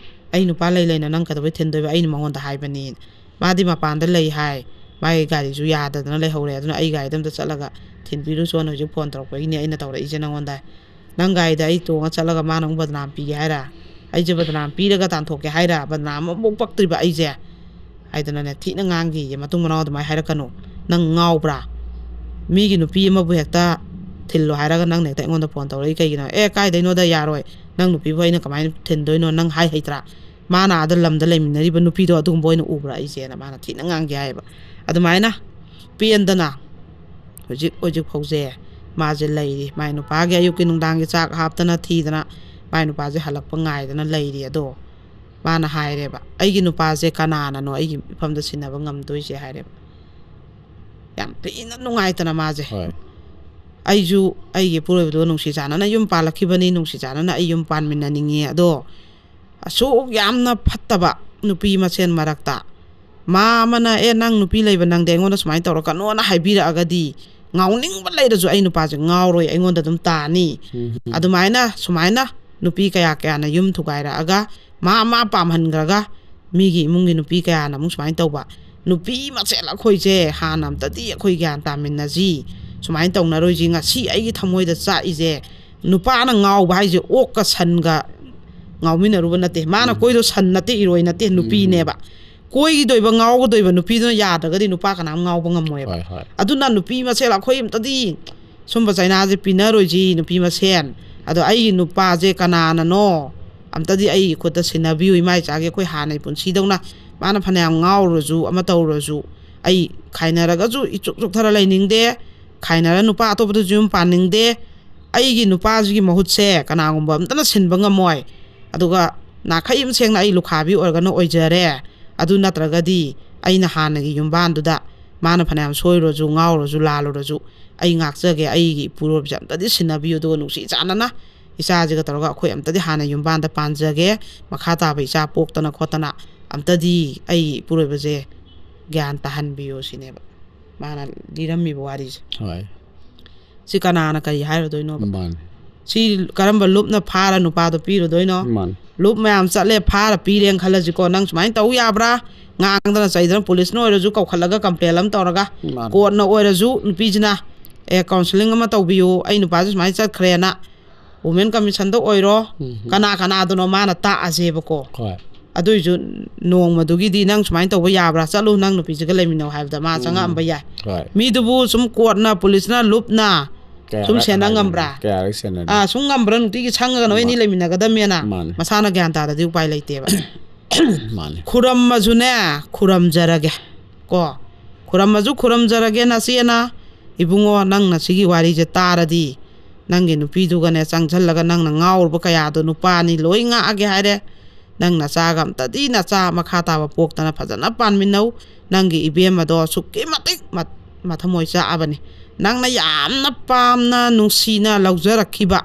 ꯑꯩ ꯅꯨꯄꯥ ꯂꯩ ꯂꯩꯅ ꯅꯪ ꯀꯩꯗꯧꯕꯩ ꯊꯤꯟꯗꯣꯏꯕ?" "ꯑꯩꯅ ꯃꯉꯣꯟꯗ ꯍꯥꯏꯕꯅꯤ"꯫ "ꯃꯥꯗꯤ ꯃꯄꯥꯟꯗ ꯂꯩ ꯍꯥꯏ, ꯃꯥꯒꯤ ꯒꯥꯔꯤꯁꯨ ꯌꯥꯗꯗꯅ ꯂꯩꯍꯧꯔꯦ, ꯑꯗꯨꯅ ꯑꯩ ꯒꯥꯔꯤꯗ ꯑꯝꯇ ꯆꯠꯂꯒ ꯊꯤꯟꯕꯤꯔꯨꯆꯣꯅ ꯍꯧꯖꯤꯛ ꯐꯣꯟ ꯇꯧꯔꯛꯄꯒꯤꯅꯤ ꯑꯩꯅ ꯇꯧꯔꯛꯏꯁꯦ ꯅꯪꯉꯣꯟꯗ꯫ ꯅꯪ ꯒꯥꯔꯤꯗ ꯑꯩ ꯇꯣꯡꯉ ꯆꯠꯂꯒ ꯃꯥꯅ ꯑꯃꯨꯛ ꯕꯗꯅꯥꯝ ꯄꯤꯒꯦ ꯍꯥꯏꯔ? ꯑꯩꯁꯦ ꯕꯗꯅꯥꯝ ꯄꯤꯔꯒ ꯇꯥꯟꯊꯣꯛꯀꯦ ꯍꯥꯏꯔ? ꯕꯗꯅꯥꯝ ꯑꯃꯐꯥꯎ ꯄꯛꯇ꯭ꯔꯤꯕ ꯑꯩꯁꯦ?" ꯍꯥꯏꯗꯅꯅꯦ ꯊꯤꯅ ꯉꯥꯡꯈꯤꯌꯦ꯫ "ꯃꯇꯨꯡ ꯃꯅꯥꯎ ꯑꯗꯨꯃꯥꯏꯅ ꯍꯥꯏꯔꯛꯀꯅꯨ꯫ ꯅꯪ ꯉꯥꯎꯕ꯭ꯔꯥ? ꯃꯤꯒꯤ ꯅꯨꯄꯤ ꯑꯃꯕꯨ ꯍꯦꯛꯇ ꯊꯤꯜꯂꯣ ꯍꯥꯏꯔꯒ ꯅꯪꯅ ꯍꯦꯛꯇ ꯑꯩꯉꯣꯟꯗ ꯐꯣꯟ ꯇꯧꯔꯛꯏ ꯀꯩꯒꯤꯅꯣ? ꯑꯦ, ꯀꯥꯏꯗꯩꯅꯣꯗ, ꯌꯥꯔꯣꯏ꯫ ꯅꯪ ꯅꯨꯄꯤꯕꯨ ꯑꯩꯅ ꯀꯃꯥꯏꯅ ꯊꯤꯟꯗꯣꯏꯅꯣ? ꯅꯪ ꯍꯥꯏ ꯍꯩꯇ꯭ꯔꯥ? ꯃꯥꯅ ꯑꯥꯗ ꯂꯝꯗ ꯂꯩꯃꯤꯟꯅꯔꯤꯕ ꯅꯨꯄꯤꯗꯣ ꯑꯗꯨꯒꯨꯝꯕ ꯑꯣꯏꯅ ꯎꯕ꯭ꯔꯥ ꯑꯩꯁꯦꯅ" ꯃꯥꯅ ꯊꯤꯅ ꯉꯥꯡꯒꯦ ꯍꯥꯏꯌꯦꯕ꯫ ꯑꯗꯨꯃꯥꯏꯅ ꯄꯦꯟꯗꯅ ꯍꯧꯖꯤꯛ ꯍꯧꯖꯤꯛ ꯐꯥꯎꯁꯦ ꯃꯥꯁꯦ ꯂꯩꯔꯤ꯫ ꯃꯥꯏ ꯅꯨꯄꯥꯒꯤ ꯑꯌꯨꯛꯀꯤ ꯅꯨꯡꯗꯥꯡꯒꯤ ꯆꯥꯛ ꯍꯥꯞꯇꯅ ꯊꯤꯗꯅ ꯃꯥꯏ ꯅꯨꯄꯥꯁꯦ ꯍꯜꯂꯛꯄ ꯉꯥꯏꯗꯅ ꯂꯩꯔꯤ꯫ ꯑꯗꯣ ꯃꯥꯅ ꯍꯥꯏꯔꯦꯕ, "ꯑꯩꯒꯤ ꯅꯨꯄꯥꯁꯦ ꯀꯅꯥꯅꯅꯣ ꯑꯩꯒꯤ ꯏꯐꯝꯗ ꯁꯤꯟꯅꯕ ꯉꯝꯗꯣꯏꯁꯦ?" ꯍꯥꯏꯔꯦꯕ꯫ ꯌꯥꯝ ꯊꯤꯅ ꯅꯨꯡꯉꯥꯏꯇꯅ ꯃꯥꯁꯦ꯫ ꯍꯣꯏ꯫ ꯑꯩꯁꯨ ꯑꯩꯒꯤ ꯏꯄꯨꯔꯣꯏꯕꯗꯨꯒ ꯅꯨꯡꯁꯤ ꯆꯥꯟꯅꯅ ꯌꯨꯝ ꯄꯥꯜꯂꯛꯈꯤꯕꯅꯤ, ꯅꯨꯡꯁꯤ ꯆꯥꯟꯅꯅ ꯑꯩ ꯌꯨꯝ ꯄꯥꯟꯃꯤꯟꯅꯅꯤꯡꯉꯤ꯫ ꯑꯗꯣ ꯑꯁꯨꯛ ꯌꯥꯝꯅ ꯐꯠꯇꯕ ꯅꯨꯄꯤ ꯃꯁꯦꯟ ꯃꯔꯛꯇ ꯃꯥ ꯑꯃꯅ, "ꯑꯦ, ꯅꯪ ꯅꯨꯄꯤ ꯂꯩꯕ ꯅꯪꯗꯤ ꯑꯩꯉꯣꯟꯗ ꯁꯨꯃꯥꯏꯅ ꯇꯧꯔꯛꯀꯅꯣꯅ" ꯍꯥꯏꯕꯤꯔꯛꯑꯒꯗꯤ, ꯉꯥꯎꯅꯤꯡꯕ ꯂꯩꯔꯁꯨ ꯑꯩ ꯅꯨꯄꯥꯁꯦ ꯉꯥꯎꯔꯣꯏ, ꯑꯩꯉꯣꯟꯗ ꯑꯗꯨꯝ ꯇꯥꯅꯤ꯫ ꯎꯝ, ꯎꯝ꯫ ꯑꯗꯨꯃꯥꯏꯅ, ꯁꯨꯃꯥꯏꯅ ꯅꯨꯄꯤ ꯀꯌꯥ ꯀꯌꯥꯅ ꯌꯨꯝ ꯊꯨꯒꯥꯏꯔꯛꯑꯒ ꯃꯥ, ꯃꯥ ꯄꯥꯝꯍꯟꯈ꯭ꯔꯒ ꯃꯤꯒꯤ ꯏꯃꯨꯡꯒꯤ ꯅꯨꯄꯤ ꯀꯌꯥꯅ ꯑꯃꯨꯛ ꯁꯨꯃꯥꯏꯅ ꯇꯧꯕ꯫ ꯅꯨꯄꯤ ꯃꯁꯦꯜ ꯑꯩꯈꯣꯏꯁꯦ ꯍꯥꯟꯅ ꯑꯝꯇꯗꯤ ꯑꯩꯈꯣꯏ ꯒ꯭ꯌꯥꯟ ꯇꯥꯃꯤꯟꯅꯁꯤ, ꯁꯨꯃꯥꯏꯅ ꯇꯧꯅꯔꯣꯏꯁꯤ꯫ ꯉꯁꯤ ꯑꯩꯒꯤ ꯊꯃꯣꯏꯗ ꯆꯥꯛꯏꯁꯦ, ꯅꯨꯄꯥꯅ ꯉꯥꯎꯕ ꯍꯥꯏꯁꯦ ꯑꯣꯛꯀ ꯁꯟꯒ ꯉꯥꯎꯃꯤꯟꯅꯔꯨꯕ ꯅꯠꯇꯦ꯫ ꯃꯥꯅ ꯎꯝ꯫ ꯀꯣꯏꯗꯣ ꯁꯟ ꯅꯠꯇꯦ, ꯏꯔꯣꯏ ꯅꯠꯇꯦ, ꯎꯝ꯫ ꯅꯨꯄꯤꯅꯦꯕ꯫ ꯀꯣꯏꯒꯤꯗꯣꯏꯕ, ꯉꯥꯎꯒꯗꯣꯏꯕ ꯅꯨꯄꯤꯗꯨꯅ ꯌꯥꯗ꯭ꯔꯒꯗꯤ ꯅꯨꯄꯥ ꯀꯅꯥꯝ ꯉꯥꯎꯕ ꯉꯝꯃꯣꯏꯕ꯫ ꯍꯣꯏ, ꯍꯣꯏ꯫ ꯑꯗꯨꯅ ꯅꯨꯄꯤ ꯃꯁꯦꯜ ꯑꯩꯈꯣꯏ ꯑꯝꯇꯗꯤ ꯁꯨꯝꯕ ꯆꯩꯅꯥꯁꯦ ꯄꯤꯅꯔꯣꯏꯁꯤ, ꯅꯨꯄꯤ ꯃꯁꯦꯟ꯫ ꯑꯗꯣ ꯑꯩꯒꯤ ꯅꯨꯄꯥꯁꯦ ꯀꯅꯥꯅꯅꯣ ꯑꯝꯇꯗꯤ ꯑꯩꯒꯤ ꯈꯨꯠꯇ ꯁꯤꯟꯅꯕꯤꯌꯨ, ꯏꯃꯥ ꯏꯆꯥꯒꯤ ꯑꯩꯈꯣꯏ ꯍꯥꯟꯅꯩ ꯄꯨꯟꯁꯤꯗꯧꯅ꯫ ꯃꯥꯅ ꯐꯅꯌꯥꯝ ꯉꯥꯎꯔꯨꯔꯁꯨ, ꯑꯃ ꯇꯧꯔꯨꯔꯁꯨ, ꯑꯩ ꯈꯥꯏꯅꯔꯒꯁꯨ ꯏꯆꯨꯛ ꯆꯨꯛꯊꯔ ꯂꯩꯅꯤꯡꯗꯦ, ꯈꯥꯏꯅꯔ ꯅꯨꯄꯥ ꯑꯇꯣꯞꯄꯗꯁꯨ ꯌꯨꯝ ꯄꯥꯟꯅꯤꯡꯗꯦ꯫ ꯑꯩꯒꯤ ꯅꯨꯄꯥꯁꯤꯒꯤ ꯃꯍꯨꯠꯁꯦ ꯀꯅꯥꯒꯨꯝꯕ ꯑꯝꯇꯅ ꯁꯤꯟꯕ ꯉꯝꯃꯣꯏ꯫ ꯑꯗꯨꯒ ꯅꯥꯈꯩ ꯑꯃ ꯁꯦꯡꯅ ꯑꯩ ꯂꯨꯈꯥꯕꯤ ꯑꯣꯏꯔꯒꯅ ꯑꯣꯏꯖꯔꯦ꯫ ꯑꯗꯨ ꯅꯠꯇ꯭ꯔꯒꯗꯤ ꯑꯩꯅ ꯍꯥꯟꯅꯒꯤ ꯌꯨꯝꯕꯥꯟꯗꯨꯗ ꯃꯥꯅ ꯐꯅꯌꯥꯝ ꯁꯣꯏꯔꯨꯔꯁꯨ, ꯉꯥꯎꯔꯨꯔꯁꯨ, ꯂꯥꯜꯂꯨꯔꯁꯨ, ꯑꯩ ꯉꯥꯛꯆꯒꯦ, ꯑꯩꯒꯤ ꯏꯄꯨꯔꯣꯏꯕꯁꯦ ꯑꯝꯇꯗꯤ ꯁꯤꯟꯅꯕꯤꯌꯨ, ꯑꯗꯨꯒ ꯅꯨꯡꯁꯤ ꯆꯥꯟꯅꯅ ꯏꯆꯥꯁꯤꯒ ꯇꯧꯔꯒ ꯑꯩꯈꯣꯏ ꯑꯝꯇꯗꯤ ꯍꯥꯟꯅ ꯌꯨꯝꯕꯥꯟꯗ ꯄꯥꯟꯖꯒꯦ, ꯃꯈꯥ ꯇꯥꯕ ꯏꯆꯥ ꯄꯣꯛꯇꯅ ꯈꯣꯠꯇꯅ ꯑꯝꯇꯗꯤ ꯑꯩꯒꯤ ꯏꯄꯨꯔꯣꯏꯕꯁꯦ ꯒ꯭ꯌꯥꯟ ꯇꯥꯍꯟꯕꯤꯌꯨ ꯁꯤꯅꯦꯕ ꯃꯥꯅ ꯂꯤꯔꯝꯃꯤꯕ ꯋꯥꯔꯤꯁꯦ꯫ ꯍꯣꯏ꯫ ꯁꯤ ꯀꯅꯥꯅ ꯀꯔꯤ ꯍꯥꯏꯔꯨꯗꯣꯏꯅꯣꯕ? ꯃꯥꯅꯦ꯫ ꯁꯤ ꯀꯔꯝꯕ ꯂꯨꯞꯅ ꯐꯥꯔ ꯅꯨꯄꯥꯗꯣ ꯄꯤꯔꯨꯗꯣꯏꯅꯣ? ꯃꯥꯅꯦ꯫ ꯂꯨꯞ ꯃꯌꯥꯝ ꯆꯠꯂꯦ, ꯐꯥꯔ ꯄꯤꯔꯦꯅ ꯈꯜꯂꯁꯤꯀꯣ, ꯅꯪ ꯁꯨꯃꯥꯏꯅ ꯇꯧ ꯌꯥꯕ꯭ꯔꯥ? ꯉꯥꯡꯗꯅ ꯆꯩꯗꯅ ꯄꯨꯂꯤꯁꯅ ꯑꯣꯏꯔꯁꯨ ꯀꯧꯈꯠꯂꯒ ꯀꯝꯄ꯭ꯂꯦꯟ ꯑꯃ ꯇꯧꯔꯒ, ꯃꯥꯅꯦ꯫ ꯀꯣꯔꯠꯅ ꯑꯣꯏꯔꯁꯨ ꯅꯨꯄꯤꯁꯤꯅ, "ꯑꯦ, ꯀꯥꯎꯟꯁꯤꯂꯤꯡ ꯑꯃ ꯇꯧꯕꯤꯌꯨ, ꯑꯩ ꯅꯨꯄꯥꯁꯦ ꯁꯨꯃꯥꯏꯅ ꯆꯠꯈ꯭ꯔꯦꯅ", ꯋꯨꯃꯦꯟ ꯀꯃꯤꯁꯟꯗ ꯑꯣꯏꯔꯣ, ꯎꯝ꯫ ꯀꯅꯥ ꯀꯅꯥꯗꯅꯣ ꯃꯥꯅ ꯇꯥꯛꯑꯁꯦꯕꯀꯣ꯫ ꯍꯣꯏ꯫ ꯑꯗꯨꯏꯁꯨ ꯅꯣꯡꯃꯗꯨꯒꯤꯗꯤ ꯅꯪ ꯁꯨꯃꯥꯏꯅ ꯇꯧꯕ ꯌꯥꯕ꯭ꯔꯥ? ꯆꯠꯂꯨ, ꯅꯪ ꯅꯨꯄꯤꯁꯤꯒ ꯂꯩꯃꯤꯟꯅꯧ ꯍꯥꯏꯕꯗ ꯃꯥ ꯆꯪꯉꯛꯑꯝꯕ ꯌꯥꯏ꯫ ꯍꯣꯏ꯫ ꯃꯤꯗꯨꯕꯨ ꯁꯨꯝ ꯀꯣꯔꯠꯅ, ꯄꯨꯂꯤꯁꯅ, ꯂꯨꯞꯅ ꯁꯨꯝ ꯀꯌꯥꯔꯛ ꯁꯦꯟꯅ ꯍꯥꯏꯔꯦ? ꯉꯝꯕ꯭ꯔꯥ? ꯀꯌꯥꯔꯛ ꯁꯦꯟꯅꯔꯦ? ꯑꯥ, ꯁꯨꯝ ꯉꯝꯕ꯭ꯔꯥ? ꯅꯨꯡꯇꯤꯒꯤ ꯁꯪꯉꯒ ꯅꯣꯏ ꯑꯅꯤ ꯃꯥ-, ꯂꯩꯃꯤꯟꯅꯒꯗꯕꯅꯦꯅ ꯃꯥꯅꯦ꯫ ꯃꯁꯥꯅ ꯒ꯭ꯌꯥꯟ ꯇꯥꯗꯗꯤ ꯎꯄꯥꯏ ꯂꯩꯇꯦꯕ꯫ ꯃꯥꯅꯦ꯫ ꯈꯨꯔꯝꯃꯁꯨꯅꯦ, ꯈꯨꯔꯝꯖꯔꯒꯦ ꯀꯣ, ꯈꯨꯔꯝꯃꯁꯨ ꯈꯨꯔꯝꯖꯔꯒꯦ ꯅꯆꯦꯅ꯫ ꯏꯕꯨꯡꯉꯣ, ꯅꯪꯅ ꯁꯤꯒꯤ ꯋꯥꯔꯤꯁꯦ ꯇꯥꯔꯗꯤ, ꯅꯪꯒꯤ ꯅꯨꯄꯤꯗꯨꯒꯅꯦ ꯆꯪꯁꯜꯂꯒ ꯅꯪꯅ ꯉꯥꯎꯔꯨꯕ ꯀꯌꯥꯗꯣ ꯅꯨꯄꯥꯅꯤ ꯂꯣꯏ ꯉꯥꯛꯑꯒꯦ ꯍꯥꯏꯔꯦ꯫ ꯅꯪ ꯅꯆꯥꯒ ꯑꯝꯇꯗꯤ, ꯅꯆꯥ ꯃꯈꯥ ꯇꯥꯕ ꯄꯣꯛꯇꯅ ꯐꯖꯅ ꯄꯥꯟꯃꯤꯟꯅꯧ꯫ ꯅꯪꯒꯤ ꯏꯕꯦꯝꯃꯗꯣ ꯑꯁꯨꯛꯀꯤ ꯃꯇꯤꯛ ꯃ-, ꯃꯊꯃꯣꯏ ꯆꯥꯛꯑꯕꯅꯤ꯫ ꯅꯪꯅ ꯌꯥꯝꯅ ꯄꯥꯝꯅ ꯅꯨꯡꯁꯤꯅ ꯂꯧꯖꯔꯛꯈꯤꯕ,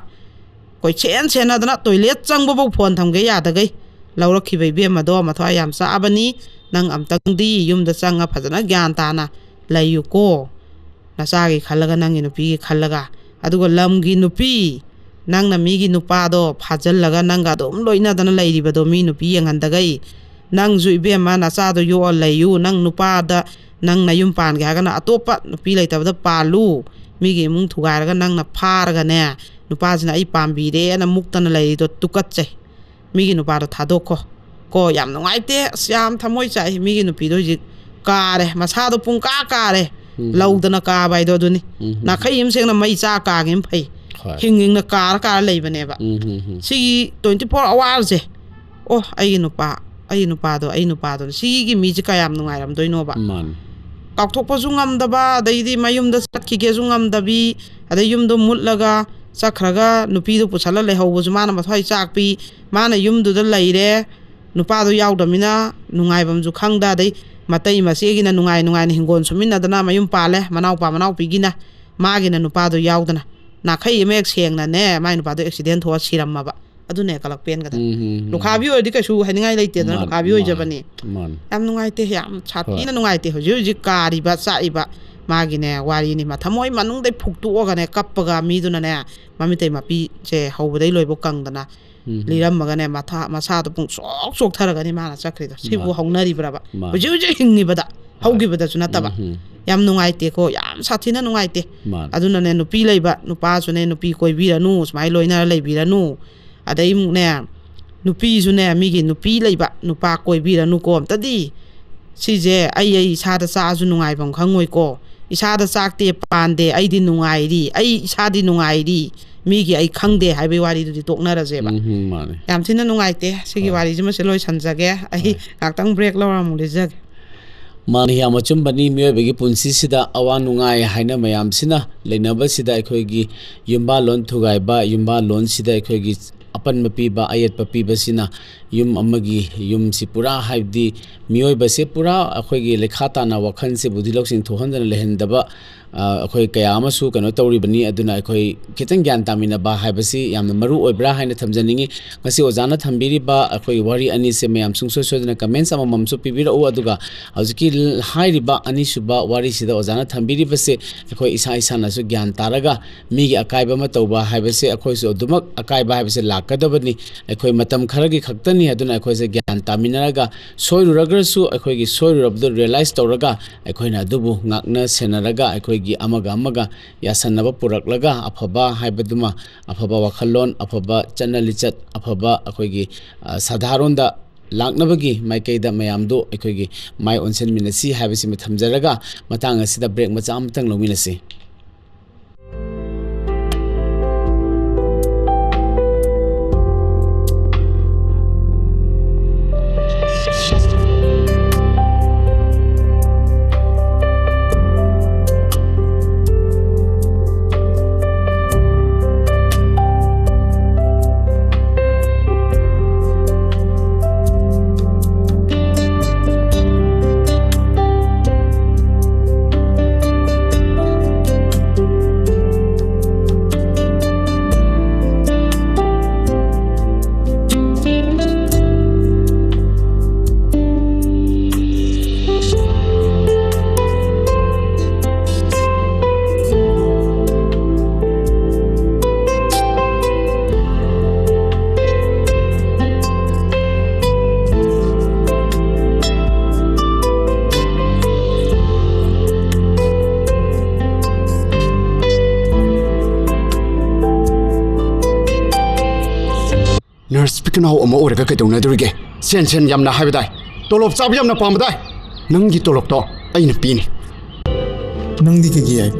ꯀꯣꯏꯁꯦꯟ ꯁꯦꯟꯅꯗꯅ ꯇꯣꯏꯂꯦꯠ ꯆꯪꯕꯐꯥꯎ ꯐꯣꯟ ꯊꯝꯒꯦ ꯌꯥꯗꯈꯩ ꯂꯧꯔꯛꯈꯤꯕ ꯏꯕꯦꯝꯃꯗꯣ ꯃꯊ꯭ꯋꯥꯏ ꯌꯥꯝ ꯆꯥꯛꯑꯕꯅꯤ꯫ ꯅꯪ ꯑꯝꯇꯪꯗꯤ ꯌꯨꯝꯗ ꯆꯪꯉ ꯐꯖꯅ ꯒ꯭ꯌꯥꯟ ꯇꯥꯅ ꯂꯩꯌꯨꯀꯣ꯫ ꯅꯆꯥꯒꯤ ꯈꯜꯂꯒ, ꯅꯪꯒꯤ ꯅꯨꯄꯤꯒꯤ ꯈꯜꯂꯒ꯫ ꯑꯗꯨꯒ ꯂꯝꯒꯤ ꯅꯨꯄꯤ, ꯅꯪꯅ ꯃꯤꯒꯤ ꯅꯨꯄꯥꯗꯣ ꯐꯥꯖꯤꯜꯂꯒ ꯅꯪꯒ ꯑꯗꯨꯝ ꯂꯣꯏꯅꯗꯅ ꯂꯩꯔꯤꯕꯗꯣ, ꯃꯤ ꯅꯨꯄꯤ ꯌꯦꯡꯍꯟꯗꯒꯩ꯫ ꯅꯪꯁꯨ ꯏꯕꯦꯝꯃ ꯅꯆꯥꯗꯣ ꯌꯣꯛꯑ ꯂꯩꯌꯨ꯫ ꯅꯪ ꯅꯨꯄꯥꯗ, ꯅꯪ ꯅꯌꯨꯝ ꯄꯥꯟꯒꯦ ꯍꯥꯏꯔꯒꯅ ꯑꯇꯣꯞꯄ ꯅꯨꯄꯤ ꯂꯩꯇꯕꯗ ꯄꯥꯜꯂꯨ꯫ ꯃꯤꯒꯤ ꯏꯃꯨꯡ ꯊꯨꯒꯥꯏꯔꯒ ꯅꯪꯅ ꯐꯥꯔꯒꯅꯦ, ꯅꯨꯄꯥꯁꯤꯅ ꯑꯩ ꯄꯥꯝꯕꯤꯔꯦꯅ ꯃꯨꯛꯇꯅ ꯂꯩꯔꯤꯗꯣ ꯇꯨꯀꯠꯆꯩ꯫ ꯃꯤꯒꯤ ꯅꯨꯄꯥꯗꯣ ꯊꯥꯗꯣꯛꯈꯣ꯫ ꯀꯣ, ꯌꯥꯝ ꯅꯨꯡꯉꯥꯏꯇꯦ꯫ ꯑꯁ, ꯌꯥꯝ ꯊꯃꯣꯏ ꯆꯥꯛꯏ꯫ ꯃꯤꯒꯤ ꯅꯨꯄꯤꯗꯣ ꯍꯧꯖꯤꯛ ꯀꯥꯔꯦ, ꯃꯁꯥꯗꯣ ꯄꯨꯡ ꯀꯥ ꯀꯥꯔꯦ꯫ ꯎꯝ꯫ ꯂꯧꯗꯅ ꯀꯥꯕ ꯍꯥꯏꯗꯣ ꯑꯗꯨꯅꯤ꯫ ꯎꯝ꯫ ꯅꯥꯈꯩ ꯑꯃ ꯁꯦꯡꯅ ꯃꯩ ꯆꯥ ꯀꯥꯒꯦ ꯑꯃ ꯐꯩ꯫ ꯍꯣꯏ꯫ ꯍꯤꯡ ꯍꯤꯡꯅ ꯀꯥꯔ ꯀꯥꯔ ꯂꯩꯕꯅꯦꯕ꯫ ꯎꯝ, ꯎꯝ, ꯎꯝ꯫ ꯁꯤꯒꯤ twenty four hour ꯁꯦ, "ꯑꯣ, ꯑꯩꯒꯤ ꯅꯨꯄꯥ, ꯑꯩꯒꯤ ꯅꯨꯄꯥꯗꯣ, ꯑꯩ ꯅꯨꯄꯥꯗꯣ"꯫ ꯁꯤꯒꯤ ꯃꯤꯁꯦ ꯀꯌꯥꯝ ꯅꯨꯡꯉꯥꯏꯔꯝꯗꯣꯏꯅꯣꯕ? ꯃꯥꯅꯤ꯫ ꯀꯥꯎꯊꯣꯛꯄꯁꯨ ꯉꯝꯗꯕ, ꯑꯗꯩꯗꯤ ꯃꯌꯨꯝꯗ ꯆꯠꯈꯤꯒꯦꯁꯨ ꯉꯝꯗꯕꯤ, ꯑꯗꯩ ꯌꯨꯝꯗꯣ ꯃꯨꯠꯂꯒ ꯆꯠꯈ꯭ꯔꯒ ꯅꯨꯄꯤꯗꯣ ꯄꯨꯁꯜꯂ ꯂꯩꯍꯧꯕꯁꯨ ꯃꯥꯅ ꯃꯊ꯭ꯋꯥꯏ ꯆꯥꯛꯄꯤ꯫ ꯃꯥꯅ ꯌꯨꯝꯗꯨꯗ ꯂꯩꯔꯦ, ꯅꯨꯄꯥꯗꯣ ꯌꯥꯎꯗ꯭ꯔꯃꯤꯅ ꯅꯨꯡꯉꯥꯏꯐꯝꯁꯨ ꯈꯪꯗ, ꯑꯗꯩ ꯃꯇꯩ ꯃꯆꯦꯒꯤꯅ ꯅꯨꯡꯉꯥꯏ ꯅꯨꯡꯉꯥꯏꯅ ꯍꯤꯡꯒꯣꯜ ꯁꯨꯃꯤꯟꯅꯗꯅ ꯃꯌꯨꯝ ꯄꯥꯜꯂꯦ, ꯃꯅꯥꯎꯄꯥ ꯃꯅꯥꯎꯄꯤꯒꯤꯅ꯫ ꯃꯥꯒꯤꯅ ꯅꯨꯄꯥꯗꯣ ꯌꯥꯎꯗꯅ꯫ ꯅꯥꯈꯩ ꯑꯃ ꯍꯦꯛ ꯁꯦꯡꯅꯅꯦ, ꯃꯥꯏ ꯅꯨꯄꯥꯗꯣ accident ꯊꯣꯛꯑ ꯁꯤꯔꯝꯃꯕ꯫ ꯑꯗꯨꯅ ꯍꯦꯛ ꯀꯂꯛ ꯄꯦꯟꯒꯗꯕ꯫ ꯎꯝ, ꯎꯝ, ꯎꯝ꯫ ꯂꯨꯈꯥꯕꯤ ꯑꯣꯏꯔꯗꯤ ꯀꯩꯁꯨ ꯍꯥꯏꯅꯤꯡꯉꯥꯏ ꯂꯩꯇꯦꯗꯅ, ꯃꯥꯅꯤ, ꯂꯨꯈꯥꯕꯤ ꯃꯥꯅꯤ, ꯑꯣꯏꯖꯕꯅꯤ꯫ ꯃꯥꯅꯤ꯫ ꯌꯥꯝ ꯅꯨꯡꯉꯥꯏꯇꯦ, ꯌꯥꯝ ꯁꯥꯊꯤꯅ ꯍꯣꯏ꯫ ꯅꯨꯡꯉꯥꯏꯇꯦ꯫ ꯍꯧꯖꯤꯛ ꯍꯧꯖꯤꯛ ꯀꯥꯔꯤꯕ, ꯆꯥꯛꯏꯕ ꯃꯥꯒꯤꯅꯦ ꯋꯥꯔꯤꯅꯤ꯫ ꯃꯊꯃꯣꯏ ꯃꯅꯨꯡꯗꯩ ꯐꯨꯛꯇꯣꯛꯑꯒꯅꯦ, ꯀꯞꯄꯒ ꯃꯤꯗꯨꯅꯅꯦ, ꯃꯃꯤꯠꯇꯩ ꯃꯄꯤꯁꯦ ꯍꯧꯕꯗꯩ ꯂꯣꯏꯕꯧ ꯀꯪꯗꯅ ꯎꯝ꯫ ꯂꯤꯔꯝꯃꯒꯅꯦ, ꯃꯊꯥ, ꯃꯁꯥꯗꯣ ꯄꯨꯡ ꯆꯣꯛ ꯆꯣꯛꯊꯔꯒꯅꯦ ꯃꯥꯅ ꯆꯠꯈ꯭ꯔꯤꯗꯣ꯫ ꯁꯤꯕꯨ ꯃꯥꯅꯤ꯫ ꯍꯧꯅꯔꯤꯕ꯭ꯔꯕ? ꯃꯥꯅꯤ꯫ ꯍꯧꯖꯤꯛ ꯍꯧꯖꯤꯛ ꯍꯤꯡꯉꯤꯕꯗ, ꯍꯣꯏ꯫ ꯍꯧꯈꯤꯕꯗꯁꯨ ꯅꯠꯇꯕ꯫ ꯎꯝ꯫ ꯌꯥꯝ ꯅꯨꯡꯉꯥꯏꯇꯦꯀꯣ, ꯌꯥꯝ ꯁꯥꯊꯤꯅ ꯅꯨꯡꯉꯥꯏꯇꯦ꯫ ꯃꯥꯅꯤ꯫ ꯑꯗꯨꯅꯅꯦ, ꯅꯨꯄꯤ ꯂꯩꯕ ꯅꯨꯄꯥꯁꯨꯅꯦ, ꯅꯨꯄꯤ ꯀꯣꯏꯕꯤꯔꯅꯨ, ꯁꯨꯃꯥꯏꯅ ꯂꯣꯏꯅꯔ ꯂꯩꯕꯤꯔꯅꯨ꯫ ꯑꯗꯩ ꯑꯃꯨꯛꯅꯦ, ꯅꯨꯄꯤꯁꯨꯅꯦ, ꯃꯤꯒꯤ ꯅꯨꯄꯤ ꯂꯩꯕ ꯅꯨꯄꯥ ꯀꯣꯏꯕꯤꯔꯅꯨꯀꯣ ꯑꯝꯇꯗꯤ꯫ ꯁꯤꯁꯦ ꯑꯩ, ꯑꯩ ꯏꯁꯥꯗ ꯆꯥꯛꯑꯁꯨ ꯅꯨꯡꯉꯥꯏꯐꯝ ꯈꯪꯉꯣꯏꯀꯣ꯫ "ꯏꯁꯥꯗ ꯆꯥꯛꯇꯦ, ꯄꯥꯟꯗꯦ, ꯑꯩꯗꯤ ꯅꯨꯡꯉꯥꯏꯔꯤ, ꯑꯩ ꯏꯁꯥꯗꯤ ꯅꯨꯡꯉꯥꯏꯔꯤ, ꯃꯤꯒꯤ ꯑꯩ ꯈꯪꯗꯦ" ꯍꯥꯏꯕꯒꯤ ꯋꯥꯔꯤꯗꯨꯗꯤ ꯇꯣꯛꯅꯔꯁꯦꯕ꯫ ꯎꯝ, ꯃꯥꯅꯦ꯫ ꯌꯥꯝ ꯊꯤꯅ ꯅꯨꯡꯉꯥꯏꯇꯦ꯫ ꯁꯤꯒꯤ ꯍꯣꯏ꯫ ꯋꯥꯔꯤꯁꯤꯃꯁꯦ ꯂꯣꯏꯁꯟꯖꯒꯦ꯫ ꯑꯩ ꯍꯣꯏ꯫ ꯉꯥꯛꯇꯪ break ꯂꯧꯔ ꯑꯃꯨꯛ ꯂꯤꯖꯒꯦ꯫ ꯃꯥꯅꯤ, ꯌꯥꯝ ꯑꯆꯨꯝꯕꯅꯤ꯫ ꯃꯤꯑꯣꯏꯕꯒꯤ ꯄꯨꯟꯁꯤꯁꯤꯗ ꯑꯋꯥ ꯅꯨꯡꯉꯥꯏ ꯍꯥꯏꯅ ꯃꯌꯥꯝꯁꯤꯅ ꯂꯩꯅꯕꯁꯤꯗ, ꯑꯩꯈꯣꯏꯒꯤ ꯌꯨꯝꯕꯥꯜꯂꯣꯟ ꯊꯨꯒꯥꯏꯕ, ꯌꯨꯝꯕꯥꯜꯂꯣꯟꯁꯤꯗ ꯑꯩꯈꯣꯏꯒꯤ ꯑꯄꯟꯕ ꯄꯤꯕ, ꯑꯌꯦꯠꯄ ꯄꯤꯕꯁꯤꯅ ꯌꯨꯝ ꯑꯃꯒꯤ, ꯌꯨꯝꯁꯤ ꯄꯨꯔꯥ, ꯍꯥꯏꯕꯗꯤ ꯃꯤꯑꯣꯏꯕꯁꯦ ꯄꯨꯔꯥ ꯑꯩꯈꯣꯏꯒꯤ ꯂꯩꯈꯥ ꯇꯥꯅ ꯋꯥꯈꯜꯁꯦ, ꯕꯨꯙꯤ ꯂꯧꯁꯤꯡ ꯊꯣꯛꯍꯟꯗꯅ ꯂꯩꯍꯟꯗꯕ, ꯑ, ꯑꯩꯈꯣꯏ ꯀꯌꯥ ꯑꯃꯁꯨ ꯀꯩꯅꯣ ꯇꯧꯔꯤꯕꯅꯤ꯫ ꯑꯗꯨꯅ ꯑꯩꯈꯣꯏ ꯈꯤꯇꯪ ꯒ꯭ꯌꯥꯟ ꯇꯥꯃꯤꯟꯅꯕ ꯍꯥꯏꯕꯁꯤ ꯌꯥꯝꯅ ꯃꯔꯨ ꯑꯣꯏꯕ꯭ꯔꯥ ꯍꯥꯏꯅ ꯊꯝꯖꯅꯤꯡꯉꯤ꯫ ꯉꯁꯤ ꯑꯣꯖꯥꯅ ꯊꯝꯕꯤꯔꯤꯕ ꯑꯩꯈꯣꯏꯒꯤ ꯋꯥꯔꯤ ꯑꯅꯤꯁꯦ ꯃꯌꯥꯝ ꯁꯨꯡꯁꯣꯏ ꯁꯣꯏꯗꯅ comments ꯑꯃꯃꯝꯁꯨ ꯄꯤꯕꯤꯔꯛꯎ꯫ ꯑꯗꯨꯒ ꯍꯧꯖꯤꯛꯀꯤ ꯍꯥꯏꯔꯤꯕ ꯑꯅꯤꯁꯨꯕ ꯋꯥꯔꯤꯁꯤꯗ ꯑꯣꯖꯥꯅ ꯊꯝꯕꯤꯔꯤꯕꯁꯦ ꯑꯩꯈꯣꯏ ꯏꯁꯥ ꯏꯁꯥꯅꯁꯨ ꯒ꯭ꯌꯥꯟ ꯇꯥꯔꯒ, ꯃꯤꯒꯤ ꯑꯀꯥꯏꯕ ꯑꯃ ꯇꯧꯕ ꯍꯥꯏꯕꯁꯦ ꯑꯩꯈꯣꯏꯁꯨ ꯑꯗꯨꯃꯛ ꯑꯀꯥꯏꯕ ꯍꯥꯏꯕꯁꯦ ꯂꯥꯛꯀꯗꯕꯅꯤ꯫ ꯑꯩꯈꯣꯏ ꯃꯇꯝ ꯈꯔꯒꯤ ꯈꯛꯇꯅꯤ꯫ ꯑꯗꯨꯅ ꯑꯩꯈꯣꯏꯁꯦ ꯒ꯭ꯌꯥꯟ ꯇꯥꯃꯤꯟꯅꯔꯒ, ꯁꯣꯏꯔꯨꯔꯒꯁꯨ ꯑꯩꯈꯣꯏꯒꯤ ꯁꯣꯏꯔꯨꯔꯕꯗꯨ realize ꯇꯧꯔꯒ, ꯑꯩꯈꯣꯏꯅ ꯑꯗꯨꯕꯨ ꯉꯥꯛꯅ ꯁꯦꯟꯅꯔꯒ, ꯑꯩꯈꯣꯏꯒꯤ ꯑꯃꯒ ꯑꯃꯒ ꯌꯥꯁꯟꯅꯕ ꯄꯨꯔꯛꯂꯒ, ꯑꯐꯕ ꯍꯥꯏꯕꯗꯨꯃ, ꯑꯐꯕ ꯋꯥꯈꯜꯂꯣꯟ, ꯑꯐꯕ ꯆꯠꯅ ꯂꯤꯆꯠ, ꯑꯐꯕ ꯑꯩꯈꯣꯏꯒꯤ, ꯑ, ꯁꯥꯗꯥꯔꯣꯟꯗ ꯂꯥꯛꯅꯕꯒꯤ ꯃꯥꯏꯀꯩꯗ ꯃꯌꯥꯝꯗꯨ ꯑꯩꯈꯣꯏꯒꯤ ꯃꯥꯏ ꯑꯣꯟꯁꯤꯟꯃꯤꯟꯅꯁꯤ ꯍꯥꯏꯕꯁꯤꯃ ꯊꯝꯖꯔꯒ, ꯃꯇꯥꯡ ꯑꯁꯤꯗ break ꯃꯆꯥ ꯑꯃꯇꯪ ꯂꯧꯃꯤꯟꯅꯁꯤ꯫ Nurse ꯄꯤꯛꯅꯥꯎ ꯑꯃ ꯑꯣꯏꯔꯒ ꯀꯩꯗꯧꯅꯗꯣꯔꯤꯒꯦ? ꯁꯦꯟ, ꯁꯦꯟ ꯌꯥꯝꯅ ꯍꯥꯏꯕꯗꯥꯏ? ꯇꯣꯂꯣꯞ ꯆꯥꯕ ꯌꯥꯝꯅ ꯄꯥꯝꯕꯗꯥꯏ? ꯅꯪꯒꯤ ꯇꯣꯂꯣꯞꯇꯣ ꯑꯩꯅ ꯄꯤꯅꯤ꯫ ꯅꯪꯗꯤ ꯀꯩꯒꯤ ꯌꯥꯏ?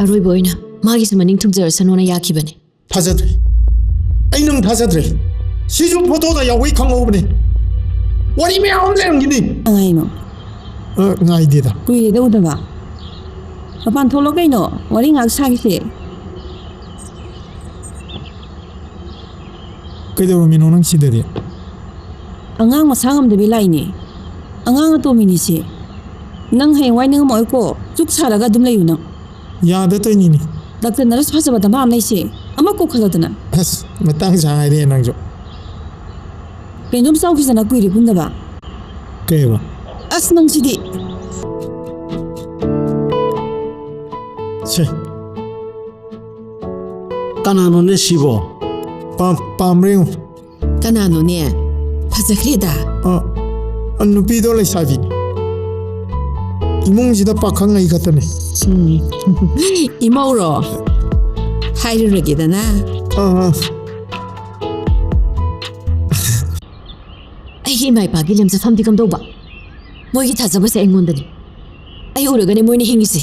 ꯑꯔꯣꯏꯕ ꯑꯣꯏꯅ ꯃꯥꯒꯤꯁꯨ ꯃꯅꯤꯡ ꯊꯨꯡꯖꯔꯁꯅꯨꯅ ꯌꯥꯈꯤꯕꯅꯤ꯫ ꯊꯥꯖꯗ꯭ꯔꯦ꯫ ꯑꯩ ꯅꯪ ꯊꯥꯖꯗ꯭ꯔꯦ꯫ ꯁꯤꯁꯨ ꯐꯣꯇꯣꯗ ꯌꯥꯎꯕꯩ ꯈꯪꯍꯧꯕꯅꯦ꯫ ꯋꯥꯔꯤ ꯃꯌꯥꯝ ꯑꯃ ꯂꯩꯔꯝꯒꯅꯤ꯫ ꯀꯅꯥꯅꯣ? ꯑ, ꯉꯥꯏꯗꯦꯗ꯫ ꯀꯨꯏꯔꯦꯗ ꯎꯗꯕ꯫ ꯃꯄꯥꯟ ꯊꯣꯛꯂꯣ ꯀꯩꯅꯣ, ꯋꯥꯔꯤ ꯉꯥꯏꯍꯥꯛ ꯁꯥꯈꯤꯁꯦ꯫ ꯀꯩꯗꯧꯔꯝꯃꯤꯅꯣ ꯅꯪ ꯁꯤꯗꯗꯤ? ꯑꯉꯥꯡ ꯃꯁꯥ ꯉꯝꯗꯕꯤ ꯂꯥꯛꯏꯅꯦ꯫ ꯑꯉꯥꯡ ꯑꯇꯣꯝꯕꯤꯅꯤꯁꯦ꯫ ꯅꯪ ꯍꯌꯦꯡꯋꯥꯏ ꯅꯤꯡꯉꯝꯃꯛꯑꯣꯏꯀꯣ꯫ ꯆꯨꯛ ꯁꯥꯔꯒ ꯑꯗꯨꯝ ꯂꯩꯌꯨ ꯅꯪ꯫ ꯌꯥꯗ ꯇꯧꯔꯤꯅꯤꯅꯦ꯫ ꯗꯥꯛꯇꯔ ꯅꯔꯁ ꯐꯖꯕ ꯗꯃꯥ ꯑꯃ ꯂꯩꯁꯦ꯫ ꯑꯃ ꯀꯧꯈꯠꯂꯗꯅ꯫ ꯑꯁ, ꯃꯇꯥꯡ ꯆꯥ ꯍꯥꯏꯔꯦ ꯅꯪꯁꯨ꯫ ꯀꯩꯅꯣꯝ ꯆꯥꯎꯈꯤꯁꯤꯅ ꯀꯨꯏꯔꯦ ꯄꯨꯟꯗꯕ꯫ ꯀꯩꯕ? ꯑꯁ, ꯅꯪꯁꯤꯗꯤ꯫ ꯁꯦ꯫ ꯀꯅꯥꯅꯣꯅꯦ ꯁꯤꯕꯣ? ꯄꯥꯝ-, ꯄꯥꯝꯕ꯭ꯔꯥ ꯌꯦꯡꯉꯨ꯫ ꯀꯅꯥꯅꯣꯅꯦ? ꯐꯖꯈ꯭ꯔꯦꯗ꯫ ꯑ, ꯑ, ꯅꯨꯄꯤꯗꯣ ꯂꯩꯁꯥꯕꯤ꯫ ꯏꯃꯨꯡꯁꯤꯗ ꯄꯥꯈꯪ ꯑꯩ ꯈꯛꯇꯅꯦ꯫ ꯎꯝ꯫ ꯏꯃꯧꯔꯣ? ꯍꯥꯏꯔꯨꯔꯒꯦꯗꯅ꯫ ꯑ, ꯑ꯫ ꯑꯩꯒꯤ ꯏꯃꯥ ꯏꯄꯥꯒꯤ ꯂꯦꯝꯖꯐꯝꯗꯤ ꯀꯝꯗꯧꯕ? ꯃꯣꯏꯒꯤ ꯊꯥꯖꯕꯁꯦ ꯑꯩꯉꯣꯟꯗꯅꯤ꯫ ꯑꯩ ꯎꯔꯒꯅꯦ ꯃꯣꯏꯅ ꯍꯤꯡꯉꯤꯁꯦ꯫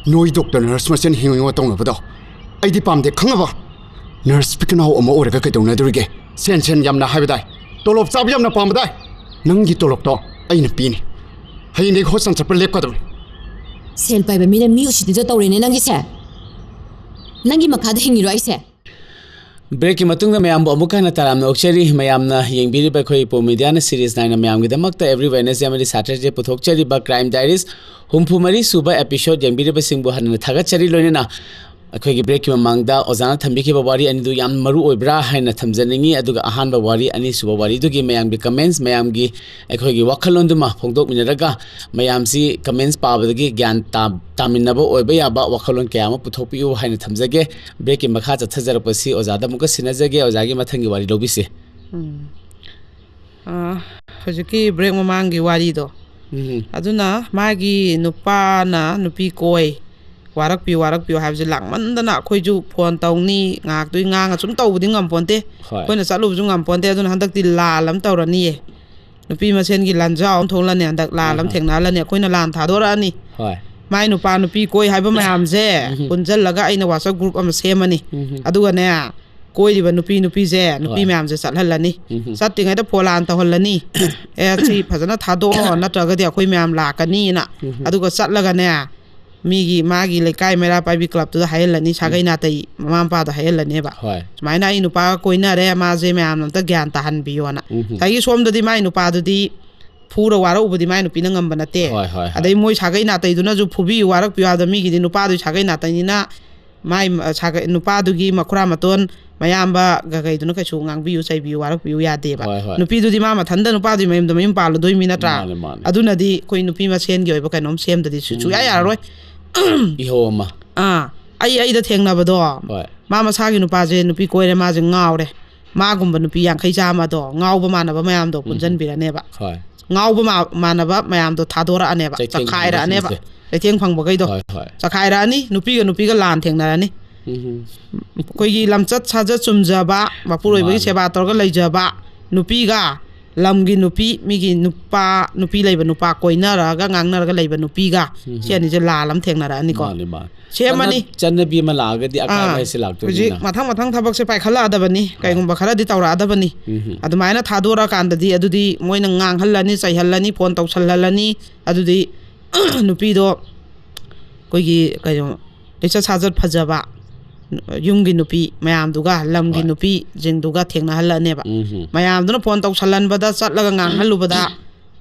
ꯅꯣꯏ ꯗꯣꯛꯇꯔ ꯅꯔꯁ ꯃꯁꯦꯟ ꯍꯤꯡꯉꯣ ꯇꯧꯅꯕꯗꯣ ꯑꯩꯗꯤ ꯄꯥꯝꯗꯦ, ꯈꯪꯉꯕ? ꯅꯔꯁ ꯄꯤꯛꯅꯥꯎ ꯑꯃ ꯑꯣꯏꯔꯒ ꯀꯩꯗꯧꯅꯗꯣꯔꯤꯒꯦ? ꯁꯦꯟ, ꯁꯦꯟ ꯌꯥꯝꯅ ꯍꯥꯏꯕꯗꯥꯏ? ꯇꯣꯂꯣꯞ ꯆꯥꯕ ꯌꯥꯝꯅ ꯄꯥꯝꯕꯗꯥꯏ? ꯅꯪꯒꯤ ꯇꯣꯂꯣꯞꯇꯣ ꯑꯩꯅ ꯄꯤꯅꯤ꯫ ꯍꯌꯦꯡꯗꯒꯤ ꯍꯣꯁꯇꯥꯟ ꯆꯠꯄ ꯂꯦꯞꯀꯗꯕꯅꯤ꯫ ꯁꯦꯜ ꯄꯥꯏꯕ ꯃꯤꯅ ꯃꯤ ꯎꯁꯤꯠꯇꯤꯗꯣ ꯇꯧꯔꯦꯅꯦ ꯅꯪꯒꯤꯁꯦ꯫ ꯅꯪꯒꯤ ꯃꯈꯥꯗ ꯍꯤꯡꯉꯤꯔꯣ ꯑꯩꯁꯦ? ꯕ꯭ꯔꯦꯛꯀꯤ ꯃꯇꯨꯡꯗ ꯃꯌꯥꯝꯕꯨ ꯑꯃꯨꯛ ꯍꯟꯅ ꯇꯔꯥꯝꯅ ꯑꯣꯛꯆꯔꯤ꯫ ꯃꯌꯥꯝꯅ ꯌꯦꯡꯕꯤꯔꯤꯕ ꯑꯩꯈꯣꯏ ꯄꯣ ꯃꯤꯗꯤꯌꯥꯅ ꯁꯤꯔꯤꯁ ꯅꯥꯏꯅ ꯃꯌꯥꯝꯒꯤꯗꯃꯛꯇ ꯑꯦꯕ꯭ꯔꯤ ꯋꯦꯅꯁꯗꯦ ꯑꯃꯗꯤ ꯁꯦꯇꯔꯗꯦ ꯄꯨꯊꯣꯛꯆꯔꯤꯕ ꯀ꯭ꯔꯥꯏꯝ ꯗꯥꯏꯔꯤꯁ ꯍꯨꯝꯐꯨ ꯃꯔꯤ ꯁꯨꯕ ꯑꯦꯄꯤꯁꯣꯗ ꯌꯦꯡꯕꯤꯔꯤꯕꯁꯤꯡꯕꯨ ꯍꯟꯅ ꯊꯥꯒꯠꯆꯔꯤ꯫ ꯂꯣꯏꯅꯅ ꯑꯩꯈꯣꯏꯒꯤ ꯕ꯭ꯔꯦꯛꯀꯤ ꯃꯃꯥꯡꯗ ꯑꯣꯖꯥꯅ ꯊꯝꯕꯤꯈꯤꯕ ꯋꯥꯔꯤ ꯑꯅꯤꯗꯨ ꯌꯥꯝ ꯃꯔꯨ ꯑꯣꯏꯕ꯭ꯔꯥ ꯍꯥꯏꯅ ꯊꯝꯖꯅꯤꯡꯉꯤ꯫ ꯑꯗꯨꯒ ꯑꯍꯥꯟꯕ ꯋꯥꯔꯤ, ꯑꯅꯤꯁꯨꯕ ꯋꯥꯔꯤꯗꯨꯒꯤ ꯃꯌꯥꯝꯒꯤ ꯀꯃꯦꯟꯁ, ꯃꯌꯥꯝꯒꯤ ꯑꯩꯈꯣꯏꯒꯤ ꯋꯥꯈꯜꯂꯣꯟꯗꯨꯃ ꯐꯣꯡꯗꯣꯛꯃꯤꯟꯅꯔꯒ ꯃꯌꯥꯝꯁꯤ ꯀꯃꯦꯟꯁ ꯄꯥꯕꯗꯒꯤ ꯒ꯭ꯌꯥꯟ ꯇꯥ-, ꯇꯥꯃꯤꯟꯅꯕ ꯑꯣꯏꯕ ꯌꯥꯕ ꯋꯥꯈꯜꯂꯣꯟ ꯀꯌꯥ ꯑꯃ ꯄꯨꯊꯣꯛꯄꯤꯌꯨ ꯍꯥꯏꯅ ꯊꯝꯖꯒꯦ꯫ ꯕ꯭ꯔꯦꯛꯀꯤ ꯃꯈꯥ ꯆꯠꯊꯖꯔꯛꯄꯁꯤ ꯑꯣꯖꯥꯗ ꯑꯃꯨꯛꯀ ꯁꯤꯟꯅꯖꯒꯦ꯫ ꯑꯣꯖꯥꯒꯤ ꯃꯊꯪꯒꯤ ꯋꯥꯔꯤ ꯂꯧꯕꯤꯁꯤ꯫ ꯎꯝ꯫ ꯑ, ꯍꯧꯖꯤꯛꯀꯤ ꯕ꯭ꯔꯦꯛ ꯃꯃꯥꯡꯒꯤ ꯋꯥꯔꯤꯗꯣ, ꯎꯝ꯫ ꯑꯗꯨꯅ ꯃꯥꯒꯤ ꯅꯨꯄꯥꯅ ꯅꯨꯄꯤ ꯀꯣꯏ, ꯋꯥꯔꯛꯄꯤꯌꯨ, ꯋꯥꯔꯛꯄꯤꯌꯨ ꯍꯥꯏꯕꯁꯦ ꯂꯥꯡꯃꯟꯗꯅ ꯑꯩꯈꯣꯏꯁꯨ ꯐꯣꯟ ꯇꯧꯅꯤ, ꯉꯥꯏꯍꯥꯛꯇꯨ ꯉꯥꯡꯉ ꯁꯨꯝ ꯇꯧꯕꯗꯤ ꯉꯝꯄꯣꯟꯇꯦ꯫ ꯍꯣꯏ꯫ ꯑꯩꯈꯣꯏꯅ ꯆꯠꯂꯨꯕꯁꯨ ꯉꯝꯄꯣꯟꯇꯦ꯫ ꯑꯗꯨꯅ ꯍꯟꯗꯛꯇꯤ ꯂꯥꯜ ꯑꯃ ꯇꯧꯔꯅꯤꯌꯦ꯫ ꯅꯨꯄꯤ ꯃꯁꯦꯟꯒꯤ ꯂꯥꯟꯖꯥꯎ ꯑꯃ ꯊꯣꯛꯂꯅꯤ꯫ ꯍꯟꯗꯛ ꯂꯥꯜ ꯑꯃ ꯑꯍꯥ꯫ ꯊꯦꯡꯅꯍꯜꯂꯅꯤ꯫ ꯑꯩꯈꯣꯏꯅ ꯂꯥꯟ ꯊꯥꯗꯣꯔꯛꯑꯅꯤ꯫ ꯍꯣꯏ꯫ ꯃꯥꯏ ꯅꯨꯄꯥ ꯅꯨꯄꯤ ꯀꯣꯏ ꯍꯥꯏꯕ ꯃꯌꯥꯝꯁꯦ ꯎꯝ꯫ ꯄꯨꯟꯁꯤꯜꯂꯒ ꯑꯩꯅ WhatsApp group ꯑꯃ ꯁꯦꯝꯃꯅꯤ꯫ ꯎꯝ꯫ ꯑꯗꯨꯒꯅꯦ, ꯀꯣꯏꯔꯤꯕ ꯅꯨꯄꯤ ꯅꯨꯄꯤꯁꯦ, ꯅꯨꯄꯤ ꯍꯣꯏ꯫ ꯃꯌꯥꯝꯁꯦ ꯆꯠꯍꯜꯂꯅꯤ꯫ ꯎꯝ꯫ ꯆꯠꯇ꯭ꯔꯤꯉꯩꯗ ꯐꯣꯂꯥꯟ ꯇꯧꯍꯜꯂꯅꯤ꯫ "ꯑꯦ, ꯁꯤ ꯐꯖꯅ ꯊꯥꯗꯣꯛꯑꯣ, ꯅꯠꯇ꯭ꯔꯒꯗꯤ ꯑꯩꯈꯣꯏ ꯃꯌꯥꯝ ꯂꯥꯛꯀꯅꯤꯅ"꯫ ꯎꯝ꯫ ꯑꯗꯨꯒ ꯆꯠꯂꯒꯅꯦ, ꯃꯤꯒꯤ, ꯃꯥꯒꯤ ꯂꯩꯀꯥꯏ ꯃꯩꯔꯥ ꯄꯥꯏꯕꯤ ꯀ꯭ꯂꯕꯇꯨꯗ ꯍꯥꯏꯍꯜꯂꯅꯤ, ꯁꯥꯒꯩ ꯎꯝ꯫ ꯅꯥꯇꯩ ꯃꯃꯥ ꯃꯄꯥꯗꯣ ꯍꯥꯏꯍꯜꯂꯅꯦꯕ꯫ ꯍꯣꯏ꯫ "ꯁꯨꯃꯥꯏꯅ ꯑꯩ ꯅꯨꯄꯥꯒ ꯀꯣꯏꯅꯔꯦ, ꯃꯥꯁꯦ ꯃꯌꯥꯝꯅ ꯑꯝꯇ ꯒ꯭ꯌꯥꯟ ꯇꯥꯍꯟꯕꯤꯌꯣꯅ"꯫ ꯎꯝ꯫ ꯉꯁꯥꯏꯒꯤ ꯁꯣꯝꯗꯗꯤ ꯃꯥꯏ ꯅꯨꯄꯥꯗꯨꯗꯤ ꯐꯨꯔ ꯋꯥꯔꯛꯎꯕꯗꯤ ꯃꯥꯏ ꯅꯨꯄꯤꯅ ꯉꯝꯕ ꯅꯠꯇꯦ꯫ ꯍꯣꯏ, ꯍꯣꯏ, ꯍꯣꯏ꯫ ꯑꯗꯩ ꯃꯣꯏ ꯁꯥꯒꯩ ꯅꯥꯇꯩꯗꯨꯅꯁꯨ ꯐꯨꯕꯤꯌꯨ ꯋꯥꯔꯛꯄꯤꯌꯨ ꯍꯥꯏꯕꯗ ꯃꯤꯒꯤꯗꯤ ꯅꯨꯄꯥꯗꯨꯒꯤ ꯁꯥꯒꯩ ꯅꯥꯇꯩꯅꯤꯅ ꯃꯥꯏ, ꯑ, ꯁꯥꯒꯩ, ꯅꯨꯄꯥꯗꯨꯒꯤ ꯃꯈꯨꯔꯥ ꯃꯇꯣꯟ ꯃꯌꯥꯝꯕ ꯀꯩꯀꯩꯗꯨꯅ ꯀꯩꯁꯨ ꯉꯥꯡꯕꯤꯌꯨ, ꯆꯩꯕꯤꯌꯨ, ꯋꯥꯔꯛꯄꯤꯌꯨ ꯌꯥꯗꯦꯕ꯫ ꯍꯣꯏ, ꯍꯣꯏ꯫ ꯅꯨꯄꯤꯗꯨꯗꯤ ꯃꯥ ꯃꯊꯟꯇ ꯅꯨꯄꯥꯗꯨꯒꯤ ꯃꯌꯨꯝꯗ ꯃꯌꯨꯝ ꯄꯥꯜꯂꯨꯗꯣꯏ ꯃꯤ ꯅꯠꯇ꯭ꯔꯥ? ꯃꯥꯅꯦ, ꯃꯥꯅꯦ꯫ ꯑꯗꯨꯅꯗꯤ ꯑꯩꯈꯣꯏ ꯅꯨꯄꯤ ꯃꯁꯦꯟꯒꯤ ꯑꯣꯏꯕ ꯀꯩꯅꯣꯝ ꯁꯦꯝꯗꯗꯤ ꯁꯨ-, ꯁꯨꯡꯌꯥ ꯎꯝ꯫ ꯌꯥꯔꯔꯣꯏ꯫ ꯏꯍꯧ ꯑꯃ꯫ ꯑꯥ, ꯑꯩ, ꯑꯩꯗ ꯊꯦꯡꯅꯕꯗꯣ, ꯍꯣꯏ꯫ ꯃꯥ ꯃꯁꯥꯒꯤ ꯅꯨꯄꯥꯁꯦ ꯅꯨꯄꯤ ꯀꯣꯏꯔꯦ, ꯃꯥꯁꯦ ꯉꯥꯎꯔꯦ꯫ ꯃꯥꯒꯨꯝꯕ ꯅꯨꯄꯤ ꯌꯥꯡꯈꯩ ꯆꯥꯝꯃꯗꯣ ꯉꯥꯎꯕ ꯃꯥꯟꯅꯕ ꯃꯌꯥꯝꯗꯣ ꯎꯝ꯫ ꯄꯨꯟꯁꯤꯟꯕꯤꯔꯅꯦꯕ꯫ ꯍꯣꯏ꯫ ꯉꯥꯎꯕ ꯃꯥ-, ꯃꯥꯟꯅꯕ ꯃꯌꯥꯝꯗꯣ ꯊꯥꯗꯣꯔꯛꯑꯅꯦꯕ, ꯆꯩꯊꯦꯡ ꯆꯈꯥꯏꯔꯛꯑꯅꯦꯕ꯫ ꯐꯪꯕꯁꯤꯡꯁꯦ꯫ ꯆꯩꯊꯦꯡ ꯐꯪꯕꯈꯩꯗꯣ꯫ ꯍꯣꯏ, ꯍꯣꯏ꯫ ꯆꯈꯥꯏꯔꯛꯑꯅꯤ, ꯅꯨꯄꯤꯒ ꯅꯨꯄꯤꯒ ꯂꯥꯟ ꯊꯦꯡꯅꯔꯅꯤ꯫ ꯎꯝ꯫ ꯑꯩꯈꯣꯏꯒꯤ ꯂꯝꯆꯠ ꯁꯥꯖꯠ ꯆꯨꯝꯖꯕ, ꯃꯄꯨꯔꯣꯏꯕꯒꯤ ꯃꯥꯅꯦ꯫ ꯁꯦꯕꯥ ꯇꯧꯔꯒ ꯂꯩꯖꯕ ꯅꯨꯄꯤꯒ, ꯂꯝꯒꯤ ꯅꯨꯄꯤ, ꯃꯤꯒꯤ ꯅꯨꯄꯥ, ꯅꯨꯄꯤ ꯂꯩꯕ ꯅꯨꯄꯥ ꯀꯣꯏꯅꯔꯒ ꯉꯥꯡꯅꯔꯒ ꯂꯩꯕ ꯅꯨꯄꯤꯒ, ꯎꯝ꯫ ꯁꯤ ꯑꯅꯤꯁꯦ ꯂꯥꯜ ꯑꯃ ꯊꯦꯡꯅꯔꯛꯑꯅꯤꯀꯣ꯫ ꯃꯥꯅꯦ, ꯃꯥꯅꯦ꯫ ꯁꯦꯝꯃꯅꯤ꯫ ꯆꯠꯅ-, ꯆꯠꯅꯕꯤ ꯑꯃ ꯂꯥꯛꯑꯒꯗꯤ ꯑꯀꯥꯏꯕ ꯑꯥ, ꯍꯥꯏꯁꯦ ꯂꯥꯛꯇꯣꯏꯅꯤꯅ꯫ ꯍꯧꯖꯤꯛ ꯃꯊꯪ ꯃꯊꯪ ꯊꯕꯛꯁꯦ ꯄꯥꯏꯈꯠꯂꯛꯑꯗꯕꯅꯤ, ꯍꯣꯏ꯫ ꯀꯩꯒꯨꯝꯕ ꯈꯔꯗꯤ ꯇꯧꯔꯛꯑꯗꯕꯅꯤ꯫ ꯎꯝ꯫ ꯑꯗꯨꯃꯥꯏꯅ ꯊꯥꯗꯣꯔꯛꯑꯀꯥꯟꯗꯗꯤ ꯑꯗꯨꯗꯤ ꯃꯣꯏꯅ ꯉꯥꯡꯍꯜꯂꯅꯤ, ꯆꯩꯍꯜꯂꯅꯤ, ꯐꯣꯟ ꯇꯧꯁꯜꯍꯜꯂꯅꯤ꯫ ꯑꯗꯨꯗꯤ ꯅꯨꯄꯤꯗꯣ ꯑꯩꯈꯣꯏꯒꯤ ꯀꯩꯅꯣ, ꯂꯤꯆꯠ ꯁꯥꯖꯠ ꯐꯖꯕ ꯌꯨꯝꯒꯤ ꯅꯨꯄꯤ ꯃꯌꯥꯝꯗꯨꯒ, ꯂꯝꯒꯤ ꯍꯣꯏ꯫ ꯅꯨꯄꯤꯁꯤꯡꯗꯨꯒ ꯊꯦꯡꯅꯍꯜꯂꯅꯦꯕ꯫ ꯎꯝ꯫ ꯃꯌꯥꯝꯗꯨꯅ ꯐꯣꯟ ꯇꯧꯁꯜꯍꯟꯕꯗ, ꯆꯠꯂꯒ ꯉꯥꯡꯍꯜꯂꯨꯕꯗ,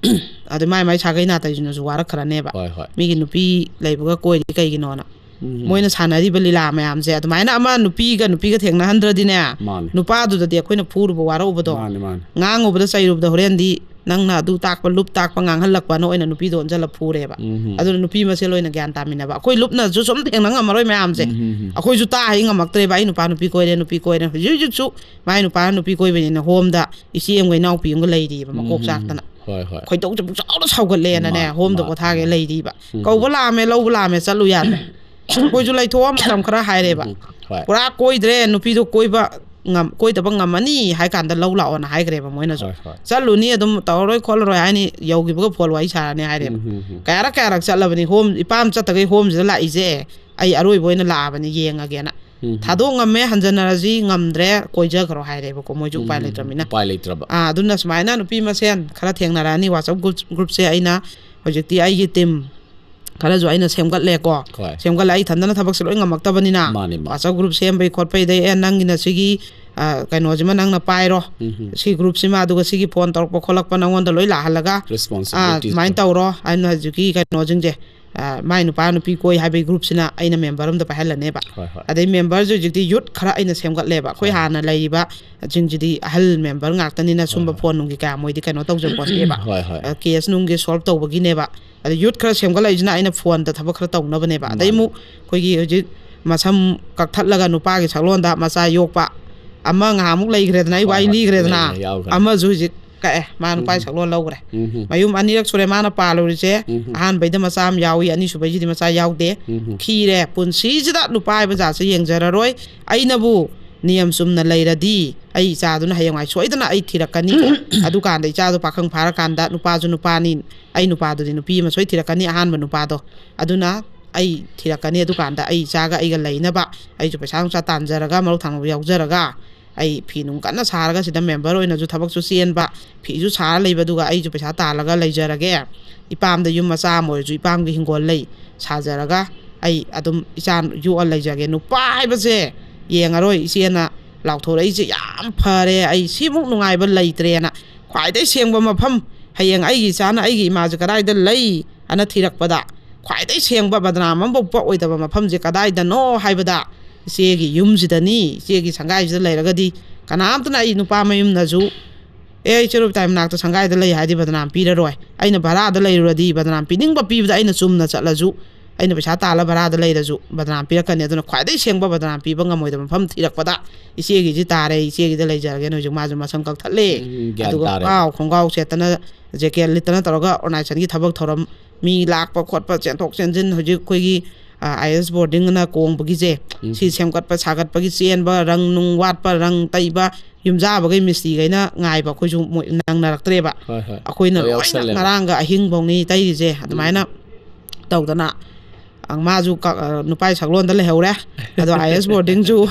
ꯑꯗꯨ ꯃꯥꯏ ꯃꯥꯏ ꯁꯥꯒꯩ ꯅꯥꯇꯩꯁꯤꯅꯁꯨ ꯋꯥꯔꯛꯈ꯭ꯔꯅꯦꯕ꯫ ꯍꯣꯏ, ꯍꯣꯏ꯫ ꯃꯤꯒꯤ ꯅꯨꯄꯤ ꯂꯩꯕꯒ ꯀꯣꯏꯔꯤ ꯀꯩꯒꯤꯅꯣꯅ꯫ ꯎꯝ꯫ ꯃꯣꯏꯅ ꯁꯥꯟꯅꯔꯤꯕ ꯂꯤꯂꯥ ꯃꯌꯥꯝꯁꯦ, ꯑꯗꯨꯃꯥꯏꯅ ꯑꯃ ꯅꯨꯄꯤꯒ ꯅꯨꯄꯤꯒ ꯊꯦꯡꯅꯍꯟꯗ꯭ꯔꯗꯤꯅꯦ, ꯃꯥꯅꯦ꯫ ꯅꯨꯄꯥꯗꯨꯗꯗꯤ ꯑꯩꯈꯣꯏꯅ ꯐꯨꯔꯨꯕ ꯋꯥꯔꯛꯎꯕꯗꯣ, ꯃꯥꯅꯦ, ꯃꯥꯅꯦ꯫ ꯉꯥꯡꯉꯨꯕꯗ ꯆꯩꯔꯨꯕꯗ ꯍꯣꯔꯦꯟꯗꯤ ꯅꯪꯅ ꯑꯗꯨ ꯇꯥꯛꯄ, ꯂꯨꯞ ꯇꯥꯛꯄ, ꯉꯥꯡꯍꯜꯂꯛꯄꯅ ꯑꯣꯏꯅ ꯅꯨꯄꯤꯗꯣ ꯑꯣꯟꯁꯤꯜꯂ ꯐꯨꯔꯦꯕ꯫ ꯎꯝ꯫ ꯑꯗꯨꯅ ꯅꯨꯄꯤ ꯃꯁꯦꯜ ꯑꯣꯏꯅ ꯒ꯭ꯌꯥꯟ ꯇꯥꯃꯤꯟꯅꯕ꯫ ꯑꯩꯈꯣꯏ ꯂꯨꯞꯅꯁꯨ ꯁꯨꯝ ꯊꯦꯡꯅ ꯉꯝꯃꯔꯣꯏ ꯃꯌꯥꯝꯁꯦ꯫ ꯎꯝ꯫ ꯑꯩꯈꯣꯏꯁꯨ ꯇꯥ ꯍꯩ ꯉꯝꯃꯛꯇ꯭ꯔꯦꯕ, "ꯑꯩ ꯅꯨꯄꯥ ꯅꯨꯄꯤ ꯀꯣꯏꯔꯦ, ꯅꯨꯄꯤ ꯀꯣꯏꯔꯦ"꯫ ꯍꯧꯖꯤꯛ ꯍꯧꯖꯤꯛꯁꯨ ꯃꯥꯏ ꯅꯨꯄꯥꯅ ꯅꯨꯄꯤ ꯀꯣꯏꯕꯅꯤꯅ ꯍꯣꯝꯗ ꯏꯆꯦ ꯑꯃꯒ ꯏꯅꯥꯎꯄꯤ ꯑꯃꯒ ꯂꯩꯔꯤꯕ, ꯃꯀꯣꯛ ꯎꯝ꯫ ꯆꯥꯛꯇꯅ꯫ ꯍꯣꯏ, ꯍꯣꯏ꯫ ꯈꯣꯏꯗꯧꯁꯦ ꯄꯨꯡꯁꯥꯎꯗ ꯁꯥꯎꯒꯠꯂꯦꯅꯅꯦ, ꯃꯥ-, ꯍꯣꯝꯗ ꯃꯥ-, ꯄꯣꯊꯥꯒꯦ ꯎꯝ꯫ ꯂꯩꯔꯤꯕ꯫ ꯎꯝ꯫ "ꯀꯧꯕ ꯂꯥꯛꯑꯝꯃꯦ, ꯂꯧꯕ ꯂꯥꯛꯑꯝꯃꯦ, ꯆꯠꯂꯨ ꯌꯥꯗ꯭ꯔꯦ"꯫ ꯑꯩꯈꯣꯏꯁꯨ ꯂꯩꯊꯣꯛꯑ ꯃꯇꯝ ꯈꯔ ꯍꯥꯏꯔꯦꯕ꯫ ꯎꯝ꯫ ꯍꯣꯏ꯫ "ꯄꯨꯔꯥ ꯀꯣꯏꯗ꯭ꯔꯦ, ꯅꯨꯄꯤꯗꯣ ꯀꯣꯏꯕ ꯉꯝ-, ꯀꯣꯏꯗꯕ ꯉꯝꯃꯅꯤ" ꯍꯥꯏ ꯀꯥꯟꯗ ꯂꯧ ꯂꯥꯛꯑꯣꯅ ꯍꯥꯏꯈ꯭ꯔꯦꯕ ꯃꯣꯏꯅꯁꯨ꯫ ꯍꯣꯏ, ꯍꯣꯏ꯫ "ꯆꯠꯂꯨꯅꯤ, ꯑꯗꯨꯝ ꯇꯧꯔꯔꯣꯏ ꯈꯣꯠꯂꯔꯣꯏ ꯍꯥꯏꯅꯤ, ꯌꯧꯈꯤꯕꯒ ꯐꯣꯟ ꯋꯥꯔꯤ ꯁꯥꯔꯅꯤ" ꯍꯥꯏꯔꯦꯕ꯫ ꯎꯝ, ꯎꯝ, ꯎꯝ꯫ ꯀꯌꯥꯔꯛ ꯀꯌꯥꯔꯛ ꯆꯠꯂꯕꯅꯤ, ꯍꯣꯝ, ꯏꯄꯥꯝ ꯆꯠꯇꯈꯩ ꯍꯣꯝꯁꯤꯗ ꯂꯥꯛꯏꯁꯦ, "ꯑꯩ ꯑꯔꯣꯏꯕ ꯑꯣꯏꯅ ꯂꯥꯛꯑꯕꯅꯤ ꯌꯦꯡꯉꯒꯦꯅ"꯫ ꯎꯝ꯫ ꯊꯥꯗꯣꯛ ꯉꯝꯃꯦ, ꯍꯟꯖꯟꯅꯔꯁꯤ, ꯉꯝꯗ꯭ꯔꯦ, ꯀꯣꯏꯖꯈ꯭ꯔꯣ ꯍꯥꯏꯔꯦꯕꯀꯣ, ꯃꯣꯏꯁꯨ ꯎꯄꯥꯏ ꯎꯝ, ꯂꯩꯇ꯭ꯔꯕꯅꯤꯅ꯫ ꯎꯄꯥꯏ ꯂꯩꯇ꯭ꯔꯕ꯫ ꯑꯥ, ꯑꯗꯨꯅ ꯁꯨꯃꯥꯏꯅ ꯅꯨꯄꯤ ꯃꯁꯦꯟ ꯈꯔ ꯊꯦꯡꯅꯔꯛꯑꯅꯤ WhatsApp group, groupꯁꯦ꯫ ꯑꯩꯅ ꯍꯧꯖꯤꯛꯇꯤ ꯑꯩꯒꯤ team ꯈꯔꯁꯨ ꯑꯩꯅ ꯁꯦꯝꯒꯠꯂꯦꯀꯣ꯫ ꯍꯣꯏ꯫ ꯁꯦꯝꯒꯠꯂꯦ, ꯑꯩ ꯏꯊꯟꯗꯅ ꯊꯕꯛꯁꯦ ꯂꯣꯏ ꯉꯝꯃꯛꯇꯕꯅꯤꯅ꯫ ꯃꯥꯅꯦ, ꯃꯥꯅꯦ꯫ WhatsApp group ꯁꯦꯝꯕꯩ ꯈꯣꯠꯄꯩꯗꯩ, "ꯑꯦ, ꯅꯪꯒꯤꯅ ꯁꯤꯒꯤ, ꯑ, ꯀꯩꯅꯣꯁꯤꯃ ꯅꯪꯅ ꯄꯥꯏꯔꯣ, ꯎꯝ, ꯎꯝ꯫ ꯁꯤ groupꯁꯤꯃ, ꯑꯗꯨꯒ ꯁꯤꯒꯤ phone ꯇꯧꯔꯛꯄ ꯈꯣꯠꯂꯛꯄ ꯅꯪꯉꯣꯟꯗ ꯂꯣꯏ ꯂꯥꯛꯍꯜꯂꯒ, ꯑ, responsibilities ꯑꯗꯨꯃꯥꯏꯅ ꯇꯣ꯫ ꯇꯧꯔꯣ" ꯍꯥꯏꯅ ꯍꯧꯖꯤꯛꯀꯤ ꯀꯩꯅꯣꯁꯤꯡꯁꯦ꯫ ꯑ, ꯃꯥꯏ ꯅꯨꯄꯥ ꯅꯨꯄꯤ ꯀꯣꯏ ꯍꯥꯏꯕꯒꯤ groupꯁꯤꯅ ꯑꯩꯅ member ꯑꯃꯗ ꯄꯥꯏꯍꯜꯂꯅꯦꯕ꯫ ꯍꯣꯏ, ꯍꯣꯏ꯫ ꯑꯗꯩ memberꯁꯦ ꯍꯧꯖꯤꯛꯇꯤ youth ꯈꯔ ꯑꯩꯅ ꯁꯦꯝꯒꯠꯂꯦꯕ꯫ ꯑꯩꯈꯣꯏ ꯍꯣꯏ, ꯍꯣꯏ꯫ ꯍꯥꯟꯅ ꯂꯩꯔꯤꯕ ꯁꯤꯡꯁꯤꯗꯤ ꯑꯍꯜ member ꯉꯥꯛꯇꯅꯤꯅ ꯍꯣꯏ, ꯁꯨꯝꯕ ꯍꯣꯏ꯫ Phone ꯅꯨꯡꯒꯤ ꯀꯌꯥ ꯃꯣꯏꯗꯤ ꯀꯩꯅꯣ ꯇꯧꯖꯄꯣꯠꯇꯦꯕ꯫ ꯍꯣꯏ, ꯍꯣꯏ꯫ ꯑ, case ꯅꯨꯡꯒꯤ solve ꯇꯧꯕꯒꯤꯅꯦꯕ꯫ ꯑꯗ youth ꯈꯔ ꯁꯦꯝꯒꯠꯂꯛꯏꯁꯤꯅ ꯑꯩꯅ phoneꯗ ꯊꯕꯛ ꯈꯔ ꯇꯧꯅꯕꯅꯦꯕ꯫ ꯑꯗꯩ ꯃꯥꯅꯤ꯫ ꯑꯃꯨꯛ ꯑꯩꯈꯣꯏꯒꯤ ꯍꯧꯖꯤꯛ ꯃꯁꯝ ꯀꯛꯊꯠꯂꯒ ꯅꯨꯄꯥꯒꯤ ꯁꯛꯂꯣꯟꯗ ꯃꯆꯥ ꯌꯣꯛꯄ ꯑꯃ ꯉꯍꯥꯟꯃꯨꯛ ꯂꯩꯈ꯭ꯔꯦꯗꯅ, ꯑꯩ ꯍꯣꯏ, ꯋꯥꯔꯤ ꯍꯣꯏ꯫ ꯂꯤꯈ꯭ꯔꯦꯗꯅ꯫ ꯂꯩꯈ꯭ꯔꯦ, ꯌꯥꯎꯈ꯭ꯔꯦ꯫ ꯑꯃꯁꯨ ꯍꯧꯖꯤꯛ ꯀꯛꯑꯦ, ꯃꯥ ꯅꯨꯄꯥꯒꯤ ꯎꯝ꯫ ꯁꯛꯂꯣꯟ ꯂꯧꯈ꯭ꯔꯦ꯫ ꯎꯝ꯫ ꯃꯌꯨꯝ ꯑꯅꯤꯔꯛ ꯁꯨꯔꯦ ꯃꯥꯅ ꯄꯥꯜꯂꯨꯔꯤꯁꯦ꯫ ꯎꯝ꯫ ꯑꯍꯥꯟꯕꯩꯗ ꯃꯆꯥ ꯑꯃ ꯌꯥꯎꯏ, ꯑꯅꯤꯁꯨꯕꯩꯁꯤꯗꯤ ꯃꯆꯥ ꯌꯥꯎꯗꯦ꯫ ꯎꯝ꯫ ꯈꯤꯔꯦ, ꯄꯨꯟꯁꯤꯁꯤꯗ ꯅꯨꯄꯥ ꯍꯥꯏꯕ ꯖꯥꯠꯁꯦ ꯌꯦꯡꯖꯔꯔꯣꯏ꯫ ꯑꯩꯅꯕꯨ ꯅꯤꯌꯝ ꯆꯨꯝꯅ ꯂꯩꯔꯗꯤ ꯑꯩ ꯏꯆꯥꯗꯨꯅ ꯍꯌꯦꯡꯋꯥꯏ ꯁꯣꯏꯗꯅ ꯑꯩ ꯊꯤꯔꯛꯀꯅꯤ꯫ ꯑꯗꯨꯀꯥꯟꯗ ꯏꯆꯥꯗꯣ ꯄꯥꯈꯪ ꯐꯥꯔꯀꯥꯟꯗ ꯅꯨꯄꯥꯁꯨ ꯅꯨꯄꯥꯅꯤ, ꯑꯩ ꯅꯨꯄꯥꯗꯨꯗꯤ ꯅꯨꯄꯤ ꯑꯃ ꯁꯣꯏ ꯊꯤꯔꯛꯀꯅꯤ, ꯑꯍꯥꯟꯕ ꯅꯨꯄꯥꯗꯣ꯫ ꯑꯗꯨꯅ ꯑꯩ ꯊꯤꯔꯛꯀꯅꯤ, ꯑꯗꯨꯀꯥꯟꯗ ꯑꯩ ꯏꯆꯥꯒ ꯑꯩꯒ ꯂꯩꯅꯕ ꯑꯩꯁꯨ ꯄꯩꯁꯥ ꯅꯨꯡꯁꯥ ꯇꯥꯟꯖꯔꯒ, ꯃꯔꯨꯞ ꯊꯥꯡꯅꯕ ꯌꯥꯎꯖꯔꯒ, ꯑꯩ ꯐꯤ ꯅꯨꯡ ꯀꯟꯅ ꯁꯥꯔꯒ ꯁꯤꯗ member ꯑꯣꯏꯅꯁꯨ ꯊꯕꯛꯁꯨ ꯆꯦꯟꯕ, ꯐꯤꯁꯨ ꯁꯥꯔ ꯂꯩꯕ, ꯑꯗꯨꯒ ꯑꯩꯁꯨ ꯄꯩꯁꯥ ꯇꯥꯜꯂꯒ ꯂꯩꯖꯔꯒꯦ꯫ ꯏꯄꯥꯝꯗ ꯌꯨꯝ ꯃꯆꯥ ꯑꯃ ꯑꯣꯏꯔꯁꯨ ꯏꯄꯥꯝꯒꯤ ꯍꯤꯡꯒꯣꯜ ꯂꯩ ꯁꯥꯖꯔꯒ ꯑꯩ ꯑꯗꯨꯝ ꯏꯆꯥ ꯌꯣꯛꯑ ꯂꯩꯖꯒꯦ꯫ ꯅꯨꯄꯥ ꯍꯥꯏꯕꯁꯦ ꯌꯦꯡꯉꯔꯣꯏ, ꯏꯆꯦꯅ ꯂꯥꯎꯊꯣꯔꯛꯏꯁꯦ ꯌꯥꯝ ꯐꯔꯦ, ꯑꯩ ꯁꯤꯃꯨꯛ ꯅꯨꯡꯉꯥꯏꯕ ꯂꯩꯇ꯭ꯔꯦꯅ꯫ ꯈ꯭ꯋꯥꯏꯗꯩ ꯁꯦꯡꯕ ꯃꯐꯝ, ꯍꯌꯦꯡ ꯑꯩꯒꯤ ꯏꯆꯥꯅ ꯑꯩꯒꯤ ꯏꯃꯥꯁꯦ ꯀꯗꯥꯏꯗ ꯂꯩ ꯑꯅ ꯊꯤꯔꯛꯄꯗ, ꯈ꯭ꯋꯥꯏꯗꯩ ꯁꯦꯡꯕ ꯕꯗꯅꯥꯝ ꯑꯃꯐꯥꯎ ꯄꯣꯛꯑꯣꯏꯗꯕ ꯃꯐꯝꯁꯦ ꯀꯗꯥꯏꯗꯅꯣ ꯍꯥꯏꯕꯗ, ꯏꯆꯦꯒꯤ ꯌꯨꯝꯁꯤꯗꯅꯤ, ꯏꯆꯦꯒꯤ ꯁꯪꯒꯥꯏꯁꯤꯗ ꯂꯩꯔꯒꯗꯤ ꯀꯅꯥꯝꯇꯅ ꯑꯩ ꯅꯨꯄꯥ ꯃꯌꯨꯝꯅꯁꯨ, "ꯑꯦ, ꯏꯆꯦ ꯔꯣꯕꯤꯇꯥꯒꯤ ꯃꯅꯥꯛꯇ ꯁꯪꯒꯥꯏꯗ ꯂꯩ" ꯍꯥꯏꯗꯤ ꯕꯗꯅꯥꯝ ꯄꯤꯔꯔꯣꯏ꯫ ꯑꯩꯅ ꯚꯔꯥꯗ ꯂꯩꯔꯨꯔꯗꯤ ꯕꯗꯅꯥꯝ ꯄꯤꯅꯤꯡꯕ ꯄꯤꯕꯗ ꯑꯩꯅ ꯆꯨꯝꯅ ꯆꯠꯂꯁꯨ, ꯑꯩꯅ ꯄꯩꯁꯥ ꯇꯥꯜꯂ ꯚꯔꯥꯗ ꯂꯩꯔꯁꯨ ꯕꯗꯅꯥꯝ ꯄꯤꯔꯛꯀꯅꯤ꯫ ꯑꯗꯨꯅ ꯈ꯭ꯋꯥꯏꯗꯩ ꯁꯦꯡꯕ ꯕꯗꯅꯥꯝ ꯄꯤꯕ ꯉꯝꯃꯣꯏꯗꯕ ꯃꯐꯝ ꯊꯤꯔꯛꯄꯗ ꯏꯆꯦꯒꯤꯁꯤ ꯇꯥꯔꯦ, ꯏꯆꯦꯒꯤꯗ ꯂꯩꯖꯔꯒꯦꯅ ꯍꯧꯖꯤꯛ ꯃꯥꯁꯨ ꯃꯁꯝ ꯀꯛꯊꯠꯂꯦ꯫ ꯎꯝ, ꯒ꯭ꯌꯥꯟ ꯑꯗꯨꯒ ꯇꯥꯔꯦ꯫ ꯈꯣꯡꯒ꯭ꯔꯥꯎ, ꯈꯣꯡꯒ꯭ꯔꯥꯎ ꯁꯦꯠꯇꯅ, jacket ꯂꯤꯠꯇꯅ ꯇꯧꯔꯒ organizationꯒꯤ ꯊꯕꯛ ꯊꯧꯔꯝ, ꯃꯤ ꯂꯥꯛꯄ ꯈꯣꯠꯄ, ꯆꯦꯟꯊꯣꯛ ꯆꯦꯟꯁꯤꯟ, ꯍꯧꯖꯤꯛ ꯑꯩꯈꯣꯏꯒꯤ, ꯑ, IS boardingꯅ ꯀꯣꯡꯕꯒꯤꯁꯦ, ꯎꯝ꯫ ꯁꯤ ꯁꯦꯝꯒꯠꯄ ꯁꯥꯒꯠꯄꯒꯤ ꯆꯦꯟꯕ, ꯔꯪ ꯅꯨꯡ ꯋꯥꯠꯄ, ꯔꯪ ꯇꯩꯕ, ꯌꯨꯝꯖꯥꯕꯈꯩ ꯃꯤꯁꯇ꯭ꯔꯤꯈꯩꯅ ꯉꯥꯏꯕ, ꯑꯩꯈꯣꯏꯁꯨ ꯃꯣꯏ ꯅꯪꯅꯔꯛꯇ꯭ꯔꯦꯕ꯫ ꯍꯣꯏ, ꯍꯣꯏ꯫ ꯑꯩꯈꯣꯏꯅ ꯂꯣꯏ ꯂꯣꯏꯅ ꯌꯥꯎꯁꯜꯂꯦꯕ꯫ ꯉꯔꯥꯡꯒ ꯑꯍꯤꯡꯐꯧꯅꯤ ꯇꯩꯔꯤꯁꯦ꯫ ꯑꯗꯨꯃꯥꯏꯅ ꯎꯝ꯫ ꯇꯧꯗꯅ ꯃꯥꯁꯨ ꯀ- ꯑ, ꯅꯨꯄꯥꯒꯤ ꯁꯛꯂꯣꯟꯗ ꯂꯩꯍꯧꯔꯦ꯫ ꯑꯗꯣ ꯑꯥꯏ ꯑꯦꯁ ꯕꯣꯔꯗꯤꯡꯁꯨ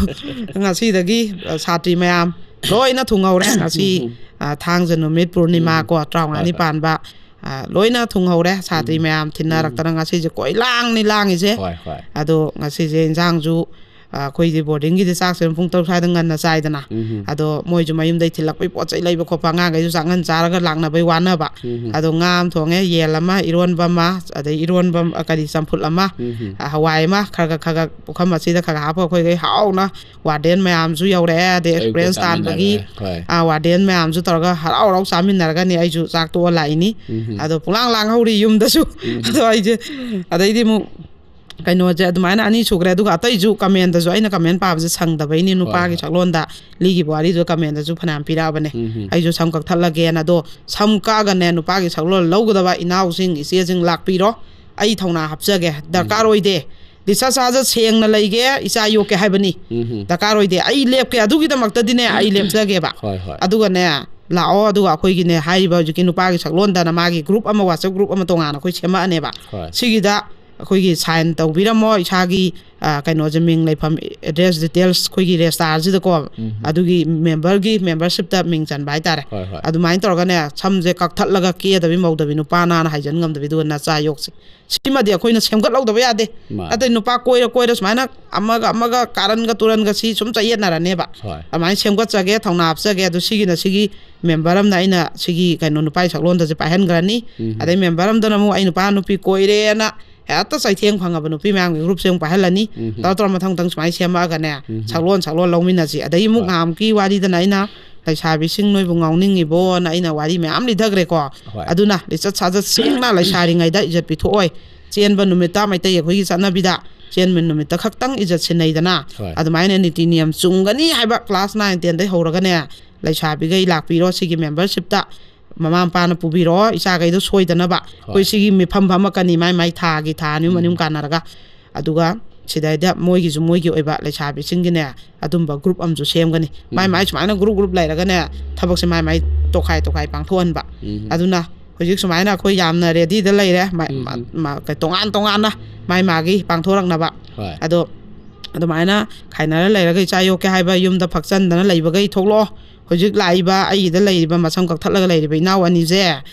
ꯉꯁꯤꯗꯒꯤ, ꯑ, ꯁꯥꯇ꯭ꯔꯤ ꯃꯌꯥꯝ ꯂꯣꯏꯅ ꯊꯨꯡꯍꯧꯔꯦ꯫ ꯉꯁꯤ, ꯑ, ꯊꯥꯡꯖ ꯅꯨꯃꯤꯠ ꯄꯨꯔꯅꯤꯃꯥ ꯀꯣ, ꯇꯔꯥꯃꯉꯥꯅꯤ ꯄꯥꯟꯕ, ꯑ, ꯂꯣꯏꯅ ꯊꯨꯡꯍꯧꯔꯦ꯫ ꯁꯥꯇ꯭ꯔꯤ ꯃꯌꯥꯝ ꯊꯤꯟꯅꯔꯛꯇꯅ ꯉꯁꯤꯁꯦ ꯀꯣꯏ ꯂꯥꯡꯅꯤ ꯂꯥꯡꯉꯤꯁꯦ꯫ ꯍꯣꯏ, ꯍꯣꯏ꯫ ꯑꯗꯣ ꯉꯁꯤꯁꯦ ꯏꯟꯁꯥꯡꯁꯨ, ꯑ, ꯑꯩꯈꯣꯏꯗꯤ ꯕꯣꯔꯗꯤꯡꯒꯤꯗꯤ ꯆꯥꯛꯁꯦ ꯄꯨꯡ ꯇꯔꯨꯛ ꯁ꯭ꯋꯥꯏꯗ ꯉꯟꯅ ꯆꯥꯏꯗꯅ꯫ ꯑꯗꯣ ꯃꯣꯏꯁꯨ ꯃꯌꯨꯝꯗꯩ ꯊꯤꯜꯂꯛꯄꯩ ꯄꯣꯠ ꯆꯩ ꯂꯩꯕ ꯈꯣꯠꯄ, ꯑꯉꯥꯡꯈꯩꯁꯨ ꯆꯥꯛ ꯉꯟ ꯆꯥꯔꯒ ꯂꯥꯛꯅꯕꯩ ꯋꯥꯅꯕ꯫ ꯑꯗꯣ ꯉꯥ ꯑꯃ ꯊꯣꯡꯉꯦ, ꯌꯦꯟ ꯑꯃ, ꯏꯔꯣꯟꯕ ꯑꯃ, ꯑꯗꯩ ꯏꯔꯣꯟꯕ ꯑꯃ, ꯀꯔꯤ, ꯆꯝꯐꯨꯠ ꯑꯃ, ꯑ, ꯍꯋꯥꯏ ꯑꯃ, ꯈꯔ ꯈꯔ ꯈꯔ ꯈꯔ ꯄꯨꯈꯝ ꯑꯁꯤꯗ ꯈꯔ ꯈꯔ ꯍꯥꯞꯄ ꯑꯩꯈꯣꯏꯈꯩ ꯍꯥꯎꯅ ꯋꯥꯔꯗꯦꯟ ꯃꯌꯥꯝꯁꯨ ꯌꯧꯔꯛꯑꯦ, ꯑꯗꯩ ꯑꯌꯨꯛꯇ ꯑꯦꯛꯁꯄꯤꯔꯤꯌꯦꯟꯁ ꯇꯥꯟꯕꯒꯤ, ꯆꯥꯃꯤꯟꯅꯈ꯭ꯔꯦ꯫ ꯍꯣꯏ꯫ ꯑ, ꯋꯥꯔꯗꯦꯟ ꯃꯌꯥꯝꯁꯨ ꯇꯧꯔꯒ ꯍꯔꯥꯎ ꯍꯔꯥꯎ ꯆꯥꯃꯤꯟꯅꯔꯒꯅꯤ ꯑꯩꯁꯨ ꯆꯥꯛ ꯇꯣꯛꯑ ꯂꯥꯛꯏꯅꯤ꯫ ꯑꯗꯣ ꯄꯨꯡꯂꯥꯡ ꯂꯥꯡꯍꯧꯔꯤ ꯌꯨꯝꯗꯁꯨ꯫ ꯑꯗꯣ ꯑꯩꯁꯦ ꯑꯗꯩꯗꯤ ꯑꯃꯨꯛ ꯀꯩꯅꯣꯁꯦ ꯑꯗꯨꯃꯥꯏꯅ ꯑꯅꯤ ꯁꯨꯈ꯭ꯔꯦ꯫ ꯑꯗꯨꯒ ꯑꯇꯩꯁꯨ ꯀꯃꯦꯟꯗꯁꯨ ꯑꯩꯅ ꯀꯃꯦꯟ ꯄꯥꯕꯁꯦ ꯁꯪꯗꯕꯩꯅꯤ꯫ ꯅꯨꯄꯥꯒꯤ ꯁꯛꯂꯣꯟꯗ ꯂꯤꯈꯤꯕ ꯋꯥꯔꯤꯗꯨ ꯀꯃꯦꯟꯗꯁꯨ ꯐꯅꯌꯥꯝ ꯄꯤꯔꯛꯑꯕꯅꯦ꯫ ꯑꯩꯁꯨ ꯁꯝ ꯀꯛꯊꯠꯂꯒꯦꯅ꯫ ꯑꯗꯣ ꯁꯝ ꯀꯛꯑꯒꯅꯦ ꯅꯨꯄꯥꯒꯤ ꯁꯛꯂꯣꯟ ꯂꯧꯒꯗꯕ ꯏꯅꯥꯎꯁꯤꯡ, ꯏꯆꯦꯁꯤꯡ ꯂꯥꯛꯄꯤꯔꯣ, ꯑꯩ ꯊꯧꯅꯥ ꯍꯥꯞꯆꯒꯦ꯫ ꯗꯔꯀꯥꯔ ꯑꯣꯏꯗꯦ꯫ ꯂꯤꯆꯠ ꯁꯥꯖꯠ ꯁꯦꯡꯅ ꯂꯩꯒꯦ, ꯏꯆꯥ ꯌꯣꯛꯀꯦ ꯍꯥꯏꯕꯅꯤ꯫ ꯗꯔꯀꯥꯔ ꯑꯣꯏꯗꯦ꯫ ꯑꯩ ꯂꯦꯞꯀꯦ, ꯑꯗꯨꯒꯤꯗꯃꯛꯇꯗꯤꯅꯦ ꯑꯩ ꯂꯦꯞꯆꯒꯦꯕ꯫ ꯍꯣꯏ, ꯍꯣꯏ꯫ ꯑꯗꯨꯒꯅꯦ ꯂꯥꯛꯑꯣ, ꯑꯗꯨꯒ ꯑꯩꯈꯣꯏꯒꯤꯅꯦ ꯍꯥꯏꯔꯤꯕ ꯍꯧꯖꯤꯛꯀꯤ ꯅꯨꯄꯥꯒꯤ ꯁꯛꯂꯣꯟꯗꯅ ꯃꯥꯒꯤ ꯒ꯭ꯔꯨꯞ ꯑꯃ, WhatsApp ꯒ꯭ꯔꯨꯞ ꯑꯃ ꯇꯣꯉꯥꯟꯅ ꯑꯩꯈꯣꯏ ꯁꯦꯝꯃꯛꯑꯅꯦꯕ꯫ ꯍꯣꯏ꯫ ꯁꯤꯒꯤꯗ ꯑꯩꯈꯣꯏꯒꯤ ꯁꯥꯏꯟ ꯇꯧꯕꯤꯔꯝꯃꯣ, ꯏꯁꯥꯒꯤ, ꯑ, ꯀꯩꯅꯣꯁꯦ, ꯃꯤꯡ, ꯂꯩꯐꯝ, ꯑꯦꯗ꯭ꯔꯦꯁ ꯗꯤꯇꯦꯜꯁ ꯑꯩꯈꯣꯏꯒꯤ ꯔꯦꯖꯤꯁꯇꯥꯔꯁꯤꯗꯀꯣ, ꯑꯗꯨꯒꯤ ꯃꯦꯝꯕꯔꯒꯤ ꯃꯦꯝꯕꯔꯁꯤꯞꯇ ꯃꯤꯡ ꯆꯟꯕ ꯍꯥꯏꯇꯥꯔꯦ꯫ ꯍꯣꯏ, ꯍꯣꯏ꯫ ꯑꯗꯨꯃꯥꯏꯅ ꯇꯧꯔꯒꯅꯦ ꯁꯝꯁꯦ ꯀꯛꯊꯠꯂꯒ ꯀꯦꯗꯕꯤ ꯃꯧꯗꯕꯤ ꯅꯨꯄꯥꯅꯥꯅ ꯍꯥꯏꯖꯟ ꯉꯝꯗꯕꯤ, ꯑꯗꯨꯒ ꯅꯆꯥ ꯌꯣꯛꯁꯤ꯫ ꯁꯤꯃꯗꯤ ꯑꯩꯈꯣꯏꯅ ꯁꯦꯝꯒꯠꯍꯧꯗꯕ ꯌꯥꯗꯦ꯫ ꯃꯥꯅꯦ꯫ ꯑꯗꯩ ꯅꯨꯄꯥ ꯀꯣꯏꯔ ꯀꯣꯏꯔ ꯁꯨꯃꯥꯏꯅ ꯑꯃꯒ ꯑꯃꯒ ꯀꯥꯔꯟꯒ ꯇꯨꯔꯟꯒ ꯁꯤ ꯁꯨꯝ ꯆꯌꯦꯠꯅꯔꯅꯦꯕ꯫ ꯍꯣꯏ꯫ ꯑꯗꯨꯃꯥꯏꯅ ꯁꯦꯝꯒꯠꯆꯒꯦ, ꯊꯧꯅꯥ ꯍꯥꯞꯆꯒꯦ꯫ ꯑꯗꯨ ꯁꯤꯒꯤꯅ ꯁꯤꯒꯤ ꯃꯦꯝꯕꯔ ꯑꯃꯅ ꯑꯩꯅ ꯁꯤꯒꯤ ꯀꯩꯅꯣ ꯅꯨꯄꯥꯒꯤ ꯁꯛꯂꯣꯟꯗꯁꯦ ꯄꯥꯏꯍꯟꯈ꯭ꯔꯅꯤ꯫ ꯑꯗꯩ ꯃꯦꯝꯕꯔ ꯑꯃꯗꯅ ꯑꯃꯨꯛ ꯑꯩ ꯅꯨꯄꯥ ꯅꯨꯄꯤ ꯀꯣꯏꯔꯦꯅ ꯍꯦꯛꯇ ꯆꯩꯊꯦꯡ ꯐꯪꯉꯕ ꯅꯨꯄꯤ ꯃꯌꯥꯝꯒꯤ ꯒ꯭ꯔꯨꯞꯁꯦ ꯑꯃꯨꯛ ꯄꯥꯏꯍꯜꯂꯅꯤ꯫ ꯇꯧꯔ ꯇꯧꯔ ꯃꯊꯪ ꯃꯊꯪ ꯁꯨꯃꯥꯏꯅ ꯁꯦꯝꯃꯛꯑꯒꯅꯦ, ꯁꯛꯂꯣꯟ ꯁꯛꯂꯣꯟ ꯂꯧꯃꯤꯟꯅꯁꯤ꯫ ꯑꯗꯩ ꯑꯃꯨꯛ ꯍꯣꯏ꯫ ꯉꯍꯥꯟꯃꯨꯛꯀꯤ ꯋꯥꯔꯤꯗꯅ ꯑꯩꯅ ꯂꯩꯁꯥꯕꯤꯁꯤꯡ ꯅꯣꯏꯕꯨ ꯉꯥꯎꯅꯤꯡꯉꯤꯕꯣꯅ ꯑꯩꯅ ꯋꯥꯔꯤ ꯃꯌꯥꯝ ꯂꯤꯊꯈ꯭ꯔꯦꯀꯣ꯫ ꯍꯣꯏ꯫ ꯑꯗꯨꯅ ꯂꯤꯆꯠ ꯁꯥꯖꯠ ꯁꯦꯡꯅ ꯂꯩꯁꯥꯔꯤꯉꯩꯗ ꯏꯖꯠ ꯄꯤꯊꯣꯛꯑꯣꯏ꯫ ꯆꯦꯟꯕ ꯅꯨꯃꯤꯠꯇ ꯃꯩꯇꯩ ꯑꯩꯈꯣꯏꯒꯤ ꯆꯠꯅꯕꯤꯗ ꯆꯦꯟꯕ ꯅꯨꯃꯤꯠꯇ ꯈꯛꯇꯪ ꯏꯖꯠ ꯁꯤꯟꯅꯩꯗꯅ꯫ ꯍꯣꯏ꯫ ꯑꯗꯨꯃꯥꯏꯅ ꯅꯤꯇꯤ ꯅꯤꯌꯝ ꯆꯨꯝꯒꯅꯤ ꯍꯥꯏꯕ class nine ten ꯗꯩ ꯍꯧꯔꯒꯅꯦ, ꯂꯩꯁꯥꯕꯤꯈꯩ ꯂꯥꯛꯄꯤꯔꯣ ꯁꯤꯒꯤ ꯃꯦꯝꯕꯔꯁꯤꯞꯇ꯫ ꯃꯃꯥ ꯃꯄꯥꯅ ꯄꯨꯕꯤꯔꯛꯑꯣ ꯏꯆꯥꯈꯩꯗꯣ ꯁꯣꯏꯗꯅꯕ꯫ ꯑꯩꯈꯣꯏ ꯍꯣꯏ꯫ ꯁꯤꯒꯤ ꯃꯤꯐꯝ ꯐꯝꯃꯛꯀꯅꯤ ꯃꯥꯏ ꯃꯥꯏ ꯊꯥꯒꯤ, ꯊꯥ ꯑꯅꯤ ꯑꯍꯨꯝ ꯑꯅꯤ ꯑꯍꯨꯝ ꯀꯥꯟꯅꯔꯒ꯫ ꯑꯗꯨꯒ ꯁꯤꯗꯩꯗ ꯃꯣꯏꯒꯤꯁꯨ ꯃꯣꯏꯒꯤ ꯑꯣꯏꯕ ꯂꯩꯁꯥꯕꯤꯁꯤꯡꯒꯤꯅꯦ ꯑꯗꯨꯝꯕ ꯒ꯭ꯔꯨꯞ ꯑꯃꯁꯨ ꯁꯦꯝꯒꯅꯤ꯫ ꯃꯥꯏ ꯃꯥꯏ ꯁꯨꯃꯥꯏꯅ ꯒ꯭ꯔꯨꯞ ꯒ꯭ꯔꯨꯞ ꯂꯩꯔꯒꯅꯦ ꯊꯕꯛꯁꯦ ꯃꯥꯏ ꯃꯥꯏ ꯇꯣꯈꯥꯏ ꯇꯣꯈꯥꯏ ꯄꯥꯡꯊꯣꯛꯍꯟꯕ꯫ ꯑꯗꯨꯅ ꯍꯧꯖꯤꯛ ꯁꯨꯃꯥꯏꯅ ꯑꯩꯈꯣꯏ ꯌꯥꯝꯅ ꯔꯦꯗꯤꯗ ꯂꯩꯔꯦ꯫ ꯃ-, ꯃ-, ꯃ-, ꯀ-, ꯇꯣꯉꯥꯟ ꯇꯣꯉꯥꯟꯅ ꯃꯥꯏ ꯃꯥꯒꯤ ꯄꯥꯡꯊꯣꯔꯛꯅꯕ꯫ ꯍꯣꯏ꯫ ꯑꯗꯣ ꯑꯗꯨꯃꯥꯏꯅ ꯈꯥꯏꯅꯔ ꯂꯩꯔꯒ ꯏꯆꯥ ꯌꯣꯛꯀꯦ ꯍꯥꯏꯕ, ꯌꯨꯝꯗ ꯐꯛꯆꯟꯗꯅ ꯂꯩꯕꯈꯩ ꯊꯣꯛꯂꯛꯑꯣ꯫ ꯍꯧꯖꯤꯛ ꯂꯥꯛꯏꯕ ꯑꯩꯒꯤꯗ ꯂꯩꯔꯤꯕ ꯃꯁꯝ ꯀꯛꯊꯠꯂꯒ ꯂꯩꯔꯤꯕ ꯏꯅꯥꯎ ꯑꯅꯤꯁꯦ,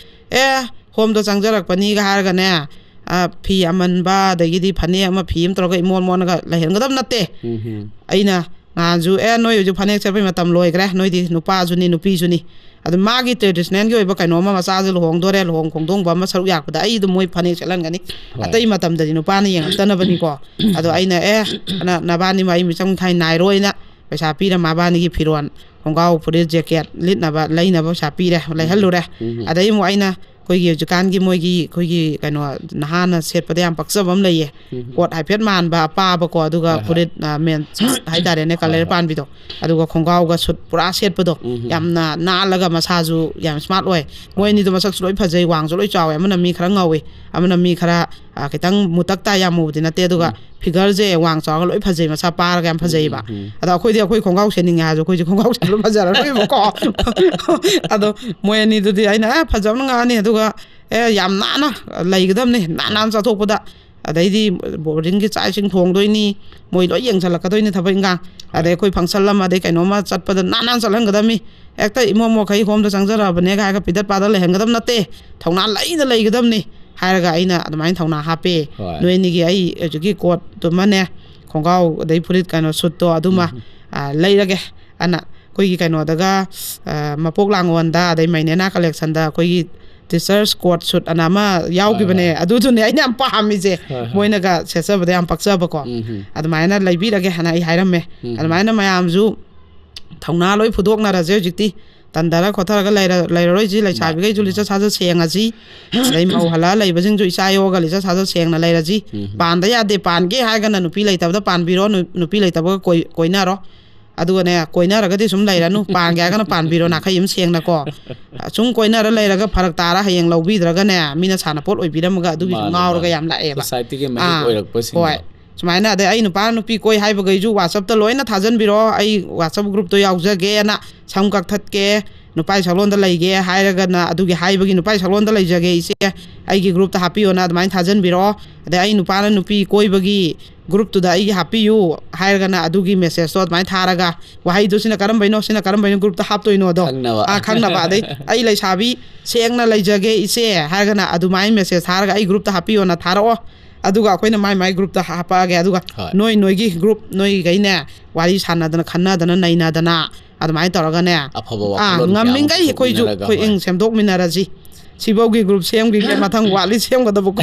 ꯑꯦ, ꯍꯣꯝꯗ ꯆꯪꯖꯔꯛꯄꯅꯤꯒ ꯍꯥꯏꯔꯒꯅꯦ, ꯑ, ꯐꯤ ꯑꯃꯟꯕ, ꯑꯗꯒꯤꯗꯤ ꯐꯅꯦꯛ ꯑꯃ, ꯐꯤ ꯑꯃ ꯇꯧꯔꯒ ꯏꯃꯣꯟ ꯃꯣꯟꯒ ꯂꯩꯍꯟꯒꯗꯕ ꯅꯠꯇꯦ꯫ ꯎꯝ ꯍꯝ꯫ ꯑꯩꯅ ꯅꯍꯥꯟꯁꯨ, "ꯑꯦ, ꯅꯣꯏ ꯍꯧꯖꯤꯛ ꯐꯅꯦꯛ ꯁꯦꯠꯄꯩ ꯃꯇꯝ ꯂꯣꯏꯈ꯭ꯔꯦ, ꯅꯣꯏꯗꯤ ꯅꯨꯄꯥꯁꯨꯅꯤ, ꯅꯨꯄꯤꯁꯨꯅꯤ꯫ ꯑꯗꯨ ꯃꯥꯒꯤ ꯇ꯭ꯔꯦꯗꯤꯁꯅꯦꯜꯒꯤ ꯑꯣꯏꯕ ꯀꯩꯅꯣꯝꯃ, ꯃꯆꯥꯁꯦ ꯂꯨꯍꯣꯡꯗꯣꯔꯦ, ꯂꯨꯍꯣꯡ ꯈꯣꯡꯗꯣꯡꯕ ꯑꯃ ꯁꯔꯨꯛ ꯌꯥꯔꯛꯄꯗ ꯑꯩ ꯑꯗꯨꯝ ꯃꯣꯏ ꯐꯅꯦꯛ ꯁꯦꯠꯍꯟꯒꯅꯤ꯫ ꯍꯣꯏ꯫ ꯑꯇꯩ ꯃꯇꯝꯗꯗꯤ ꯅꯨꯄꯥꯅ ꯌꯦꯡꯉꯛꯇꯅꯕꯅꯤꯀꯣ"꯫ ꯑꯗꯣ ꯑꯩꯅ, "ꯑꯦ, ꯅ-, ꯅꯕꯥꯅꯤ ꯃꯔꯤ ꯃꯤꯆꯪ ꯃꯤꯈꯥꯏ ꯅꯥꯏꯔꯣꯏꯅ" ꯄꯩꯁꯥ ꯄꯤꯔ ꯃꯕꯥꯅꯤꯒꯤ ꯐꯤꯔꯣꯟ, ꯈꯣꯡꯒ꯭ꯔꯥꯎ, ꯐꯨꯔꯤꯠ, ꯖꯦꯀꯦꯠ ꯂꯤꯠꯅꯕ, ꯂꯩꯅꯕ ꯄꯩꯁꯥ ꯄꯤꯔꯦ, ꯂꯩꯍꯜꯂꯨꯔꯦ꯫ ꯎꯝ꯫ ꯑꯗꯩ ꯑꯃꯨꯛ ꯑꯩꯅ ꯑꯩꯈꯣꯏꯒꯤ ꯍꯧꯖꯤꯛꯀꯥꯟꯒꯤ ꯃꯣꯏꯒꯤ, ꯑꯩꯈꯣꯏꯒꯤ ꯀꯩꯅꯣ, ꯅꯍꯥꯅ ꯁꯦꯠꯄꯗ ꯌꯥꯝ ꯄꯛꯆꯕ ꯑꯃ ꯂꯩꯌꯦ꯫ ꯎꯝ꯫ ꯀꯣꯠ ꯍꯥꯏꯐꯦꯠ ꯃꯥꯟꯕ ꯑꯄꯥꯕꯀꯣ, ꯑꯗꯨꯒ ꯍꯣꯏ, ꯍꯣꯏ꯫ ꯐꯨꯔꯤꯠ, ꯑ, ꯃꯦꯟ ꯁꯥꯔꯠ ꯍꯥꯏꯇꯥꯔꯦꯅꯦ, ꯍꯣꯏ, ꯀꯂꯔ ꯍꯣꯏ꯫ ꯄꯥꯟꯕꯤꯗꯣ, ꯑꯗꯨꯒ ꯈꯣꯡꯒ꯭ꯔꯥꯎꯒ ꯁꯨꯠ ꯄꯨꯔꯥ ꯁꯦꯠꯄꯗꯣ, ꯎꯝ꯫ ꯌꯥꯝꯅ ꯅꯥꯜꯂꯒ ꯃꯁꯥꯁꯨ ꯌꯥꯝ ꯁ꯭ꯃꯥꯔꯠ ꯑꯣꯏ꯫ ꯃꯣꯏ ꯑꯅꯤꯗꯣ ꯃꯁꯛꯁꯨ ꯂꯣꯏ ꯐꯖꯩ, ꯋꯥꯡꯁꯨ ꯂꯣꯏ ꯆꯥꯎꯋꯦ, ꯑꯃꯅ ꯃꯤ ꯈꯔ ꯉꯧꯋꯤ, ꯑꯃꯅ ꯃꯤ ꯈꯔ, ꯑ, ꯈꯤꯇꯪ ꯃꯨꯇꯛ ꯇꯥꯏ, ꯌꯥꯝ ꯃꯨꯕꯗꯤ ꯅꯠꯇꯦ, ꯑꯗꯨꯒ ꯎꯝ꯫ ꯐꯤꯒꯔꯁꯦ ꯋꯥꯡ ꯆꯥꯎꯔꯒ ꯂꯣꯏ ꯐꯖꯩ, ꯃꯁꯥ ꯄꯥꯔꯒ ꯌꯥꯝ ꯐꯖꯩꯕ꯫ ꯎꯝ, ꯎꯝ, ꯎꯝ꯫ ꯑꯗꯣ ꯑꯩꯈꯣꯏꯗꯤ ꯑꯩꯈꯣꯏ ꯈꯣꯡꯒ꯭ꯔꯥꯎ ꯁꯦꯠꯅꯤꯡꯉꯦ ꯍꯥꯏꯔꯁꯨ ꯑꯩꯈꯣꯏꯁꯦ ꯈꯣꯡꯒ꯭ꯔꯥꯎ ꯁꯦꯠꯄ ꯐꯖꯔꯔꯣꯏꯕꯀꯣ꯫ ꯑꯗꯣ ꯃꯣꯏ ꯑꯅꯤꯗꯨꯗꯤ ꯑꯩꯅ, "ꯑꯦ, ꯐꯖꯕꯅ ꯉꯥꯛꯑꯅꯤ", ꯑꯗꯨꯒ, "ꯑꯦ, ꯌꯥꯝ ꯅꯥꯟꯅ ꯂꯩꯒꯗꯕꯅꯤ, ꯅꯥꯟ ꯅꯥꯟ ꯆꯠꯊꯣꯛꯄꯗ", ꯑꯗꯩꯗꯤ ꯕꯣꯔꯗꯤꯡꯒꯤ ꯆꯥꯛ ꯏꯁꯤꯡ ꯊꯣꯡꯗꯣꯏꯅꯤ, ꯃꯣꯏ ꯂꯣꯏ ꯌꯦꯡꯁꯤꯜꯂꯛꯀꯗꯣꯏꯅꯤ ꯊꯕꯛ ꯏꯟꯈꯥꯡ꯫ ꯑꯗꯩ ꯑꯩꯈꯣꯏ ꯐꯪꯁꯟ ꯑꯃ, ꯑꯗꯩ ꯀꯩꯅꯣꯝꯃ ꯆꯠꯄꯗ ꯅꯥꯟ ꯅꯥꯟ ꯆꯠꯍꯟꯒꯗꯕꯅꯤ꯫ ꯍꯦꯛꯇ ꯏꯃꯣꯠ ꯃꯣꯠꯈꯩ ꯍꯣꯝꯗ ꯆꯪꯖꯔꯛꯑꯕꯅꯦꯒ ꯍꯥꯏꯔꯒ ꯄꯤꯗꯠ ꯄꯥꯗꯠ ꯂꯩꯍꯟꯒꯗꯕ ꯅꯠꯇꯦ, ꯊꯧꯅꯥ ꯂꯩꯅ ꯂꯩꯒꯗꯕꯅꯤ ꯍꯥꯏꯔꯒ ꯑꯩꯅ ꯑꯗꯨꯃꯥꯏꯅ ꯊꯧꯅꯥ ꯍꯥꯞꯄꯦ꯫ ꯍꯣꯏ꯫ ꯅꯣꯏ ꯑꯅꯤꯒꯤ ꯑꯩ ꯍꯧꯖꯤꯛꯀꯤ ꯀꯣꯠꯇꯨꯃꯅꯦ, ꯈꯣꯡꯒ꯭ꯔꯥꯎ, ꯑꯗꯩ ꯐꯨꯔꯤꯠ, ꯀꯩꯅꯣ, ꯁꯨꯠꯇꯣ ꯑꯗꯨꯃ, ꯎꯝ꯫ ꯑ, ꯂꯩꯔꯒꯦ꯫ ꯑꯅ ꯑꯩꯈꯣꯏꯒꯤ ꯀꯩꯅꯣꯗꯒ, ꯑ, ꯃꯄꯣꯛ ꯂꯥꯡꯒꯣꯜꯗ, ꯑꯗꯩ ꯃꯩꯅꯦꯅꯥ ꯀꯂꯦꯛꯁꯟꯗ ꯑꯩꯈꯣꯏꯒꯤ ꯇꯤꯆꯔꯁ ꯀꯣꯠ ꯁꯨꯠ ꯑꯅ ꯑꯃ ꯌꯥꯎꯈꯤꯕꯅꯦ꯫ ꯍꯣꯏ, ꯍꯣꯏ꯫ ꯑꯗꯨꯗꯨꯅꯦ ꯑꯩꯅ ꯌꯥꯝ ꯄꯥꯝꯃꯤꯁꯦ꯫ ꯍꯣꯏ, ꯍꯣꯏ꯫ ꯃꯣꯏꯅꯒ ꯁꯦꯠꯆꯕꯗ ꯌꯥꯝ ꯄꯛꯆꯕꯀꯣ꯫ ꯎꯝ, ꯎꯝ꯫ ꯑꯗꯨꯃꯥꯏꯅ ꯂꯩꯕꯤꯔꯒꯦ ꯍꯥꯏꯅ ꯑꯩ ꯍꯥꯏꯔꯝꯃꯦ꯫ ꯎꯝ, ꯎꯝ꯫ ꯑꯗꯨꯃꯥꯏꯅ ꯃꯌꯥꯝꯁꯨ ꯊꯧꯅꯥ ꯂꯣꯏ ꯐꯨꯗꯣꯛꯅꯔꯁꯦ ꯍꯧꯖꯤꯛꯇꯤ꯫ ꯇꯟꯗꯔ ꯈꯣꯠꯊꯔꯒ ꯂꯩꯔ-, ꯂꯩꯔꯔꯣꯏꯁꯤ꯫ ꯂꯩꯁꯥꯕꯤꯈꯩꯁꯨ ꯂꯤꯆꯠ ꯁꯥꯖꯠ ꯁꯦꯡꯉꯁꯤ꯫ ꯑꯗꯩ ꯃꯧ ꯍꯜꯂꯛꯑ ꯂꯩꯕꯁꯤꯡꯁꯨ ꯏꯆꯥ ꯌꯣꯛꯑꯒ ꯂꯤꯆꯠ ꯁꯥꯖꯠ ꯁꯦꯡꯅ ꯂꯩꯔꯁꯤ꯫ ꯎꯝ꯫ ꯄꯥꯟꯗ ꯌꯥꯗꯦ, ꯄꯥꯟꯒꯦ ꯍꯥꯏꯔꯒꯅ ꯅꯨꯄꯤ ꯂꯩꯇꯕꯗ ꯄꯥꯟꯕꯤꯔꯣ, ꯅꯨ-, ꯅꯨꯄꯤ ꯂꯩꯇꯕꯒ ꯀꯣꯏ-, ꯀꯣꯏꯅꯔꯣ꯫ ꯑꯗꯨꯒꯅꯦ, ꯀꯣꯏꯅꯔꯒꯗꯤ ꯁꯨꯝ ꯂꯩꯔꯅꯨ, ꯄꯥꯟꯒꯦ ꯍꯥꯏꯔꯒꯅ ꯄꯥꯟꯕꯤꯔꯣ, ꯅꯥꯈꯩ ꯑꯃ ꯁꯦꯡꯅꯀꯣ꯫ ꯁꯨꯝ ꯀꯣꯏꯅꯔ ꯂꯩꯔꯒ ꯐꯔꯛ ꯇꯥꯔ ꯍꯌꯦꯡ ꯂꯧꯕꯤꯗ꯭ꯔꯒꯅꯦ, ꯃꯤꯅ ꯁꯥꯟꯅꯄꯣꯠ ꯑꯣꯏꯕꯤꯔꯝꯃꯒ ꯑꯗꯨꯒꯤꯁꯨ ꯃꯥꯅꯦ, ꯉꯥꯎꯔꯒ ꯃꯥꯅꯦ꯫ ꯌꯥꯝ ꯂꯥꯛꯑꯦꯕ꯫ ꯁꯣꯁꯥꯏꯇꯤꯒꯤ ꯃꯍꯤꯛ ꯑꯥ, ꯑꯣꯏꯔꯛꯄꯁꯤꯡꯗꯣ꯫ ꯍꯣꯏ꯫ ꯁꯨꯃꯥꯏꯅ, ꯑꯗꯩ ꯑꯩ ꯅꯨꯄꯥ ꯅꯨꯄꯤ ꯀꯣꯏ ꯍꯥꯏꯕꯈꯩꯁꯨ WhatsApp-ꯇ ꯂꯣꯏꯅ ꯊꯥꯖꯟꯕꯤꯔꯣ꯫ ꯑꯩ WhatsApp group-ꯇꯣ ꯌꯥꯎꯖꯒꯦꯅ, ꯁꯝ ꯀꯛꯊꯠꯀꯦ, ꯅꯨꯄꯥꯒꯤ ꯁꯛꯂꯣꯟꯗ ꯂꯩꯒꯦ ꯍꯥꯏꯔꯒꯅ ꯑꯗꯨꯒꯤ ꯍꯥꯏꯕꯒꯤ "ꯅꯨꯄꯥꯒꯤ ꯁꯛꯂꯣꯟꯗ ꯂꯩꯖꯒꯦ ꯏꯆꯦ, ꯑꯩꯒꯤ group ꯇ ꯍꯥꯞꯄꯤꯌꯣꯅ" ꯑꯗꯨꯃꯥꯏꯅ ꯊꯥꯖꯟꯕꯤꯔꯛꯑꯣ꯫ ꯑꯗꯩ "ꯑꯩ ꯅꯨꯄꯥꯅ ꯅꯨꯄꯤ ꯀꯣꯏꯕꯒꯤ group ꯇꯨꯗ ꯑꯩꯒꯤ ꯍꯥꯞꯄꯤꯌꯨ" ꯍꯥꯏꯔꯒꯅ ꯑꯗꯨꯒꯤ message ꯇꯣ ꯑꯗꯨꯃꯥꯏꯅ ꯊꯥꯔꯒ, ꯋꯥꯍꯩꯗꯣ ꯁꯤꯅ ꯀꯔꯝꯕꯩꯅꯣ, ꯁꯤꯅ ꯀꯔꯝꯕꯩꯅꯣ group ꯇ ꯍꯥꯞꯇꯣꯏꯅꯣꯗꯣ, ꯈꯪꯅꯕ꯫ ꯑꯥ, ꯈꯪꯅꯕ꯫ ꯑꯗꯩ "ꯑꯩ ꯂꯩꯁꯥꯕꯤ ꯁꯦꯡꯅ ꯂꯩꯖꯒꯦ ꯏꯆꯦ" ꯍꯥꯏꯔꯒꯅ ꯑꯗꯨꯃꯥꯏꯅ message ꯊꯥꯔꯒ "ꯑꯩ group ꯇ ꯍꯥꯞꯄꯤꯌꯣꯅ" ꯊꯥꯔꯛꯑꯣ꯫ ꯑꯗꯨꯒ ꯑꯩꯈꯣꯏꯅ ꯃꯥꯏ ꯃꯥꯏ group ꯇ ꯍꯥꯞꯄꯛꯑꯒꯦ꯫ ꯑꯗꯨꯒ ꯍꯣꯏ꯫ ꯅꯣꯏ ꯅꯣꯏꯒꯤ group, ꯅꯣꯏꯒꯩꯅꯦ, ꯋꯥꯔꯤ ꯁꯥꯟꯅꯗꯅ, ꯈꯟꯅꯗꯅ, ꯅꯩꯅꯗꯅ, ꯑꯗꯨꯃꯥꯏꯅ ꯇꯧꯔꯒꯅꯦ, ꯑꯐꯕ ꯑꯥ, ꯋꯥꯈꯜꯂꯣꯟ ꯃꯌꯥꯝ ꯑꯃ ꯉꯝꯃꯤꯉꯩ ꯑꯩꯈꯣꯏꯁꯨ ꯄꯨꯊꯣꯛꯃꯤꯟꯅꯔꯒ, ꯑꯩꯈꯣꯏ, ꯍꯣꯏ꯫ ꯏꯪ, ꯁꯦꯝꯗꯣꯛꯃꯤꯟꯅꯔꯁꯤ꯫ ꯁꯤꯐꯧꯒꯤ group ꯁꯦꯝꯈꯤꯒꯦ, ꯃꯊꯪ ꯋꯥꯠꯂꯤ ꯁꯦꯝꯒꯗꯕꯀꯣ꯫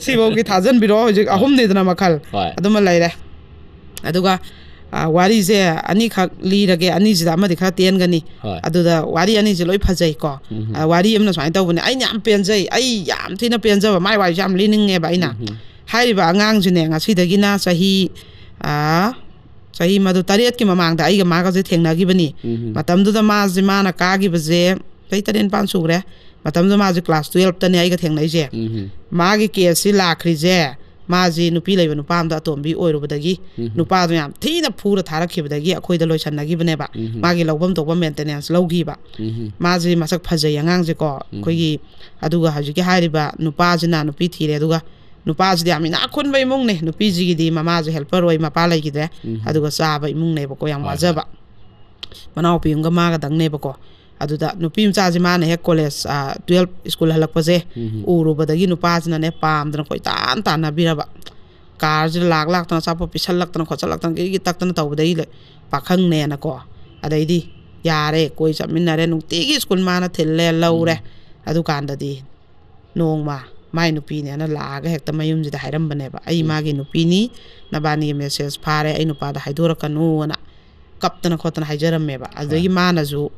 ꯁꯤꯐꯧꯒꯤ ꯊꯥꯖꯟꯕꯤꯔꯣ꯫ ꯍꯧꯖꯤꯛ ꯑꯍꯨꯝꯅꯤꯗꯅ ꯃꯈꯜ, ꯍꯣꯏ꯫ ꯑꯗꯨꯃ ꯂꯩꯔꯦ꯫ ꯑꯗꯨꯒ, ꯑ, ꯋꯥꯔꯤꯁꯦ ꯑꯅꯤꯈꯛ ꯂꯤꯔꯒꯦ, ꯑꯅꯤꯁꯤꯗ ꯑꯃꯗꯤ ꯈꯔ ꯇꯦꯟꯒꯅꯤ꯫ ꯍꯣꯏ꯫ ꯑꯗꯨꯗ ꯋꯥꯔꯤ ꯑꯅꯤꯁꯦ ꯂꯣꯏ ꯐꯖꯩꯀꯣ꯫ ꯎꯝ꯫ ꯑ, ꯋꯥꯔꯤ ꯑꯃꯅ ꯁꯨꯃꯥꯏꯅ ꯇꯧꯕꯅꯦ, ꯑꯩꯅ ꯌꯥꯝ ꯄꯦꯟꯖꯩ, ꯑꯩ ꯌꯥꯝ ꯊꯤꯅ ꯄꯦꯟꯖꯕ, ꯃꯥꯏ ꯋꯥꯔꯤꯁꯦ ꯌꯥꯝ ꯂꯤꯅꯤꯡꯉꯦꯕ ꯑꯩꯅ꯫ ꯎꯝ꯫ ꯍꯥꯏꯔꯤꯕ ꯑꯉꯥꯡꯁꯤꯅꯦ, ꯉꯁꯤꯗꯒꯤꯅ ꯆꯍꯤ, ꯑ, ꯆꯍꯤ ꯃꯗꯨ ꯇꯔꯦꯠꯀꯤ ꯃꯃꯥꯡꯗ ꯑꯩꯒ ꯃꯥꯒꯁꯦ ꯊꯦꯡꯅꯈꯤꯕꯅꯤ꯫ ꯎꯝ꯫ ꯃꯇꯝꯗꯨꯗ ꯃꯥꯁꯦ, ꯃꯥꯅ ꯀꯥꯈꯤꯕꯁꯦ ꯆꯍꯤ ꯇꯔꯦꯠ ꯅꯤꯄꯥꯟ ꯁꯨꯈ꯭ꯔꯦ꯫ ꯃꯇꯝꯗꯨꯗ ꯃꯥꯁꯦ class twelve ꯇꯅꯦ ꯑꯩꯒ ꯊꯦꯡꯅꯩꯁꯦ꯫ ꯎꯝ꯫ ꯃꯥꯒꯤ case ꯁꯤ ꯂꯥꯛꯈ꯭ꯔꯤꯁꯦ, ꯃꯥꯁꯤ ꯅꯨꯄꯤ ꯂꯩꯕ ꯅꯨꯄꯥ ꯑꯝꯗ ꯑꯇꯣꯝꯕꯤ ꯑꯣꯏꯔꯨꯕꯗꯒꯤ, ꯎꯝ꯫ ꯅꯨꯄꯥꯗꯣ ꯌꯥꯝ ꯊꯤꯅ ꯐꯨꯔ ꯊꯥꯔꯛꯈꯤꯕꯗꯒꯤ ꯑꯩꯈꯣꯏꯗ ꯂꯣꯏꯁꯟꯅꯈꯤꯕꯅꯦꯕ꯫ ꯎꯝ꯫ ꯃꯥꯒꯤ ꯂꯧꯐꯝ ꯊꯣꯛꯄ maintenance ꯂꯧꯈꯤꯕ꯫ ꯎꯝ꯫ ꯃꯥꯁꯤ ꯃꯁꯛ ꯐꯖꯩ ꯑꯉꯥꯡꯁꯦꯀꯣ, ꯑꯩꯈꯣꯏꯒꯤ꯫ ꯑꯗꯨꯒ ꯍꯧꯖꯤꯛꯀꯤ ꯍꯥꯏꯔꯤꯕ ꯅꯨꯄꯥꯁꯤꯅ ꯅꯨꯄꯤ ꯊꯤꯔꯦ, ꯑꯗꯨꯒ ꯅꯨꯄꯥꯁꯤꯗꯤ ꯌꯥꯝ ꯏꯅꯥꯛ ꯈꯨꯟꯕ ꯏꯃꯨꯡꯅꯦ, ꯅꯨꯄꯤꯁꯤꯒꯤꯗꯤ ꯃꯃꯥꯁꯨ helper ꯑꯣꯏ, ꯃꯄꯥ ꯂꯩꯈꯤꯗ꯭ꯔꯦ, ꯎꯝ꯫ ꯑꯗꯨꯒ ꯆꯥꯕ ꯏꯃꯨꯡꯅꯦꯕꯀꯣ, ꯌꯥꯝ ꯍꯣꯏ, ꯋꯥꯖꯕ꯫ ꯃꯅꯥꯎꯄꯤ ꯑꯃꯒ ꯃꯥꯒꯗꯪꯅꯦꯕꯀꯣ꯫ ꯑꯗꯨꯗ ꯅꯨꯄꯤ ꯃꯆꯥꯁꯦ ꯃꯥꯅ ꯍꯦꯛ college, ꯑ, twelve school ꯍꯜꯂꯛꯄꯁꯦ ꯎꯝ꯫ ꯎꯔꯨꯕꯗꯒꯤ ꯅꯨꯄꯥꯁꯤꯅꯅꯦ ꯄꯥꯝꯗꯅ ꯀꯣꯏꯇꯥꯟ ꯇꯥꯟꯅꯕꯤꯔꯕ꯫ Car ꯁꯤꯗ ꯂꯥꯛ ꯂꯥꯛꯇꯅ ꯑꯆꯥꯄꯣꯠ ꯄꯤꯁꯜꯂꯛꯇꯅ ꯈꯣꯠꯆꯜꯂꯛꯇꯅ ꯒꯤꯔꯤꯒꯤ ꯇꯛꯇꯅ ꯇꯧꯕꯗꯒꯤ ꯂꯣꯏ ꯄꯥꯈꯪꯅꯦꯅꯀꯣ꯫ ꯑꯗꯩꯗꯤ ꯌꯥꯔꯦ, ꯀꯣꯏ ꯆꯠꯃꯤꯟꯅꯔꯦ, ꯅꯨꯡꯇꯤꯒꯤ school ꯃꯥꯅ ꯊꯤꯜꯂꯦ, ꯂꯧꯔꯦ꯫ ꯎꯝ꯫ ꯑꯗꯨꯀꯥꯟꯗꯗꯤ ꯅꯣꯡꯃ ꯃꯥꯏ ꯅꯨꯄꯤꯅꯦꯅ ꯂꯥꯛꯑꯒ ꯍꯦꯛꯇ ꯃꯌꯨꯝꯁꯤꯗ ꯍꯥꯏꯔꯝꯕꯅꯦꯕ, "ꯑꯩ ꯎꯝ꯫ ꯃꯥꯒꯤ ꯅꯨꯄꯤꯅꯤ, ꯅꯕꯥꯅꯤꯒꯤ message ꯐꯥꯔꯦ, ꯑꯩ ꯅꯨꯄꯥꯗ ꯍꯥꯏꯗꯣꯔꯛꯀꯅꯨꯅ" ꯀꯞꯇꯅ ꯈꯣꯠꯇꯅ ꯍꯥꯏꯖꯔꯝꯃꯦꯕ꯫ ꯑꯗꯨꯗꯒꯤ ꯍꯣꯏ꯫ ꯃꯥꯅꯁꯨ,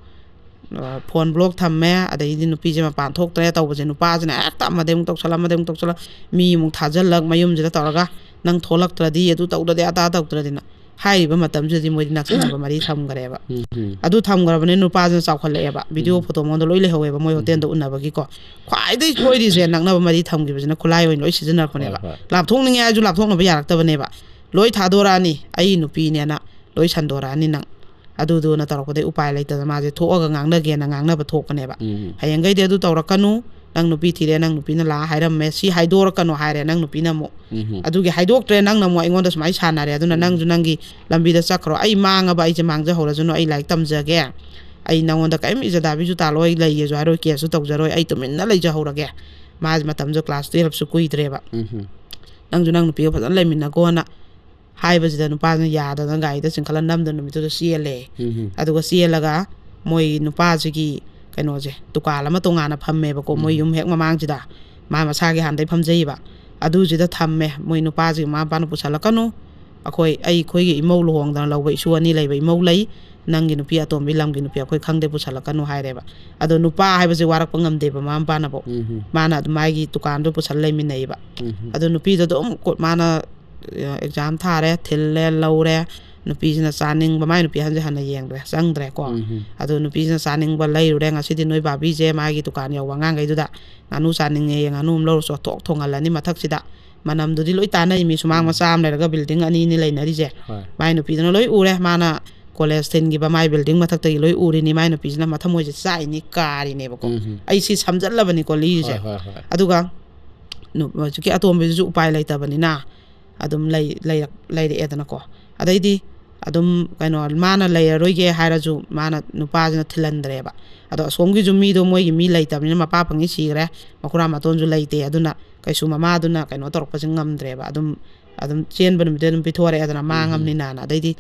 ꯑ, phone block ꯊꯝꯃꯦ, ꯑꯗꯩꯗꯤ ꯅꯨꯄꯤꯁꯦ ꯃꯄꯥꯟ ꯊꯣꯛꯇ꯭ꯔꯦ ꯇꯧꯕꯁꯦ, ꯅꯨꯄꯥꯁꯤꯅ ꯍꯦꯛꯇ ꯑꯃꯗꯩ ꯑꯃꯨꯛ ꯇꯧꯁꯜꯂꯛ, ꯑꯃꯗꯩ ꯑꯃꯨꯛ ꯇꯧꯁꯜꯂꯛ, ꯃꯤ ꯑꯃꯨꯛ ꯊꯥꯖꯜꯂꯛ, ꯃꯌꯨꯝꯁꯤꯗ ꯇꯧꯔꯒ "ꯅꯪ ꯊꯣꯛꯂꯛꯇ꯭ꯔꯗꯤ, ꯑꯗꯨ ꯇꯧꯗ꯭ꯔꯗꯤ, ꯑꯗꯥ ꯇꯧꯗ꯭ꯔꯗꯤꯅ" ꯍꯥꯏꯔꯤꯕ ꯃꯇꯝꯁꯤꯗꯗꯤ ꯃꯣꯏꯗꯤ ꯅꯛꯁꯤꯟꯅꯕ ꯃꯔꯤ ꯊꯝꯈ꯭ꯔꯦꯕ꯫ ꯎꯝ, ꯎꯝ꯫ ꯑꯗꯨ ꯊꯝꯈ꯭ꯔꯕꯅꯤꯅ ꯅꯨꯄꯥꯁꯤꯅ ꯆꯥꯎꯈꯠꯂꯛꯑꯦꯕ꯫ Video ꯎꯝ꯫ photo ꯃꯉꯣꯟꯗ ꯂꯣꯏ ꯂꯩꯍꯧꯋꯦꯕ, ꯃꯣꯏ hotel ꯗ ꯎꯅꯕꯒꯤꯀꯣ꯫ ꯈ꯭ꯋꯥꯏꯗꯒꯤ ꯁꯣꯏꯔꯤꯁꯦ ꯅꯛꯅꯕ ꯃꯔꯤ ꯊꯝꯈꯤꯕꯁꯤꯅ ꯈꯨꯠꯂꯥꯏ ꯑꯣꯏꯅ ꯂꯣꯏ ꯁꯤꯖꯤꯟꯅꯔꯛꯄꯅꯦꯕ꯫ ꯍꯣꯏ, ꯍꯣꯏ꯫ ꯂꯥꯞꯊꯣꯛꯅꯤꯡꯉꯦ ꯍꯥꯏꯔꯁꯨ ꯂꯥꯞꯊꯣꯛꯅꯕ ꯌꯥꯔꯛꯇꯕꯅꯦꯕ꯫ "ꯂꯣꯏ ꯊꯥꯗꯣꯔꯛꯑꯅꯤ, ꯑꯩ ꯅꯨꯄꯤꯅꯦꯅ ꯂꯣꯏ ꯁꯟꯗꯣꯔꯛꯑꯅꯤ ꯅꯪ꯫ ꯑꯗꯨꯗꯨꯅ ꯇꯧꯔꯛꯄꯗꯩ ꯎꯄꯥꯏ ꯂꯩꯇꯗꯅ ꯃꯥꯁꯦ ꯊꯣꯛꯑꯒ ꯉꯥꯡꯅꯒꯦꯅ ꯉꯥꯡꯅꯕ ꯊꯣꯛꯄꯅꯦꯕ꯫ ꯎꯝ꯫ "ꯍꯌꯦꯡꯈꯩꯗꯤ ꯑꯗꯨ ꯇꯧꯔꯛꯀꯅꯨ, ꯅꯪ ꯅꯨꯄꯤ ꯊꯤꯔꯦ, ꯅꯪ ꯅꯨꯄꯤꯅ ꯂꯥꯛꯑ ꯍꯥꯏꯔꯝꯃꯦ, ꯁꯤ ꯍꯥꯏꯗꯣꯔꯛꯀꯅꯨ" ꯍꯥꯏꯔꯦ ꯅꯪ ꯅꯨꯄꯤꯅ ꯑꯃꯨꯛ꯫ ꯎꯝ꯫ ꯑꯗꯨꯒꯤ ꯍꯥꯏꯗꯣꯛꯇ꯭ꯔꯦ, ꯅꯪꯅ ꯑꯃꯨꯛ ꯑꯩꯉꯣꯟꯗ ꯁꯨꯃꯥꯏꯅ ꯁꯥꯟꯅꯔꯦ, ꯑꯗꯨꯅ ꯎꯝ꯫ ꯅꯪꯁꯨ ꯅꯪꯒꯤ ꯂꯝꯕꯤꯗ ꯆꯠꯈ꯭ꯔꯣ, ꯑꯩ ꯃꯥꯡꯉꯕ ꯑꯩꯁꯦ ꯃꯥꯡꯖꯍꯧꯔꯁꯅꯨ, ꯑꯩ ꯂꯥꯏꯔꯤꯛ ꯇꯝꯖꯒꯦ, ꯑꯩ ꯅꯪꯉꯣꯟꯗ ꯀꯔꯤꯝ ꯏꯖꯗꯥꯕꯤꯁꯨ ꯇꯥꯜꯂꯣꯏ, ꯂꯩꯒꯦꯁꯨ ꯍꯥꯏꯔꯣꯏ, ꯀꯦꯁꯁꯨ ꯇꯧꯖꯔꯣꯏ, ꯑꯩ ꯇꯨꯃꯤꯟꯅ ꯂꯩꯖꯍꯧꯔꯒꯦ꯫ ꯃꯥꯁꯦ ꯃꯇꯝꯁꯨ ꯀ꯭ꯂꯥꯁ ꯇꯨꯌꯦꯜꯞꯁꯨ ꯀꯨꯏꯗ꯭ꯔꯦꯕ꯫ ꯎꯝ꯫ "ꯅꯪꯁꯨ ꯅꯪ ꯅꯨꯄꯤꯒ ꯐꯖꯅ ꯂꯩꯃꯤꯟꯅꯒꯣꯅ" ꯍꯥꯏꯕꯁꯤꯗ ꯅꯨꯄꯥꯁꯤꯅ ꯌꯥꯗꯅ ꯒꯥꯔꯤꯗ ꯆꯤꯡꯈꯠꯂ ꯅꯝꯗꯅ ꯅꯨꯃꯤꯠꯇꯨꯗ ꯆꯦꯜꯂꯦ꯫ ꯎꯝ꯫ ꯑꯗꯨꯒ ꯆꯦꯜꯂꯒ ꯃꯣꯏ ꯅꯨꯄꯥꯁꯤꯒꯤ ꯀꯩꯅꯣꯁꯦ, ꯗꯨꯀꯥꯟ ꯑꯃ ꯇꯣꯉꯥꯟꯅ ꯐꯝꯃꯦꯕꯀꯣ, ꯃꯣꯏ ꯎꯝ꯫ ꯌꯨꯝ ꯍꯦꯛ ꯃꯃꯥꯡꯁꯤꯗ꯫ ꯃꯥ ꯃꯁꯥꯒꯤ ꯍꯥꯟꯅꯗꯩ ꯐꯝꯖꯩꯕ꯫ ꯑꯗꯨꯁꯤꯗ ꯊꯝꯃꯦ꯫ ꯃꯣꯏ ꯅꯨꯄꯥꯁꯤꯒꯤ ꯃꯃꯥ ꯃꯄꯥꯅ "ꯄꯨꯁꯜꯂꯛꯀꯅꯨ, ꯑꯩꯈꯣꯏ, ꯑꯩ, ꯑꯩꯈꯣꯏꯒꯤ ꯏꯃꯧ ꯂꯨꯍꯣꯡꯗꯅ ꯂꯧꯕ ꯏꯁꯨ ꯑꯅꯤ ꯂꯩꯕ ꯏꯃꯧ ꯂꯩ, ꯅꯪꯒꯤ ꯅꯨꯄꯤ ꯑꯇꯣꯝꯕꯤ ꯂꯝꯒꯤ ꯅꯨꯄꯤ ꯑꯩꯈꯣꯏ ꯈꯪꯗꯦ, ꯄꯨꯁꯜꯂꯛꯀꯅꯨ" ꯍꯥꯏꯔꯦꯕ꯫ ꯑꯗꯣ ꯅꯨꯄꯥ ꯍꯥꯏꯕꯁꯦ ꯋꯥꯔꯛꯄ ꯉꯝꯗꯦꯕ ꯃꯃꯥ ꯃꯄꯥꯅꯐꯥꯎ꯫ ꯎꯝ꯫ ꯃꯥꯅ ꯑꯗꯨꯝ ꯃꯥꯒꯤ ꯗꯨꯀꯥꯟꯗꯣ ꯄꯨꯁꯜꯂ ꯂꯩꯃꯤꯟꯅꯩꯕ꯫ ꯎꯝ꯫ ꯑꯗꯣ ꯅꯨꯄꯤꯗꯣ ꯑꯗꯨꯝ ꯀꯣ-, ꯃꯥꯅ, ꯑ, ꯑꯦꯛꯖꯥꯝ ꯊꯥꯔꯦ, ꯊꯤꯜꯂꯦ, ꯂꯧꯔꯦ꯫ ꯅꯨꯄꯤꯁꯤꯅ ꯆꯥꯅꯤꯡꯕ, ꯃꯥꯏ ꯅꯨꯄꯤ ꯑꯍꯟꯁꯦ ꯍꯥꯟꯅ ꯌꯦꯡꯗ꯭ꯔꯦ, ꯆꯪꯗ꯭ꯔꯦꯀꯣ꯫ ꯎꯝ꯫ ꯑꯗꯣ ꯅꯨꯄꯤꯁꯤꯅ ꯆꯥꯅꯤꯡꯕ ꯂꯩꯔꯨꯔꯦ꯫ ꯉꯁꯤꯗꯤ ꯅꯣꯏ ꯕꯥꯕꯤꯁꯦ ꯃꯥꯒꯤ ꯗꯨꯀꯥꯟ ꯌꯧꯕ ꯑꯉꯥꯡꯈꯩꯗꯨꯗ "ꯉꯥꯅꯨ ꯆꯥꯅꯤꯡꯉꯦꯌꯦ, ꯉꯥꯅꯨ ꯑꯃ ꯂꯧꯔꯨꯆꯣ", ꯊꯣꯛ ꯊꯣꯡꯍꯜꯂꯅꯤ ꯃꯊꯛꯁꯤꯗ꯫ ꯃꯅꯝꯗꯨꯗꯤ ꯂꯣꯏ ꯇꯥꯟꯅꯩ, ꯃꯤ ꯁꯨꯃꯥꯡ ꯎꯝ꯫ ꯃꯆꯥ ꯑꯃ ꯂꯩꯔꯒ ꯕꯤꯜꯗꯤꯡ ꯑꯅꯤꯅꯤ ꯂꯩꯅꯔꯤꯁꯦ꯫ ꯍꯣꯏ꯫ ꯃꯥꯏ ꯅꯨꯄꯤꯗꯨꯅ ꯂꯣꯏ ꯎꯔꯦ, ꯃꯥꯅ ꯀꯣꯂꯦꯖ ꯊꯤꯟꯈꯤꯕ ꯃꯥꯏ ꯕꯤꯜꯗꯤꯡ ꯃꯊꯛꯇꯒꯤ ꯂꯣꯏ ꯎꯔꯤꯅꯤ꯫ ꯃꯥꯏ ꯅꯨꯄꯤꯁꯤꯅ ꯃꯊꯃꯣꯏꯁꯦ ꯆꯥꯛꯏꯅꯤ, ꯀꯥꯔꯤꯅꯦꯕꯀꯣ꯫ ꯎꯝ꯫ "ꯑꯩ ꯁꯤ ꯁꯝꯖꯜꯂꯕꯅꯤꯀꯣ ꯂꯤꯔꯤꯁꯦ"꯫ ꯍꯣꯏ, ꯍꯣꯏ, ꯍꯣꯏ꯫ ꯑꯗꯨꯒ ꯅꯨ-, ꯍꯧꯖꯤꯛꯀꯤ ꯑꯇꯣꯝꯕꯤꯗꯨꯁꯨ ꯎꯄꯥꯏ ꯂꯩꯇꯕꯅꯤꯅ ꯑꯗꯨꯝ ꯂꯩ-, ꯂꯩꯔꯛ-, ꯂꯩꯔꯛꯑꯦꯗꯅꯀꯣ꯫ ꯑꯗꯩꯗꯤ ꯑꯗꯨꯝ ꯀꯩꯅꯣ, ꯃꯥꯅ ꯂꯩꯔꯔꯣꯏꯒꯦ ꯍꯥꯏꯔꯁꯨ ꯃꯥꯅ, ꯅꯨꯄꯥꯁꯤꯅ ꯊꯤꯜꯍꯟꯗ꯭ꯔꯦꯕ꯫ ꯑꯗꯣ ꯑꯁꯣꯝꯒꯤꯁꯨ ꯃꯤꯗꯣ, ꯃꯣꯏꯒꯤ ꯃꯤ ꯂꯩꯇꯕꯅꯤꯅ, ꯃꯄꯥ ꯐꯪꯉꯤ ꯁꯤꯈ꯭ꯔꯦ, ꯃꯈꯨꯔꯥ ꯃꯇꯣꯟꯁꯨ ꯂꯩꯇꯦ, ꯑꯗꯨꯅ ꯀꯩꯁꯨ ꯃꯃꯥꯗꯨꯅ ꯀꯩꯅꯣ ꯇꯧꯔꯛꯄꯁꯦ ꯉꯝꯗ꯭ꯔꯦꯕ꯫ ꯑꯗꯨꯝ, ꯑꯗꯨꯝ ꯆꯦꯟꯕ ꯅꯨꯃꯤꯠꯇ ꯑꯗꯨꯝ ꯄꯤꯊꯣꯔꯛꯑꯦꯗꯅ, ꯎꯝ꯫ ꯃꯥꯡꯉꯝꯅꯤꯅꯅ꯫ ꯑꯗꯩꯗꯤ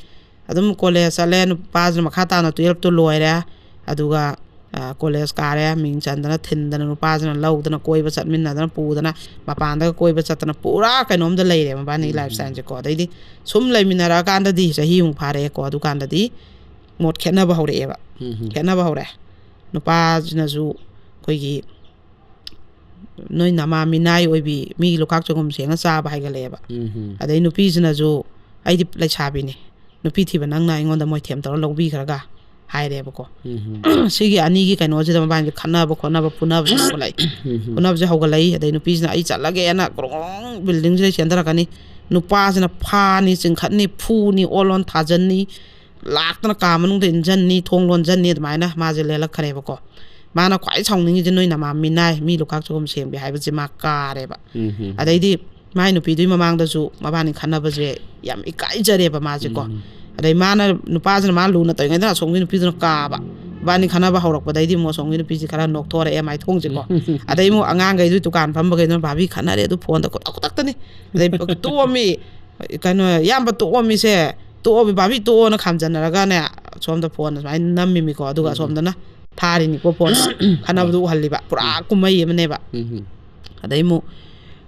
ꯑꯗꯨꯝ ꯀꯣꯂꯦꯖ ꯆꯠꯂꯦ, ꯅꯨꯄꯥꯁꯤꯅ ꯃꯈꯥ ꯇꯥꯅ ꯇꯨꯌꯦꯜꯞꯇꯣ ꯂꯣꯏꯔꯦ꯫ ꯑꯗꯨꯒ, ꯑ, ꯀꯣꯂꯦꯖ ꯀꯥꯔꯦ, ꯃꯤꯡ ꯆꯟꯗꯅ ꯊꯤꯟꯗꯅ, ꯅꯨꯄꯥꯁꯤꯅ ꯂꯧꯗꯅ, ꯀꯣꯏꯕ ꯆꯠꯃꯤꯟꯅꯗꯅ, ꯄꯨꯗꯅ, ꯃꯄꯥꯟꯗꯒ ꯀꯣꯏꯕ ꯆꯠꯇꯅ, ꯄꯨꯔꯥ ꯀꯩꯅꯣꯝꯗ ꯂꯩꯔꯦ ꯃꯕꯥꯅꯤ ꯎꯝ꯫ ꯂꯥꯏꯐ ꯁ꯭ꯇꯥꯏꯜꯁꯦꯀꯣ꯫ ꯑꯗꯩꯗꯤ ꯁꯨꯝ ꯂꯩꯃꯤꯟꯅꯔꯛꯑꯀꯥꯟꯗꯗꯤ, ꯆꯍꯤꯃꯨꯛ ꯐꯥꯔꯛꯑꯦꯀꯣ, ꯑꯗꯨꯀꯥꯟꯗꯗꯤ ꯃꯣꯠ ꯈꯦꯠꯅꯕ ꯍꯧꯔꯛꯑꯦꯕ꯫ ꯎꯝ꯫ ꯈꯦꯠꯅꯕ ꯍꯧꯔꯛꯑꯦ꯫ ꯅꯨꯄꯥꯁꯤꯅꯁꯨ ꯑꯩꯈꯣꯏꯒꯤ ꯅꯣꯏ ꯅꯃꯥ ꯃꯤꯅꯥꯏ ꯑꯣꯏꯕꯤ, ꯃꯤꯒꯤ ꯂꯨꯈꯥꯛ ꯆꯒꯨꯝ ꯁꯦꯡꯉ ꯆꯥꯕ ꯍꯥꯏꯒꯠꯂꯛꯑꯦꯕ꯫ ꯎꯝ꯫ ꯑꯗꯩ ꯅꯨꯄꯤꯁꯤꯅꯁꯨ, "ꯑꯩꯗꯤ ꯂꯩꯁꯥꯕꯤꯅꯤ, ꯅꯨꯄꯤ ꯊꯤꯕ ꯅꯪꯅ ꯑꯩꯉꯣꯟꯗ ꯃꯣꯏꯊꯦꯝ ꯇꯧꯔ ꯂꯧꯕꯤꯈ꯭ꯔꯒ" ꯍꯥꯏꯔꯦꯕꯀꯣ꯫ ꯎꯝ꯫ ꯁꯤꯒꯤ ꯑꯅꯤꯒꯤ ꯀꯩꯅꯣꯁꯤꯗ ꯃꯕꯥꯅꯤꯁꯦ ꯈꯠꯅꯕ ꯈꯣꯠꯅꯕ, ꯐꯨꯅꯕꯁꯦ ꯍꯧꯒꯠꯂꯛꯏ꯫ ꯎꯝ꯫ ꯐꯨꯅꯕꯁꯦ ꯍꯧꯒꯠꯂꯛꯏ꯫ ꯑꯗꯩ ꯅꯨꯄꯤꯁꯤꯅ "ꯑꯩ ꯆꯠꯂꯒꯦꯅ" ꯒ꯭ꯔꯣꯡ ꯕꯤꯜꯗꯤꯡꯁꯤꯗ ꯆꯦꯟꯊꯔꯛꯀꯅꯤ꯫ ꯅꯨꯄꯥꯁꯤꯅ ꯐꯥꯅꯤ, ꯆꯤꯡꯈꯠꯅꯤ, ꯐꯨꯅꯤ, ꯑꯣꯟ ꯑꯣꯟ ꯊꯥꯖꯟꯅꯤ꯫ ꯂꯥꯛꯇꯅ ꯀꯥ ꯃꯅꯨꯡꯗ ꯏꯟꯖꯟꯅꯤ, ꯊꯣꯡ ꯂꯣꯟꯖꯟꯅꯤ, ꯑꯗꯨꯃꯥꯏꯅ ꯃꯥꯁꯦ ꯂꯦꯜꯂꯛꯈ꯭ꯔꯦꯕꯀꯣ꯫ ꯃꯥꯅ ꯈ꯭ꯋꯥꯏ ꯁꯥꯎꯅꯤꯡꯉꯤꯁꯦ ꯅꯣꯏ ꯅꯃꯥ ꯃꯤꯅꯥꯏ, ꯃꯤ ꯂꯨꯈꯥꯛ ꯆꯒꯨꯝ ꯁꯦꯝꯒꯦ ꯍꯥꯏꯕꯁꯦ ꯃꯥ ꯀꯥꯔꯦꯕ꯫ ꯑꯗꯩꯗꯤ ꯃꯥꯏ ꯅꯨꯄꯤꯗꯨꯒꯤ ꯃꯃꯥꯡꯗꯁꯨ ꯃꯕꯥꯅꯤ ꯈꯠꯅꯕꯁꯦ ꯌꯥꯝ ꯏꯀꯥꯏꯖꯔꯦꯕ ꯃꯥꯁꯦꯀꯣ꯫ ꯑꯗꯩ ꯃꯥꯅ, ꯅꯨꯄꯥꯁꯤꯅ ꯃꯥ ꯂꯨꯅ ꯇꯧꯔꯤꯉꯩꯗ ꯑꯁꯣꯝꯒꯤ ꯅꯨꯄꯤꯗꯨꯅ ꯀꯥꯕ꯫ ꯃꯕꯥꯅꯤ ꯈꯠꯅꯕ ꯍꯧꯔꯛꯄꯗꯩꯗꯤ ꯑꯃꯨꯛ ꯑꯁꯣꯝꯒꯤ ꯅꯨꯄꯤꯁꯤ ꯈꯔ ꯅꯣꯛꯊꯣꯔꯛꯑꯦ ꯃꯥꯏꯊꯣꯡꯁꯦꯀꯣ꯫ ꯑꯗꯩ ꯑꯃꯨꯛ ꯑꯉꯥꯡꯈꯩꯗꯨ, ꯗꯨꯀꯥꯟ ꯐꯝꯕꯈꯩꯗꯨꯅ, "ꯚꯥꯕꯤ ꯈꯠꯅꯔꯦ ꯑꯗꯨ ꯐꯣꯟꯗ ꯈꯨꯗꯛ ꯈꯨꯗꯛꯇꯅꯤ꯫ ꯑꯗꯩ ꯇꯣꯛꯑꯝꯃꯤ, ꯀꯩꯅꯣ, ꯏꯌꯥꯝꯕ ꯇꯣꯛꯑꯝꯃꯤꯁꯦ, ꯇꯣꯛꯑꯣ ꯚꯥꯕꯤ ꯇꯣꯛꯑꯣꯅ" ꯈꯥꯝꯖꯟꯅꯔꯒꯅꯦ, ꯁꯣꯝꯗ ꯐꯣꯟ ꯁꯨꯃꯥꯏꯅ ꯅꯝꯃꯤꯃꯤꯀꯣ, ꯑꯗꯨꯒ ꯑꯁꯣꯝꯗꯅ ꯊꯥꯔꯤꯅꯤꯀꯣ ꯐꯣꯟ꯫ ꯈꯠꯅꯕꯗꯨ ꯎꯍꯜꯂꯤꯕ꯫ ꯄꯨꯔꯥ ꯀꯨꯝꯍꯩ ꯑꯃꯅꯦꯕ꯫ ꯑꯗꯩ ꯑꯃꯨꯛ,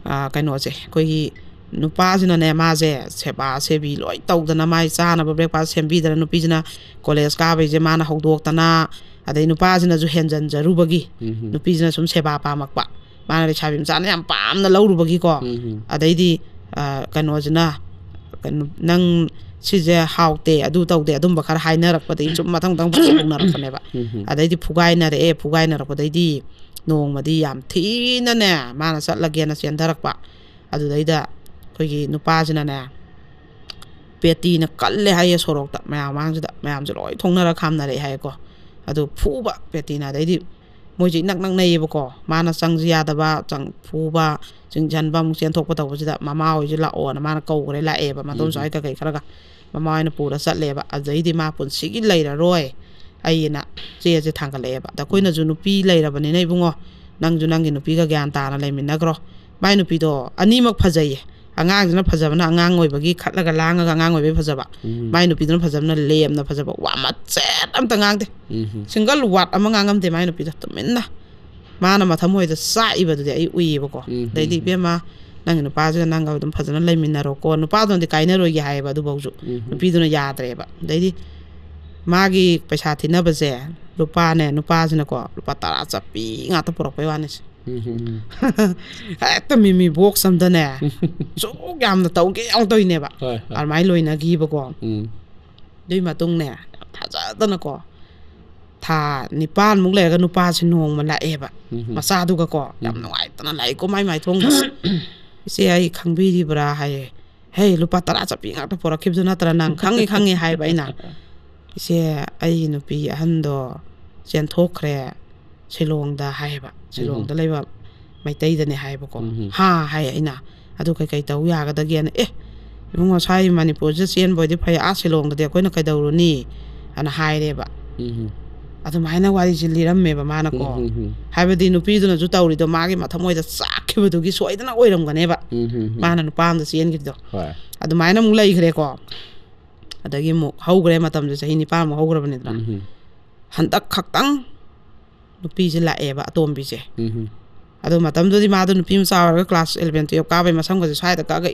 ꯑꯥ, ꯀꯩꯅꯣꯁꯦ, ꯑꯩꯈꯣꯏꯒꯤ ꯅꯨꯄꯥꯁꯤꯅꯅꯦ, ꯃꯥꯁꯦ ꯁꯦꯕꯥ ꯁꯦꯕꯤ ꯂꯣꯏ ꯇꯧꯗꯅ, ꯃꯥꯏ ꯆꯥꯅꯕ ꯕ꯭ꯔꯦꯛꯐꯥꯁ ꯁꯦꯝꯕꯤꯗꯅ, ꯅꯨꯄꯤꯁꯤꯅ ꯀꯣꯂꯦꯖ ꯀꯥꯕꯩꯁꯦ ꯃꯥꯅ ꯍꯧꯗꯣꯛꯇꯅ, ꯑꯗꯩ ꯅꯨꯄꯥꯁꯤꯅꯁꯨ ꯍꯦꯟꯖꯟꯖꯔꯨꯕꯒꯤ, ꯅꯨꯄꯤꯁꯤꯅ ꯁꯨꯝ ꯁꯦꯕꯥ ꯄꯥꯝꯃꯛꯄ, ꯃꯥꯅ ꯂꯩꯁꯥꯕꯤ ꯃꯆꯥꯅ ꯌꯥꯝ ꯄꯥꯝꯅ ꯂꯧꯔꯨꯕꯒꯤꯀꯣ꯫ ꯑꯗꯩꯗꯤ, ꯑꯥ, ꯀꯩꯅꯣꯁꯤꯅ, ꯀꯩꯅꯣ, "ꯅꯪ ꯁꯤꯁꯦ ꯍꯥꯎꯇꯦ, ꯑꯗꯨ ꯇꯧꯗꯦ", ꯑꯗꯨꯝꯕ ꯈꯔ ꯍꯥꯏꯅꯔꯛꯄꯗꯒꯤ ꯁꯨꯝ ꯃꯊꯪ ꯃꯊꯪ ꯍꯧꯅꯔꯛꯄꯅꯦꯕ꯫ ꯑꯗꯩꯗꯤ ꯐꯨꯒꯥꯏꯅꯔꯛꯑꯦ꯫ ꯐꯨꯒꯥꯏꯅꯔꯛꯄꯗꯩꯗꯤ ꯅꯣꯡꯃꯗꯤ ꯌꯥꯝ ꯊꯤꯅꯅꯦ, ꯃꯥꯅ ꯆꯠꯂꯒꯦꯅ ꯆꯦꯟꯊꯔꯛꯄ꯫ ꯑꯗꯨꯗꯩꯗ ꯑꯩꯈꯣꯏꯒꯤ ꯅꯨꯄꯥꯁꯤꯅꯅꯦ, ꯄꯦꯇꯤꯅ ꯀꯜꯂꯦ ꯍꯥꯏꯌꯦ ꯁꯣꯔꯣꯛꯇ, ꯃꯌꯥꯝ ꯃꯥꯡꯁꯤꯗ, ꯃꯌꯥꯝꯁꯦ ꯂꯣꯏ ꯊꯣꯛꯅꯔ ꯈꯥꯝꯅꯔꯛꯑꯦ ꯍꯥꯏꯌꯦꯀꯣ꯫ ꯑꯗꯨ ꯐꯨꯕ ꯄꯦꯇꯤꯅ, ꯑꯗꯩꯗꯤ ꯃꯣꯏꯁꯦ ꯏꯅꯛ ꯅꯛꯅꯩꯌꯦꯕꯀꯣ꯫ ꯃꯥꯅ ꯆꯪꯁꯤ ꯌꯥꯗꯕ, ꯆꯪ-, ꯐꯨꯕ, ꯆꯤꯡꯁꯤꯟꯕ, ꯑꯃꯨꯛ ꯆꯦꯟꯊꯣꯛꯄ ꯇꯧꯕꯁꯤꯗ ꯃꯃꯥ ꯍꯣꯏꯁꯦ ꯂꯥꯛꯑꯣꯅ ꯃꯥꯅ ꯀꯧꯈ꯭ꯔꯦ, ꯂꯥꯛꯑꯦꯕ, ꯃꯗꯣꯝꯆꯥ ꯍꯣꯏ ꯀꯩꯀꯩ ꯈꯔꯒ꯫ ꯃꯃꯥ ꯍꯣꯏꯅ ꯄꯨꯔ ꯆꯠꯂꯦꯕ꯫ ꯑꯗꯩꯗꯤ ꯃꯥ ꯄꯨꯟꯁꯤꯒꯤ ꯂꯩꯔꯔꯣꯏ ꯑꯩꯅ ꯆꯦꯁꯦ ꯊꯥꯡꯒꯠꯂꯛꯑꯦꯕ꯫ ꯑꯗ ꯑꯩꯈꯣꯏꯅꯁꯨ ꯅꯨꯄꯤ ꯂꯩꯔꯕꯅꯤꯅ, "ꯏꯕꯨꯡꯉꯣ, ꯅꯪꯁꯨ ꯅꯪꯒꯤ ꯅꯨꯄꯤꯒ ꯒ꯭ꯌꯥꯟ ꯇꯥꯅ ꯂꯩꯃꯤꯟꯅꯈ꯭ꯔꯣ"꯫ ꯃꯥꯏ ꯅꯨꯄꯤꯗꯣ ꯑꯅꯤꯃꯛ ꯐꯖꯩꯌꯦ꯫ ꯑꯉꯥꯡꯁꯤꯅ ꯐꯖꯕꯅ ꯑꯉꯥꯡ ꯑꯣꯏꯕꯒꯤ ꯈꯠꯂꯒ ꯂꯥꯡꯉꯒ ꯑꯉꯥꯡ ꯑꯣꯏꯕꯒꯤ ꯐꯖꯕ꯫ ꯃꯥꯏ ꯅꯨꯄꯤꯗꯨꯅ ꯐꯖꯕꯅ ꯂꯦꯝꯅ ꯐꯖꯕ꯫ ꯋꯥ ꯃꯆꯦꯠ ꯑꯝꯇ ꯉꯥꯡꯗꯦ꯫ ꯁꯤꯡꯒꯜ ꯋꯥꯔꯗ ꯑꯃ ꯉꯥꯡꯉꯝꯗꯦ ꯃꯥꯏ ꯅꯨꯄꯤꯗꯣ꯫ ꯇꯨꯃꯤꯟꯅ꯫ ꯃꯥꯅ ꯃꯊꯃꯣꯏꯗ ꯆꯥꯛꯏꯕꯗꯨꯗꯤ ꯑꯩ ꯎꯏꯌꯦꯕꯀꯣ꯫ ꯑꯗꯩꯗꯤ, "ꯏꯕꯦꯝꯃ, ꯅꯪꯒꯤ ꯅꯨꯄꯥꯁꯤꯒ ꯅꯪꯒ ꯑꯗꯨꯝ ꯐꯖꯅ ꯂꯩꯃꯤꯟꯅꯔꯣꯀꯣ꯫ ꯅꯨꯄꯥꯗꯨꯅꯗꯤ ꯀꯥꯏꯅꯔꯣꯏꯒꯦ" ꯍꯥꯏꯌꯦꯕ ꯑꯗꯨꯐꯧꯁꯨ꯫ ꯅꯨꯄꯤꯗꯨꯅ ꯌꯥꯗ꯭ꯔꯦꯕ꯫ ꯑꯗꯩꯗꯤ ꯃꯥꯒꯤ ꯄꯩꯁꯥ ꯊꯤꯅꯕꯁꯦ, ꯂꯨꯄꯥꯅꯦ, ꯅꯨꯄꯥꯁꯤꯅꯀꯣ, ꯂꯨꯄꯥ ꯇꯔꯥ ꯆꯞꯄꯤ ꯉꯥꯛꯇ ꯄꯨꯔꯛꯄꯩ ꯋꯥꯅꯤꯁꯦ꯫ ꯍꯦꯛꯇ ꯃꯤꯃꯤ ꯕꯣꯛꯁ ꯑꯝꯗꯅꯦ, ꯁꯨꯛ ꯌꯥꯝꯅ ꯇꯧꯒꯦ ꯌꯥꯎꯅ ꯇꯧꯔꯤꯅꯦꯕ꯫ ꯍꯣꯏ, ꯍꯣꯏ꯫ ꯑꯗꯨꯃꯥꯏꯅ ꯂꯣꯏꯅꯈꯤꯕꯀꯣ꯫ ꯑꯗꯨꯏ ꯃꯇꯨꯡꯅꯦ, ꯌꯥꯝ ꯊꯥꯖꯗꯅꯀꯣ, ꯊꯥ ꯅꯤꯄꯥꯟꯃꯨꯛ ꯂꯩꯔꯒ ꯅꯨꯄꯥꯁꯤ ꯅꯣꯡꯃ ꯂꯥꯛꯑꯦꯕ꯫ ꯃꯆꯥꯗꯨꯒꯀꯣ, ꯌꯥꯝ ꯅꯨꯡꯉꯥꯏꯇꯅ ꯂꯥꯛꯏꯀꯣ ꯃꯥꯏ ꯃꯥꯏꯊꯣꯡꯗ꯫ "ꯏꯆꯦ, ꯑꯩ ꯈꯪꯕꯤꯔꯤꯕ꯭ꯔꯥ?" ꯍꯥꯏꯌꯦ꯫ "ꯍꯦ, ꯂꯨꯄꯥ ꯇꯔꯥ ꯆꯞꯄꯤ ꯉꯥꯛꯇ ꯄꯨꯔꯛꯈꯤꯕꯗꯨ ꯅꯠꯇ꯭ꯔꯥ ꯅꯪ? ꯈꯪꯉꯤ, ꯈꯪꯉꯤ" ꯍꯥꯏꯕ ꯑꯩꯅ꯫ "ꯏꯆꯦ, ꯑꯩ ꯅꯨꯄꯤ ꯑꯍꯟꯗꯣ ꯆꯦꯟꯊꯣꯛꯈ꯭ꯔꯦ ꯁꯤꯂꯣꯡꯗ" ꯍꯥꯏꯌꯦꯕ, "ꯁꯤꯂꯣꯡꯗ ꯂꯩꯕ ꯃꯩꯇꯩꯗꯅꯦ" ꯍꯥꯏꯌꯦꯕꯀꯣ꯫ "ꯍꯥ?" ꯍꯥꯏ ꯑꯩꯅ꯫ "ꯑꯗꯨ ꯀꯩꯀꯩ ꯇꯧ ꯌꯥꯒꯗꯒꯦꯅ?" "ꯑꯦ, ꯏꯕꯨꯡꯉꯣ, ꯁ꯭ꯋꯥꯏ ꯃꯅꯤꯄꯨꯔꯁꯤꯗ ꯆꯦꯟꯕ ꯑꯣꯏꯗꯤ ꯐꯩ, ꯑꯥ ꯁꯤꯂꯣꯡꯗꯗꯤ ꯑꯩꯈꯣꯏꯅ ꯀꯩꯗꯧꯔꯨꯅꯤ?" ꯑꯅ ꯍꯥꯏꯔꯦꯕ꯫ ꯑꯗꯨꯃꯥꯏꯅ ꯋꯥꯔꯤꯁꯦ ꯂꯤꯔꯝꯃꯦꯕ ꯃꯥꯅꯀꯣ꯫ ꯍꯥꯏꯕꯗꯤ ꯅꯨꯄꯤꯗꯨꯅꯁꯨ ꯇꯧꯔꯤꯗꯣ ꯃꯥꯒꯤ ꯃꯊꯃꯣꯏꯗ ꯆꯥꯛꯈꯤꯕꯗꯨꯒꯤ ꯁꯣꯏꯗꯅ ꯑꯣꯏꯔꯝꯒꯅꯦꯕ꯫ ꯃꯥꯅ ꯅꯨꯄꯥ ꯑꯃꯗ ꯆꯦꯟꯈꯤꯕꯗꯣ꯫ ꯍꯣꯏ꯫ ꯑꯗꯨꯃꯥꯏꯅ ꯑꯃꯨꯛ ꯂꯩꯈ꯭ꯔꯦꯀꯣ꯫ ꯑꯗꯒꯤ ꯑꯃꯨꯛ ꯍꯧꯈ꯭ꯔꯦ ꯃꯇꯝꯁꯦ, ꯆꯍꯤ ꯅꯤꯄꯥꯟꯃꯨꯛ ꯍꯧꯈ꯭ꯔꯕꯅꯤꯗꯅ꯫ ꯍꯟꯗꯛ ꯈꯛꯇꯪ ꯅꯨꯄꯤꯁꯦ ꯂꯥꯛꯑꯦꯕ, ꯑꯇꯣꯝꯕꯤꯁꯦ꯫ ꯑꯗꯨ ꯃꯇꯝꯗꯨꯗꯤ ꯃꯥꯗꯣ ꯅꯨꯄꯤ ꯃꯆꯥ ꯑꯣꯏꯔꯒ class eleven twelve ꯀꯥꯕꯩ ꯃꯁꯝꯒꯁꯦ ꯁ꯭ꯋꯥꯏꯗ ꯀꯛꯑꯒ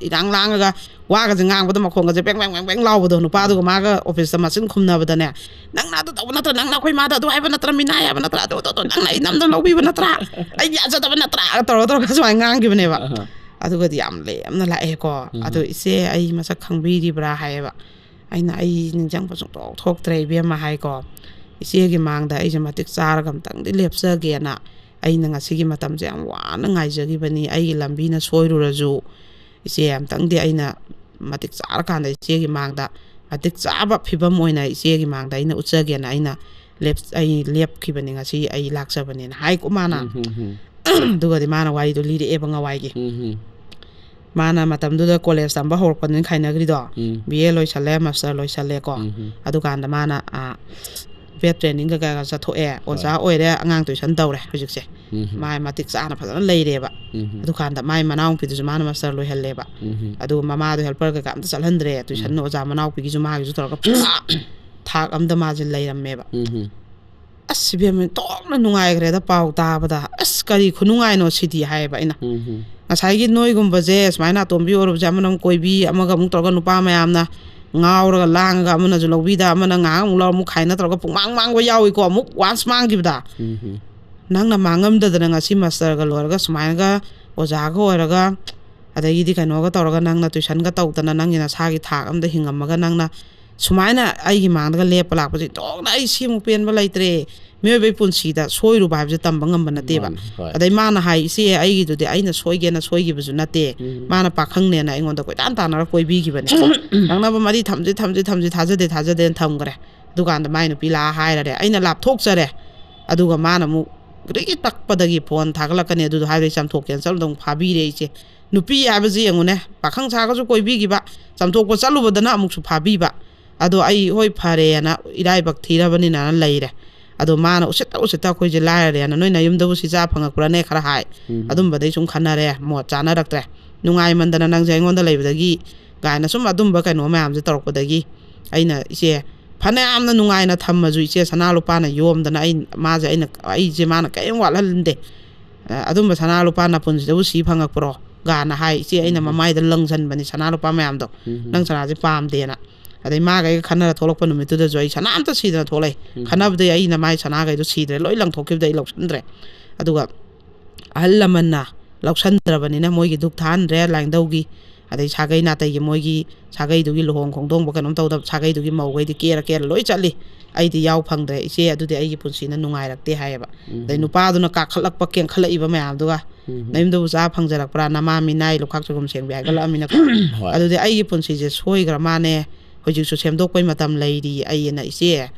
ꯏꯔꯥꯡ ꯂꯥꯡꯉꯒ ꯋꯥꯒꯁꯦ ꯉꯥꯡꯕꯗ ꯃꯈꯣꯟꯒꯁꯦ ꯕꯦꯡ ꯕꯦꯡ ꯕꯦꯡ ꯕꯦꯡ ꯂꯥꯎꯕꯗꯣ, ꯅꯨꯄꯥꯗꯨꯒ ꯃꯥꯒ office ꯇ ꯃꯆꯤꯟ ꯈꯨꯝꯅꯕꯗꯅꯦ, "ꯅꯪꯅ ꯑꯗꯨ ꯇꯧꯕ ꯅꯠꯇ꯭ꯔꯥ, ꯅꯪꯅ ꯑꯩꯈꯣꯏ ꯃꯥꯗ ꯑꯗꯨ ꯍꯥꯏꯕ ꯅꯠꯇ꯭ꯔꯥ, ꯃꯤꯅꯥꯏ ꯍꯥꯏꯕ ꯅꯠꯇ꯭ꯔꯥ, ꯑꯗꯨ ꯑꯗꯨ ꯑꯗꯨ ꯅꯪꯅ ꯑꯩ ꯅꯝꯗꯅ ꯂꯧꯕꯤꯕ ꯅꯠꯇ꯭ꯔꯥ, ꯑꯩ ꯌꯥꯖꯗꯕ ꯅꯠꯇ꯭ꯔꯥ?" ꯇꯧꯔ ꯇꯧꯔꯒ ꯁꯨꯃꯥꯏꯅ ꯉꯥꯡꯈꯤꯕꯅꯦꯕ꯫ ꯑꯗꯨꯒꯗꯤ ꯌꯥꯝ ꯂꯦꯝꯅ ꯂꯥꯛꯑꯦꯀꯣ꯫ "ꯑꯗꯣ ꯏꯆꯦ, ꯑꯩ ꯃꯁꯛ ꯈꯪꯕꯤꯔꯤꯕ꯭ꯔꯥ?" ꯍꯥꯏꯌꯦꯕ꯫ ꯑꯩꯅ "ꯑꯩ ꯅꯤꯡꯁꯤꯡꯕ ꯁꯨꯡꯊꯣꯛ ꯊꯣꯛꯇ꯭ꯔꯦ ꯏꯕꯦꯝꯃ" ꯍꯥꯏꯀꯣ꯫ "ꯏꯆꯦꯒꯤ ꯃꯥꯡꯗ ꯑꯩꯁꯦ ꯃꯇꯤꯛ ꯆꯥꯔꯒ ꯑꯝꯇꯪꯗꯤ ꯂꯦꯞꯆꯒꯦꯅ ꯑꯩꯅ ꯉꯁꯤꯒꯤ ꯃꯇꯝꯁꯦ ꯌꯥꯝ ꯋꯥꯅ ꯉꯥꯏꯖꯈꯤꯕꯅꯤ꯫ ꯑꯩꯒꯤ ꯂꯝꯕꯤꯅ ꯁꯣꯏꯔꯨꯔꯁꯨ ꯏꯆꯦ, ꯑꯝꯇꯪꯗꯤ ꯑꯩꯅ ꯃꯇꯤꯛ ꯆꯥꯔꯀꯥꯟꯗ ꯏꯆꯦꯒꯤ ꯃꯥꯡꯗ ꯃꯇꯤꯛ ꯆꯥꯕ ꯐꯤꯕꯝ ꯑꯣꯏꯅ ꯏꯆꯦꯒꯤ ꯃꯥꯡꯗ ꯑꯩꯅ ꯎꯠꯆꯒꯦꯅ ꯑꯩꯅ ꯂꯦꯞ-, ꯑꯩ ꯂꯦꯞꯈꯤꯕꯅꯤ, ꯉꯁꯤ ꯑꯩ ꯂꯥꯛꯆꯕꯅꯦꯅ" ꯍꯥꯏꯀꯣ ꯃꯥꯅ꯫ ꯑꯗꯨꯒꯗꯤ ꯃꯥꯅ ꯋꯥꯔꯤꯗꯣ ꯂꯤꯔꯛꯑꯦꯕ ꯉꯋꯥꯏꯒꯤ꯫ ꯃꯥꯅ ꯃꯇꯝꯗꯨꯗ college ꯇꯝꯕ ꯍꯧꯔꯛꯄꯅꯤꯅ ꯈꯥꯏꯅꯈ꯭ꯔꯤꯗꯣ꯫ B A ꯂꯣꯏꯁꯜꯂꯦ, master ꯂꯣꯏꯁꯜꯂꯦꯀꯣ꯫ ꯑꯗꯨꯀꯥꯟꯗ ꯃꯥꯅ, ꯑ, vet training ꯀꯩꯀꯥ ꯆꯠꯊꯣꯛꯑꯦ, ꯑꯣꯖꯥ ꯑꯣꯏꯔꯦ, ꯑꯉꯥꯡ tuition ꯇꯧꯔꯦ ꯍꯧꯖꯤꯛꯁꯦ꯫ ꯃꯥ ꯃꯇꯤꯛ ꯆꯥꯅ ꯐꯖꯅ ꯂꯩꯔꯦꯕ꯫ ꯑꯗꯨꯀꯥꯟꯗ ꯃꯥꯏ ꯃꯅꯥꯎꯅꯨꯄꯤꯗꯨꯁꯨ ꯃꯥꯅ master ꯂꯣꯏꯍꯜꯂꯦꯕ꯫ ꯑꯗꯨꯒ ꯃꯃꯥꯗꯣ helper ꯀꯩꯀꯥ ꯑꯝꯇ ꯆꯠꯍꯟꯗ꯭ꯔꯦ, tuition ꯑꯣꯖꯥ ꯃꯅꯥꯎꯄꯤꯒꯤꯁꯨ ꯃꯥꯒꯤꯁꯨ ꯇꯧꯔꯒ ꯄꯨꯔꯥ ꯊꯥꯛ ꯑꯝꯗ ꯃꯥꯁꯦ ꯂꯩꯔꯝꯃꯦꯕ꯫ ꯑꯁ, ꯏꯕꯦꯝꯃ, ꯑꯣꯟꯊꯣꯛꯅ ꯅꯨꯡꯉꯥꯏꯈ꯭ꯔꯦꯗ ꯄꯥꯎ ꯇꯥꯕꯗ꯫ "ꯑꯁ, ꯀꯔꯤ ꯈꯨꯅꯨꯡꯉꯥꯏꯅꯣ ꯁꯤꯗꯤ" ꯍꯥꯏꯌꯦꯕ ꯑꯩꯅ꯫ ꯉꯁꯥꯏꯒꯤ ꯅꯣꯏꯒꯨꯝꯕꯁꯦ ꯁꯨꯃꯥꯏꯅ ꯑꯇꯣꯝꯕꯤ ꯑꯣꯏꯔꯨꯕꯁꯦ, ꯑꯃꯅ ꯑꯃꯨꯛ ꯀꯣꯏꯕꯤ, ꯑꯃꯒ ꯑꯃꯨꯛ ꯇꯧꯔꯒ ꯅꯨꯄꯥ ꯃꯌꯥꯝꯅ ꯉꯥꯎꯔꯒ ꯂꯥꯡꯉꯒ, ꯑꯃꯅꯁꯨ ꯂꯧꯕꯤꯗ, ꯑꯃꯅ ꯉꯥꯏꯍꯥꯛ ꯑꯃꯨꯛ ꯂꯧꯔ ꯑꯃꯨꯛ ꯈꯥꯏꯅ ꯇꯧꯔꯒ ꯄꯨꯡꯃꯥꯡ ꯃꯥꯡꯕ ꯌꯥꯎꯏꯀꯣ꯫ ꯑꯃꯨꯛ once ꯃꯥꯡꯈꯤꯕꯗ ꯅꯪꯅ ꯃꯥꯡꯉꯝꯗꯗꯅ ꯉꯁꯤ masterꯒ ꯂꯣꯏꯔꯒ ꯁꯨꯃꯥꯏꯅꯒ ꯑꯣꯖꯥꯒ ꯑꯣꯏꯔꯒ, ꯑꯗꯒꯤꯗꯤ ꯀꯩꯅꯣꯒ ꯇꯧꯔꯒ, ꯅꯪꯅ tuitionꯒ ꯇꯧꯗꯅ ꯅꯪꯒꯤ ꯅꯁꯥꯒꯤ ꯊꯥꯛ ꯑꯝꯗ ꯍꯤꯡꯉꯝꯃꯒ, ꯅꯪꯅ ꯁꯨꯃꯥꯏꯅ ꯑꯩꯒꯤ ꯃꯥꯡꯗꯒ ꯂꯦꯞꯄ ꯂꯥꯛꯄꯁꯦ, ꯏꯟꯊꯣꯛꯅ ꯑꯩ ꯁꯤꯃꯨꯛ ꯄꯦꯟꯕ ꯂꯩꯇ꯭ꯔꯦ꯫ ꯃꯤꯑꯣꯏꯕꯒꯤ ꯄꯨꯟꯁꯤꯗ ꯁꯣꯏꯔꯨꯕ ꯍꯥꯏꯕꯁꯦ ꯇꯝꯕ ꯉꯝꯕ ꯅꯠꯇꯦꯕ꯫ ꯃꯥꯅꯤ, ꯍꯣꯏ꯫ ꯑꯗꯩ ꯃꯥꯅ ꯍꯥꯏ, "ꯏꯆꯦ, ꯑꯩꯒꯤꯗꯨꯗꯤ ꯑꯩꯅ ꯁꯣꯏꯒꯦꯅ ꯁꯣꯏꯈꯤꯕꯁꯨ ꯅꯠꯇꯦ, ꯎꯝ꯫ ꯃꯥꯅ ꯄꯥꯈꯪꯅꯦꯅ ꯑꯩꯉꯣꯟꯗ ꯀꯣꯏꯇꯥꯟ ꯇꯥꯟꯅꯔ ꯀꯣꯏꯕꯤꯈꯤꯕꯅꯦ, ꯅꯪꯅꯕ ꯃꯔꯤ ꯊꯝꯁꯤ ꯊꯝꯁꯤ ꯊꯝꯁꯤ, ꯊꯥꯖꯗꯦ ꯊꯥꯖꯗꯦꯅ ꯊꯝꯈ꯭ꯔꯦ꯫ ꯑꯗꯨꯀꯥꯟꯗ ꯃꯥꯏ ꯅꯨꯄꯤ ꯂꯥꯛꯑ ꯍꯥꯏꯔꯔꯦ, ꯑꯩꯅ ꯂꯥꯞꯊꯣꯛꯆꯔꯦ꯫ ꯑꯗꯨꯒ ꯃꯥꯅ ꯑꯃꯨꯛ ꯒ꯭ꯔꯤꯒꯤ ꯇꯛꯄꯗꯒꯤ ꯐꯣꯟ ꯊꯥꯒꯠꯂꯛꯀꯅꯤ, ꯑꯗꯨꯗꯣ ꯍꯥꯏꯕꯗꯤ ꯆꯥꯝꯊꯣꯛꯀꯦꯅ ꯆꯠꯂꯨꯗ ꯑꯃꯨꯛ ꯐꯥꯕꯤꯔꯦ ꯏꯆꯦ꯫ ꯅꯨꯄꯤ ꯍꯥꯏꯕꯁꯤ ꯌꯦꯡꯉꯨꯅꯦ, ꯄꯥꯈꯪ ꯁꯥꯒꯁꯨ ꯀꯣꯏꯕꯤꯈꯤꯕ, ꯆꯥꯝꯊꯣꯛꯄ ꯆꯠꯂꯨꯕꯗꯅ ꯑꯃꯨꯛꯁꯨ ꯐꯥꯕꯤꯕ꯫ ꯑꯗꯣ ꯑꯩ ꯍꯣꯏ ꯐꯔꯦꯅ ꯏꯔꯥꯏꯕꯛ ꯊꯤꯔꯕꯅꯤꯅ ꯂꯩꯔꯦ꯫ ꯑꯗꯣ ꯃꯥꯅ ꯎꯁꯤꯠꯇ ꯎꯁꯤꯠꯇ ꯑꯩꯈꯣꯏꯁꯦ ꯂꯥꯏꯔꯔꯦꯅ, "ꯅꯣꯏ ꯅꯌꯨꯝꯗꯕꯨ ꯁꯤ ꯆꯥ ꯐꯪꯉꯛꯄ꯭ꯔꯥꯅꯦ?" ꯈꯔ ꯍꯥꯏ꯫ ꯎꯝ꯫ ꯑꯗꯨꯝꯕꯗꯩ ꯁꯨꯝ ꯈꯟꯅꯔꯦ, ꯃꯣꯠ ꯆꯥꯅꯔꯛꯇ꯭ꯔꯦ꯫ "ꯅꯨꯡꯉꯥꯏꯃꯟꯗꯅ ꯅꯪꯁꯦ ꯑꯩꯉꯣꯟꯗ ꯂꯩꯕꯗꯒꯤ" ꯀꯥꯏꯅ ꯁꯨꯝ ꯑꯗꯨꯝꯕ ꯀꯩꯅꯣ ꯃꯌꯥꯝꯁꯦ ꯇꯧꯔꯛꯄꯗꯒꯤ ꯑꯩꯅ, "ꯏꯆꯦ, ꯐꯅꯌꯥꯝꯅ ꯅꯨꯡꯉꯥꯏꯅ ꯊꯝꯃꯁꯨ ꯏꯆꯦ, ꯁꯅꯥ ꯂꯨꯄꯥꯅ ꯌꯣꯝꯗꯅ ꯑꯩ, ꯃꯥꯁꯦ ꯑꯩꯅ, ꯑꯩꯁꯦ ꯃꯥꯅ ꯀꯔꯤꯝ ꯋꯥꯠꯍꯟꯗꯦ꯫ ꯑ, ꯑꯗꯨꯝꯕ ꯁꯅꯥ ꯂꯨꯄꯥ ꯅꯄꯨꯟꯁꯤꯗꯕꯨ ꯁꯤ ꯐꯪꯉꯛꯄ꯭ꯔꯣ?" ꯒꯥꯅ ꯍꯥꯏ꯫ "ꯏꯆꯦ, ꯑꯩꯅ ꯎꯝ꯫ ꯃꯃꯥꯏꯗ ꯂꯪꯁꯟꯕꯅꯤ ꯁꯅꯥ ꯂꯨꯄꯥ ꯃꯌꯥꯝꯗꯣ꯫ ꯎꯝ꯫ ꯅꯪ ꯁꯅꯥꯁꯦ ꯄꯥꯝꯗꯦꯅ"꯫ ꯑꯗꯩ ꯃꯥꯒ ꯑꯩꯒ ꯈꯟꯅꯔ ꯊꯣꯛꯂꯛꯄ ꯅꯨꯃꯤꯠꯇꯨꯗꯁꯨ ꯑꯩ ꯁꯅꯥ ꯑꯝꯇ ꯁꯤꯗꯅ ꯊꯣꯛꯂꯛꯑꯦ꯫ ꯎꯝ꯫ ꯈꯟꯅꯕꯗꯩ ꯑꯩꯅ ꯃꯥꯏ ꯁꯅꯥꯈꯩꯗꯣ ꯁꯤꯗ꯭ꯔꯦ, ꯂꯣꯏ ꯂꯪꯊꯣꯛꯈꯤꯕꯗꯩ ꯑꯩ ꯂꯧꯁꯟꯗ꯭ꯔꯦ꯫ ꯑꯗꯨꯒ ꯑꯍꯜ ꯂꯃꯟꯅ ꯂꯧꯁꯟꯗ꯭ꯔꯕꯅꯤꯅ ꯃꯣꯏꯒꯤ ꯙꯨꯛ ꯊꯥꯍꯟꯗ꯭ꯔꯦ ꯂꯥꯏꯅꯤꯡꯊꯧꯒꯤ, ꯑꯗꯩ ꯁꯥꯒꯩ ꯅꯥꯇꯩꯒꯤ ꯃꯣꯏꯒꯤ ꯁꯥꯒꯩꯗꯨꯒꯤ ꯂꯨꯍꯣꯡ ꯈꯣꯡꯗꯣꯡꯕ ꯀꯩꯅꯣꯝ ꯇꯧꯗꯕ ꯁꯥꯒꯩꯗꯨꯒꯤ ꯃꯧꯈꯩꯗꯤ ꯀꯦꯔ ꯀꯦꯔ ꯂꯣꯏ ꯆꯠꯂꯤ꯫ ꯑꯩꯗꯤ ꯌꯥꯎ ꯐꯪꯗ꯭ꯔꯦ, "ꯏꯆꯦ, ꯑꯗꯨꯗꯤ ꯑꯩꯒꯤ ꯄꯨꯟꯁꯤꯅ ꯅꯨꯡꯉꯥꯏꯔꯛꯇꯦ" ꯍꯥꯏꯌꯦꯕ꯫ ꯎꯝ꯫ ꯑꯗꯩ ꯅꯨꯄꯥꯗꯨꯅ ꯀꯥꯈꯠꯂꯛꯄ ꯀꯦꯟꯈꯠꯂꯛꯏꯕ ꯃꯌꯥꯝꯗꯨꯒ, ꯎꯝ꯫ "ꯅꯌꯨꯝꯗꯕꯨ ꯆꯥ ꯐꯪꯖꯔꯛꯄ꯭ꯔꯥ, ꯅꯃꯥ ꯃꯤꯅꯥꯏ ꯂꯨꯈꯥꯛ ꯆꯒꯨꯝ ꯁꯦꯡꯕꯤ" ꯍꯥꯏꯒꯠꯂꯛꯑꯃꯤꯅꯀꯣ꯫ ꯍꯣꯏ꯫ ꯑꯗꯨꯗꯤ ꯑꯩꯒꯤ ꯄꯨꯟꯁꯤꯁꯦ ꯁꯣꯏꯈ꯭ꯔ ꯃꯥꯅꯦ, ꯍꯧꯖꯤꯛꯁꯨ ꯁꯦꯝꯗꯣꯛꯄꯩ ꯃꯇꯝ ꯂꯩꯔꯤ ꯑꯩꯅ, "ꯏꯆꯦ,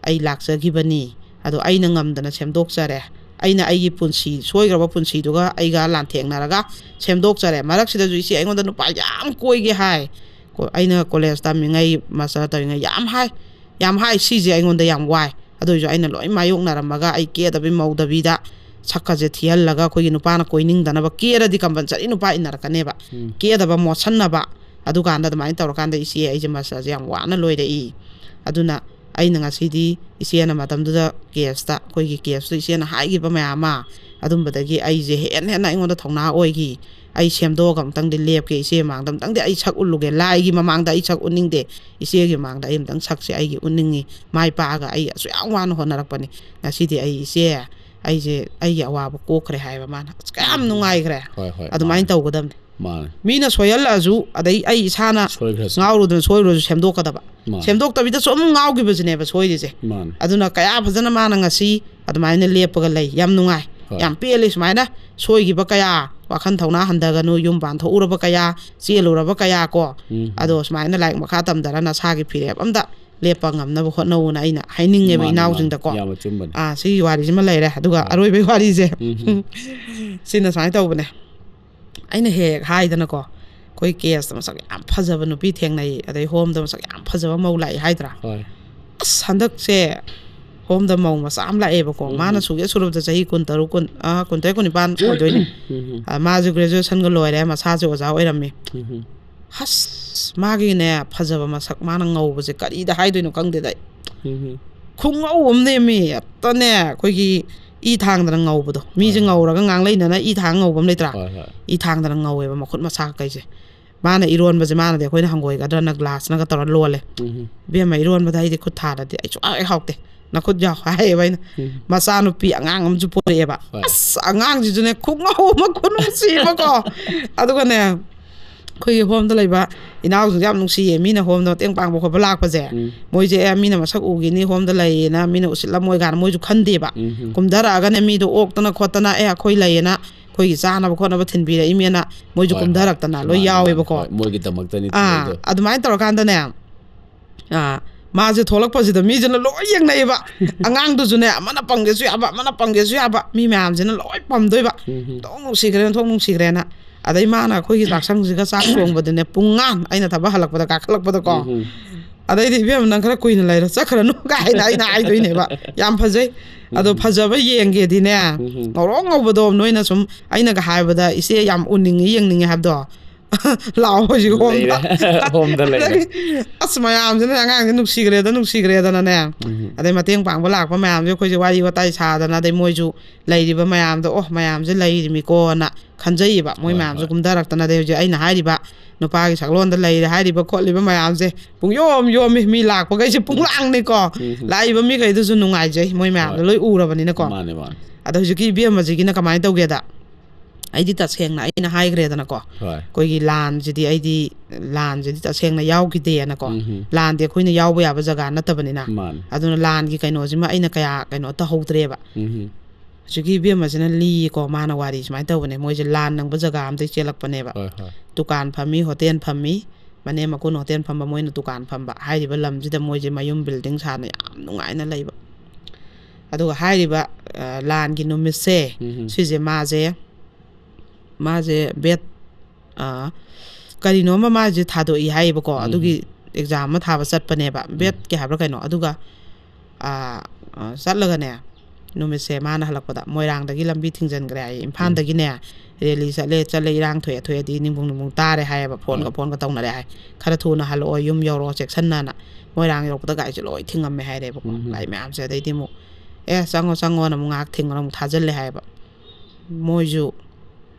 ꯑꯩ ꯂꯥꯛꯆꯈꯤꯕꯅꯤ, ꯑꯗꯣ ꯑꯩꯅ ꯉꯝꯗꯅ ꯁꯦꯝꯗꯣꯛꯆꯔꯦ꯫ ꯑꯩꯅ ꯑꯩꯒꯤ ꯄꯨꯟꯁꯤ, ꯁꯣꯏꯈ꯭ꯔꯕ ꯄꯨꯟꯁꯤꯗꯨꯒ ꯑꯩꯒ ꯂꯥꯟꯊꯦꯡꯅꯔꯒ ꯁꯦꯝꯗꯣꯛꯆꯔꯦ꯫ ꯃꯔꯛꯁꯤꯗꯁꯨ ꯏꯆꯦ ꯑꯩꯉꯣꯟꯗ ꯅꯨꯄꯥ ꯌꯥꯝ ꯀꯣꯏꯒꯦ ꯍꯥꯏ꯫ ꯀꯣ-, ꯑꯩꯅ ꯀꯣꯂꯦꯖ ꯇꯝꯃꯤꯉꯩ, ꯃꯥꯁꯇꯔ ꯇꯧꯔꯤꯉꯩ ꯌꯥꯝ ꯍꯥꯏ, ꯌꯥꯝ ꯍꯥꯏ, ꯁꯤꯁꯦ ꯑꯩꯉꯣꯟꯗ ꯌꯥꯝ ꯋꯥꯏ꯫ ꯑꯗꯨ ꯑꯣꯏꯔꯁꯨ ꯑꯩꯅ ꯂꯣꯏ ꯃꯥꯌꯣꯛꯅꯔꯝꯃꯒ ꯑꯩ ꯀꯦꯗꯕꯤ ꯃꯧꯗꯕꯤꯗ ꯁꯛꯀꯁꯦ ꯊꯤꯍꯜꯂꯒ ꯑꯩꯈꯣꯏꯒꯤ ꯅꯨꯄꯥꯅ ꯀꯣꯏꯅꯤꯡꯗꯅꯕ ꯀꯦꯔꯗꯤ ꯀꯝꯄꯜꯁꯔꯤ ꯅꯨꯄꯥ ꯏꯟꯅꯔꯛꯀꯅꯦꯕ꯫ ꯎꯝ꯫ ꯀꯦꯗꯕ ꯃꯣꯠꯁꯟꯅꯕ꯫ ꯑꯗꯨꯀꯥꯟꯗ ꯑꯗꯨꯃꯥꯏꯅ ꯇꯧꯔꯀꯥꯟꯗ ꯏꯆꯦ ꯑꯩꯁꯦ ꯃꯥꯁꯇꯔꯁꯦ ꯌꯥꯝ ꯋꯥꯅ ꯂꯣꯏꯔꯛꯏ꯫ ꯑꯗꯨꯅ ꯑꯩꯅ ꯉꯁꯤꯗꯤ ꯏꯆꯦꯅ ꯃꯇꯝꯗꯨꯗ ꯀꯦꯁꯇ, ꯑꯩꯈꯣꯏꯒꯤ ꯀꯦꯁꯇ ꯏꯆꯦꯅ ꯍꯥꯏꯈꯤꯕ ꯃꯌꯥꯝ ꯑꯃ, ꯑꯗꯨꯝꯕꯗꯒꯤ ꯑꯩꯁꯦ ꯍꯦꯟꯅ ꯍꯦꯟꯅ ꯑꯩꯉꯣꯟꯗ ꯊꯧꯅꯥ ꯑꯣꯏꯈꯤ꯫ ꯑꯩ ꯁꯦꯝꯗꯣꯛꯑꯒ ꯑꯃꯨꯛꯇꯪꯗꯤ ꯂꯦꯞꯀꯦ ꯏꯆꯦ ꯃꯃꯥꯡꯗ, ꯑꯃꯨꯛꯇꯪꯗꯤ ꯑꯩ ꯁꯛ ꯎꯠꯂꯨꯒꯦ꯫ ꯂꯥꯏꯒꯤ ꯃꯃꯥꯡꯗ ꯑꯩ ꯁꯛ ꯎꯠꯅꯤꯡꯗꯦ, ꯏꯆꯦꯒꯤ ꯃꯃꯥꯡꯗ ꯑꯩ ꯑꯃꯨꯛꯇꯪ ꯁꯛꯁꯦ ꯑꯩꯒꯤ ꯎꯠꯅꯤꯡꯉꯤ꯫ ꯃꯥꯏ ꯄꯥꯛꯑꯒ ꯑꯩ ꯑꯁꯨꯛ ꯌꯥꯝ ꯋꯥꯅ ꯍꯣꯠꯅꯔꯛꯄꯅꯤ, ꯉꯁꯤꯗꯤ ꯑꯩ ꯏꯆꯦ, ꯑꯩꯁꯦ, ꯑꯩꯒꯤ ꯑꯋꯥꯕ ꯀꯣꯛꯈ꯭ꯔꯦ" ꯍꯥꯏꯕ ꯃꯥꯅ꯫ ꯑꯁ, ꯀꯌꯥꯝ ꯅꯨꯡꯉꯥꯏꯈ꯭ꯔꯦ꯫ ꯍꯣꯏ, ꯍꯣꯏ, ꯑꯗꯨꯃꯥꯏꯅ ꯃꯥꯅꯦ꯫ ꯇꯧꯒꯗꯕꯅꯤ꯫ ꯃꯥꯅꯦ꯫ ꯃꯤꯅ ꯁꯣꯏꯍꯜꯂꯛꯑꯁꯨ, ꯑꯗꯩ ꯑꯩ ꯏꯁꯥꯅ ꯁꯣꯏꯈ꯭ꯔꯁꯨ꯫ ꯉꯥꯎꯔꯨꯗꯅ ꯁꯣꯏꯔꯨꯔꯁꯨ ꯁꯦꯝꯗꯣꯛꯀꯗꯕ꯫ ꯃꯥꯅꯦ꯫ ꯁꯦꯝꯗꯣꯛꯇꯕꯤꯗ ꯁꯨꯝ ꯉꯥꯎꯈꯤꯕꯁꯤꯅꯦꯕ ꯁꯣꯏꯔꯤꯁꯦ꯫ ꯃꯥꯅꯦ꯫ ꯑꯗꯨꯅ ꯀꯌꯥ ꯐꯖꯅ ꯃꯥꯅ ꯉꯁꯤ ꯑꯗꯨꯃꯥꯏꯅ ꯂꯦꯞꯄꯒ ꯂꯩ꯫ ꯌꯥꯝ ꯅꯨꯡꯉꯥꯏ꯫ ꯍꯣꯏ꯫ ꯌꯥꯝ ꯄꯦꯜꯂꯤ ꯁꯨꯃꯥꯏꯅ꯫ ꯁꯣꯏꯈꯤꯕ ꯀꯌꯥ, ꯋꯥꯈꯜ ꯊꯧꯅꯥ ꯍꯟꯊꯒꯅꯨ, ꯌꯨꯝ ꯄꯥꯟꯊꯣꯛꯎꯔꯕ ꯀꯌꯥ, ꯆꯦꯜꯂꯨꯔꯕ ꯀꯌꯥ ꯀꯣ꯫ ꯎꯝ꯫ ꯑꯗꯣ ꯁꯨꯃꯥꯏꯅ ꯂꯥꯏꯔꯤꯛ ꯃꯈꯥ ꯇꯝꯗꯔ ꯅꯁꯥꯒꯤ ꯐꯤꯔꯦꯞ ꯑꯝꯗ ꯂꯦꯞꯄ ꯉꯝꯅꯕ ꯍꯣꯠꯅꯧꯅ ꯑꯩꯅ ꯍꯥꯏꯅꯤꯡꯉꯦꯕ ꯃꯥꯅꯦ, ꯏꯅꯥꯎꯁꯤꯡꯗꯀꯣ꯫ ꯃꯥꯅꯦ꯫ ꯌꯥꯝ ꯑꯆꯨꯝꯕꯅꯦ꯫ ꯑꯥ, ꯁꯤꯒꯤ ꯋꯥꯔꯤꯁꯤꯃ ꯂꯩꯔꯦ꯫ ꯑꯗꯨꯒ ꯍꯣꯏ꯫ ꯑꯔꯣꯏꯕꯒꯤ ꯋꯥꯔꯤꯁꯦ꯫ ꯎꯝ꯫ ꯁꯤꯅ ꯁꯨꯃꯥꯏꯅ ꯇꯧꯕꯅꯦ꯫ ꯑꯩꯅ ꯍꯦꯛ ꯍꯦꯛ ꯍꯥꯏꯗꯅꯀꯣ, ꯑꯩꯈꯣꯏ ꯀꯦꯁꯇ ꯃꯁꯛ ꯌꯥꯝ ꯐꯖꯕ ꯅꯨꯄꯤ ꯊꯦꯡꯅꯩ, ꯑꯗꯩ ꯍꯣꯝꯗ ꯃꯁꯛ ꯌꯥꯝ ꯐꯖꯕ ꯃꯧ ꯂꯥꯛꯏ ꯍꯥꯏꯗ꯭ꯔꯥ? ꯍꯣꯏ꯫ ꯑꯁ, ꯍꯟꯗꯛꯁꯦ ꯍꯣꯝꯗ ꯃꯧ ꯃꯆꯥ ꯑꯃ ꯂꯥꯛꯑꯦꯕꯀꯣ꯫ ꯎꯝ꯫ ꯃꯥꯅ ꯁꯨꯒꯦ ꯁꯨꯔꯕꯗ ꯆꯍꯤ ꯀꯨꯟꯇꯔꯨꯛ, ꯀꯨꯟ, ꯑꯥ, ꯀꯨꯟꯇꯔꯦꯠ, ꯀꯨꯟꯅꯤꯄꯥꯟ ꯑꯣꯏꯗꯣꯏꯅꯦ꯫ ꯎꯝ꯫ ꯑꯥ, ꯃꯥꯁꯨ ꯒ꯭ꯔꯦꯖꯨꯑꯦꯁꯟꯒ ꯂꯣꯏꯔꯦ, ꯃꯁꯥꯁꯨ ꯑꯣꯖꯥ ꯑꯣꯏꯔꯝꯃꯤ꯫ ꯎꯝ꯫ ꯑꯁ, ꯃꯥꯒꯤꯅꯦ ꯐꯖꯕ ꯃꯁꯛ, ꯃꯥꯅ ꯉꯧꯕꯁꯦ ꯀꯔꯤꯗ ꯍꯥꯏꯗꯣꯏꯅꯣ ꯈꯪꯗꯦꯗ ꯑꯩ꯫ ꯎꯝ꯫ ꯈꯨꯉꯧ ꯑꯃꯅꯦ ꯃꯤ, ꯍꯦꯛꯇꯅꯦ ꯑꯩꯈꯣꯏꯒꯤ ꯏ ꯊꯥꯡꯗꯅ ꯉꯧꯕꯗꯣ꯫ ꯃꯤꯁꯦ ꯍꯣꯏ, ꯍꯣꯏ꯫ ꯉꯧꯔꯒ ꯉꯥꯡ ꯂꯩꯅꯅ ꯏ ꯊꯥꯡ ꯉꯧꯕ ꯑꯃ ꯂꯩꯇ꯭ꯔꯥ? ꯍꯣꯏ, ꯍꯣꯏ꯫ ꯏ ꯊꯥꯡꯗꯅ ꯉꯧꯋꯦꯕ ꯃꯈꯨꯠ ꯃꯁꯥ ꯀꯩꯁꯦ꯫ ꯃꯥꯅ ꯏꯔꯣꯟꯕꯁꯦ, ꯃꯥꯅꯗꯤ ꯑꯩꯈꯣꯏꯅ ꯍꯪꯒꯣꯏꯒꯗ꯭ꯔꯅ ꯒ꯭ꯂꯥꯁꯅꯒ ꯇꯧꯔ ꯂꯣꯜꯂꯦ꯫ ꯎꯝ꯫ "ꯏꯕꯦꯝꯃ, ꯏꯔꯣꯟꯕꯗ ꯑꯩꯗꯤ ꯈꯨꯠ ꯊꯥꯔꯗꯤ ꯑꯩ ꯁꯨꯡꯍꯥꯎ ꯍꯦꯛ ꯍꯥꯎꯇꯦ, ꯅꯈꯨꯠ ꯌꯥꯎ" ꯍꯥꯏꯌꯦꯕ ꯑꯩꯅ꯫ ꯎꯝ꯫ ꯃꯆꯥꯅꯨꯄꯤ ꯑꯉꯥꯡ ꯑꯃꯁꯨ ꯄꯣꯔꯛꯑꯦꯕ꯫ ꯍꯣꯏ꯫ ꯑꯁ, ꯑꯉꯥꯡꯁꯤꯁꯨꯅꯦ ꯈꯨꯉꯧ ꯑꯃ ꯈꯨꯅꯨꯡꯁꯤ ꯑꯃꯀꯣ꯫ ꯑꯗꯨꯒꯅꯦ, ꯑꯩꯈꯣꯏꯒꯤ ꯍꯣꯝꯗ ꯂꯩꯕ ꯏꯅꯥꯎꯁꯤꯡꯁꯦ ꯌꯥꯝ ꯅꯨꯡꯁꯤꯌꯦ꯫ ꯃꯤꯅ ꯍꯣꯝꯗ ꯃꯇꯦꯡ ꯄꯥꯡꯕ ꯈꯣꯠꯄ ꯂꯥꯛꯄꯁꯦ, ꯎꯝ꯫ ꯃꯣꯏꯁꯦ, "ꯑꯦ, ꯃꯤꯅ ꯃꯁꯛ ꯎꯈꯤꯅꯤ, ꯍꯣꯝꯗ ꯂꯩꯌꯦꯅ ꯃꯤꯅ ꯎꯁꯤꯠꯂꯝꯃꯣꯏ" ꯀꯥꯏꯅ ꯃꯣꯏꯁꯨ ꯈꯟꯗꯦꯕ꯫ ꯎꯝ꯫ ꯀꯨꯝꯊꯔꯛꯑꯒꯅꯦ, ꯃꯤꯗꯣ ꯑꯣꯛꯇꯅ ꯈꯣꯠꯇꯅ, "ꯑꯦ, ꯑꯩꯈꯣꯏ ꯂꯩꯌꯦꯅ, ꯑꯩꯈꯣꯏꯒꯤ ꯆꯥꯅꯕ ꯈꯣꯠꯅꯕ ꯊꯤꯟꯕꯤꯔꯛꯏꯃꯦꯅ" ꯃꯣꯏꯁꯨ ꯍꯣꯏ, ꯀꯨꯝꯊꯔꯛꯇꯅ ꯍꯣꯏ꯫ ꯂꯣꯏ ꯃꯥꯅꯦ, ꯌꯥꯎꯋꯦꯕꯀꯣ꯫ ꯃꯥꯅꯦ, ꯍꯣꯏ꯫ ꯃꯣꯏꯒꯤꯗꯃꯛꯇꯅꯤ ꯑꯥ, ꯊꯤꯟꯅꯩꯗꯣ꯫ ꯑꯗꯨꯃꯥꯏꯅ ꯇꯧꯔꯀꯥꯟꯗꯅꯦ, ꯑꯥ, ꯃꯥꯁꯦ ꯊꯣꯛꯂꯛꯄꯁꯤꯗ ꯃꯤꯁꯤꯅ ꯂꯣꯏ ꯌꯦꯡꯅꯩꯑꯕ꯫ ꯑꯉꯥꯡꯗꯨꯁꯨꯅꯦ, ꯑꯃꯅ ꯄꯪꯒꯦꯁꯨ ꯌꯥꯕ, ꯑꯃꯅ ꯄꯪꯒꯦꯁꯨ ꯌꯥꯕ, ꯃꯤ ꯃꯌꯥꯝꯁꯤꯅ ꯂꯣꯏ ꯄꯝꯗꯣꯏꯕ꯫ ꯎꯝ꯫ "ꯊꯣꯡ ꯅꯨꯡꯁꯤꯈ꯭ꯔꯦ, ꯊꯣꯡ ꯅꯨꯡꯁꯤꯈ꯭ꯔꯦꯅ"꯫ ꯑꯗꯩ ꯃꯥꯅ ꯑꯩꯈꯣꯏꯒꯤ ꯆꯥꯛꯁꯪꯁꯤꯒ ꯆꯥꯛ ꯊꯣꯡꯕꯗꯨꯅꯦ, ꯄꯨꯡ ꯉꯥꯟ ꯑꯩꯅ ꯊꯕꯛ ꯍꯜꯂꯛꯄꯗ ꯀꯥꯈꯠꯂꯛꯄꯗꯀꯣ꯫ ꯎꯝ꯫ ꯑꯗꯩꯗꯤ, "ꯏꯕꯦꯝꯃ, ꯅꯪ ꯈꯔ ꯀꯨꯏꯅ ꯂꯩꯔꯣ, ꯆꯠꯈ꯭ꯔꯅꯨ" ꯀꯥꯏꯅ ꯑꯩꯅ ꯍꯥꯏꯗꯣꯏꯅꯦꯕ꯫ ꯌꯥꯝ ꯐꯖꯩ꯫ ꯑꯗꯣ ꯎꯝ꯫ ꯐꯖꯕ ꯌꯦꯡꯒꯦꯗꯤꯅꯦ, ꯎꯝ꯫ ꯉꯧꯔꯣꯛ ꯉꯧꯕꯗꯣ, ꯅꯣꯏꯅ ꯁꯨꯝ ꯑꯩꯅꯒ ꯍꯥꯏꯕꯗ, "ꯏꯆꯦ ꯌꯥꯝ ꯎꯅꯤꯡꯉꯤ, ꯌꯦꯡꯅꯤꯡꯉꯤ" ꯍꯥꯏꯕꯗꯣ, ꯂꯥꯛꯑꯣ ꯍꯧꯖꯤꯛ ꯍꯣꯝꯗ꯫ ꯂꯩꯔꯦ꯫ ꯍꯣꯝꯗ ꯂꯩꯔꯦ꯫ ꯑꯗꯩ, ꯑꯁ, ꯃꯌꯥꯝꯁꯤꯅ, "ꯑꯉꯥꯡꯁꯦ ꯅꯨꯡꯁꯤꯈ꯭ꯔꯦꯗ, ꯅꯨꯡꯁꯤꯈ꯭ꯔꯦꯗꯅꯅꯦ"꯫ ꯎꯝ꯫ ꯑꯗꯩ ꯃꯇꯦꯡ ꯄꯥꯡꯕ ꯂꯥꯛꯄ ꯃꯌꯥꯝꯁꯦ ꯑꯩꯈꯣꯏꯁꯦ ꯋꯥꯔꯤ ꯋꯥꯇꯥꯏ ꯁꯥꯗꯅ, ꯑꯗꯩ ꯃꯣꯏꯁꯨ ꯂꯩꯔꯤꯕ ꯃꯌꯥꯝꯗꯣ, "ꯑꯣ, ꯃꯌꯥꯝꯁꯦ ꯂꯩꯔꯤꯃꯤꯀꯣꯅ" ꯈꯟꯖꯩꯌꯦꯕ꯫ ꯃꯣꯏ ꯍꯣꯏ, ꯃꯌꯥꯝꯁꯦ ꯍꯣꯏ꯫ ꯀꯨꯝꯊꯔꯛꯇꯅ, ꯑꯗꯩ ꯍꯧꯖꯤꯛ ꯑꯩꯅ ꯍꯥꯏꯔꯤꯕ ꯅꯨꯄꯥꯒꯤ ꯁꯛꯂꯣꯟꯗ ꯂꯩꯔꯦ ꯍꯥꯏꯔꯤꯕ ꯈꯣꯠꯂꯤꯕ ꯃꯌꯥꯝꯁꯦ ꯄꯨꯡ ꯌꯣꯝ ꯌꯣꯝꯃꯤ꯫ ꯃꯤ ꯂꯥꯛꯄꯈꯩꯁꯦ ꯄꯨꯡ ꯂꯥꯡꯅꯤꯀꯣ꯫ ꯎꯝ꯫ ꯂꯥꯛꯏꯕ ꯃꯤꯈꯩꯗꯨꯁꯨ ꯅꯨꯡꯉꯥꯏꯖꯩ, ꯃꯣꯏ ꯃꯌꯥꯝꯗꯣ ꯍꯣꯏ꯫ ꯂꯣꯏ ꯎꯔꯕꯅꯤꯅꯀꯣ꯫ ꯃꯥꯅꯦ, ꯃꯥꯅꯦ꯫ ꯑꯗꯣ ꯍꯧꯖꯤꯛꯀꯤ ꯏꯕꯦꯝꯃꯁꯤꯒꯤꯅ ꯀꯃꯥꯏꯅ ꯇꯧꯒꯦꯗ, ꯑꯩꯗꯤ ꯇꯁꯦꯡꯅ ꯑꯩꯅ ꯍꯥꯏꯈ꯭ꯔꯦꯗꯅꯀꯣ, ꯍꯣꯏ꯫ ꯑꯩꯈꯣꯏꯒꯤ ꯂꯥꯟꯁꯤꯗꯤ ꯑꯩꯗꯤ ꯂꯥꯟꯁꯤꯗꯤ ꯇꯁꯦꯡꯅ ꯌꯥꯎꯈꯤꯗꯦꯅꯀꯣ꯫ ꯎꯝ꯫ ꯂꯥꯟꯗꯤ ꯑꯩꯈꯣꯏꯅ ꯌꯥꯎꯕ ꯌꯥꯕ ꯖꯒꯥ ꯅꯠꯇꯕꯅꯤꯅ꯫ ꯃꯥꯅꯦ꯫ ꯑꯗꯨꯅ ꯂꯥꯟꯒꯤ ꯀꯩꯅꯣꯁꯤꯃ ꯑꯩꯅ ꯀꯌꯥ ꯀꯩꯅꯣ ꯇꯧꯍꯧꯗ꯭ꯔꯦꯕ꯫ ꯎꯝ꯫ ꯍꯧꯖꯤꯛꯀꯤ ꯏꯕꯦꯝꯃꯁꯤꯅ ꯂꯤꯌꯦꯀꯣ, ꯃꯥꯅ ꯋꯥꯔꯤ ꯁꯨꯃꯥꯏꯅ ꯇꯧꯕꯅꯦ, ꯃꯣꯏꯁꯦ ꯂꯥꯟ ꯅꯪꯕ ꯖꯒꯥ ꯑꯝꯗꯒꯤ ꯆꯦꯜꯂꯛꯄꯅꯦꯕ꯫ ꯍꯣꯏ, ꯍꯣꯏ꯫ ꯗꯨꯀꯥꯟ ꯐꯝꯃꯤ, ꯍꯣꯇꯦꯜ ꯐꯝꯃꯤ, ꯃꯅꯦꯝ ꯃꯀꯨꯟ ꯍꯣꯇꯦꯜ ꯐꯝꯕ, ꯃꯣꯏꯅ ꯗꯨꯀꯥꯟ ꯐꯝꯕ꯫ ꯍꯥꯏꯔꯤꯕ ꯂꯝꯁꯤꯗ ꯃꯣꯏꯁꯦ ꯃꯌꯨꯝ ꯕꯤꯜꯗꯤꯡ ꯁꯥꯅ ꯌꯥꯝ ꯅꯨꯡꯉꯥꯏꯅ ꯂꯩꯕ꯫ ꯑꯗꯨꯒ ꯍꯥꯏꯔꯤꯕ, ꯑ, ꯂꯥꯟꯒꯤ ꯅꯨꯃꯤꯠꯁꯦ, ꯎꯝ꯫ ꯁꯤꯁꯦ ꯃꯥꯁꯦ, ꯃꯥꯁꯦ ꯕꯦꯠ, ꯑ, ꯀꯔꯤꯅꯣ ꯑꯃ ꯃꯥꯁꯦ ꯊꯥꯗꯣꯛꯏ ꯍꯥꯏꯌꯦꯕꯀꯣ꯫ ꯎꯝ꯫ ꯑꯗꯨꯒꯤ ꯑꯦꯛꯖꯥꯝ ꯑꯃ ꯊꯥꯕ ꯆꯠꯄꯅꯦꯕ, ꯕꯦꯠꯀꯤ ꯍꯥꯏꯕ꯭ꯔꯥ ꯀꯩꯅꯣ꯫ ꯑꯗꯨꯒ, ꯑ, ꯑ, ꯆꯠꯂꯒꯅꯦ, ꯅꯨꯃꯤꯠꯁꯦ ꯃꯥꯅ ꯍꯜꯂꯛꯄꯗ ꯃꯣꯏꯔꯥꯡꯗꯒꯤ ꯂꯝꯕꯤ ꯊꯤꯡꯖꯤꯟꯈ꯭ꯔꯦ ꯍꯥꯏꯌꯦ꯫ ꯏꯝꯐꯥꯜꯗꯒꯤꯅꯦ ꯔꯦꯂꯤ ꯆꯠꯂꯦ, ꯆꯠꯂꯦ, ꯏꯔꯥꯡ ꯊꯣꯛꯑꯦ, ꯊꯣꯛꯑꯦꯗꯤ ꯅꯤꯡꯕꯨꯡ ꯅꯤꯡꯕꯨꯡ ꯇꯥꯔꯦ ꯍꯥꯏꯌꯦꯕ, ꯐꯣꯟꯒ ꯍꯣꯏ꯫ ꯐꯣꯟꯒ ꯇꯧꯅꯔꯦ ꯍꯥꯏ꯫ "ꯈꯔ ꯊꯨꯅ ꯍꯜꯂꯛꯑꯣ, ꯌꯨꯝ ꯌꯧꯔꯛꯑꯣ, ꯆꯦꯛꯁꯤꯟꯅꯅ"꯫ ꯃꯣꯏꯔꯥꯡ ꯌꯧꯔꯛꯄꯗ ꯒꯥꯔꯤꯁꯦ ꯂꯣꯏ ꯊꯤꯡꯉꯝꯃꯦ ꯍꯥꯏꯔꯦꯕꯀꯣ, ꯎꯝ꯫ ꯒꯥꯔꯤ ꯃꯌꯥꯝꯁꯦ꯫ ꯑꯗꯩꯗꯤ ꯑꯃꯨꯛ, "ꯑꯦ, ꯆꯪꯉꯣ, ꯆꯪꯉꯣꯅ" ꯑꯃꯨꯛ ꯉꯥꯏꯍꯥꯛ ꯊꯤꯡꯉꯒ ꯑꯃꯨꯛ ꯊꯥꯖꯤꯜꯂꯦ ꯍꯥꯏꯌꯦꯕ꯫ ꯃꯣꯏꯁꯨ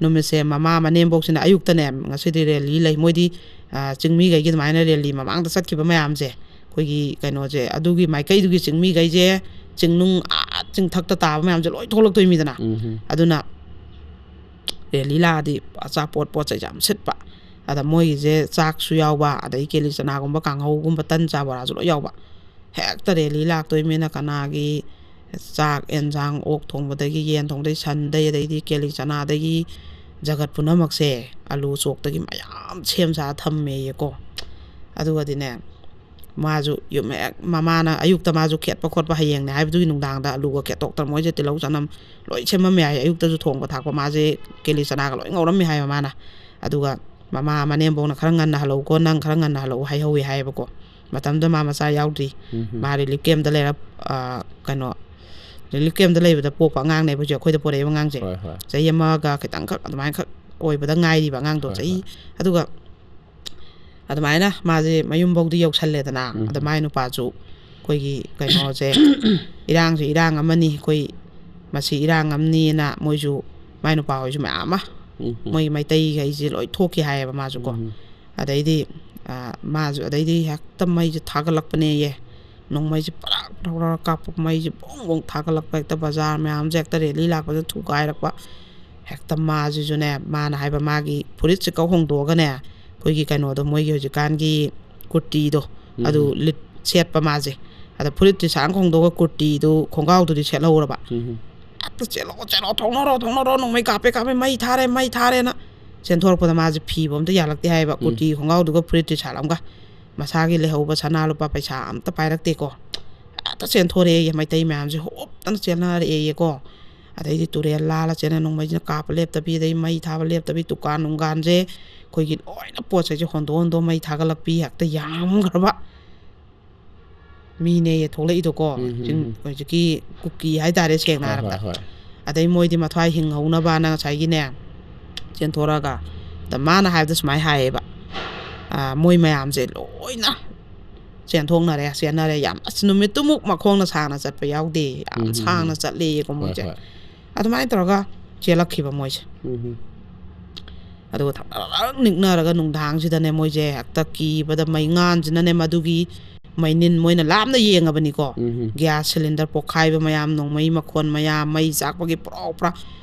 ꯅꯨꯃꯤꯠꯁꯦ ꯃꯃꯥ ꯃꯅꯦꯝꯕꯣꯛꯁꯤꯅ ꯑꯌꯨꯛꯇꯅꯦ, ꯉꯁꯤꯗꯤ ꯔꯦꯂꯤ ꯂꯩ꯫ ꯃꯣꯏꯗꯤ, ꯑ, ꯆꯤꯡꯃꯤꯈꯩꯒꯤ ꯑꯗꯨꯃꯥꯏꯅ ꯔꯦꯂꯤ ꯃꯃꯥꯡꯗ ꯆꯠꯈꯤꯕ ꯃꯌꯥꯝꯁꯦ, ꯑꯩꯈꯣꯏꯒꯤ ꯀꯩꯅꯣꯁꯦ, ꯑꯗꯨꯒꯤ ꯃꯥꯏꯀꯩꯗꯨꯒꯤ ꯆꯤꯡꯃꯤꯈꯩꯁꯦ ꯆꯤꯡꯅꯨꯡ ꯑꯥ ꯆꯤꯡꯊꯛꯇ ꯇꯥꯕ ꯃꯌꯥꯝꯁꯦ ꯂꯣꯏ ꯊꯣꯛꯂꯛꯇꯣꯏꯃꯤꯗꯅ꯫ ꯎꯝ꯫ ꯑꯗꯨꯅ ꯔꯦꯂꯤ ꯂꯥꯛꯑꯗꯤ ꯑꯆꯥꯄꯣꯠ ꯄꯣꯠ ꯆꯩꯁꯦ ꯌꯥꯝ ꯁꯤꯠꯄ꯫ ꯑꯗ ꯃꯣꯏꯒꯤꯁꯦ ꯆꯥꯛꯁꯨ ꯌꯥꯎꯕ, ꯑꯗꯩ ꯀꯦꯂꯤ ꯆꯅꯥꯒꯨꯝꯕ, ꯀꯥꯡꯍꯧꯒꯨꯝꯕ, ꯇꯟ, ꯆꯥ, ꯕꯣꯔꯥꯁꯨ ꯂꯣꯏ ꯌꯥꯎꯕ꯫ ꯍꯦꯛꯇ ꯔꯦꯂꯤ ꯂꯥꯛꯇꯣꯏꯃꯤꯅ ꯀꯅꯥꯒꯤ ꯆꯥꯛ, ꯑꯦꯟꯁꯥꯡ, ꯑꯣꯛ ꯊꯣꯡꯕꯗꯒꯤ, ꯌꯦꯟ ꯊꯣꯡꯕꯗꯒꯤ, ꯁꯟꯗꯩ, ꯑꯗꯩꯗꯤ ꯀꯦꯂꯤ ꯆꯅꯥꯗꯒꯤ ꯖꯒꯠ ꯄꯨꯝꯅꯃꯛꯁꯦ ꯑꯂꯨ ꯆꯣꯛꯇꯒꯤ ꯃꯌꯥꯝ ꯁꯦꯝ ꯁꯥ ꯊꯝꯃꯦꯌꯦꯀꯣ꯫ ꯑꯗꯨꯒꯗꯤꯅꯦ, ꯃꯥꯁꯨ ꯌꯨꯝ ꯍꯦꯛ ꯃꯃꯥꯅ ꯑꯌꯨꯛꯇ ꯃꯥꯁꯨ ꯈꯦꯠꯄ ꯈꯣꯠꯄ ꯍꯌꯦꯡꯅꯦ ꯍꯥꯏꯕꯗꯨꯒꯤ ꯅꯨꯡꯗꯥꯡꯗ ꯑꯂꯨꯒ ꯈꯦꯠꯇꯣꯛꯇꯅ ꯃꯣꯏꯁꯦ ꯇꯤꯜꯍꯧ ꯆꯅꯝ ꯂꯣꯏ ꯁꯦꯝꯃꯝꯃꯦ ꯍꯥꯏꯌꯦ꯫ ꯑꯌꯨꯛꯇꯁꯨ ꯊꯣꯡꯕ ꯊꯥꯛꯄ ꯃꯥꯁꯦ ꯀꯦꯂꯤ ꯆꯅꯥꯒ ꯂꯣꯏ ꯉꯧꯔꯝꯃꯦ ꯍꯥꯏꯌꯦ ꯃꯃꯥꯅ꯫ ꯑꯗꯨꯒ ꯃꯃꯥ ꯃꯅꯦꯝꯕꯣꯛꯅ "ꯈꯔ ꯉꯟꯅ ꯍꯜꯂꯛꯎꯀꯣ, ꯅꯪ ꯈꯔ ꯉꯟꯅ ꯍꯜꯂꯛꯎ" ꯍꯥꯏꯍꯧꯋꯦ ꯍꯥꯏꯌꯦꯕꯀꯣ꯫ ꯃꯇꯝꯗꯨꯗ ꯃꯥ ꯃꯆꯥ ꯌꯥꯎꯗ꯭ꯔꯤ꯫ ꯎꯝ꯫ ꯃꯥ ꯔꯤꯂꯤꯐ ꯀꯦꯝꯗ ꯂꯩꯔ, ꯑ, ꯀꯩꯅꯣ, ꯔꯤꯂꯤꯐ ꯀꯦꯝꯗ ꯂꯩꯕꯗ ꯄꯣꯛꯄ ꯑꯉꯥꯡꯅꯦꯕ ꯍꯧꯖꯤꯛ ꯑꯩꯈꯣꯏꯗ ꯄꯣꯔꯛꯏꯕ ꯑꯉꯥꯡꯁꯦ꯫ ꯍꯣꯏ, ꯍꯣꯏ꯫ ꯆꯍꯤ ꯑꯃꯒ ꯈꯤꯇꯪꯈꯛ ꯑꯗꯨꯃꯥꯏꯅ ꯈꯛ ꯑꯣꯏꯕꯗ ꯉꯥꯏꯔꯤꯕ ꯑꯉꯥꯡꯗꯣ꯫ ꯍꯣꯏ, ꯆꯍꯤ, ꯍꯣꯏ꯫ ꯑꯗꯨꯒ ꯑꯗꯨꯃꯥꯏꯅ ꯃꯥꯁꯦ ꯃꯌꯨꯝꯐꯧꯗꯤ ꯌꯧꯁꯜꯂꯦꯗꯅ꯫ ꯎꯝ꯫ ꯑꯗ ꯃꯥꯏ ꯅꯨꯄꯥꯁꯨ ꯑꯩꯈꯣꯏꯒꯤ ꯀꯩꯅꯣꯁꯦ, ꯏꯔꯥꯡꯁꯦ ꯏꯔꯥꯡ ꯑꯃꯅꯤ, ꯑꯩꯈꯣꯏ ꯃꯁꯤ ꯏꯔꯥꯡ ꯑꯃꯅꯤꯅ ꯃꯣꯏꯁꯨ, ꯃꯥꯏ ꯅꯨꯄꯥ ꯍꯣꯏꯁꯨ ꯃꯌꯥꯝ ꯑꯃ, ꯎꯝ, ꯎꯝ꯫ ꯃꯣꯏ ꯃꯩꯇꯩꯈꯩꯁꯦ ꯂꯣꯏ ꯊꯣꯛꯈꯤ ꯍꯥꯏꯌꯦꯕ ꯃꯥꯁꯨꯀꯣ꯫ ꯎꯝ꯫ ꯑꯗꯩꯗꯤ, ꯑ, ꯃꯥꯁꯨ ꯑꯗꯩꯗꯤ ꯍꯦꯛꯇ ꯃꯩꯁꯦ ꯊꯥꯒꯠꯂꯛꯄꯅꯦꯌꯦ꯫ ꯅꯣꯡꯃꯩꯁꯦ ꯄꯔꯥꯛ ꯄꯔꯥꯛ ꯄꯔꯥꯛ ꯀꯥꯞꯄ, ꯃꯩꯁꯦ ꯕꯣꯡ ꯕꯣꯡ ꯊꯥꯒꯠꯂꯛꯄ, ꯍꯦꯛꯇ ꯕꯖꯥꯔ ꯃꯌꯥꯝꯁꯦ ꯍꯦꯛꯇ ꯔꯦꯂꯤ ꯂꯥꯛꯄꯗ ꯊꯨꯒꯥꯏꯔꯛꯄ꯫ ꯍꯦꯛꯇ ꯃꯥꯁꯤꯁꯨꯅꯦ, ꯃꯥꯅ ꯍꯥꯏꯕ ꯃꯥꯒꯤ ꯐꯨꯔꯤꯠꯁꯦ ꯀꯛ ꯍꯣꯡꯗꯣꯛꯑꯒꯅꯦ, ꯑꯩꯈꯣꯏꯒꯤ ꯀꯩꯅꯣꯗꯣ, ꯃꯣꯏꯒꯤ ꯍꯧꯖꯤꯛꯀꯥꯟꯒꯤ ꯀꯨꯔꯇꯤꯗꯣ, ꯑꯗꯨ ꯎꯝ꯫ ꯂꯤꯠ-, ꯁꯦꯠꯄ ꯃꯥꯁꯦ꯫ ꯑꯗ ꯐꯨꯔꯤꯠꯇꯤ ꯁꯥꯡ ꯍꯣꯡꯗꯣꯛꯑꯒ ꯀꯨꯔꯇꯤꯗꯨ, ꯈꯣꯡꯒ꯭ꯔꯥꯎꯗꯨꯗꯤ ꯁꯦꯠꯍꯧꯔꯕ꯫ ꯎꯝ꯫ "ꯍꯦꯛꯇ ꯆꯦꯜꯂꯣ, ꯆꯦꯜꯂꯣ, ꯊꯣꯛꯅꯔꯣ, ꯊꯣꯛꯅꯔꯣ, ꯅꯣꯡꯃꯩ ꯀꯥꯞꯄꯦ, ꯀꯥꯞꯄꯦ, ꯃꯩ ꯊꯥꯔꯦ, ꯃꯩ ꯊꯥꯔꯦꯅ" ꯆꯦꯟꯊꯣꯔꯛꯄꯗ ꯃꯥꯁꯦ ꯐꯤꯕ ꯑꯝꯇ ꯌꯥꯜꯂꯛꯇꯦ ꯍꯥꯏꯌꯦꯕ꯫ ꯎꯝ꯫ ꯀꯨꯔꯇꯤ ꯈꯣꯡꯒ꯭ꯔꯥꯎꯗꯨꯒ ꯐꯨꯔꯤꯠ ꯇꯤ ꯁꯥꯔꯠ ꯑꯃꯒ, ꯃꯁꯥꯒꯤ ꯂꯩꯍꯧꯕ ꯁꯅꯥ ꯂꯨꯄꯥ ꯄꯩꯁꯥ ꯑꯝꯇ ꯄꯥꯏꯔꯛꯇꯦꯀꯣ꯫ ꯍꯦꯛꯇ ꯆꯦꯟꯊꯣꯔꯛꯑꯦꯌꯦ, ꯃꯩꯇꯩ ꯃꯌꯥꯝꯁꯦ ꯍꯣꯞꯇꯅ ꯆꯦꯟꯅꯔꯛꯑꯦꯌꯦꯀꯣ꯫ ꯑꯗꯩꯗꯤ ꯇꯨꯔꯦꯜ ꯂꯥꯜꯂ ꯆꯦꯟꯅ, ꯅꯣꯡꯃꯩꯁꯤꯅ ꯀꯥꯞꯄ ꯂꯦꯞꯇꯕꯤ, ꯑꯗꯩ ꯃꯩ ꯊꯥꯕ ꯂꯦꯞꯇꯕꯤ, ꯗꯨꯀꯥꯟ ꯅꯨꯡꯒꯥꯟꯁꯦ ꯑꯩꯈꯣꯏꯒꯤ ꯂꯣꯏꯅ ꯄꯣꯠ ꯆꯩꯁꯦ ꯍꯣꯟꯗꯣꯛ ꯍꯣꯟꯗꯣꯛ ꯃꯩ ꯊꯥꯒꯠꯂꯛꯄꯤ, ꯍꯦꯛꯇ ꯌꯥꯝꯈ꯭ꯔꯕ ꯃꯤꯅꯦꯌꯦ ꯊꯣꯛꯂꯛꯏꯗꯣꯀꯣ꯫ ꯎꯝ, ꯎꯝ, ꯆꯤꯡ-, ꯎꯝ꯫ ꯍꯧꯖꯤꯛꯀꯤ ꯀꯨꯀꯤ ꯍꯥꯏꯇꯥꯔꯦ, ꯁꯦꯡꯅ ꯍꯣꯏ, ꯍꯥꯏꯔꯕꯗ꯫ ꯍꯣꯏ, ꯍꯣꯏ꯫ ꯑꯗꯩ ꯃꯣꯏꯗꯤ ꯃꯊ꯭ꯋꯥꯏ ꯍꯤꯡꯍꯧꯅꯕꯅ ꯉꯁꯥꯏꯒꯤꯅꯦ, ꯆꯦꯟꯊꯣꯔꯛꯑꯒ, ꯑꯗ ꯃꯥꯅ ꯍꯥꯏꯕꯗ ꯁꯨꯃꯥꯏꯅ ꯍꯥꯏꯌꯦꯕ, ꯑ, ꯃꯣꯏ ꯃꯌꯥꯝꯁꯦ ꯂꯣꯏꯅ ꯆꯦꯟꯊꯣꯛꯅꯔꯦ, ꯆꯦꯟꯅꯔꯦ꯫ ꯌꯥꯝ, ꯑꯁ, ꯅꯨꯃꯤꯠꯇꯨꯃꯨꯛ ꯃꯈꯣꯡꯅ ꯁꯥꯡꯅ ꯆꯠꯄ ꯌꯥꯎꯗꯦ, ꯌꯥꯝ ꯎꯝ, ꯎꯝ, ꯁꯥꯡꯅ ꯎꯝ꯫ ꯆꯠꯂꯦꯌꯦꯀꯣ ꯍꯣꯏ, ꯃꯣꯏꯁꯦ꯫ ꯍꯣꯏ꯫ ꯑꯗꯨꯃꯥꯏꯅ ꯇꯧꯔꯒ ꯆꯦꯜꯂꯛꯈꯤꯕ ꯃꯣꯏꯁꯦ꯫ ꯎꯝ꯫ ꯑꯗꯨꯒ ꯊꯛ ꯊꯛ ꯅꯤꯛꯅꯔꯒ ꯅꯨꯡꯗꯥꯡꯁꯤꯗꯅꯦ, ꯃꯣꯏꯁꯦ ꯍꯦꯛꯇ ꯀꯤꯕꯗ, ꯃꯩꯉꯥꯟꯁꯤꯅꯅꯦ, ꯃꯗꯨꯒꯤ ꯃꯩꯅꯤꯟ ꯃꯣꯏꯅ ꯂꯥꯞꯅ ꯌꯦꯡꯉꯕꯅꯤꯀꯣ꯫ ꯎꯝ꯫ ꯒ꯭ꯌꯥꯁ ꯁꯤꯂꯤꯟꯗꯔ ꯄꯣꯛꯈꯥꯏꯕ ꯃꯌꯥꯝ, ꯅꯣꯡꯃꯩ ꯃꯈꯣꯟ ꯃꯌꯥꯝ, ꯃꯩ ꯆꯥꯛꯄꯒꯤ ꯄ꯭ꯔꯣ ꯄ꯭ꯔꯥ,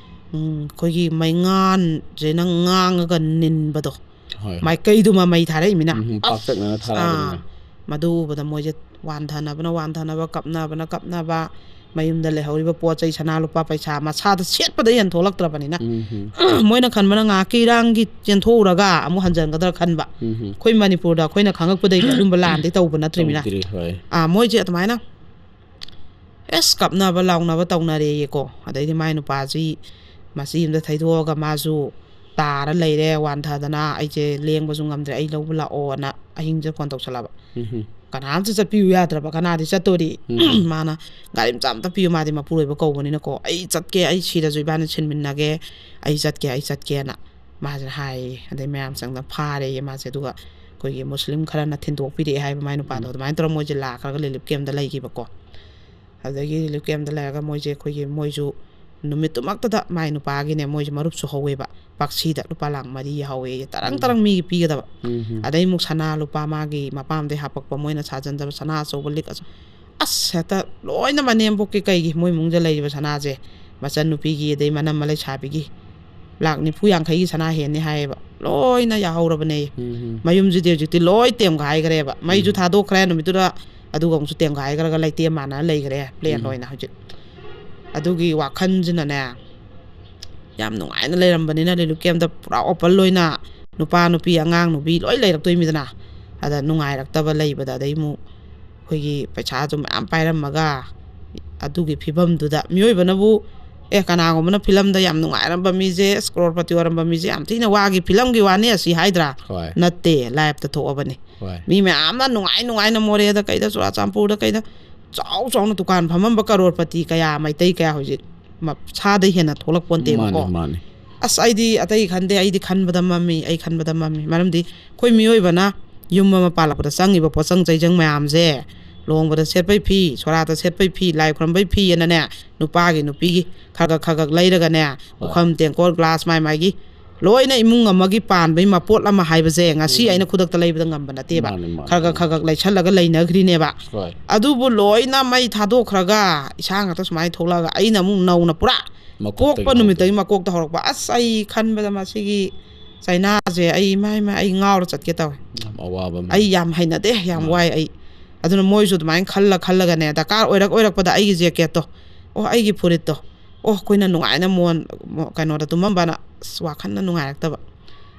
ꯎꯝ, ꯑꯩꯈꯣꯏꯒꯤ ꯃꯩꯉꯥꯟꯁꯤꯅ ꯉꯥꯡꯉꯒ ꯅꯤꯟꯕꯗꯣ꯫ ꯍꯣꯏ, ꯍꯣꯏ꯫ ꯃꯥꯏꯀꯩꯗꯨꯃ ꯃꯩ ꯊꯥꯔꯛꯏꯃꯤꯅ꯫ ꯎꯝ, ꯑꯁ! ꯄꯥꯛꯇꯛꯅꯅ ꯊꯥꯔꯛꯑꯕꯅꯤꯅ꯫ ꯑꯥ, ꯃꯗꯨ ꯎꯕꯗ ꯃꯣꯏꯁꯦ ꯋꯥꯟꯊꯅꯕꯅ ꯋꯥꯟꯊꯅꯕ, ꯀꯞꯅꯕꯅ ꯀꯞꯅꯕ, ꯃꯌꯨꯝꯗ ꯂꯩꯍꯧꯔꯤꯕ ꯄꯣꯠ ꯆꯩ, ꯁꯅꯥ ꯂꯨꯄꯥ ꯄꯩꯁꯥ, ꯃꯁꯥꯗ ꯁꯦꯠꯄꯗ ꯍꯦꯟ ꯊꯣꯛꯂꯛꯇ꯭ꯔꯕꯅꯤꯅ꯫ ꯎꯝ, ꯎꯝ꯫ ꯃꯣꯏꯅ ꯈꯟꯕꯅ ꯉꯥꯏꯍꯥꯛꯀꯤ ꯏꯔꯥꯡꯒꯤ ꯆꯦꯟꯊꯣꯛꯎꯔꯒ ꯑꯃꯨꯛ ꯍꯟꯖꯟꯒꯗ꯭ꯔꯥ ꯈꯟꯕ꯫ ꯎꯝ, ꯎꯝ꯫ ꯑꯩꯈꯣꯏ ꯃꯅꯤꯄꯨꯔꯗ ꯑꯩꯈꯣꯏꯅ ꯈꯪꯉꯛꯄꯗꯒꯤ ꯑꯗꯨꯝꯕ ꯂꯥꯟꯗꯤ ꯇꯧꯕ ꯅꯠꯇ꯭ꯔꯤꯃꯤꯅ꯫ ꯇꯧꯗ꯭ꯔꯤ, ꯍꯣꯏ꯫ ꯑꯥ, ꯃꯣꯏꯁꯦ ꯑꯗꯨꯃꯥꯏꯅ ꯑꯦꯁ, ꯀꯞꯅꯕ ꯂꯥꯎꯅꯕ ꯇꯧꯅꯔꯦꯌꯦꯀꯣ꯫ ꯑꯗꯩꯗꯤ ꯃꯥꯏ ꯅꯨꯄꯥꯁꯤ ꯃꯆꯤ ꯑꯃꯗ ꯊꯩꯗꯣꯛꯑꯒ ꯃꯥꯁꯨ ꯇꯥꯔ ꯂꯩꯔꯦ, ꯋꯥꯟꯊꯗꯅ, "ꯑꯩꯁꯦ ꯂꯦꯡꯕꯁꯨ ꯉꯝꯗ꯭ꯔꯦ, ꯑꯩ ꯂꯧꯕ ꯂꯥꯛꯑꯣꯅ" ꯑꯍꯤꯡꯁꯦ ꯐꯣꯟ ꯇꯧꯁꯜꯂꯕ꯫ ꯎꯝ꯫ ꯀꯅꯥꯝꯇ ꯆꯠꯄꯤꯌꯨ ꯌꯥꯗ꯭ꯔꯕ, ꯀꯅꯥꯗꯤ ꯆꯠꯇꯣꯔꯤ? ꯎꯝ꯫ ꯃꯥꯅ, "ꯒꯥꯔꯤ ꯃꯆꯥ ꯑꯝꯇ ꯄꯤꯌꯨ, ꯃꯥꯗꯤ ꯃꯄꯨꯔꯣꯏꯕ ꯀꯧꯕꯅꯤꯅꯀꯣ, ꯑꯩ ꯆꯠꯀꯦ, ꯑꯩ ꯁꯤꯔꯁꯨ ꯏꯕꯥꯅꯤ ꯁꯤꯟꯃꯤꯟꯅꯒꯦ, ꯑꯩ ꯆꯠꯀꯦ, ꯑꯩ ꯆꯠꯀꯦꯅ" ꯃꯥꯁꯤꯅ ꯍꯥꯏꯌꯦ꯫ ꯑꯗꯩ ꯃꯌꯥꯝ ꯆꯪꯗꯅ ꯐꯥꯔꯦꯌꯦ ꯃꯥꯁꯦ꯫ ꯑꯗꯨꯒ ꯑꯩꯈꯣꯏꯒꯤ ꯃꯨꯁꯂꯤꯝ ꯈꯔꯅ ꯊꯤꯟꯗꯣꯛꯄꯤꯔꯛꯑꯦ ꯍꯥꯏꯕ ꯃꯥꯏ ꯅꯨꯄꯥꯗꯣ꯫ ꯎꯝ꯫ ꯑꯗꯨꯃꯥꯏꯅ ꯇꯧꯔꯒ ꯃꯣꯏꯁꯦ ꯂꯥꯛꯈ꯭ꯔꯒ ꯔꯤꯂꯤꯐ ꯀꯦꯝꯞꯇ ꯂꯩꯈꯤꯕꯀꯣ꯫ ꯑꯗꯨꯗꯒꯤ ꯔꯤꯂꯤꯐ ꯀꯦꯝꯞꯇ ꯂꯩꯔꯒ ꯃꯣꯏꯁꯦ, ꯑꯩꯈꯣꯏꯒꯤ, ꯃꯣꯏꯁꯨ ꯅꯨꯃꯤꯠꯇꯨꯃꯛꯇꯗ ꯃꯥꯏ ꯅꯨꯄꯥꯒꯤꯅꯦ, ꯃꯣꯏꯁꯦ ꯃꯔꯨꯞꯁꯨ ꯍꯧꯋꯦꯕ, ꯄꯥꯛꯁꯤꯗ ꯂꯨꯄꯥ ꯂꯥꯛ ꯃꯔꯤ ꯍꯧꯋꯦ, ꯇꯔꯪ ꯎꯝ꯫ ꯇꯔꯪ ꯃꯤꯒꯤ ꯄꯤꯒꯗꯕ꯫ ꯎꯝ, ꯎꯝ꯫ ꯑꯗꯩ ꯑꯃꯨꯛ ꯁꯅꯥ ꯂꯨꯄꯥ ꯃꯥꯒꯤ ꯃꯄꯥꯝꯗꯩ ꯍꯥꯄꯛꯄ, ꯃꯣꯏꯅ ꯁꯥꯖꯟꯖꯕ ꯁꯅꯥ ꯑꯆꯧꯕ, ꯂꯤꯛ ꯑꯆꯧ-, ꯑꯁ, ꯍꯦꯛꯇ ꯂꯣꯏꯅ ꯃꯅꯦꯝꯕꯣꯛꯀꯤ ꯀꯩꯒꯤ, ꯃꯣꯏ ꯏꯃꯨꯡꯗ ꯂꯩꯔꯤꯕ ꯁꯅꯥꯁꯦ, ꯃꯆꯟꯅꯨꯄꯤꯒꯤ, ꯑꯗꯩ ꯃꯅꯝꯃ ꯂꯩꯁꯥꯕꯤꯒꯤ, ꯂꯥꯛ ꯅꯤꯐꯨ ꯌꯥꯡꯈꯩꯒꯤ ꯁꯅꯥ ꯍꯦꯟꯅꯤ ꯍꯥꯏꯌꯦꯕ, ꯂꯣꯏꯅ ꯌꯥꯍꯧꯔꯕꯅꯦ꯫ ꯎꯝ. ꯃꯌꯨꯝꯁꯤꯗꯤ ꯍꯧꯖꯤꯛꯇꯤ ꯂꯣꯏ ꯇꯦꯝꯒꯥꯏꯈ꯭ꯔꯦꯕ꯫ ꯃꯩꯁꯨ ꯎꯝ. ꯊꯥꯗꯣꯛꯈ꯭ꯔꯦ ꯅꯨꯃꯤꯠꯇꯨꯗ, ꯑꯗꯨꯒ ꯑꯃꯨꯛꯁꯨ ꯇꯦꯝꯒꯥꯏꯈ꯭ꯔꯒ ꯂꯩꯇꯦꯝ ꯃꯥꯟꯅ ꯂꯩꯈ꯭ꯔꯦ, ꯄ꯭ꯂꯦꯟ ꯎꯝ. ꯑꯣꯏꯅ ꯍꯧꯖꯤꯛ꯫ ꯑꯗꯨꯒꯤ ꯋꯥꯈꯜꯁꯤꯅꯅꯦ, ꯌꯥꯝ ꯅꯨꯡꯉꯥꯏꯅ ꯂꯩꯔꯝꯕꯅꯤꯅ relief camp ꯇ ꯄꯨꯔꯥ open ꯑꯣꯏꯅ ꯅꯨꯄꯥ ꯅꯨꯄꯤ ꯑꯉꯥꯡ ꯅꯨꯄꯤ ꯂꯣꯏ ꯂꯩꯔꯛꯇꯣꯏꯃꯤꯗꯅ꯫ ꯑꯗ ꯅꯨꯡꯉꯥꯏꯔꯛꯇꯕ ꯂꯩꯕꯗ, ꯑꯗꯩ ꯑꯃꯨꯛ ꯑꯩꯈꯣꯏꯒꯤ ꯄꯩꯁꯥꯁꯨ ꯃꯌꯥꯝ ꯄꯥꯏꯔꯝꯃꯒ, ꯑꯗꯨꯒꯤ ꯐꯤꯕꯝꯗꯨꯗ ꯃꯤꯑꯣꯏꯕꯅꯕꯨ, ꯑꯦ, ꯀꯅꯥꯒꯨꯝꯕꯅ ꯐꯤꯂꯝꯗ ꯌꯥꯝ ꯅꯨꯡꯉꯥꯏꯔꯝꯕ ꯃꯤꯁꯦ, ꯑꯁ, ꯀ꯭ꯔꯣꯔꯄꯇꯤ ꯑꯣꯏꯔꯝꯕ ꯃꯤꯁꯦ ꯌꯥꯝ ꯊꯤꯅ ꯋꯥꯒꯤ, ꯐꯤꯂꯝꯒꯤ ꯋꯥꯅꯤ ꯑꯁꯤ ꯍꯥꯏꯗ꯭ꯔꯥ? ꯍꯣꯏ. ꯅꯠꯇꯦ, life ꯇ ꯊꯣꯛꯑꯕꯅꯤ꯫ ꯍꯣꯏ. ꯃꯤ ꯃꯌꯥꯝ ꯑꯃ ꯅꯨꯡꯉꯥꯏ ꯅꯨꯡꯉꯥꯏꯅ ꯃꯣꯔꯦꯗ ꯀꯩꯗ, ꯆꯨꯔꯥꯆꯥꯟꯄꯨꯔꯗ ꯀꯩꯗ ꯆꯥꯎ ꯆꯥꯎꯅ ꯗꯨꯀꯥꯟ ꯐꯝꯃꯝꯕ ꯀꯔꯣꯔꯄꯇꯤ ꯀꯌꯥ, ꯃꯩꯇꯩ ꯀꯌꯥ ꯍꯧꯖꯤꯛ ꯃꯁꯥꯗꯩ ꯍꯦꯟꯅ ꯊꯣꯛꯂꯛꯄꯣꯟꯇꯦꯕꯀꯣ꯫ ꯃꯥꯅꯤ, ꯃꯥꯅꯤ. ꯑꯁ, ꯑꯩꯗꯤ ꯑꯇꯩ ꯈꯟꯗꯦ, ꯑꯩꯗꯤ ꯈꯟꯕꯗ ꯃꯝꯃꯤ, ꯑꯩ ꯈꯟꯕꯗ ꯃꯝꯃꯤ꯫ ꯃꯔꯝꯗꯤ ꯑꯩꯈꯣꯏ ꯃꯤꯑꯣꯏꯕꯅ ꯌꯨꯝ ꯑꯃ ꯄꯥꯜꯂꯛꯄꯗ ꯆꯪꯉꯤꯕ ꯄꯣꯠꯆꯪ ꯆꯩꯖꯪ ꯃꯌꯥꯝꯁꯦ, ꯂꯨꯍꯣꯡꯕꯗ ꯁꯦꯠꯄꯩ ꯐꯤ, ꯁꯣꯔꯥꯠꯇ ꯁꯦꯠꯄꯩ ꯐꯤ, ꯂꯥꯏ ꯈꯨꯔꯝꯕꯩ ꯐꯤ ꯑꯅꯅꯦ, ꯅꯨꯄꯥꯒꯤ ꯅꯨꯄꯤꯒꯤ ꯈꯔ ꯈꯔ ꯈꯔ ꯈꯔ ꯂꯩꯔꯒꯅꯦ, ꯍꯣꯏ. ꯄꯨꯈꯝ ꯇꯦꯡꯀꯣꯠ ꯒ꯭ꯂꯥꯁ ꯃꯥꯏ ꯃꯥꯏꯒꯤ ꯂꯣꯏꯅ ꯏꯃꯨꯡ ꯑꯃꯒꯤ ꯄꯥꯟꯕꯩ ꯃꯄꯣꯠ ꯑꯃ ꯍꯥꯏꯕꯁꯦ ꯉꯁꯤ ꯎꯝ. ꯑꯩꯅ ꯈꯨꯗꯛꯇ ꯂꯩꯕꯗ ꯉꯝꯕ ꯅꯠꯇꯦꯕ꯫ ꯃꯥꯅꯤ, ꯃꯥꯅꯤ, ꯈꯔ ꯈꯔ ꯃꯥꯅꯤ. ꯈꯔ ꯈꯔ ꯂꯩꯁꯜꯂꯒ ꯂꯩꯅꯈ꯭ꯔꯤꯅꯦꯕ꯫ ꯍꯣꯏ. ꯑꯗꯨꯕꯨ ꯂꯣꯏꯅ ꯃꯩ ꯊꯥꯗꯣꯛꯈ꯭ꯔꯒ ꯏꯁꯥ ꯉꯥꯛꯇ ꯁꯨꯃꯥꯏꯅ ꯊꯣꯛꯂꯛꯑꯒ ꯑꯩꯅ ꯑꯃꯨꯛ ꯅꯧꯅ ꯄꯨꯔꯥ ꯃꯀꯣꯛꯇꯒꯤ ꯄꯣꯛꯄ ꯅꯨꯃꯤꯠꯇꯒꯤ ꯍꯧꯗꯣꯏꯅꯤ. ꯃꯀꯣꯛꯇ ꯍꯧꯔꯛꯄ꯫ ꯑꯁ, ꯑꯩ ꯈꯟꯕꯗ ꯃꯁꯤꯒꯤ ꯆꯩꯅꯥꯁꯦ ꯑꯩ ꯏꯃꯥ, ꯏꯃꯥ, ꯑꯩ ꯉꯥꯎꯔ ꯆꯠꯀꯦ ꯇꯧꯋꯦ꯫ ꯌꯥꯝ ꯑꯋꯥꯕ ꯑꯃ. ꯑꯩ ꯌꯥꯝ ꯍꯩꯅꯗꯦ, ꯌꯥꯝ ꯎꯝ. ꯋꯥꯏ ꯑꯩ꯫ ꯑꯗꯨꯅ ꯃꯣꯏꯁꯨ ꯑꯗꯨꯃꯥꯏꯅ ꯈꯜꯂ ꯈꯜꯂꯒꯅꯦ, ꯗꯔꯀꯥꯔ ꯑꯣꯏꯔꯛ ꯑꯣꯏꯔꯛꯄꯗ ꯑꯩꯒꯤ ꯖꯦꯀꯦꯠꯇꯣ, ꯑꯣ, ꯑꯩꯒꯤ ꯐꯨꯔꯤꯠꯇꯣ, ꯑꯣ, ꯑꯩꯈꯣꯏꯅ ꯅꯨꯡꯉꯥꯏꯅ ꯃꯣꯟ, ꯃꯣ-, ꯀꯩꯅꯣꯗ ꯇꯨꯝꯃꯝꯕꯅ, ꯑꯁ, ꯋꯥꯈꯜꯅ ꯅꯨꯡꯉꯥꯏꯔꯛꯇꯕ꯫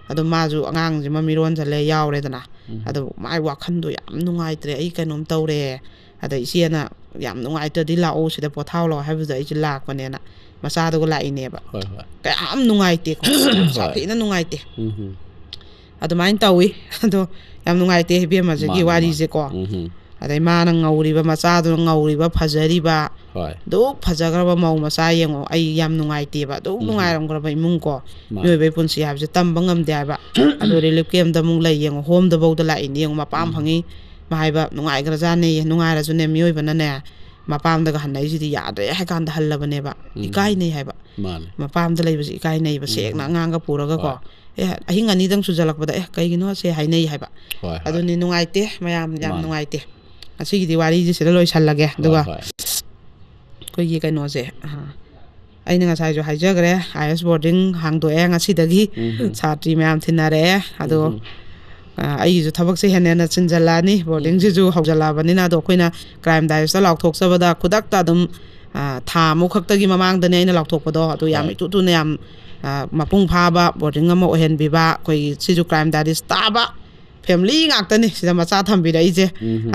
ꯑꯗꯣ ꯃꯥꯁꯨ ꯑꯉꯥꯡꯁꯤꯃ ꯃꯤꯔꯣꯟꯁꯤꯜꯂꯦ, ꯌꯥꯎꯔꯦꯗꯅ꯫ ꯎꯝ. ꯑꯗꯣ ꯃꯥꯏ ꯋꯥꯈꯜꯗꯣ ꯌꯥꯝ ꯅꯨꯡꯉꯥꯏꯇ꯭ꯔꯦ, "ꯑꯩ ꯀꯩꯅꯣꯝ ꯇꯧꯔꯦ", ꯑꯗ ꯏꯆꯦꯅ, "ꯌꯥꯝ ꯅꯨꯡꯉꯥꯏꯇ꯭ꯔꯗꯤ ꯂꯥꯛꯑꯣ, ꯁꯤꯗ ꯄꯣꯊꯥꯎ ꯂꯥꯛꯑꯣ" ꯍꯥꯏꯕꯗꯨꯗ ꯑꯩꯁꯦ ꯂꯥꯛꯄꯅꯦꯅ ꯃꯆꯥꯗꯨꯒ ꯂꯥꯛꯏꯅꯦꯕ꯫ ꯍꯣꯏ, ꯍꯣꯏ. ꯀꯌꯥꯝ ꯅꯨꯡꯉꯥꯏꯇꯦꯀꯣ, ꯌꯥꯝ ꯍꯣꯏ. ꯁꯥꯊꯤꯅ ꯅꯨꯡꯉꯥꯏꯇꯦ꯫ ꯎꯝ. ꯑꯗꯨꯃꯥꯏꯅ ꯇꯧꯋꯤ꯫ ꯑꯗꯣ ꯌꯥꯝ ꯅꯨꯡꯉꯥꯏꯇꯦ ꯏꯕꯦꯝꯃꯁꯤꯒꯤ ꯃꯥꯅꯤ, ꯃꯥꯅꯤ. ꯋꯥꯔꯤꯁꯦꯀꯣ꯫ ꯎꯝ. ꯑꯗꯩ ꯃꯥꯅ ꯉꯧꯔꯤꯕ, ꯃꯆꯥꯗꯨꯅ ꯉꯧꯔꯤꯕ, ꯐꯖꯔꯤꯕ, ꯍꯣꯏ. ꯑꯗꯨꯛ ꯐꯖꯈ꯭ꯔꯕ ꯃꯧ ꯃꯆꯥ ꯌꯦꯡꯉꯣ, ꯑꯩ ꯌꯥꯝ ꯅꯨꯡꯉꯥꯏꯇꯦꯕ, ꯑꯗꯨꯛ ꯎꯝ. ꯅꯨꯡꯉꯥꯏꯔꯝꯈ꯭ꯔꯕ ꯏꯃꯨꯡꯀꯣ꯫ ꯃꯥꯅꯤ. ꯃꯤꯑꯣꯏꯕꯒꯤ ꯄꯨꯟꯁꯤ ꯍꯥꯏꯕꯁꯦ ꯇꯝꯕ ꯉꯝꯗꯦ ꯍꯥꯏꯕ꯫ ꯑꯗꯣ relief camp ꯇ ꯑꯃꯨꯛ ꯂꯩ ꯌꯦꯡꯉꯣ, home ꯗꯐꯧꯗ ꯂꯥꯛꯏꯅꯦ ꯌꯦꯡꯉꯣ, ꯃꯄꯥ ꯑꯃ ꯎꯝ. ꯐꯪꯉꯤ ꯃꯥ ꯍꯥꯏꯕ, ꯅꯨꯡꯉꯥꯏꯈ꯭ꯔꯖꯥꯠꯅꯦ, ꯅꯨꯡꯉꯥꯏꯔꯁꯨꯅꯦ, ꯃꯤꯑꯣꯏꯕꯅꯅꯦ ꯃꯄꯥꯝꯗꯒ ꯍꯟꯅꯩꯁꯤꯗꯤ ꯌꯥꯗ꯭ꯔꯦ ꯍꯥꯏ ꯀꯥꯟꯗ ꯍꯜꯂꯕꯅꯦꯕ꯫ ꯎꯝ. ꯏꯀꯥꯏꯅꯩ ꯍꯥꯏꯕ꯫ ꯃꯥꯅꯤ. ꯃꯄꯥꯝꯗ ꯂꯩꯕꯁꯦ ꯏꯀꯥꯏꯅꯩꯕ, ꯎꯝ. ꯁꯦꯡꯅ ꯑꯉꯥꯡꯒ ꯄꯨꯔꯒꯀꯣ꯫ ꯍꯣꯏ. "ꯑꯦ, ꯑꯍꯤꯡ ꯑꯅꯤꯗꯪ ꯁꯨꯖꯜꯂꯛꯄꯗ, ꯑꯦ, ꯀꯩꯒꯤꯅꯣ ꯁꯦ?" ꯍꯥꯏꯅꯩ ꯍꯥꯏꯕ꯫ ꯍꯣꯏ, ꯍꯣꯏ. ꯑꯗꯨꯅꯤ, ꯅꯨꯡꯉꯥꯏꯇꯦ ꯃꯌꯥꯝ, ꯌꯥꯝ ꯃꯥꯅꯤ. ꯅꯨꯡꯉꯥꯏꯇꯦ꯫ ꯉꯁꯤꯒꯤꯗꯤ ꯋꯥꯔꯤꯁꯦ ꯁꯤꯗ ꯂꯣꯏꯁꯜꯂꯒꯦ꯫ ꯍꯣꯏ, ꯑꯗꯨꯒ ꯍꯣꯏ. ꯑꯩꯈꯣꯏꯒꯤ ꯀꯩꯅꯣꯁꯦ, ꯑ, ꯑꯩꯅ ꯉꯁꯥꯏꯁꯨ ꯍꯥꯏꯖꯈ꯭ꯔꯦ, ꯑꯥꯏ ꯑꯦꯁ ꯕꯣꯔꯗꯤꯡ ꯍꯥꯡꯗꯣꯛꯑꯦ ꯉꯁꯤꯗꯒꯤ꯫ ꯁꯥꯇ꯭ꯔꯤ ꯃꯌꯥꯝ ꯊꯤꯟꯅꯔꯛꯑꯦ꯫ ꯑꯗꯣ ꯑ, ꯑꯩꯒꯤꯁꯨ ꯊꯕꯛꯁꯦ ꯍꯦꯟꯅ ꯍꯦꯟꯅ ꯆꯤꯟꯖꯜꯂꯛꯑꯅꯤ꯫ ꯕꯣꯔꯗꯤꯡꯁꯤꯁꯨ ꯍꯧꯖꯜꯂꯛꯑꯕꯅꯤꯅ꯫ ꯑꯗꯣ ꯑꯩꯈꯣꯏꯅ ꯀ꯭ꯔꯥꯏꯝ ꯗꯥꯏꯔꯤꯁꯇ ꯂꯥꯎꯊꯣꯛꯆꯕꯗ ꯈꯨꯗꯛꯇ ꯑꯗꯨꯝ, ꯑ, ꯊꯥ ꯑꯃꯨꯛ ꯈꯛꯇꯒꯤ ꯃꯃꯥꯡꯗꯅꯦ ꯑꯩꯅ ꯂꯥꯎꯊꯣꯛꯄꯗꯣ꯫ ꯑꯗꯨ ꯌꯥꯝ ꯍꯣꯏ꯫ ꯏꯇꯨ ꯊꯨꯅ ꯌꯥꯝ, ꯑ, ꯃꯄꯨꯡ ꯐꯥꯕ ꯕꯣꯔꯗꯤꯡ ꯑꯃ ꯑꯣꯏꯍꯟꯕꯤꯕ꯫ ꯑꯩꯈꯣꯏꯒꯤ ꯁꯤꯁꯨ ꯀ꯭ꯔꯥꯏꯝ ꯗꯥꯏꯔꯤꯁ ꯇꯥꯕ ꯐꯦꯃꯤꯂꯤ ꯉꯥꯛꯇꯅꯤ ꯁꯤꯗ ꯃꯆꯥ ꯊꯝꯕꯤꯔꯛꯏꯁꯦ꯫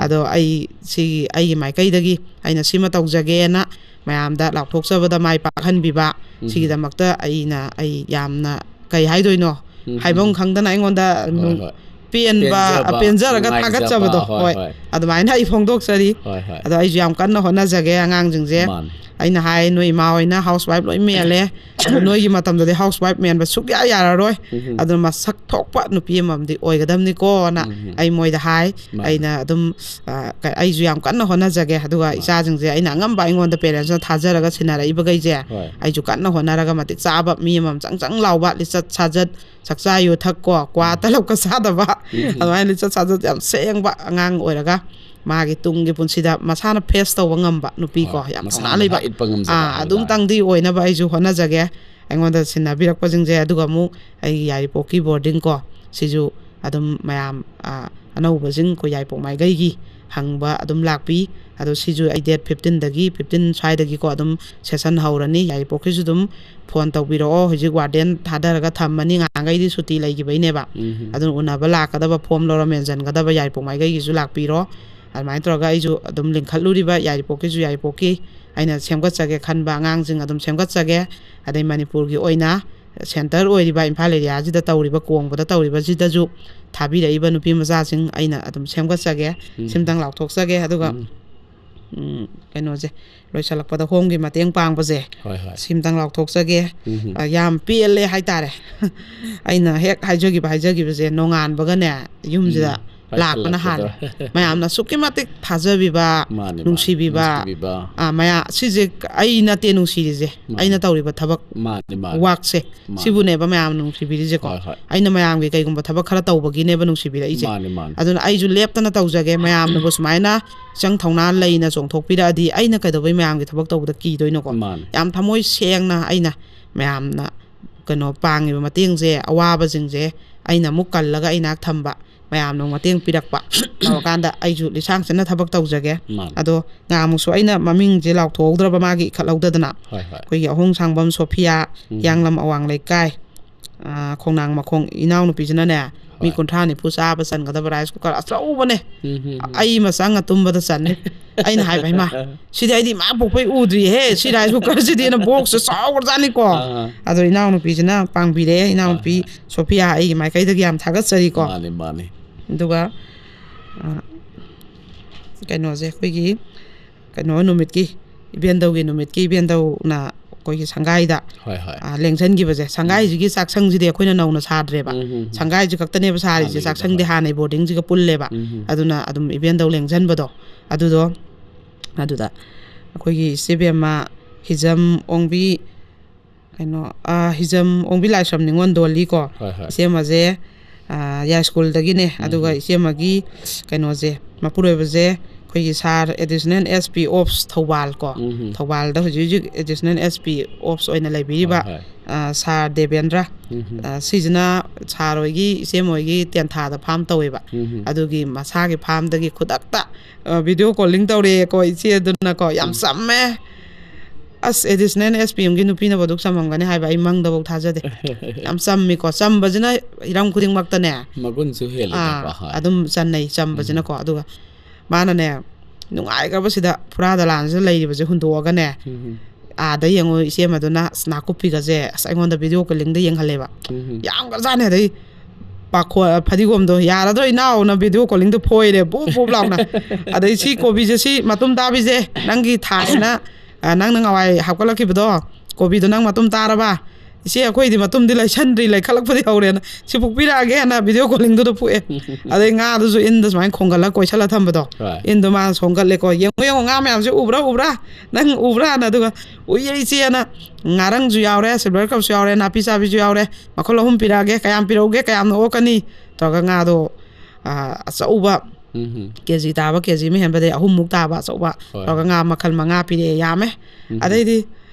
ꯑꯗꯣ ꯑꯩ ꯁꯤꯒꯤ ꯑꯩꯒꯤ ꯃꯥꯏꯀꯩꯗꯒꯤ ꯑꯩꯅ ꯁꯤꯃ ꯇꯧꯖꯒꯦꯅ ꯃꯌꯥꯝꯗ ꯂꯥꯎꯊꯣꯛꯆꯕꯗ ꯃꯥꯏ ꯄꯥꯛꯍꯟꯕꯤꯕ, ꯁꯤꯒꯤꯗꯃꯛꯇ ꯑꯩꯅ, ꯑꯩ ꯌꯥꯝꯅ, ꯀꯩ ꯍꯥꯏꯗꯣꯏꯅꯣ, ꯍꯥꯏꯐꯝ ꯈꯪꯗꯅ ꯑꯩꯉꯣꯟꯗ ꯍꯣꯏ, ꯍꯣꯏ꯫ ꯄꯦꯟꯕ, ꯄꯦꯟꯖꯕ, ꯄꯦꯟꯖꯔꯒ ꯅꯨꯡꯉꯥꯏꯖꯕ, ꯊꯥꯒꯠꯆꯕꯗꯣ꯫ ꯍꯣꯏ, ꯍꯣꯏ꯫ ꯍꯣꯏ꯫ ꯑꯗꯨꯃꯥꯏꯅ ꯑꯩ ꯐꯣꯡꯗꯣꯛꯆꯔꯤ꯫ ꯍꯣꯏ, ꯍꯣꯏ꯫ ꯑꯗꯣ ꯑꯩꯁꯨ ꯌꯥꯝ ꯀꯟꯅ ꯍꯣꯠꯅꯖꯒꯦ ꯑꯉꯥꯡꯁꯤꯡꯁꯦ꯫ ꯃꯥꯅꯤ꯫ ꯑꯩꯅ ꯍꯥꯏ, ꯅꯣꯏ ꯏꯃꯥ ꯍꯣꯏꯅ ꯍꯥꯎꯁ ꯋꯥꯏꯐ ꯂꯣꯏ ꯃꯦꯜꯂꯦ꯫ ꯑꯗꯣ ꯅꯣꯏꯒꯤ ꯃꯇꯝꯗꯗꯤ ꯍꯥꯎꯁ ꯋꯥꯏꯐ ꯃꯦꯟꯕ ꯁꯨꯛꯌꯥ ꯌꯥꯔꯔꯣꯏ꯫ ꯑꯗꯨꯅ ꯃꯁꯛ ꯊꯣꯛꯄ ꯅꯨꯄꯤ ꯑꯃꯃꯝꯗꯤ ꯑꯣꯏꯒꯗꯕꯅꯤꯀꯣꯅ ꯑꯩ ꯃꯣꯏꯗ ꯍꯥꯏ꯫ ꯃꯥꯅꯤ꯫ ꯑꯩꯅ ꯑꯗꯨꯝ, ꯑ, ꯀ-, ꯑꯩꯁꯨ ꯌꯥꯝ ꯀꯟꯅ ꯍꯣꯠꯅꯖꯒꯦ꯫ ꯑꯗꯨꯒ ꯃꯥꯅꯤ꯫ ꯏꯆꯥꯁꯤꯡꯁꯦ ꯑꯩꯅ ꯑꯉꯝꯕ ꯑꯩꯉꯣꯟꯗ ꯄꯦꯔꯦꯟꯁꯅ ꯊꯥꯖꯔꯒ ꯁꯤꯟꯅꯔꯛꯏꯕꯈꯩꯁꯦ ꯍꯣꯏ꯫ ꯑꯩꯁꯨ ꯀꯟꯅ ꯍꯣꯠꯅꯔꯒ ꯃꯇꯤꯛ ꯆꯥꯕ ꯃꯤ ꯑꯃꯃꯝ ꯆꯪ ꯆꯪ ꯂꯥꯎꯕ, ꯂꯤꯆꯠ ꯁꯥꯖꯠ, ꯆꯥꯛꯆꯥ ꯌꯨꯊꯛ ꯀꯣ, ꯀ꯭ꯋꯥ ꯇꯂꯞꯀ ꯆꯥꯗꯕ, ꯑꯗꯨꯃꯥꯏꯅ ꯂꯤꯆꯠ ꯁꯥꯖꯠ ꯌꯥꯝ ꯁꯦꯡꯕ ꯑꯉꯥꯡ ꯑꯣꯏꯔꯒ ꯃꯥꯒꯤ ꯇꯨꯡꯒꯤ ꯄꯨꯟꯁꯤꯗ ꯃꯁꯥꯅ ꯐꯦꯁ ꯇꯧꯕ ꯉꯝꯕ ꯅꯨꯄꯤ ꯀꯣ, ꯍꯣꯏ, ꯌꯥꯝ ꯃꯁꯥꯅ ꯊꯧꯅꯥ ꯂꯩꯕ꯫ ꯃꯈꯥ ꯏꯠꯄ ꯉꯝꯖꯕ ꯑꯥ, ꯍꯥꯏꯕ ꯑꯗꯨꯝꯇꯪꯗꯤ ꯑꯣꯏꯅꯕ ꯑꯩꯁꯨ ꯍꯣꯠꯅꯖꯒꯦ꯫ ꯑꯩꯉꯣꯟꯗ ꯁꯤꯟꯅꯕꯤꯔꯛꯄꯁꯤꯡꯁꯦ꯫ ꯑꯗꯨꯒ ꯑꯃꯨꯛ ꯑꯩꯒꯤ ꯌꯥꯏꯔꯤꯄꯣꯛꯀꯤ ꯕꯣꯔꯗꯤꯡ ꯀꯣ, ꯁꯤꯁꯨ ꯑꯗꯨꯝ ꯃꯌꯥꯝ, ꯑ, ꯑꯅꯧꯕꯁꯤꯡ ꯑꯩꯈꯣꯏ ꯌꯥꯏꯔꯤꯄꯣꯛ ꯃꯥꯏꯀꯩꯒꯤ ꯍꯪꯕ ꯑꯗꯨꯝ ꯂꯥꯛꯄꯤ꯫ ꯑꯗꯣ ꯁꯤꯁꯨ ꯑꯩ ꯗꯦꯠ ꯐꯤꯐꯇꯤꯟꯗꯒꯤ, ꯐꯤꯐꯇꯤꯟ ꯁ꯭ꯋꯥꯏꯗꯒꯤꯀꯣ ꯑꯗꯨꯝ ꯁꯦꯁꯟ ꯍꯧꯔꯅꯤ꯫ ꯌꯥꯏꯔꯤꯄꯣꯛꯀꯤꯁꯨ ꯑꯗꯨꯝ ꯐꯣꯟ ꯇꯧꯕꯤꯔꯛꯑꯣ꯫ ꯍꯧꯖꯤꯛ ꯋꯥꯔꯗꯦꯟ ꯊꯥꯗꯔꯒ ꯊꯝꯃꯅꯤ, ꯉꯍꯥꯟꯈꯩꯗꯤ ꯁꯨꯇꯤ ꯂꯩꯈꯤꯕꯩꯅꯦꯕ꯫ ꯑꯗꯨꯅ ꯎꯅꯕ ꯂꯥꯛꯀꯗꯕ, ꯐꯣꯝ ꯂꯧꯔ ꯃꯦꯟꯁꯤꯟꯒꯗꯕ ꯌꯥꯏꯔꯤꯄꯣꯛ ꯃꯥꯏꯀꯩꯒꯤꯁꯨ ꯂꯥꯛꯄꯤꯔꯣ꯫ ꯑꯗꯨꯃꯥꯏꯅ ꯇꯧꯔꯒ ꯑꯩꯁꯨ ꯑꯗꯨꯝ ꯂꯤꯡꯈꯠꯂꯨꯔꯤꯕ ꯌꯥꯏꯔꯤꯄꯣꯛꯀꯤꯁꯨ ꯌꯥꯏꯔꯤꯄꯣꯛꯀꯤ ꯑꯩꯅ ꯁꯦꯝꯒꯠꯆꯒꯦ ꯈꯟꯕ ꯑꯉꯥꯡꯁꯤꯡ ꯑꯗꯨꯝ ꯁꯦꯝꯒꯠꯆꯒꯦ꯫ ꯑꯗꯩ ꯃꯅꯤꯄꯨꯔꯒꯤ ꯑꯣꯏꯅ ꯁꯦꯟꯇꯔ ꯑꯣꯏꯔꯤꯕ ꯏꯝꯐꯥꯜ ꯑꯦꯔꯤꯌꯥꯁꯤꯗ ꯇꯧꯔꯤꯕ, ꯀꯣꯡꯕꯗ ꯇꯧꯔꯤꯕꯁꯤꯗꯁꯨ ꯊꯥꯕꯤꯔꯛꯏꯕ ꯅꯨꯄꯤ ꯃꯆꯥꯁꯤꯡ ꯑꯩꯅ ꯑꯗꯨꯝ ꯁꯦꯝꯒꯠꯆꯒꯦ꯫ ꯁꯤꯝꯇꯪ ꯂꯥꯎꯊꯣꯛꯆꯒꯦ꯫ ꯑꯗꯨꯒ ꯎꯝ, ꯀꯩꯅꯣꯁꯦ, ꯂꯣꯏꯁꯜꯂꯛꯄꯗ ꯍꯣꯝꯒꯤ ꯃꯇꯦꯡ ꯄꯥꯡꯕꯁꯦ, ꯍꯣꯏ, ꯍꯣꯏ꯫ ꯁꯤꯝꯇꯪ ꯂꯥꯎꯊꯣꯛꯆꯒꯦ꯫ ꯑ, ꯌꯥꯝ ꯄꯦꯜꯂꯦ ꯍꯥꯏꯇꯥꯔꯦ꯫ ꯑꯩꯅ ꯍꯦꯛ ꯍꯥꯏꯖꯈꯤꯕ, ꯍꯥꯏꯖꯈꯤꯕꯁꯦ, ꯅꯣꯡꯉꯥꯟꯕꯒꯅꯦ ꯌꯨꯝꯁꯤꯗ ꯂꯥꯛꯄꯅ ꯍꯥꯜꯂꯦ꯫ ꯃꯌꯥꯝꯅ ꯑꯁꯨꯛꯀꯤ ꯃꯇꯤꯛ ꯊꯥꯖꯕꯤꯕ, ꯃꯥꯅꯤ, ꯃꯥꯅꯤ꯫ ꯅꯨꯡꯁꯤꯕꯤꯕ, ꯅꯨꯡꯁꯤꯕꯤꯕ꯫ ꯑꯥ, ꯃꯌꯥꯝ, ꯁꯤꯁꯦ ꯑꯩ ꯅꯠꯇꯦ ꯅꯨꯡꯁꯤꯔꯤꯁꯦ, ꯃꯥꯅꯤ꯫ ꯑꯩꯅ ꯇꯧꯔꯤꯕ ꯊꯕꯛ ꯃꯥꯅꯤ, ꯃꯥꯅꯤ꯫ ꯋꯥꯛꯁꯦ, ꯃꯥꯅꯤ꯫ ꯁꯤꯕꯨꯅꯦꯕ ꯃꯌꯥꯝꯅ ꯅꯨꯡꯁꯤꯕꯤꯔꯤꯁꯦꯀꯣ꯫ ꯍꯣꯏ, ꯍꯣꯏ꯫ ꯑꯩꯅ ꯃꯌꯥꯝꯒꯤ ꯀꯩꯒꯨꯝꯕ ꯊꯕꯛ ꯈꯔ ꯇꯧꯕꯒꯤꯅꯦꯕ ꯅꯨꯡꯁꯤꯕꯤꯔꯛꯏꯁꯦ꯫ ꯃꯥꯅꯤ, ꯃꯥꯅꯤ꯫ ꯑꯗꯨꯅ ꯑꯩꯁꯨ ꯂꯦꯞꯇꯅ ꯇꯧꯖꯒꯦ, ꯃꯌꯥꯝꯅꯕꯨ ꯁꯨꯃꯥꯏꯅ ꯍꯛꯆꯥꯡ ꯊꯧꯅꯥ ꯂꯩꯅ ꯆꯣꯡꯊꯣꯛꯄꯤꯔꯛꯑꯗꯤ ꯑꯩꯅ ꯀꯩꯗꯧꯕꯩ ꯃꯌꯥꯝꯒꯤ ꯊꯕꯛ ꯇꯧꯕꯗ ꯀꯤꯗꯣꯏꯅꯣꯀꯣ? ꯃꯥꯅꯤ꯫ ꯌꯥꯝ ꯊꯃꯣꯏ ꯁꯦꯡꯅ ꯑꯩꯅ ꯃꯌꯥꯝꯅ ꯀꯩꯅꯣ ꯄꯥꯡꯉꯤꯕ ꯃꯇꯦꯡꯁꯦ, ꯑꯋꯥꯕꯁꯤꯡꯁꯦ ꯑꯩꯅ ꯑꯃꯨꯛ ꯀꯜꯂꯒ ꯑꯩ ꯅꯥꯛ ꯊꯝꯕ, ꯃꯌꯥꯝꯅ ꯑꯃꯨꯛ ꯃꯇꯦꯡ ꯄꯤꯔꯛꯄ ꯇꯧꯔꯀꯥꯟꯗ ꯑꯩꯁꯨ ꯂꯤꯁꯥꯡ ꯆꯠꯅ ꯊꯕꯛ ꯇꯧꯖꯒꯦ꯫ ꯃꯥꯅꯤ꯫ ꯑꯗꯣ ꯉꯥꯃꯨꯛꯁꯨ ꯑꯩꯅ ꯃꯃꯤꯡꯁꯦ ꯂꯥꯎꯊꯣꯛꯍꯧꯗ꯭ꯔꯕ, ꯃꯥꯒꯤ ꯏꯈꯠꯍꯧꯗꯗꯅ꯫ ꯍꯣꯏ, ꯍꯣꯏ꯫ ꯑꯩꯈꯣꯏꯒꯤ ꯑꯍꯣꯡ ꯁꯥꯡꯕꯝ ꯁꯣꯐꯤꯌꯥ, ꯎꯝ꯫ ꯍꯤꯌꯥꯡꯂꯝ ꯑꯋꯥꯡ ꯂꯩꯀꯥꯏ, ꯑꯥ, ꯈꯣꯡꯅꯥꯡ ꯃꯈꯣꯡ ꯏꯅꯥꯎꯅꯨꯄꯤꯁꯤꯅꯅꯦ, ꯃꯤ ꯍꯣꯏ꯫ ꯀꯨꯟꯊ꯭ꯔꯥ ꯅꯤꯐꯨ ꯆꯥꯕ ꯆꯟꯒꯗꯕ ꯔꯥꯏꯁ ꯀꯨꯀꯔ ꯑꯆꯧꯕꯅꯦ꯫ ꯎꯝ, ꯎꯝ, ꯎꯝ꯫ ꯑꯩ ꯃꯆꯥ ꯇꯨꯝꯕꯗ ꯆꯟꯅꯤ꯫ ꯑꯩꯅ ꯍꯥꯏꯕ, "ꯏꯃꯥ, ꯁꯤꯗꯤ ꯑꯩꯗꯤ ꯏꯃꯥ ꯄꯣꯛꯄꯩ ꯎꯗ꯭ꯔꯤꯍꯦ, ꯁꯤ ꯔꯥꯏꯁ ꯀꯨꯀꯔꯁꯤꯗꯤꯅ" ꯕꯣꯛꯁꯁꯦ ꯆꯥꯎꯈ꯭ꯔꯖꯥꯠꯅꯤꯀꯣ꯫ ꯑꯥ꯫ ꯑꯗꯣ ꯏꯅꯥꯎꯅꯨꯄꯤꯁꯤꯅ ꯄꯥꯡꯕꯤꯔꯦ, ꯏꯅꯥꯎꯅꯨꯄꯤ ꯑꯥ꯫ ꯁꯣꯐꯤꯌꯥ ꯑꯩꯒꯤ ꯃꯥꯏꯀꯩꯗꯒꯤ ꯌꯥꯝ ꯊꯥꯒꯠꯆꯔꯤꯀꯣ꯫ ꯃꯥꯅꯤ, ꯃꯥꯅꯤ꯫ ꯑꯗꯨꯒ, ꯑ, ꯀꯩꯅꯣꯁꯦ, ꯑꯩꯈꯣꯏꯒꯤ ꯀꯩꯅꯣ ꯅꯨꯃꯤꯠꯀꯤ, ꯏꯕꯦꯟꯗꯧꯒꯤ ꯅꯨꯃꯤꯠꯀꯤ ꯏꯕꯦꯟꯗꯧꯅ ꯑꯩꯈꯣꯏꯒꯤ ꯁꯪꯒꯥꯏꯗ, ꯍꯣꯏ, ꯍꯣꯏ꯫ ꯑ, ꯂꯦꯡꯁꯟꯈꯤꯕꯁꯦ, ꯁꯪꯒꯥꯏꯁꯤꯒꯤ ꯆꯥꯛꯁꯪꯁꯤꯗꯤ ꯑꯩꯈꯣꯏꯅ ꯅꯧꯅ ꯁꯥꯗ꯭ꯔꯦꯕ꯫ ꯎꯝ, ꯎꯝ, ꯎꯝ꯫ ꯁꯪꯒꯥꯏꯁꯤ ꯈꯛꯇꯅꯦꯕ ꯁꯥꯔꯤꯁꯦ, ꯍꯥꯟꯅꯒꯤꯗ, ꯆꯥꯛꯁꯪꯗꯤ ꯍꯣꯏ꯫ ꯍꯥꯟꯅꯩ ꯕꯣꯔꯗꯤꯡꯁꯤꯒ ꯄꯨꯜꯂꯦꯕ꯫ ꯎꯝ, ꯎꯝ꯫ ꯑꯗꯨꯅ ꯑꯗꯨꯝ ꯏꯕꯦꯟꯗꯧ ꯂꯦꯡꯁꯟꯕꯗꯣ, ꯑꯗꯨꯗꯣ, ꯑꯗꯨꯗ ꯑꯩꯈꯣꯏꯒꯤ ꯏꯆꯦ ꯕꯦꯝꯃ ꯍꯤꯖꯝ ꯑꯣꯡꯕꯤ, ꯀꯩꯅꯣ, ꯑ, ꯍꯤꯖꯝ ꯑꯣꯡꯕꯤ ꯂꯥꯏꯁ꯭ꯔꯝ ꯅꯤꯉꯣꯜ ꯗꯣꯜꯂꯤ ꯀꯣ꯫ ꯍꯣꯏ, ꯍꯣꯏ꯫ ꯏꯆꯦꯝꯃꯁꯦ, ꯑ, ꯌꯥꯏꯁ꯭ꯀꯨꯜꯗꯒꯤꯅꯦ꯫ ꯎꯝ, ꯑꯗꯨꯒ ꯎꯝ꯫ ꯏꯆꯦꯝꯃꯒꯤ ꯀꯩꯅꯣꯁꯦ, ꯃꯄꯨꯔꯣꯏꯕꯁꯦ ꯑꯩꯈꯣꯏꯒꯤ ꯁꯥꯔ ꯑꯦꯗꯤꯁꯅꯦꯜ ꯑꯦꯁ ꯄꯤ ꯑꯣꯞꯁ ꯊꯧꯕꯥꯜ ꯀꯣ꯫ ꯎꯝ, ꯎꯝ꯫ ꯊꯧꯕꯥꯜꯗ ꯍꯧꯖꯤꯛ ꯍꯧꯖꯤꯛ ꯑꯦꯗꯤꯁꯅꯦꯜ ꯑꯦꯁ ꯄꯤ ꯑꯣꯞꯁ ꯑꯣꯏꯅ ꯂꯩꯕꯤꯔꯤꯕ, ꯍꯣꯏ, ꯍꯣꯏ꯫ ꯑ, ꯁꯥꯔ ꯗꯦꯕꯦꯟꯗ꯭ꯔ꯫ ꯎꯝ, ꯎꯝ꯫ ꯑ, ꯁꯤꯁꯤꯅ ꯁꯥꯔ ꯍꯣꯏꯒꯤ, ꯏꯆꯦꯝ ꯍꯣꯏꯒꯤ ꯇꯦꯟꯊꯥꯗ ꯐꯥꯝ ꯇꯧꯋꯦꯕ꯫ ꯎꯝ, ꯎꯝ꯫ ꯑꯗꯨꯒꯤ ꯃꯁꯥꯒꯤ ꯐꯥꯝꯗꯒꯤ ꯈꯨꯗꯛꯇ, ꯑ, ꯚꯤꯗꯤꯑꯣ ꯀꯣꯂꯤꯡ ꯇꯧꯔꯛꯑꯦꯀꯣ, ꯏꯆꯦ ꯑꯗꯨꯅꯀꯣ꯫ ꯌꯥꯝ ꯎꯝ꯫ ꯆꯝꯃꯦ꯫ ꯑꯁ, ꯑꯦꯗꯤꯁꯅꯦꯜ ꯑꯦꯁ ꯄꯤ ꯑꯦꯝꯒꯤ ꯅꯨꯄꯤꯅꯐꯥꯎ ꯑꯗꯨꯛ ꯆꯝꯃꯝꯒꯅꯤ ꯍꯥꯏꯕ ꯑꯩ ꯃꯪꯗꯐꯥꯎ ꯊꯥꯖꯗꯦ꯫ ꯌꯥꯝ ꯆꯝꯃꯤꯀꯣ꯫ ꯆꯝꯕꯁꯤꯅ ꯍꯤꯔꯝ ꯈꯨꯗꯤꯡꯃꯛꯇꯅꯦ, ꯃꯒꯨꯟꯁꯨ ꯍꯦꯜꯂꯤꯅꯀꯣ, ꯑꯥ, ꯍꯣꯏ꯫ ꯑꯗꯨꯝ ꯆꯟꯅꯩ ꯆꯝꯕꯁꯤꯅꯀꯣ꯫ ꯎꯝ꯫ ꯑꯗꯨꯒ ꯃꯥꯅꯅꯦ, ꯅꯨꯡꯉꯥꯏꯈ꯭ꯔꯕꯁꯤꯗ ꯐꯨꯔꯥ ꯗꯂꯥꯟꯁꯤꯗ ꯂꯩꯔꯤꯕꯁꯦ ꯍꯨꯟꯗꯣꯛꯑꯒꯅꯦ, ꯎꯝ꯫ ꯑꯥꯗ ꯌꯦꯡꯉꯨ, ꯏꯆꯦꯝꯃꯗꯨꯅ, ꯑꯁ, ꯅꯥꯀꯨꯞꯄꯤꯒꯁꯦ, ꯑꯁ, ꯑꯩꯉꯣꯟꯗ ꯚꯤꯗꯤꯑꯣ ꯀꯣꯂꯤꯡꯗ ꯌꯦꯡꯍꯜꯂꯦꯕ꯫ ꯎꯝ꯫ ꯌꯥꯝꯈ꯭ꯔꯖꯥꯠꯅꯦ꯫ ꯑꯗꯩ ꯄꯥꯈꯣ-, ꯐꯗꯤꯒꯣꯝꯗꯣ, "ꯌꯥꯔꯗ꯭ꯔꯣ ꯏꯅꯥꯎꯅ ꯚꯤꯗꯤꯑꯣ ꯀꯣꯂꯤꯡꯗꯣ ꯐꯣꯏꯔꯦ ꯕꯨꯞ ꯕꯨꯞ ꯂꯥꯎꯅ"꯫ ꯑꯗꯩ, "ꯁꯤ ꯀꯣꯕꯤꯁꯦ, ꯁꯤ ꯃꯇꯨꯝ ꯇꯥꯕꯤꯁꯦ ꯅꯪꯒꯤ ꯊꯥꯏꯅ, ꯑ, ꯅꯪꯅ ꯉꯋꯥꯏ ꯍꯥꯞꯀꯠꯂꯛꯈꯤꯕꯗꯣ, ꯀꯣꯕꯤꯗꯣ ꯅꯪ ꯃꯇꯨꯝ ꯇꯥꯔꯕ? "ꯏꯆꯦ, ꯑꯩꯈꯣꯏꯗꯤ ꯃꯇꯨꯝꯗꯤ ꯂꯩꯁꯟꯗ꯭ꯔꯤ, ꯂꯩꯈꯠꯂꯛꯄꯗꯤ ꯍꯧꯔꯦꯅ, ꯁꯤ ꯐꯨꯛꯄꯤꯔꯛꯑꯒꯦꯅ" ꯚꯤꯗꯤꯑꯣ ꯀꯣꯂꯤꯡꯗꯨꯗ ꯐꯨꯛꯑꯦ꯫ ꯑꯗꯩ ꯉꯥꯗꯨꯁꯨ ꯏꯟꯗ ꯁꯨꯃꯥꯏꯅ ꯈꯣꯡꯒꯠꯂ ꯀꯣꯏꯁꯜꯂ ꯊꯝꯕꯗꯣ, ꯍꯣꯏ꯫ ꯏꯟꯗꯣ ꯃꯥꯅ ꯁꯣꯝꯒꯠꯂꯦꯀꯣ, "ꯌꯦꯡꯉꯣ, ꯌꯦꯡꯉꯣ, ꯉꯥ ꯃꯌꯥꯝꯁꯦ ꯎꯕ꯭ꯔꯥ, ꯎꯕ꯭ꯔꯥ? ꯅꯪ ꯎꯕ꯭ꯔꯥꯅ?" ꯑꯗꯨꯒ, "ꯎꯏꯌꯦ ꯏꯆꯦꯅ, ꯉꯥꯔꯪꯁꯨ ꯌꯥꯎꯔꯦ, ꯁꯤꯜꯚꯔ ꯀꯞꯁꯨ ꯌꯥꯎꯔꯦ, ꯅꯥꯄꯤ ꯆꯥꯕꯤꯁꯨ ꯌꯥꯎꯔꯦ, ꯃꯈꯜ ꯑꯍꯨꯝ ꯄꯤꯔꯛꯑꯒꯦ, ꯀꯌꯥꯝ ꯄꯤꯔꯛꯎꯒꯦ, ꯀꯌꯥꯝꯅ ꯑꯣꯛꯀꯅꯤ?" ꯇꯧꯔꯒ ꯉꯥꯗꯣ, ꯑꯥ, ꯑꯆꯧꯕ, ꯎꯝ ꯍꯝ꯫ ꯀꯦ ꯖꯤ ꯇꯥꯕ, ꯀꯦ ꯖꯤ ꯑꯃ ꯍꯦꯟꯕꯗꯩ ꯑꯍꯨꯝꯃꯨꯛ ꯇꯥꯕ ꯑꯆꯧꯕ ꯍꯣꯏ꯫ ꯇꯧꯔꯒ ꯉꯥ ꯃꯈꯜ ꯃꯉꯥ ꯄꯤꯔꯛꯑꯦ, ꯌꯥꯝꯃꯦ꯫ ꯎꯝ꯫ ꯑꯗꯩꯗꯤ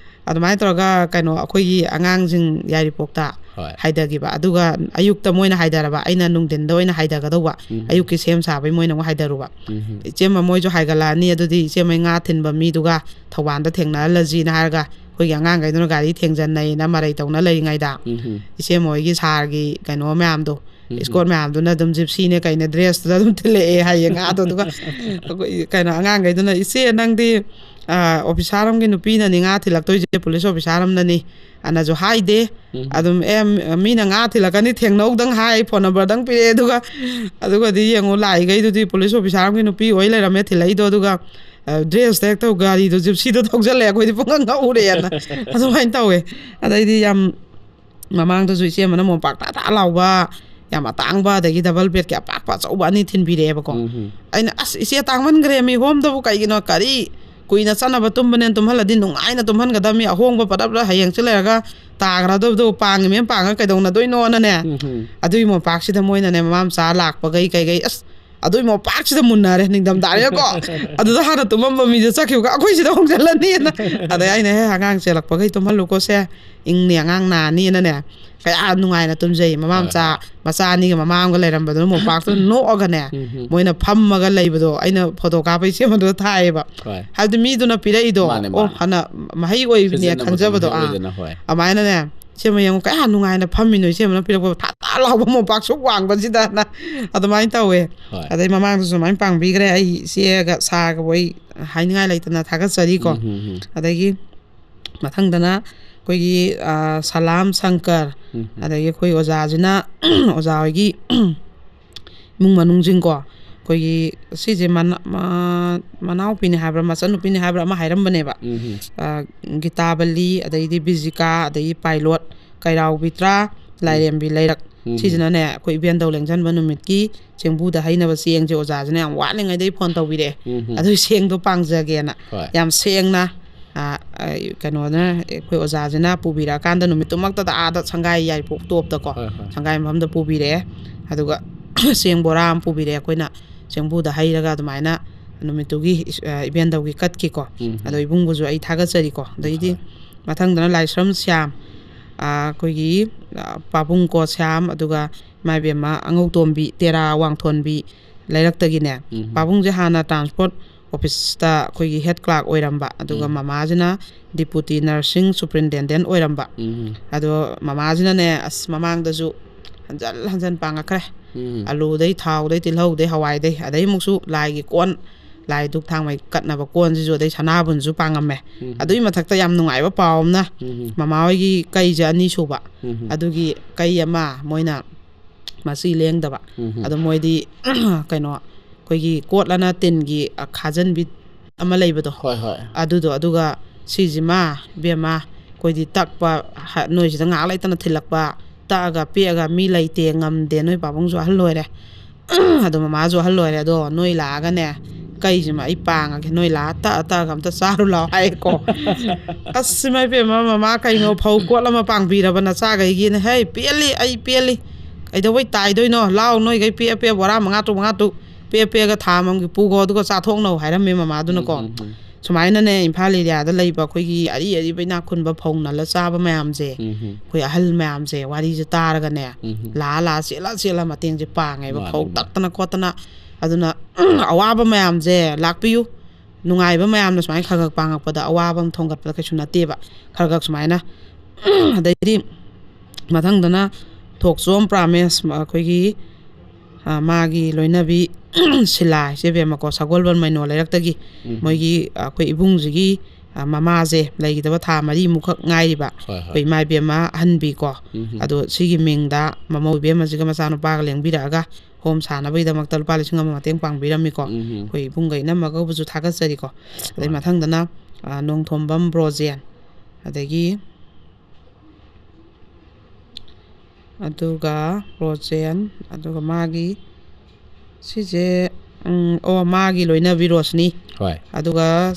ꯑꯗꯨꯃꯥꯏꯅ ꯇꯧꯔꯒ, ꯀꯩꯅꯣ, ꯑꯩꯈꯣꯏꯒꯤ ꯑꯉꯥꯡꯁꯤꯡ ꯌꯥꯏꯔꯤꯄꯣꯛꯇ ꯍꯣꯏ꯫ ꯍꯥꯏꯊꯈꯤꯕ, ꯑꯗꯨꯒ ꯑꯌꯨꯛꯇ ꯃꯣꯏꯅ ꯍꯥꯏꯊꯔꯕ, ꯑꯩꯅ ꯅꯨꯡꯊꯤꯟꯗ ꯑꯣꯏꯅ ꯍꯥꯏꯊꯒꯗꯧꯕ꯫ ꯎꯝ꯫ ꯑꯌꯨꯛꯀꯤ ꯁꯦꯝ ꯁꯥꯕꯩ ꯃꯣꯏꯅ ꯑꯃꯨꯛ ꯍꯥꯏꯊꯔꯨꯕ꯫ ꯎꯝ꯫ "ꯏꯆꯦꯃ, ꯃꯣꯏꯁꯨ ꯍꯥꯏꯒꯠꯂꯛꯑꯅꯤ, ꯑꯗꯨꯗꯤ ꯏꯆꯦꯃꯩ ꯉꯥ ꯊꯤꯟꯕ ꯃꯤꯗꯨꯒ ꯊꯧꯕꯥꯜꯗ ꯊꯦꯡꯅꯍꯜꯂꯁꯤꯅ" ꯍꯥꯏꯔꯒ, ꯑꯩꯈꯣꯏꯒꯤ ꯑꯉꯥꯡꯈꯩꯗꯨꯅ ꯒꯥꯔꯤ ꯊꯦꯡꯖꯟꯅꯩꯅ ꯃꯔꯩ ꯇꯧꯅ ꯂꯩꯔꯤꯉꯩꯗ, ꯎꯝ꯫ ꯏꯆꯦꯃ ꯍꯣꯏꯒꯤ ꯁꯥꯔꯒꯤ ꯀꯩꯅꯣ ꯃꯌꯥꯝꯗꯣ, ꯎꯝ꯫ ꯏꯁꯀꯣꯔꯠ ꯃꯌꯥꯝꯗꯨꯅ ꯑꯗꯨꯝ ꯖꯤꯞꯁꯤꯅꯦ ꯀꯩꯅꯦ ꯗ꯭ꯔꯦꯁꯇꯨꯗ ꯑꯗꯨꯝ ꯊꯤꯜꯂꯛꯑꯦ ꯍꯥꯏꯌꯦ ꯉꯥꯗꯣ꯫ ꯑꯗꯨꯒ ꯑꯩꯈꯣꯏ, ꯀꯩꯅꯣ, ꯑꯉꯥꯡꯈꯩꯗꯨꯅ, "ꯏꯆꯦ, ꯅꯪꯗꯤ, ꯑ, ꯑꯣꯐꯤꯁꯥꯔ ꯑꯃꯒꯤ ꯅꯨꯄꯤꯅꯅꯤ ꯉꯥ ꯊꯤꯜꯂꯛꯇꯣꯏꯁꯦ, ꯄꯨꯂꯤꯁ ꯑꯣꯐꯤꯁꯥꯔ ꯑꯃꯅꯅꯤ" ꯑꯅꯁꯨ ꯍꯥꯏꯗꯦ꯫ ꯎꯝ꯫ ꯑꯗꯨꯝ, "ꯑꯦ, ꯃꯤꯅ ꯉꯥ ꯊꯤꯜꯂꯛꯀꯅꯤ, ꯊꯦꯡꯅꯍꯧꯗꯪ" ꯍꯥꯏ, ꯐꯣꯟ ꯅꯝꯕꯔꯗꯪ ꯄꯤꯔꯛꯑꯦ꯫ ꯑꯗꯨꯒ, ꯑꯗꯨꯒꯗꯤ ꯌꯦꯡꯉꯨ, ꯂꯥꯛꯏꯈꯩꯗꯨꯗꯤ ꯄꯨꯂꯤꯁ ꯑꯣꯐꯤꯁꯥꯔ ꯑꯃꯒꯤ ꯅꯨꯄꯤ ꯑꯣꯏ ꯂꯩꯔꯝꯃꯦ ꯊꯤꯜꯂꯛꯏꯗꯣ꯫ ꯑꯗꯨꯒ, ꯑ, ꯗ꯭ꯔꯦꯁꯇ ꯍꯦꯛꯇ ꯒꯥꯔꯤꯗꯣ, ꯖꯤꯞꯁꯤꯗꯣ ꯊꯧꯖꯜꯂꯛꯑꯦ, ꯑꯩꯈꯣꯏꯗꯤ ꯄꯨꯡꯉꯛ ꯉꯛꯎꯔꯦꯅ꯫ ꯑꯗꯨꯃꯥꯏꯅ ꯇꯧꯋꯦ꯫ ꯑꯗꯩꯗꯤ ꯌꯥꯝ ꯃꯃꯥꯡꯗꯁꯨ ꯏꯆꯦ ꯑꯃꯅ ꯃꯣꯝꯄꯥꯛ ꯊꯥ ꯊꯥ ꯂꯥꯎꯕ, ꯌꯥꯝ ꯑꯇꯥꯡꯕ, ꯑꯗꯒꯤ ꯗꯕꯜ ꯕꯦꯗꯀꯤ ꯑꯄꯥꯛꯄ ꯑꯆꯧꯕ ꯑꯅꯤ ꯊꯤꯟꯕꯤꯔꯛꯑꯦꯕꯀꯣ꯫ ꯎꯝ꯫ ꯑꯩꯅ, "ꯑꯁ, ꯏꯆꯦ, ꯇꯥꯡꯃꯟꯈ꯭ꯔꯦ, ꯃꯤ ꯍꯣꯝꯗꯕꯨ ꯀꯩꯒꯤꯅꯣ, ꯀꯔꯤ ꯀꯨꯏꯅ ꯆꯠꯅꯕ ꯇꯨꯝꯕꯅꯦꯅ ꯇꯨꯝꯍꯜꯂꯗꯤ ꯅꯨꯡꯉꯥꯏꯅ ꯇꯨꯝꯍꯟꯒꯗꯕꯅꯤ, ꯑꯍꯣꯡꯕ ꯄꯗꯞ ꯍꯌꯦꯡꯁꯤ ꯂꯩꯔꯒ ꯇꯥꯈ꯭ꯔꯗꯕꯗꯣ, ꯄꯥꯡꯉꯤ ꯃꯦꯝ ꯄꯥꯡꯉꯒ ꯀꯩꯗꯧꯅꯗꯣꯏꯅꯣꯅꯅꯦ"꯫ ꯎꯝ꯫ ꯑꯗꯨꯒꯤ ꯃꯣꯝꯄꯥꯛꯁꯤꯗ ꯃꯣꯏꯅꯅꯦ, ꯃꯃꯥ ꯃꯆꯥ ꯂꯥꯛꯄꯈꯩ ꯀꯩꯀꯩ, ꯑꯁ, ꯑꯗꯨꯏ ꯃꯣꯝꯄꯥꯛꯁꯤꯗ ꯃꯨꯟꯅꯔꯦ ꯅꯤꯡꯊꯝꯊꯥꯅꯤꯅꯀꯣ꯫ ꯑꯗꯨꯗ ꯍꯥꯟꯅ ꯇꯨꯝꯃꯝꯕ ꯃꯤꯁꯦ ꯆꯠꯈꯤꯕꯒ ꯑꯩꯈꯣꯏ ꯁꯤꯗ ꯍꯣꯡꯖꯤꯜꯂꯅꯤꯅ꯫ ꯑꯗꯩ ꯑꯩꯅ, "ꯍꯦ, ꯑꯉꯥꯡ ꯆꯦꯜꯂꯛꯄꯈꯩ ꯇꯨꯝꯍꯜꯂꯨꯀꯣꯁꯦ, ꯏꯪꯅꯤ, ꯑꯉꯥꯡ ꯅꯥꯅꯤꯅꯅꯦ", ꯀꯌꯥ ꯅꯨꯡꯉꯥꯏꯅ ꯇꯨꯝꯖꯩ꯫ ꯃꯃꯥ ꯍꯣꯏ, ꯃꯆꯥ, ꯍꯣꯏ꯫ ꯃꯆꯥ ꯑꯅꯤꯒ ꯃꯃꯥ ꯑꯃꯒ ꯂꯩꯔꯝꯕꯗꯨꯅ ꯃꯣꯝꯄꯥꯛꯇꯨꯗ ꯅꯣꯛꯑꯒꯅꯦ, ꯎꯝ ꯍꯝ꯫ ꯃꯣꯏꯅ ꯐꯝꯃꯒ ꯂꯩꯕꯗꯣ ꯑꯩꯅ ꯐꯣꯇꯣ ꯀꯥꯞꯄ ꯏꯆꯦ ꯑꯃꯗꯨꯗ ꯊꯥꯏꯌꯦꯕ꯫ ꯍꯣꯏ꯫ ꯍꯥꯏꯕꯗꯤ ꯃꯤꯗꯨꯅ ꯄꯤꯔꯛꯏꯗꯣ, ꯃꯥꯅꯦ, "ꯑꯣ, ꯃꯥꯅꯦ꯫ ꯍꯥꯟꯅ ꯃꯍꯩ ꯑꯣꯏꯕꯅꯦ" ꯁꯤꯖꯤꯟꯅꯕꯗꯣ ꯈꯟꯖꯕꯗꯣ꯫ ꯃꯍꯩ ꯑꯥ꯫ ꯑꯣꯏꯗꯅ, ꯍꯣꯏ꯫ ꯑꯗꯨꯃꯥꯏꯅꯅꯦ, "ꯏꯆꯦꯃ ꯌꯦꯡꯉꯨ, ꯀꯌꯥ ꯅꯨꯡꯉꯥꯏꯅ ꯐꯝꯃꯤꯅꯣ, ꯏꯆꯦꯃꯅ ꯄꯤꯔꯛꯄ ꯊꯥ ꯊꯥ ꯂꯥꯎꯕ ꯃꯣꯝꯄꯥꯛ ꯁꯨꯛ ꯋꯥꯡꯕꯁꯤꯗꯅ", ꯑꯗꯨꯃꯥꯏꯅ ꯇꯧꯋꯦ꯫ ꯍꯣꯏ꯫ ꯑꯗꯩ ꯃꯃꯥꯡꯗꯁꯨ ꯑꯗꯨꯃꯥꯏꯅ ꯄꯥꯡꯕꯤꯈ꯭ꯔꯦ꯫ ꯑꯩ ꯏꯆꯦꯒ ꯁꯥꯔꯒꯕꯨ ꯑꯩ ꯍꯥꯏꯅꯤꯡꯉꯥꯏ ꯂꯩꯇꯅ ꯊꯥꯒꯠꯆꯔꯤꯀꯣ꯫ ꯎꯝ, ꯎꯝ, ꯎꯝ꯫ ꯑꯗꯒꯤ ꯃꯊꯪꯗꯅ ꯑꯩꯈꯣꯏꯒꯤ, ꯑ, ꯁꯂꯥꯝ ꯁꯪꯀꯔ, ꯎꯝ꯫ ꯑꯗꯒꯤ ꯑꯩꯈꯣꯏ ꯑꯣꯖꯥꯁꯤꯅ, ꯑꯣꯖꯥ ꯍꯣꯏꯒꯤ ꯏꯃꯨꯡ ꯃꯅꯨꯡꯁꯤꯡꯀꯣ, ꯑꯩꯈꯣꯏꯒꯤ ꯁꯤꯁꯦ ꯃꯅꯥ-, ꯃ-, ꯃꯅꯥꯎꯄꯤꯅꯤ ꯍꯥꯏꯕ꯭ꯔꯥ, ꯃꯆꯟꯅꯨꯄꯤꯅꯤ ꯍꯥꯏꯕ꯭ꯔꯥ, ꯑꯃ ꯍꯥꯏꯔꯝꯕꯅꯦꯕ꯫ ꯎꯝ, ꯎꯝ꯫ ꯑ, ꯒꯤꯇꯥꯕꯂꯤ, ꯑꯗꯩꯗꯤ ꯕꯤꯖꯤꯀꯥ, ꯑꯗꯩꯗꯤ ꯄꯥꯏꯂꯣꯠ, ꯀꯩꯔꯥꯎꯕꯤ ꯇꯔꯥ, ꯂꯥꯏꯔꯦꯝꯕꯤ ꯂꯩꯔꯛ꯫ ꯎꯝ꯫ ꯁꯤꯁꯤꯅꯅꯦ, ꯑꯩꯈꯣꯏ ꯏꯕꯦꯟꯗꯧ ꯂꯦꯡꯖꯟꯕ ꯅꯨꯃꯤꯠꯀꯤ ꯆꯦꯡꯕꯨꯗ ꯍꯩꯅꯕ ꯆꯦꯡꯁꯦ ꯑꯣꯖꯥꯁꯤꯅ ꯌꯥꯝ ꯋꯥꯠꯂꯤꯉꯩꯗꯩ ꯐꯣꯟ ꯇꯧꯕꯤꯔꯛꯑꯦ꯫ ꯎꯝ꯫ ꯑꯗꯨꯏ ꯆꯦꯡꯗꯣ ꯄꯥꯡꯖꯒꯦꯅ꯫ ꯍꯣꯏ꯫ ꯌꯥꯝ ꯁꯦꯡꯅ, ꯑ, ꯑ, ꯀꯩꯅꯣꯅ, ꯑꯩꯈꯣꯏ ꯑꯣꯖꯥꯁꯤꯅ ꯄꯨꯕꯤꯔꯛꯑꯀꯥꯟꯗ ꯅꯨꯃꯤꯠꯇꯨꯃꯛꯇꯗ ꯑꯥꯗ ꯁꯪꯒꯥꯏ ꯌꯥꯏꯔꯤꯄꯣꯛ ꯇꯣꯞꯇꯀꯣ, ꯍꯣꯏ, ꯍꯣꯏ꯫ ꯁꯪꯒꯥꯏ ꯃꯐꯝꯗ ꯄꯨꯕꯤꯔꯛꯑꯦ꯫ ꯑꯗꯨꯒ ꯆꯦꯡ ꯕꯣꯔꯥ ꯑꯃ ꯄꯨꯕꯤꯔꯛꯑꯦ꯫ ꯑꯩꯈꯣꯏꯅ ꯆꯦꯡꯕꯨꯗ ꯍꯩꯔꯒ ꯑꯗꯨꯃꯥꯏꯅ ꯅꯨꯃꯤꯠꯇꯨꯒꯤ ꯏꯁ-, ꯑ, ꯏꯕꯦꯟꯗꯧꯒꯤ ꯀꯠꯈꯤꯀꯣ꯫ ꯎꯝ꯫ ꯑꯗꯣ ꯏꯕꯨꯡꯕꯨꯁꯨ ꯑꯩ ꯊꯥꯒꯠꯆꯔꯤꯀꯣ꯫ ꯑꯗꯩꯗꯤ ꯍꯣꯏ꯫ ꯃꯊꯪꯗꯅ ꯂꯥꯏꯁ꯭ꯔꯝ ꯁ꯭ꯌꯥꯝ, ꯑ, ꯑꯩꯈꯣꯏꯒꯤ, ꯑ, ꯄꯥꯕꯨꯡ ꯀꯣ ꯁ꯭ꯌꯥꯝ, ꯑꯗꯨꯒ ꯏꯃꯥ ꯏꯕꯦꯝꯃ ꯑꯉꯧꯇꯣꯝꯕꯤ, ꯇꯦꯔꯥ ꯋꯥꯡꯊꯣꯟꯕꯤ ꯂꯩꯔꯛꯇꯒꯤꯅꯦ꯫ ꯎꯝ꯫ ꯄꯥꯕꯨꯡꯁꯦ ꯍꯥꯟꯅ ꯇ꯭ꯔꯥꯟꯁꯄꯣꯔꯠ ꯑꯣꯐꯤꯁꯇ ꯑꯩꯈꯣꯏꯒꯤ ꯍꯦꯗ ꯀ꯭ꯂꯥꯔꯛ ꯑꯣꯏꯔꯝꯕ, ꯑꯗꯨꯒ ꯎꯝ꯫ ꯃꯃꯥꯁꯤꯅ ꯗꯤꯄꯨꯇꯤ ꯅꯔꯁꯤꯡ ꯁꯨꯄ꯭ꯔꯤꯟꯇꯦꯟꯗꯦꯟ ꯑꯣꯏꯔꯝꯕ꯫ ꯎꯝ꯫ ꯑꯗꯣ ꯃꯃꯥꯁꯤꯅꯅꯦ, ꯑꯁ, ꯃꯃꯥꯡꯗꯁꯨ ꯍꯟꯖꯜ ꯍꯟꯖꯟ ꯄꯥꯡꯉꯛꯈ꯭ꯔꯦ꯫ ꯎꯝ꯫ ꯑꯂꯨꯗꯩ, ꯊꯥꯎꯗꯩ, ꯇꯤꯜꯍꯧꯗꯩ, ꯍꯋꯥꯏꯗꯩ, ꯑꯗꯩ ꯑꯃꯨꯛꯁꯨ ꯂꯥꯏꯒꯤ ꯀꯣꯟ, ꯂꯥꯏ ꯙꯨꯛ ꯊꯥꯡꯃꯩ ꯀꯠꯅꯕ ꯀꯣꯟꯁꯤꯁꯨ, ꯑꯗꯩ ꯁꯅꯥꯕꯨꯟꯁꯨ ꯄꯥꯡꯉꯝꯃꯦ꯫ ꯎꯝ꯫ ꯑꯗꯨꯒꯤ ꯃꯊꯛꯇ ꯌꯥꯝ ꯅꯨꯡꯉꯥꯏꯕ ꯄꯥꯎ ꯑꯃꯅ, ꯎꯝ꯫ ꯃꯃꯥ ꯍꯣꯏꯒꯤ ꯀꯩꯁꯦ ꯑꯅꯤ ꯁꯨꯕ, ꯎꯝ꯫ ꯑꯗꯨꯒꯤ ꯀꯩ ꯑꯃ ꯃꯣꯏꯅ ꯃꯆꯤ ꯂꯦꯡꯗꯕ꯫ ꯎꯝ꯫ ꯑꯗꯣ ꯃꯣꯏꯗꯤ ꯀꯩꯅꯣ, ꯑꯩꯈꯣꯏꯒꯤ ꯀꯣꯠꯂꯅ ꯇꯤꯟꯒꯤ, ꯑ, ꯈꯥꯖꯟꯕꯤ ꯑꯃ ꯂꯩꯕꯗꯣ, ꯍꯣꯏ, ꯍꯣꯏ꯫ ꯑꯗꯨꯗꯣ, ꯑꯗꯨꯒ ꯁꯤꯁꯤꯃ, ꯏꯕꯦꯝꯃ, ꯑꯩꯈꯣꯏꯗꯤ ꯇꯛꯄ, ꯍ-, ꯅꯣꯏꯁꯤꯗ ꯉꯥꯏꯍꯥꯛ ꯂꯩꯇꯅ ꯊꯤꯜꯂꯛꯄ, ꯇꯛꯑꯒ ꯄꯦꯛꯑꯒ ꯃꯤ ꯂꯩꯇꯦ, ꯉꯝꯗꯦ, ꯅꯣꯏ ꯄꯥꯕꯨꯡꯁꯨ ꯑꯍꯜ ꯑꯣꯏꯔꯦ꯫ ꯑꯗꯣ ꯃꯃꯥꯁꯨ ꯑꯍꯜ ꯑꯣꯏꯔꯦ, ꯑꯗꯣ ꯅꯣꯏ ꯂꯥꯛꯑꯒꯅꯦ, ꯀꯩꯁꯤꯃ ꯑꯩ ꯄꯥꯡꯉꯒꯦ, ꯅꯣꯏ ꯂꯥꯛꯑ ꯇꯛꯑ ꯇꯛꯑꯒ ꯑꯝꯇ ꯆꯥꯔꯨ ꯂꯥꯎ ꯍꯥꯏꯀꯣ꯫ ꯑꯁ, ꯏꯃꯥ ꯏꯕꯦꯝꯃ, ꯃꯃꯥ, ꯀꯩꯅꯣ, ꯐꯧ ꯀꯣꯠ ꯑꯃ ꯄꯥꯡꯕꯤꯔꯕ ꯅꯆꯥꯈꯩꯒꯤꯅ? ꯍꯦ, ꯄꯦꯜꯂꯤ, ꯑꯩ ꯄꯦꯜꯂꯤ, ꯀꯩꯗꯧꯕꯩ ꯇꯥꯏꯗꯣꯏꯅꯣ? ꯂꯥꯎ, ꯅꯣꯏꯈꯩ ꯄꯦꯛꯑ ꯄꯦꯛꯑ ꯕꯣꯔꯥ ꯃꯉꯥ ꯇꯔꯨꯛ, ꯃꯉꯥ ꯇꯔꯨꯛ ꯄꯦꯛꯑ ꯄꯦꯛꯑꯒ ꯊꯥ ꯑꯃꯃꯝꯒꯤ ꯄꯨꯈꯣ, ꯑꯗꯨꯒ ꯆꯥꯊꯣꯛꯅꯧ ꯍꯥꯏꯔꯝꯃꯦ ꯃꯃꯥꯗꯨꯅꯀꯣ꯫ ꯎꯝ, ꯎꯝ, ꯎꯝ꯫ ꯁꯨꯃꯥꯏꯅꯅꯦ, ꯏꯝꯐꯥꯜ ꯑꯦꯔꯤꯌꯥꯗ ꯂꯩꯕ ꯑꯩꯈꯣꯏꯒꯤ ꯑꯔꯤ ꯑꯔꯤꯕ ꯏꯅꯥꯛ ꯈꯨꯟꯕ ꯐꯧ ꯅꯜꯂ ꯆꯥꯕ ꯃꯌꯥꯝꯁꯦ, ꯎꯝ, ꯎꯝ꯫ ꯑꯩꯈꯣꯏ ꯑꯍꯜ ꯃꯌꯥꯝꯁꯦ ꯋꯥꯔꯤꯁꯦ ꯇꯥꯔꯒꯅꯦ, ꯎꯝ, ꯎꯝ꯫ ꯂꯥꯛꯑ ꯂꯥꯛꯑ ꯆꯦꯜꯂ ꯆꯦꯜꯂ ꯃꯇꯦꯡꯁꯦ ꯄꯥꯡꯉꯦꯕ꯫ ꯃꯥꯅꯤ, ꯐꯧ ꯃꯥꯅꯤ꯫ ꯇꯛꯇꯅ ꯈꯣꯠꯇꯅ꯫ ꯑꯗꯨꯅ ꯑꯋꯥꯕ ꯃꯌꯥꯝꯁꯦ ꯂꯥꯛꯄꯤꯌꯨ꯫ ꯅꯨꯡꯉꯥꯏꯕ ꯃꯌꯥꯝꯅ ꯁꯨꯃꯥꯏꯅ ꯈꯔ ꯈꯔ ꯄꯥꯡꯉꯛꯄꯗ ꯑꯋꯥꯕ ꯑꯃ ꯊꯣꯡꯒꯠꯄꯗ ꯀꯩꯁꯨ ꯅꯠꯇꯦꯕ꯫ ꯈꯔ ꯈꯔ ꯁꯨꯃꯥꯏꯅ꯫ ꯑꯗꯩꯗꯤ ꯃꯊꯪꯗꯅ ꯊꯣꯛꯆꯣꯝ ꯄ꯭ꯔꯥꯃꯦꯁ, ꯑꯩꯈꯣꯏꯒꯤ, ꯑ, ꯃꯥꯒꯤ ꯂꯣꯏꯅꯕꯤ ꯁꯤꯂꯥ, ꯏꯆꯦ ꯕꯦꯝꯃꯀꯣ, ꯁꯒꯣꯜꯕꯟ ꯃꯩꯅꯣ ꯂꯩꯔꯛꯇꯒꯤ꯫ ꯎꯝ꯫ ꯃꯣꯏꯒꯤ, ꯑ, ꯑꯩꯈꯣꯏ ꯏꯕꯨꯡꯁꯤꯒꯤ, ꯑ, ꯃꯃꯥꯁꯦ ꯂꯩꯈꯤꯗꯕ ꯊꯥ ꯃꯔꯤꯃꯨꯛꯈꯛ ꯉꯥꯏꯔꯤꯕ꯫ ꯍꯣꯏ, ꯍꯣꯏ꯫ ꯑꯩꯈꯣꯏ ꯏꯃꯥ ꯏꯕꯦꯝꯃ ꯑꯍꯟꯕꯤꯀꯣ꯫ ꯎꯝ꯫ ꯑꯗꯣ ꯁꯤꯒꯤ ꯃꯤꯡꯗ ꯃꯃꯧ ꯏꯕꯦꯝꯃꯁꯤꯒ ꯃꯆꯥꯅꯨꯄꯥꯒ ꯂꯦꯡꯕꯤꯔꯛꯑꯒ ꯍꯣꯝ ꯁꯥꯅꯕꯒꯤꯗꯃꯛꯇ ꯂꯨꯄꯥ ꯂꯤꯁꯤꯡ ꯑꯃ ꯃꯇꯦꯡ ꯄꯥꯡꯕꯤꯔꯝꯃꯤꯀꯣ꯫ ꯎꯝ꯫ ꯑꯩꯈꯣꯏ ꯏꯕꯨꯡꯒ ꯏꯅꯝꯃꯒꯕꯨꯁꯨ ꯊꯥꯒꯠꯆꯔꯤꯀꯣ꯫ ꯑꯗꯩ ꯃꯥꯅꯤ꯫ ꯃꯊꯪꯗꯅ, ꯑ, ꯅꯣꯡꯊꯣꯝꯕꯝ ꯕ꯭ꯔꯣꯖꯦꯟ, ꯑꯗꯒꯤ ꯑꯗꯨꯒ ꯔꯣꯖꯦꯟ, ꯑꯗꯨꯒ ꯃꯥꯒꯤ ꯁꯤꯁꯦ, ꯎꯝ, ꯑꯣ, ꯃꯥꯒꯤ ꯂꯣꯏꯅꯕꯤ ꯔꯣꯁꯅꯤ, ꯍꯣꯏ꯫ ꯑꯗꯨꯒ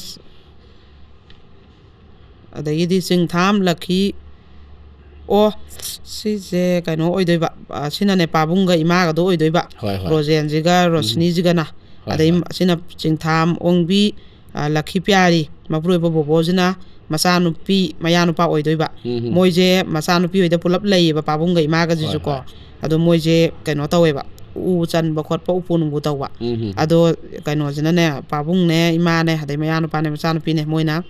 ꯑꯗꯒꯤꯗꯤ ꯆꯤꯡꯊꯥꯝ ꯂꯛꯈꯤ꯫ ꯑꯣ, ꯁꯤꯁꯦ ꯀꯩꯅꯣ ꯑꯣꯏꯗꯣꯏꯕ, ꯑ, ꯁꯤꯅꯅꯦ ꯄꯥꯕꯨꯡꯒ ꯏꯃꯥꯒꯗꯣ ꯑꯣꯏꯗꯣꯏꯕ꯫ ꯍꯣꯏ, ꯍꯣꯏ꯫ ꯔꯣꯖꯦꯟꯁꯤꯒ ꯔꯣꯁꯅꯤꯁꯤꯒꯅ꯫ ꯍꯣꯏ, ꯑꯗꯩ ꯍꯣꯏ꯫ ꯑꯁꯤꯅ ꯆꯤꯡꯊꯥꯝ ꯑꯣꯡꯕꯤ, ꯑ, ꯂꯛꯈꯤ ꯄꯤꯌꯥꯔꯤ, ꯃꯄꯨꯔꯣꯏꯕ ꯕꯣꯕꯣꯁꯤꯅ ꯃꯆꯥꯅꯨꯄꯤ, ꯃꯌꯥꯅꯨꯄꯥ ꯑꯣꯏꯗꯣꯏꯕ꯫ ꯎꯝ, ꯎꯝ꯫ ꯃꯣꯏꯁꯦ ꯃꯆꯥꯅꯨꯄꯤ ꯍꯣꯏꯗ ꯄꯨꯂꯞ ꯂꯩꯌꯦꯕ, ꯄꯥꯕꯨꯡꯒ ꯏꯃꯥꯒꯁꯤꯁꯨꯀꯣ꯫ ꯍꯣꯏ, ꯍꯣꯏ꯫ ꯑꯗꯣ ꯃꯣꯏꯁꯦ ꯀꯩꯅꯣ ꯇꯧꯋꯦꯕ, ꯎ ꯆꯟꯕ ꯈꯣꯠꯄ, ꯎꯄꯨ ꯅꯨꯡꯕꯨ ꯇꯧꯕ꯫ ꯎꯝ, ꯎꯝ, ꯎꯝ꯫ ꯑꯗꯣ ꯀꯩꯅꯣꯁꯤꯅꯅꯦ, ꯄꯥꯕꯨꯡꯅꯦ, ꯏꯃꯥꯅꯦ, ꯑꯗꯩ ꯃꯌꯥꯅꯨꯄꯥꯅꯦ, ꯃꯆꯥꯅꯨꯄꯤꯅꯦ, ꯃꯣꯏꯅ,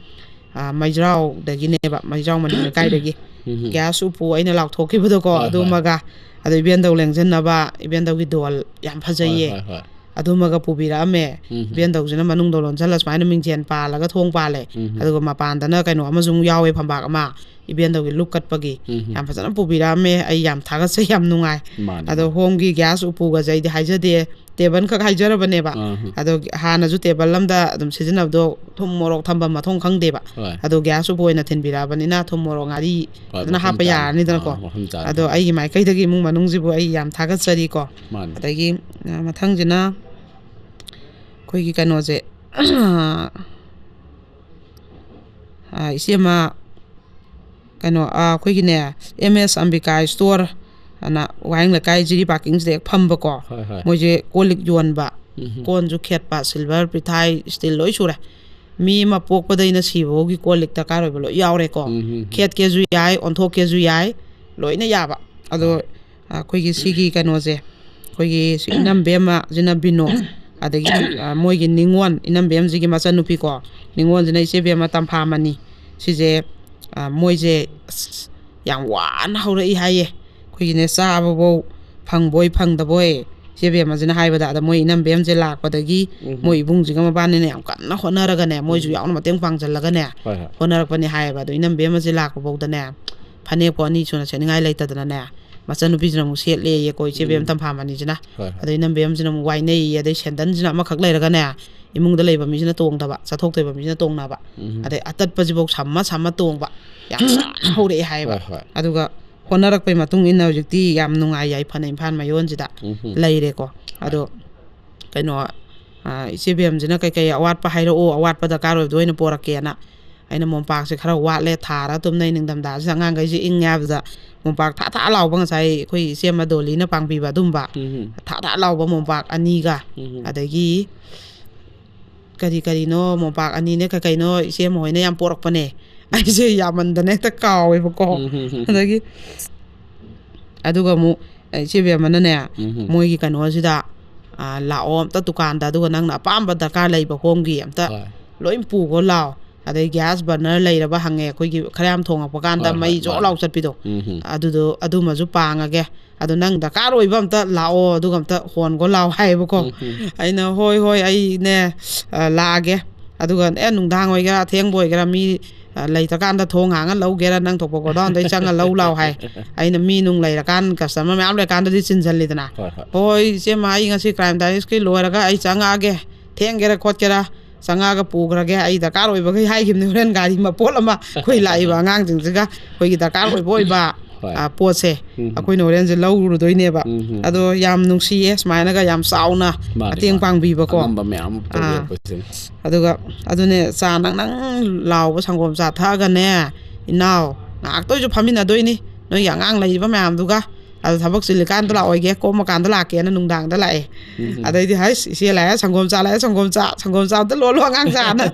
ꯑ, ꯃꯩꯖ꯭ꯔꯥꯎꯗꯒꯤꯅꯦꯕ, ꯃꯩꯖ꯭ꯔꯥꯎ ꯃꯅꯤꯡ ꯂꯩꯀꯥꯏꯗꯒꯤ꯫ ꯎꯝ, ꯎꯝ꯫ ꯒ꯭ꯌꯥꯁ ꯎꯄꯨ ꯑꯩꯅ ꯂꯥꯎꯊꯣꯛꯈꯤꯕꯗꯣꯀꯣ, ꯍꯣꯏ, ꯍꯣꯏ꯫ ꯑꯗꯨꯃꯒ, ꯑꯗꯣ ꯏꯕꯦꯟꯗꯧ ꯂꯦꯡꯖꯟꯅꯕ ꯏꯕꯦꯟꯗꯧꯒꯤ ꯗꯣꯜ ꯌꯥꯝ ꯐꯖꯩꯌꯦ꯫ ꯍꯣꯏ, ꯍꯣꯏ, ꯍꯣꯏ꯫ ꯑꯗꯨꯃꯒ ꯄꯨꯕꯤꯔꯛꯑꯝꯃꯦ꯫ ꯎꯝ, ꯎꯝ꯫ ꯏꯕꯦꯟꯗꯧꯁꯤꯅ ꯃꯅꯨꯡꯗ ꯂꯣꯟꯁꯤꯜꯂ ꯁꯨꯃꯥꯏꯅ ꯃꯤꯡꯖꯦꯜ ꯄꯥꯜꯂꯒ ꯊꯣꯡ ꯄꯥꯜꯂꯦ꯫ ꯎꯝ, ꯎꯝ꯫ ꯑꯗꯨꯒ ꯃꯄꯥꯟꯗꯅ ꯀꯩꯅꯣ ꯑꯃꯁꯨ ꯑꯃꯨꯛ ꯌꯥꯎꯋꯦ, ꯐꯝꯕꯥꯛ ꯑꯃ, ꯏꯕꯦꯟꯗꯧꯒꯤ ꯂꯨꯛ ꯀꯠꯄꯒꯤ꯫ ꯎꯝ, ꯎꯝ꯫ ꯌꯥꯝ ꯐꯖꯅ ꯄꯨꯕꯤꯔꯛꯑꯝꯃꯦ꯫ ꯑꯩ ꯌꯥꯝ ꯊꯥꯒꯠꯆꯩ, ꯌꯥꯝ ꯅꯨꯡꯉꯥꯏ꯫ ꯃꯥꯅꯦ, ꯑꯗꯣ ꯃꯥꯅꯦ꯫ ꯍꯣꯝꯒꯤ ꯒ꯭ꯌꯥꯁ ꯎꯄꯨꯒꯁꯦ ꯑꯩꯗꯤ ꯍꯥꯏꯖꯗꯦ, ꯇꯦꯕꯜ ꯈꯛ ꯍꯥꯏꯖꯔꯕꯅꯦꯕ꯫ ꯑꯥ, ꯍꯝ꯫ ꯑꯗꯣ ꯍꯥꯟꯅꯁꯨ ꯇꯦꯕꯜ ꯑꯝꯗ ꯑꯗꯨꯝ ꯁꯤꯖꯤꯟꯅꯕꯗꯣ ꯊꯨꯝ ꯃꯣꯔꯣꯛ ꯊꯝꯐꯝ ꯃꯊꯣꯡ ꯈꯪꯗꯦꯕ꯫ ꯍꯣꯏ꯫ ꯑꯗꯣ ꯒ꯭ꯌꯥꯁ ꯎꯄꯨ ꯑꯣꯏꯅ ꯊꯤꯟꯕꯤꯔꯛꯑꯕꯅꯤꯅ ꯊꯨꯝ ꯃꯣꯔꯣꯛ ꯉꯥꯔꯤ ꯍꯣꯏ, ꯐꯖꯅ ꯃꯐꯝ ꯍꯥꯞꯄ ꯆꯥꯅ꯫ ꯌꯥꯔꯅꯤꯗꯅꯀꯣ꯫ ꯑꯥ, ꯃꯐꯝ ꯆꯥꯅ ꯑꯗꯣ ꯊꯝꯕꯤꯔꯛꯑꯣ꯫ ꯑꯩꯒꯤ ꯃꯥꯏꯀꯩꯗꯒꯤ ꯏꯃꯨꯡ ꯃꯅꯨꯡꯁꯤꯕꯨ ꯑꯩ ꯌꯥꯝ ꯊꯥꯒꯠꯆꯔꯤꯀꯣ꯫ ꯃꯥꯅꯦ꯫ ꯑꯗꯒꯤ, ꯑ, ꯃꯊꯪꯁꯤꯅ ꯑꯩꯈꯣꯏꯒꯤ ꯀꯩꯅꯣꯁꯦ, ꯑ, ꯏꯆꯦꯃ, ꯀꯩꯅꯣ, ꯑ, ꯑꯩꯈꯣꯏꯒꯤꯅꯦ, ꯑꯦꯝ ꯑꯦꯁ ꯑꯝꯕꯤꯀꯥ ꯁ꯭ꯇꯣꯔ ꯑꯅ ꯋꯥꯍꯦꯡ ꯂꯩꯀꯥꯏ ꯖꯤꯔꯤ ꯄꯥꯔꯀꯤꯡꯁꯤꯗ ꯍꯦꯛ ꯐꯝꯕꯀꯣ꯫ ꯍꯣꯏ, ꯍꯣꯏ꯫ ꯃꯣꯏꯁꯦ ꯀꯣꯜ ꯂꯤꯛ ꯌꯣꯟꯕ, ꯎꯝ꯫ ꯀꯣꯟꯁꯨ ꯈꯦꯠꯄ, ꯁꯤꯜꯚꯔ, ꯄꯤꯊꯥꯏ, ꯁ꯭ꯇꯤꯜ ꯂꯣꯏ ꯁꯨꯔꯦ꯫ ꯃꯤ ꯑꯃ ꯄꯣꯛꯄꯗꯩꯅ ꯁꯤꯕꯐꯥꯎꯒꯤ ꯀꯣꯜ ꯂꯤꯛ ꯗꯔꯀꯥꯔ ꯑꯣꯏꯕ ꯂꯣꯏ ꯌꯥꯎꯔꯦꯀꯣ꯫ ꯎꯝ, ꯎꯝ, ꯎꯝ꯫ ꯈꯦꯠꯀꯦꯁꯨ ꯌꯥꯏ, ꯑꯣꯟꯊꯣꯛꯀꯦꯁꯨ ꯌꯥꯏ, ꯂꯣꯏꯅ ꯌꯥꯕ꯫ ꯑꯗꯣ, ꯍꯣꯏ꯫ ꯑꯩꯈꯣꯏꯒꯤ ꯁꯤꯒꯤ ꯀꯩꯅꯣꯁꯦ, ꯑꯩꯈꯣꯏꯒꯤ ꯁꯤ ꯏꯅꯝꯕꯦꯝꯃꯁꯤꯅ ꯕꯤꯅꯣ, ꯑꯗꯒꯤ, ꯑ, ꯃꯣꯏꯒꯤ ꯅꯤꯉꯣꯜ, ꯏꯅꯝꯕꯦꯝꯁꯤꯒꯤ ꯃꯆꯟꯅꯨꯄꯤꯀꯣ, ꯅꯤꯉꯣꯜꯁꯤꯅ ꯏꯆꯦ ꯕꯦꯝꯃ ꯇꯝꯐꯥꯃꯅꯤ꯫ ꯁꯤꯁꯦ, ꯑ, ꯃꯣꯏꯁꯦ ꯑꯁ ꯌꯥꯝ ꯋꯥꯅ ꯍꯧꯔꯛꯏ ꯍꯥꯏꯌꯦ꯫ ꯑꯩꯈꯣꯏꯒꯤꯅꯦ, ꯆꯥꯕꯐꯧ ꯐꯪꯕꯣꯏ ꯐꯪꯗꯕꯣꯏ, ꯏꯆꯦ ꯕꯦꯝꯃꯁꯤꯅ ꯍꯥꯏꯕꯗ, ꯑꯗ ꯃꯣꯏ ꯏꯅꯝꯕꯦꯝꯁꯦ ꯂꯥꯛꯄꯗꯒꯤ ꯎꯝ꯫ ꯃꯣꯏ ꯏꯕꯨꯡꯁꯤꯒ ꯃꯕꯥꯅꯤꯅ ꯌꯥꯝ ꯀꯟꯅ ꯍꯣꯠꯅꯔꯒꯅꯦ, ꯃꯣꯏꯁꯨ ꯎꯝ꯫ ꯌꯥꯎꯅ ꯃꯇꯦꯡ ꯄꯥꯡꯁꯤꯜꯂꯒꯅꯦ, ꯍꯣꯏ, ꯍꯣꯏ꯫ ꯍꯣꯠꯅꯔꯛꯄꯅꯦ ꯍꯥꯏꯌꯦꯕ꯫ ꯑꯗꯣ ꯏꯅꯝꯕꯦꯝꯃꯁꯦ ꯂꯥꯛꯄꯐꯧꯗꯅꯦ, ꯐꯅꯦꯛꯄꯨ ꯑꯅꯤ ꯁꯨꯅ ꯁꯦꯠꯅꯤꯡꯉꯥꯏ ꯂꯩꯇꯗꯅꯅꯦ, ꯃꯆꯟꯅꯨꯄꯤꯁꯤꯅ ꯑꯃꯨꯛ ꯁꯦꯠꯂꯦꯌꯦ, ꯑꯩꯈꯣꯏ ꯏꯆꯦ ꯕꯦꯝ ꯎꯝ꯫ ꯇꯝꯐꯥꯃꯅꯤꯁꯤꯅ꯫ ꯍꯣꯏ, ꯍꯣꯏ꯫ ꯑꯗꯩ ꯏꯅꯝꯕꯦꯝꯁꯤꯅ ꯑꯃꯨꯛ ꯋꯥꯏꯅꯩꯌꯦ, ꯑꯗꯩ ꯁꯦꯟꯗꯟꯁꯤꯅ ꯑꯃꯈꯛ ꯂꯩꯔꯒꯅꯦ, ꯏꯃꯨꯡꯗ ꯂꯩꯕ ꯃꯤꯁꯤꯅ ꯇꯣꯡꯗꯕ, ꯆꯠꯊꯣꯛꯇꯣꯏꯕ ꯃꯤꯁꯤꯅ ꯇꯣꯡꯅꯕ꯫ ꯎꯝ꯫ ꯑꯗꯩ ꯑꯇꯠꯄꯁꯤꯐꯧ ꯁꯝꯃ ꯁꯝꯃ ꯇꯣꯡꯕ, ꯌꯥꯝ ꯋꯥꯅ ꯍꯧꯔꯛꯑꯦ ꯍꯥꯏꯌꯦꯕ꯫ ꯍꯣꯏ, ꯍꯣꯏ꯫ ꯑꯗꯨꯒ ꯍꯣꯠꯅꯔꯛꯄꯩ ꯃꯇꯨꯡ ꯏꯟꯅ ꯍꯧꯖꯤꯛꯇꯤ ꯌꯥꯝ ꯅꯨꯡꯉꯥꯏ ꯌꯥꯏꯐꯅ ꯏꯝꯐꯥꯜ ꯃꯌꯣꯟꯁꯤꯗ ꯎꯝ꯫ ꯂꯩꯔꯦꯀꯣ꯫ ꯑꯗꯣ ꯀꯩꯅꯣ, ꯑ, ꯏꯆꯦ ꯕꯦꯝꯁꯤꯅ ꯀꯩꯀꯩ ꯑꯋꯥꯠꯄ ꯍꯥꯏꯔꯛꯑꯣ, ꯑꯋꯥꯠꯄ ꯗꯔꯀꯥꯔ ꯑꯣꯏꯕꯗꯣ ꯑꯣꯏꯅ ꯄꯣꯔꯛꯀꯦꯅ꯫ ꯑꯩꯅ ꯃꯣꯝꯄꯥꯛꯁꯦ ꯈꯔ ꯋꯥꯠꯂꯦ, ꯊꯥꯔ ꯇꯨꯝꯅꯩ ꯅꯤꯡꯊꯝꯊꯥꯁꯤꯗ꯫ ꯑꯉꯥꯡꯈꯩꯁꯦ ꯏꯪꯉꯦ ꯍꯥꯏꯕꯗ ꯃꯣꯝꯄꯥꯛ ꯊꯥ ꯊꯥ ꯂꯥꯎꯕ, ꯉꯁꯥꯏ ꯑꯩꯈꯣꯏ ꯏꯆꯦ ꯑꯃ ꯗꯣꯂꯤꯅ ꯄꯥꯡꯕꯤꯕ ꯑꯗꯨꯝꯕ ꯎꯝ꯫ ꯊꯥ ꯊꯥ ꯂꯥꯎꯕ ꯃꯣꯝꯄꯥꯛ ꯑꯅꯤꯒ, ꯎꯝ꯫ ꯑꯗꯒꯤ ꯀꯔꯤ ꯀꯔꯤꯅꯣ, ꯃꯣꯝꯄꯥꯛ ꯑꯅꯤꯅꯦ, ꯀꯩ ꯀꯩꯅꯣ ꯏꯆꯦ ꯃꯈꯣꯏꯅ ꯌꯥꯝ ꯄꯣꯔꯛꯄꯅꯦ꯫ ꯑꯩꯁꯦ ꯌꯥꯝꯃꯟꯗꯅ ꯍꯦꯛꯇ ꯀꯥꯎꯋꯦꯕꯀꯣ꯫ ꯎꯝ, ꯎꯝ, ꯎꯝ, ꯎꯝ꯫ ꯑꯗꯒꯤ ꯑꯗꯨꯒ ꯑꯃꯨꯛ ꯏꯆꯦ ꯕꯦꯝꯃꯅꯅꯦ, ꯎꯝ, ꯎꯝ꯫ ꯃꯣꯏꯒꯤ ꯀꯩꯅꯣꯁꯤꯗ, ꯑ, "ꯂꯥꯛꯑꯣ ꯑꯝꯇ ꯗꯨꯀꯥꯟꯗ, ꯑꯗꯨꯒ ꯅꯪꯅ ꯑꯄꯥꯝꯕ ꯗꯔꯀꯥꯔ ꯂꯩꯕ ꯍꯣꯝꯒꯤ ꯑꯝꯇ ꯍꯣꯏ꯫ ꯂꯣꯏ ꯄꯨꯒꯣ ꯂꯥꯛꯑꯣ꯫ ꯑꯗꯩ ꯒ꯭ꯌꯥꯁ ꯕꯔꯅꯔ ꯂꯩꯔꯕ ꯍꯪꯉꯦ, ꯑꯩꯈꯣꯏꯒꯤ ꯈꯔ ꯌꯥꯝ ꯊꯣꯡꯉꯛꯄ ꯀꯥꯟꯗ ꯍꯣꯏ, ꯍꯣꯏ, ꯃꯩ ꯖꯣꯛ ꯃꯥꯅꯦ꯫ ꯂꯥꯎ ꯆꯠꯄꯤꯗꯣ, ꯎꯝ, ꯎꯝ꯫ ꯑꯗꯨꯗꯣ, ꯑꯗꯨꯃꯁꯨ ꯄꯥꯡꯉꯒꯦ꯫ ꯑꯗꯣ ꯅꯪ ꯗꯔꯀꯥꯔ ꯑꯣꯏꯕ ꯑꯝꯇ ꯂꯥꯛꯑꯣ, ꯑꯗꯨꯒ ꯑꯝꯇ ꯍꯣꯟꯒꯣ ꯂꯥꯛꯑꯣ" ꯍꯥꯏꯌꯦꯕꯀꯣ꯫ ꯎꯝ, ꯎꯝ꯫ ꯑꯩꯅ, "ꯍꯣꯏ, ꯍꯣꯏ, ꯑꯩꯅꯦ, ꯑ, ꯂꯥꯛꯑꯒꯦ꯫ ꯑꯗꯨꯒ ꯑꯦ, ꯅꯨꯡꯗꯥꯡ ꯑꯣꯏꯒꯦꯔꯥ, ꯑꯊꯦꯡꯕ ꯑꯣꯏꯒꯦꯔꯥ, ꯃꯤ, ꯑ, ꯂꯩꯇ꯭ꯔꯀꯥꯟꯗ ꯊꯣꯡ ꯍꯥꯡꯉ ꯂꯧꯒꯦꯔꯥ, ꯅꯪ ꯊꯣꯛꯄ ꯒꯣꯗꯥꯎꯟꯗꯩ ꯆꯪꯉ ꯂꯧ ꯂꯥꯛꯑꯣ" ꯍꯥꯏ꯫ ꯑꯩꯅ ꯃꯤ ꯅꯨꯡ ꯂꯩꯔꯀꯥꯟ, ꯀꯁꯇꯃꯔ ꯃꯌꯥꯝ ꯂꯩꯔꯀꯥꯟꯗꯗꯤ ꯆꯤꯟꯁꯤꯜꯂꯤꯗꯅ꯫ ꯍꯣꯏ, ꯍꯣꯏ꯫ "ꯍꯣꯏ, ꯏꯆꯦꯃ, ꯑꯩ ꯉꯁꯤ ꯀ꯭ꯔꯥꯏꯝ ꯗꯥꯏꯔꯤꯁꯀꯤ ꯂꯣꯏꯔꯒ ꯑꯩ ꯆꯪꯉꯛꯑꯒꯦ, ꯊꯦꯡꯒꯦꯔꯥ ꯈꯣꯠꯀꯦꯔꯥ, ꯆꯪꯉꯛꯑꯒ ꯄꯨꯈ꯭ꯔꯒꯦ, ꯑꯩ ꯗꯔꯀꯥꯔ ꯑꯣꯏꯕꯈꯩ" ꯍꯥꯏꯈꯤꯕꯅꯤ꯫ ꯍꯣꯔꯦꯟ ꯒꯥꯔꯤ ꯃꯄꯣꯠ ꯑꯃ ꯑꯩꯈꯣꯏ ꯂꯥꯛꯏꯕ ꯑꯉꯥꯡꯁꯤꯡꯁꯤꯒ ꯑꯩꯈꯣꯏꯒꯤ ꯗꯔꯀꯥꯔ ꯑꯣꯏꯕ ꯑꯣꯏꯕ, ꯍꯣꯏ꯫ ꯑ, ꯄꯣꯠꯁꯦ ꯎꯝ꯫ ꯑꯩꯈꯣꯏꯅ ꯍꯣꯔꯦꯟꯁꯦ ꯂꯧꯔꯨꯗꯣꯏꯅꯦꯕ꯫ ꯎꯝ꯫ ꯑꯗꯣ ꯌꯥꯝ ꯅꯨꯡꯁꯤꯌꯦ ꯁꯨꯃꯥꯏꯅꯒ ꯌꯥꯝ ꯆꯥꯎꯅ ꯃꯥꯅꯦ, ꯃꯇꯦꯡ ꯃꯥꯅꯦ꯫ ꯄꯥꯡꯕꯤꯕꯀꯣ꯫ ꯑꯉꯝꯕ ꯃꯌꯥꯝ ꯑꯥ꯫ ꯇꯧꯕꯤꯔꯛꯄꯁꯤꯅꯤ꯫ ꯑꯗꯨꯒ ꯑꯗꯨꯅꯦ, ꯆꯥ ꯅꯪ ꯅꯪ ꯂꯥꯎꯕ ꯁꯪꯒꯣꯝ ꯆꯥ ꯊꯛꯑꯒꯅꯦ, ꯏꯅꯥꯎ, ꯉꯥꯏꯍꯥꯛꯇ ꯑꯣꯏꯁꯨ ꯐꯝꯃꯤꯟꯅꯗꯣꯏꯅꯤ꯫ ꯅꯣꯏꯒꯤ ꯑꯉꯥꯡ ꯂꯩꯔꯤꯕ ꯃꯌꯥꯝꯗꯨꯒ꯫ ꯑꯗꯣ ꯊꯕꯛ ꯆꯤꯜꯂꯤꯀꯥꯟꯗ ꯂꯥꯛꯑꯣꯏꯒꯦ, ꯀꯣꯝꯃꯀꯥꯟꯗ ꯂꯥꯛꯀꯦꯅ ꯅꯨꯡꯗꯥꯡꯗ ꯂꯥꯛꯑꯦ꯫ ꯎꯝ꯫ ꯑꯗꯩꯗꯤ, "ꯍꯩꯁ, ꯏꯆꯦ ꯂꯥꯛꯑꯦ, ꯁꯪꯒꯣꯝ ꯆꯥ ꯂꯥꯛꯑꯦ, ꯁꯪꯒꯣꯝ ꯆꯥ, ꯁꯪꯒꯣꯝ ꯆꯥ ꯑꯝꯇ ꯂꯣꯜꯂꯣ ꯑꯉꯥꯡ ꯆꯥꯅ"꯫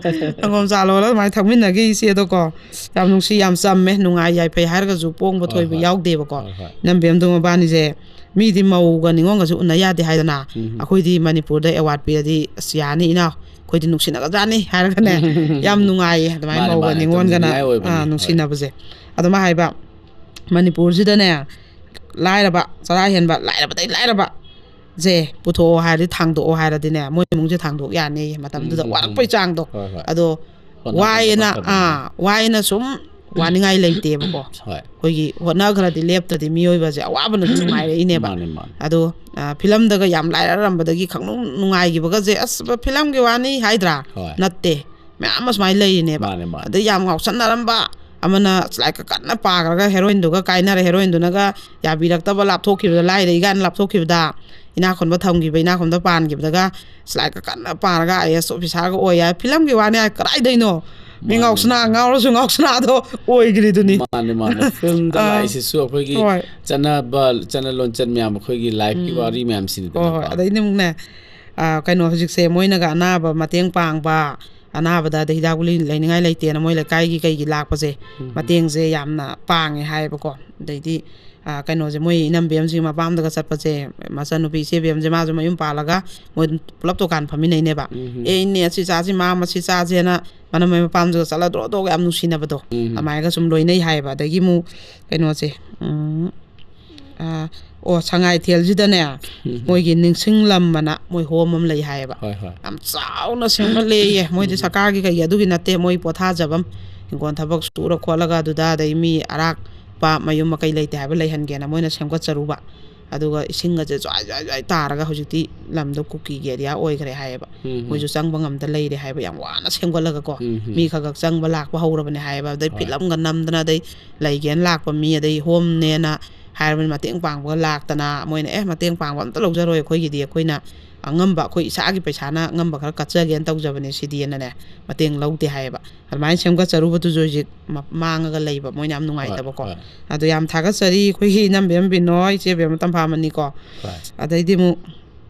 ꯁꯪꯒꯣꯝ ꯆꯥ ꯂꯣꯜꯂꯒ ꯑꯗꯨꯃꯥꯏꯅ ꯊꯛꯃꯤꯟꯅꯈꯤ ꯏꯆꯦꯗꯣꯀꯣ꯫ ꯌꯥꯝ ꯅꯨꯡꯁꯤ, ꯌꯥꯝ ꯆꯝꯃꯦ, ꯅꯨꯡꯉꯥꯏ ꯌꯥꯏꯐꯩ ꯍꯥꯏꯔꯒꯁꯨ ꯄꯣꯡꯕ ꯍꯣꯏ, ꯊꯣꯏꯕ ꯍꯣꯏ꯫ ꯌꯥꯎꯗꯦꯕꯀꯣ꯫ ꯍꯣꯏ, ꯍꯣꯏ꯫ ꯏꯅꯝꯕꯦꯝꯗꯣ ꯃꯕꯥꯅꯤꯁꯦ ꯃꯤꯗꯤ ꯃꯧꯒ ꯅꯤꯉꯣꯜꯒꯁꯨ ꯎꯟꯅ ꯌꯥꯗꯦ ꯍꯥꯏꯗꯅ, ꯎꯝ꯫ "ꯑꯩꯈꯣꯏꯗꯤ ꯃꯅꯤꯄꯨꯔꯗ ꯑꯦꯋꯥꯔꯗ ꯄꯤꯔꯗꯤ ꯑꯁ ꯌꯥꯅꯤ ꯏꯅꯥꯎ, ꯑꯩꯈꯣꯏꯗꯤ ꯅꯨꯡꯁꯤꯅꯒꯖꯥꯅꯤ" ꯍꯥꯏꯔꯒꯅꯦ꯫ ꯌꯥꯝ ꯅꯨꯡꯉꯥꯏꯌꯦ ꯑꯗꯨꯃꯥꯏꯅ ꯃꯥꯅꯦ, ꯃꯧꯒ ꯃꯥꯅꯦ, ꯅꯤꯉꯣꯜꯒꯅ, ꯅꯨꯡꯁꯤꯅꯤꯡꯉꯥꯏ ꯑꯣꯏꯕꯅꯤ꯫ ꯑꯥ, ꯍꯣꯏ꯫ ꯅꯨꯡꯁꯤꯅꯕꯁꯦ꯫ ꯑꯗꯨꯃꯥꯏꯅ ꯍꯥꯏꯕ, ꯃꯅꯤꯄꯨꯔꯁꯤꯗꯅꯦ ꯂꯥꯏꯔꯕ, ꯆꯔꯥ ꯍꯦꯟꯕ, ꯂꯥꯏꯔꯕꯗꯩ ꯂꯥꯏꯔꯕ ꯁꯦ ꯄꯨꯊꯣꯛꯑꯣ ꯍꯥꯏꯔꯗꯤ, ꯊꯥꯡꯗꯣꯛꯑꯣ ꯍꯥꯏꯔꯗꯤꯅꯦ, ꯃꯣꯏ ꯏꯃꯨꯡꯁꯦ ꯊꯥꯡꯗꯣꯛ ꯌꯥꯅꯤ ꯃꯇꯝꯗꯨꯗ ꯎꯝ, ꯎꯝ, ꯎꯝ꯫ ꯋꯥꯔꯛꯄꯩ ꯆꯥꯡꯗꯣ꯫ ꯍꯣꯏ, ꯍꯣꯏ꯫ ꯑꯗꯣ ꯍꯣꯠꯅꯕ ꯀꯟꯕ ꯋꯥꯏꯅ, ꯐꯠꯇꯕꯅꯤ꯫ ꯑꯥ, ꯋꯥꯏꯅ ꯁꯨꯝ ꯋꯥꯅꯤꯡꯉꯥꯏ ꯂꯩꯇꯦꯕꯀꯣ꯫ ꯍꯣꯏ꯫ ꯑꯩꯈꯣꯏꯒꯤ ꯍꯣꯠꯅꯈ꯭ꯔꯗꯤ ꯂꯦꯞꯇ꯭ꯔꯗꯤ ꯃꯤꯑꯣꯏꯕꯁꯦ ꯑꯋꯥꯕꯅꯁꯨ ꯅꯨꯡꯉꯥꯏꯔꯛꯏꯅꯦꯕ꯫ ꯃꯥꯅꯦ, ꯃꯥꯅꯦ꯫ ꯑꯗꯣ, ꯑ, ꯐꯤꯂꯝꯗꯒ ꯌꯥꯝ ꯂꯥꯏꯔꯔꯝꯕꯗꯒꯤ ꯈꯪꯅꯨꯡ ꯅꯨꯡꯉꯥꯏꯈꯤꯕꯒꯁꯦ, "ꯑꯁ, ꯐꯤꯂꯝꯒꯤ ꯋꯥꯅꯤ" ꯍꯥꯏꯗ꯭ꯔꯥ? ꯍꯣꯏ꯫ ꯅꯠꯇꯦ꯫ ꯃꯌꯥꯝ ꯑꯃ ꯁꯨꯃꯥꯏꯅ ꯂꯩꯔꯤꯅꯦꯕ꯫ ꯃꯥꯅꯦ, ꯃꯥꯅꯦ꯫ ꯑꯗꯩ ꯌꯥꯝ ꯉꯥꯎꯁꯟꯅꯔꯝꯕ, ꯑꯃꯅ ꯂꯥꯏꯔꯤꯛꯀ ꯀꯟꯅ ꯄꯥꯈ꯭ꯔꯒ ꯍꯦꯔꯣꯏꯟꯗꯨꯒ ꯀꯥꯏꯅꯔꯦ, ꯍꯦꯔꯣꯏꯟꯗꯨꯅꯒ ꯌꯥꯕꯤꯔꯛꯇꯕ, ꯂꯥꯞꯊꯣꯛꯈꯤꯕꯗ, ꯂꯥꯏꯔꯩ ꯀꯥꯏꯅ ꯂꯥꯞꯊꯣꯛꯈꯤꯕꯗ, ꯏꯅꯥꯛ ꯈꯨꯟꯕ ꯊꯝꯈꯤꯕ, ꯏꯅꯥꯛ ꯈꯨꯟꯕ ꯄꯥꯟꯈꯤꯕꯗꯒ ꯂꯥꯏꯔꯤꯛꯀ ꯀꯟꯅ ꯄꯥꯔꯒ ꯑꯥꯏ ꯑꯦꯁ ꯑꯣꯐꯤꯁꯥꯔꯒ ꯑꯣꯏ ꯍꯥꯏ꯫ ꯐꯤꯂꯝꯒꯤ ꯋꯥꯅꯤ ꯍꯥꯏ, ꯀꯗꯥꯏꯗꯩꯅꯣ? ꯃꯤ ꯃꯥꯅꯦ, ꯉꯥꯎꯁꯅꯥ, ꯃꯥꯅꯦ꯫ ꯉꯥꯎꯔꯁꯨ ꯉꯥꯎꯁꯅꯥꯗꯣ ꯑꯣꯏꯈ꯭ꯔꯤꯗꯨꯅꯤ꯫ ꯃꯥꯅꯦ, ꯃꯥꯅꯦ꯫ ꯐꯤꯂꯝꯗ ꯑꯥ꯫ ꯂꯥꯛꯏꯁꯤꯁꯨ ꯑꯩꯈꯣꯏꯒꯤ ꯍꯣꯏ꯫ ꯆꯠꯅꯕ, ꯆꯠꯅ ꯂꯣꯟꯆꯠ ꯃꯌꯥꯝ, ꯑꯩꯈꯣꯏꯒꯤ ꯂꯥꯏꯐꯀꯤ ꯎꯝ꯫ ꯋꯥꯔꯤ ꯃꯌꯥꯝꯁꯤꯅꯤꯗꯅꯀꯣ꯫ ꯍꯣꯏ, ꯍꯣꯏ꯫ ꯑꯗꯩꯗꯤ ꯑꯃꯨꯛꯅꯦ, ꯑꯥ, ꯀꯩꯅꯣ, ꯍꯧꯖꯤꯛꯁꯦ ꯃꯣꯏꯅꯒ ꯑꯅꯥꯕ ꯃꯇꯦꯡ ꯄꯥꯡꯕ, ꯑꯅꯥꯕꯗ ꯑꯗꯩ ꯍꯤꯗꯥꯛ ꯒꯨꯂꯤ ꯂꯩꯅꯤꯡꯉꯥꯏ ꯂꯩꯇꯦꯅ ꯃꯣꯏ ꯂꯩꯀꯥꯏꯒꯤ ꯀꯩꯒꯤ ꯂꯥꯛꯄꯁꯦ, ꯎꯝ꯫ ꯃꯇꯦꯡꯁꯦ ꯌꯥꯝꯅ ꯄꯥꯡꯉꯦ ꯍꯥꯏꯌꯦꯕꯀꯣ꯫ ꯑꯗꯩꯗꯤ, ꯑꯥ, ꯀꯩꯅꯣꯁꯦ, ꯃꯣꯏ ꯏꯅꯝꯕꯦꯝꯁꯤꯒꯤ ꯃꯄꯥꯝꯗꯒ ꯆꯠꯄꯁꯦ, ꯃꯆꯟꯅꯨꯄꯤ ꯏꯆꯦꯕꯦꯝꯁꯦ, ꯃꯥꯁꯨ ꯃꯌꯨꯝ ꯄꯥꯜꯂꯒ ꯃꯣꯏ ꯄꯨꯂꯞ ꯗꯨꯀꯥꯟ ꯐꯝꯃꯤꯟꯅꯩꯅꯦꯕ꯫ ꯎꯝ꯫ "ꯑꯦ, ꯏꯅꯦ, ꯑꯁꯤ ꯆꯥꯁꯤ, ꯃꯥ ꯃꯁꯤ ꯆꯥꯁꯦꯅ" ꯃꯅꯝ ꯃꯄꯥꯝꯗꯨꯒ ꯆꯠꯂ ꯗ꯭ꯔꯣ ꯗ꯭ꯔꯣꯒ ꯌꯥꯝ ꯅꯨꯡꯁꯤꯅꯕꯗꯣ, ꯎꯝ꯫ ꯑꯗꯨꯃꯥꯏꯅꯒ ꯁꯨꯝ ꯂꯣꯏꯅꯩ ꯍꯥꯏꯌꯦꯕ꯫ ꯑꯗꯒꯤ ꯑꯃꯨꯛ ꯀꯩꯅꯣꯁꯦ, ꯎꯝ, ꯑꯥ, ꯑꯣ, ꯁꯉꯥꯏꯊꯦꯜꯁꯤꯗꯅꯦ, ꯎꯝ꯫ ꯃꯣꯏꯒꯤ ꯅꯤꯡꯁꯤꯡꯂꯝꯕꯅ ꯃꯣꯏ ꯍꯣꯝ ꯑꯃ ꯂꯩ ꯍꯥꯏꯌꯦꯕ꯫ ꯍꯣꯏ, ꯍꯣꯏ꯫ ꯌꯥꯝ ꯆꯥꯎꯅ ꯁꯦꯝꯒꯠꯂꯦꯌꯦ꯫ ꯃꯣꯏꯗꯤ ꯎꯝ꯫ ꯁꯔꯀꯥꯔꯒꯤ ꯀꯩꯒꯤ ꯑꯗꯨꯒꯤ ꯅꯠꯇꯦ, ꯃꯣꯏ ꯄꯣꯊꯥꯖꯕꯝ, ꯍꯤꯡꯒꯣꯜ ꯊꯕꯛ ꯁꯨꯔ ꯈꯣꯠꯂꯒ ꯑꯗꯨꯗ, ꯑꯗꯩ ꯃꯤ ꯑꯔꯥꯛꯄ ꯃꯌꯨꯝ ꯃꯀꯩ ꯂꯩꯇꯦ ꯍꯥꯏꯕ ꯂꯩꯍꯟꯒꯦꯅ ꯃꯣꯏꯅ ꯁꯦꯝꯒꯠꯆꯔꯨꯕ꯫ ꯑꯗꯨꯒ ꯏꯁꯤꯡꯒꯁꯦ ꯖ꯭ꯋꯥꯏ ꯖ꯭ꯋꯥꯏ ꯖ꯭ꯋꯥꯏ ꯇꯥꯔꯒ ꯍꯧꯖꯤꯛꯇꯤ ꯂꯝꯗꯣ ꯀꯨꯀꯤꯒꯤ ꯑꯦꯔꯤꯌꯥ ꯑꯣꯏꯈ꯭ꯔꯦ ꯍꯥꯏꯌꯦꯕ꯫ ꯎꯝ, ꯎꯝ꯫ ꯃꯣꯏꯁꯨ ꯆꯪꯕ ꯉꯝꯗ ꯂꯩꯔꯦ ꯍꯥꯏꯕ, ꯌꯥꯝ ꯋꯥꯅ ꯁꯦꯝꯒꯠꯂꯒꯀꯣ꯫ ꯎꯝ, ꯎꯝ꯫ ꯃꯤ ꯈꯔ ꯈꯔ ꯆꯪꯕ ꯂꯥꯛꯄ ꯍꯧꯔꯕꯅꯦ ꯍꯥꯏꯌꯦꯕ꯫ ꯑꯗꯩ ꯍꯣꯏ꯫ ꯐꯤꯂꯝꯒ ꯅꯝꯗꯅ, ꯑꯗꯩ ꯂꯩꯒꯦꯅ ꯂꯥꯛꯄ ꯃꯤ, ꯑꯗꯩ ꯍꯣꯝꯅꯦꯅ ꯍꯥꯏꯔꯕꯅꯤ, ꯃꯇꯦꯡ ꯄꯥꯡꯕꯒ ꯂꯥꯛꯇꯅ, ꯃꯣꯏꯅ, "ꯑꯦ, ꯃꯇꯦꯡ ꯄꯥꯡꯕ ꯑꯝꯇ ꯂꯧꯖꯔꯣꯏ ꯑꯩꯈꯣꯏꯒꯤꯗꯤ, ꯑꯩꯈꯣꯏꯅ ꯑꯉꯝꯕ, ꯑꯩꯈꯣꯏ ꯏꯁꯥꯒꯤ ꯄꯩꯁꯥꯅ ꯑꯉꯝꯕ ꯈꯔ ꯀꯠꯆꯒꯦꯅ ꯇꯧꯖꯕꯅꯦ ꯁꯤꯗꯤꯅꯅꯦ", ꯃꯇꯦꯡ ꯂꯧꯗꯦ ꯍꯥꯏꯌꯦꯕ꯫ ꯑꯗꯨꯃꯥꯏꯅ ꯁꯦꯝꯒꯠꯆꯔꯨꯕꯗꯨꯁꯨ ꯍꯧꯖꯤꯛ ꯃ-, ꯃꯥꯡꯉꯒ ꯂꯩꯕ, ꯃꯣꯏꯅ ꯌꯥꯝ ꯍꯣꯏ, ꯅꯨꯡꯉꯥꯏꯇꯕꯀꯣ꯫ ꯍꯣꯏ꯫ ꯑꯗꯣ ꯌꯥꯝ ꯊꯥꯒꯠꯆꯔꯤ ꯑꯩꯈꯣꯏꯒꯤ ꯏꯅꯝꯕꯦꯝ ꯕꯤꯅꯣꯏ, ꯏꯆꯦꯕꯦꯝ ꯇꯝꯐꯥꯃꯅꯤꯀꯣ꯫ ꯍꯣꯏ꯫ ꯑꯗꯩꯗꯤ ꯑꯃꯨꯛ,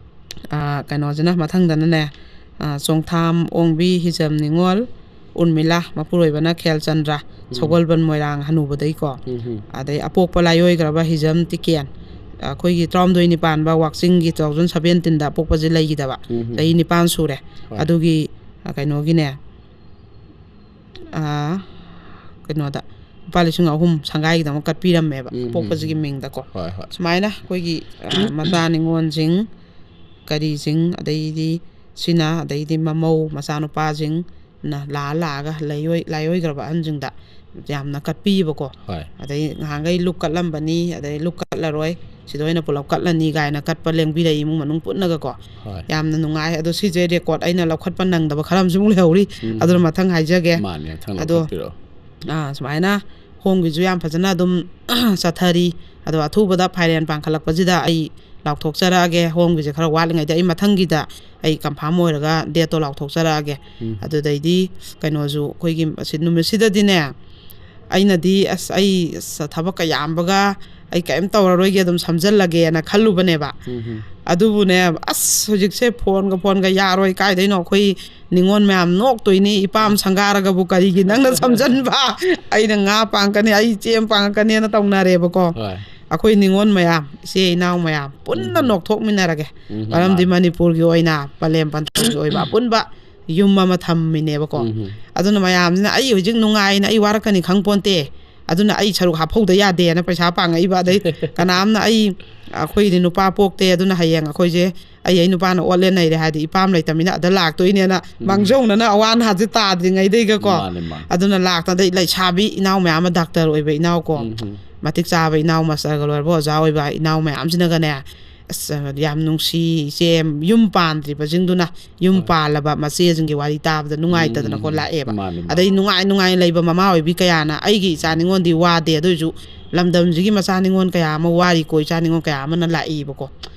ꯑꯥ, ꯀꯩꯅꯣꯁꯤꯅ ꯃꯊꯪꯗꯅꯅꯦ, ꯑꯥ, ꯆꯣꯡꯊꯥꯝ ꯑꯣꯡꯕꯤ, ꯍꯤꯖꯝ ꯅꯤꯉꯣꯜ, ꯎꯔꯃꯤꯂꯥ, ꯃꯄꯨꯔꯣꯏꯕꯅ ꯈꯦꯜꯆꯟꯗ꯭ꯔ, ꯎꯝ꯫ ꯁꯒꯣꯜꯕꯟ ꯃꯣꯏꯔꯥꯡ ꯍꯅꯨꯕꯗꯩꯀꯣ꯫ ꯎꯝ, ꯎꯝ꯫ ꯑꯗꯩ ꯑꯄꯣꯛꯄ ꯂꯥꯏꯑꯣꯏꯈ꯭ꯔꯕ ꯍꯤꯖꯝ ꯇꯤꯀꯦꯟ, ꯑꯩꯈꯣꯏꯒꯤ ꯇꯔꯥꯍꯨꯝꯗꯣꯏꯅꯤ ꯄꯥꯟꯕ ꯋꯥꯛꯆꯤꯡꯒꯤ two thousand seventeen-ꯗ ꯑꯄꯣꯛꯄꯁꯦ ꯂꯩꯈꯤꯗꯕ꯫ ꯎꯝ, ꯎꯝ꯫ ꯆꯍꯤ ꯅꯤꯄꯥꯟ ꯁꯨꯔꯦ꯫ ꯍꯣꯏ꯫ ꯑꯗꯨꯒꯤ, ꯑ, ꯀꯩꯅꯣꯒꯤꯅꯦ, ꯑ, ꯀꯩꯅꯣꯗ ꯂꯨꯄꯥ ꯂꯤꯁꯤꯡ ꯑꯍꯨꯝ ꯁꯪꯒꯥꯏꯒꯤꯗꯃꯛ ꯀꯠꯄꯤꯔꯝꯃꯦꯕ, ꯎꯝ, ꯎꯝ, ꯑꯄꯣꯛꯄꯁꯤꯒꯤ ꯎꯝ꯫ ꯃꯤꯡꯗꯀꯣ꯫ ꯍꯣꯏ, ꯍꯣꯏ꯫ ꯁꯨꯃꯥꯏꯅ ꯑꯩꯈꯣꯏꯒꯤ, ꯑ, ꯃꯆꯥ ꯅꯤꯉꯣꯜꯁꯤꯡ, ꯀꯔꯤꯁꯤꯡ, ꯑꯗꯩꯗꯤ ꯁꯤꯅ, ꯑꯗꯩꯗꯤ ꯃꯃꯧ ꯃꯆꯥꯅꯨꯄꯥꯁꯤꯡꯅ ꯂꯥꯛꯑ ꯂꯥꯛꯑꯒ ꯂꯩꯑꯣꯏ-, ꯂꯥꯏꯑꯣꯏꯈ꯭ꯔꯕ ꯑꯍꯟꯁꯤꯡꯗ ꯌꯥꯝꯅ ꯀꯠꯄꯤꯕꯀꯣ꯫ ꯍꯣꯏ꯫ ꯑꯗꯩ ꯉꯍꯥꯟꯈꯩ ꯂꯨꯛ ꯀꯠꯂꯝꯕꯅꯤ, ꯑꯗꯩ ꯂꯨꯛ ꯀꯠꯂꯔꯣꯏ, ꯁꯤꯗ ꯑꯣꯏꯅ ꯄꯨꯂꯞ ꯀꯠꯂꯅꯤ ꯀꯥꯏꯅ ꯀꯠꯄ ꯂꯦꯡꯕꯤꯔꯛꯏ, ꯏꯃꯨꯡ ꯃꯅꯨꯡ ꯄꯨꯟꯅꯒꯀꯣ꯫ ꯍꯣꯏ꯫ ꯌꯥꯝꯅ ꯅꯨꯡꯉꯥꯏ꯫ ꯑꯗꯣ ꯁꯤꯁꯦ ꯔꯦꯀꯣꯔꯠ ꯑꯩꯅ ꯂꯧꯈꯠꯄ ꯅꯪꯗꯕ ꯈꯔ ꯑꯃꯁꯨ ꯑꯃꯨꯛ ꯂꯩꯍꯧꯔꯤ꯫ ꯎꯝ꯫ ꯑꯗꯨꯅ ꯃꯊꯪ ꯍꯥꯏꯖꯒꯦ꯫ ꯃꯥꯅꯦ, ꯃꯊꯪ ꯑꯗꯣ ꯂꯧꯈꯠꯄꯤꯔꯛꯑꯣ꯫ ꯑꯥ, ꯁꯨꯃꯥꯏꯅ ꯍꯣꯝꯒꯤꯁꯨ ꯌꯥꯝ ꯐꯖꯅ ꯑꯗꯨꯝ ꯆꯠꯊꯔꯤ꯫ ꯑꯗꯣ ꯑꯊꯨꯕꯗ ꯐꯥꯏꯔꯦꯟ ꯄꯥꯡꯈꯠꯂꯛꯄꯁꯤꯗ ꯑꯩ ꯂꯥꯎꯊꯣꯛꯆꯔꯛꯑꯒꯦ꯫ ꯍꯣꯝꯒꯤꯁꯦ ꯈꯔ ꯋꯥꯠꯂꯤꯉꯩꯗ ꯑꯩ ꯃꯊꯪꯒꯤꯗ ꯑꯩ ꯀꯟꯐꯥꯔꯝ ꯑꯣꯏꯔꯒ ꯗꯦꯠꯇꯣ ꯂꯥꯎꯊꯣꯛꯆꯔꯛꯑꯒꯦ꯫ ꯎꯝ꯫ ꯑꯗꯨꯗꯩꯗꯤ ꯀꯩꯅꯣꯁꯨ ꯑꯩꯈꯣꯏꯒꯤ ꯑꯁꯤ ꯅꯨꯃꯤꯠꯁꯤꯗꯗꯤꯅꯦ, ꯑꯩꯅꯗꯤ ꯑꯁ ꯑꯩ ꯑꯁ ꯊꯕꯛꯀ ꯌꯥꯝꯕꯒ ꯑꯩ ꯀꯔꯤꯝ ꯇꯧꯔꯔꯣꯏꯒꯦ, ꯑꯗꯨꯝ ꯁꯝꯖꯜꯂꯒꯦꯅ ꯈꯜꯂꯨꯕꯅꯦꯕ꯫ ꯎꯝ꯫ ꯑꯗꯨꯕꯨꯅꯦ, ꯑꯁ ꯍꯧꯖꯤꯛꯁꯦ ꯐꯣꯟꯒ ꯐꯣꯟꯒ ꯌꯥꯔꯣꯏ, ꯀꯥꯏꯗꯩꯅꯣ, ꯑꯩꯈꯣꯏ ꯅꯤꯉꯣꯜ ꯃꯌꯥꯝ ꯅꯣꯛꯇꯣꯏꯅꯤ, "ꯏꯄꯥꯝ ꯁꯪꯒꯥꯔꯒꯕꯨ ꯀꯔꯤꯒꯤ ꯅꯪꯅ ꯁꯝꯖꯟꯕ?" ꯑꯩꯅ ꯉꯥ ꯄꯥꯡꯀꯅꯤ, ꯑꯩ ꯆꯦꯡ ꯄꯥꯡꯉꯛꯀꯅꯤꯅ ꯇꯧꯅꯔꯦꯕꯀꯣ꯫ ꯍꯣꯏ꯫ ꯑꯩꯈꯣꯏ ꯅꯤꯉꯣꯜ ꯃꯌꯥꯝ, ꯏꯆꯦ ꯏꯅꯥꯎ ꯃꯌꯥꯝ ꯄꯨꯟꯅ ꯎꯝ꯫ ꯅꯣꯛꯊꯣꯛꯃꯤꯟꯅꯔꯒꯦ꯫ ꯎꯝ, ꯃꯔꯝꯗꯤ ꯃꯥꯅꯤ꯫ ꯃꯅꯤꯄꯨꯔꯒꯤ ꯑꯣꯏꯅ ꯄꯂꯦꯝ ꯄꯟꯊꯧꯒꯤ ꯑꯣꯏꯕ ꯑꯄꯨꯟꯕ ꯌꯨꯝ ꯑꯃ ꯊꯝꯃꯤꯅꯦꯕꯀꯣ꯫ ꯎꯝ꯫ ꯑꯗꯨꯅ ꯃꯌꯥꯝꯁꯤꯅ ꯑꯩ ꯍꯧꯖꯤꯛ ꯅꯨꯡꯉꯥꯏꯅ ꯑꯩ ꯋꯥꯔꯛꯀꯅꯤ ꯈꯪ ꯄꯣꯟꯇꯦ, ꯑꯗꯨꯅ ꯑꯩ ꯁꯔꯨꯛ ꯍꯥꯞꯍꯧꯗ ꯌꯥꯗꯦꯅ ꯄꯩꯁꯥ ꯄꯥꯡꯉꯛꯏꯕ꯫ ꯑꯗꯩ ꯀꯅꯥꯝꯅ ꯑꯩ, ꯑꯩꯈꯣꯏꯗꯤ ꯅꯨꯄꯥ ꯄꯣꯛꯇꯦ, ꯑꯗꯨꯅ ꯍꯌꯦꯡ ꯑꯩꯈꯣꯏꯁꯦ ꯑꯩ ꯑꯩ ꯅꯨꯄꯥꯅ ꯑꯣꯠꯂꯦ ꯅꯩꯔꯦ ꯍꯥꯏꯗꯤ ꯏꯄꯥꯝ ꯂꯩꯇꯃꯤꯅ ꯑꯗ ꯂꯥꯛꯇꯣꯏꯅꯦꯅ ꯎꯝ꯫ ꯃꯥꯡꯖꯧꯅꯅ ꯑꯋꯥ ꯑꯅꯥꯁꯦ ꯇꯥꯗ꯭ꯔꯤꯉꯩꯗꯩꯒꯀꯣ꯫ ꯃꯥꯅꯦ, ꯃꯥꯅꯦ꯫ ꯑꯗꯨꯅ ꯂꯥꯛꯇꯗꯩ ꯂꯩꯁꯥꯕꯤ ꯏꯅꯥꯎ ꯃꯌꯥꯝ ꯑꯃ ꯗꯥꯛꯇꯔ ꯑꯣꯏꯕ ꯏꯅꯥꯎꯀꯣ꯫ ꯎꯝ꯫ ꯃꯇꯤꯛ ꯆꯥꯕ ꯏꯅꯥꯎ, ꯃꯥꯁꯇꯔꯒ ꯂꯣꯏꯔꯕ ꯑꯣꯖꯥ ꯑꯣꯏꯕ ꯏꯅꯥꯎ ꯃꯌꯥꯝꯁꯤꯅꯒꯅꯦ, ꯑꯁ ꯌꯥꯝ ꯅꯨꯡꯁꯤ ꯏꯆꯦ, ꯌꯨꯝ ꯄꯥꯟꯗ꯭ꯔꯤꯕꯁꯤꯡꯗꯨꯅ ꯌꯨꯝ ꯍꯣꯏ꯫ ꯄꯥꯜꯂꯕ ꯃꯆꯦꯁꯤꯡꯒꯤ ꯋꯥꯔꯤ ꯇꯥꯕꯗ ꯅꯨꯡꯉꯥꯏꯇꯗꯅꯀꯣ ꯎꯝ, ꯂꯥꯛꯑꯦꯕ꯫ ꯃꯥꯅꯤ, ꯃꯥꯅꯤ꯫ ꯑꯗꯩ ꯅꯨꯡꯉꯥꯏ ꯅꯨꯡꯉꯥꯏꯅ ꯂꯩꯕ ꯃꯃꯥ ꯑꯣꯏꯕꯤ ꯀꯌꯥꯅ, "ꯑꯩꯒꯤ ꯏꯆꯥ ꯅꯤꯉꯣꯟꯗꯤ ꯋꯥꯗꯦ, ꯑꯗꯨ ꯑꯣꯏꯁꯨ ꯂꯝꯗꯝꯁꯤꯒꯤ ꯃꯆꯥ ꯅꯤꯉꯣꯟ ꯀꯌꯥ ꯑꯃ ꯋꯥꯔꯤꯀꯣ, ꯏꯆꯥ ꯅꯤꯉꯣꯟ ꯀꯌꯥ ꯑꯃꯅ ꯂꯥꯛꯏꯕꯀꯣ"꯫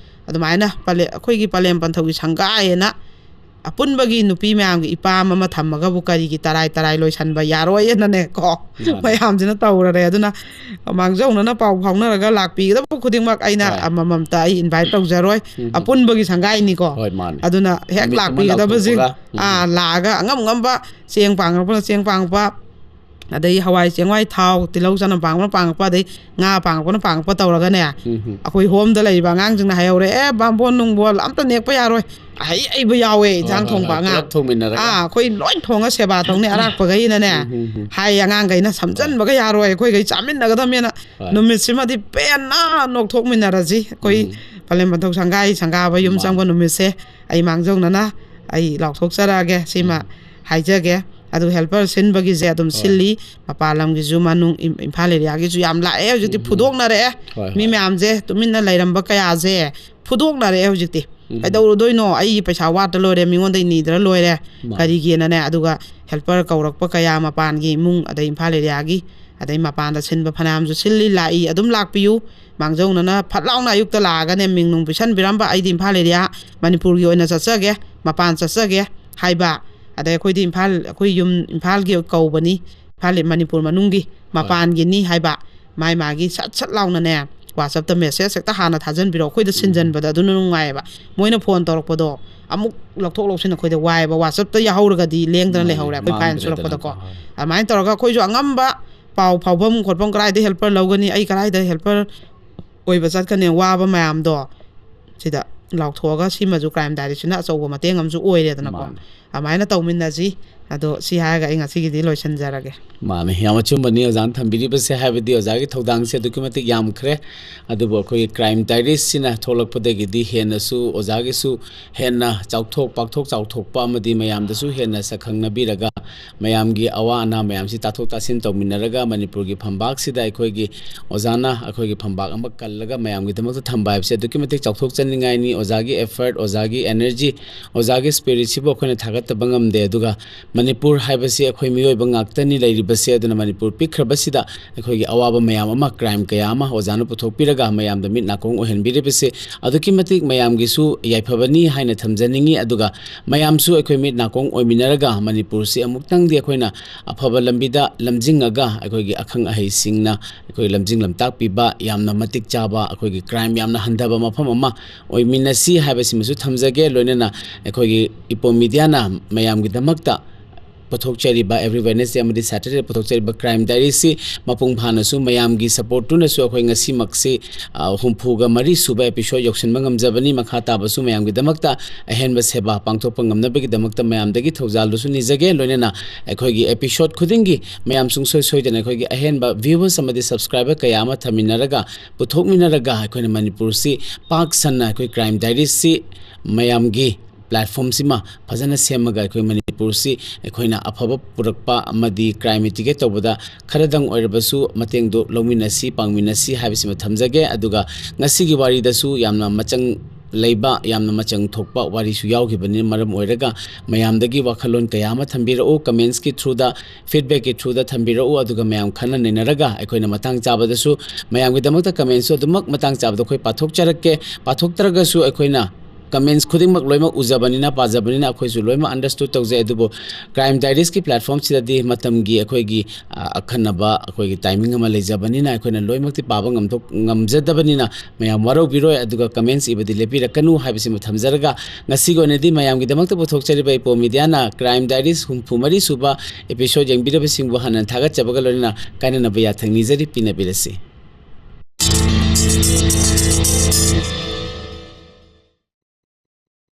ꯑꯗꯨꯃꯥꯏꯅ ꯄꯂꯦ-, ꯑꯩꯈꯣꯏꯒꯤ ꯄꯂꯦꯝ ꯄꯟꯊꯧꯒꯤ ꯁꯪꯒꯥꯏ ꯍꯥꯏꯅ ꯑꯄꯨꯟꯕꯒꯤ ꯅꯨꯄꯤ ꯃꯌꯥꯝꯒꯤ ꯏꯄꯥꯝ ꯑꯃ ꯊꯝꯃꯒꯕꯨ ꯀꯔꯤꯒꯤ ꯇꯔꯥꯏ ꯇꯔꯥꯏ ꯂꯣꯏꯁꯟꯕ ꯌꯥꯔꯣꯏꯅꯅꯦꯀꯣ꯫ ꯃꯥꯅꯤ꯫ ꯃꯌꯥꯝꯁꯤꯅ ꯇꯧꯔꯔꯦ꯫ ꯑꯗꯨꯅ ꯃꯥꯡꯖꯧꯅꯅ ꯄꯥꯎ ꯐꯥꯎꯅꯔꯒ ꯂꯥꯛꯄꯤꯒꯗꯕ ꯈꯨꯗꯤꯡꯃꯛ ꯑꯩꯅ ꯍꯣꯏ꯫ ꯑꯃꯃꯝꯇ ꯑꯩ ꯏꯟꯚꯥꯏꯠ ꯇꯧꯖꯔꯣꯏ꯫ ꯎꯝ꯫ ꯑꯄꯨꯟꯕꯒꯤ ꯁꯪꯒꯥꯏꯅꯤꯀꯣ꯫ ꯍꯣꯏ, ꯃꯥꯅꯤ꯫ ꯑꯗꯨꯅ ꯍꯦꯛ ꯅꯨꯃꯤꯠ ꯑꯃ ꯂꯥꯛꯄꯤꯒꯗꯕꯁꯤꯡ, ꯂꯥꯎꯊꯣꯛꯄꯒ꯫ ꯎꯝ꯫ ꯑꯥ, ꯂꯥꯛꯑꯒ ꯑꯉꯝ ꯑꯉꯝꯕ ꯆꯦꯡ ꯄꯥꯡꯉꯛꯄꯅ ꯆꯦꯡ ꯄꯥꯡꯉꯛꯄ, ꯑꯗꯩ ꯍꯋꯥꯏ ꯆꯦꯡꯋꯥꯏ ꯊꯥꯎ, ꯇꯤꯜꯍꯧ ꯆꯅꯝ ꯄꯥꯡꯕꯅ ꯄꯥꯡꯉꯛꯄ, ꯑꯗꯩ ꯉꯥ ꯄꯥꯡꯉꯛꯄꯅ ꯄꯥꯡꯉꯛꯄ ꯇꯧꯔꯒꯅꯦ, ꯎꯝ꯫ ꯑꯩꯈꯣꯏ ꯍꯣꯝꯗ ꯂꯩꯔꯤꯕ ꯑꯉꯥꯡꯁꯤꯡꯅ ꯍꯥꯏꯍꯧꯔꯦ, "ꯑꯦ, ꯕꯥꯝꯕꯣꯟ ꯅꯨꯡꯕꯣꯜ ꯑꯝꯇ ꯅꯦꯛꯄ ꯌꯥꯔꯣꯏ, ꯑꯍꯩ ꯍꯩꯕ ꯌꯥꯎꯋꯦ ꯏꯟꯁꯥꯡ ꯍꯣꯏ, ꯊꯣꯡꯕ ꯍꯣꯏ, ꯑꯉꯥꯡ꯫ ꯄꯨꯂꯞ ꯊꯣꯡꯃꯤꯟꯅꯔꯒ꯫ ꯑꯥ, ꯑꯩꯈꯣꯏ ꯂꯣꯏ ꯊꯣꯡꯉ ꯁꯦꯕꯥ ꯇꯧꯅꯤ, ꯑꯔꯥꯛꯄꯈꯩꯅꯅꯦ", ꯎꯝ, ꯎꯝ, ꯎꯝ꯫ ꯍꯥꯏ ꯑꯉꯥꯡꯈꯩꯅ, "ꯁꯝꯖꯟꯕꯒ ꯌꯥꯔꯣꯏ, ꯑꯩꯈꯣꯏꯈꯩ ꯆꯥꯃꯤꯟꯅꯒꯗꯕꯅꯦꯅ"꯫ ꯍꯣꯏ꯫ ꯅꯨꯃꯤꯠꯁꯤꯃꯗꯤ ꯄꯦꯟꯅ ꯅꯣꯛꯊꯣꯛꯃꯤꯟꯅꯔꯁꯤ꯫ ꯑꯩꯈꯣꯏ ꯎꯝ꯫ ꯄꯂꯦꯝ ꯄꯟꯊꯧ ꯁꯪꯒꯥꯏ ꯁꯪꯒꯥꯕ ꯌꯨꯝ ꯃꯥꯅꯤ꯫ ꯆꯪꯕ ꯅꯨꯃꯤꯠꯁꯦ ꯑꯩ ꯃꯥꯡꯖꯧꯅꯅ ꯑꯩ ꯂꯥꯎꯊꯣꯛꯆꯔꯛꯑꯒꯦ, ꯁꯤꯃ ꯎꯝ꯫ ꯍꯥꯏꯖꯒꯦ꯫ ꯑꯗꯨ ꯍꯦꯜꯄꯔ ꯁꯤꯟꯕꯒꯤꯁꯦ ꯑꯗꯨꯝ ꯍꯣꯏ꯫ ꯁꯤꯜꯂꯤ꯫ ꯃꯄꯥꯟ ꯂꯝꯒꯤꯁꯨ, ꯃꯅꯨꯡ ꯏꯝ-, ꯏꯝꯐꯥꯜ ꯑꯦꯔꯤꯌꯥꯒꯤꯁꯨ ꯌꯥꯝ ꯂꯥꯛꯑꯦ꯫ ꯍꯧꯖꯤꯛꯇꯤ ꯎꯝ꯫ ꯐꯨꯗꯣꯛꯅꯔꯛꯑꯦ꯫ ꯍꯣꯏ, ꯃꯤ ꯍꯣꯏ꯫ ꯃꯌꯥꯝꯁꯦ ꯇꯨꯃꯤꯟꯅ ꯂꯩꯔꯝꯕ ꯀꯌꯥꯁꯦ ꯐꯨꯗꯣꯛꯅꯔꯛꯑꯦ ꯍꯧꯖꯤꯛꯇꯤ꯫ ꯀꯩꯗꯧꯔꯨꯗꯣꯏꯅꯣ? ꯑꯩꯒꯤ ꯄꯩꯁꯥ ꯋꯥꯠꯇ ꯂꯣꯏꯔꯦ, ꯃꯤꯉꯣꯟꯗꯒꯤ ꯅꯤꯗ꯭ꯔ ꯂꯣꯏꯔꯦ꯫ ꯀꯔꯤꯒꯤꯅꯅꯦ? ꯑꯗꯨꯒ helper ꯀꯧꯔꯛꯄ ꯀꯌꯥ, ꯃꯄꯥꯟꯒꯤ ꯏꯃꯨꯡ, ꯑꯗꯩ ꯏꯝꯐꯥꯜ area ꯒꯤ, ꯑꯗꯩ ꯃꯄꯥꯟꯗ ꯁꯤꯟꯕ ꯐꯅꯌꯥꯝꯁꯨ ꯁꯤꯜꯂꯤ, ꯂꯥꯛꯏ, ꯑꯗꯨꯝ ꯂꯥꯛꯄꯤꯌꯨ꯫ ꯃꯥꯡꯖꯧꯅꯅ ꯐꯠ ꯂꯥꯎꯅ ꯑꯌꯨꯛꯇ ꯂꯥꯛꯑꯒꯅꯦ, ꯃꯤꯡ ꯅꯨꯡ ꯄꯤꯁꯟꯕꯤꯔꯝꯕ, "ꯑꯩꯗꯤ ꯏꯝꯐꯥꯜ area, ꯃꯅꯤꯄꯨꯔꯒꯤ ꯑꯣꯏꯅ ꯆꯠꯆꯒꯦ, ꯃꯄꯥꯟ ꯆꯠꯆꯒꯦ" ꯍꯥꯏꯕ, ꯑꯗꯩ ꯑꯩꯈꯣꯏꯗꯤ ꯏꯝꯐꯥꯜ, ꯑꯩꯈꯣꯏ ꯌꯨꯝ ꯏꯝꯐꯥꯜꯒꯤ ꯀꯧꯕꯅꯤ, ꯏꯝꯐꯥꯜ, ꯃꯅꯤꯄꯨꯔ ꯃꯅꯨꯡꯒꯤ, ꯃꯄꯥꯟꯒꯤꯅꯤ ꯍꯥꯏꯕ, ꯃꯥꯏ ꯃꯥꯒꯤ ꯁꯠ ꯁꯠ ꯂꯥꯎꯅꯅꯦ, WhatsApp ꯇ message ꯍꯦꯛꯇ ꯍꯥꯟꯅ ꯊꯥꯖꯟꯕꯤꯔꯣ꯫ ꯑꯩꯈꯣꯏꯗ ꯁꯤꯟꯖꯟꯕꯗ ꯑꯗꯨꯅ ꯅꯨꯡꯉꯥꯏꯌꯦꯕ꯫ ꯃꯣꯏꯅ phone ꯇꯧꯔꯛꯄꯗꯣ ꯑꯃꯨꯛ ꯂꯧꯊꯣꯛ ꯂꯧꯁꯤꯟ ꯑꯩꯈꯣꯏꯗ ꯋꯥꯏꯌꯦꯕ꯫ WhatsApp ꯇ ꯌꯥꯍꯧꯔꯒꯗꯤ ꯂꯦꯡꯗꯅ ꯂꯩꯍꯧꯔꯦ ꯑꯩꯈꯣꯏ fine ꯁꯨꯔꯛꯄꯗꯀꯣ꯫ ꯑꯗꯨꯃꯥꯏꯅ ꯇꯧꯔꯒ ꯑꯩꯈꯣꯏꯁꯨ ꯑꯉꯝꯕ ꯄꯥꯎ ꯐꯥꯎꯐꯝ ꯈꯣꯠꯐꯝ, ꯀꯗꯥꯏꯗ helper ꯂꯧꯒꯅꯤ, ꯑꯩ ꯀꯗꯥꯏꯗ helper ꯑꯣꯏꯕ ꯆꯠꯀꯅꯤ, ꯋꯥꯕ ꯃꯌꯥꯝꯗꯣ ꯁꯤꯗ ꯂꯥꯎꯊꯣꯛꯑꯒ, ꯁꯤꯃꯁꯨ Crime Diaries ꯁꯤꯅ ꯑꯆꯧꯕ ꯃꯇꯦꯡ ꯑꯃꯁꯨ ꯑꯣꯏꯔꯦꯗꯅꯀꯣ꯫ ꯑꯗꯨꯃꯥꯏꯅ ꯇꯧꯃꯤꯟꯅꯁꯤ꯫ ꯑꯗꯣ ꯁꯤ ꯍꯥꯏꯔꯒ ꯑꯩ ꯉꯁꯤꯒꯤꯗꯤ ꯂꯣꯏꯁꯤꯟꯖꯔꯒꯦ꯫ ꯃꯥꯅꯦ, ꯌꯥꯝ ꯑꯆꯨꯝꯕꯅꯤ ꯑꯣꯖꯥꯅ ꯊꯝꯕꯤꯔꯤꯕꯁꯦ, ꯍꯥꯏꯕꯗꯤ ꯑꯣꯖꯥꯒꯤ ꯊꯧꯗꯥꯡꯁꯦ ꯑꯗꯨꯛꯀꯤ ꯃꯇꯤꯛ ꯌꯥꯝꯈ꯭ꯔꯦ꯫ ꯑꯗꯨꯕꯨ ꯑꯩꯈꯣꯏꯒꯤ Crime Diaries ꯁꯤꯅ ꯊꯣꯛꯂꯛꯄꯗꯒꯤꯗꯤ ꯍꯦꯟꯅꯁꯨ ꯑꯣꯖꯥꯒꯤꯁꯨ ꯍꯦꯟꯅ ꯆꯥꯎꯊꯣꯛ, ꯄꯥꯛꯊꯣꯛ ꯆꯥꯎꯊꯣꯛꯄ ꯑꯃꯗꯤ ꯃꯌꯥꯝꯗꯁꯨ ꯍꯦꯟꯅ ꯁꯛꯈꯪꯅꯕꯤꯔꯒ, ꯃꯌꯥꯝꯒꯤ ꯑꯋꯥ ꯑꯅꯥ ꯃꯌꯥꯝꯁꯤ ꯇꯥꯊꯣꯛ ꯇꯥꯁꯤꯟ ꯇꯧꯃꯤꯟꯅꯔꯒ, ꯃꯅꯤꯄꯨꯔꯒꯤ ꯐꯝꯕꯥꯛꯁꯤꯗ ꯑꯩꯈꯣꯏꯒꯤ ꯑꯣꯖꯥꯅ ꯑꯩꯈꯣꯏꯒꯤ ꯐꯝꯕꯥꯛ ꯑꯃ ꯀꯜꯂꯒ ꯃꯌꯥꯝꯒꯤꯗꯃꯛꯇ ꯊꯝꯕ ꯍꯥꯏꯕꯁꯦ ꯑꯗꯨꯛꯀꯤ ꯃꯇꯤꯛ ꯆꯥꯎꯊꯣꯛꯆꯅꯤꯡꯉꯥꯏꯅꯤ꯫ ꯑꯣꯖꯥꯒꯤ effort, ꯑꯣꯖꯥꯒꯤ energy, ꯑꯣꯖꯥꯒꯤ spirit ꯁꯤꯕꯨ ꯑꯩꯈꯣꯏꯅ ꯊꯥꯒꯠꯇꯕ ꯉꯝꯗꯦ꯫ ꯑꯗꯨꯒ ꯃꯅꯤꯄꯨꯔ ꯍꯥꯏꯕꯁꯤ ꯑꯩꯈꯣꯏ ꯃꯤꯑꯣꯏꯕ ꯉꯥꯛꯇꯅꯤ ꯂꯩꯔꯤꯕꯁꯦ꯫ ꯑꯗꯨꯅ ꯃꯅꯤꯄꯨꯔ ꯄꯤꯛꯈ꯭ꯔꯕꯁꯤꯗ ꯑꯩꯈꯣꯏꯒꯤ ꯑꯋꯥꯕ ꯃꯌꯥꯝ ꯑꯃ, crime ꯀꯌꯥ ꯑꯃ ꯑꯣꯖꯥꯅ ꯄꯨꯊꯣꯛꯄꯤꯔꯒ ꯃꯌꯥꯝꯗ ꯃꯤꯠ ꯅꯥꯀꯣꯡ ꯑꯣꯏꯍꯟꯕꯤꯔꯤꯕꯁꯦ ꯑꯗꯨꯛꯀꯤ ꯃꯇꯤꯛ ꯃꯌꯥꯝꯒꯤꯁꯨ ꯌꯥꯏꯐꯕꯅꯤ ꯍꯥꯏꯅ ꯊꯝꯖꯅꯤꯡꯉꯤ꯫ ꯑꯗꯨꯒ ꯃꯌꯥꯝꯁꯨ ꯑꯩꯈꯣꯏ ꯃꯤꯠ ꯅꯥꯀꯣꯡ ꯑꯣꯏꯃꯤꯟꯅꯔꯒ ꯃꯅꯤꯄꯨꯔꯁꯤ ꯑꯃꯨꯛꯇꯪꯗꯤ ꯑꯩꯈꯣꯏꯅ ꯑꯐꯕ ꯂꯝꯕꯤꯗ ꯂꯝꯖꯤꯡꯉꯒ, ꯑꯩꯈꯣꯏꯒꯤ ꯑꯈꯪ ꯑꯍꯩꯁꯤꯡꯅ ꯑꯩꯈꯣꯏ ꯂꯝꯖꯤꯡ ꯂꯝꯇꯥꯛꯄꯤꯕ, ꯌꯥꯝꯅ ꯃꯇꯤꯛ ꯆꯥꯕ, ꯑꯩꯈꯣꯏꯒꯤ crime ꯌꯥꯝꯅ ꯍꯟꯊꯕ ꯃꯐꯝ ꯑꯃ ꯑꯣꯏꯃꯤꯟꯅꯁꯤ ꯍꯥꯏꯕꯁꯤꯃꯁꯨ ꯊꯝꯖꯒꯦ꯫ ꯂꯣꯏꯅꯅ ꯑꯩꯈꯣꯏꯒꯤ ꯏꯄꯣꯝ media ꯅ ꯃꯌꯥꯝꯒꯤꯗꯃꯛꯇ ꯄꯨꯊꯣꯛꯆꯔꯤꯕ, every Wednesday ꯑꯃꯗꯤ Saturday ꯗ ꯄꯨꯊꯣꯛꯆꯔꯤꯕ Crime Diaries ꯁꯤ ꯃꯄꯨꯡ ꯐꯥꯅꯁꯨ ꯃꯌꯥꯝꯒꯤ support ꯇꯨꯅꯁꯨ ꯑꯩꯈꯣꯏ ꯉꯁꯤꯃꯛꯁꯤ, ꯑ, ꯍꯨꯝꯐꯨꯒ ꯃꯔꯤ ꯁꯨꯕ episode ꯌꯧꯁꯤꯟꯕ ꯉꯝꯖꯕꯅꯤ꯫ ꯃꯈꯥ ꯇꯥꯕꯁꯨ ꯃꯌꯥꯝꯒꯤꯗꯃꯛꯇ ꯑꯍꯦꯟꯕ ꯁꯦꯕꯥ ꯄꯥꯡꯊꯣꯛꯄ ꯉꯝꯅꯕꯒꯤꯗꯃꯛꯇ ꯃꯌꯥꯝꯗꯒꯤ ꯊꯧꯖꯥꯜꯗꯨꯁꯨ ꯅꯤꯖꯒꯦ꯫ ꯂꯣꯏꯅꯅ ꯑꯩꯈꯣꯏꯒꯤ episode ꯈꯨꯗꯤꯡꯒꯤ ꯃꯌꯥꯝ ꯁꯨꯡꯁꯣꯏ ꯁꯣꯏꯗꯅ ꯑꯩꯈꯣꯏꯒꯤ ꯑꯍꯦꯟꯕ viewers ꯑꯃꯗꯤ subscriber ꯀꯌꯥ ꯑꯃ ꯊꯝꯃꯤꯟꯅꯔꯒ, ꯄꯨꯊꯣꯛꯃꯤꯟꯅꯔꯒ, ꯑꯩꯈꯣꯏꯅ ꯃꯅꯤꯄꯨꯔꯁꯤ ꯄꯥꯛ ꯁꯟꯅ ꯑꯩꯈꯣꯏ Crime Diaries ꯁꯤ ꯃꯌꯥꯝꯒꯤ platform ꯁꯤꯃ ꯐꯖꯅ ꯁꯦꯝꯃꯒ ꯑꯩꯈꯣꯏ ꯃꯅꯤꯄꯨꯔꯁꯤ ꯑꯩꯈꯣꯏꯅ ꯑꯐꯕ ꯄꯨꯔꯛꯄ ꯑꯃꯗꯤ crime mitigate ꯇꯧꯕꯗ ꯈꯔꯗꯪ ꯑꯣꯏꯔꯕꯁꯨ ꯃꯇꯦꯡꯗꯨ ꯂꯧꯃꯤꯟꯅꯁꯤ, ꯄꯥꯡꯃꯤꯟꯅꯁꯤ ꯍꯥꯏꯕꯁꯤꯃ ꯊꯝꯖꯒꯦ꯫ ꯑꯗꯨꯒ ꯉꯁꯤꯒꯤ ꯋꯥꯔꯤꯗꯁꯨ ꯌꯥꯝꯅ ꯃꯆꯪ ꯂꯩꯕ ꯌꯥꯝꯅ ꯃꯆꯪ ꯊꯣꯛꯄ ꯋꯥꯔꯤꯁꯨ ꯌꯥꯎꯈꯤꯕꯅꯤ꯫ ꯃꯔꯝ ꯑꯣꯏꯔꯒ ꯃꯌꯥꯝꯗꯒꯤ ꯋꯥꯈꯜꯂꯣꯟ ꯀꯌꯥ ꯑꯃ ꯊꯝꯕꯤꯔꯛꯎ, commentsꯀꯤ throughꯗ, feedbackꯀꯤ throughꯗ ꯊꯝꯕꯤꯔꯛꯎ꯫ ꯑꯗꯨꯒ ꯃꯌꯥꯝ ꯈꯟꯅ ꯅꯩꯅꯔꯒ ꯑꯩꯈꯣꯏꯅ ꯃꯇꯥꯡ ꯆꯥꯕꯗꯁꯨ ꯃꯌꯥꯝꯒꯤꯗꯃꯛꯇ commentsꯁꯨ ꯑꯗꯨꯃꯛ ꯃꯇꯥꯡ ꯆꯥꯕꯗ ꯑꯩꯈꯣꯏ ꯄꯥꯊꯣꯛꯆꯔꯛꯀꯦ꯫ ꯄꯥꯊꯣꯛꯇ꯭ꯔꯒꯁꯨ ꯑꯩꯈꯣꯏꯅ comments ꯈꯨꯗꯤꯡꯃꯛ ꯂꯣꯏꯅꯃꯛ ꯎꯖꯕꯅꯤꯅ, ꯄꯥꯖꯕꯅꯤꯅ ꯑꯩꯈꯣꯏꯁꯨ ꯂꯣꯏꯅꯃꯛ understood ꯇꯧꯖꯩ꯫ ꯑꯗꯨꯕꯨ Crime Diariesꯀꯤ platformꯁꯤꯗꯗꯤ ꯃꯇꯝꯒꯤ ꯑꯩꯈꯣꯏꯒꯤ, ꯑ, ꯑꯈꯟꯅꯕ ꯑꯩꯈꯣꯏꯒꯤ timing ꯑꯃ ꯂꯩꯖꯕꯅꯤꯅ ꯑꯩꯈꯣꯏꯅ ꯂꯣꯏꯅꯃꯛꯇꯤ ꯄꯥꯕ ꯉꯝꯊꯣꯛ-, ꯉꯝꯖꯗꯕꯅꯤꯅ ꯃꯌꯥꯝ ꯋꯥꯔꯧꯕꯤꯔꯣꯏ꯫ ꯑꯗꯨꯒ comments ꯏꯕꯗꯤ ꯂꯦꯞꯄꯤꯔꯛꯀꯅꯨ ꯍꯥꯏꯕꯁꯤꯃ ꯊꯝꯖꯔꯒ, ꯉꯁꯤꯒꯤ ꯑꯣꯏꯅꯗꯤ ꯃꯌꯥꯝꯒꯤꯗꯃꯛꯇ ꯄꯨꯊꯣꯛꯆꯔꯤꯕ ꯏꯄꯣꯝ Mediaꯅ Crime Diaries ꯍꯨꯝꯐꯨ ꯃꯔꯤ ꯁꯨꯕ episode ꯌꯦꯡꯕꯤꯔꯕꯁꯤꯡꯕꯨ ꯍꯥꯟꯅ ꯊꯥꯒꯠꯆꯕꯒ ꯂꯣꯏꯅꯅ ꯀꯥꯏꯅꯅꯕ ꯌꯥꯊꯪ ꯅꯤꯖꯔꯤ꯫ ꯄꯤꯅꯕꯤꯔꯁꯤ꯫